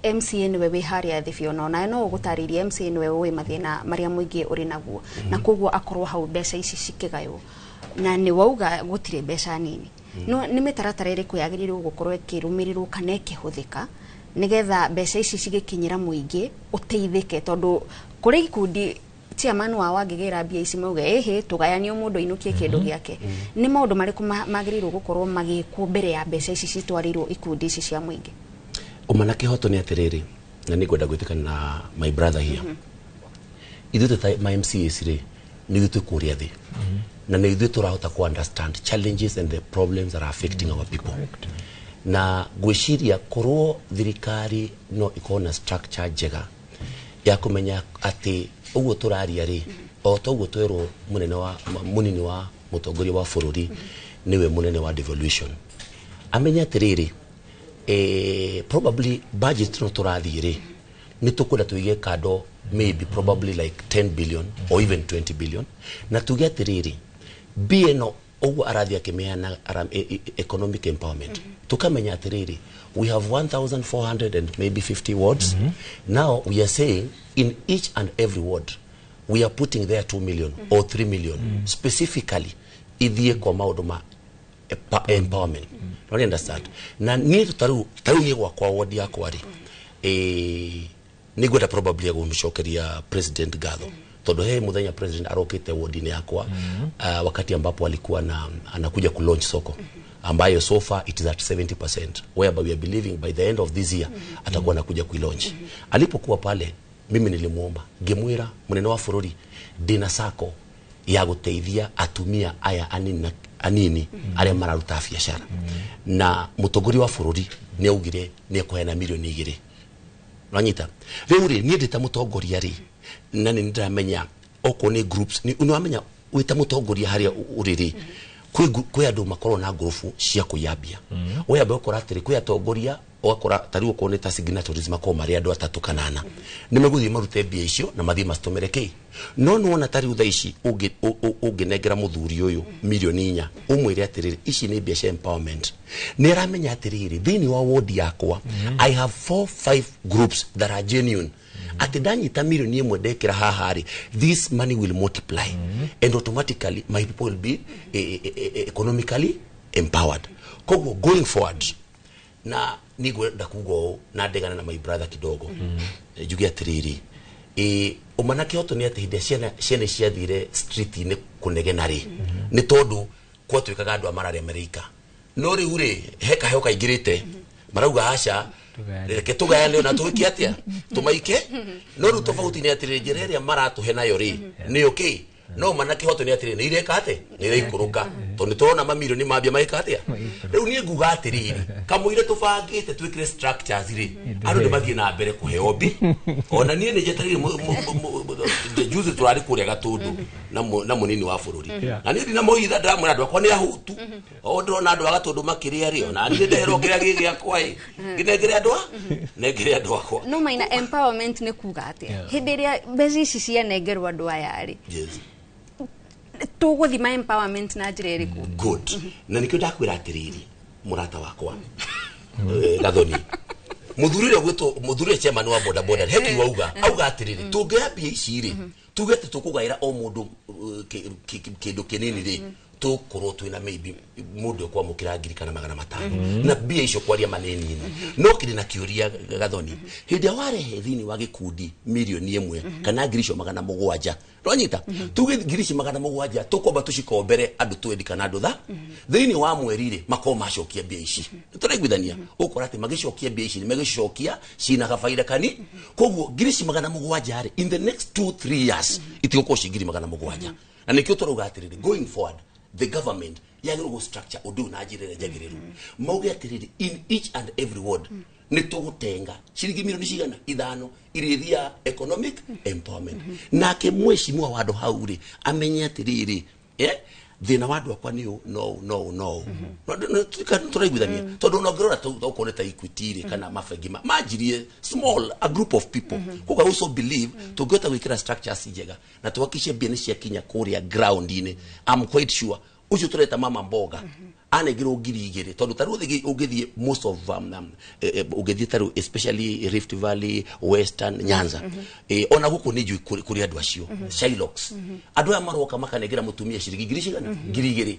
MCA nĩwe wĩ harĩa thĩ biũ, na onawe no ũgũtarĩria MCA nĩwe ũĩ mathĩna marĩa mũingĩ ũrĩ naguo, na koguo akorwo hau mbeca ici cikĩgaywo, na nĩ wauga gũtirĩ mbeca nini. No nĩ mĩtaratara ĩrĩkũ yagĩrĩirwo gũkorwo ĩkĩrũmĩrĩrwo kana ĩkĩhũthĩka nĩgetha mbeca ici cigĩkinyĩra mũingĩ ũteithĩke? Tondũ kũrĩ ikundi chairman wao angĩgĩra mbia ici mauge ĩhĩ tũgayanio, mũndũ ainũkie kĩndũ gĩake. Nĩ maũndũ marĩkũ magĩrĩirwo gũkorwo magĩkwo mbere ya mbeca ici citwarĩirwo ikundi ici cia mũingĩ? Ũma na kĩhoto nĩ atĩrĩrĩ, na nĩ ngwenda gwĩtĩkana na my brother here, ithuĩ twĩ ta ma MCAs rĩ, nĩ ithuĩ twĩ kũrĩa thĩ na nĩ ithuĩ tũrahota ku understand challenges and the problems that are affecting our people. Na ngwĩciria korwo thirikari no ĩkorwo na structure njega ya kũmenya atĩ ũguo tũraria rĩ, o ta ũguo twerwo mũnene wa mũnini wa mũtongoria wa bũrũri nĩwe mũnene wa devolution, amenye atĩrĩrĩ, probably budget no tũrathiĩ rĩ, nĩ tũkwenda tũige kando maybe probably like 10 billion or even 20 billion, na tuge atĩrĩrĩ, mbia ĩno ũguo arathiĩ akĩmĩheana economic empowerment, tukamenya atĩrĩrĩ, we have 1400 and maybe 50 wards. Now we are saying in each and every ward we are putting there 2 million or 3 million specifically ithiĩ kwa maũndũ ma empowerment. No understand? Na niĩ tarĩu niĩ gwakwa ward yakwa rĩ, nĩ ngwenda probably gũmũcokeria president ngatho, tondũ he mũthenya president arokĩte ward-inĩ yakwa, wakati ambapo alikuwa na anakuja kulaunch soko ambayo so far it is at 70%, whereby we are believing by the end of this year atakuwa anakuja kuilaunch. Alipokuwa pale, mimi nilimuomba, ngĩmwĩra, mũnene wa bũrũri, ndĩna sako ya gũteithia atumia aya anini na anini arĩa mararuta biacara, na mũtongoria wa bũrũri nĩ augire nĩ ekũheana mirioni 2. Nanyita rĩu rĩ, niĩ ndĩ ta mũtongoria rĩ, na nĩ ndĩramenya okorwo nĩ groups, nĩ wamenya wĩ ta mũtongoria harĩa ũrĩ rĩ, kwĩ andũ makorwo na ngurubu cia kũiambia. We ambe ũkora atĩrĩ, kwĩ atongoria, ũgakora ta rĩu okorwo nĩ ta signatories makorwo marĩ andũ atatũ kana ana, nĩ megũthiĩ marute mbia icio na mathiĩ macitũmĩre kĩ. No nĩwona ta rĩu thaa ici ũngĩnengera mũthuri ũyũ mirioni 4, ũmwĩre atĩrĩrĩ, ici nĩ mbia cia empowerment, nĩ aramenya atĩrĩrĩ, thĩinĩ wa ward yakwa I have four five groups that are genuine, atĩ ndanyita mirioni 1 ndekĩra haha rĩ, this money will multiply and automatically my people will be economically empowered. Koguo going forward, na nigwenda kuga ũũ na ndegana na my brother kidogo, njuge atĩrĩrĩ, ũma na kĩhoto nĩ atĩ hĩndĩ ĩrĩa ciana ciathire street-inĩ kũnegena rĩ, nĩ tondũ gwatuĩkaga andũ a mararĩa marĩika, no rĩu rĩ, he kaheo kaingĩrĩte, marauga aca, reke tũgayane ona tũgĩke atĩa tũmaike. No rĩu tofauti nĩ atĩrĩrĩ, njĩra ĩrĩa maratũhe nayo rĩ, nĩyo kĩ. No mana kĩhoto nĩ atĩrĩrĩ, nĩ ireka atĩ nĩ iraikũrũka, tondũ nĩ tũrona mamirioni mambia magĩka atĩa. Rĩu niĩ nguga atĩrĩrĩ, kamũira tũbangĩte twĩkĩre structures rĩ, andũ nĩ mathiĩ na mbere kũheo mbi. Ona niĩ nĩ njetereire juzi tũrarĩ kũrĩa Gatũndũ na mũnini wa bũrũri, na niĩ ndinamũhitha, ndĩramwĩra andũ akwa nĩ ahutu. O ndĩrona andũ a Gatũndũ makĩrĩa rĩ, ona niĩ ndeherwo kĩrĩa gĩ gĩakwa ĩ, ngĩnengere andũ a nengere andũ akwa. No Maina, empowerment nĩ kuga atĩa hĩndĩ ĩrĩa mbeca ici cianengerwo andũ aya rĩ? Tũgũthima empowerment na njĩra ĩrĩkũ? Good. Na nikĩo ndakwĩra atĩrĩrĩ, mũrata wakwa, Gathoni, mũthuri ũrĩa ũgwĩtwo mũthuri ũrĩa chairman wa boda boda, he kiugo auga atĩrĩrĩ, tũngĩoya mbia ici rĩ, tuge atĩ tũkũgaĩra o mũndũ kĩndũ kĩnini rĩ, Tukorwo twina maybe mundu ekwamukira ngiri kana 500 na mbia icio kwaria manini no kiri na kiuria Gathoni hindi warehe thini wa gikundi milioni 1 kana ngiri icio 700 rwanyita tuge ngiri icio 700 tukomba tucikombere andu twendi kana andu tha thini wa mweri ri makorwo macokia mbia ici turaiguithania ukora ati magicokia mbia ici magicokia cina gabaida kani koguo ngiri ici 700 ri in the next 2-3 years itigokorwo ci ngiri 700 na nikio turauga atiriri going forward the government yagĩrĩirwo gũ structure ũndũ na njĩra ĩrĩa njagĩrĩru mauge atĩrĩrĩ in each and every ward nĩ tũgũtenga ciringi milioni cigana 5 iria ithia economic empowerment nake mheshimiwa wa andũ hau rĩ amenye atĩrĩrĩ thĩna wa andũ akwa nĩ no no no tũraiguithania tondũ ona ũngĩrora okorwo nĩ ta Equity rĩ kana mabengi manjirie small a group of people koguo I also believe tũngĩhota gwĩkĩra structures njega na tuhakikishe mbia nĩ ciakinya kũrĩa ground-inĩ I'm quite sure ucio tureta mama mboga anengirwo 2,000 tondu ta riu ũngĩthiĩ most of ũngĩthiĩ ta riu especially Rift Valley, Western, Nyanza ona gũkũ nĩ njũĩ kũrĩ andũ acio Shylocks andũ aya maroka makanengera mũtumia ciringi ngiri cigana 2,000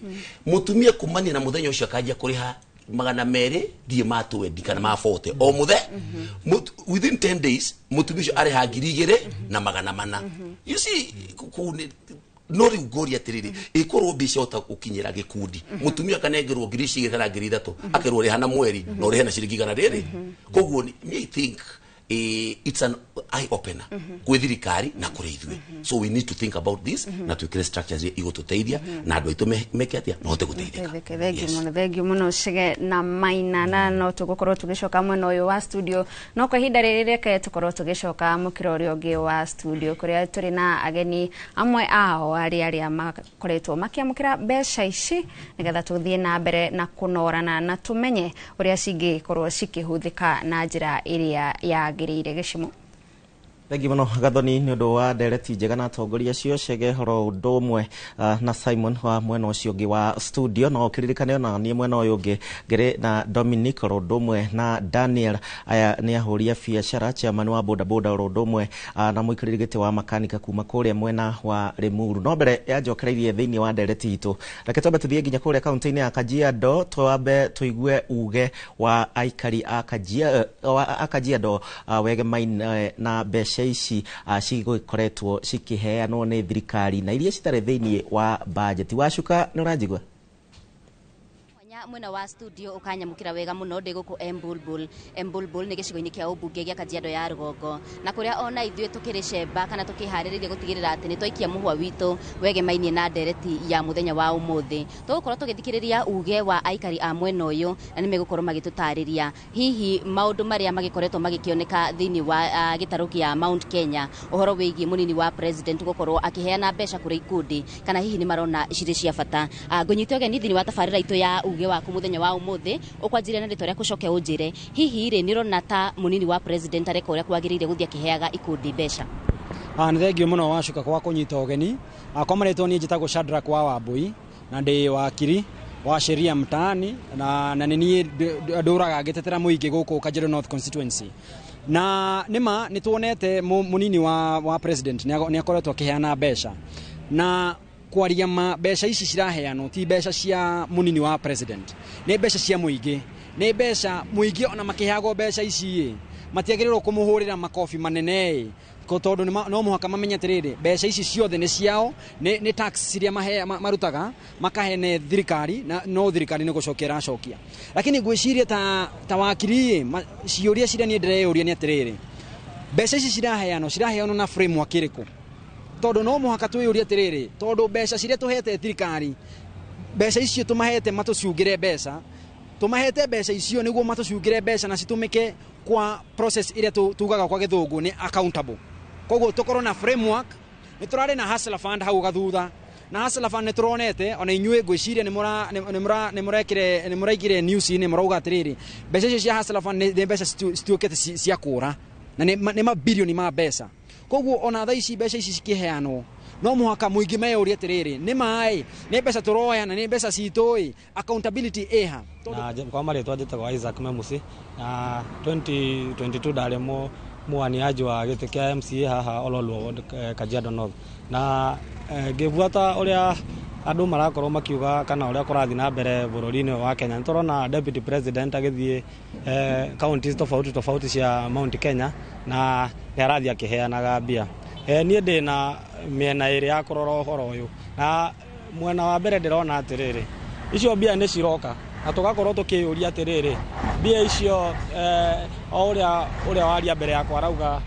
mũtumia kumania na mũthenya ũcio akanjia kũrĩha 200 thiĩ ma 20 kana ma 40 o mũthe within 10 days mũtumia ũcio arĩha 2,400 you see kũu no riu ngoria atiriri ikorwo mbica ota gukinyira gikundi mutumia akanengerwo 2,000 kana 3,000 akerwo riha na mweri no rihe na ciringi igana riri koguo me I think it's an eye opener kwi thirikari na kuri ithuĩ so we need to think about this na twikire structures igũtũteithia na andũ aitũ meke atia mahote gũteithĩka. Thengiũ mũno, thengiũ mũno Chege na Maina, na no tũgũkorwo tũgĩcoka mwena ũyũ wa studio no kwa ihinda rĩrĩ reke tũkorwo tũgĩcoka mũkĩra ũrĩa ũngĩ wa studio kũrĩa tũrĩ na ageni amwe ao arĩa makoretwo makĩamũkĩra mbeca ici nĩgetha tũthiĩ na mbere na kũnorana na tũmenye ũrĩa cingĩkorwo cikĩhũthĩka na njĩra ĩrĩa yagĩrĩire. Gĩcimo. Thengiũ mũno Gathoni nĩ ũndũ wa ndereti njega na atongoria acio Chege horo ũndũ ũmwe na Simon wa mwena ũcio ũngĩ wa studio no ũkĩririkane ona niĩ mwena ũyũ ũngĩ ngĩrĩ na Dominic oro ũndũ ũmwe na Daniel aya nĩ ahũri a biacara chairman wa boda boda oro ũndũ ũmwe na mũikarĩri gĩtĩ wa makanika kuma kũrĩa mwena wa Limuru. No mbere ya njokereirie thĩinĩ wa ndereti itũ reke twambe tũthiĩ nginya kũrĩa kaunti-inĩ ya Kajiado twambe tũigue uge wa aikari a Kajiado wegemaine na mbeca ici cigũkoretwo cikiheanwo nĩ thirikari na iria citarĩ thĩinĩ wa bajeti. Wacuka nĩ ũranjigua? Mwena wa studio ukanyamukira wega muno ndi guku Embulbul. Embulbul ni gicigo-ini kia ubunge gia Kajiado ya Rugongo na kuria ona ithuĩ tukiri cemba kana tukiharĩrĩria gutigirira ati ni twaikia muhwa witu wegemainie na ndereti ya muthenya wa umuthi. Tugukorwo tugithikiriria uge wa aikari a mwena uyu na nimegukorwo magitutariria hihi maundu maria magikoretwo magikioneka thiini wa gitaru kia Mount Kenya uhoro wigie munini wa president gukorwo akiheana mbeca kuri ikundi kana hihi ni marona cirĩ cia bata. Ngunyite ũgeni thiini wa tabarĩra itu ya uge waku muthenya wa umuthi ukwanjiria na ritwa riaku coke unjire hihi ri nirona ta munini wa president areka uria kwagirire guthia kiheaga ikundi mbeca. Nĩ thengiũ mũno wacuka kwa kũnyita ũgeni. Kwa marĩtwa niĩ njĩtagwo Shadrack wa Wambui na ndĩ wakiri wa sheria mtaani na nĩ niĩ ndũraga ngĩtetera mũingĩ gũkũ Kajiado North Constituency. Na nĩma nĩ tuonete munini wa president nĩ akoretwo akĩheana mbeca na kwaria ma mbeca ici ciraheanwo ti mbeca cia munini wa president, nĩ mbeca cia mũingĩ, nĩ mbeca mũingĩ ona makĩheagwo mbeca ici matiagĩrĩirwo kũmũhũrĩra makobi manene tondũ no mũhaka mamenye atĩrĩrĩ mbeca ici ciothe nĩ ciao, nĩ tax iria marutaga makahene thirikari na no thirikari nĩ gũcokia ĩracokia. Lakini ngwĩciria ta wakiri ciũria ciria niĩ ndĩreyũria nĩ atĩrĩrĩ mbeca ici ciraheanwo na framework ĩrĩkũ? Tondũ no mũhaka twĩyũrie atĩrĩrĩ tondũ mbeca ciria tũhete thirikari mbeca icio tũmahete matũcungĩre mbeca tũmahete mbeca icio nĩguo matũcungĩre mbeca na citũmĩke kwa process ĩrĩa tugaga kwa gĩthũngũ nĩ accountable. Koguo tũkorwo na framework. Nĩ tũrarĩ na Hustler Fund hau gathutha na Hustler Fund nĩ tũronete ona inyuĩ ngwĩciria nĩ mũraigire news-inĩ mũrauga atĩrĩrĩ mbeca icio cia Hustler Fund nĩ mbeca cituĩkĩte cia kũra na nĩ mabirioni ma mbeca. Koguo ona thaa ici mbeca ici cikĩheanwo no mũhaka mũingĩ meyũrie atĩrĩrĩ nĩ maĩ nĩ mbeca tũroya na nĩ mbeca citũ ĩ accountability ĩha. Na kwa marĩtwa njĩtagwo Isaac Memusi na 2022 ndarĩ muwaniaji wa gĩtĩ kĩa MCA haha Ololua Ward Kajiado North na ngĩbuata ũrĩa Andũ marakorwo makiuga kana ũrĩa kũrathiĩ na mbere bũrũri-inĩ wa Kenya. Nĩ tũrona Deputy President agĩthiĩ counties tofauti tofauti cia Mount Kenya na nĩ arathiĩ akĩheanaga mbia. Niĩ ndĩ na mĩena ĩrĩ ya kũrora ũhoro ũyũ, na mwena wa mbere ndĩrona atĩrĩrĩ, icio mbia nĩ ciroka na tũgakorwo tũkĩyũria atĩrĩrĩ, mbia icio o ũrĩa waria mbere yakwa arauga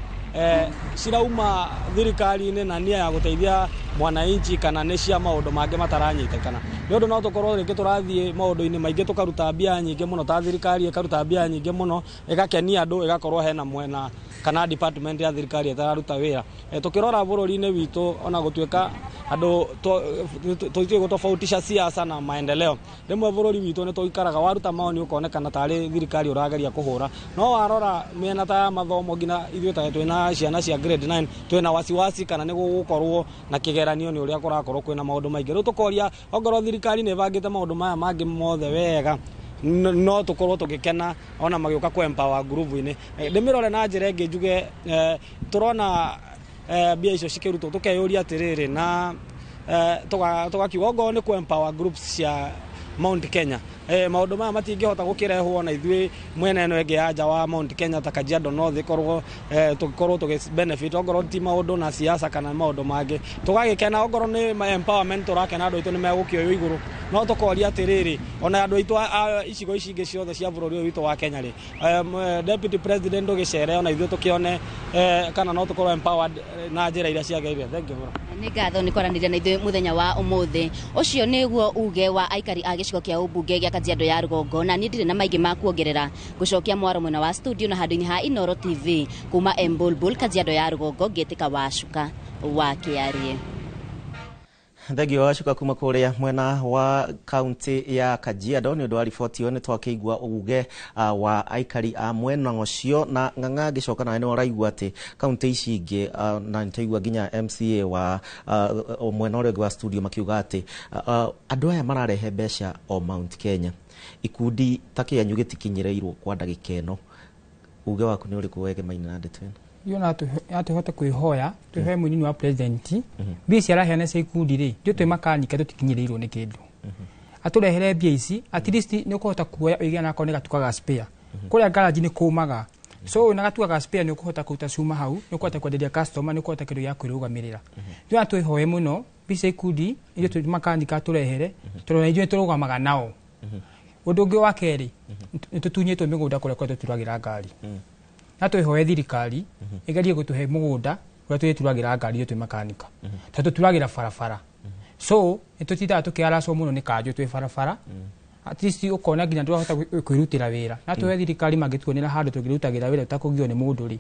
cirauma thirikari-inĩ na nia ya gũteithia mwananchi kana nĩ cia maũndũ mangĩ mataranyitĩkana. Nĩ ũndũ no tũkorwo rĩngĩ tũrathiĩ maũndũ-inĩ maingĩ tũkaruta mbia nyingĩ mũno, ta thirikari ĩkaruta mbia nyingĩ mũno ĩgakenia andũ, ĩgakorwo hena mwena kana department ya thirikari ĩtararuta wĩra. Tũkĩrora bũrũri-inĩ witũ, ona gũtuĩka andũ tũtiũĩ gũtofautisha siasa na maendeleo, rĩmwe bũrũri witũ nĩ tũikaraga waruta maoni ũkonekana tarĩ thirikari ũrageria kũhũra, no warora mĩena ta ya mathomo nginya ithuĩ ta twĩna ciana cia grade 9 twĩna wasiwasi kana nĩ gũgũkorwo na kĩgeranio nĩ ũrĩa kũrakorwo kwĩna maũndũ maingĩ. Rĩu tũkoria ongorwo thirikari nĩ ĩbangĩte maũndũ maya mangĩ mothe wega, no tũkorwo tũgĩkena ona magĩũka kũ empower group-inĩ. Ndĩmĩrore na njĩra ĩngĩ njuge, tũrona mbia icio cikĩrutwo tũkeyũria atĩrĩrĩ, na tũgakiuga ongorwo nĩ kũ empower groups cia Mount Kenya, maũndũ maya matingĩhota gũkĩrehwo na ithuĩ mwena ĩno ĩngĩ ya nja wa Mount Kenya ta Kajiado North ĩkorwo tũgĩkorwo tũgĩ benefit, ongorwo ti maũndũ na siasa kana maũndũ mangĩ tũgagĩkena, ongorwo nĩ empowerment tũrakena andũ aitũ nĩ megũkĩoywo igũrũ, no tũkoria atĩrĩrĩ, ona andũ aitũ a icigo ici ingĩ ciothe cia bũrũri ũyũ witũ wa Kenya rĩ, Deputy President ũgĩcere ona ithuĩ tũkĩone kana no tũkorwo empowered na njĩra iria ciagĩrĩire. Thank you mũno. Nĩ ngatho nĩ kwaranĩria na ithuĩ mũthenya wa ũmũthĩ. Ũcio nĩguo uge wa aikari a gĩcigo kĩa ũmbunge gĩa Kajiado ya rũgongo, na niĩ ndirĩ na maingĩ ma kuongerera. Ngũcokia mwaro mwena wa studio na handũ-inĩ ha Inoro TV kuma Embulbul, Kajiado ya rũgongo, ngĩtĩka Wacuka wa Kĩarie. Thengio Wacuka kuma kũrĩa mwena wa kaunti ya Kajiado nĩ ũndũ wa riboti ĩyo. Nĩ twakĩigua uge wa aikari a mwena ũcio, na ng'ang'a ngĩcoka nawe nĩ ũraigua atĩ kaunti ici ingĩ, na nĩ twaigua nginya MCA wa mwena ũrĩa ũngĩ wa studio makiuga atĩ andũ aya mararehe mbeca o Mount Kenya, ikundi ta kĩanyu gĩtikinyĩrĩirwo kwa ndagĩka ĩno. Uge waku nĩ ũrĩkũ wegemaine na ndeto ĩno? Iyo natũhote kwĩhoya twĩhoe mũnini wa president, mbia ici araheana cia ikundi rĩ, ithuĩ twĩ makanika tũtikinyĩrĩirwo nĩ kĩndũ, atũrehere mbia ici at least nĩ ũkũhota kuoya ũige onakorwo nĩ gatuka ga spare kũrĩa garage nĩ kũmaga, so wĩna gatuka ga spare nĩ ũkũhota kũruta cuma hau, nĩ ũkũhota kwenderia customer, nĩ ũkũhota kĩndũ gĩa kwĩrũgamĩrĩra. Ithuĩ natwĩhoe mũno mbia cia ikundi ithuĩ twĩ makanika atũrehere, tondũ na ithuĩ nĩ tũrũgamaga nao. Ũndũ ũngĩ wa kerĩ, nĩ tũtunyĩtwo mĩgũnda kũrĩa kũrĩa tũturagĩra ngari, na twĩhoe thirikari ĩgerie gũtũhe mũgũnda ũrĩa tũrĩturagĩra ngari ithuĩ twĩ makanika, tondũ tũturagĩra barabara, so nĩ tũtindaga tũkĩaracwo mũno nĩ kanjũ twĩ barabara, at least ũkona nginya ndũrahota kwĩrutĩra wĩra. Na twĩhoe thirikari mangĩtuonera handũ tũngĩrutagĩra wĩra tũtakũgio nĩ mũndũ rĩ,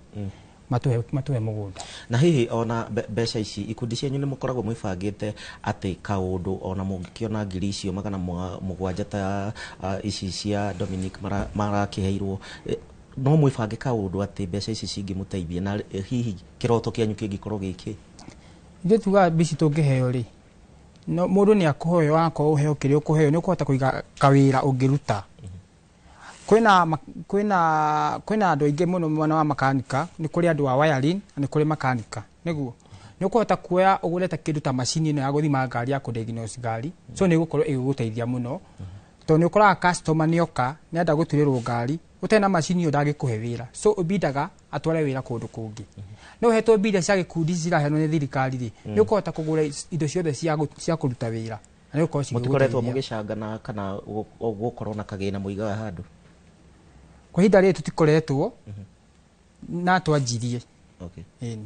matũhe mũgũnda. Na hihi ona mbeca ici ikundi cianyu nĩ mũkoragwo mwĩbangĩte atĩ kaũndũ ona mũngĩkĩona ngiri icio 700 ta ici cia Dominic marakĩheirwo, no mwĩbange kaũndũ atĩ mbeca ici cingĩmũteithia, na hihi kĩroto kĩanyu kĩngĩkorwo gĩkĩ? Ithuĩ tugaga mbia ici tũngĩheo rĩ, no mũndũ nĩ akũheo, wakorwo ũheo kĩrĩa ũkũheo nĩ ũkũhota kũiga kawĩra ũngĩruta. Kwĩna andũ aingĩ mũno mwena wa makanika, nĩ kũrĩ andũ a wiring na nĩ kũrĩ makanika, nĩguo nĩ ũkũhota kuoya ũgũre ta kĩndũ ta macini ĩno ya gũthima ngari ya kũ-diagnose ngari, so nĩ ĩgũkorwo ĩgĩgũteithia mũno, tondũ nĩ ũkoraga customer nĩ oka nĩ enda gũturĩrwo ngari, ũtarĩ na macini ĩyo ndangĩkũhe wĩra, so ũbindaga atware wĩra kũndũ kũngĩ. No ũhetwo mbia cia gĩkundi ici ciraheanwo nĩ thirikari rĩ, nĩ ũkũhota kũgũra indo ciothe cia kũruta wĩra na nĩ ũgũkorwo Mũtikoretwo cigĩgũteithia. mũgĩcangana kana gũkorwo na kagĩna mũigaga handũ? Kwa ihinda rĩrĩ tũtikoretwo na twanjirie. Ĩni.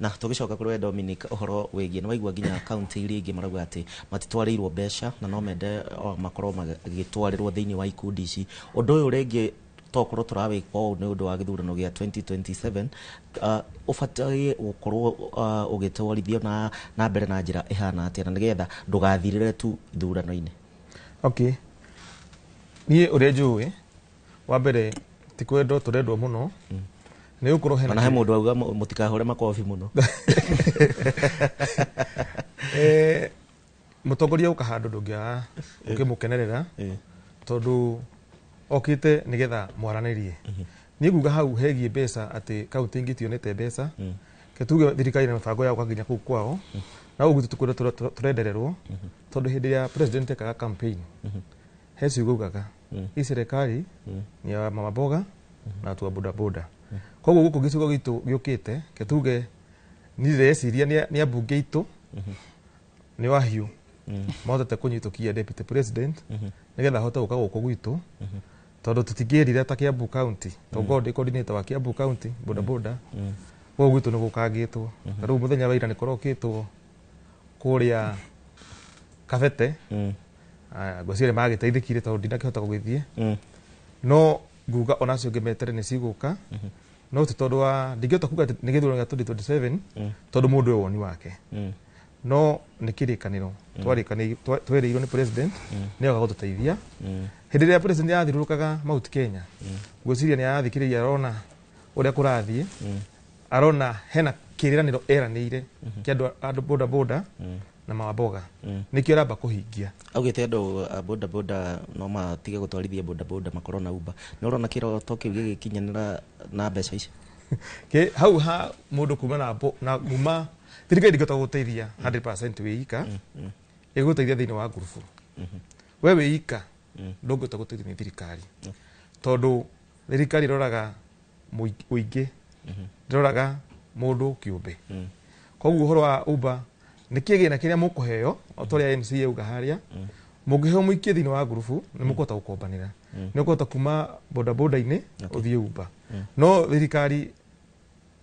Na tũgĩcoka kũrĩ we Dominic, ũhoro wĩgiĩ nĩ waigua nginya kaunti iria ingĩ marauga atĩ matitwarĩirwo mbeca na no mende makorwo magĩtwarĩrwo thĩinĩ wa ikundi ici. Ũndũ ũyũ rĩngĩ tokorwo tũrawĩka ũũ nĩ ũndũ wa gĩthurano gĩa 2027, ũbataire gũkorwo ũgĩtwarithio na mbere na njĩra ĩhana atĩa, na nĩgetha ndũgathirĩre tu ithurano-inĩ? Okay, niĩ ũrĩa njũĩ, wa mbere ti kwendwo tũrendwo mũno, nĩ gũkorwo hena Ona he mũndũ auga mũtikahũre makobi mũno. Mũtongoria ũka handũ ndũngĩaga ũkĩmũkenerera, tondũ okĩte nĩgetha mwaranĩrie. Niĩ nguga hau hegiĩ mbeca atĩ kaunti ingĩ itionete mbeca, ke tuge thirikari na mĩbango ya gũka nginya kũu kwao, Na ũguo tũkwenda tũrendererwo tondũ hĩndĩ ya president ekaga campaign he ciugo augaga hii serikali ni ya mama mboga na watu wa bodaboda. Koguo gũkũ gĩcigo gitũ gĩũkĩte ketuge niĩ ndĩreciria nĩ ambunge aitũ nĩ wahiũ mahotete kũnyitũkia deputy president nĩgetha ahote gũka gũkũ gwitũ tondũ tũtingĩrira ta Kiambu County tondũ ndĩ coordinator wa Kiambu County bodaboda gũkũ gwitũ nĩ gũkangĩtwo. Ta rĩu mũthenya wa ira nĩ kũrokĩtwo kũrĩa Kabete, ngwĩciria magĩteithĩkire tondũ ndinakĩhota gũgĩthiĩ, no nguga ona acio angĩ metere nĩ cigũka, no ti tondũ wa ndingĩhota kuga atĩ nĩ gĩthurano gĩa 2027 tondũ mũndũ e woni wake, no nĩ kĩrĩkanĩro twerĩirwo nĩ president nĩ oka gũtũteithia. Hĩndĩ ĩrĩa president yathiũrũrũkaga Mount Kenya, ngwĩciria nĩ arathikĩrĩria, arona ũrĩa kũrathiĩ, arona hena kĩrĩranĩro eranĩire kĩa andũ boda boda na mama mboga, nĩkĩo aramba kũhingia. Augĩte andũ a boda boda no matige gũtwarithia boda boda makorwo na Uber. Nĩ ũrona kĩroto kĩu gĩgĩkinyanĩra na mbeca ici? Hau ha mũndũ kuma na kuma thirikari ndĩngĩhota gũgũteithia 100% wĩ ika, ĩgũgũteithia thĩinĩ wa ngurubu. We wĩ ika ndũngĩhota gũteithio nĩ thirikari tondũ thirikari ĩroraga ũingĩ, ndĩroraga mũndũ kĩũmbe. Koguo ũhoro wa Uber nĩ kĩgĩna kĩrĩa mũkũheo o ta ũrĩa MCA auga harĩa, mũngĩheo mũikie thĩinĩ wa ngurubu nĩ mũkũhota gũkombanĩra, nĩ ũkũhota kuma bodaboda-inĩ ũthiĩ Uber. No thirikari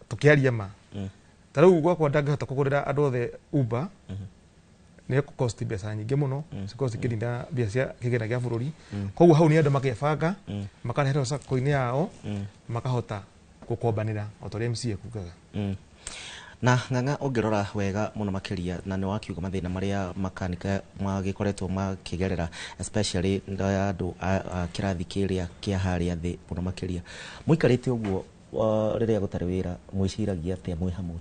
tũkĩaria ma ta rĩu gwakwa ndangĩhota kũgũrĩra andũ othe Uber, nĩ cost mbeca nyingĩ mũno, cikorwo cikĩrinda mbia cia kĩgĩna gĩa bũrũri. Koguo hau nĩ andũ magebanga makareherwo sacco-inĩ yao makahota gũkombanĩra o ta ũrĩa MCA kugaga. Na Ng'ang'a, ũngĩrora wega mũno makĩria na nĩ wakiuga mathĩna marĩa makanika magĩkoretwo makĩgerera, especially andũ a kĩrathi kĩrĩa kĩa harĩa thĩ mũno makĩria, mũikarĩte ũguo rĩrĩa gũtarĩ wĩra mwĩciragia atĩa mwĩ hamwe?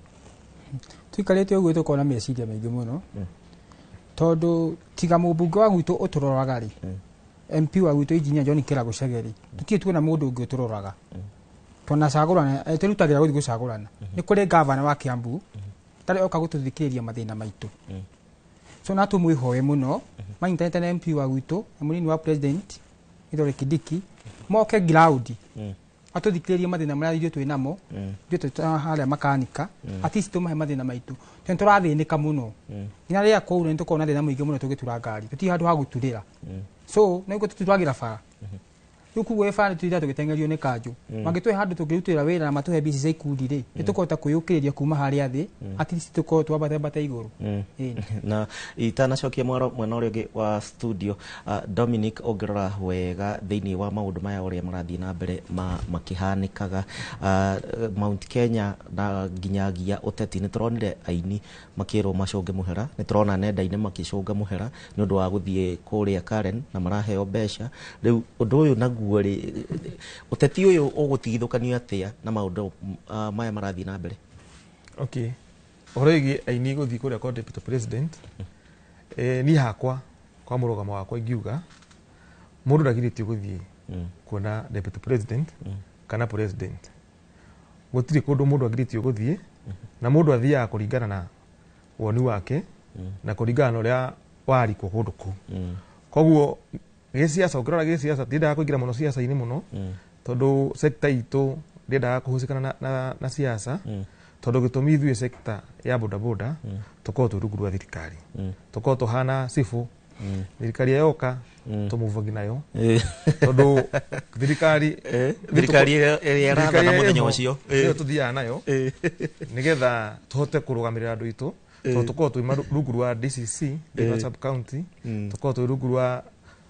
Tũikarĩte ũguo tũkorwo na meciria maingĩ mũno tondũ tiga mũmbunge wa gwitũ ũtũroraga rĩ, MP wa gwitũ Engineer John Kĩrago Chege rĩ, tũtirĩ tuona mũndũ ũngĩ ũtũroraga. Twanacagũrana, twĩrutagĩra gũthiĩ gũcagũrana. Nĩ kũrĩ gavana wa Kiambu tarĩ oka gũtũthikĩrĩria mathĩna maitũ, so na tũmwĩhoe mũno manyitanĩte na MP wa gwitũ na mũnini wa president Kithure Kindiki moke ground atũthikĩrĩrie mathĩna marĩa ithuĩ twĩ namo, ithuĩ twĩ harĩa makanika, at least tũmahe mathĩna maitũ tondũ nĩ tũrathĩnĩka mũno. Nginya rĩrĩa kwaura nĩ tũkoragwo na thĩna mũingĩ mũno tũgĩtura ngari, tũtirĩ handũ ha gũturĩra, so nĩguo tũturagĩra bara rĩu, koguo ĩ bara nĩ tũthiaga tũgĩteng'erio nĩ kanjũ. Mangĩtũhe handũ tũngĩrutĩra wĩra na matũhe mbia ici cia ikundi rĩ, nĩ tũkũhota kwĩyũkĩrĩria kuma harĩa thĩ, at least tũkorwo twambatambata igũrũ. Na itanacokia mwaro mwena ũrĩa ũngĩ wa studio, Dominic, ũngĩrora wega thĩinĩ wa maũndũ maya ũrĩa marathiĩ na mbere makĩhanĩkaga Mount Kenya na nginyagia ũteti, nĩ tũronire aini makĩrwo macũnge mũhera, nĩ tũrona nenda-inĩ makĩcũnga mũhera nĩ ũndũ wa gũthiĩ kũrĩa Karen na maraheo mbeca. Rĩu ũndũ ũyũ naguo rĩ, ũteti ũyũ ũgũtigithũkanio atĩa na maũndũ maya marathiĩ na mbere? Okay, ũhoro wĩgiĩ aini gũthiĩ kũrĩa kwa deputy president, niĩ hakwa kwa mũrũgamo wakwa ingiuga mũndũ ndagirĩtio gũthiĩ kuona deputy president kana president. Gũtirĩ kũndũ mũndũ agirĩtio gũthiĩ, na mũndũ athiaga kũringana na woni wake na kũringana na ũrĩa warikwo kũndũ kũu. Koguo gĩciaca, ũngĩrora gĩciaca, ndiendaga kũingĩra mũno ciaca-inĩ mũno tondũ sector itũ ndiendaga kũhucikana na siasa, tondũ gĩtũmi ithuĩ sector ya bodaboda tũkoragwo twĩ rungu rwa thirikari, tũkoragwo tũhana cibũ, thirikari yoka tũmũvangi nayo tondũ thirikari Thirikari ĩrĩa ĩrathana mũthenya ũcio. Nĩyo tũthiaga nayo nĩgetha tũhote kũrũgamĩrĩra andũ aitũ, tondũ tũkoragwo twĩ rungu rwa DCC thĩinĩ wa sub county, tũkoragwo twĩ rungu rwa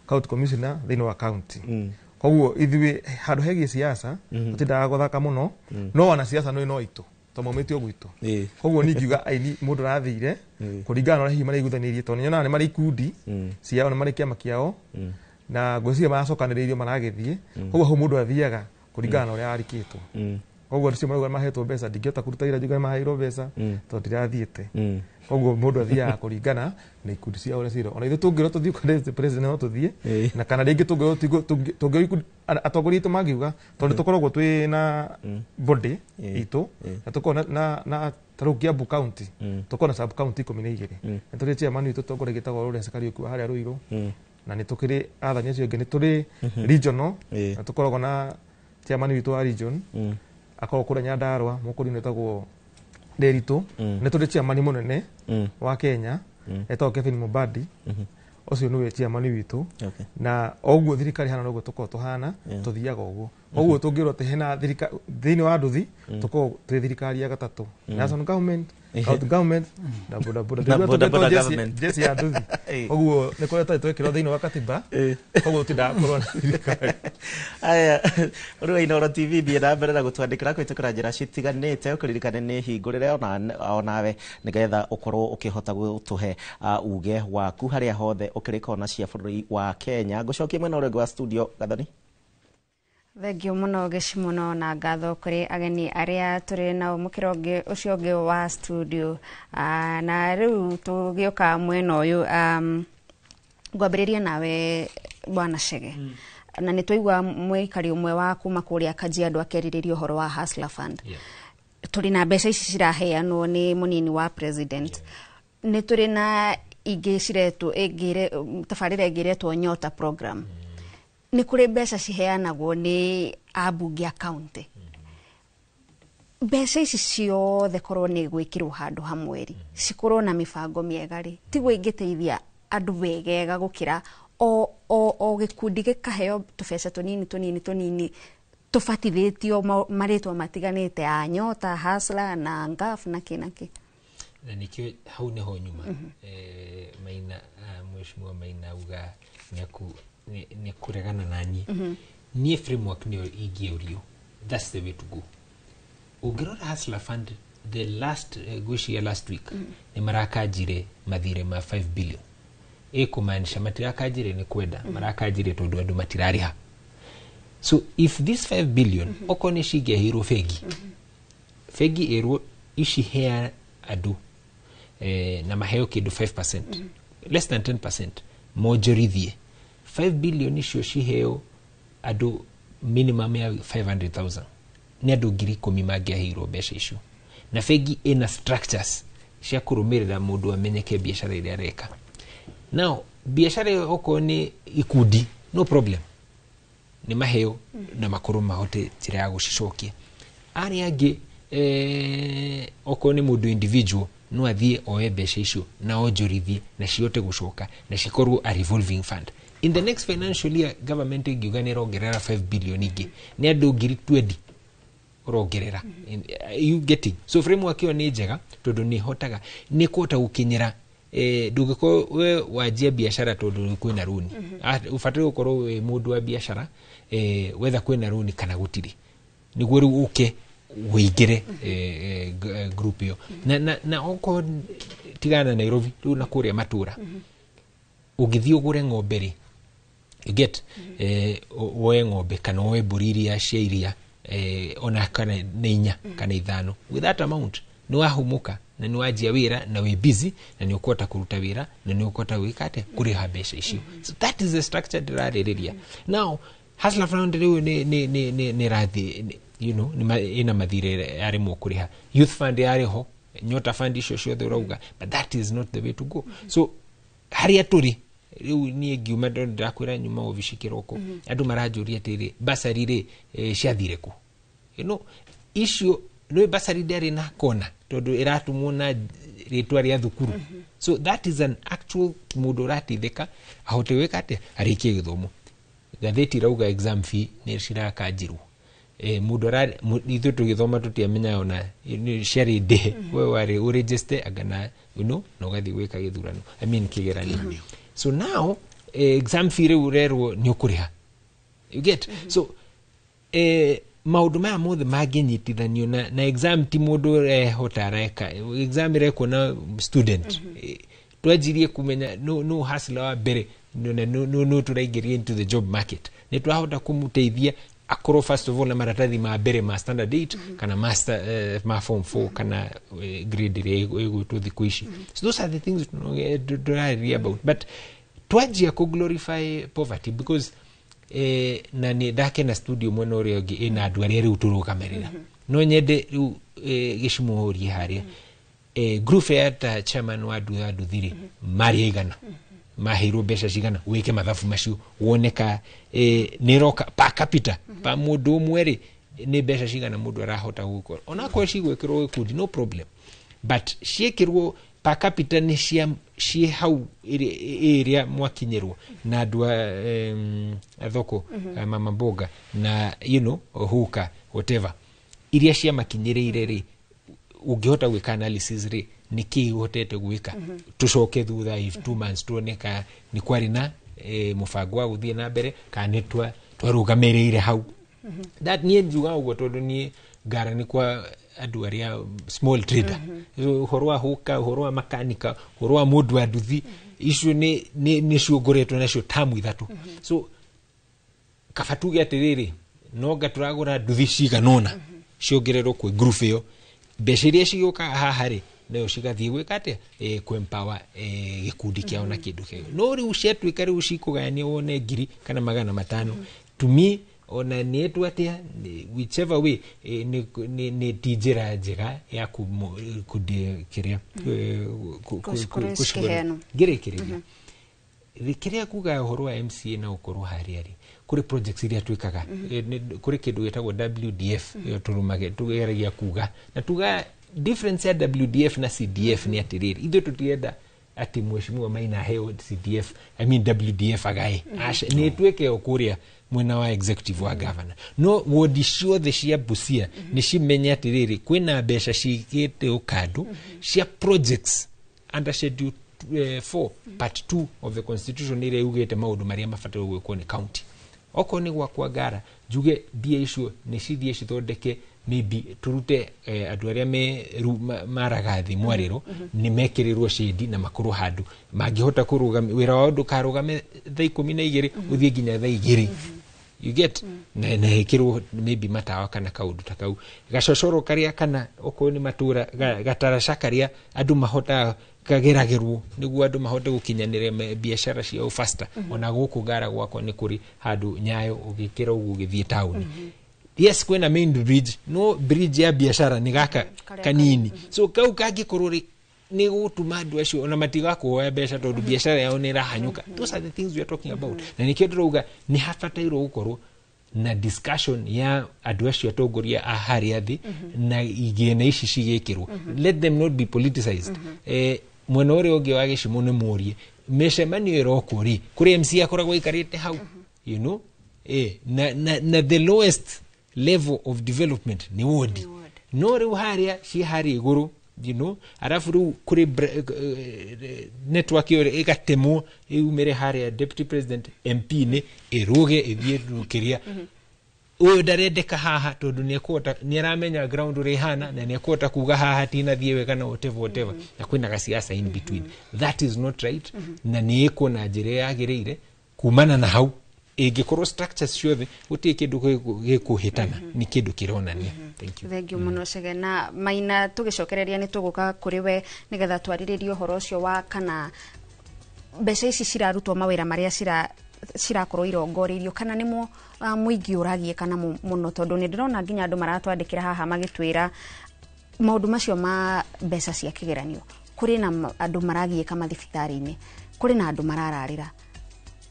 county commissioner thĩinĩ wa county. Koguo ithuĩ handũ hegiĩ siasa tũtindaga gũthaka mũno, no wanasiasa nĩ no aitũ tondũ maumĩte o gwitũ. Koguo niĩ ingiuga aini mũndũ arathire kũringana na ũrĩa hihi maraiguithanĩirie, tondũ nĩnyonaga nĩ marĩ ikundi ciao, nĩ marĩ kĩama kĩao, na ngwĩciria maracokanĩrĩirio maragĩthiĩ. Koguo hau mũndũ athiaga kũringana na ũrĩa arikĩtwo. Koguo acio marauga mahetwo mbeca, ndingĩhota kũruta ira njuge maheirwo mbeca tondũ ndirathiĩte. Koguo mũndũ athiaga kũringana na ikundi cia ũrĩa cirĩ. Ona ithuĩ tũngĩrwo tũthiĩ kwa deputy president no tũthiĩ, na kana rĩngĩ tũngĩrwo atongoria aitũ mangiuga, tondũ tũkoragwo twĩ na body itũ na tũkoragwo na Ta rĩu Kiambu County tũkorwo na sub county 12. Nĩ tũrĩ chairman witũ tongoria gĩtagwo Lawrence Kariuki wa harĩa Ruiru, na nĩ tũkĩrĩ athani acio angĩ, nĩ tũrĩ regional, na tũkoragwo na chairman witũ wa region akoragwo kũrĩa Nyandarua, mũkũrinũ etagwo Nderitu. Nĩ tũrĩ chairman mũnene wa Kenya etagwo Kevin Mubadi, ũcio nĩwe chairman witũ. Na oguo thirikari hana noguo tũkoragwo tũhana, tũthiaga ũguo. Koguo tũngĩrwo atĩ hena thirikari thĩinĩ wa nduthi, tũkoragwo twĩ thirikari ya gatatũ: national government, county government na boda boda. Na Ndĩrauga boda tũgetwo boda government. Jeshi ya nduthi. Koguo nĩ kũrĩa twarĩ twekĩrwo thĩinĩ wa katiba, koguo tũtindaga kũrũa na thirikari. Aya, ũrĩ wa Inooro TV, thiĩ na mbere na gũtwandĩkĩra kũhĩtũkĩra njĩra citiganĩte, ũkĩririkane nĩ hingũrĩre onawe nĩgetha ũkorwo ũkĩhota gũtũhe uge waku harĩa hothe ũkĩrĩ kona cia bũrũri wa Kenya. Ngũcokie mwena ũrĩa ũngĩ wa studio, Gathoni. Thengio mũno gĩci mũno, na ngatho kũrĩ ageni arĩa tũrĩ nao mũkĩra ũngĩ ũcio ũngĩ wa studio. Na rĩu tũgĩũka mwena ũyũ, ngwambĩrĩria nawe Bwana Chege. Na nĩ twaigua mũikari ũmwe wa kuma kũrĩa Kajiado akĩarĩrĩria ũhoro wa Hustler Fund. Tũrĩ na mbeca ici ciraheanwo nĩ mũnini wa president, nĩ tũrĩ na ingĩ ciretwo ĩngĩ tabarĩra ĩngĩ ĩretwo Nyota program, nĩ kũrĩ mbeca ciheanagwo nĩ ambunge a county. Mbeca ici ciothe korwo nĩ gwĩkĩrwo handũ hamwe rĩ, cikorwo na mĩbango mĩega rĩ, tiguo ingĩteithia andũ wegega gũkĩra o gĩkundi gĩkaheo tũbeca tũnini tũnini tũnini tũbatithĩtio marĩtwa matiganĩte ya Nyota, Hustler na Ngaf na kĩ na kĩ? Na nikio hau niho nyuma Maina, mheshimiwa Maina auga nĩ kũregana na niĩ. Niĩ framework nĩyo ingĩũrio, that's the way to go. Ũngĩrora Hustler Fund, the last ngwĩciria last week nĩ marakanjire mathirĩ ma 5 billion, ĩkũmaanisha matirakanjire nĩ kwenda, marakanjire tondũ andũ matirarĩha. So if this 5 billion okorwo nĩ cingĩaheirwo bengi, bengi ĩrwo ici hea andũ na maheo kĩndũ 5%, less than 10%, monjorithie 5 billion icio ciheo andũ minimum ya 500,000, nĩ andũ 10,000 mangĩaheirwo mbeca icio. Na bengi ĩna structures cia kũrũmĩrĩra mũndũ amenyeke biacara ĩrĩa areka. Now biacara ĩyo okorwo nĩ ikundi, no problem, nĩ maheo na makorwo mahote njĩra ya gũcicokia. Arĩa angĩ, okorwo nĩ mũndũ individual, no athiĩ oe mbeca icio na onjorithie na cihote gũcoka na cikorwo a revolving fund. In the next financial year, government ĩngiuga nĩ ĩrongerera 5 billion ingĩ, nĩ andũ 20,000 ũrongerera. You getting? So framework ĩyo nĩ njega tondũ nĩ ĩhotaga nĩ kũhota gũkinyĩra ndũngĩkorwo we wanjia biacara tondũ kwĩna rũni. Ũbataire gũkorwo wĩ mũndũ wa biacara, whether kwĩna rũni kana gũtirĩ, nĩguo rĩu ũke wĩingĩre group ĩyo. Na okorwo tigana na Nairobi rĩu na kũrĩa matũra, ũngĩthiĩ ũgũre ng'ombe rĩ, you get, woe ng'ombe kana woe mbũri iria cia iria, ona kana nĩ inya kana ithano, with that amount nĩ wahũmũka na nĩ wanjia wĩra na wĩ busy na nĩ ũkũhota kũruta wĩra na nĩ ũkũhota gwĩka atĩa, kũrĩha mbeca icio. So that is the structure ndĩrarĩrĩria. Now Hustler Fund rĩu nĩ ĩrathiĩ ĩna mathirĩ yaremwo kũrĩha, Youth Fund yarĩ ho, Nyota Fund, icio ciothe ũrauga, but that is not the way to go. So harĩa tũrĩ rĩu, niĩ ngiuma ndĩrakwĩra nyuma obici kĩroko, andũ maranjũria atĩrĩ, basari rĩ, ciathire kũ? Icio nĩ basari ndĩarĩ na kona tondũ ĩratũmwo na rĩtwa rĩa thukuru. So that is an actual mũndũ ũrateithĩka ahote gwĩka atĩa, arĩkie gĩthomo. Ngathĩti irauga exam fee nĩ cirakanjirwo. Mũndũ ithuĩ tũgĩthoma tũtiamenyaga ona nĩ ciarĩ ndĩhe. We warĩ ũregister angana na ũgathiĩ gwĩka gĩthurano, I mean kĩgeranio. So now exam fee rĩu ũrerwo nĩ ũkũrĩha, you get? So maũndũ maya mothe mangĩnyitithanio na exam ti mũndũ ũrehota areka exam, ĩrekwo na student. Twanjirie kumenya no hustler wa mbere no tũraingĩria into the job market, nĩ twahota kũmũteithia akorwo first of all na maratathi ma mbere ma standard 8 kana master, ma form 4 kana grade ĩrĩa ĩgwĩtwo thikũ ici. So those are the things tũrarĩria about, but twanjia kũ glorify poverty because na nĩ ndakena studio mwena ũrĩa ũngĩ ĩna andũ arĩa rĩu tũrũgamĩrĩra. No nyende rĩu gĩcimo ũrie harĩa Group ya ta chairman wa nduthi rĩ, marĩ aigana, maheirwo mbeca cigana, wĩke mathabu macio wone ka nĩ ĩroka per capita, pa mũndũ ũmwe rĩ, nĩ mbeca cigana mũndũ arahota gũkorwo, onakorwo cigwĩkĩrwo gĩkundi, no problem, but ciĩkĩrwo per capita nĩ cia ciĩ hau ĩrĩa mwakinyĩrwo na andũ a thoko, mama mboga na huka, whatever iria ciamakinyĩrĩire rĩ, ũngĩhota gwĩka analysis rĩ, nĩ kĩĩ ũhotete gwĩka. Tũcoke thutha if 2 months tuone ka nĩ kwarĩ na mũbango wa gũthiĩ na mbere kana nĩ twarũgamĩrĩire hau. That niĩ njugaga ũguo tondũ niĩ ngara nĩ kwa andũ arĩa small trader. So, ũhoro wa hũka, ũhoro wa makanika, ũhoro wa mũndũ wa nduthi, icio nĩcio ngoretwo nacio tamu 3. So kaba tuge atĩrĩrĩ, nonga tũragũra nduthi cigana ũna ciongererwo kwĩ group ĩyo, mbeca iria cigũkaga haha rĩ, nayo cigathiĩ gwĩka atĩa, kwempower gĩkundi kĩao na kĩndũ kĩao. No rĩu ciatuĩka rĩu cikũgayanio wone ngiri kana 500, to me ona nĩ ĩtwo atĩa, whichever way, nĩ ti njĩra njega ya kũndĩ kĩrĩa Kũciheana. Ngĩrĩkĩrĩria kĩrĩa kuga ũhoro wa MCA na gũkorwo harĩa rĩ, kũrĩ projects iria twĩkaga. Kũrĩ kĩndũ gĩtagwo WDF, ĩyo tũrũmage tũgeragia kuga na tuga difference ya WDF na CDF nĩ atĩrĩrĩ, ithuĩ tũtirenda atĩ mheshimiwa Maina aheo CDF, I mean WDF agae. Aca, nĩ ĩtuĩke o kũrĩa mwena wa executive wa governor, no wodi ciothe cia Busia nĩ cimenye atĩrĩrĩ, kwĩna mbeca cigĩte kando cia projects under schedule 4 part 2 of the constitution ĩrĩa yugĩte maũndũ marĩa mabataire gwĩkwo nĩ county. Okorwo nĩ gwakwa Ngara, njuge mbia icio nĩ cithiĩ cithondeke, maybe turute andũ arĩa me maraga thĩ mwarĩro, nĩ mekĩrĩrwo shade na makorwo handũ mangĩhota kũrũgama, wĩra wao ndũkarũgame thaa 12 ũthiĩ nginya thaa 2, you get, na hĩkĩrwo maybe matawa kana kaũndũ ta kau, gacocoro karĩa, kana okorwo nĩ matũra gataraca karĩa andũ mahotaga kageragĩrwo nĩguo andũ mahote gũkinyanĩra biacara ciao faster. Ona gũkũ Ngara gwakwa nĩ kũrĩ handũ Nyayo ũgĩkĩra ũguo ũgĩthiĩ taũni, yes, kwĩna main bridge, no bridge ya biacara nĩ gaka Karĩa kanini. So kau kangĩkorwo rĩ, nĩ gũtũma andũ acio ona matigakuoya mbeca tondũ biacara yao nĩ ĩrahanyũka. Those are the things we are talking about, na nĩkĩo ndĩrauga nĩ habatairwo gũkorwo na discussion ya andũ acio atongoria a harĩa thĩ na igĩna ici cigĩkĩrwo. Let them not be politicized. Mwena ũrĩa ũngĩ wa gĩcimo nĩ mũrie mĩcemanio ĩrokwo rĩ, kũrĩ MC akoragwo aikarĩte hau, na the lowest level of development nĩ wodi, no rĩu harĩa ciĩ harĩa igũrũ, arabu rĩu kũrĩ network ĩyo ĩgatemwo ĩumĩre harĩa deputy president, MP nĩ ĩrũge ĩthiĩ kĩrĩa ũyũ ndarendeka haha tondũ nĩekũhota, nĩaramenya ground ũrĩa ĩhana na nĩekũhota kuga haha tinathiĩ wega na whatever whatever, na kwĩna gasiasa in between. That is not right, na nĩ ĩkwo na njĩra yagĩrĩire kumana na hau ĩngĩkorwo structures ciothe gũtirĩ kĩndũ gĩkũhĩtana, nĩ kĩndũ kĩronania. Thank you. Thengiå må no Chege na Maina. Tũgĩcokereria nĩ tũgũka kũrĩ we nĩgetha twarĩrĩrie ũhoro ũcio wa kana mbeca ici cirarutwo mawĩra marĩa cirakorwo irongoreirio kana nĩmo mũingĩ ũragie kana mũno, tondũ nĩ ndĩrona nginya andũ maratwandĩkĩra haha magĩtwĩra maũndũ macio ma mbeca cia kĩgeranio, kũrĩ na andũ maragiĩka mathibitarĩ-inĩ, kũrĩ na andũ marararĩra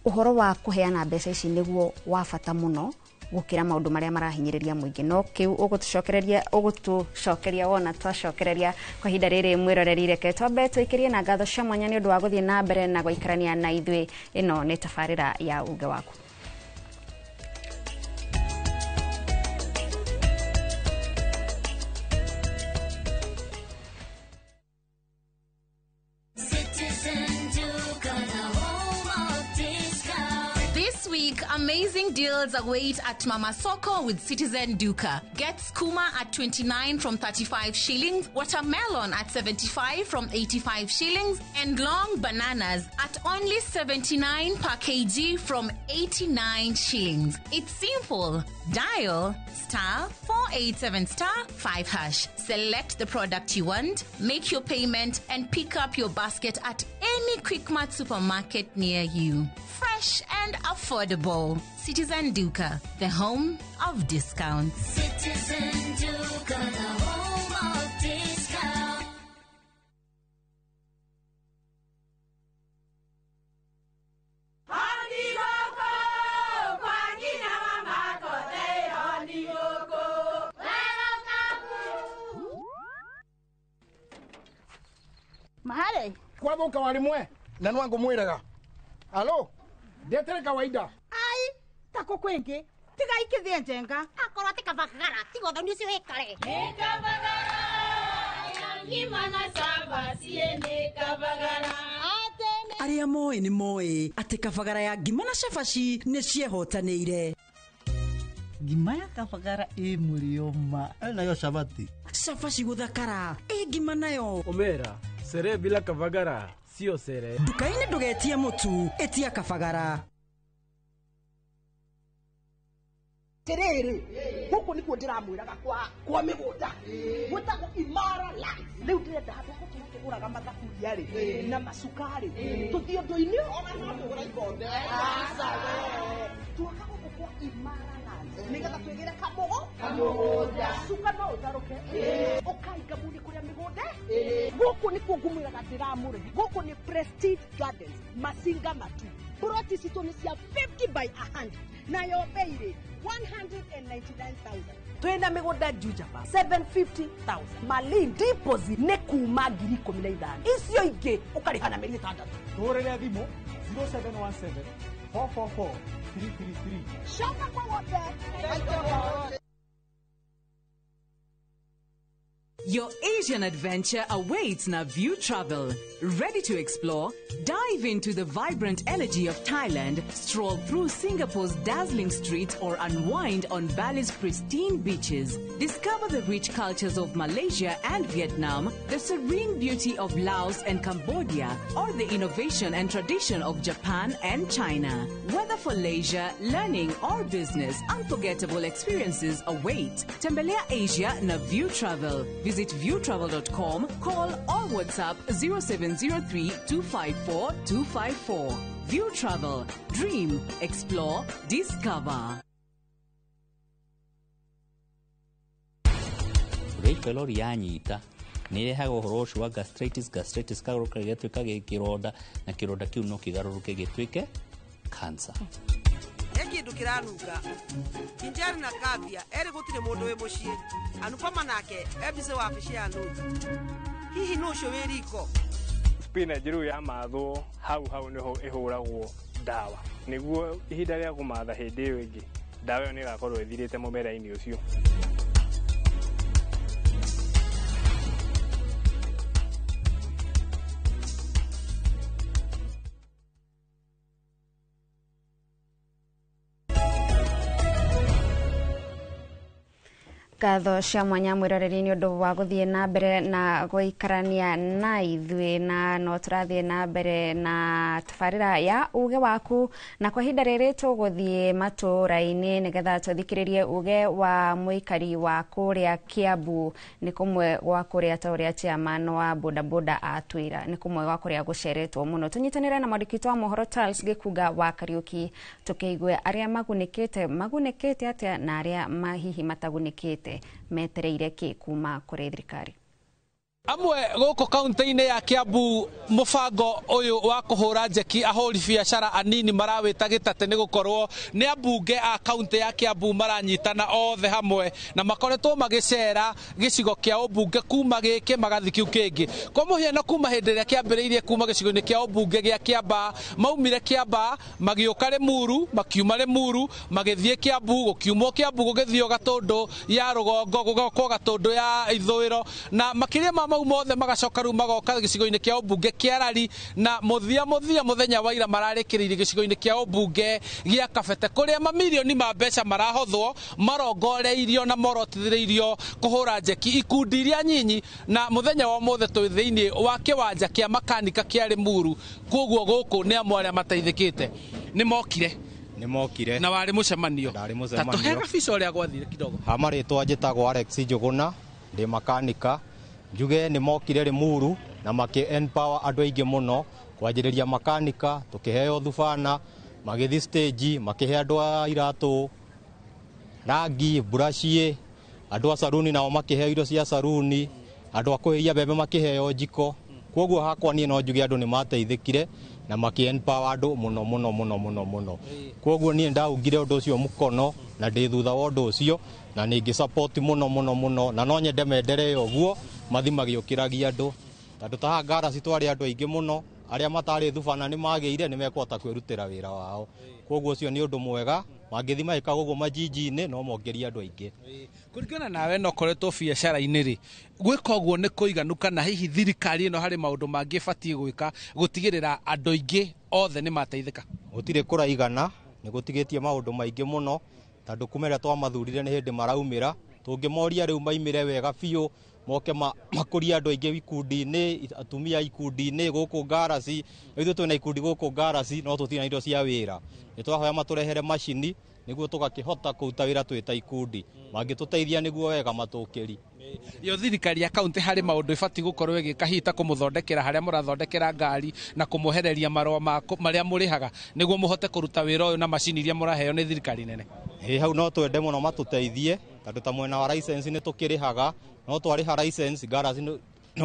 ũhoro wa kũheana mbeca ici nĩguo wa bata mũno gũkĩra maũndũ marĩa marahinyĩrĩria mũingĩ. No kĩu ũgũtũcokereria, ũgũtũcokeria wona twacokereria. Kwa ihinda rĩrĩ, mwĩroreri, reke twambe tũikĩrie na ngatho cia mwanya nĩ ũndũ wa gũthiĩ na mbere na gũikarania na ithuĩ. Ĩno nĩ tabarĩra ya Uge Waku. Citizen Duka, the home of discount. This week, amazing deals await at Mama Soko with Citizen Duka. Get skuma at 29 from 35 shillings, watermelon at 75 from 85 shillings, and long bananas at only 79 per kg from 89 shillings. It's simple. Dial star 487 star 5 hash. Select the product you want, make your payment, and pick up your basket at any Quickmart supermarket near you. Fresh and affordable. Citizen Duka, the home of discounts. Citizen Duka, the home of discount. Mahare kwathuka warimwe na nwangu mwiraga alo ndetere kawaida ai tako kwingi tiga ikithie njenga akorwo ti kabagara tiga ũthoni ũcio wĩkare nĩ kabagara ngima na cabaci nĩ kabagara. Arĩa moĩ nĩ moĩ atĩ kabagara ya ngima na cabaci nĩ ciehotanĩire. Ngima ya kabagara ĩ mũrĩo ma. Nayo cabaci. Cabaci gũthakara ĩ ngima nayo. Omera sere bila kabagara sio sere. Nduka-inĩ ndũgetie mũtu, ĩtia kabagara. Tiriri guku nikuo ndiramwiraga kwa migunda gwitagwo Imara Land. Riu ndirenda handu ha gukorwo tukiguraga mathaburia ri na macukari tuthie undu-ini ona no tugura ikombe. Aca we twaka guku kwa Imara Land nigetha twigire kamugunda cuka no utharuke ukainga muni kuria migunda. Guku nikuo ngumwiraga ndiramũrĩhi. Guku ni Prestige Gardens Masinga Matu. Ploti citũ nĩ cia 50 by 100 nayo bei rĩ 199,000. Twina migunda Juja 750,000. Malin deposit nĩ kuma 15,000. Icio ingĩ ũkarĩha na mĩeri 6. Tũhũrĩre thimũ 0717 444 333. Coka kwa wote. Your Asian adventure awaits Naview Travel. Ready to explore? Dive into the vibrant energy of Thailand, stroll through Singapore's dazzling streets, or unwind on Bali's pristine beaches. Discover the rich cultures of Malaysia and Vietnam, the serene beauty of Laos and Cambodia, or the innovation and tradition of Japan and China. Whether for leisure, learning, or business, unforgettable experiences await. Tembelea Asia Naview Travel. Visit viewtravel.com, call or WhatsApp 0703 254 254. View Travel. Dream, explore, discover. H. pylori yanyita nĩ ĩrehaga ũhoro ũcio wa gastritis, gastritis kagarũrũka gĩgatuĩka kĩronda, na kĩronda kĩu no kĩgarũrũke gĩtuĩke cancer. He kĩndũ kĩranunga Kinjari na Kavia erĩ gũtirĩ mũndũ wĩ mũciĩ. Anupama nake e busy wabici ya nũthi. Hihi nũ ũcio wĩ riko? Spinach rĩu yamathwo hau hau nĩho ĩhũragwo ndawa nĩguo ihinda rĩa kũmatha hĩndĩ ĩyo ĩngĩ ndawa ĩyo nĩ ĩgakorwo ĩthirĩte mũmera-inĩ ũcio. Ngatho cia mwanya mwiroreri ni undu wa guthie na mbere na guikarania na ithuĩ, na no tũrathiĩ na mbere na tabarĩra ya uge waku, na kwa ihinda rĩrĩ tũgũthiĩ matũra-inĩ nĩgetha tũthikĩrĩrie uge wa mũikari wa kũrĩa Kiambu. Nĩ kũmwe gwa kũrĩa ta ũrĩa chairman wa bodaboda atwĩra nĩ kũmwe gwa kũrĩa gũceretwo mũno. Tũnyitanĩre na mwandĩki witũ wa mohoro Charles Gĩkunga wa Kariũki tũkĩigue arĩa magunĩkĩte atĩa na arĩa hihi matagunĩkĩte metereire kĩ kuma kũrĩ thirikari. Amwe gũkũ kaunti-inĩ ya Kiambu mũbango ũyũ wa kũhũra njeki ahũri biacara anini marawĩta gĩtate nĩ gũkorwo nĩ ambunge a kaunti ya Kiambu maranyitana othe hamwe na makoretwo magĩcera gĩcigo kĩa ũmbunge kuma gĩkĩ magathi kĩu kĩngĩ. Kwa mũhiano kuma hĩndĩ ĩrĩa kĩambĩrĩirie kuma gĩcigo-inĩ kĩa ũmbunge gĩa Kĩambaa, maumire Kĩambaa magĩũka Rĩmuru, makiuma Rĩmuru magĩthiĩ Kiambu, gũkiumwo Kiambu gũgĩthio Gatũndũ ya rũgongo, gũgokwo Gatũndũ ya ithũĩro, na makĩria ma mau mothe magacoka rĩu magoka gĩcigo-inĩ kĩa ũmbunge kĩa Rari, na mũthia mũthenya wa ira mararĩkĩrĩirie gĩcigo-inĩ kĩa ũmbunge gĩa Kabete kũrĩa mamirioni ma mbeca marahothwo marongoreirio na morotithĩrĩirio kũhũra njeki ikundi iria nyinyi. Na mũthenya wa ũmũthĩ twĩ thĩinĩ wa kĩwanja kĩa makanika kĩa Rĩmuru, koguo gũkũ nĩ amwe arĩa mateithĩkĩte. Nĩ mokire na warĩ mũcemanio, ta tũhe gabica ũrĩa gwathire kidogo. Ha marĩtwa njĩtagwo Alex Njũgũna, ndĩ makanika. Njuge nĩ mokire Rĩmuru na makĩ empower andũ aingĩ mũno kwanjĩrĩria makanika, tũkĩheo thubana, magĩthiĩ stage makĩhe andũ a iratũ rangi, buraciĩ, andũ a saruni nao makĩheo indo cia saruni, andũ a kũhĩhia mbembe makĩheo njiko. Koguo hakwa niĩ no njuge andũ nĩ mateithĩkire na makĩ empower andũ mũno mũno mũno mũno mũno. Koguo niĩ ndaungire ũndũ ũcio mũkono na ndĩ thutha wa ũndũ ũcio na nĩ ngĩ support mũno mũno mũno, na no nyende menderee ũguo mathi magĩũkĩragia andũ. Tondũ ta haha ngaraci twarĩ andũ aingĩ mũno arĩa matarĩ thubana nĩ magĩire nĩ mekũhota kwĩrutĩra wĩra wao. Koguo ũcio nĩ ũndũ mwega, mangĩthiĩ magĩkaga ũguo majiji-inĩ no mongerie andũ aingĩ. Kũringana nawe na ũkoretwo biacara-inĩ rĩ, gwĩka ũguo nĩ kũiganu kana hihi thirikari ĩno harĩ maũndũ mangĩ ĩbatiĩ gwĩka gũtigĩrĩra andũ aingĩ othe nĩ mateithĩka? Gũtirĩ kũraigana, nĩ gũtigĩtie maũndũ maingĩ mũno, tondũ kuma ĩrĩa twamathurire nĩ hĩndĩ maraumĩra. Tũngĩmoria rĩu maimĩre wega biũ, moke makũrie andũ aingĩ ikundi-inĩ, atumia ikundi-inĩ gũkũ ngaraci. Ithuĩ twĩna ikundi gũkũ ngaraci no tũtirĩ na indo cia wĩra. Nĩ twahoya matũrehere macini nĩguo tũgakĩhota kũruta wĩra twĩ ta ikundi. Mangĩtũteithia nĩguo wega matũkĩri. Yo thirikari ya kaunti harĩ maũndũ ĩbatiĩ gũkorwo ĩgĩka hihi ta kũmũthondekera harĩa mũrathondekera ngari na kũmwehereria marũa marĩa mũrĩhaga nĩguo mũhote kũruta wĩra ũyũ na macini iria mũraheo nĩ thirikari nene. Ĩ hau no twende mũno matũteithie, tondũ ta mwena wa license nĩ tũkĩrĩhaga, no twarĩha license ngaraci no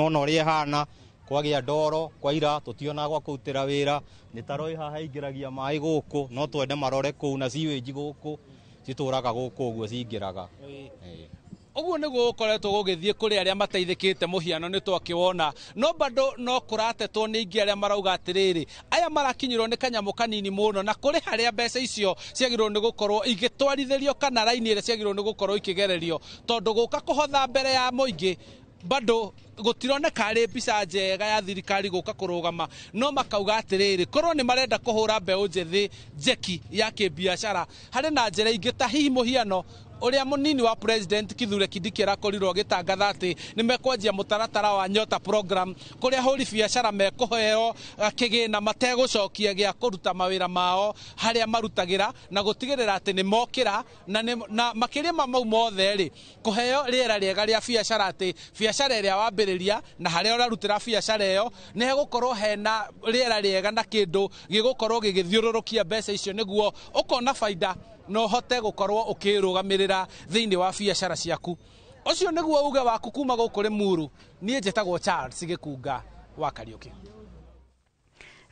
ũrĩa ĩhana, kwagĩa ndoro, kwaira tũtionaga gwa kũrutĩra wĩra, mĩtaro ĩ haha ĩingĩragia maĩ gũkũ, no twende marore kũu na sewage gũkũ citũraga gũkũ ũguo cingĩraga. Ũguo nĩguo gũkoretwo gũgĩthiĩ kũrĩ arĩa mateithĩkĩte mũhiano nĩ twakĩwona, no bado no kũratetwo nĩ aingĩ arĩa marauga atĩrĩrĩ, aya marakinyĩrwo nĩ kanyamũ kanini mũno, na kũrĩ harĩa mbeca icio ciagĩrĩirwo nĩ gũkorwo igĩtwarithĩrio kana raini ĩrĩa ciagĩrĩirwo nĩ gũkorwo ikĩgererio, tondũ gũka kũhotha mbere ya mũingĩ bado gũtironeka arĩ mbica njega ya thirikari gũka kũrũgama. No makauga atĩrĩrĩ, korwo nĩ marenda kũhũra mbeũ njĩthĩ njeki ya kĩbiacara, harĩ na njĩra ingĩ ta hihi mũhiano ũrĩa mũnini wa president Kithure Kindiki arakorirwo agĩtangatha atĩ nĩ mekwanjia mũtaratara wa Nyota program kũrĩa ahũri biacara mekũheo kĩgĩna mategũcokia gĩa kũruta mawĩra mao harĩa marutagĩra na gũtigĩrĩra atĩ nĩ mokĩra na makĩria ma mau mothe rĩ, kũheo rĩera rĩega rĩa biacara atĩ biacara ĩrĩa wambĩrĩria na harĩa ũrarutĩra biacara ĩyo nĩ hegũkorwo hena rĩera rĩega na kĩndũ gĩgũkorwo gĩgĩthiũrũrũkia mbeca icio nĩguo ũkona baida no hote gũkorwo ũkĩrũgamĩrĩra thĩinĩ wa biacara ciaku. Ũcio nĩguo uge waku kuma gũkũ Limuru. Niĩ njĩtagwo Charles Gĩkunga wa Kariũki.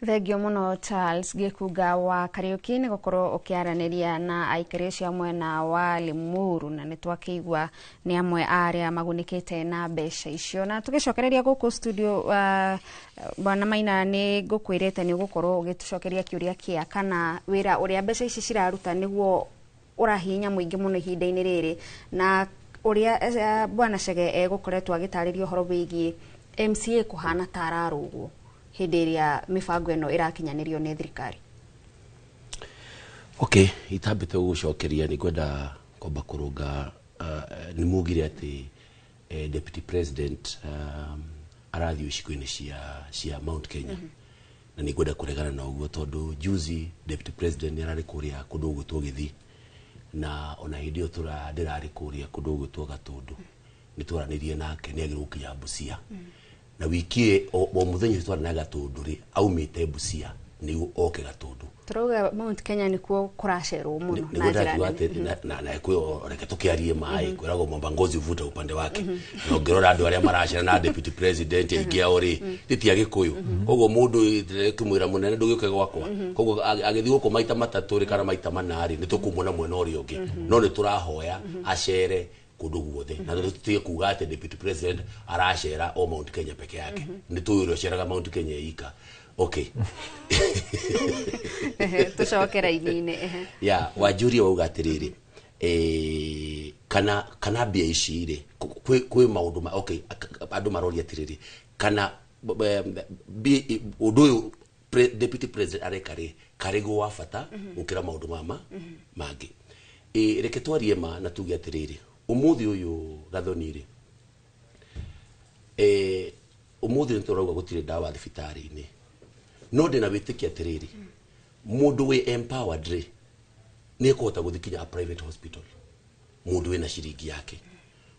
Thengio mũno Charles Gĩkunga wa Kariũki nĩ gũkorwo ũkĩaranĩria na aikari acio a mwena wa Limuru, na nĩ twakĩigua nĩ amwe a arĩa magunĩkĩte na mbeca icio. Na tũgĩcokereria gũkũ studio, Bwana Maina, nĩ ngũkwĩrĩte nĩ ũgũkorwo ũgĩtũcokeria kĩũria kĩa kana wĩra ũrĩa mbeca ici ciraruta nĩguo ũrahinya mũingĩ mũno ihinda-inĩ rĩrĩ, na ũrĩa Bwana Chege egũkoretwo agĩtarĩria ũhoro wĩgiĩ MCA kũhana ta ararũgwo hĩndĩ ĩrĩa mĩbango ĩno ĩrakinyanĩrio nĩ thirikari. Okay, itambĩte gũgũcokeria nĩ ngwenda kwamba kũrũnga. Nĩ mugire atĩ deputy president arathiĩ icigo-inĩ cia Mount Kenya. Na nĩ ngwenda kũregana na ũguo tondũ juzi deputy president nĩ ararĩ kũrĩa kũndũ gũgwĩtwo Gĩthii, na ona hĩndĩ ĩyo ndĩrarĩ kũrĩa kũndũ gũgwĩtwo Gatũndũ, nĩ twaranĩirie nake nĩ agĩrĩirwo gũkinya Busia. Na wiki o mũthenya ũcio twarĩ na Gatũndũ rĩ, aumĩte Busia nĩguo oke Gatũndũ. Tũrauga Mount Kenya nĩkuo kũracerwo mũno na njĩra nene. Na kwĩ reke tũkĩarie maĩ, kwĩragwo mwamba ngozi uvuta upande wake. Na ũngĩrora andũ arĩa maracera na deputy president aingĩ ao rĩ, nĩ ti Agĩkũyũ. Koguo mũndũ kĩmwĩra mũnene ndũgĩũke gwakwa. Koguo agĩthiĩ gũkũ maita matatũ rĩ kana maita mana rĩ, nĩ tũkũmuona mwena ũrĩa ũngĩ. No nĩ tũrahoya acere kũndũ guothe, na tũtige kuga atĩ deputy president aracera o Mount Kenya peke yake. Nĩ tũĩ ũrĩa ũceraga Mount Kenya ika. Okay. Tũcoke raini-inĩ. Ya Wanjuria wauga atĩrĩrĩ, kana mbia ici rĩ, kwĩ maũndũ ma okay, andũ maroria atĩrĩrĩ, kana ũndũ ũyũ deputy president areka rĩ, karĩguo wa bata gũkĩra maũndũ mama mangĩ. Reke twarie ma na tuge atĩrĩrĩ, ũmũthĩ ũyũ Gathoni rĩ, ũmũthĩ nĩ tũrauga gũtirĩ ndawa thibitarĩ-inĩ, no ndĩna wĩtĩkia atĩrĩrĩ, mũndũ wĩ empowered rĩ, nĩ ekũhota gũthiĩ kinya a private hospital, mũndũ wĩna ciringi yake.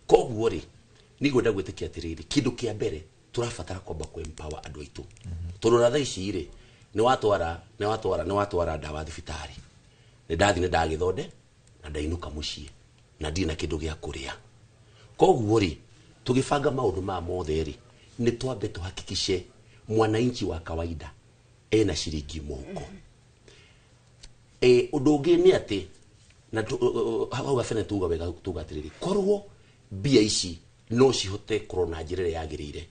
Koguo rĩ, nĩ ngwenda gwĩtĩkia atĩrĩrĩ, kĩndũ kĩa mbere tũrabatara kwamba kũ empower andũ aitũ, tondũ na thaa ici rĩ, nĩ watwara ndawa thibitarĩ, nĩ ndathiĩ nĩ ndagĩthonde na ndainũka mũciĩ na ndirĩ na kĩndũ gĩa kũrĩa. Koguo rĩ, tũgĩbanga maũndũ maya mothe rĩ, nĩ twambe tũhakikice mwananchi wa kawaida ena ciringi mũhuko. Ũndũ ũngĩ nĩ atĩ, na hau gabere tuga wega tuga atĩrĩrĩ, korwo mbia ici no cihote kũrora na njĩra ĩrĩa yagĩrĩire,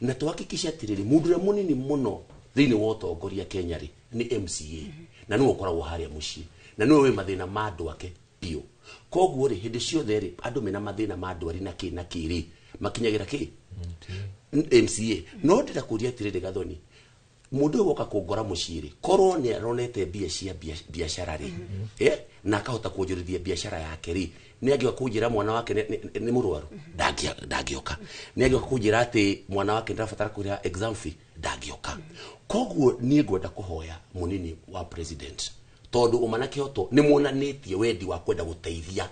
Na tuhakikishe atiriri mundu uria munini muno thiini wa utongoria Kenya ri ni MCA na niwe ukoragwo haria mucii na niwe wi mathina ma andu ake biũ. Koguo ri hindi ciothe ri andu mena mathina ma ndwari na ki na ki ri makinyagira ki MCA. No ndira kuria atiriri Gathoni, mundu uyu woka kungora mucii ri korwo ni aronete mbia cia biacara ri na akahota kuonjorithia biacara yake ri ni angioka kunjira mwana wake ni murwaru ndangioka, ni angioka kunjira ati mwana wake ndarabatara kuriha exam fee ndangioka. Koguo nie ngwenda kuhoya munini wa president tondu umana kihoto ni muonanitie wendi wa kwenda guteithia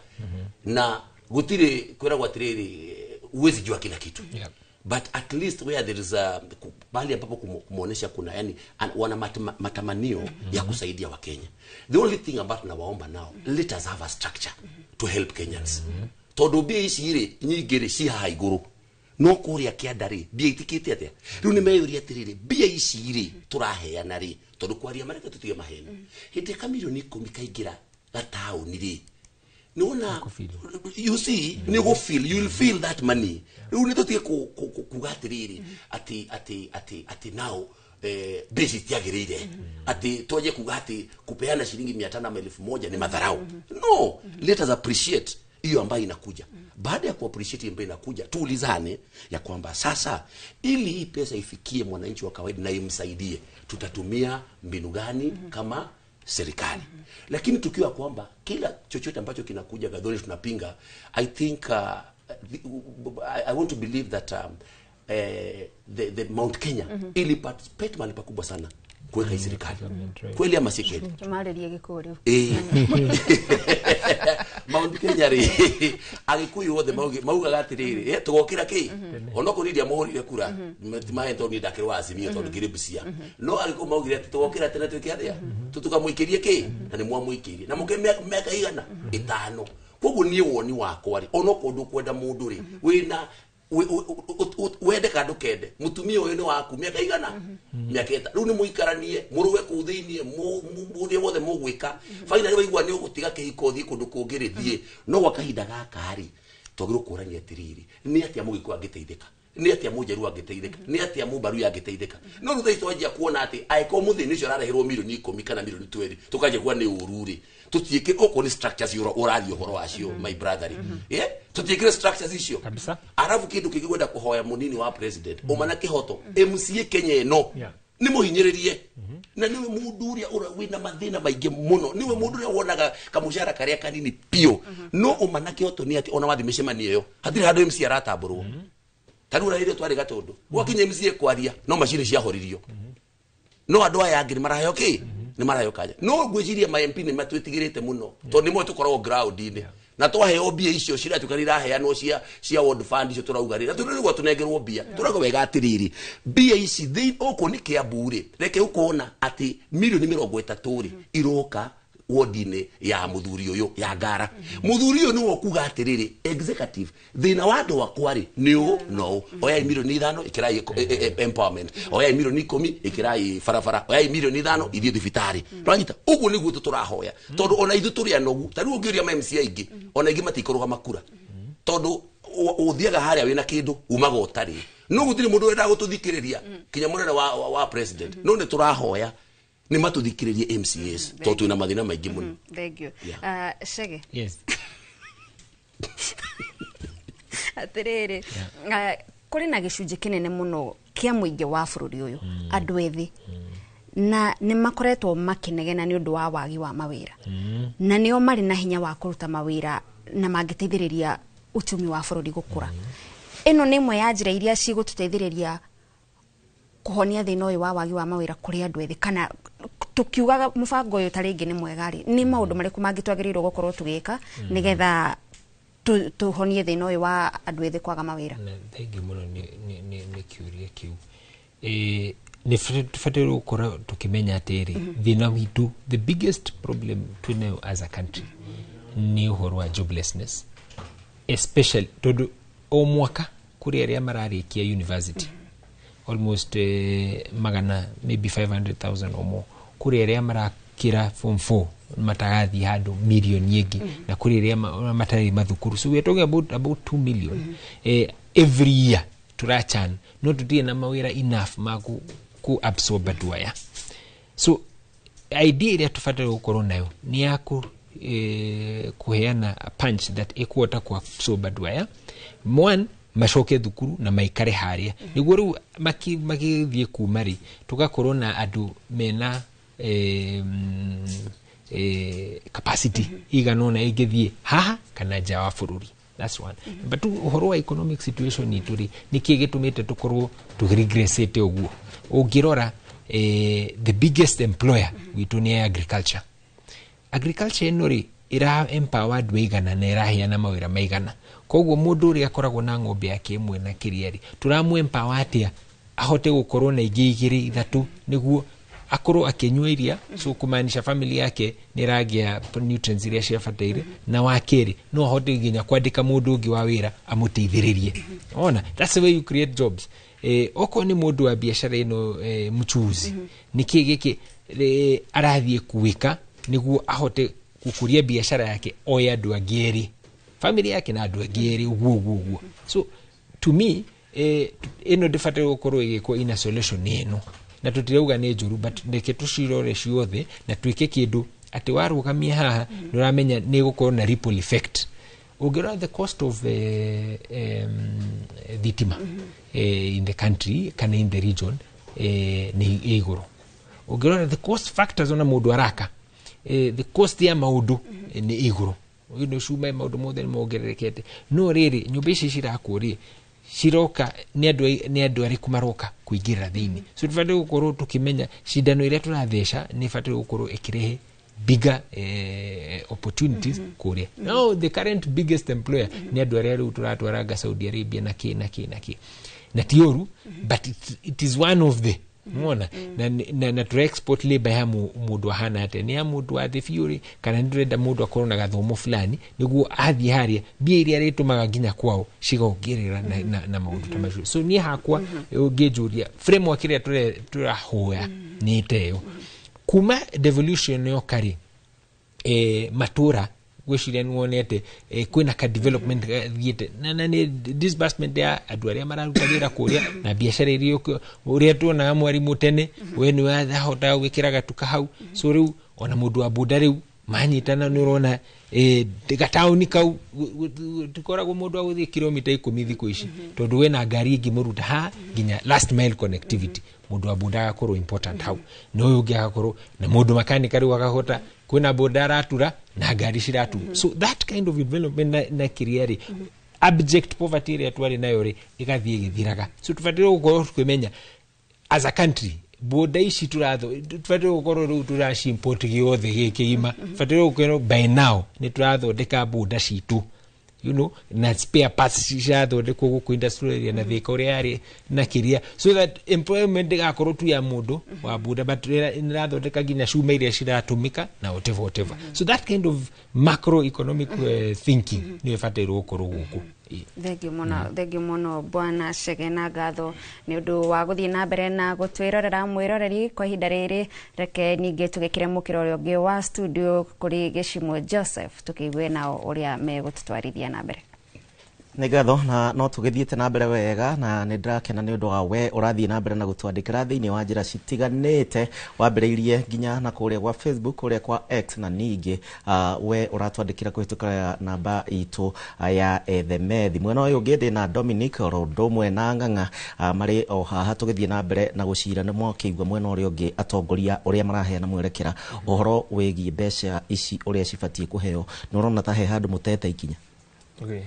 na gutiri kwiragwo atiriri uwezi jua kila kitu. But at least where there is a pahali ambapo kumuonesha kuna yani wana matamanio ya kusaidia wa Kenya. The only thing about nawaomba now, let us have a structure to help Kenyans. Tondu mbia ici ri nyingi ri ci haha iguru no kuria kianda ri mbia itikite atia. Riu ni meyuria atiriri mbia ici ri turaheana ri tondu kwaria mareke tutige maheni. Hindi ka milioni 10 kaingira gatauni ri nona you see ni go feel, you will feel that money. Riu ni tutige kuga atiriri ati ati ati ati now mbeca itiagirire ati twaje kuga ati kupeana shilingi 500 ama 1000 ni madharau. No, let us appreciate hiyo ambayo inakuja. Baada ya ku appreciate ambayo inakuja, tuulizane ya kwamba sasa ili hii pesa ifikie mwananchi wa kawaida na imsaidie, tutatumia mbinu gani kama serikali. Lakini tukiwa kwamba kila chochote ambacho kinakuja Gathoni tunapinga, I think I want to believe that the Mount Kenya ili participate mahali pakubwa sana kuweka hii serikali. Kweli ama si kweli? Tumaririe Gikuyu. Mount Kenya ri Agikuyu othe maugaga atiriri tugokira ki onoko ni ndia muhurire kura timahe tondu ni ndakirwa Azimio tondu ngiri Busia no Agikuyu maugire ati tugokira tene twike atia tutukamwikirie ki na ni mwamwikirie na muke miaka igana 5. Koguo ni woni wakwa ri onoko ndukwenda mundu ri wina wende ka ndukende mutumia uyu ni waku miaka igana miaka 5 riu ni muikaranie muruwe kuu thiini murie wothe mugwika finally waigua ni ugutiga kihiko thie kundu kungi ri thie no gwa kahinda gaka ri twagirwo kurania atiriri ni atia mugikuyu angiteithika, ni atia mujeru angiteithika, ni atia mubaru angiteithika. No riu thaa twanjia kuona ati aiko muthini ucio arareherwo milioni 10 kana milioni 20 tukanjia kuona ni uru ri tutiike uko ni structures urathi uhoro wacio my brother ri tutiikire structures icio kabisa. Arafu kindu kingi gwenda kuhoya munini wa president umana kihoto MCA Kenya ino ni muhinyiririe na niwe mundu uria wina mathina maingi muno, niwe mundu uria wonaga kamushara karia kanini pio no umana kihoto ni ati ona wathi micemanio iyo hatiri handu MCA aratamburwo. Tariu uraire twari Gatundu gwakinya MCA kwaria no macini ciahoririo no andu aya angi ni maraheo ki ni maraheo kanya no ngwiciria ma MP ni matwitigirite muno tondu nimwe tukoragwo ground-ini na twaheo mbia icio ciratuka iraheanwo cia World Fund icio turauga ri na turigwa tunengerwo mbia turauga wega atiriri mbia ici uko ni Kiambu ri reke ukona ati milioni 30 ri iroka wodine ya muthuri uyu ya Ngara. Muthuri uyu niwe kuga atiriri executive thina wa andu akwa ri ni u no oyai milioni 5 ikirai empowerment, oyai milioni 10 ikirai barabara, oyai milioni 5 ithie thibitari. Ranyita uguo niguo turahoya tondu ona ithu turi anogu ta riu ungiuria ma MCA ingi ona ingi matikuruga makura tondu uthiaga haria wina kindu umaga utari no gutiri mundu wendaga gututhikiriria kinya munene wa president no ni turahoya ni matuthikiririe MCAs to twina mathina maingi muno. Thank you. Chege. Yes. Atiriri kuri na gicunjĩ kinene muno kia muingi wa bururi uyu andu ethi na ni makoretwo makinegena ni undu wa wagi wa mawira na nio mari na hinya wa kuruta mawira na mangiteithiriria uchumi wa bururi gukura. Ino ni imwe ya njira iria cigututeithiriria kuhonia thina uyu wa wagi wa mawira kuri andu ethi kana tukiugaga mubango uyu taringi ni mwega ri ni maundu mariku mangi twagirirwo gukorwo tugika nigetha tuhonie thina uyu wa andu ethi kwaga mawira? Thengi muno ni kiuria kiu. Ni tubataire gukorwo tukimenya atiri thina witu, the biggest problem twinayo as a country ni uhoro wa joblessness, especially tondu o mwaka kuri aria mararikia university almost magana maybe 500,000 or more, kuri aria marakira form 4 matagathi handu milioni ingi na kuri aria matari mathukuru, so we are talking about 2 million every year Tũrachan no tũtirĩ na mawĩra enough ma ku absorb andũ aya. So idea ĩrĩa tũbataire gũkorwo nayo nĩ ya kũheana a punch that ĩkũhota ku absorb andũ aya, one, macoke thukuru na maikare harĩa, nĩguo rĩu magĩthiĩ kuma rĩ, tũgakorwo na andũ mena capacity igana ũna ĩngĩthiĩ haha kana nja wa bũrũri. That's one. Number two, ũhoro wa economic situation itũ rĩ, nĩkĩ gĩtũmĩte tũkorwo tũregressĩte ũguo? Ũngĩrora, the biggest employer witũ nĩ agriculture. Agriculture ĩno rĩ, ĩra empower andũ aigana na ĩraheana mawĩra maigana? Koguo mũndũ ũrĩa akoragwo na ng'ombe yake ĩmwe na kĩrĩa rĩ, tũramũ empower atĩa ahote gũkorwo na ingĩ igĩrĩ, ithatũ, nĩguo akorwo akĩnyua iria? So kumaanisha family yake nĩ ĩragĩa nutrients iria ciabataire. Na wa kerĩ, no ahote nginya kwandĩka mũndũ ũngĩ wa wĩra amũteithĩrĩrie. Ona that's the way you create jobs. Okorwo nĩ mũndũ wa biacara ĩno, mchuzi, nĩkĩ gĩkĩ arathiĩ gwĩka nĩguo ahote gũkũria biacara yake, oye andũ angĩ erĩ, family yake na andũ angĩ erĩ, ũguo ũguo ũguo. So to me, ĩno ndĩbataire gũkorwo ĩgĩkwo in isolation ĩno, na tũtirauga nĩ njũru, but reke tũcirore ciothe na twĩke kĩndũ atĩ warũgamia haha nĩ ũramenya nĩ ĩgũkorwo na ripple effect. Ũngĩrora the cost of thitima in the country kana in the region, nĩ ĩ igũrũ. Ũngĩrora the cost factors, ona mũndũ araka, the cost ya maũndũ nĩ igũrũ. Cuma, maũndũ mothe nĩ mongererekete. No rĩrĩ, nyũmba ici cirakwo rĩ, ciroka nĩ andũ nĩ andũ arĩkũ maroka kũingĩrĩra thĩinĩ? So tũbatiĩ gũkorwo tũkĩmenya cindano ĩrĩa tũratheca nĩ ĩbatiĩ gũkorwo ĩkĩrehe bigger opportunities kũrĩa. Now the current biggest employer nĩ andũ arĩa rĩu tũratwaranga Saudi Arabia na kĩ na kĩ na kĩ, na ti ũru, but it is one of the mona na tũra export labor ya mũndũ ahana atĩa? Nĩ ya mũndũ wa thĩ biũ rĩ, kana nĩ tũrenda mũndũ akorwo na gathomo fulani nĩguo athiĩ harĩa mbia iria arĩtũmaga nginya kwao cigongerera na maũndũ ta macio? So niĩ hakwa, ũngĩnjũria, framework ĩrĩa tũrahoya nĩ ta ĩyo. Kuma devolution yoka rĩ, matũra gwĩciria nĩ wonete kwĩna ka development gathiĩte na nĩ disbursement ya andũ arĩa mararuta wĩra kũrĩa na biacara iria ũrĩa tuonaga mwarimũ tene we nĩ wahotaga gwĩkĩra gatuka hau. So rĩu ona mũndũ wa boda rĩu manyitana, nĩ ũrona gataũni kau tikoragwo mũndũ agũthiĩ kilomita 10 thikũ ici, tondũ wena ngari ĩngĩmũruta ha nginya last mile connectivity. Mũndũ wa boda agakorwo important hau, na ũyũ ũngĩ agakorwo na mũndũ makanika rĩu akahota kwĩna boda aratura na ngari ciratura. So that kind of development na kĩrĩa rĩ, abject poverty ĩrĩa twarĩ nayo rĩ, ĩgathiĩ ĩgĩthiraga. So tũbataire gũkorwo tũkĩmenya as a country boda ici turatho tũbataire gũkorwo rĩu tũraci import gĩothe gĩkĩgima. Tũbataire gũkorwo by now nĩ tũrathondeka boda citũ na spare parts cirathondekwo gũkũ industrial area na Thika ũrĩa yarĩ na kĩrĩa, so that employment ndĩgakorwo tu ya mũndũ wa boda, but nĩrathondeka nginya cuma iria ciratũmĩka na whatever whatever. So that kind of macroeconomic thinking nĩyo ĩbatairwo gũkorwo gũkũ. Thengiũ mũno, thengiũ mũno bwana Chege, na ngatho nĩ ũndũ wa gũthiĩ na mbere na gũtwĩrorera. Mwĩroreri, kwa ihinda rĩrĩ reke ningĩ tũgĩkĩre mũkĩra ũrĩa ũngĩ wa studio kũrĩ Gĩcimũ Joseph, tũkĩigue nao ũrĩa megũtũtwarithia na mbere. Nĩ ngatho, na no tũgĩthiĩte na mbere wega, na nĩ ndĩrakena nĩ ũndũ wa we ũrathiĩ na mbere na gũtwandĩkĩra thĩinĩ wa njĩra citiganĩte, wambĩrĩirie nginya na kũrĩa gwa Facebook, kũrĩa kwa X, na ningĩ we ũratwandĩkĩra kũhĩtũkĩra namba itũ ya ethemethi. Mwena ũyũ ũngĩ ndĩ na Dominic oro ũndũ ũmwe na Ng'ang'a marĩ o haha tũgĩthiĩ na mbere na gũcira. Nĩ mwakĩigua mwena ũrĩa ũngĩ atongoria ũrĩa maraheana mwerekera ũhoro wĩgiĩ mbeca ici ũrĩa cibatiĩ kũheo. Nĩ ũrona ta he handũ mũtete ikinya? Okay.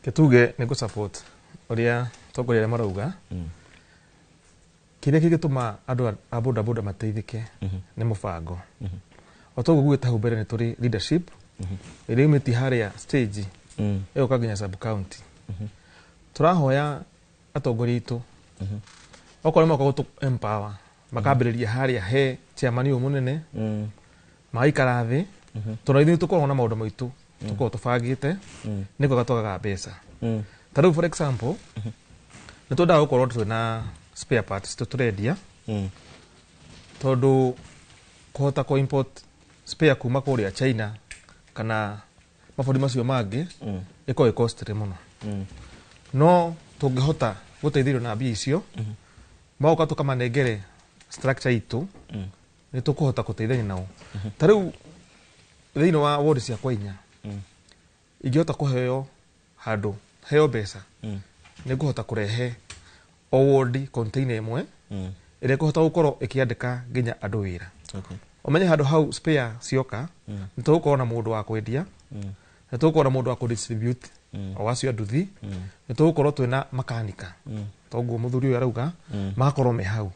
Ke tuge nĩ ngũ support ũrĩa atongoria arĩa marauga. Kĩrĩa kĩngĩtũma andũ a boda boda mateithĩke nĩ mũbango. O toguo gugĩte hau mbere, nĩ tũrĩ leadership ĩrĩa yumĩtie harĩa stage ĩgoka nginya sub county. Tũrahoya atongoria aitũ, okorwo nĩ moka gũtũ empower, makambĩrĩria harĩa he chairman ũyũ mũnene, magaikara thĩ, tondũ ithuĩ tũkoragwo na maũndũ maitũ tũkoragwo tũbangĩte, nĩ kwega twagaga mbeca. Ta rĩu, for example, nĩ twendaga gũkorwo twĩna spare parts tũrendia, tondũ kũhota kũ import spare kuma kũrĩa China kana mabũrũri macio mangĩ ĩkoragwo ĩ costly mũno. No tũngĩhota gũteithĩrĩrio na mbia icio, magoka tũkamanengere structure itũ, nĩ tũkũhota gũteithania nao. Ta rĩu thĩinĩ wa ward ciakwa 4, ingĩhota kũheo handũ, heo mbeca, nĩ ngũhota kũrehe o ward container ĩmwe ĩrĩa ĩkũhota gũkorwo ĩkĩandĩka nginya andũ wĩra. Ũmenye handũ hau spare cioka, nĩ tũgũkorwo na mũndũ wa kwendia, nĩ tũgũkorwo na mũndũ wa kũdistribute o acio nduthi, nĩ tũgũkorwo twĩna makanika, toguo mũthuri ũyũ arauga, magakorwo me hau.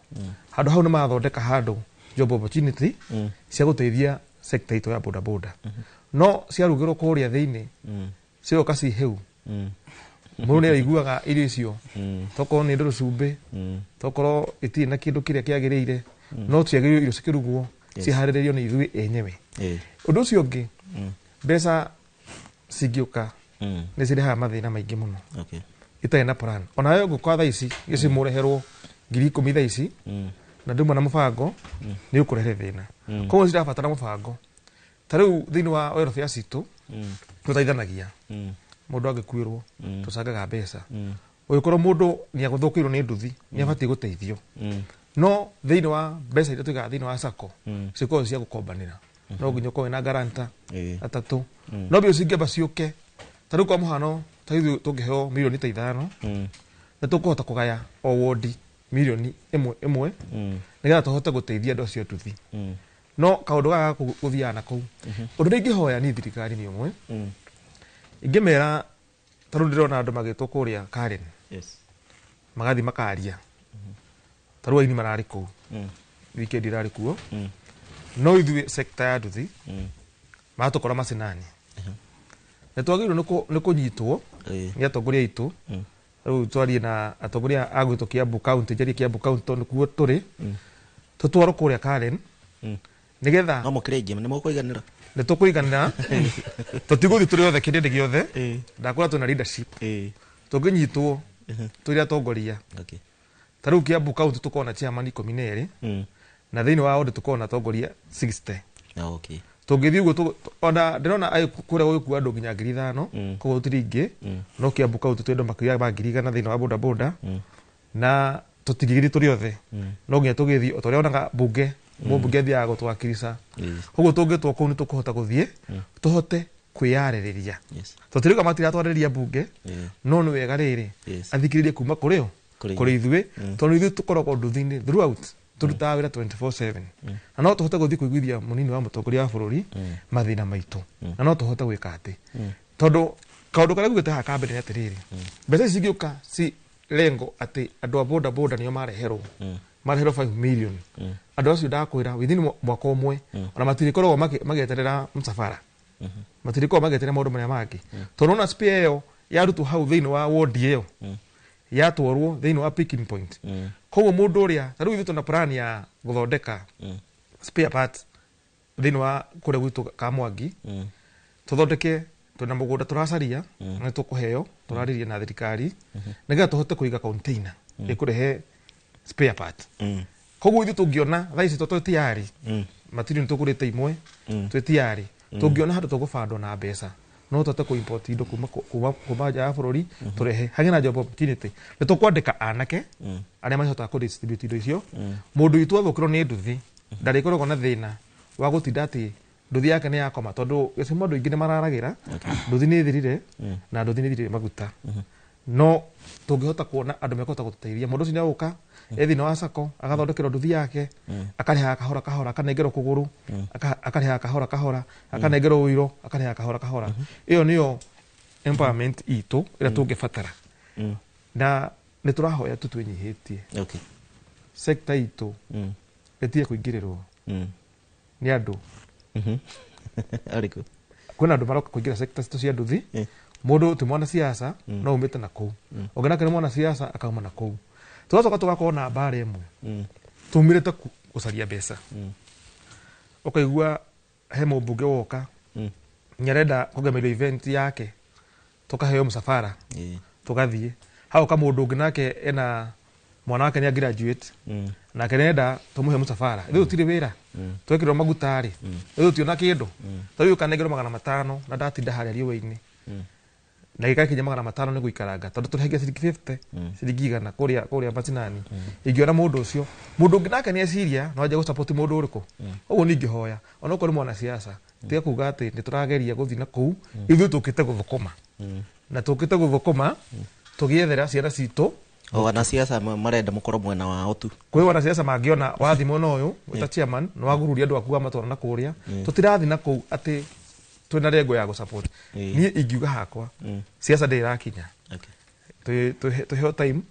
Handũ hau nĩ marathondeka handũ job opportunity cia gũteithia sector itũ ya boda boda. No ciarugĩrwo kũrĩa thĩinĩ, cigoka ci hĩu, mũndũ nĩ aiguaga irio icio, tokorwo nĩ ndũrũ cumbĩ, tokorwo itirĩ na kĩndũ kĩrĩa kĩagĩrĩire, no ciagĩrĩirwo irio cikĩrugwo ciharĩrĩrio nĩ ithuĩ enyewe. Ũndũ ũcio ũngĩ, mbeca cingĩũka nĩ cirehaga mathĩna maingĩ mũno itarĩ na plan. Onawe ũngĩũka thaa ici gĩcimũreherwo 10,000 thaa ici, na nduma na mũbango, nĩ ũkũrehe thĩna. Koguo cirabatara mũbango. Ta rĩu thĩinĩ wa welfare citũ, tũteithanagia. Mũndũ angĩkuĩrwo, tũcangaga mbeca. Ũngĩkorwo mũndũ nĩ agũthũkĩirwo nĩ nduthi, nĩ abatiĩ gũteithio. No thĩinĩ wa mbeca iria tũigaga thĩinĩ wa sacco, cikoragwo cia gũkombanĩra. No nginya ũkorwo wĩna guarantor atatũ. No mbia cingĩamba ciũke, ta rĩu kwa mũhano, ta ithuĩ tũngĩheo mirioni ta 5, nĩ tũkũhota kũgaya o wondi mirioni ĩmwe ĩmwe, nĩgetha tũhote gũteithia andũ acio nduthi. No kaũndũ gaka gũthiaga na kũu. Ũndũ ũrĩa ingĩhoya niĩ thirikari nĩ ũmwe, ingĩmera, ta rĩu ndĩrona andũ magĩtwo kũrĩa Karen, magathiĩ makaria, ta rĩu aini mararĩ kũu, weekend irarĩ kuo, no ithuĩ sector ya nduthi maratũkora macinani. Nĩ twagĩrĩirwo nĩ kũnyitwo nĩ atongoria aitũ. Rĩu twarie na atongoria a gwitũ Kiambu County, njarie Kiambu County tondũ nĩkuo tũrĩ, tũtwarwo kũrĩa Karen, nĩgetha no mũkĩrĩ aingĩ, nĩ mũkũiganĩra. Nĩ tũkũiganĩra, tũtigũthiĩ tũrĩ othe kĩrĩndĩ gĩothe, ndakwĩra twĩna leadership, tũngĩnyitwo tũrĩ atongoria. Ta rĩu Kiambu County tũkoragwo na chairman 12, na thĩinĩ wa ward tũkoragwo na atongoria 60. Tũngĩthiĩ ũguo, ona ndĩrona kũrĩa gũgĩkua andũ nginya 5,000, koguo tũtirĩ aingĩ, no Kiambu County twĩ andũ makĩria ma 100,000 thĩinĩ wa boda boda, na tũtingĩgĩthiĩ tũrĩ othe, no nginya tũgĩthiĩ o ta ũrĩa wonaga mbunge, mũmbunge athiaga gũtwakirisha. Koguo tũngĩtwo kũu nĩ tũkũhota gũthiĩ, tũhote kwĩyarĩrĩria. Tũtirauga matiratwarĩria mbunge, no nĩ wega rĩrĩ athikĩrĩrie kuma kũrĩ o, kũrĩ ithuĩ, tondũ ithuĩ tũkoragwo nduthi-inĩ throughout, tũrutaga wĩra 24/7, na no tũhote gũthiĩ kũiguithia mũnini wa mũtongoria wa bũrũri mathĩna maitũ, na no tũhote gwĩka atĩ, tondũ kaũndũ karĩa ngugĩte haha ka mbere nĩ atĩrĩrĩ, mbeca ici cingĩũka ci lengo atĩ andũ a boda boda nĩo mareherwo 5 million, andũ acio ndakwĩra within mwaka ũmwe, ona matirĩkoragwo magĩeterera msafara, matirĩkoragwo magĩeterera maũndũ marĩa mangĩ, tondũ ona spare ĩyo yarutwo hau thĩinĩ wa ward ĩyo, yatwarwo thĩinĩ wa picking point. Koguo mũndũ ũrĩa, ta rĩu ithuĩ twĩna plan ya gũthondeka spare parts thĩinĩ wa kũrĩa gwitũ Kamwangi, tũthondeke, twĩna mũgũnda tũracaria, na nĩtũkũheo, tũrarĩria na thirikari, nĩgetha tũhote kũiga container ĩkũrehe spare part. Koguo ithuĩ tũngĩona thaa ici twĩ tayari, material nĩtũgũrĩte imwe, twĩ tayari, tũngĩona handũ tũgũbandwo na mbeca, no tũhote kũ-import indo kuma nja ya bũrũri, tũrehe hagĩe na job opportunity. Nĩ tũkwandĩka anake arĩa mahotaga kũ-distribute indo icio. Mũndũ witũ athũkĩrwo nĩ nduthi, ndarĩkoragwo na thĩna wa gũtinda atĩ nduthi yake nĩ yakoma, tondũ gĩcigo andũ aingĩ nĩ mararagĩra, nduthi nĩ ĩthirire, na nduthi nĩ ĩthirire maguta. No tũngĩhota kuona andũ mekũhota gũtũteithia, mũndũ ũcio nĩ agũka e thĩinĩ wa sacco, agathondekerwo nduthi yake, akarĩhaga kahora kahora, akanengerwo kũgũrũ, akarĩhaga kahora kahora, akanengerwo ũiro, akarĩhaga kahora kahora. Ĩyo nĩyo empowerment itũ ĩrĩa tũngĩbatara. Na nĩ tũrahoya tu twĩnyihĩtie. Sector itũ ĩtige kũingĩrĩrwo nĩ andũ. Arĩkũ? Kwĩna andũ maroka kũingĩra sector citũ cia nduthi, mũndũ ti mwana siasa, no umĩte na kũu, ũngĩ nake nĩ mwana siasa akauma na kũu. Tũgacoka tũgakorwo na mbara ĩmwe tumĩrĩte gũcaria mbeca, ũkaigua he mũmbunge woka nĩarenda kũgemerio event yake, tũkaheo mũcabara, tũgathiĩ hau ka mũndũ ũngĩ nake ena mwana wake nĩ graduate, nake nĩarenda tũmũhe mũcabara. Ithuĩ tũtirĩ wĩra, twekĩrwo maguta rĩ, ithuĩ tũtiona kĩndũ. Ta rĩu ũkanengerwo 500 na ndatinda harĩa riũa-inĩ, Na gĩgakinya 500 nĩ gũikaranga tondũ tũrĩhagia ciringi 50 ciringi 100 kũrĩa macinani. Ingĩona mũndũ ũcio mũndũ ũngĩ nake nĩeciria no anjie gũsupport mũndũ ũrĩkũ. Ũguo niĩ ingĩhoya onokorwo nĩ mwanasiasa tiga kuga atĩ nĩ tũrageria gũthiĩ na kũu, ithuĩ tũkĩte gũthũkũma na tũkĩte gũthũkũma tũgĩethera ciana citũ. O wanasiasa marenda mũkorwo mwena wao tu. Kwĩ wanasiasa mangĩona wathiĩ mwena ũyũ wĩta chairman nĩ wagururia andũ aku a matũra na kũrĩa, tũtirathiĩ na kũu atĩ twĩna lengo ya gũsupport. Niĩ ingiuga hakwa siasa ndĩrĩ ĩrakinya, tũheo time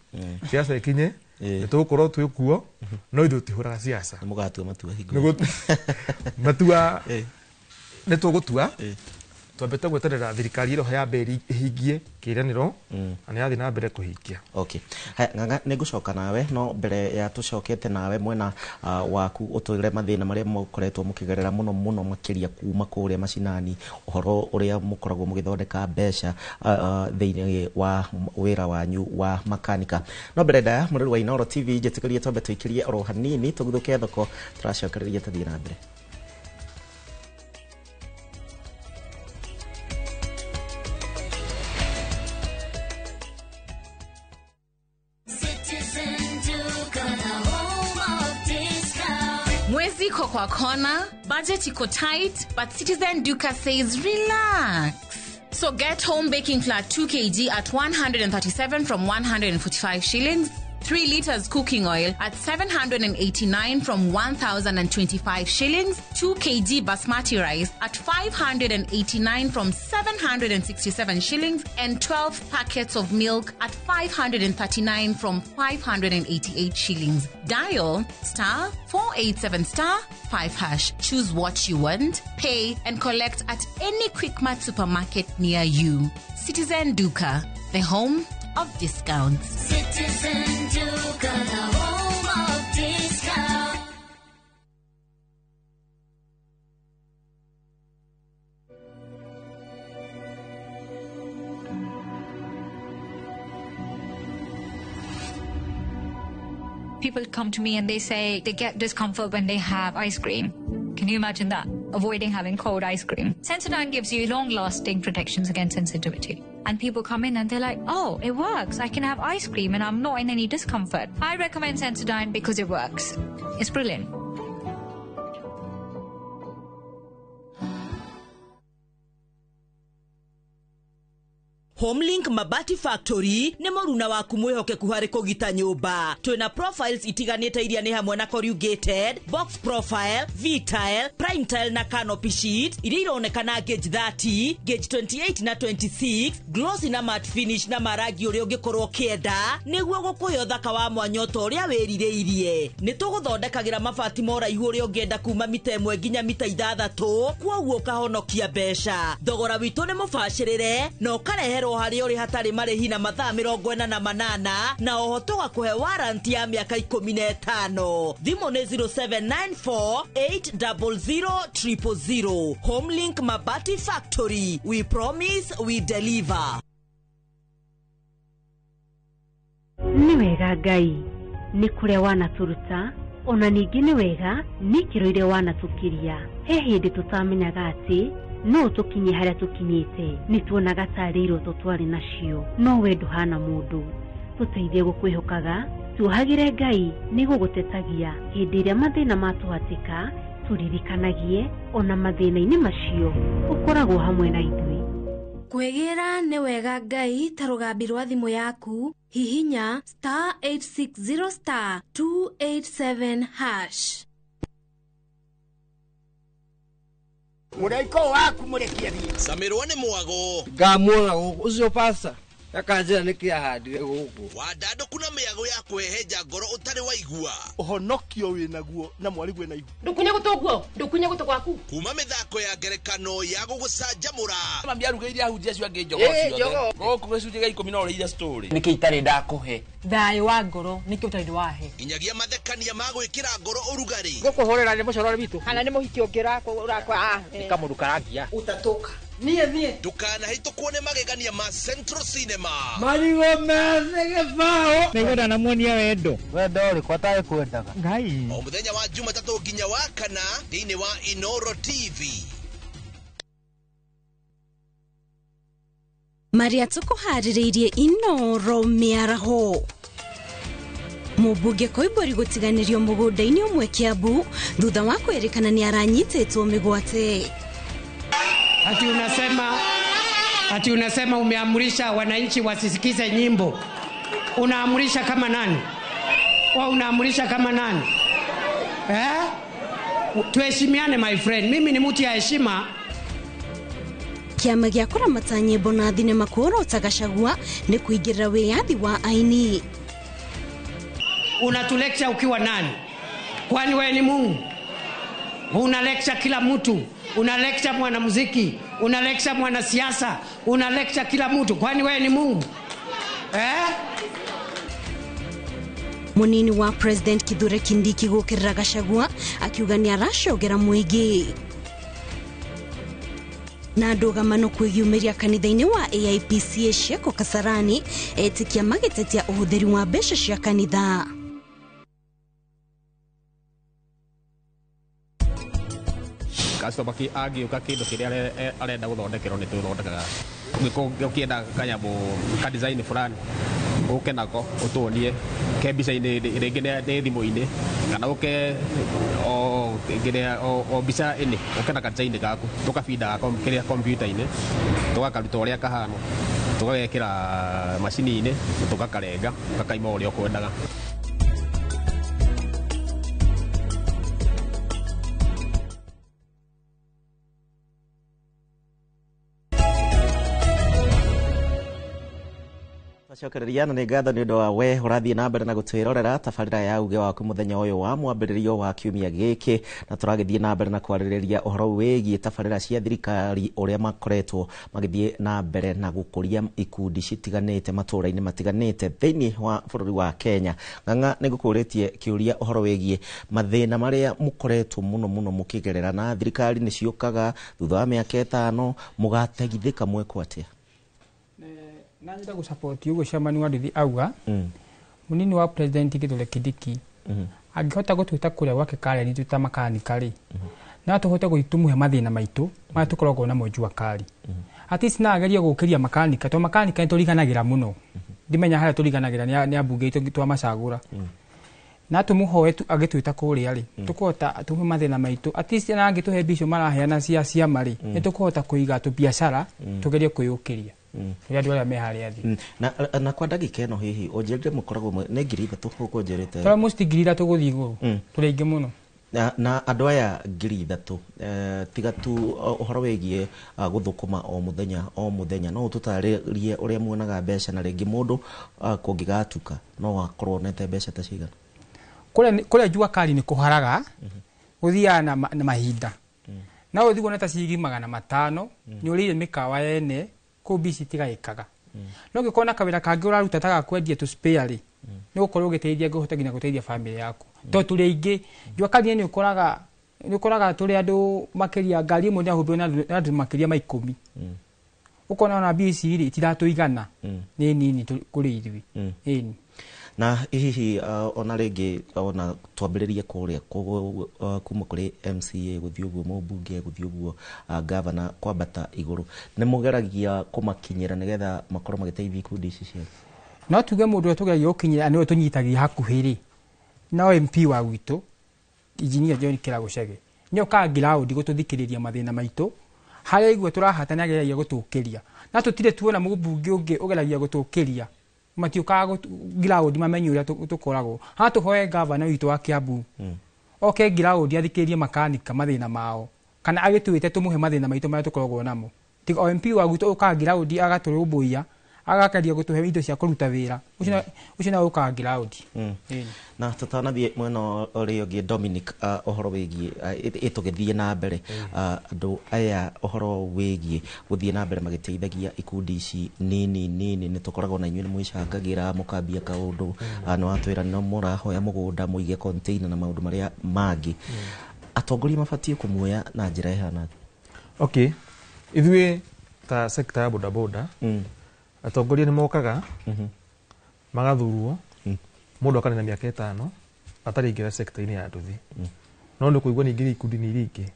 siasa ĩkinye nĩ tũgũkorwo twĩ kuo, no ithuĩ tũtihũraga siasa. Nĩ mũgatua matua hingo. Matua nĩ tũgũtua, twambĩte gweterera thirikari ĩroho ya mbere ĩhingie kĩĩranĩro na nĩ yathiĩ na mbere kũhingia. Okay. Haya, Ng'ang'a, nĩ ngũcoka nawe no mbere ya tũcokete nawe mwena waku ũtwĩre mathĩna marĩa mũkoretwo mũkĩgerera mũno mũno makĩria kuma kũrĩa macinani, ũhoro ũrĩa mũkoragwo mũgĩthondeka mbeca thĩinĩ wa wĩra wanyu wa makanika. No mbere ndaya mũrori wa Inooro TV njĩtĩkĩrie twambe tũikĩrie oro hanini tũguthũke thoko, tũracokereria tũthiĩ na mbere. Mwezi iko kwa kona, budget iko tight, but Citizen Duka says relax. So get home baking flour 2 kg at 137 from 145 shillings, 3 liters cooking oil at 789 from 1,025 shillings, 2 kg basmati rice at 589 from 767 shillings, and 12 packets of milk at 539 from 588 shillings. Dial star 487 star 5 hash. Choose what you want, pay, and collect at any Quickmart supermarket near you. Citizen Duka, the home of discounts. Citizen Duka, the home of discounts. People come to me and they say they get discomfort when they have ice cream. Can you imagine that? Avoiding having cold ice cream. Sensodyne gives you long-lasting protections against sensitivity. And people come in and they're like, oh, it works. I can have ice cream and I'm not in any discomfort. I recommend Sensodyne because it works. It's brilliant. Homelink Mabati Factory nĩ mũruna waku mwĩhokeku harĩ kũgita nyũmba. Twĩna profiles itiganĩte iria nĩ hamwe na corrugated, box profile, V-tile, prime tile na canopy sheet iria ironekana gauge 30, gauge 28 na 26, glossy na matte finish na marangi ũrĩa ũngĩkorwo ũkĩenda nĩguo gũkũhe ũthaka wa mwanya ta ũrĩa wĩrirĩirie. Nĩ tũgũthondekagĩra mabati ma ũraihu ũrĩa ũngĩenda kuma mita 1 nginya mita 6, kwoguo ũkahonokia mbeca. Thogora witũ nĩ mũbacĩrĩre na ũkareherwo harĩa ũrĩ hatarĩ marĩhi na mathaa 48 na oho tũgakũhe warranty ya mĩaka 15. Thimũ nĩ 0794 800 000. Homelink Mabati Factory. We promise, we deliver. Nĩ wega Ngai nĩ kũrĩa wanatũruta ona ningĩ nĩ wega nĩ ikĩro iria wanatũkiria. He hĩndĩ tũtamenyaga atĩ no tũkinye harĩa tũkinyĩte, nĩ tuonaga tarĩ iroto twarĩ nacio, no we ndũhana mũndũ. Tũteithie gũkwĩhokaga, tuohagĩre Ngai nĩ gũgũtetagia hĩndĩ ĩrĩa mathĩna matũhatĩka, tũririkanagie ona mathĩna-inĩ macio ũkoragwo hamwe na ithuĩ. Kwĩgĩra nĩ wega Ngai ta rũgambi rwa thimũ yaku, hihinya star 860 star 287 hash. Mũraiko waku mũrekie thiĩ. Camirwo nĩ mwago. Ngamuona gũkũ ũcio pasta akanjĩra nĩkĩ ahandire gũkũ. Wandandũku na mĩago ya kũhehenja ngoro ũtarĩ waigua. Ũhonokio wĩnaguo na mwarigwe na ihu. Ndũkunye gũtũ guo, ndũkunye gũtũ gwaku. Kuma mĩthako ya ngerekano ya gũgũcanjamũra. Mami arugĩire ahunjia acio angĩ njogoo ciothe. Gũkũ gĩcunjĩ gĩa 10 no ũrĩire story. Nĩkĩ itarĩ ndakũhe? Thayũ wa ngoro nĩkĩ ũtarĩ wahe? Nginyagia mathekania ma gwĩkĩra ngoro ũrugarĩ. Gũkũhũrĩra nĩ mũcorore witũ. Kana nĩ mũhiki ũngĩ ũrakwa. Nĩ kamũndũ karangia. Utatoka. Niĩ niĩ. Ndũkanahĩtũkwo nĩ magegania ma Central Cinema. Marigũ methĩ gĩbaũ. Nĩngwenda namuonia wendo. Wendo ũrĩkũ atarĩ kwendaga? Ngai. O mũthenya wa Jumatatũ nginya wa kana thĩinĩ wa Inooro TV. Marĩa tũkũharĩrĩirie Inoro mĩaraho. Mũmbunge Koimbũri gũtiganĩrio mũgũnda-inĩ ũmwe Kiambu thutha wa kwĩrĩkana nĩ aranyitĩtwo mĩgwate. Ati unasema umeamrisha wananchi wasisikize nyimbo. Unaamurisha kama nani? Wa unaamurisha kama nani? Eh? Tuheshimiane my friend. Mimi ni mtu ya heshima. Kĩama gĩa kũramata nyĩmbo na thinema kuorota Gachagua nĩ kũingĩrĩra wĩyathi wa aini. Unatulecture ukiwa nani? Kwani wewe ni Mungu? Una lecture kila mtu, una lecture mwanamuziki, una lecture mwanasiasa, una lecture kila mtu. Kwani wewe ni Mungu? Eh? Munini wa President Kithure Kindiki gũkĩrĩra Gachagua akiuga nĩ aracogera mũingĩ. Na ndũgamano kwĩyumĩria kanitha-inĩ wa AIPCA Sheko Kasarani etĩkia magĩtetia ũhũthĩri wa mbeca cia kanitha. Customer ki angĩũka kĩndũ kĩrĩa arenda gũthondekerwo nĩ tũthondekaga. Ũngĩkorwo ũkĩenda kanyamũ ka design fulani ũke nako ũtuonie ke mbica-inĩ rĩngĩ nĩ thimũ-inĩ kana ũke o kĩrĩa o mbica ĩnĩ ũke na ka design gaku tũkabindaga kĩrĩa kompiuta-inĩ tũgakaruta ũrĩa kahana tũgagekĩra macini-inĩ tũgakarenga gakaima ũrĩa ũkwendaga. Cokereria na nĩ ngatho nĩ ũndũ wa we ũrathiĩ na mbere na gũtwĩrorera tabarĩra ya uge waku mũthenya ũyũ wa mwambĩrĩrio wa kiumia gĩkĩ, na tũragĩthiĩ na mbere na kwarĩrĩria ũhoro wĩgiĩ tabarĩra cia thirikari ũrĩa makoretwo magĩthiĩ na mbere na gũkũria ikundi citiganĩte matũũra-inĩ matiganĩte thĩinĩ wa bũrũri wa Kenya. Ng'ang'a nĩ ngũkũrĩtie kĩũria ũhoro wĩgiĩ mathĩna marĩa mũkoretwo mũno mũno mũkĩgerera na thirikari nĩ ciũkaga thutha wa mĩaka 5 mũgateithĩka mwekwo atĩa? Na nyenda gũsupport ũguo chairman wa nduthi auga munini wa president Kithure Kindiki angĩhota gũtwĩta kũrĩa gwake Karen twĩ ta makanika rĩ, no tũhote gũthiĩ tũmũhe mathĩna maitũ marĩa tũkoragwo namo jua kali. At least no agerie gũkĩria makanika to makanika nĩ tũriganagĩra mũno. Ndimenya harĩa tũriganagĩra nĩ ambunge aitũ twamacagũra. Na tũmũhoe agĩtwĩta kũrĩa rĩ, tũkũhota tũmũhe mathĩna maitũ. At least na angĩtũhe mbia icio maraheana cia ciama rĩ, nĩ tũkũhota kũiga tũbiacara tũgerie kwĩyũkĩria. Andũ arĩa me harĩa thĩ. Na kwa ndagĩka ĩno hihi ũnjĩrire mũkoragwo nĩ 3,000 ũguo ũnjĩrĩte. Tũrĩ almost 3,000 gũthiĩ igũrũ. Tũrĩ aingĩ mũno. Na andũ aya 3,000 tiga tu ũhoro wĩgiĩ gũthũkũma o mũthenya o mũthenya, no ũtũtarĩrie ũrĩa muonaga mbeca na rĩngĩ mũndũ kũngĩgatuka no akorwo onete mbeca ta cigana? Kũrĩa jua kali nĩ kũharaga gũthiaga na mahinda. No ũthiĩ wone ta ciringi 500 nĩ ũrĩire mĩkawa yene kũu mbia ici itigaĩkaga. No ũngĩkorwo na kawĩra kangĩ ũraruta ta ga kwendia tũ spare rĩ, nĩ ũgũkorwo ũgĩteithia ngũhota nginya gũteithia famĩlĩ yaku. Tondũ tũrĩ aingĩ jua kali nĩ ũkoraga tũrĩ andũ makĩria ngari ĩmwe nĩyahũthĩrwo na andũ makĩria ma 10. Ũkona ona mbia ici rĩ itiratũigana nĩ nini kũrĩ ithuĩ. Ĩni. Na hihi ona rĩngĩ ona twambĩrĩrie kũrĩa kuma kũrĩ MCA gũthiĩ ũguo mũmbunge gũthiĩ ũguo gavana kwambata igũrũ, nĩ mũgeragia kũmakinyĩra nĩgetha makorwo magĩteithia ikundi ici cianyu? No tuge mũndũ ũrĩa tũgeragia gũkinyĩra nĩwe tũnyitagia hakuhĩ rĩ, no MP wa gwitũ Engineer John Kĩrago Chege nĩ okaga ground gũtũthikĩrĩria mathĩna maitũ harĩa aigua tũrahata nĩ ageragia gũtũkĩria, na tũtirĩ tuona mũmbunge ũngĩ ũgeragia gũtũkĩria matiũkaga ground mamenye ũrĩa tũkoragwo. Haha tũhoe gavana witũ wa Kiambu oke ground athikĩrĩrie makanika mathĩna mao kana agĩtwĩte tũmũhe mathĩna maitũ marĩa tũkoragwo namo. Tiga o MP wa gwitũ ũkaga ground agatũrũmbũiya agakeria gũtũhe indo cia kũruta wĩra ũcio no ũkaga ground. Na tũtanathiĩ mwena ũrĩa ũngĩ Dominic, ũhoro wĩgiĩ tũgĩthiĩ na mbere andũ aya ũhoro wĩgiĩ gũthiĩ na mbere magĩteithagia ikundi ici nini nini, nĩ tũkoragwo na inyuĩ nĩ mwĩcangagĩra mũkambia kaũndũ, nĩ watwĩra no mũrahoya mũgũnda mũige container na maũndũ marĩa mangĩ. Atongoria mabatiĩ kũmuoya na njĩra ĩhana atĩa? Okay, ithuĩ ta sector ya bodaboda atongoria nĩ mokaga magathurwo mũndũ akanena mĩaka 5 atarĩ ingĩra sector-inĩ ya nduthi, no nĩ kũigua ningĩ ikundi-inĩ iria ingĩ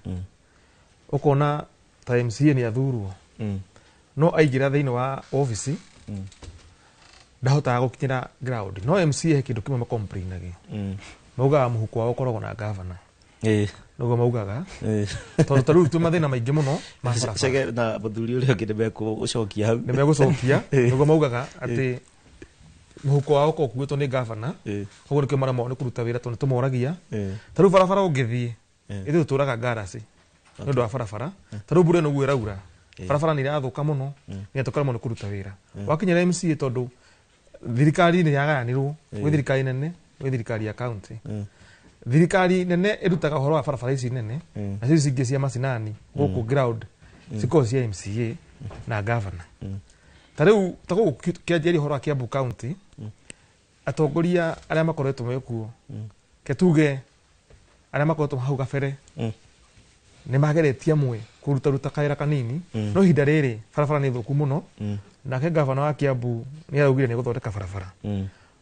ũkona ta MCA nĩ athurwo No aingĩra thĩinĩ wa ofici ndahotaga gũkinyĩra ground. No MCA he kĩndũ kĩmwe macomplainagĩ, maugaga mũhuko wao ũkoragwo na gavana. Nĩguo maugaga, tondũ ta rĩu twĩ mathĩna maingĩ mũno ma barabara. Chege na mũthuri ũrĩa ũngĩ nĩmekũcokia hau. Nĩ megũcokia. Nĩguo maugaga atĩ mũhuko wao ũkoragwo ũkuĩtwo nĩ gavana, koguo nĩkĩo maremagwo nĩ kũruta wĩra, tondũ nĩ tũmoragia. Ta rĩu barabara ũngĩthiĩ, ithuĩ tũtũraga ngaraci nĩ ũndũ wa barabara. Ta rĩu mbura ĩno ũguo ĩraura, barabara nĩ irathũka mũno, nginya tũkaremwo nĩ kũruta wĩra. Wakinyĩra MCA, tondũ thirikari nĩ yagayanirwo, gwĩ thirikari nene, gwĩ thirikari ya county. Thirikari nene ĩrutaga ũhoro wa barabara ici nene, nacio ici ingĩ cia macinani gũkũ ground cikoragwo cia MCA na gavana. Ta rĩu ta gũkũ kĩanjĩrĩria ũhoro wa Kiambu County, atongoria arĩa makoretwo mekuo, ke tuge arĩa makoretwo hau gabere, nĩ mageretie amwe kũrutaruta kawĩra kanini, no ihinda rĩrĩ barabara nĩ thũku mũno. Nake gavana wa Kiambu nĩ araugire nĩ gũthondeka barabara,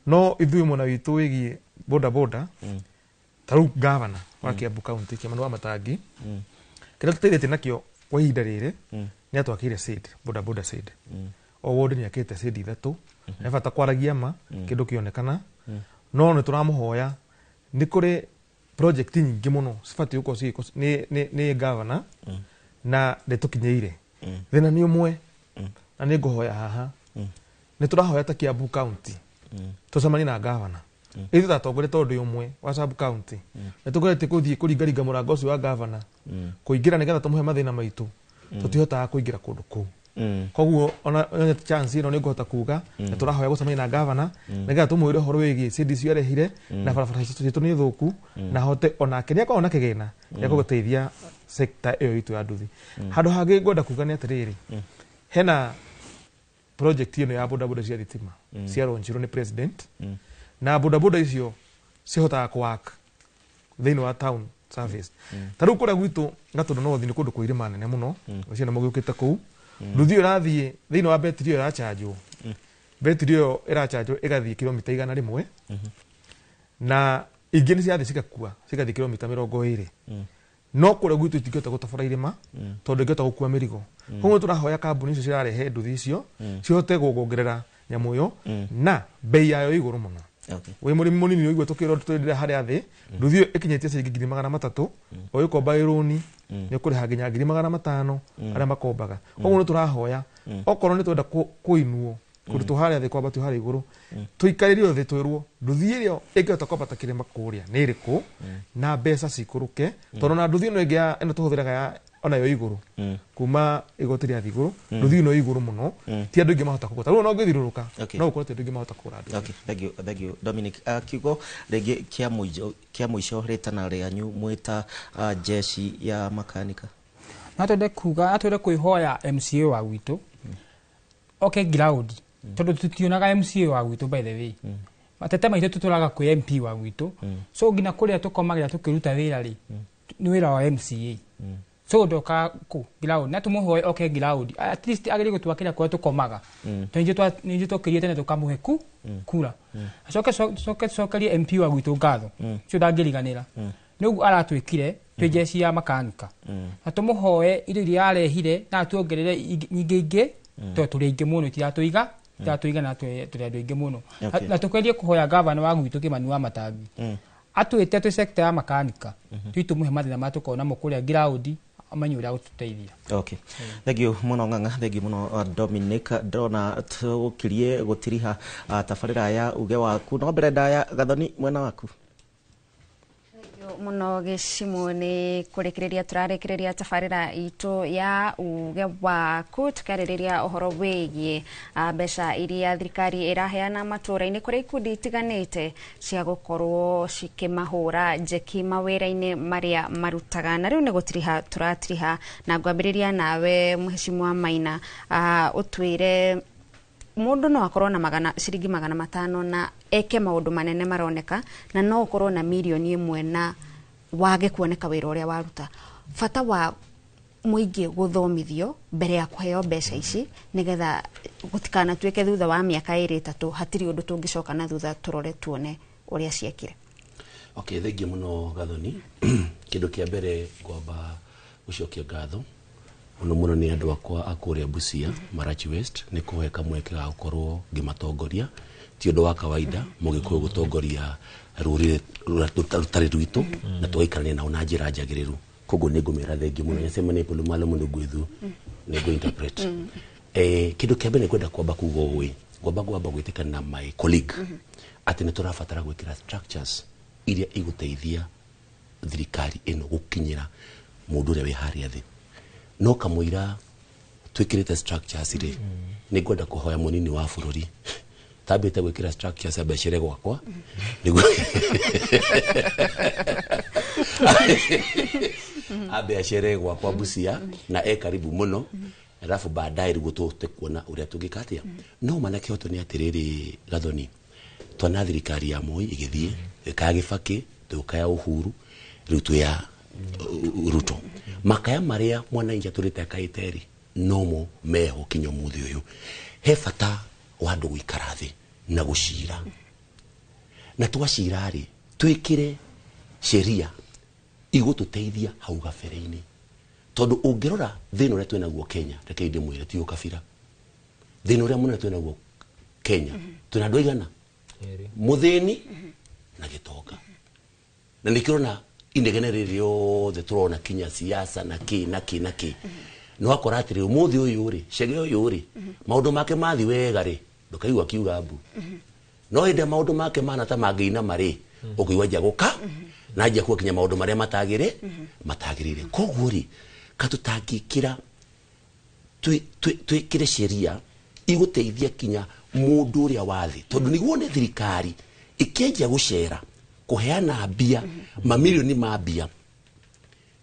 no ithuĩ mwena witũ wĩgiĩ boda boda, ta rĩu gavana wa Kiambu County Kĩmani wa Matangi, kĩrĩa tũteithĩtie nakĩo kwa ihinda rĩrĩ nĩ atwakĩire shade, boda boda shade. O ward nĩ akĩte shade 3. He bata kwaragia ma kĩndũ kĩonekana. No nĩ tũramũhoya, nĩ kũrĩ project nyingĩ mũno cibatiĩ gũkorwo cigĩkwo nĩ gavana na ndĩtũkinyĩire. Thĩna nĩ ũmwe, na nĩ ngũhoya haha, nĩ tũrahoya ta Kiambu County tũcemanie na gavana. Ithuĩ ta atongoria, tondũ ndĩ ũmwe wa sub county, nĩ tũgeretie kũthiĩ kũringaringa mũrango ũcio wa gavana kũingĩra nĩgetha tũmũhe mathĩna maitũ. Tũtihotaga kũingĩra kũndũ kũu. Koguo ona chance ĩno nĩ ngũhota kuga nĩ tũrahoya gũcemania na gavana nĩgetha tũmwĩre ũhoro wĩgiĩ cindi icio arehire na barabara citũ nĩ thũku, na hote onake nĩ akoragwo na kĩgĩna gĩa gũteithia sector ĩyo itũ ya nduthi. Handũ hangĩ ngwenda kuga nĩ atĩrĩrĩ, hena project ĩno ya bodaboda cia thitima ciaronjirwo nĩ president, na bodaboda icio cihotaga kũwaka thĩinĩ wa town service. Ta rĩu kũrĩa gwitũ Gatũndũ North nĩ kũndũ kwĩ irĩma nene mũno, ciana mũgĩũkĩte kũu, nduthi ĩyo ĩrathiĩ thĩinĩ wa betiri ĩyo ĩrachanjwo, betiri ĩyo ĩrachanjwo ĩgathiĩ kilomita 100, na ingĩ nĩ cirathiĩ cigakua cigathiĩ kilomita 20. No kũrĩa gwitũ itingĩhota gũtabora irĩma tondũ ingĩhota gũkua mĩrigo. Koguo tũrahoya kambuni icio cirarehe nduthi icio cihote kuongerera nyamũ ĩyo, na bei yayo ĩ igũrũ mũno. Wĩ mũrĩmi mũnini ũigua tũkĩrwo tũrĩre harĩa thĩ, nduthi ĩyo ĩkinyĩtie ciringi 300,000, ũgĩkomba ĩrũni nĩ ũkũrĩha nginya 500,000 arĩa makombaga. Koguo nĩ tũrahoya okorwo nĩ twenda kũinuo kũrutwo harĩa thĩ kwambatio harĩa igũrũ, tũikarĩrio thĩ twĩrwo nduthi ĩrĩa ĩngĩhota kwambata kĩrĩma kũrĩa nĩ ĩrĩkũ na mbeca cikũrũke, tondũ na nduthi ĩno ĩngĩ ĩno tũhũthĩraga ya onayo igũrũ kuma igoti rĩa thĩ igũrũ, nduthi ĩno igũrũ mũno, ti andũ aingĩ mahota kũgũra. Ta rĩu ona ũngĩthiũrũrũka, no ũkorwo ti andũ aingĩ mahota kũgũra nduthi. Okay, thank you, thank you Dominic. Kiugo rĩngĩ kĩa mũico rĩtana rĩanyu mwĩta jeshi ya makanika. No twende kuga, no twende kwĩhoya MCA wa gwitũ oke ground, tondũ tũtionaga MCA wa gwitũ. By the way, matete maitũ tũtũraga kwĩ MP wa gwitũ, so nginya kũrĩa tũkomagĩra tũkĩruta wĩra rĩ, nĩ wĩra wa MCA. So ndoka kũ ground, na tũmũhoe oke ground, at least agerie gũtwakĩra kũrĩa tũkomaga, tondũ nĩ tũkĩrie tene tũkamũhe ku kura. Acoke coke cokerie MP wa gwitũ ngatho ũcio ndangĩriganĩra nĩ ũguo aratwĩkire twĩ jeshi ya makanika, na tũmũhoe indo iria arehire na atuongerere nyingĩ ingĩ, tondũ tũrĩ aingĩ mũno, itiratũiga itiratũiga, na tũrĩ andũ aingĩ mũno. Na tũkerie kũhoya gavana wa gwitũ Kĩmani wa Matangi atwĩte twĩ sector ya makanika tũi tũmũhe mathĩna marĩa tũkoragwo namo kũrĩa ground, amenye ũrĩa gũtũteithia. Okay. Thank you mũno Ng'ang'a, thank you mũno Dominic. Ndona tũkirie gũtiriha tabarĩra ya uge waku, no mbere ndaya Gathoni mwena waku. Muno gĩcimo nĩ kũrĩkĩrĩria tũrarĩkĩrĩria tabarĩra itũ ya uge waku, tũkarĩrĩria ũhoro wĩgiĩ mbeca iria thirikari ĩraheana matũũra-inĩ kũrĩ ikundi itiganĩte cia gũkorwo cikĩmahũra njeki mawĩra-inĩ marĩa marutaga. Na rĩu nĩ gũtiriha tũratiriha, na ngwambĩrĩria nawe Mheshimiwa Maina, ũtwĩre mũndũ no akorwo na ciringi 500 na eke maũndũ manene maroneka, na no ũkorwo na 1 million na wage kuoneka wĩra ũrĩa waruta. Bata wa mũingĩ gũthomithio mbere ya kũheo mbeca ici, nĩgetha gũtikanatuĩke thutha wa mĩaka 2 3 hatirĩ ũndũ tũngĩcoka na thutha tũrore tuone ũrĩa ciekire. Okay, thengiũ mũno Gathoni. Kĩndũ kĩa mbere ngwamba gũcokia ngatho Muno muno nĩ andũ akwa a kũrĩa Busia, Marachi West, nĩ kũhe kamweke ga gũkorwo ngĩmatongoria. Ti ũndũ wa kawaida mũgĩkũyũ gũtongoria rũrĩrĩ rũtarĩ rwitũ na tũgaikarania nao na njĩra njagĩrĩru. Koguo nĩ ngũmĩra thengiũ mũno, nyasema nĩ pulumalo mũno gwithu nĩ ngũ interpret. Kĩndũ kĩa mbere nĩ kwenda kwamba kuga ũũ, ngwamba gwĩtĩkana na my colleague atĩ nĩ tũrabatara gwĩkĩra structures iria igũteithia thirikari ĩno gũkinyĩra mũndũ ũrĩa wĩ harĩa thĩ. No kamũira twĩkĩrĩte structures rĩ, nĩ ngwenda kũhoya mũnini wa bũrũri tambĩte gwĩkĩra structures ambecere gwakwa nĩguo ambe acere gwakwa Busia na e karibu mũno, alafu baadaye rĩguo tũhote kuona ũrĩa tũngĩka atĩa. No mana kĩhoto nĩ atĩrĩrĩ Gathoni, twana thirikari ya Moi ĩgĩthiĩ ĩkaya Gĩbakĩ, tũkaya Uhuru, rĩu twĩ ya Ruto. Makaya marĩa mwananchi atũrĩte akaĩte rĩ, nomo meho kinya ũmũthĩ ũyũ. He bata wa andũ gũikara thĩ na gũcira, na twacira rĩ, twĩkĩre sheria igũtũteithia hau gabere-inĩ. Tondũ ũngĩrora thĩna ũrĩa twĩnaguo Kenya, reke ndĩmwĩre ti ũkabira, thĩna ũrĩa mũnene twĩnaguo Kenya, twĩna andũ aigana mũthĩni na gĩtonga, na nĩkĩo inegene rĩrĩ rĩothe tũrona kinya siasa na kĩ na kĩ na kĩ. No wakora atĩrĩ ũmũthĩ ũyũ rĩ, Chege ũyũ rĩ, maũndũ make mathi wega rĩ, ndũkaigua akiuga mbu. No hĩndĩ ĩrĩa maũndũ make mana ta mangĩinama rĩ, ũkũigua anjia gũka na anjia kuga kinya maũndũ marĩa matagĩrĩire. Koguo rĩ, katũtangĩkĩra twĩkĩre sheria igũteithia kinya mũndũ ũrĩa wa thĩ, tondũ nĩguo nĩ thirikari ĩkĩanjia gũcera kũheana mbia, mamirioni ma mbia,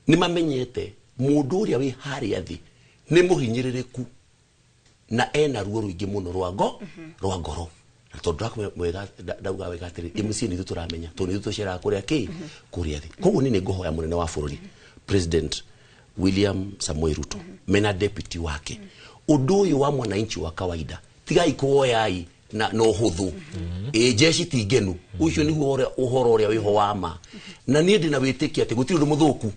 nĩ mamenyete mũndũ ũrĩa wĩ harĩa thĩ nĩ mũhinyĩrĩrĩku na ena ruo rũingĩ mũno rwa ngoro. Na tondũ ndauga wega atĩrĩ, MC nĩ ithuĩ tũramenya, tondũ nĩ ithuĩ tũceraga kũrĩa kĩ kũrĩa thĩ. Koguo niĩ nĩ ngũhoya mũnene wa bũrũri President William Samoei Ruto mena deputy wake, ũndũ ũyũ wa mwananchi wa kawaida tigai kuoyai na ũhũthũ. Ĩ jeshi ti ngenu, ũcio nĩguo ũhoro ũrĩa wĩho wa ma. Na niĩ ndĩna wĩtĩkio atĩ gũtirĩ ũndũ mũthũku,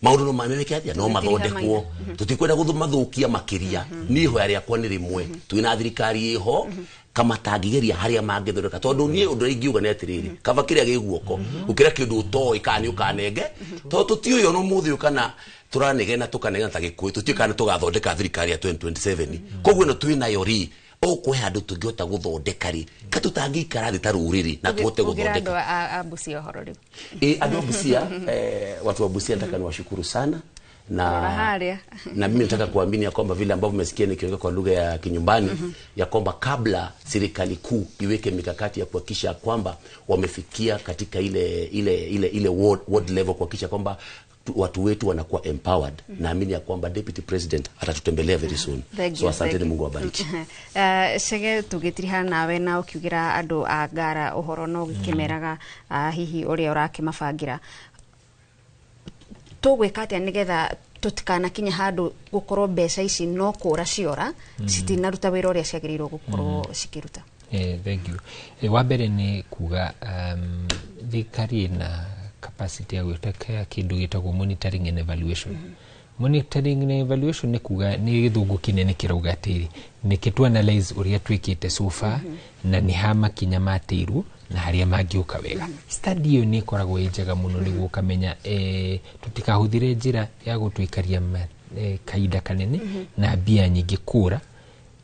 maũndũ no mameke atĩa, no mathondekwo, tũtikwenda gũmathũkia makĩria. Niĩ ihoya rĩakwa nĩ rĩmwe, twĩna thirikari ĩho kamatangĩgeria harĩa mangĩthondeka, tondũ niĩ ũndũ ũrĩa ingiuga nĩ atĩrĩrĩ, kaba kĩrĩa gĩ guoko gũkĩra kĩndũ ũtoĩ kana nĩ ũkanenge, tondũ tũtiũĩ ona ũmũthĩ ũyũ kana tũranegena tũkanegena ta Gĩkũyũ, tũtiũĩ kana tũgathondeka thirikari ya 2027. Koguo ĩno twĩnayo rĩ, o kwĩ handũ tũngĩhota gũthondeka rĩ, ka tũtangĩikara thĩ ta rũrĩrĩ na tũhote gũthondeka. Andũ a Busia ũhoro rĩu. Andũ a Busia, watu wa Busia nataka niwashukuru sana na mimi nataka kuamini ya kwamba vile ambavyo mmesikia nikiongea kwa lugha ya kinyumbani, ya kwamba kabla serikali kuu iweke mikakati ya kuhakikisha kwamba wamefikia katika ile ward level, kuhakikisha kwamba watu wetu wanakuwa empowered, naamini ya kwamba Deputy President atatutembelea very soon. So asante, Mungu awabariki. Chege, tugitiriha nawe na ukiugira andu a Ngara uhoro no gikimeraga hihi uria urakimabangira, tugwika atia nigetha tutikanakinye handu gukorwo mbeca ici no kura ciora citinaruta wira uria ciagiriirwo gukorwo cikiruta? Thank you. Wa mbere ni kuga thirikari ina capacity ya gwĩka kĩndũ gĩtagwo monitoring and evaluation. Monitoring and evaluation nĩ kuga nĩ gĩthũngũ kĩnene kĩrauga atĩrĩ, nĩkĩ tu analyze ũrĩa twĩkĩte so far, na nĩ ha makinya mateirwo na harĩa mangĩũka wega. Study ĩyo nĩ ĩkoragwo ĩ njega mũno nĩguo ũkamenya tũtikahũthĩre njĩra ya gũtũikaria kahinda kanene na mbia nyingĩ kũra,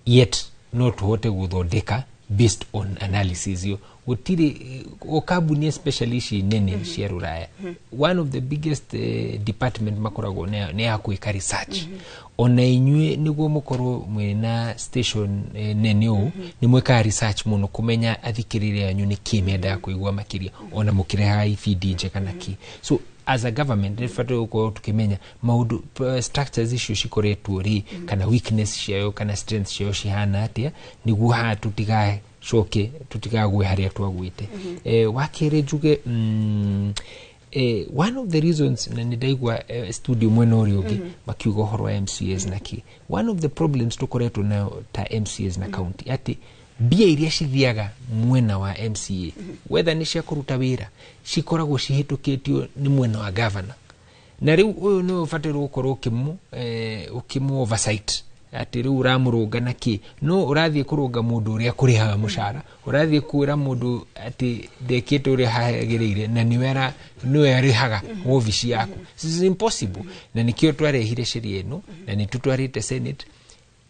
yet no tũhote gũthondeka based on analysis yo. Gũtirĩ o kambuni especially ici nene cia rũraya, one of the biggest department makoragwo nĩ ya gwĩka research. Ona inyuĩ nĩguo mũkorwo mwĩna station nene ũũ, nĩ mwĩkaga research mũno kũmenya athikĩrĩria anyu nĩ kĩ mendaga kũigua makĩria, ona mũkĩrehaga ibindi njega na kĩ. So as a government nĩ gũkorwo tukĩmenya maũndũ structures icio cikoretwo rĩ, kana weakness ciayo kana strength ciayo cihana atĩa, nĩguo haha tũtigacoke tũtikagwe harĩa twagwĩte. Wa kerĩ njuge one of the reasons, na nĩ ndaigua studio mwena ũrĩa ũngĩ makiuga ũhoro wa MCAs na kĩ, one of the problems tũkoretwo nayo ta MCAs na county atĩ mbia iria cithiaga mwena wa MCA, whether nĩ cia kũruta wĩra, cikoragwo cihĩtũkĩtio nĩ mwena wa governor. Na rĩu ũyũ nĩwe ũbataire gũkorwo ũkĩmũ oversight atĩ rĩu ũramũrũnga na kĩ, no ũrathiĩ kũrũnga mũndũ ũrĩa kũrĩhaga mũcara, ũrathiĩ kwĩra mũndũ atĩ ndekĩte ũrĩa hagĩrĩire na nĩwe arĩhaga wobici yaku. This is impossible. Na nĩkĩo twarehire sheria ĩno na nĩ tũtwarĩte Senate,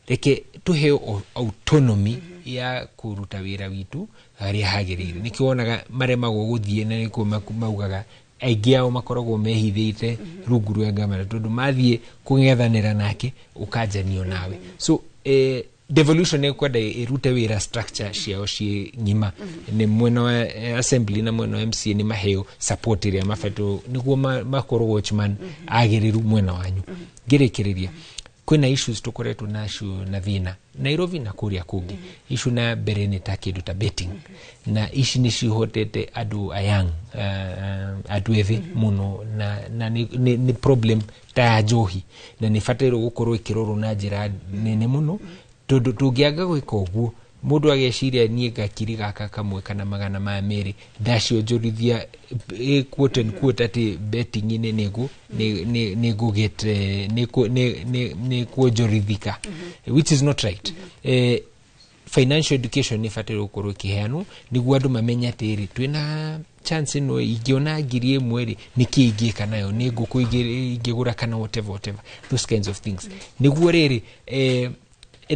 reke tuheo autonomy ya kũruta wĩra witũ harĩa hagĩrĩire. Nĩkĩo wonaga maremagwo gũthiĩ na nĩkĩo maugaga aingĩ ao makoragwo mehithĩte rungu rwa ngavana tondũ mathiĩ kũng'ethanĩra nake ũkanjanio nawe. So devolution ĩkwenda ĩrute wĩra structure ciao ciĩ ng'ima, nĩ mwena wa assembly na mwena wa MCA nĩ maheo support ĩrĩa mabatiĩ nĩguo makorwo watchman agĩrĩru mwena wanyu. Ngĩrĩkĩrĩria, kwĩna issues tũkoretwo nacio na thĩna Nairobi na kũrĩa kũngĩ. Issue na mbere nĩ ta kĩndũ ta betting, na ici nĩ cihotete andũ a young, andũ ethĩ mũno, na nĩ problem ta ya njohi, na nĩ ĩbatairwo gũkorwo ĩkĩrorwo na njĩra nene mũno, tondũ tũngĩaga gwĩka ũguo mũndũ ageciria niĩ ngakiri gaka kamwe kana magana ma merĩ ndacionjorithia quote and quote atĩ betting-inĩ nĩngũgĩte nĩkuonjorithika, which is not right. Financial education nĩ ĩbataire gũkorwo ĩkĩheanwo nĩguo andũ mamenye atĩrĩ twĩna chance ĩno, ingĩona 1,000 rĩ nĩkĩ ingĩka nayo, nĩ ngũkũ ingĩgũra kana whatever whatever, those kinds of things. Nĩguo rĩrĩ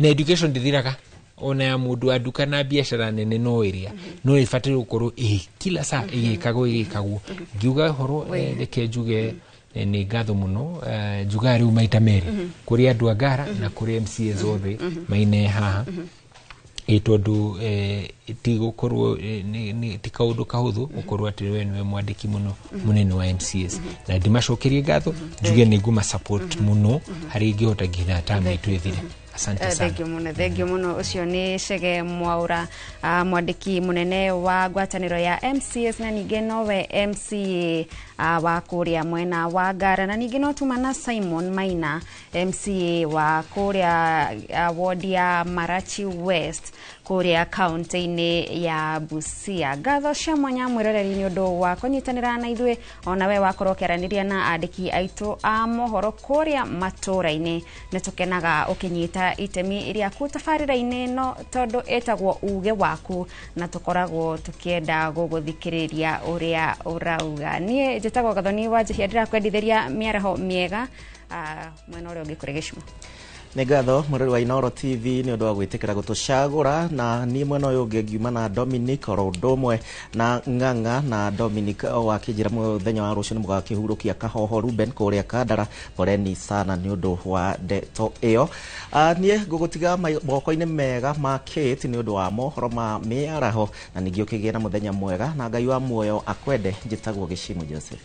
na education ndĩthiraga ona ya mũndũ wa nduka na biacara nene no ĩrĩa no ĩbataire gũkorwo kila saa ĩgĩkagwo. Ngiuga ũhoro reke njuge nĩ ngatho mũno, njugaga rĩu maita merĩ kũrĩ andũ a Ngara na kũrĩ MCAs othe maine haha, tondũ ti gũkorwo ti kaũndũ kahũthũ gũkorwo atĩ we nĩwe mwandĩki mũno mũnene wa MCAs, na ndimacokerie ngatho njuge nĩ ngũma support mũno harĩa ingĩhota nginya term itũ ĩthire. Asante sana. Thank you muno. Ucio ni Chege Mwaura, mwandiki munene wa ngwataniro ya MCAs na ningĩ nowe MCA wa kũrĩa mwena wa Ngara, na ningĩ no tuma na Simon Maina MCA wa kũrĩa ward ya Marachi West kũrĩa kaunti-inĩ ya Busia. Ngatho cia mwanya mwĩroreri nĩ ũndũ wa kũnyitanĩra na ithuĩ, ona we wakorwo ũkĩaranĩria na andĩki aitũ a mohoro kũrĩa matũra-inĩ. Nĩ tũkenaga ũkĩnyita itemi rĩaku tabarĩra-inĩ ĩno tondũ ĩtagwo uge waku, na tũkoragwo tũkĩenda gũgũthikĩrĩria ũrĩa ũrauga. Niĩ njĩtagwo Gathoni wa Njihia, ndĩrakwendithĩria mĩaraho mĩega mwena ũrĩa ũngĩ kũrĩ Gĩcumo. Nĩ ngatho mwĩrori wa Inooro TV nĩ ũndũ wa gwĩtĩkĩra gũtũcagũra, na niĩ mwena ũyũ ũngĩ ngiuma na Dominic oro ũndũ ũmwe na Ng'ang'a na Dominic wakĩnjĩra mũthenya wa rũciũ nĩ mũgakĩhurũkia Kahoho Ruben kũrĩa Kandara. Poleni sana nĩ ũndũ wa ndeto ĩyo. Niĩ ngũgũtiga moko-inĩ mega ma Kate nĩ ũndũ wa mohoro ma mĩaraho, na ningĩ ũkĩgĩe na mũthenya mwega na Ngai wa muoyo akwende. Njĩtagwo Gĩcimu Joseph.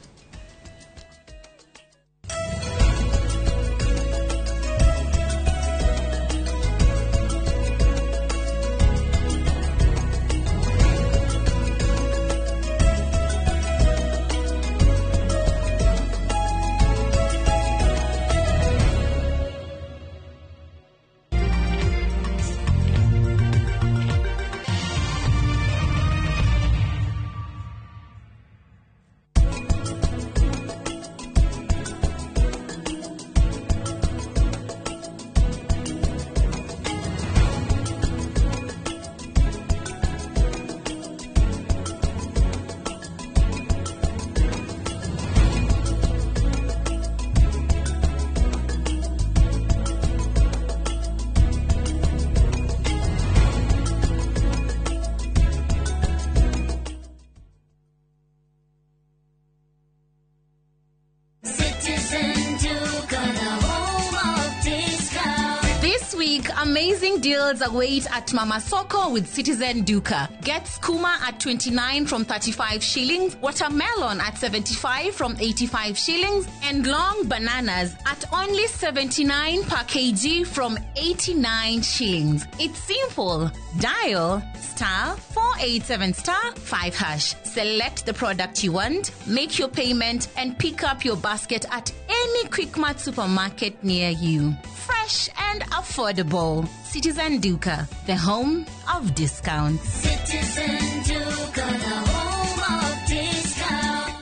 Amazing deals await at Mama Soko with Citizen Duka. Get skuma at 29 from 35 shillings, watermelon at 75 from 85 shillings, and long bananas at only 79 per kg from 89 shillings. It's simple. Dial *487*5#. Select the product you want, make your payment, and pick up your basket at any Quickmart supermarket near you. Fresh and affordable. Citizen Duka, the home of discounts. Citizen Duka, the home of discounts.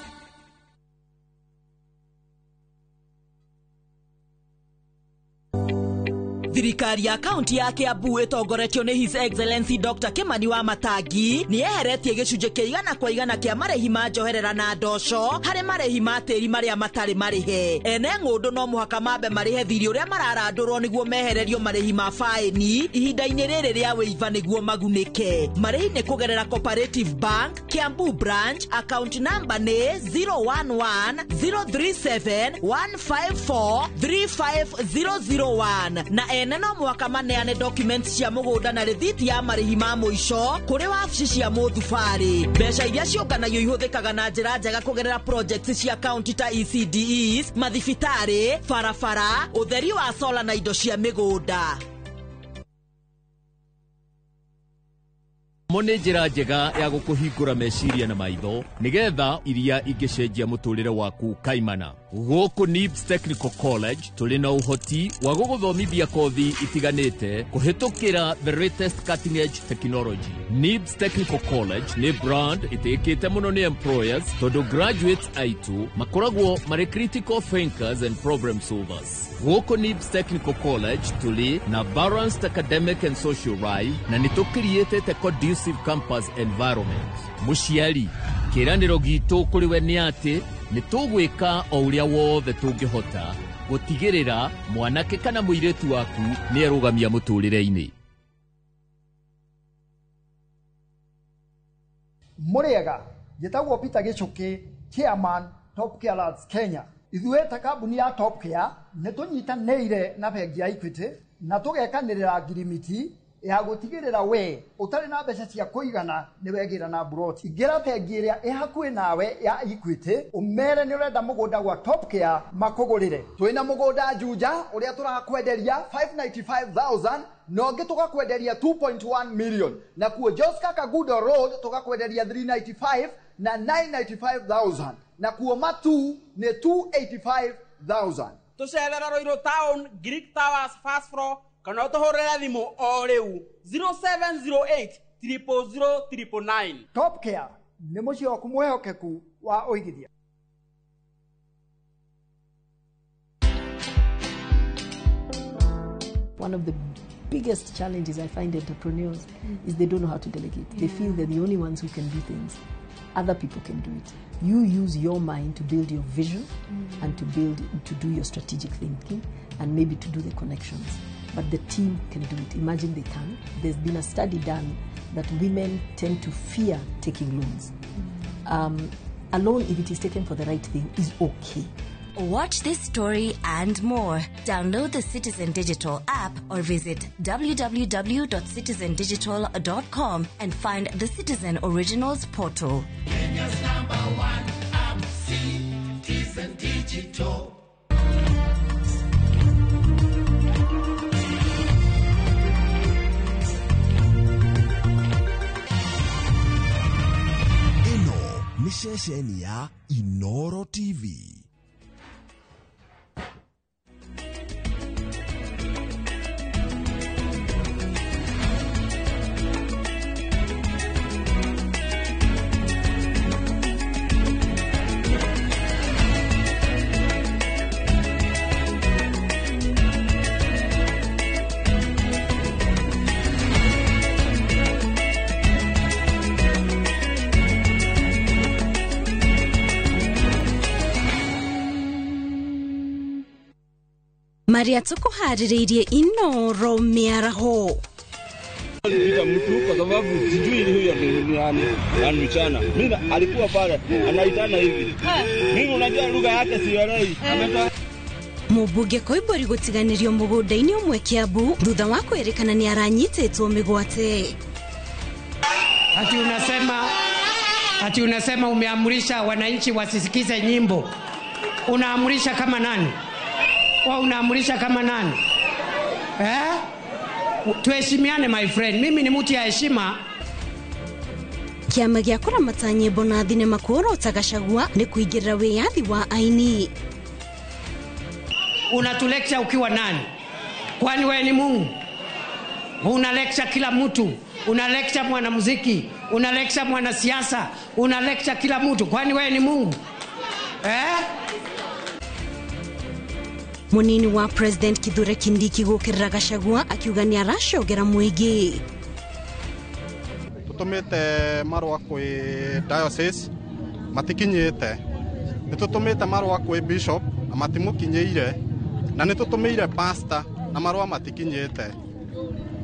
Thirikari ya kaunti ya Kiambu ĩtongoretio nĩ His Excellency Dr. Kimani wa Matangi nĩ yeheretie gĩcunjĩ kĩa 100% kĩa marĩhi ma njoherera na ndoco harĩ marĩhi ma tĩri marĩa matarĩ marĩhe. Ene ng'ũndũ no mũhaka mambe marĩhe thirĩ ũrĩa mararandũrwo nĩguo mehererio marĩhi ma faĩni ihinda-inĩ rĩrĩ rĩa wĩiva nĩguo magunĩke. Marĩhi nĩ kũgerera Cooperative Bank, Kiambu Branch, account number nĩ 011 037 154 35001 na ene no mũhaka maneane documents cia mũgũnda na rĩthiti ya marĩhi ma mũico kũrĩ wabici cia mũthubarĩ. Mbeca iria ciũnganagio ihũthĩkaga na njĩra njega kũgerera projects cia county ta ECDEs, mathibitarĩ, barabara, ũtheri wa sola na indo cia mĩgũnda. Mo nĩ njĩra njega ya gũkũhingũra meciria na maitho nĩgetha iria ingĩcenjia mũtũrĩre waku kaimana. Gũkũ NIBS Technical College tũrĩ na ũhoti wa gũgũthomithia kothi itiganĩte kũhĩtũkĩra the latest cutting edge technology. NIBS Technical College nĩ brand ĩtĩkĩte mũno nĩ employers tondũ graduates aitũ makoragwo marĩ critical thinkers and problem solvers. Gũkũ NIBS Technical College tũrĩ na balanced academic and social life na nĩ tũkiriĩtĩte conducive campus environment. Mũciari, kĩĩranĩro gitũ kũrĩ we nĩ atĩ nĩ tũgwĩka o ũrĩa wothe tũngĩhota gũtigĩrĩra mwanake kana mũirĩtu waku nĩ erũgamia mũtũrĩre-inĩ. Mũrĩega, njĩtagwo Peter Gĩchũkĩ, chairman Top Care Lads Kenya. Ithuĩ ta kambuni ya Top Care nĩ tũnyitanĩire na bengi ya Equity na tũgekanĩrĩra ngirimiti ya gũtigĩrĩra we ũtarĩ na mbeca cia kũigana nĩ wegĩra na mburoti. Ingĩra bengi ĩrĩa ĩ hakuhĩ nawe ya Equity ũmere nĩ ũrenda mũgũnda gwa Top Care makũgũrĩre. Twĩna mũgũnda Juja ũrĩa tũrakwenderia 595,000 na ũngĩ tũgakwenderia 2.1 million, na kuo Joska Kagudo Road tũgakwenderia 395 na 995,000, na kuo Matu nĩ 285,000. Tũcerera Ruiru Town, Greek Towers first floor, kana ũtũhũrĩre thimũ o rĩu 0708 000 999. Top Care nĩ mũciĩ waku mwĩhokeku wa ũigithia. One of the biggest challenges I find entrepreneurs is they don't know how to delegate. They feel they're the only ones who can do things. Other people can do it. You use your mind to build your vision and to do your strategic thinking and maybe to do the connections. But the team can do it. Imagine they can. There's been a study done that women tend to fear taking loans. A loan, if it is taken for the right thing, is okay. Watch this story and more. Download the Citizen Digital app or visit www.citizendigital.com and find the Citizen Originals portal. Kenya's number one app, Citizen Digital. Ĩno nĩ ceceni ya Inoro TV. Maria tukuharĩrĩirie Inoro mĩaraho. Alipita mtu kwa sababu sijui huyo ni nani, anichana. Mimi alikuwa pale anaitana hivi. Mimi unajua lugha yake sielewi. Ametoa Mũmbunge Koimbũri gũtiganĩrio mũgũnda-inĩ ũmwe Kiambu thutha wa kwĩrĩkana nĩ aranyitĩtwo mĩgwate. Ati unasema umeamrisha wananchi wasisikize nyimbo. Unaamurisha kama nani? Wa unaamurisha kama nani? Eh? Tuheshimiane my friend. Mimi ni mtu ya heshima. Kĩama gĩa kũramata nyĩmbo na thinema kuorota Gachagua nĩ kũingĩrĩra wĩyathi wa aini. Unatulecture ukiwa nani? Kwani wewe ni Mungu? Una lecture kila mtu, una lecture mwanamuziki, una lecture mwanasiasa, una lecture kila mtu. Kwani wewe ni Mungu? Eh? Munini wa President Kithure Kindiki gukirira Gachagua akiuga ni aracogera muingi. Tutumite marua kwi diocese matikinyite, nitutumite marua kwi bishop na matimukinyeire, na nitutumire pastor na marua matikinyite.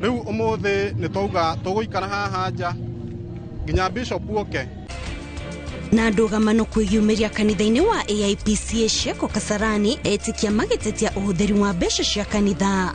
Riu umuthi nitauga tuguikara haha nja nginya bishop oke. Na ndũgamano kwĩyumĩria kanitha-inĩ wa AIPCA Cieko Kasarani etĩkia magĩtetia ũhũthĩri wa mbeca cia kanitha.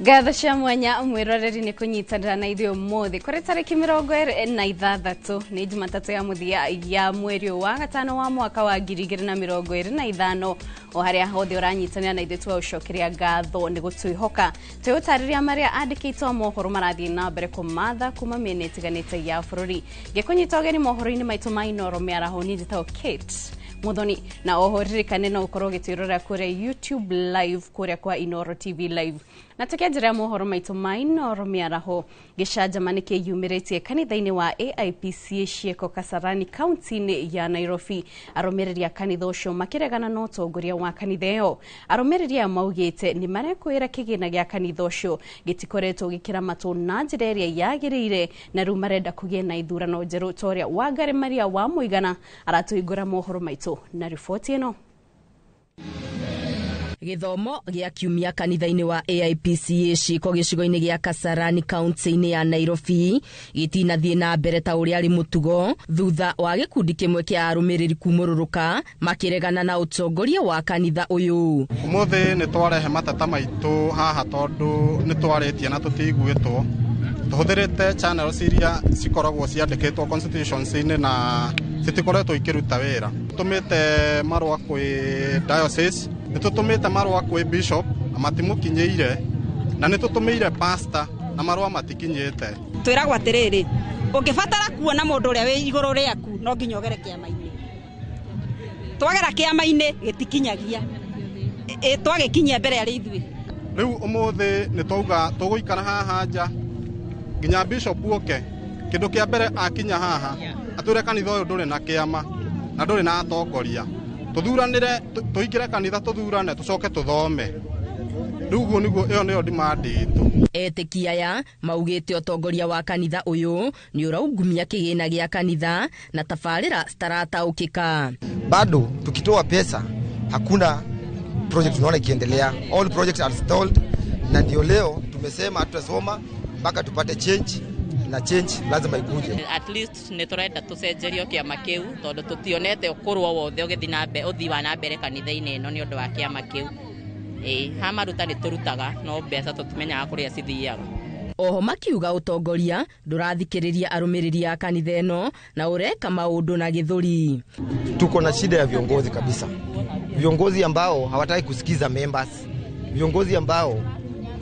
Ngatho cia mwanya mwiroreri ni kunyitanira na ithuĩ ũmũthĩ kũrĩ tarĩki 26 nĩ Jumatatũ ya mũthia ya mweri wa gatano wa mwaka wa 2025 o harĩa hothe ũranyitanĩra na ithuĩ twaũcokeria ngatho nĩ gũtwĩhoka twĩũtarĩria marĩa andĩkĩtwo mohoro marathiĩ na mbere kũmatha kuma mĩena ĩtiganĩte ya bũrũri. Ngĩkũnyita ũgeni mohoro-inĩ maitũ ma Inooro mĩaraho niĩ njĩtagwo Kate Muthoni, na oho ririkane no ukorwo ũgĩtwĩrorera kũrĩa YouTube live kũrĩa kwa Inooro TV live. Na tukianjĩrĩria mohoro maitũ ma Inooro mĩaraho, gĩcanjama nĩ kĩyumĩrĩtie kanitha-inĩ wa AIPCA Cieko Kasarani kaunti-inĩ ya Nairobi. Arũmĩrĩri a kanitha ũcio makĩregana na ũtongoria wa kanitha ĩyo. Arũmĩrĩri aya maugĩte nĩ marekwĩra kĩgĩna gĩa kanitha ũcio gĩtikoretwo gĩkĩramatwo na njĩra ĩrĩa yagĩrĩire, na rĩu marenda kũgĩe na ithurano njerũ ta ũrĩa Wangari Maria wa Mũigana aratũhingũra mohoro maitũ na riboti ĩno. Gĩthomo gĩa kiumia kanitha-inĩ wa AIPCA Cieko gĩcigo-inĩ gĩa Kasarani kaunti-inĩ ya Nairobi gĩtinathiĩ na mbere ta ũrĩa arĩ mũtugo thutha wa gĩkundi kĩmwe kĩa arũmĩrĩri kumũrũrũka makĩregana na ũtongoria wa kanitha ũyũ. Ũmũthĩ nĩ twarehe mateta maitũ haha tondũ nĩ twarĩtie na tũtiguĩtwo. Tũhũthĩrĩte channels iria cikoragwo ciandĩkĩtwo constitutions-inĩ na citikoretwo ikĩruta wĩra. Tũtũmĩte marũa kwĩ diocese, nĩtũtũmĩte marũa kwĩ bishop na matimukinyeire, na nĩtũtũmĩire pastor na marũa matikinyĩte. Twĩragwo atĩrĩrĩ, ũngĩbatara kuona mũndũ ũrĩa wĩ igũrũ rĩaku no nginya ũgere kĩama-inĩ. Twagera kĩama-inĩ gĩtikinyagia, twagĩkinyia mbere arĩ ithuĩ. Rĩu ũmũthĩ nĩtwauga tũgũikara haha nja nginya bishop oke. Kĩndũ kĩa mbere akinya haha atwĩre kanitha ũyũ ndũrĩ na kĩama na ndũrĩ na atongoria. Tuthuranire, tuingire kanitha tuthurane tucoke tuthome. Rĩu ũguo nĩguo ĩyo nĩyo demand itũ. Etĩkia aya maugĩte ũtongoria wa kanitha ũyũ nĩ ũraungumia kĩgĩna gĩa kanitha na tabarĩra citarataũkĩka. Bado tukitoa pesa hakuna project tunaona ikiendelea. All projects are stalled, na ndio leo tumesema tutasoma mpaka tupate change, na change lazima ikuje. At least nĩ tũrenda tũcenjerio kĩama kĩu tondũ tũtionete ũkũrũ wothe ũgĩthiĩ na mbere ũthii wa na mbere kanitha-inĩ ĩno nĩ ũndũ wa kĩama kĩu. Ha maruta nĩ tũrutaga no mbeca tũtimenyaga kũrĩa cithiaga. Oho makiuga ũtongoria ndũrathikĩrĩria arũmĩrĩri a kanitha ĩno na ũreka maũndũ na gĩthũri. Tuko na shida ya viongozi kabisa, viongozi ambao hawataki kusikiza members, viongozi ambao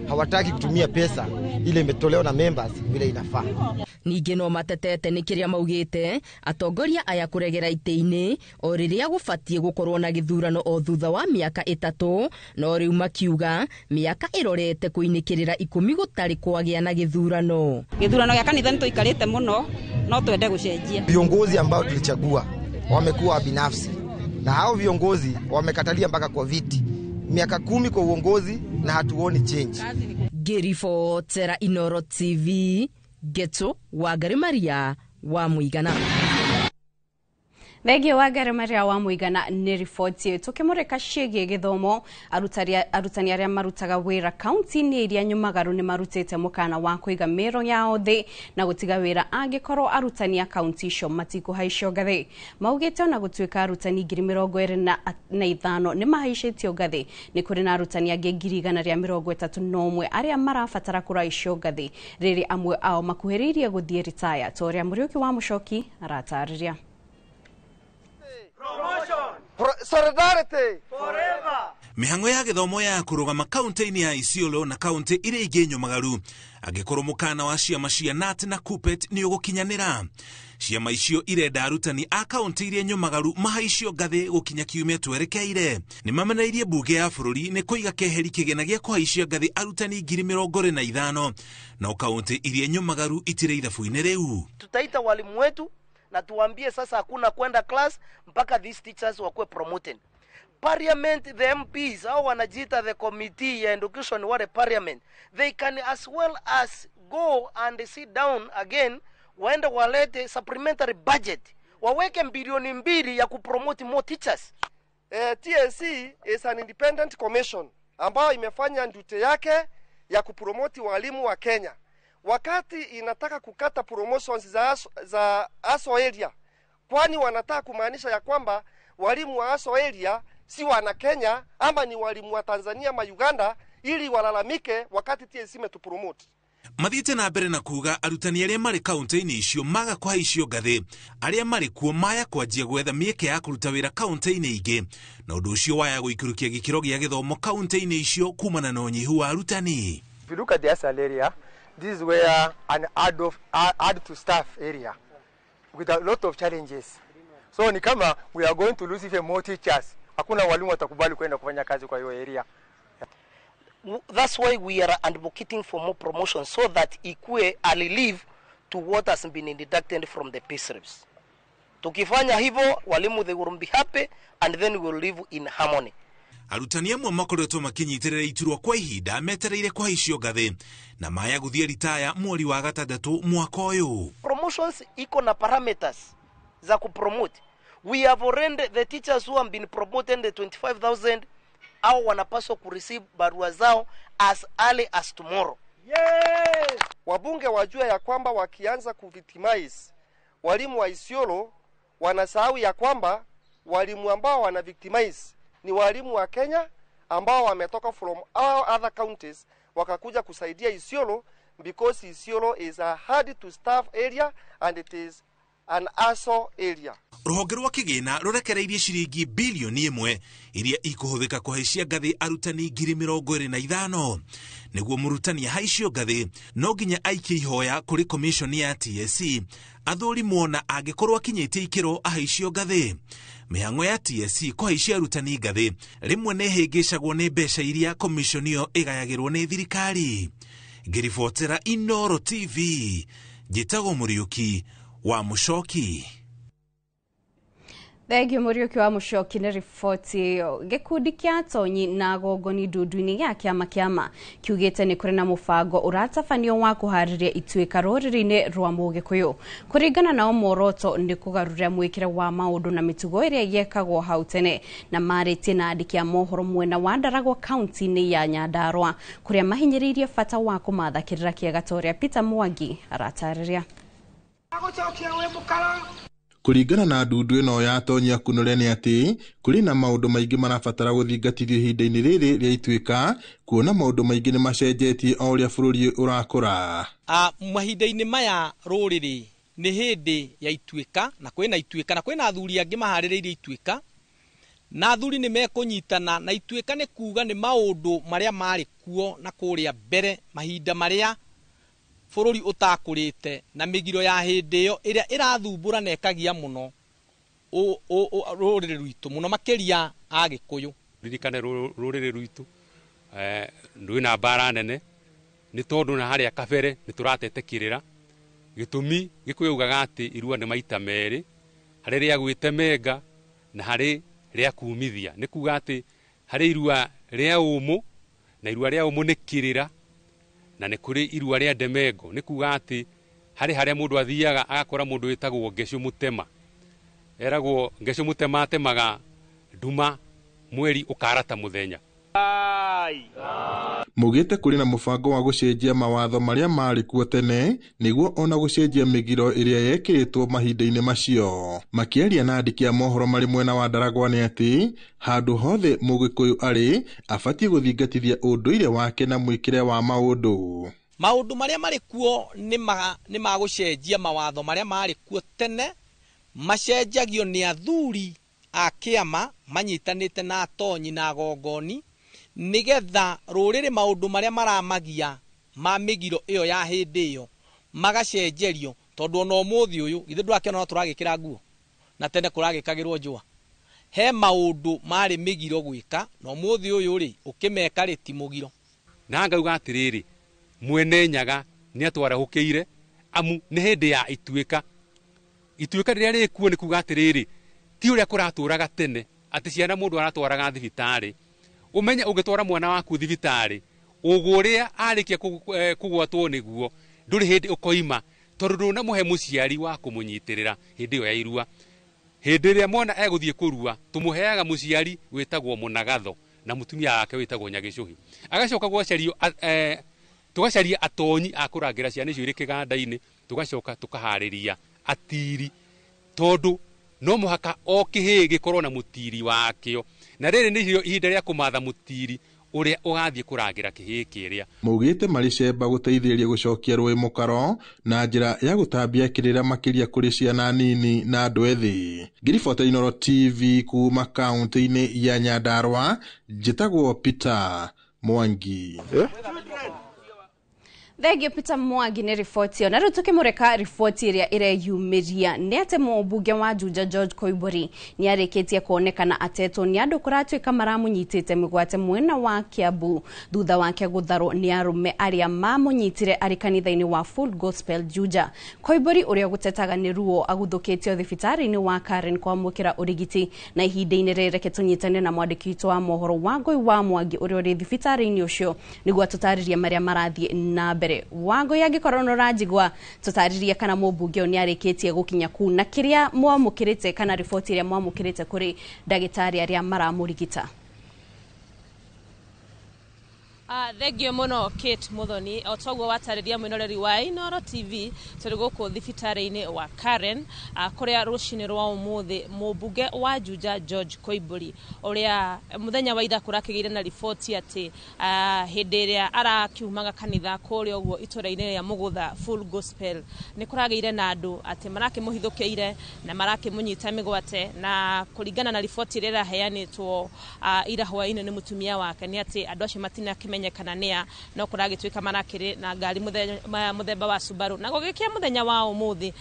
hawataki kutumia pesa ile imetolewa na members vile inafaa. Ningĩ no matetete nĩ kĩrĩa maugĩte atongoria aya kũregera itĩ-inĩ o rĩrĩa gũbatiĩ gũkorwo na gĩthurano o thutha wa mĩaka 3, no rĩu makiuga mĩaka ĩrorete kũinĩkĩrĩra 10 gũtarĩ kwagĩa na gĩthurano. Gĩthurano gĩa kanitha nĩ tũikarĩte mũno no twende gũcenjia. Viongozi ambao tulichagua wamekuwa binafsi, na hao viongozi wamekatalia mpaka kwa viti miaka 10 kwa uongozi na hatuoni change. Ngĩribotera Inooro TV, Geto Wangari Maria wa Mũigana. Thengio Wangari Maria wa Mũigana nĩ riboti tũkĩmũrĩka ciĩgiĩ gĩthomo. Arutani arĩa marutaga wĩra kaunti-inĩ iria nyumagaru nĩ marutĩte mũkana wa kũiga mĩro yao thĩ na gũtiga wĩra angĩkorwo arutani a kaunti icio matikũhaicio ngathĩ. Maugĩte ona gũtuĩka arutani 25,000 nĩ mahaicĩtio ngathĩ, nĩ kũrĩ na arutani angĩ 131 arĩa marabatara kũraicio ngathĩ, rĩrĩ amwe ao makuhĩrĩirie gũthiĩ ritaya, ta ũrĩa Mũriũki wa Mũcoki aratarĩria. Solidarity forever. Mĩhang'o ya gĩthomo ya kũrũgama kaunti-inĩ ya Isiolo na kaunti iria ingĩ nyũmagaru angĩkorwo mũkana wa ciama cia KNUT na KUPPET nĩ ũgũkinyanĩra. Ciama icio irenda arutani a kaunti iria nyũmagaru mahaicio ngathĩ gũkinya kiumia twerekeire. Nĩ mameneirie mbunge ya bũrũri nĩ kũiga keheri kĩgĩna gĩa kũhaicia ngathĩ arutani 25,000, no kaunti iria nyũmagaru itirĩ ithabu-inĩ rĩu. Tutaita walimu wetu na tuambie sasa hakuna kwenda class mpaka these teachers wakuwe promoted. Parliament, the MPs au wanajiita the committee ya education wale parliament, they can as well as go and sit down again, waende walete supplementary budget, waweke 2 bilioni ya kupromote more teachers. TSC is an independent commission ambayo imefanya duty yake ya kupromote walimu wa Kenya. Wakati inataka kukata promotions za ASO area, kwani wanataka kumaanisha ya kwamba walimu wa ASO area si wana Kenya ama ni walimu wa Tanzania ma Uganda, ili walalamike wakati TSC imetupromote. Mathiĩte na mbere na kuga arutani arĩa marĩ kaunti-inĩ icio maga kũhaicio ngathĩ, arĩa marĩ kuo maya kwanjia gwetha mĩeke ya kũruta wĩra kaunti-inĩ ingĩ, na ũndũ ũcio waya gũikũrũkia gĩkĩro gĩa gĩthomo kaunti-inĩ icio kumana na ũnyihu wa arutani. If you look at the ASAL area, this is where an add to staff area with a lot of challenges. So ni kama we are going to lose even more teachers. Hakuna walimu watakubali kwenda kufanya kazi kwa hiyo area. That's why we are advocating for more promotion so that ikue a relief to what has been deducted from the pay slips. Tukifanya hivyo walimu they will be happy and then we will live in harmony. Arutani amwe makoretwo makinyitĩrĩra iturwa kwa ihinda metereire kũhaicio ngathĩ na maya gũthiĩ ritaya mweri wa gatandatũ mwaka ũyũ. Promotions iko na parameters za kupromote. We have already the teachers who have been promoted the 25,000 au wanapaswa kureceive barua zao as early as tomorrow. Yes! Wabunge wajua ya kwamba wakianza kuvictimize walimu wa Isiolo wanasahau ya kwamba walimu ambao wana victimize ni walimu wa Kenya ambao wametoka from all other counties wakakuja kusaidia Isiolo, because Isiolo is a hard to staff area and it is an ASO area. Rũhonge rwa kĩgĩna rũrekereirie ciringi bilioni 1 iria ikũhũthĩka kũhaicia ngathĩ arutani 25,000. Nĩguo mũrutani ahaicio ngathĩ no nginya aikie ihoya kũrĩ commission ya TSC athũrimwo na angĩkorwo akinyĩtie ikĩro ahaicio ngathĩ. Mĩhang'o ya TSC kũhaicia arutani ngathĩ rĩmwe nĩ ĩhĩngĩcagwo nĩ mbeca iria commission ĩyo ĩgayagĩrwo nĩ thirikari. Ngĩribotera Inooro TV, njĩtagwo Mũriũki wa Mũcoki. Thengio Mũriũki wa Mũcoki nĩ riboti ĩyo. Gĩkundi kĩa Tonyi na Gongoni Ndundu-inĩ gĩa kĩama kĩama kiugĩte nĩ kũrĩ na mũbango ũratabanio wa kũharĩria ituĩka rũrĩrĩ-inĩ rwa Mũgĩkũyũ. Kũringana nao muoroto nĩ kũgarũrĩra mwĩkĩre wa maũndũ na mĩtugo ĩrĩa yekagwo hau tene, na marĩtie na andĩki a mohoro mwena wa Ndaragwa kaunti-inĩ ya Nyandarua kũrĩa mahinyĩrĩirie bata wa kũmatha kĩrĩra kĩega ta ũrĩa Peter Mwangi aratarĩria. Kũringana na ndundu ĩno ya Tonyi Akunũre nĩ atĩ kũrĩ na maũndũ maingĩ marabatara gũthingatithio ihinda-inĩ rĩrĩ rĩa ituĩka, kuona maũndũ maingĩ nĩ macenjetie o ũrĩa bũrũri ũrakũra. Mahinda-inĩ maya rũrĩrĩ nĩ hĩndĩ ya ituĩka, na kwĩna ituĩka na kwĩna athuri angĩ maharĩrĩirie ituĩka, na athuri nĩ mekũnyitana na ituĩka nĩ kuga nĩ maũndũ marĩa marĩ kuo na kũrĩa mbere mahinda marĩa bũrũri ũtakũrĩte na mĩgiro ya hĩndĩ ĩyo ĩrĩa ĩrathumbũra na ĩkagia mũno rũrĩrĩ rwitũ mũno makĩria Agĩkũyũ. Ririkane rũrĩrĩ rwitũ rwĩna mbara nene nĩ tondũ na harĩa kabere nĩ tũratete kĩrĩra. Gĩtũmi Gĩkũyũ ugaga atĩ irua nĩ maita merĩ, harĩ rĩa gwĩtemenga na harĩ rĩa kumithia. Nĩ kuga atĩ harĩ irua rĩa ũmũ, na irua rĩa ũmũ nĩ kĩrĩra, na nĩ kũrĩ irua rĩa ndemengo. Nĩ kuga atĩ harĩ harĩa mũndũ athiaga agakora mũndũ wĩtagwo Ngecũ Mũtema. Eragwo Ngecũ Mũtema atemaga nduma mweri ũkarata mũthenya. Mugĩte kũrĩ na mũbango wa gũcenjia mawatho marĩa marĩ kuo tene nĩguo ona gũcenjia mĩgiro ĩrĩa yekĩrĩtwo mahinda-inĩ macio. Makĩaria na andĩki a mohoro marĩ mwena wa Ndaragwa nĩ atĩ handũ hothe Mũgĩkũyũ arĩ abatiĩ gũthingatithia ũndũire wake na mwĩkĩre wa maũndũ. Maũndũ marĩa marĩ kuo nĩ ma gũcenjia mawatho marĩa marĩ kuo tene macenjagio nĩ athuri a kĩama manyitanĩte na atonyi na agongoni nĩgetha rũrĩrĩ maũndũ marĩa maramagia ma mĩgiro ĩyo ya hĩndĩ ĩyo magacenjerio, tondũ ona ũmũthĩ ũyũ githĩ ndũrakĩona no tũragĩkĩra nguo na tene kũragĩkagĩrwo njũa. He maũndũ marĩ mĩgiro gwĩka na ũmũthĩ ũyũ rĩ ũkĩmeka rĩ ti mũgiro. Na ngauga atĩrĩrĩ, mwene Nyaga nĩ atwarahũkĩire, amu nĩ hĩndĩ ya ituĩka. Ituĩka rĩrĩa rĩkuo nĩ kuga atĩrĩrĩ, ti ũrĩa kũratũraga tene atĩ ciana mũndũ aratwaraga thibitarĩ. Ũmenye ũngĩtwara mwana waku thibitarĩ ũgũrĩa arĩkia kũgwatwo nĩguo ndũrĩ hĩndĩ ũkoima, tondũ ndũnamũhe mũciari wa kũmũnyitĩrĩra hĩndĩ ĩyo ya irua. Hĩndĩ ĩrĩa mwana egũthiĩ kũrua tũmũheaga mũciari wĩtagwo mũnagatho na mũtumia wake wĩtagwo Nyagĩcũhĩ. Agacoka gwacario tũgacaria atonyi a kũrangĩra ciana icio irĩ kĩganda-inĩ, tũgacoka tũkaharĩria atiri, tondũ no mũhaka o kĩhĩĩ gĩkorwo na mũtiri wakĩo, na rĩrĩ nĩrĩo ihinda rĩa kũmatha mũtiri ũrĩa ũgathiĩ kũrangĩra kĩhĩĩ kĩrĩa. Maugĩte marĩ cemba gũteithĩrĩria gũcokia rũĩ mũkaro na njĩra ya gũtambia kĩrĩra makĩria kũrĩ ciana nini na andũ ethĩ. Ngĩribota Inooro TV kuma kaunti-inĩ ya Nyandarua, njĩtagwo Peter Mwangi. Thengio Peter Mwangi nĩ riboti ĩyo. Na rĩu tũkĩmũreka riboti ĩrĩa ĩreyumĩria nĩ atĩ mũmbunge wa Juja George Koimbũri nĩ arĩkĩtie kuonekana atetwo nĩ andũ kũratuĩka maramũnyitĩte mĩgwate mwena wa Kiambu thutha wake gũtharwo nĩ arũme arĩa mamũnyitire arĩ kanitha-inĩ wa Full Gospel Juja. Koimbũri ũrĩa gũtetaga nĩ ruo aguthũkĩtio thibitarĩ-inĩ wa Karen kwamũkĩra ũrigiti, na ihinda-inĩ rĩrĩ reke tũnyitane na mwandĩki witũ wa mohoro Wangũi wa Mwangi ũrĩa ũrĩ thibitarĩ-inĩ ũcio nĩguo atũtarĩrie marĩa marathiĩ na mbere. Wangũi, angĩkorwo nĩ ũranjigua, tũtarĩrie kana mũmbunge ũyũ nĩ arĩkĩtie gũkinya kũu na kĩrĩa mwamũkĩrĩte kana riboti ĩrĩa mwamũkĩrĩte kũrĩ ndagĩtarĩ arĩa maramũrigita. Thengio mũno Kate Muthoni, o toguo watarĩria mwĩnoreri wa Inooro TV, tũrĩ gũkũ thibitarĩ-inĩ wa Karen kũrĩa rũcinĩ rwa ũmũthĩ mũmbunge wa Juja George Koimbũri ũrĩa mũthenya wa ira kũrakĩgĩire na riboti atĩ hĩndĩ ĩrĩa arakiumaga kanitha kũrĩa ũguo itũra-inĩ rĩa Mũgũtha Full Gospel nĩ kũragĩire na andũ atĩ marakĩmũhithũkĩire na marakĩmũnyita mĩgwate, na kũringana na riboti ĩrĩa ĩraheanĩtwo ira hwaĩ-inĩ nĩ mũtumia wake nĩ atĩ andũ acio matinakĩmenya kana nĩa, no kũragĩtuĩka marakĩrĩ na ngari mũthemba wa Subaru. Na gũgĩkia mũthenya wa ũmũthĩ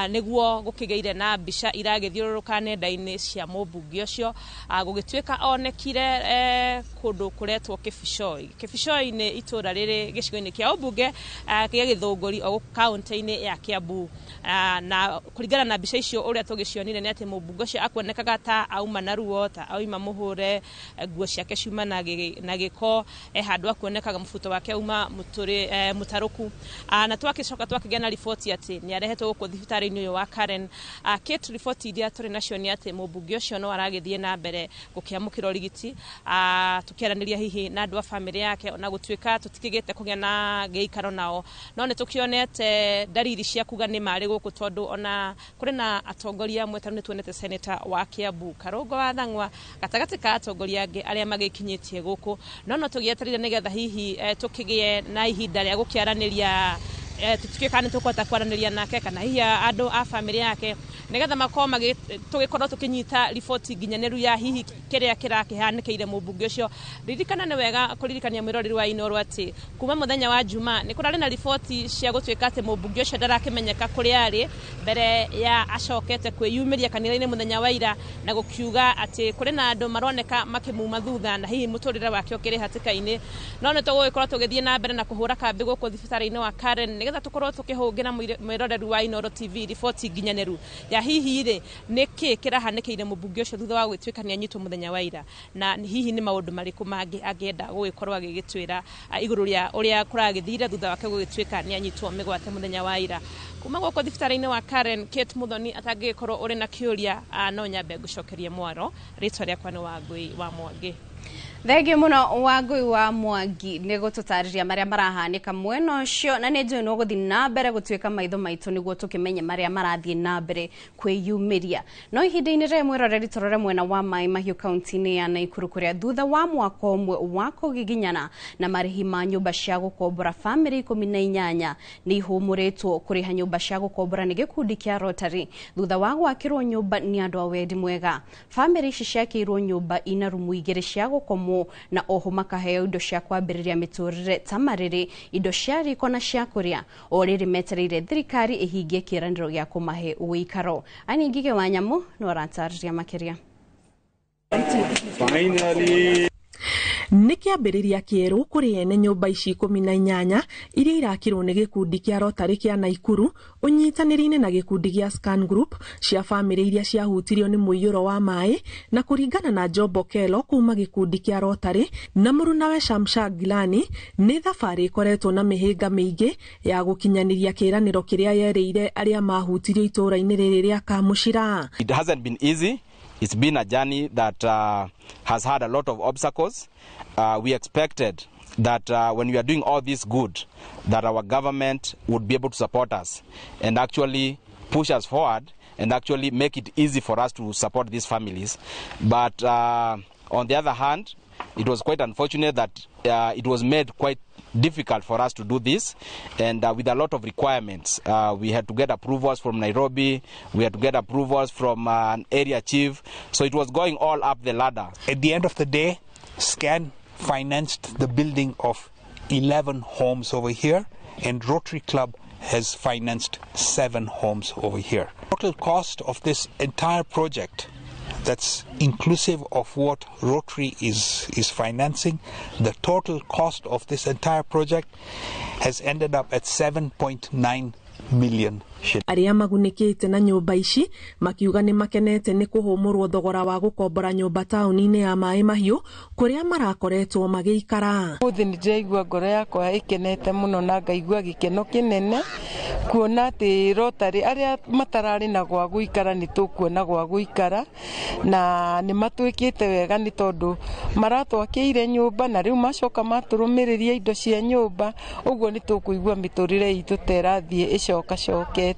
nĩguo gũkĩgĩire na mbica iragĩthiũrũrũka nenda-inĩ cia mũmbunge ũcio, gũgĩtuĩka onekire kũndũ kũretwo Kĩbicoi. Kĩbicoi nĩ itũra rĩrĩ gĩcigo-inĩ kĩa ũmbunge kĩa Gĩthũngũri o kaunti-inĩ ya Kiambu, na kũringana na mbica icio ũrĩa tũgĩcionire nĩ atĩ mũmbunge ũcio akuonekaga ta auma na ruo, ta auma mũhũre, nguo ciake ciuma na gĩko, handũ akuonekaga mũbuto wake uma mũtarũku. Na twakĩcoka twakĩgĩa na riboti atĩ nĩ arehetwo gũkũ thibitarĩ-inĩ ũyũ wa Karen. Kate, riboti iria tũrĩ nacio nĩ atĩ mũmbunge ũcio no aragĩthiĩ na mbere gũkĩamũkĩra ũrigiti, tũkĩaranĩria hihi na andũ a bamĩrĩ yake, ona gũtuĩka tũtikĩgĩte kũgĩa na gĩikaro nao, no nĩ tũkĩonete ndariri cia kuga nĩ marĩ gũkũ, tondũ ona kũrĩ na atongoria amwe ta nĩ tuonete seneta wa Kiambu Karũngo wa Thang'wa gatagatĩ ka atongoria angĩ arĩa magĩkinyĩtie gũkũ, no no tũgĩetereire nĩgetha hihi tũkĩgĩe na ihinda rĩa gũkĩaranĩria, tũtuĩke kana nĩ tũkũhota kwaranĩria nake kana hihi andũ a bamĩrĩ yake nĩgetha makorwo tũgĩkorwo tũkĩnyita riboti nginyanĩru ya hihi kĩrĩa kĩrakĩhanĩkĩire mũmbunge ũcio. Ririkana nĩ wega kũririkania mwĩroreri wa Inooro atĩ kuma mũthenya wa Juma nĩ kũrarĩ na riboti cia gũtuĩka atĩ mũmbunge ũcio ndarakĩmenyeka kũrĩa arĩ mbere ya acokete kwĩyumĩria kanitha-inĩ mũthenya wa ira na gũkiuga atĩ kũrĩ na andũ maroneka makĩmuma thutha na hihi mũtũrĩre wake ũkĩrĩ hatĩka-inĩ. No nĩ tũgũgĩkorwo tũgĩthiĩ na mbere na kũhũra kambĩ gũkũ thibitarĩ-inĩ wa Karen nĩgetha tũkorwo tũkĩhũngĩra mwĩroreri wa Inooro TV riboti nginyanĩru ya hihi rĩ nĩkĩ kĩrahanĩkĩire mũmbunge ũcio thutha wa gũgĩtuĩka nĩ anyitwo mũthenya wa ira, na hihi nĩ maũndũ marĩkũ mangĩ angĩenda gũgĩkorwo agĩgĩtwĩra igũrũ rĩa ũrĩa kũragĩthire thutha wake gũgĩtuĩka nĩ anyitwo mĩgwate mũthenya wa ira. Kuma gũkũ thibitarĩ-inĩ wa Karen, Kate Muthoni, atangĩgĩkorwo ũrĩ na kĩũria no nyambe ngũcokerie mwaro. Rĩtwa rĩakwa nĩ Wangũi wa Mwangi. Thengio muno Wangui wa Mwangi nĩ gũtũtarĩria marĩa marahanĩka mwena ũcio, na nĩ njũĩ nĩ ũgũthiĩ na mbere gũtuĩka maitho maitũ nĩguo tũkĩmenye marĩa marathiĩ na mbere kwĩyumĩria. No ihinda-inĩ rĩrĩ, mwĩroreri, tũrore mwena wa Maĩ Mahiũ kaunti-inĩ ya Naikuru, kũrĩa thutha wa mwaka ũmwe wa kũgiginyana na marĩhi ma nyũmba cia gũkombora, bamĩrĩ 18 nĩ ihũmũrĩtwo kũrĩha nyũmba cia gũkombora nĩ gĩkundi kĩa Rotary thutha wa gwakĩrwo nyũmba nĩ andũ a wendi mwega. Bamĩrĩ ici ciakĩirwo nyũmba ina rumu 2 cia gũkomwo na oho makaheo indo cia kwambĩrĩria mĩtũrĩre ta marĩrĩ, indo cia riko na cia kũrĩa, o rĩrĩ metereire thirikari ĩhingie kĩĩranĩro gĩa kũmahe ũikaro. Ani Ngige wa Nyamũ no aratarĩria makĩria. Finally. Nĩ kĩambĩrĩria kĩerũ kũrĩ ene nyũmba ici 18 iria irakirwo nĩ gĩkundi kĩa Rotary kĩa Naikuru ũnyitanĩri-inĩ na gĩkundi gĩa Scan Group cia bamĩrĩ iria ciahutirio nĩ mũiyũro wa maĩ. Na kũringana na Job Okello kuma gĩkundi kĩa Rotary na mũrunawe Shamsha Gilani, nĩ thabarĩ ĩkoretwo na mĩhĩnga mĩingĩ ya gũkinyanĩria kĩĩranĩro kĩrĩa yerĩire arĩa mahutirio itũũra-inĩ rĩrĩ rĩa Kamũcira. It hasn't been easy. It's been a journey that has had a lot of obstacles. We expected that when we are doing all this good, that our government would be able to support us and actually push us forward and actually make it easy for us to support these families. But on the other hand, it was quite unfortunate that it was made quite difficult for us to do this, and with a lot of requirements. We had to get approvals from Nairobi, we had to get approvals from an area chief, so it was going all up the ladder. At the end of the day, SCAN financed the building of 11 homes over here, and Rotary Club has financed 7 homes over here. Total cost of this entire project, that's inclusive of what Rotary is financing, the total cost of this entire project has ended up at 7.9 million shillings. Arĩa magunĩkĩte na nyũmba ici makiuga nĩ makenete nĩ kũhũmũrwo thogora wa gũkombora nyũmba taũni-inĩ ya Maĩ Mahiũ kũrĩa marakoretwo magĩikara. Ũmũthĩ nĩ ndĩraigua ngoro yakwa ĩkenete mũno na ngaigua gĩkeno kĩnene kuona atĩ Rotary arĩa matararĩ na gwa gũikara nĩ tũkuona gwa gũikara, na nĩ matwĩkĩte wega nĩ tondũ maratwakĩire nyũmba na rĩu macoka matũrũmĩrĩria indo cia nyũmba, ũguo nĩ tũkũigua mĩtũrĩre itũ ta ĩrathiĩ ĩcokacokete.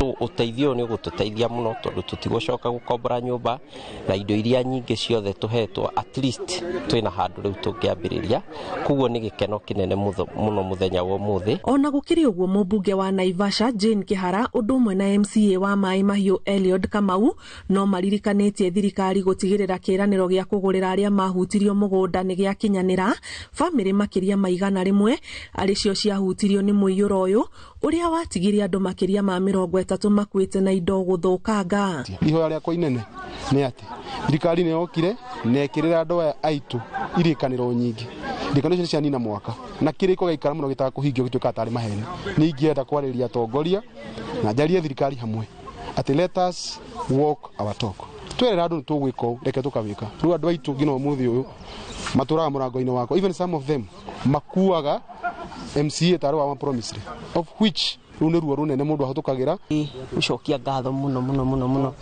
Ũteithio nĩ ũgũtũteithia mũno tondũ tũtigũcoka gũkombora nyũmba na indo iria nyingĩ ciothe tũhetwo, at least twĩna handũ rĩu tũngĩambĩrĩria, koguo nĩ gĩkeno kĩnene mũno mũthenya wa ũmũthĩ. Ona gũkĩrĩ ũguo, mũmbunge wa Naivasha Jane Kihara ũndũ ũmwe na MCA wa Maĩ Mahiũ Eliud Kamau no maririkanĩtie thirikari gũtigĩrĩra kĩĩranĩro gĩa kũgũrĩra arĩa mahutirio mũgũnda nĩ gĩakinyanĩra. Bamĩrĩ makĩria ma 100 arĩ cio ciahutirio nĩ mũiyũro ũyũ ũrĩa watigire andũ makĩria ma 30 makuĩte na indo gũthũkanga. Ihoya rĩakwa inene nĩ atĩ thirikari nĩ yokire na ĩkĩrĩra andũ aya aitũ irĩkanĩro nyingĩ. Irĩkanĩro icio cianina mwaka na kĩrĩko gĩaikara mũno gĩtaga kũhingio gĩtuĩkaga tarĩ maheni. Nĩ ingĩenda kwarĩria atongoria na njarie thirikari hamwe atĩ let us walk our talk. Twerera andũ nĩ tũgwĩka ũũ, reke tũkawĩka. Rĩu andũ aitũ nginya ũmũthĩ ũyũ matũraga mũrango-inĩ wakwa, even some of them makuaga MCA tarĩ wa promise, of which rũu nĩ ruo rũnene mũndũ ahĩtũkagĩra. Gũcokia ngatho mũno mũno mũno mũno,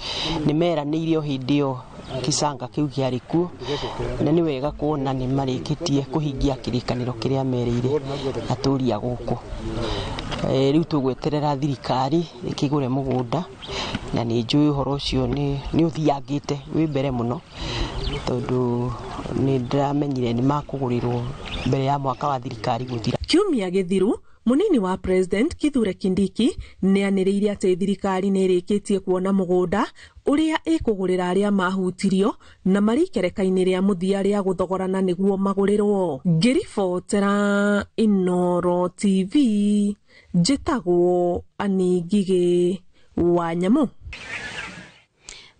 nĩ meranĩire o hĩndĩ ĩyo kĩcanga kĩu kĩarĩ kuo, na nĩ wega kuona nĩ marĩkĩtie kũhingia kĩrĩkanĩro kĩrĩa merĩire atũũri a gũkũ. Rĩu tũgweterera thirikari ĩkĩgũre mũgũnda, na nĩ njũĩ ũhoro ũcio nĩ ũthiangĩte wĩ mbere mũno, tondũ nĩ ndĩramenyire nĩ makũgũrĩrwo mbere ya mwaka wa thirikari gũthira. Kiumia gĩthiru, Munini wa President Kithure Kindiki nĩ anĩrĩire atĩ thirikari nĩ ĩrĩkĩtie kuona mũgũnda ũrĩa ĩkũgũrĩra arĩa mahutirio na marĩ ikereka-inĩ rĩa mũthia rĩa gũthogorana nĩguo magũrĩrwo. Ngĩribotera Inooro TV, njĩtagwo Annie Ngigĩ wa Nyamũ.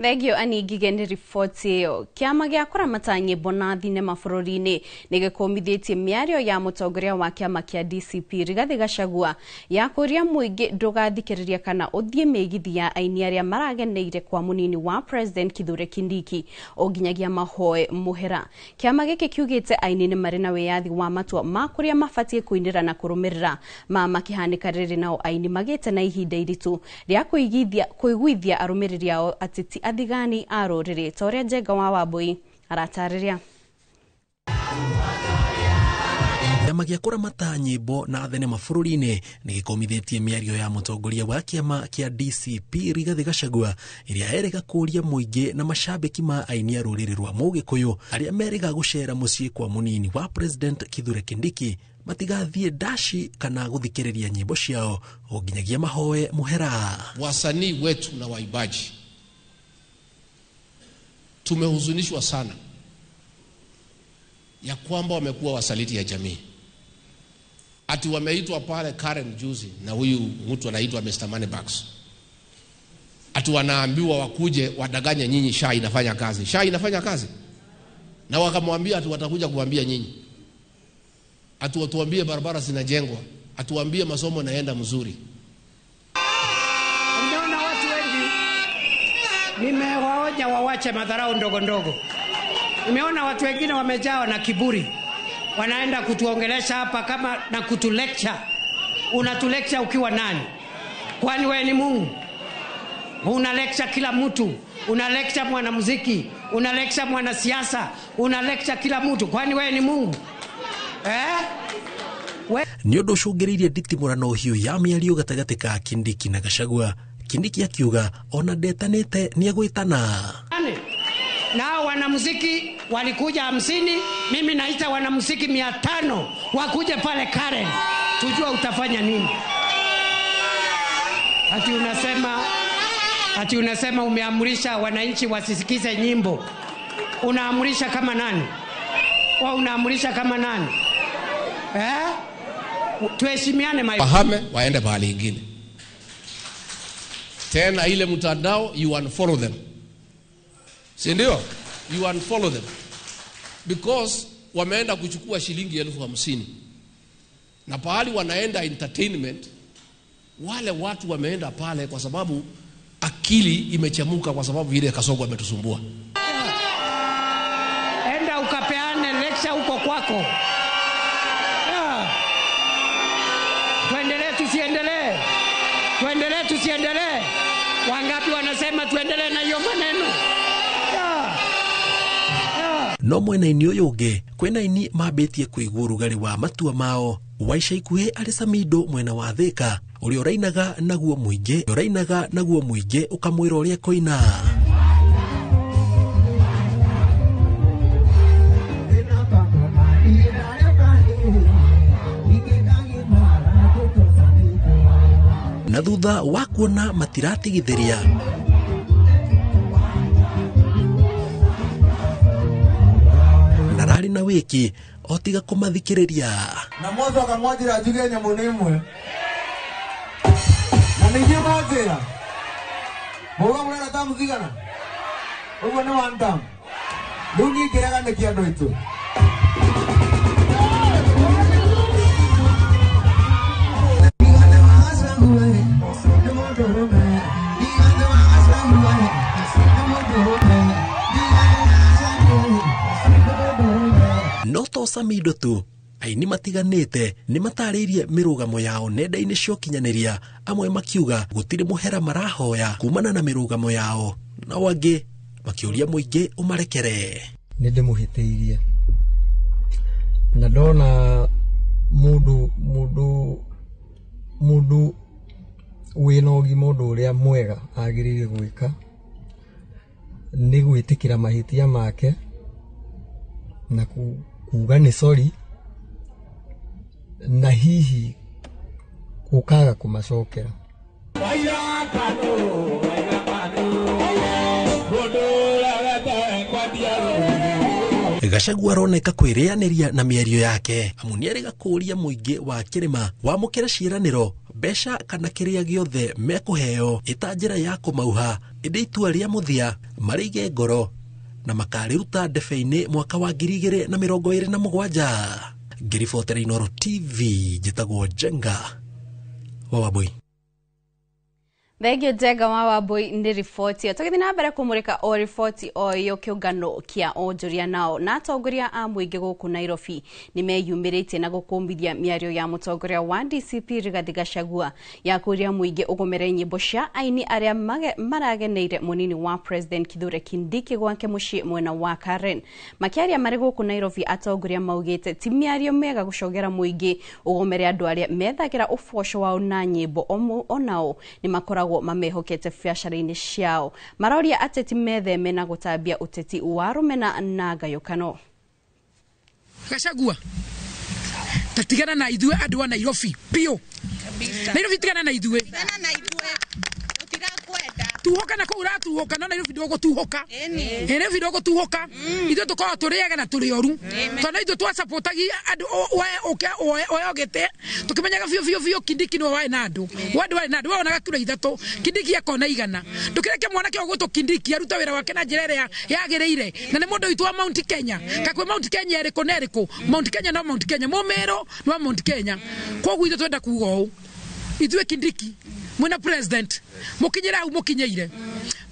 Thengio Annie Ngigĩ nĩ riboti ĩyo. Kĩama gĩa kũramata nyĩmbo na thinema bũrũri-inĩ nĩ gĩkũmithĩtie mĩario ya mũtongoria wa kĩama kĩa DCP Rigathĩ Gachagua ya kũria mũingĩ ndũgathikĩrĩria kana ũthiĩ mĩgithi ya aini arĩa marageneire kwa mũnini wa President Kithure Kindiki o nginyagia mahoe mũhera. Kĩama gĩkĩ kiugĩte aini nĩ marĩ na wĩyathi wa matua ma kũrĩa mabatiĩ kũinĩra na kũrũmĩrĩra ma makĩhanĩka rĩrĩ nao aini magĩte na ihinda iritũ rĩa kũiguithia arũmĩrĩri ao atĩ ti athigani a rũrĩrĩ ta ũrĩa Njenga wa Wambui aratarĩria. Kĩama gĩa kũramata nyĩmbo na thenema bũrũri-inĩ nĩ gĩkomithĩtie mĩario ya mũtongoria wa kĩama kĩa DCP Rigathĩ Gachagua ĩrĩa erĩga kũũria mũingĩ na macambĩki ma aini a rũrĩrĩ rwa Mũgĩkũyũ arĩa merĩga gũcera mũciĩ kwa mũnini wa President Kithure Kindiki matigathiĩ ndaci kana gũthikĩrĩria nyĩmbo ciao o nginyagia mahoe mũhera. Wasanii wetu na waimbaji tumehuzunishwa sana ya kwamba wamekuwa wasaliti ya jamii. Ati wameitwa pale Karen juzi na huyu mtu anaitwa Mr. Moneybags. Ati wanaambiwa wakuje wadanganye nyinyi SHA inafanya kazi. SHA inafanya kazi. Na wakamwambia ati watakuja kuambia nyinyi. Ati watuambie barabara zinajengwa, atuambie masomo naenda mzuri. Unaona watu wengi nimewaonya wawache madharau ndogo ndogo. Nimeona watu wengine wamejawa na kiburi, wanaenda kutuongelesha hapa kama na kutulecture. Unatulecture ukiwa nani? Kwani wewe ni Mungu? Una lecture kila mtu, una lecture mwanamuziki, una lecture mwanasiasa, una lecture kila mtu. Kwani wewe ni Mungu? Eh? Nĩ ũndũ ũcũngĩrĩirie nditimũrano hiũ ya mĩario gatagatĩ ka Kindiki na Gachagua. Kindiki akiuga ona ndetanĩte nĩegwĩtana. Nao wanamuziki walikuja 50, mimi naita wanamuziki 500 wakuje pale Karen, tujua utafanya nini. Ati unasema umeamrisha wananchi wasisikize nyimbo. Unaamrisha kama nani? Wa unaamrisha kama nani? Eh? Tuheshimiane my. Wahame waende pahali ingine. Tena ile mtandao you unfollow them. Si ndio? You unfollow them. Because wameenda kuchukua shilingi 50,000. Na pahali wanaenda entertainment, wale watu wameenda pale kwa sababu akili imechemuka kwa sababu ile Kasongo ametusumbua. Enda ukapeane lecture huko kwako. Tuendelee tusiendelee? Tuendelee tusiendelee? Wangapi wanasema tuendelee na hiyo maneno? No mwena-inĩ ũyũ ũngĩ kwĩna aini mambĩtie kũigua ũrugarĩ wa matua mao. Wa ica ikuhĩ arĩ Samido mwena wa Thĩka ũrĩa ũrainaga naguo mũingĩ ũkamwĩra ũrĩa kũina. Na thutha wa kuona matiratigithĩria nararĩ na wĩki o tiga kũmathikĩrĩria. Na mwanzo akamwajira njuge nyamũ nĩ ĩmwe na ningĩ mwanjĩra mũga mũrera tamu cigana ũguo nĩ one term rĩu niĩ ngĩrega nĩkĩ andũ aitũ. No to Samido tu, aini matiganĩte nĩ matarĩirie mĩrũgamo yao nenda-inĩ cia ũkinyanĩria, amwe makiuga gũtirĩ mũhera marahoya kumana na mĩrũgamo yao, nao angĩ makĩũria mũingĩ ũmarekere. Nĩ ndĩmũhĩtĩirie na ndona mũndũ wĩna ũgima ũndũ ũrĩa mwega agĩrĩire gwĩka nĩ gwĩtĩkĩra mahĩtia make na kuga nĩ sorry na hihi gũkaga kũmacokera. Gachagua aroneka kwĩrĩanĩria na mĩario yake amu nĩerĩga kũũria mũingĩ wa kĩrĩma wamũkĩre ciĩranĩro mbeca kana kĩrĩa gĩothe mekũheo ĩta njĩra ya kũmauha, ĩndĩ itua rĩa mũthia marĩige ngoro na makarĩruta ndebe-inĩ mwaka wa 2027. Ngĩribotera Inooro TV njĩtagwo Njenga wa Wambui. Thengio Njenga wa Wambui nĩ riboti ĩyo. Tũgĩthiĩ na mbere kũmũrĩka o riboti o ĩyo, kĩũngano kĩa onjoria nao na atongoria a mũingĩ gũkũ Nairobi nĩ meyumĩrĩtie na gũkũmithia mĩario ya mũtongoria wa DCP Rigathi Gachagua ya kũria mũingĩ ũgomere nyĩmbo cia aini arĩa marageneire mũnini wa President Kithure Kindiki gwake mũciĩ mwena wa Karen. Makĩaria marĩ gũkũ Nairobi, atongoria maugĩte ti mĩario mĩega gũcogera mũingĩ ũgomere andũ arĩa methagĩra ũboco wao na nyĩmbo onao nĩ makoragwo mamehokete biacara-inĩ ciao. Maroria ateti metheme na gũtambia ũteti wa rũmena na ngayũkano. Gachagua, tatigana na ithuĩ andũ a Nairobi biũ. Nairobi tigana na ithuĩ. Tuhoka na kũu ũratuhoka no Nairobi ndũgũtuhoka. Nairobi ndũgũtuhoka. Ithuĩ tũkoragwo tũrĩ ega na tũrĩ oru. Tondũ ithuĩ twacapotagia andũ ũke oe gĩtĩ tũkĩmenyaga biũ biũ biũ Kindiki nĩwe warĩ na andũ. We ndwarĩ na andũ, we wonaga kiro 3, Kindiki akona 100. Ndũkĩreke mwanake ũgwĩtwo Kindiki arute wĩra wake na njĩra ĩrĩa yagĩrĩire. Na nĩ mũndũ witũ wa Mount Kenya. Kakwĩ Mount Kenya ĩrĩkũ na ĩrĩkũ? Mount Kenya no Mount Kenya. Mũmĩrũ nĩ wa Mount Kenya. Koguo ithuĩ twenda kuga ũũ. Ithuĩ Kindiki mwena president mukinyira hau mukinyeire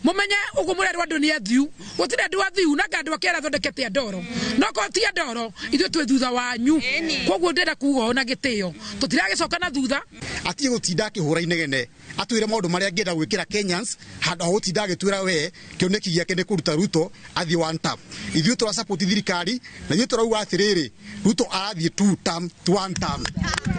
mumenye uguo murerwo andu ni athiu gutire andu athiu na andu akia arathondekete andoro no ko ti andoro ithuĩ twĩ thutha wanyu. Koguo ndĩrenda kuga na gĩtĩo tũtiragicoka na thutha. Atige gutinda akihura inegene atwire maundu maria angienda gwikira Kenyans handu ha gutinda agitwira we kioneki giake ni kuruta Ruto athie one term. Ithuĩ tura support thirikari na ithuĩ turauga atiriri Ruto arathiĩ two term to one term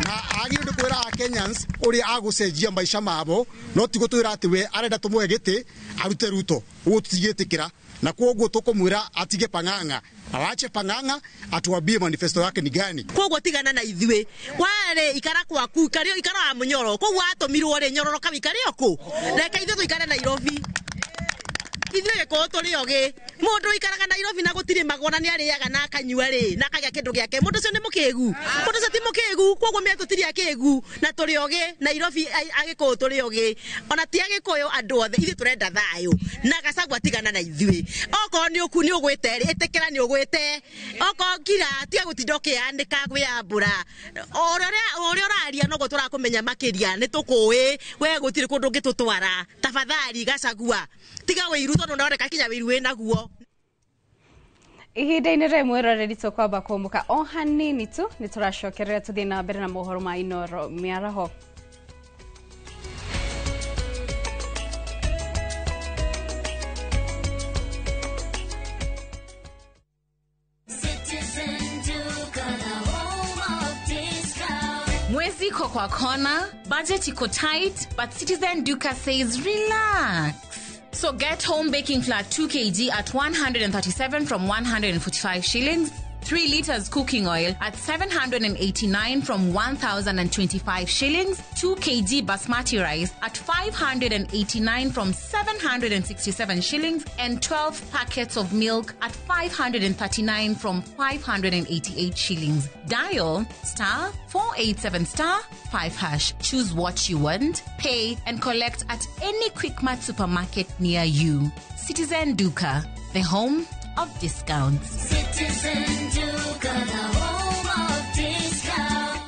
na agĩrĩirwo nĩ kwĩra Kenyans ũrĩa agũcenjia maica mabo no ti gũtwĩra atĩ we arenda tũmũhe gĩtĩ arute Ruto ũguo tũtigĩtĩkĩra na koguo tũkũmwĩra atige pang'ang'a awache pang'ang'a atuambie manifesto yake ni gani. Koguo tigana na ithuĩ ware ikara kwaku ikara ikara wa munyoro koguo atũmirwo rĩ nyororo ka wikare oku reke ithuĩ tũikare Nairobi ithuĩ gĩkũyũ tũrĩ ogĩ mũndũ ũikaraga Nairobi na gũtirĩ magona nĩ arĩaga na akanyua rĩ na akagĩa kĩndũ gĩake mũndũ ũcio nĩ mũkĩgu mũndũ ũcio ti mũkĩgu koguo mĩe tũtirĩ akĩgu na tũrĩ ogĩ Nairobi agĩkũyũ tũrĩ ogĩ ona ti agĩkũyũ andũ othe ithuĩ tũrenda thayũ na Gachagua tigana na ithuĩ okorwo nĩ ũku nĩ ũgwĩte rĩ ĩtĩkĩra nĩ ũgwĩte okorwo ngira tiga gũtinda ũkĩanĩka kwĩyambũra ũrĩa ũraria noguo tũrakũmenya makĩria nĩ tũkũĩ we gũtirĩ kũndũ ũngĩtũtwara tafadhali Gachagua tiga wĩiru tondũ ndoneka kinya wĩiru wĩnaguo. Ihinda-inĩ rĩmwe mwĩroreri tũkwamba kũmũka o hanini tu nĩ tũracokerera tũthiĩ na mbere na mohoro ma Inooro mĩaraho. Mwezi iko kwa kona, budget iko tight, but Citizen Duka says relax. So get home baking flour 2 kg at 137 from 145 shillings, 3 liters cooking oil at 789 from 1,025 shillings, 2 kg basmati rice at 589 from 767 shillings, and 12 packets of milk at 539 from 588 shillings. Dial *487*5#. Choose what you want, pay, and collect at any Quickmart supermarket near you. Citizen Duka, the home of discounts. Citizen Duka, the home of discounts.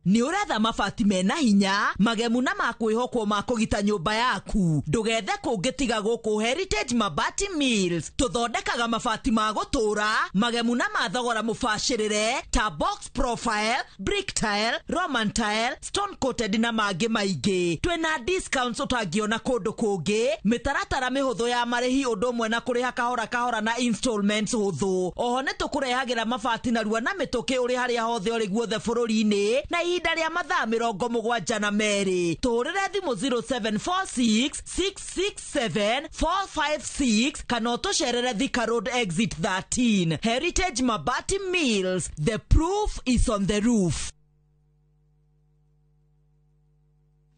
Nĩ ũretha mabati mena hinya magemu na makwĩhokwo ma kũgita nyũmba yaku ndũgethe kũngĩ tiga gũkũ Heritage Mabati Mills. Tũthondekaga mabati ma gũtũra magemu na ma thogora mũbacĩrĩre ta box profile, brick tile, roman tile, stone coated na mangĩ maingĩ. Twĩna discounts ũtangĩona kũndũ kũngĩ, mĩtaratara mĩhũthũ ya marĩhi ũndũ ũmwe na kũrĩha kahora kahora na installments hũthũ. Oho nĩ tũkũrehagĩra mabati narua na mĩtũkĩ ũrĩ harĩa hothe ũrĩ guothe bũrũri-inĩ na ihinda rĩa mathaa 72. Tũhũrĩre thimũ 0746 667 456 kana ũtũcerere Thika Road exit 13. Heritage Mabati Mills, the proof is on the roof.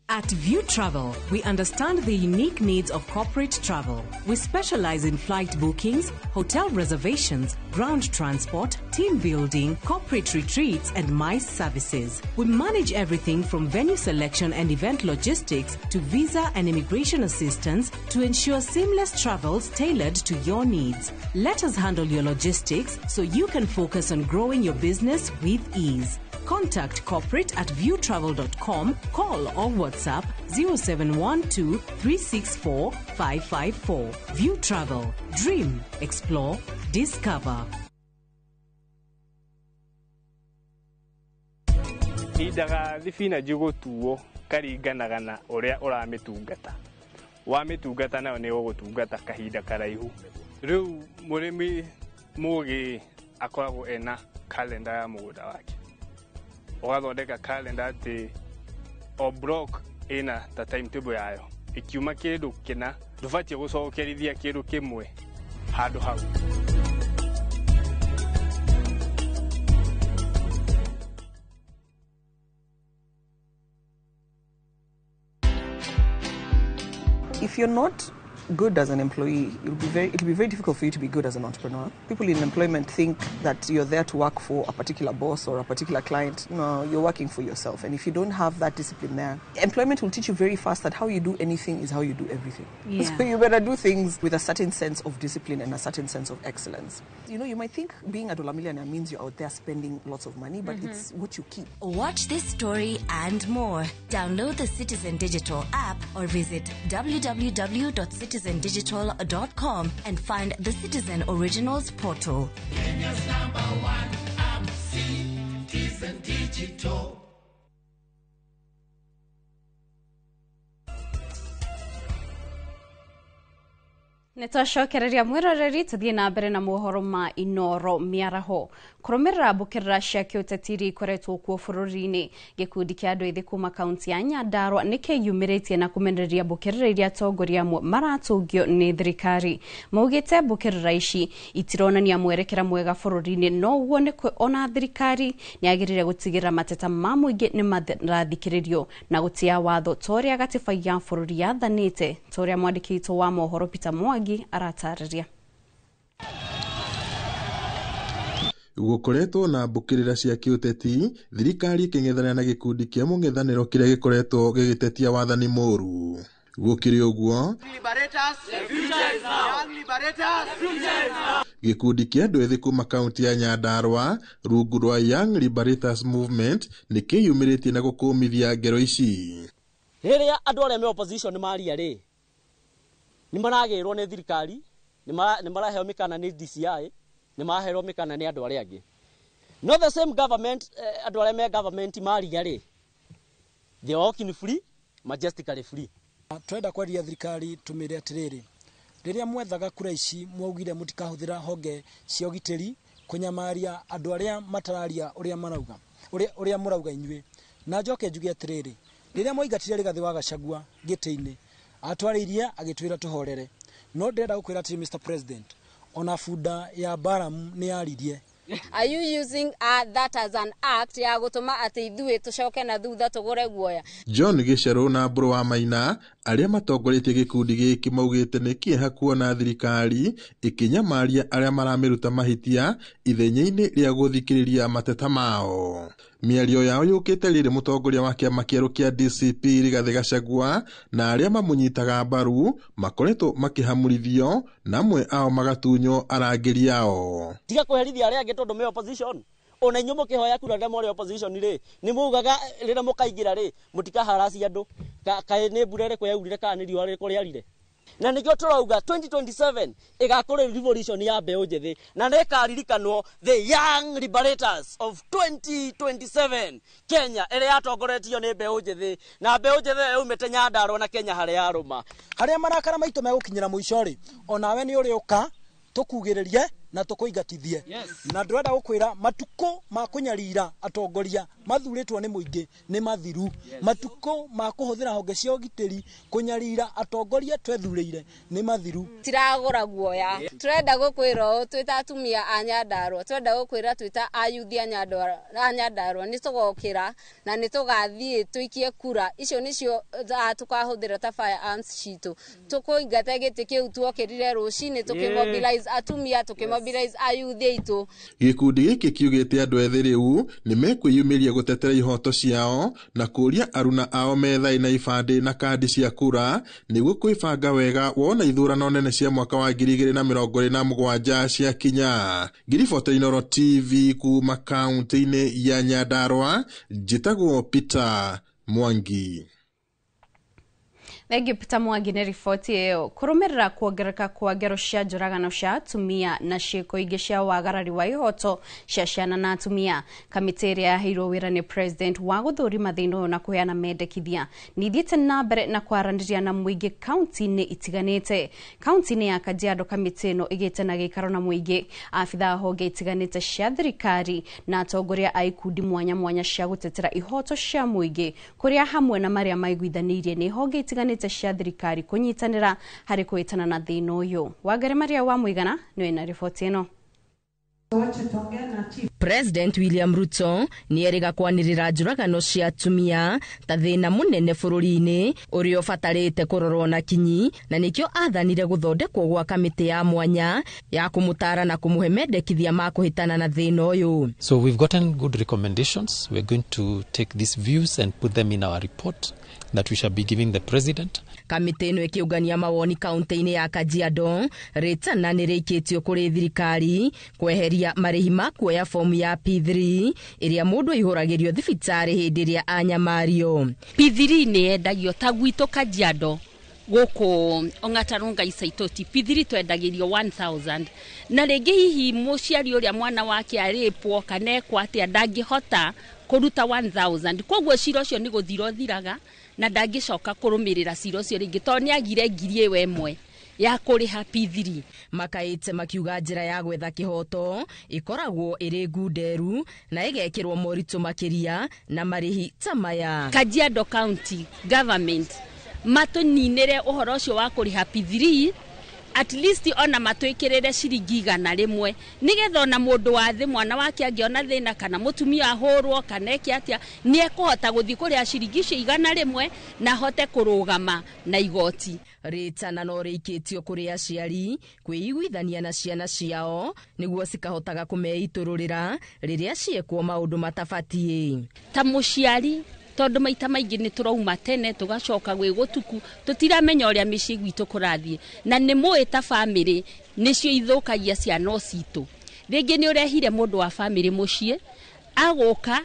At View Travel, we understand the unique needs of corporate travel. We specialize in flight bookings, hotel reservations, ground transport, team building, corporate retreats, and MICE services. We manage everything from venue selection and event logistics to visa and immigration assistance to ensure seamless travels tailored to your needs. Let us handle your logistics so you can focus on growing your business with ease. Contact corporate at viewtravel.com, call or WhatsApp 0712 364 554. View Travel. Dream, explore, discover. Indaga thibinanji gũtuo karinganaga na ũrĩa ũramĩtungata. Wamĩtungata nayo nĩ ũgũtungata kahinda karaihu. Rĩu mũrĩmi mũgĩ akoragwo ena kalenda ya mũgũnda wake. Ũgathondeka kalenda atĩ o block ĩna ta timetable yayo. Ikiuma kĩndũ kĩna ndũbatiĩ gũcokerithia kĩndũ kĩmwe handũ hau. If you're not good as an employee, it'll be very difficult for you to be good as an entrepreneur. People in employment think that you're there to work for a particular boss or a particular client. No, you're working for yourself. And if you don't have that discipline there, employment will teach you very fast that how you do anything is how you do everything. Yeah. So you better do things with a certain sense of discipline and a certain sense of excellence. You know, you might think being a dollar millionaire means you're out there spending lots of money, but it's what you keep. Watch this story and more. Download the Citizen Digital app or visit www.citizendigital.com and find the Citizen Originals portal. Kenya's number one app, Citizen Digital. Nĩ twacokereria mwĩroreri tũthiĩ na mbere na mohoro ma Inoro mĩaraho. Kũrũmĩrĩra mbũkĩrĩra cia kĩũteti iria ikoretwo kuo bũrũri-inĩ, gĩkundi kĩa andũ ethĩ kuma kaunti ya Nyandarua nĩ kĩyumĩrĩtie na kũmenereria mbũkĩrĩra iria atongoria amwe maratũngio nĩ thirikari. Maugĩte mbũkĩrĩra ici itironania mwerekera mwega bũrũri-inĩ, no ũguo nĩ ona thirikari nĩ yagĩrĩire gũtigĩrĩra mateta ma mũingĩ nĩ marathikĩrĩrio na gũtĩa watho ta ũrĩa gatiba ya bũrũri yathanĩte, ta ũrĩa mwandĩki witũ wa mohoro Peter Mwangi aratarĩria. Gũkoretwo na mbũkĩrĩra cia kĩũteti, thirikari ĩkĩng'ethanĩra na gĩkundi kĩa mũng'ethanĩro kĩrĩa gĩkoretwo gĩgĩtetia wathani mũru. Gũkĩrĩ ũguo, gĩkundi kĩa andũ ethĩ kuma kaunti ya Nyandarua rungu rwa Young Liberators Movement nĩ kĩyumĩrĩtie na gũkũmithia ngero ici. Rĩrĩa andũ arĩa me opposition maria rĩ, nĩ maragĩrwo nĩ thirikari, nĩ maraheo mĩkana nĩ DCI, nĩ maraherwo mĩkana nĩ andũ arĩa angĩ. No the same government, andũ arĩa me government maria rĩ, they are walking free, majestically free. Twenda kwaria thirikari tumire atiriri, rĩrĩa mwethaga kura ici mwaugire mũtikahũthĩra honge cia ũgitĩri kũnyamaria andũ arĩa matararia ũrĩa marauga, ũrĩa mũrauga inyuĩ. Na njoke njuge atĩrĩrĩ, rĩrĩa mwaingatire Rigathĩ wa Gachagua gĩtĩ-inĩ, atwarĩirie agĩtwĩra tũhorere. No ndĩrenda gũkwĩra atĩrĩ Mr President, ona bunda ya Balaam nĩ yaririe. Are you using that as an act ya gũtũma atĩ ithuĩ tũcoke na thutha tũgũre guoya? John Gĩcerũ na Mbũrũ wa Maina arĩa matongoretie gĩkundi gĩkĩ maugĩte nĩ kĩeha kuona thirikari ĩkĩnyamaria arĩa maramĩruta mahĩtia ithenya-inĩ rĩa gũthikĩrĩria mateta mao. Mĩario yao yũkĩte rĩrĩ mũtongoria wa kĩama kĩerũ kĩa DCP Rigathĩ Gachagua na arĩa mamũnyitaga mbaru makoretwo makĩhamũrithio na amwe ao magatunywo arangĩri ao. Tiga kũherithia arĩa angĩ tondũ me opposition. Ona inyuĩ mũkĩhoya kura rĩrĩa mwarĩ opposition rĩ, nĩ mugaga rĩrĩa mũkaingĩra rĩ, mũtikaharaci andũ. Kaĩ nĩ mbura ĩrĩkũ yaurire kana nĩ riũa rĩrĩkũ rĩarire? Na nĩkĩo tũrauga 2027 ĩgakorwo revolution ya mbeũ njĩthĩ na nĩ ĩkaririkanwo the Young Liberators of 2027 Kenya ĩrĩa yatongoretio nĩ mbeũ njĩthĩ, na mbeũ njĩthĩ yaumĩte Nyandarua na Kenya harĩa yarũma. Harĩa marakara maitũ megũkinyĩra mũico rĩ, onawe nĩ ũrĩũka tũkugĩrĩrie na tũkũingatithie. Na ndĩrenda gũkwĩra matukũ ma kũnyarira atongoria mathurĩtwo nĩ mũingĩ nĩ mathiru. Matukũ ma kũhũthĩra honge cia ũgitĩri kũnyarira atongoria twethurĩire nĩ mathiru. Tiragũra guoya. Tũrenda gũkwĩra ũũ twĩ ta atumia a Nyandarua, tũrenda gũkwĩra twĩ ta ayuthi a Nyandarua nĩ tũgokĩra na nĩ tũgathiĩ tũikie kura. Icio nĩcio tũkahũthĩra ta firearms citũ. Tũkũingata gĩtĩ kĩu tuokĩrire rũcinĩ tũkĩmobilize atumia, tũkĩmobilize ayuthi aitũ. Gĩkundi gĩkĩ kiugĩte andũ ethĩ rĩu nĩ mekwĩyumĩria gũtetera ihoto ciao na kũria aruna ao methae na ibandĩ na kandi cia kura nĩguo kwĩbanga wega wona ithurano nene cia mwaka wa 2027 ciakinya. Ngiribota Inooro TV kuma kaunti-inĩ ya Nyandarua, njĩtagwo Peter Mwangi. Thank you Peter Mwangi nĩ riboti ĩyo. Kũrũmĩrĩra kuongerereka kwa ngero cia njũragano cia atumia na ciĩko ingĩ cia wagarari wa ihoto cia ciana na atumia, kamĩtĩ ĩrĩa yaheirwo wĩra nĩ president wa gũthũrima thĩna ũyũ na kũheana mendekithia nĩ ithiĩte na mbere na kwaranĩria na mũingĩ kaunti-inĩ itiganĩte. Kaunti-inĩ ya Kajiado kamĩtĩ ĩno ĩgĩte na gĩikaro na mũingĩ, abithaa a honge itiganĩte cia thirikari na atongoria a ikundi mwanya mwanya cia gũtetera ihoto cia mũingĩ, kũrĩa hamwe na marĩa maiguithanĩirie nĩ honge itiganĩte cia thirikari kũnyitanĩra harĩ kũhĩtana na thĩna ũyũ. Wangari Maria wa Mũigana nĩwe na riboti ĩno. President William Ruto nĩerĩga kwanĩrĩra njũragano cia atumia ta thĩna mũnene bũrũri-inĩ ũrĩa ũbatarĩte kũrorwo na kinyi, na nĩkĩo athanire gũthondekwo gwa kamĩtĩ ya mwanya ya kũmũtara na kũmũhe mendekithia ma kũhĩtana na thĩna ũyũ. So we've gotten good recommendations. We're going to take these views and put them in our report that we shall be giving the president. Kamĩtĩ ĩno ĩkĩũngania mawoni kaunti-inĩ ya Kajiado, rĩtana nĩ rĩikĩtio kũrĩ thirikari kweheria marĩhi ma kuoya fomu ya P3 ĩrĩa mũndũ aihũragĩrio thibitarĩ hĩndĩ ĩrĩa anyamario. P3 nĩ yendagio ta gwitũ Kajiado gũkũ Ong'ata Rongai Saitoti, P3 twendagĩrio 1000, na rĩngĩ hihi mũciari ũrĩa mwana wake arĩpwo kana ekwo atĩa ndangĩhota kũruta 1000, koguo cira ũcio nĩ gũthira ũthiraga na ndangĩcoka kũrũmĩrĩra cira ũcio rĩngĩ tondũ nĩ agire ngiri ĩyo ĩmwe ya kũrĩha P3. Makaĩte makiuga njĩra ya gwetha kĩhoto ĩkoragwo ĩrĩ ngunderu na ĩgekĩrwo moritũ makĩria na marĩhi ta maya. Kajiado County Government matũninĩre ũhoro ũcio wa kũrĩha P3, at least ona matwĩkĩrĩre ciringi 100 nĩgetha ona mũndũ wa thĩ mwana wake angĩona thĩna kana mũtumia ahũrwo kana eke atĩa nĩ ekũhota gũthiĩ kũrĩha ciringi icio 100 na ahote kũrũgama na igoti. Rĩtana no rĩikĩtio kũrĩ aciari kwĩiguithania na ciana ciao nĩguo cikahotaga kũmeitũrũrĩra rĩrĩa ciekwo maũndũ matabatiĩ. Ta mũciari tondũ maita maingĩ nĩ tũrauma tene tũgacoka gwĩ gũtuku tũtiramenya ũrĩa mĩciĩ gwitũ kũrathiĩ, na nĩ mũĩ ta bamĩrĩ nĩcio ithũkagia ciana citũ. Rĩngĩ nĩ ũrehire mũndũ wa bamĩrĩ mũciĩ agũka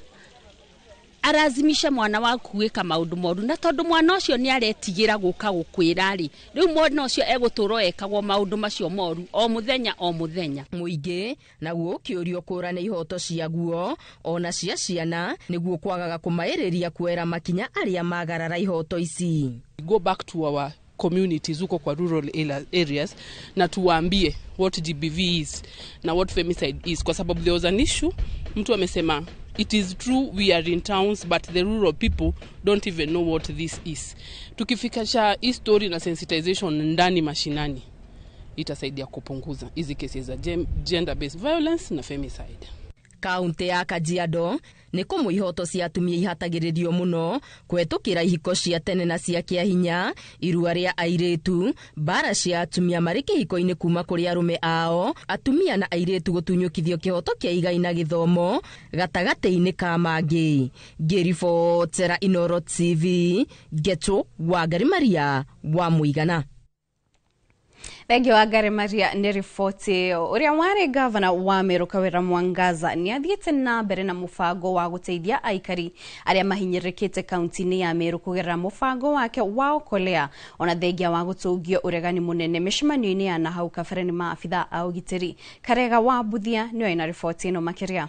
arazimisha mwana waku gwĩka maũndũ moru, na tondũ mwana ũcio nĩ aretigĩra gũka gũkwĩra rĩ, rĩu mwana ũcio egũtũrwo ekagwo maũndũ macio moru o mũthenya o mũthenya. Mũingĩ naguo ũkĩũrio kũrane ihoto ciaguo ona cia ciana nĩguo kwagaga kũmaĩrĩria kuera makinya arĩa magarara ihoto ici. Go back to our communities huko kwa rural areas na tuwaambie what GBV is na what femicide is, kwa sababu there was an issue, mtu amesema it is true we are in towns but the rural people don't even know what this is. Tukifikisha hii story na sensitization ndani mashinani itasaidia kupunguza hizi cases za gender based violence na femicide. Kaunti ya Kajiado nĩ kũmwe ihoto cia atumia ihatagĩrĩrio mũno kũhetũkĩra ihiko cia tene na cia kĩahinya, irua rĩa airĩtu, mbara cia atumia marĩ kĩhiko-inĩ kuma kũrĩ arũme ao, atumia na airĩtu gũtunyũkithio kĩhoto kĩa igai na gĩthomo gatagatĩ-inĩ ka mangĩ. Ngĩribotera Inooro TV, Ngeto Wangari Maria wa Mũigana. Thank you Wangari Maria nĩ riboti ĩyo. Ũrĩa warĩ gavana wa Meru Kawĩra Mwangaza nĩ athiĩte na mbere na mũbango wa gũteithia aikari arĩa mahinyĩrĩrĩkĩte kaunti-inĩ ya Meru kũgerera mũbango wake wa Okolea, ona thengia wa gũtũngio ũregani mũnene mĩcemanio-inĩ ya nahau kabere nĩ maabithaa a ũgitĩri. Karega wa Mbuthia nĩwe na riboti ĩno makĩria.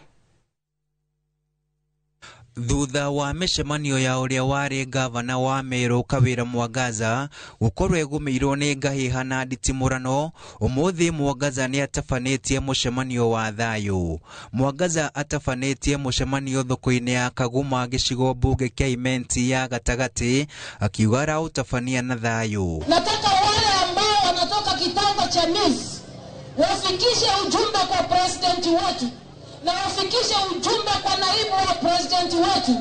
Thutha wa mĩcemanio ya ũrĩa warĩ gavana wa Meru Kawĩra Mwangaza gũkorwo ĩgũmĩirwo nĩ ngahĩha na nditimũrano, ũmũthĩ Mwangaza nĩ atabanĩtie mũcemanio wa thayũ. Mwangaza atabanĩtie mũcemanio thoko-inĩ ya Kaguma gĩcigo mbunge kĩa Imenti ya gatagatĩ, akiuga araũtabania na thayũ. Nataka wale ambao wanatoka kitango cha NIS wafikishe ujumbe kwa president wetu, na wafikishe ujumbe kwa naibu wa president wetu,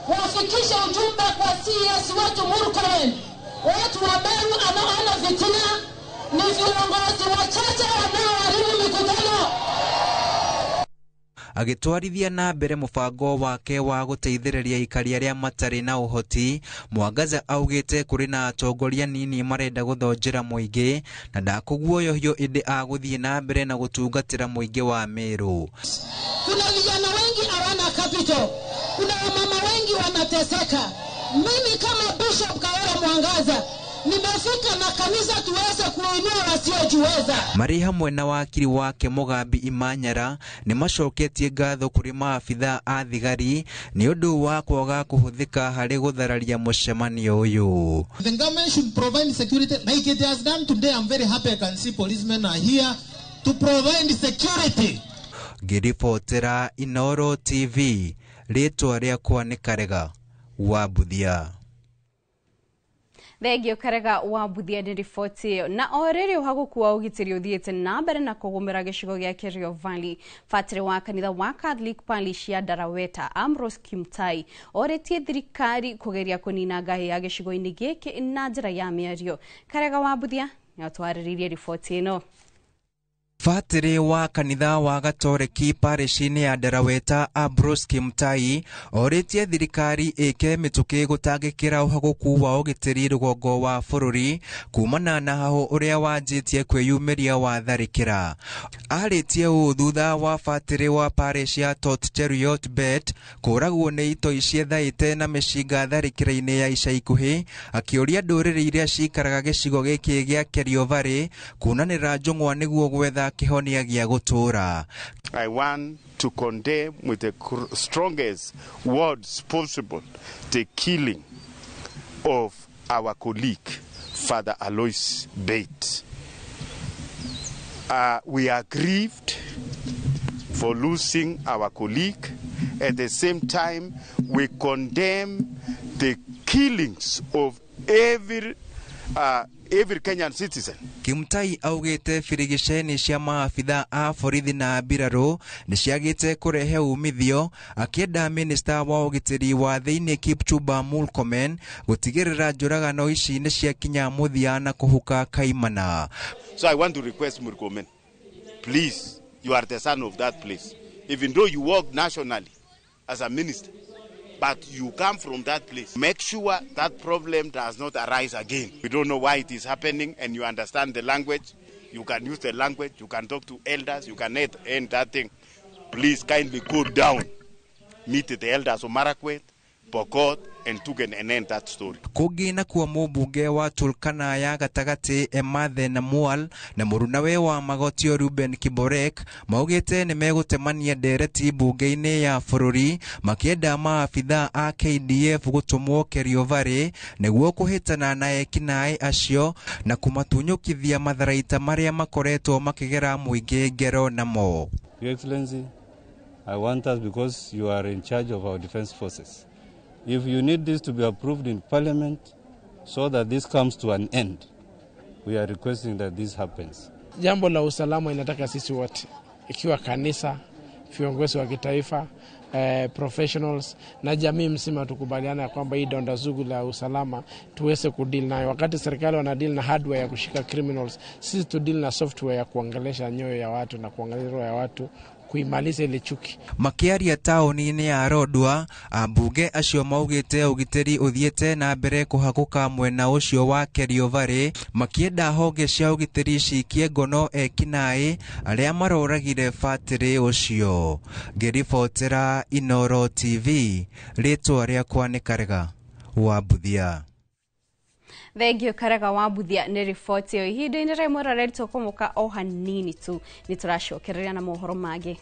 wafikishe ujumbe kwa CS wetu Murkomen. Watu wa Meru anaona fitina, ni viongozi wachache wanaoharibu mikutano. Agĩtwarithia na mbere mũbango wake wa gũteithĩrĩria aikari arĩa matarĩ na ũhoti, Mwangaza augĩte kũrĩ na atongoria nini marenda gũthonjera mũingĩ na ndakũguoyohio ĩndĩ agũthiĩ na mbere na gũtungatĩra mũingĩ wa Meru. Kuna vijana wengi hawana capital, kuna wamama wengi wanateseka. Mimi kama Bishop Kawira Mwangaza nimefika na kanisa tuweze kuinua wasiojiweza. Marĩ hamwe na wakiri wake Mugambi Imanyara nĩ macoketie ngatho kũrĩ maabithaa a thigari nĩ ũndũ wa kwaga kũhũthĩka harĩ gũthararia mũcemanio ũyũ. The government should provide security like it has done today. I'm very happy I can see policemen are here to provide security. Ngĩribotera Inooro TV, rĩtwa rĩakwa nĩ Karega wa Mbuthia. Thengio Karega wa Mbuthia nĩ riboti ĩyo. Na o rĩrĩ ũhagũku wa ũgitĩri ũthiĩte na mbere na kũgũmĩra gĩcigo gĩa Kerio Valley, batĩrĩ wa kanitha wa Catholic Parish ya Daraweta Ambrose Kimtai orĩtie thirikari kũgeria kũnina ngahĩ ya gĩcigo-inĩ gĩkĩ na njĩra ya mĩario. Karega wa Mbuthia nĩatwarĩrĩirie riboti ĩno. Batĩrĩ wa kanitha wa Gatoreki parish-inĩ ya Daraweta Ambrose Kimtai orĩtie thirikari ĩke mĩtũkĩ gũtangĩkĩra ũhagũku wa ũgitĩri rũgongo wa bũrũri kumana na hahũ ũrĩa wanjĩtie kwĩyumĩria wa tharĩkĩra. Arĩtie ũũ thutha wa batĩrĩ wa parish ya Tot Cheruiyot Bet kũragwo nĩ itoi ciethaĩte na mĩcinga tharĩkĩra-inĩ ya ica ikuhĩ, akĩũria ndũrĩrĩ iria cikaraga gĩcigo gĩkĩ gĩa Kerio Valley kunanĩra njũng'wa nĩguo gwetha kĩhonia gĩa gũtũũra. I want to condemn with the strongest words possible the killing of our colleague Father Alois Bate. We are grieved for losing our colleague. At the same time, we condemn the killings of every Kenyan citizen. Kimtai augite birigiceni cia maabitha a borithi na mbirarũ nĩ ciagĩte kũrehe umithio, akĩenda minista wa ũgitĩri wa thĩinĩ Kipchumba Murkomen gũtigĩrĩra njũragano ici nĩ ciakinya mũthia na kũhuka kaimana. So I want to request Murkomen, please, you are the son of that place. Even though you work nationally as a minister, but you come from that place. Make sure that problem does not arise again. We don't know why it is happening, and you understand the language. You can use the language. You can talk to elders. You can end that thing. Please kindly go down, meet the elders of Marakwet, Pokot, and Tugen and end that story. Kũngĩ nakuo mũmbunge wa Turkana ya gatagatĩ Emathe na Mwal na mũrunawe wa Magotio Ruben Kiborek maugĩte nĩ megũtemania ndereti mbunge-inĩ ya bũrũri makĩenda maabitha a KDF gũtũmwo Kerio Valley nĩguo kũhĩtana na ekinaĩ acio na kũmatunyũkithia matharaita marĩa makoretwo makĩgera mũingĩ ngero namo. Your Excellency, I want us, because you are in charge of our defense forces, if you need this to be approved in Parliament so that this comes to an end, we are requesting that this happens. Jambo la usalama inataka sisi wote, ikiwa kanisa, viongozi wa kitaifa, professionals na jamii mzima tukubaliana kwamba hii donda sugu la usalama tuweze kudeal nayo. Wakati serikali wana deal na hardware ya kushika criminals, sisi tu deal na software ya kuangelesha nyoyo ya watu na kuangalia roho ya watu, kuimaliza ile chuki. Makiaria taoni-inĩ ya Lodwar, ambunge acio maugĩte ũgitĩri ũthiĩte na mbere kũhagũka mwena ũcio wa Kerio Valley, makĩenda honge cia ũgitĩri cikie ngono ekinaĩ arĩa maroragire batĩrĩ ũcio. Ngĩribotera Inooro TV, rĩtwa rĩakwa nĩ Karega wa Mbuthia. Thengio Karega wa Mbuthia nĩ riboti ĩyo. Ihinda-inĩ rĩa mwĩroreri tũkũmũka o hanini tu nĩ tũracokereria na mohoro mangĩ.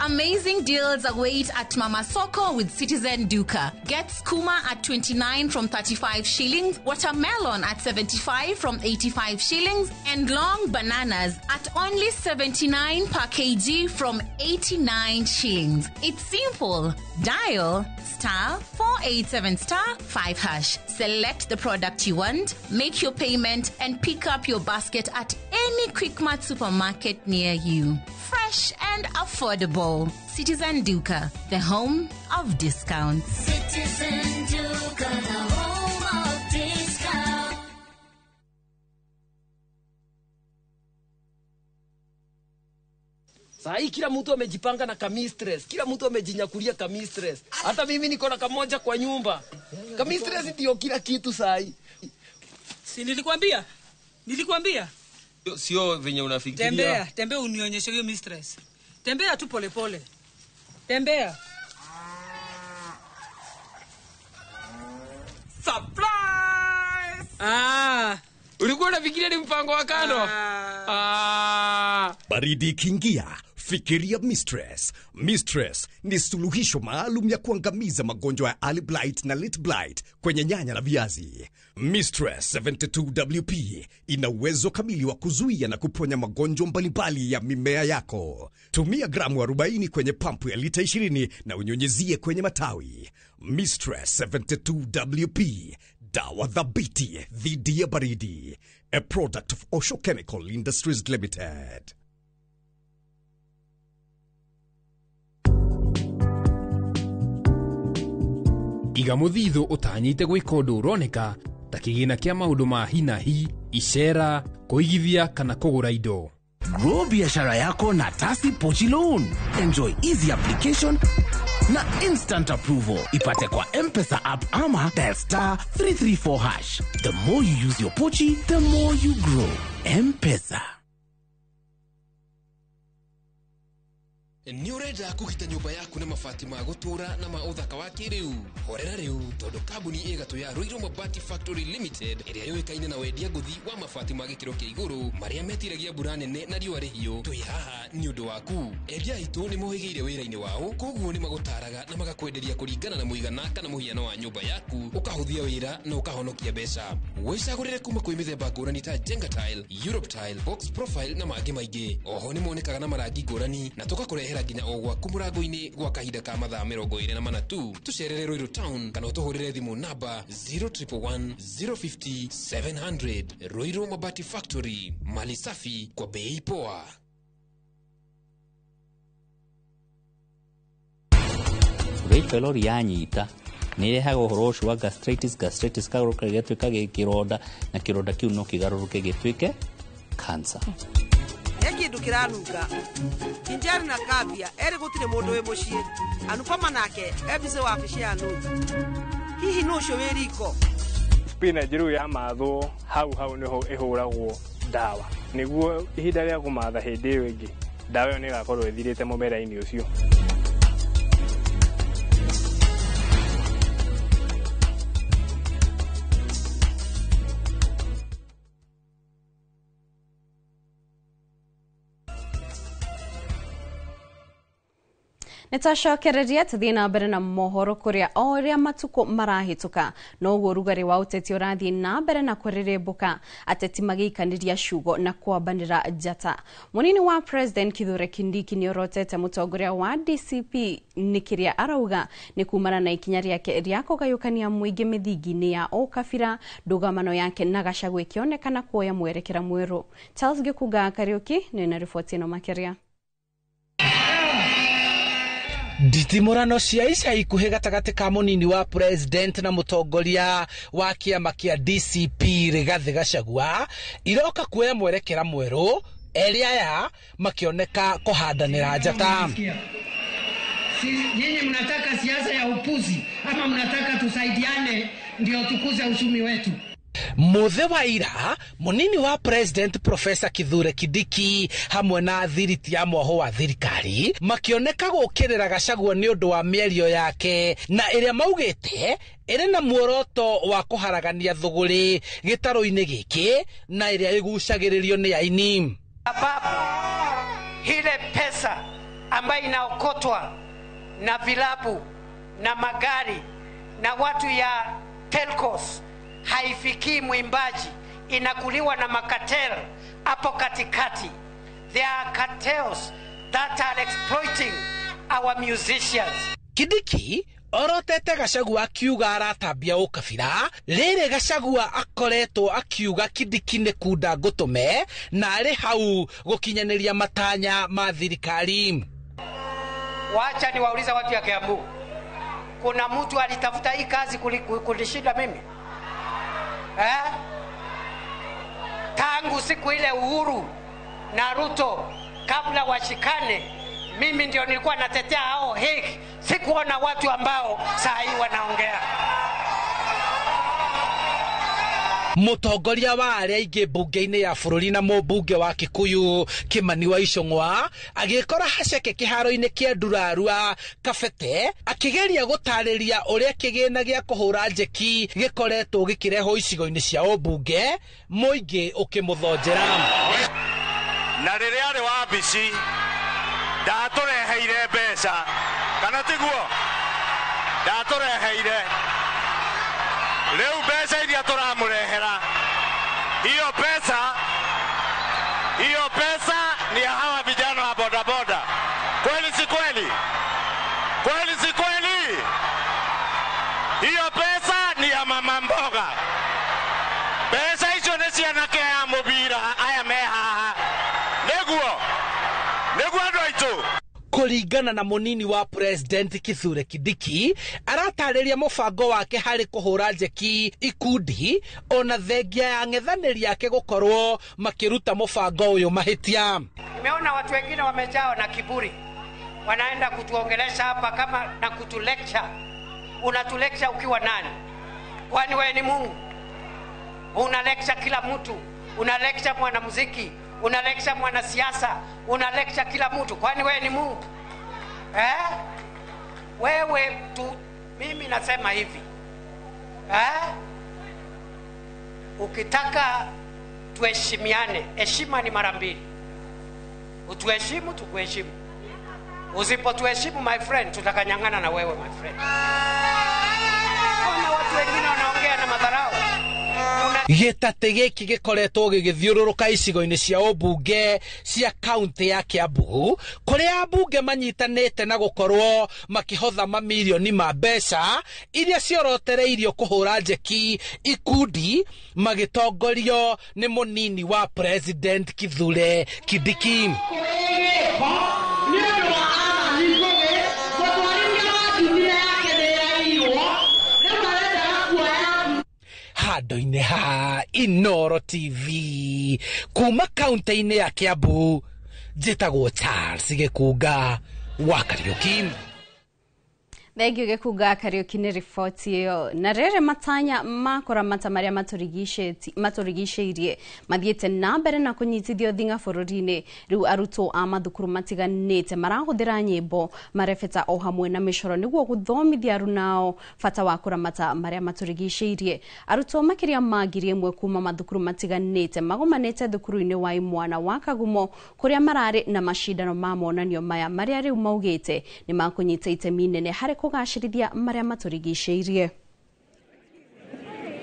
Amazing deals await at Mama Soko with Citizen Duka. Get skuma at 29 from 35 shillings, watermelon at 75 from 85 shillings, and long bananas at only 79 per kg from 89 shillings. It's simple. Dial *487*5#. Select the product you want, make your payment, and pick up your basket at any Quickmart supermarket near you. Fresh Fresh and affordable. Citizen Duka, the home of discounts. Citizen Duka, the home of discounts. Saa hii kila mtu amejipanga na kamistress, kila mtu amejinyakulia kamistress. Hata mimi niko na kamoja kwa nyumba. Kamistress ndio kila kitu saa hii. Si nilikwambia? Nilikwambia? Sio venye unafikiria. Tembea, tembea unionyeshe hiyo mistress. Tembea tu polepole. Tembea. Surprise! Ah. Ulikuwa unafikiria ni mpango wa kando? Ah. Baridi ikiingia, fikiria Mistress. Mistress ni suluhisho maalum ya kuangamiza magonjwa ya early blight na late blight kwenye nyanya na viazi. Mistress 72WP ina uwezo kamili wa kuzuia na kuponya magonjwa mbalimbali ya mimea yako. Tumia gramu 40 kwenye pampu ya lita 20 na unyunyizie kwenye matawi. Mistress 72WP, dawa thabiti dhidi ya baridi. A product of Osho Chemical Industries Limited. Iga muthithu utanyite gwika undu uroneka ta kigina kia maundu ma hi na hi, icera, kuigithia kana kugura indo. Grow biashara yako na Tasi Pochi Loan. Enjoy easy application na instant approval. Ipate kwa M-Pesa app ama dial *334#. The more you use your Pochi, the more you grow. M-Pesa. Nĩ ũrenda kũgita nyũmba yaku na mabati ma gũtũũra na ma ũthaka wa kĩrĩu? Horera rĩu tondũ kambuni ĩgatũ ya Ruiru Mabati Factory Limited ĩrĩa yũĩkaine na wendia ngũthi wa mabati ma gĩkĩro kĩa igũrũ marĩa metiragia mbura nene na riũa rĩhiũ, twĩ haha nĩ ũndũ waku. Endia aitũ nĩ mohĩgĩire wĩra-inĩ wao, koguo nĩ magũtaraga na magakwenderia kũringana na mũigana kana mũhiano wa nyũmba yaku, ũkahũthia wĩra na ũkahonokia mbeca. Wĩcagũrĩre kuma kwĩ mĩthemba ngũrani ta Jenga Tile, Europe Tile, Box Profile na mangĩ maingĩ. Oho nĩ monekaga na marangi ngũrani na tũgakũrehera nginya o gwaku mũrango-inĩ gwa kahinda ka mathaa 24 tu. Tũcerere Ruiru Town kana ũtũhũrĩre thimũ namba 0111 050 700. Ruiru Mabati Factory, mali safi kwa bei poa. H. pylori yanyita nĩ ĩrehaga ũhoro ũcio wa gastritis, gastritis kagarũrũka gĩgatuĩka kĩronda, na kĩronda kĩu no kĩgarũrũke gĩtuĩke cancer. Kindu kiranunga Kinjari na Kavia eri gutire mundu wi mucii Anupama nake ebise wabici ya Anuj. Hihi nũ ũcio wĩ riko? Spinach rĩu yamathwo hau hau nĩho ĩhũragwo ndawa nĩguo ihinda rĩa kũmatha hĩndĩ ĩyo ĩngĩ ndawa ĩyo nĩ ĩgakorwo ĩthirĩte mũmera-inĩ ũcio. Nĩtwacokereria tũthiĩ na mbere na mohoro kũrĩa o ũrĩa matukũ marahĩtũka noguo ũrugarĩ wa ũteti ũrathiĩ na mbere na kũrĩrĩmbũka, ateti magĩikanĩria ciugo na kwambanĩra njata. Mũnini wa President Kithure Kindiki nĩorotete mũtongoria wa DCP nĩ kĩrĩa arauga nĩ kumana na ikinya rĩake rĩa kũgayũkania mũingĩ mĩthingi-inĩ ya ũkabira, ndũgamano yake na Gachagua ĩkĩonekana kuoya mwerekera mwerũ. Charles Gĩkunga Kariũki nĩ na riboti ĩno makĩria. Nditimũrano cia ica ikuhĩ gatagatĩ ka mũnini wa president na mũtongoria wa kĩama kĩa DCP Rigathĩ Gachagua iroka kuoya mwerekera mwerũ, erĩ aya makĩoneka kũhandanĩra njata. Nyinyi mnataka siasa ya upuzi ama mnataka tusaidiane ndio tukuze uchumi wetu? Muthe wa ira munini wa president Professor Kithure Kindiki hamwe na thiriti ya mwaho wa thirikari makioneka gukirira Gachagua ni undu wa mĩario yake na ĩrĩa maugĩte ĩrĩ na muoroto wa kũharagania thũgũrĩ gĩtarũ-inĩ gĩkĩ na ĩrĩa ĩgucagĩrĩrio nĩ aini. Sababu ile pesa ambayo inaokotwa na vilabu na magari na watu ya telcos haifikii mwimbaji, inakuliwa na makatel hapo katikati. There are cartels that are exploiting our musicians. Kindiki Orotete Gachagua akiuga aratambia ũkabira. Rĩrĩ Gachagua akoretwo akiuga Kindiki nĩ kunda ngũtũme na arĩ hau gũkinyanĩria matanya ma thirikari. Wacha niwaulize watu ya Kiambu, kuna mtu alitafuta hii kazi kunishinda mimi? Tangu siku ile Uhuru na Ruto kabla washikane, mimi ndio nilikuwa natetea hao hiki. Sikuona watu ambao saa hii wanaongea. Mũtongoria wa arĩa aingĩ mbunge-inĩ ya bũrũri na mũmbunge wa Kikuyu Kimani wa Ichung'wa agĩkora haceke kĩharo-inĩ kĩa Ndurarua Kabete akĩgeria gũtarĩria ũrĩa kĩgĩna gĩa kũhũra njeki gĩkoretwo gĩkĩrehwo icigo-inĩ cia ũmbunge, mũingĩ ũkĩmũthonjera. Na rĩrĩa arĩ wabici ndatũreheire mbeca, kana tiguo? Ndatũreheire. Rĩu mbeca iria tũramũrehera, hiyo pesa ni ya hawa vijana wa bodaboda. Kweli si kweli? Kweli si kweli? Hiyo pesa ni ya mama mboga. Pesa icio nĩ cianake aya mũbira aya me haha. Nĩguo? Nĩguo andũ aitũ? Kũringana na mũnini wa President Kithure Kindiki, aratarĩria mũbango wake harĩ kũhũra njeki ikundi ona thengia ya ng'ethanĩri yake gũkorwo makĩruta mũbango ũyũ mahĩtia. Nimeona watu wengine wamejawa na kiburi, wanaenda kutuongelesha hapa kama na kutulecture. Unatulecture ukiwa nani? Kwani wewe ni Mungu? Una lecture kila mtu, una lecture mwanamuziki, una lecture mwanasiasa, una lecture kila mtu. Kwani wewe ni Mungu? Wewe tu, mimi nasema hivi. Ukitaka tuheshimiane, heshima ni mara mbili. Utuheshimu, tukuheshimu. Usipotuheshimu my friend, tutakanyang'ana na wewe my friend. Kuna watu wengine wanaongea na madharau. Gĩtatĩ gĩkĩ gĩkoretwo gĩgĩthiũrũrũka icigo-inĩ cia ũmbunge cia kaunti ya Kiambu, kũrĩa ambunge manyitanĩte na gũkorwo makĩhotha mamirioni ma mbeca iria ciorotereirio kũhũra njeki ikundi magĩtongorio nĩ mũnini wa President Kithure Kindiki. Handũ-inĩ ha Inooro TV kuma kaunti-inĩ ya Kiambu, njĩtagwo Charles Gĩkunga wa Kariũki. Thengiũ Gĩkunga Kariũki nĩ riboti ĩyo. Na rĩrĩ matanya ma kũramata marĩa matũrigicĩirie mathiĩte na mbere na kũnyitithio thing'a bũrũri-inĩ. Rĩu arutwo a mathukuru matiganĩte marahũthĩra nyĩmbo, marebeta o hamwe na mĩcoro nĩguo gũthomithia arunao bata wa kũramata marĩa matũrigicĩirie. Arutwo makĩria ma 1,000 kuma mathukuru matiganĩte magomanĩte thukuru-inĩ wa Imwana wa Kagumo kũrĩa mararĩ na macindano ma monanio maya marĩa rĩu maugĩte nĩ makũnyita itemi inene harĩ kũgacĩrithia marĩa matũrigicĩirie.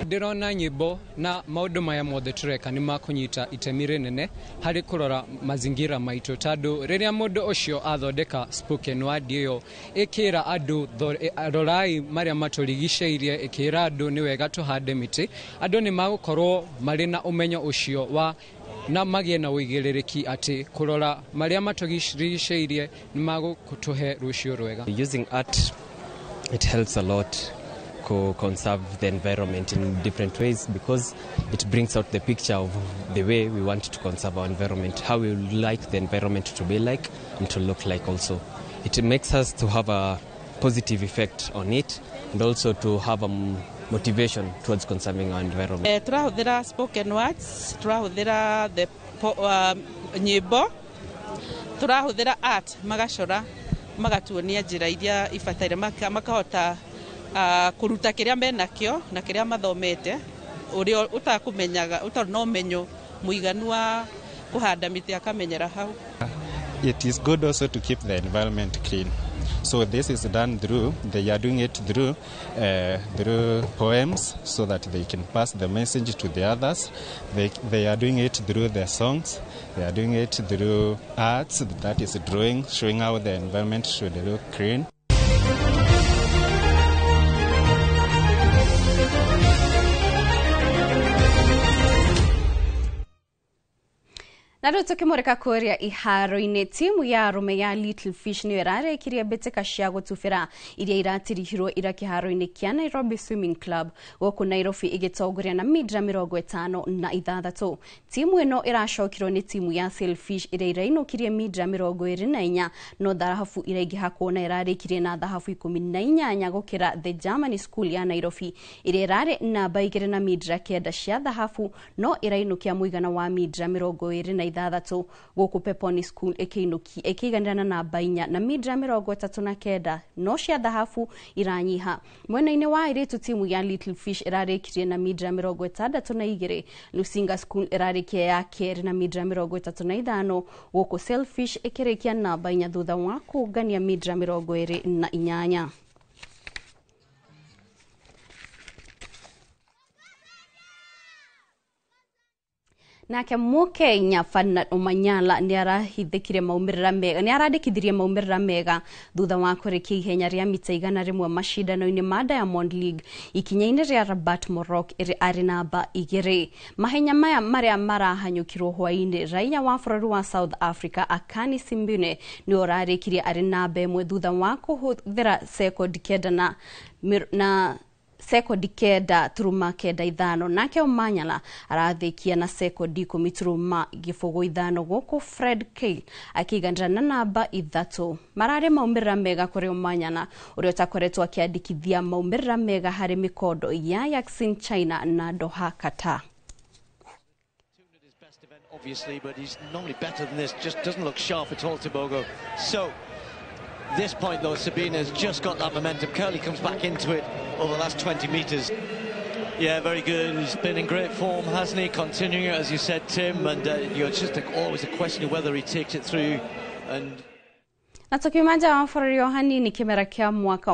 Ndĩrona nyĩmbo na maũndũ maya mothe tũreka nĩ makũnyita itemi rĩnene harĩ kũrora mazingira maitũ, tondũ rĩrĩa mũndũ ũcio athondeka spoken word ĩyo ĩkĩra andũ rorai marĩa matũrigicĩirie, ĩkĩra andũ nĩ wega tũhande mĩtĩ, andũ nĩ magũkorwo marĩ na ũmenyo ũcio wa na magĩe na ũigĩrĩrĩki atĩ kũrora marĩa matũrigicĩirie nĩ magũtũhe rũciũ rwega. Using art, it helps a lot to conserve the environment in different ways, because it brings out the picture of the way we want to conserve our environment, how we would like the environment to be like and to look like also. It makes us to have a positive effect on it and also to have a motivation towards conserving our environment. Tũrahũthĩra spoken words, tũrahũthĩra the nyĩmbo, tũrahũthĩra art, magacora, magatuonia njĩra iria ibataire, makahota kũruta kĩrĩa menakĩo na kĩrĩa mathomete, ũrĩa ũtakũmenyaga, ũtarĩ na ũmenyo mũiganu wa kũhanda mĩtĩ akamenyera hau. It is good also to keep the environment clean. So this is done through, they are doing it through poems so that they can pass the message to the others. They are doing it through their songs. They are doing it through arts, that is drawing, showing how the environment should look clean. Na rĩu tũkĩmũrĩka kũrĩa iharo-inĩ, timu ya arũme ya Little Fish nĩyo ĩrarĩkirie mbĩtĩka cia gũtubĩra iria iratirihirwo ira kĩharo-inĩ kĩa Nairobi Swimming Club gũkũ Nairobi, ĩgĩtongoria na midra 56. Timu ĩno ĩracokirwo nĩ timu ya Sailfish ĩrĩa ĩrainũkirie midra 24, no thahabu iraingĩha kuona ĩrarĩkirie na thahabu 18 gũkĩra The Germany School ya Nairobi ĩrĩa ĩrarĩ namba 2 na midra 9 cia thahabu, no ĩrainũkia mũigana wa midra 26, gũkũ Peponi School ĩkĩiganĩra na namba 4 na midra 39, no cia thahabu iranyiha. Mwena-inĩ wa airĩtu, timu ya Little Fish ĩrarĩkirie na midra 62. Lusinga School ĩrarĩkia ya kerĩ na midra 35, gũkũ Sailfish ĩkĩrĩkia namba 4 thutha wa kũngania midra 28. Nake Mũkenya Ferdinand Omanyala nĩ maumĩrĩra mega nĩ arandĩkithirie maumĩrĩra mega thutha wa kũrĩkia ihenya rĩa mita 100 macindano-inĩ ma Diamond League ikinya-inĩ rĩa Rabat, Morocco, ĩrĩ arĩ namba 2. Mahenya maya marĩa marahanyũkirwo hwaĩ-inĩ, raiya wa bũrũri wa South Africa Akani Simbine nĩ ũrarĩkirie arĩ namba 1 thutha wa kũhũthĩra sekondi 9 na sekondi 9.95. Nake Omanyala arathĩkia na sekondi 10.05, gũkũ Fred Kale akĩiganĩra na namba 3. Mararĩ maumĩrĩra mega kũrĩ Omanyala ũrĩa ũtakoretwo akĩandĩkithia maumĩrĩra mega harĩ mĩkondo ya Yaxin China na Doha, Qatar. Obviously, but he's normally better than this. Just doesn't look sharp at all, Tebogo. So this point, though, Sabina's just got that momentum. Curley comes back into it over the last 20 metres. Yeah, very good. He's been in great form, hasn't he? Continuing it, as you said, Tim. And you know, it's just always a question of whether he takes it through. And na tukiuma nja wa bũrũri o hanini, kĩmera kĩa mwaka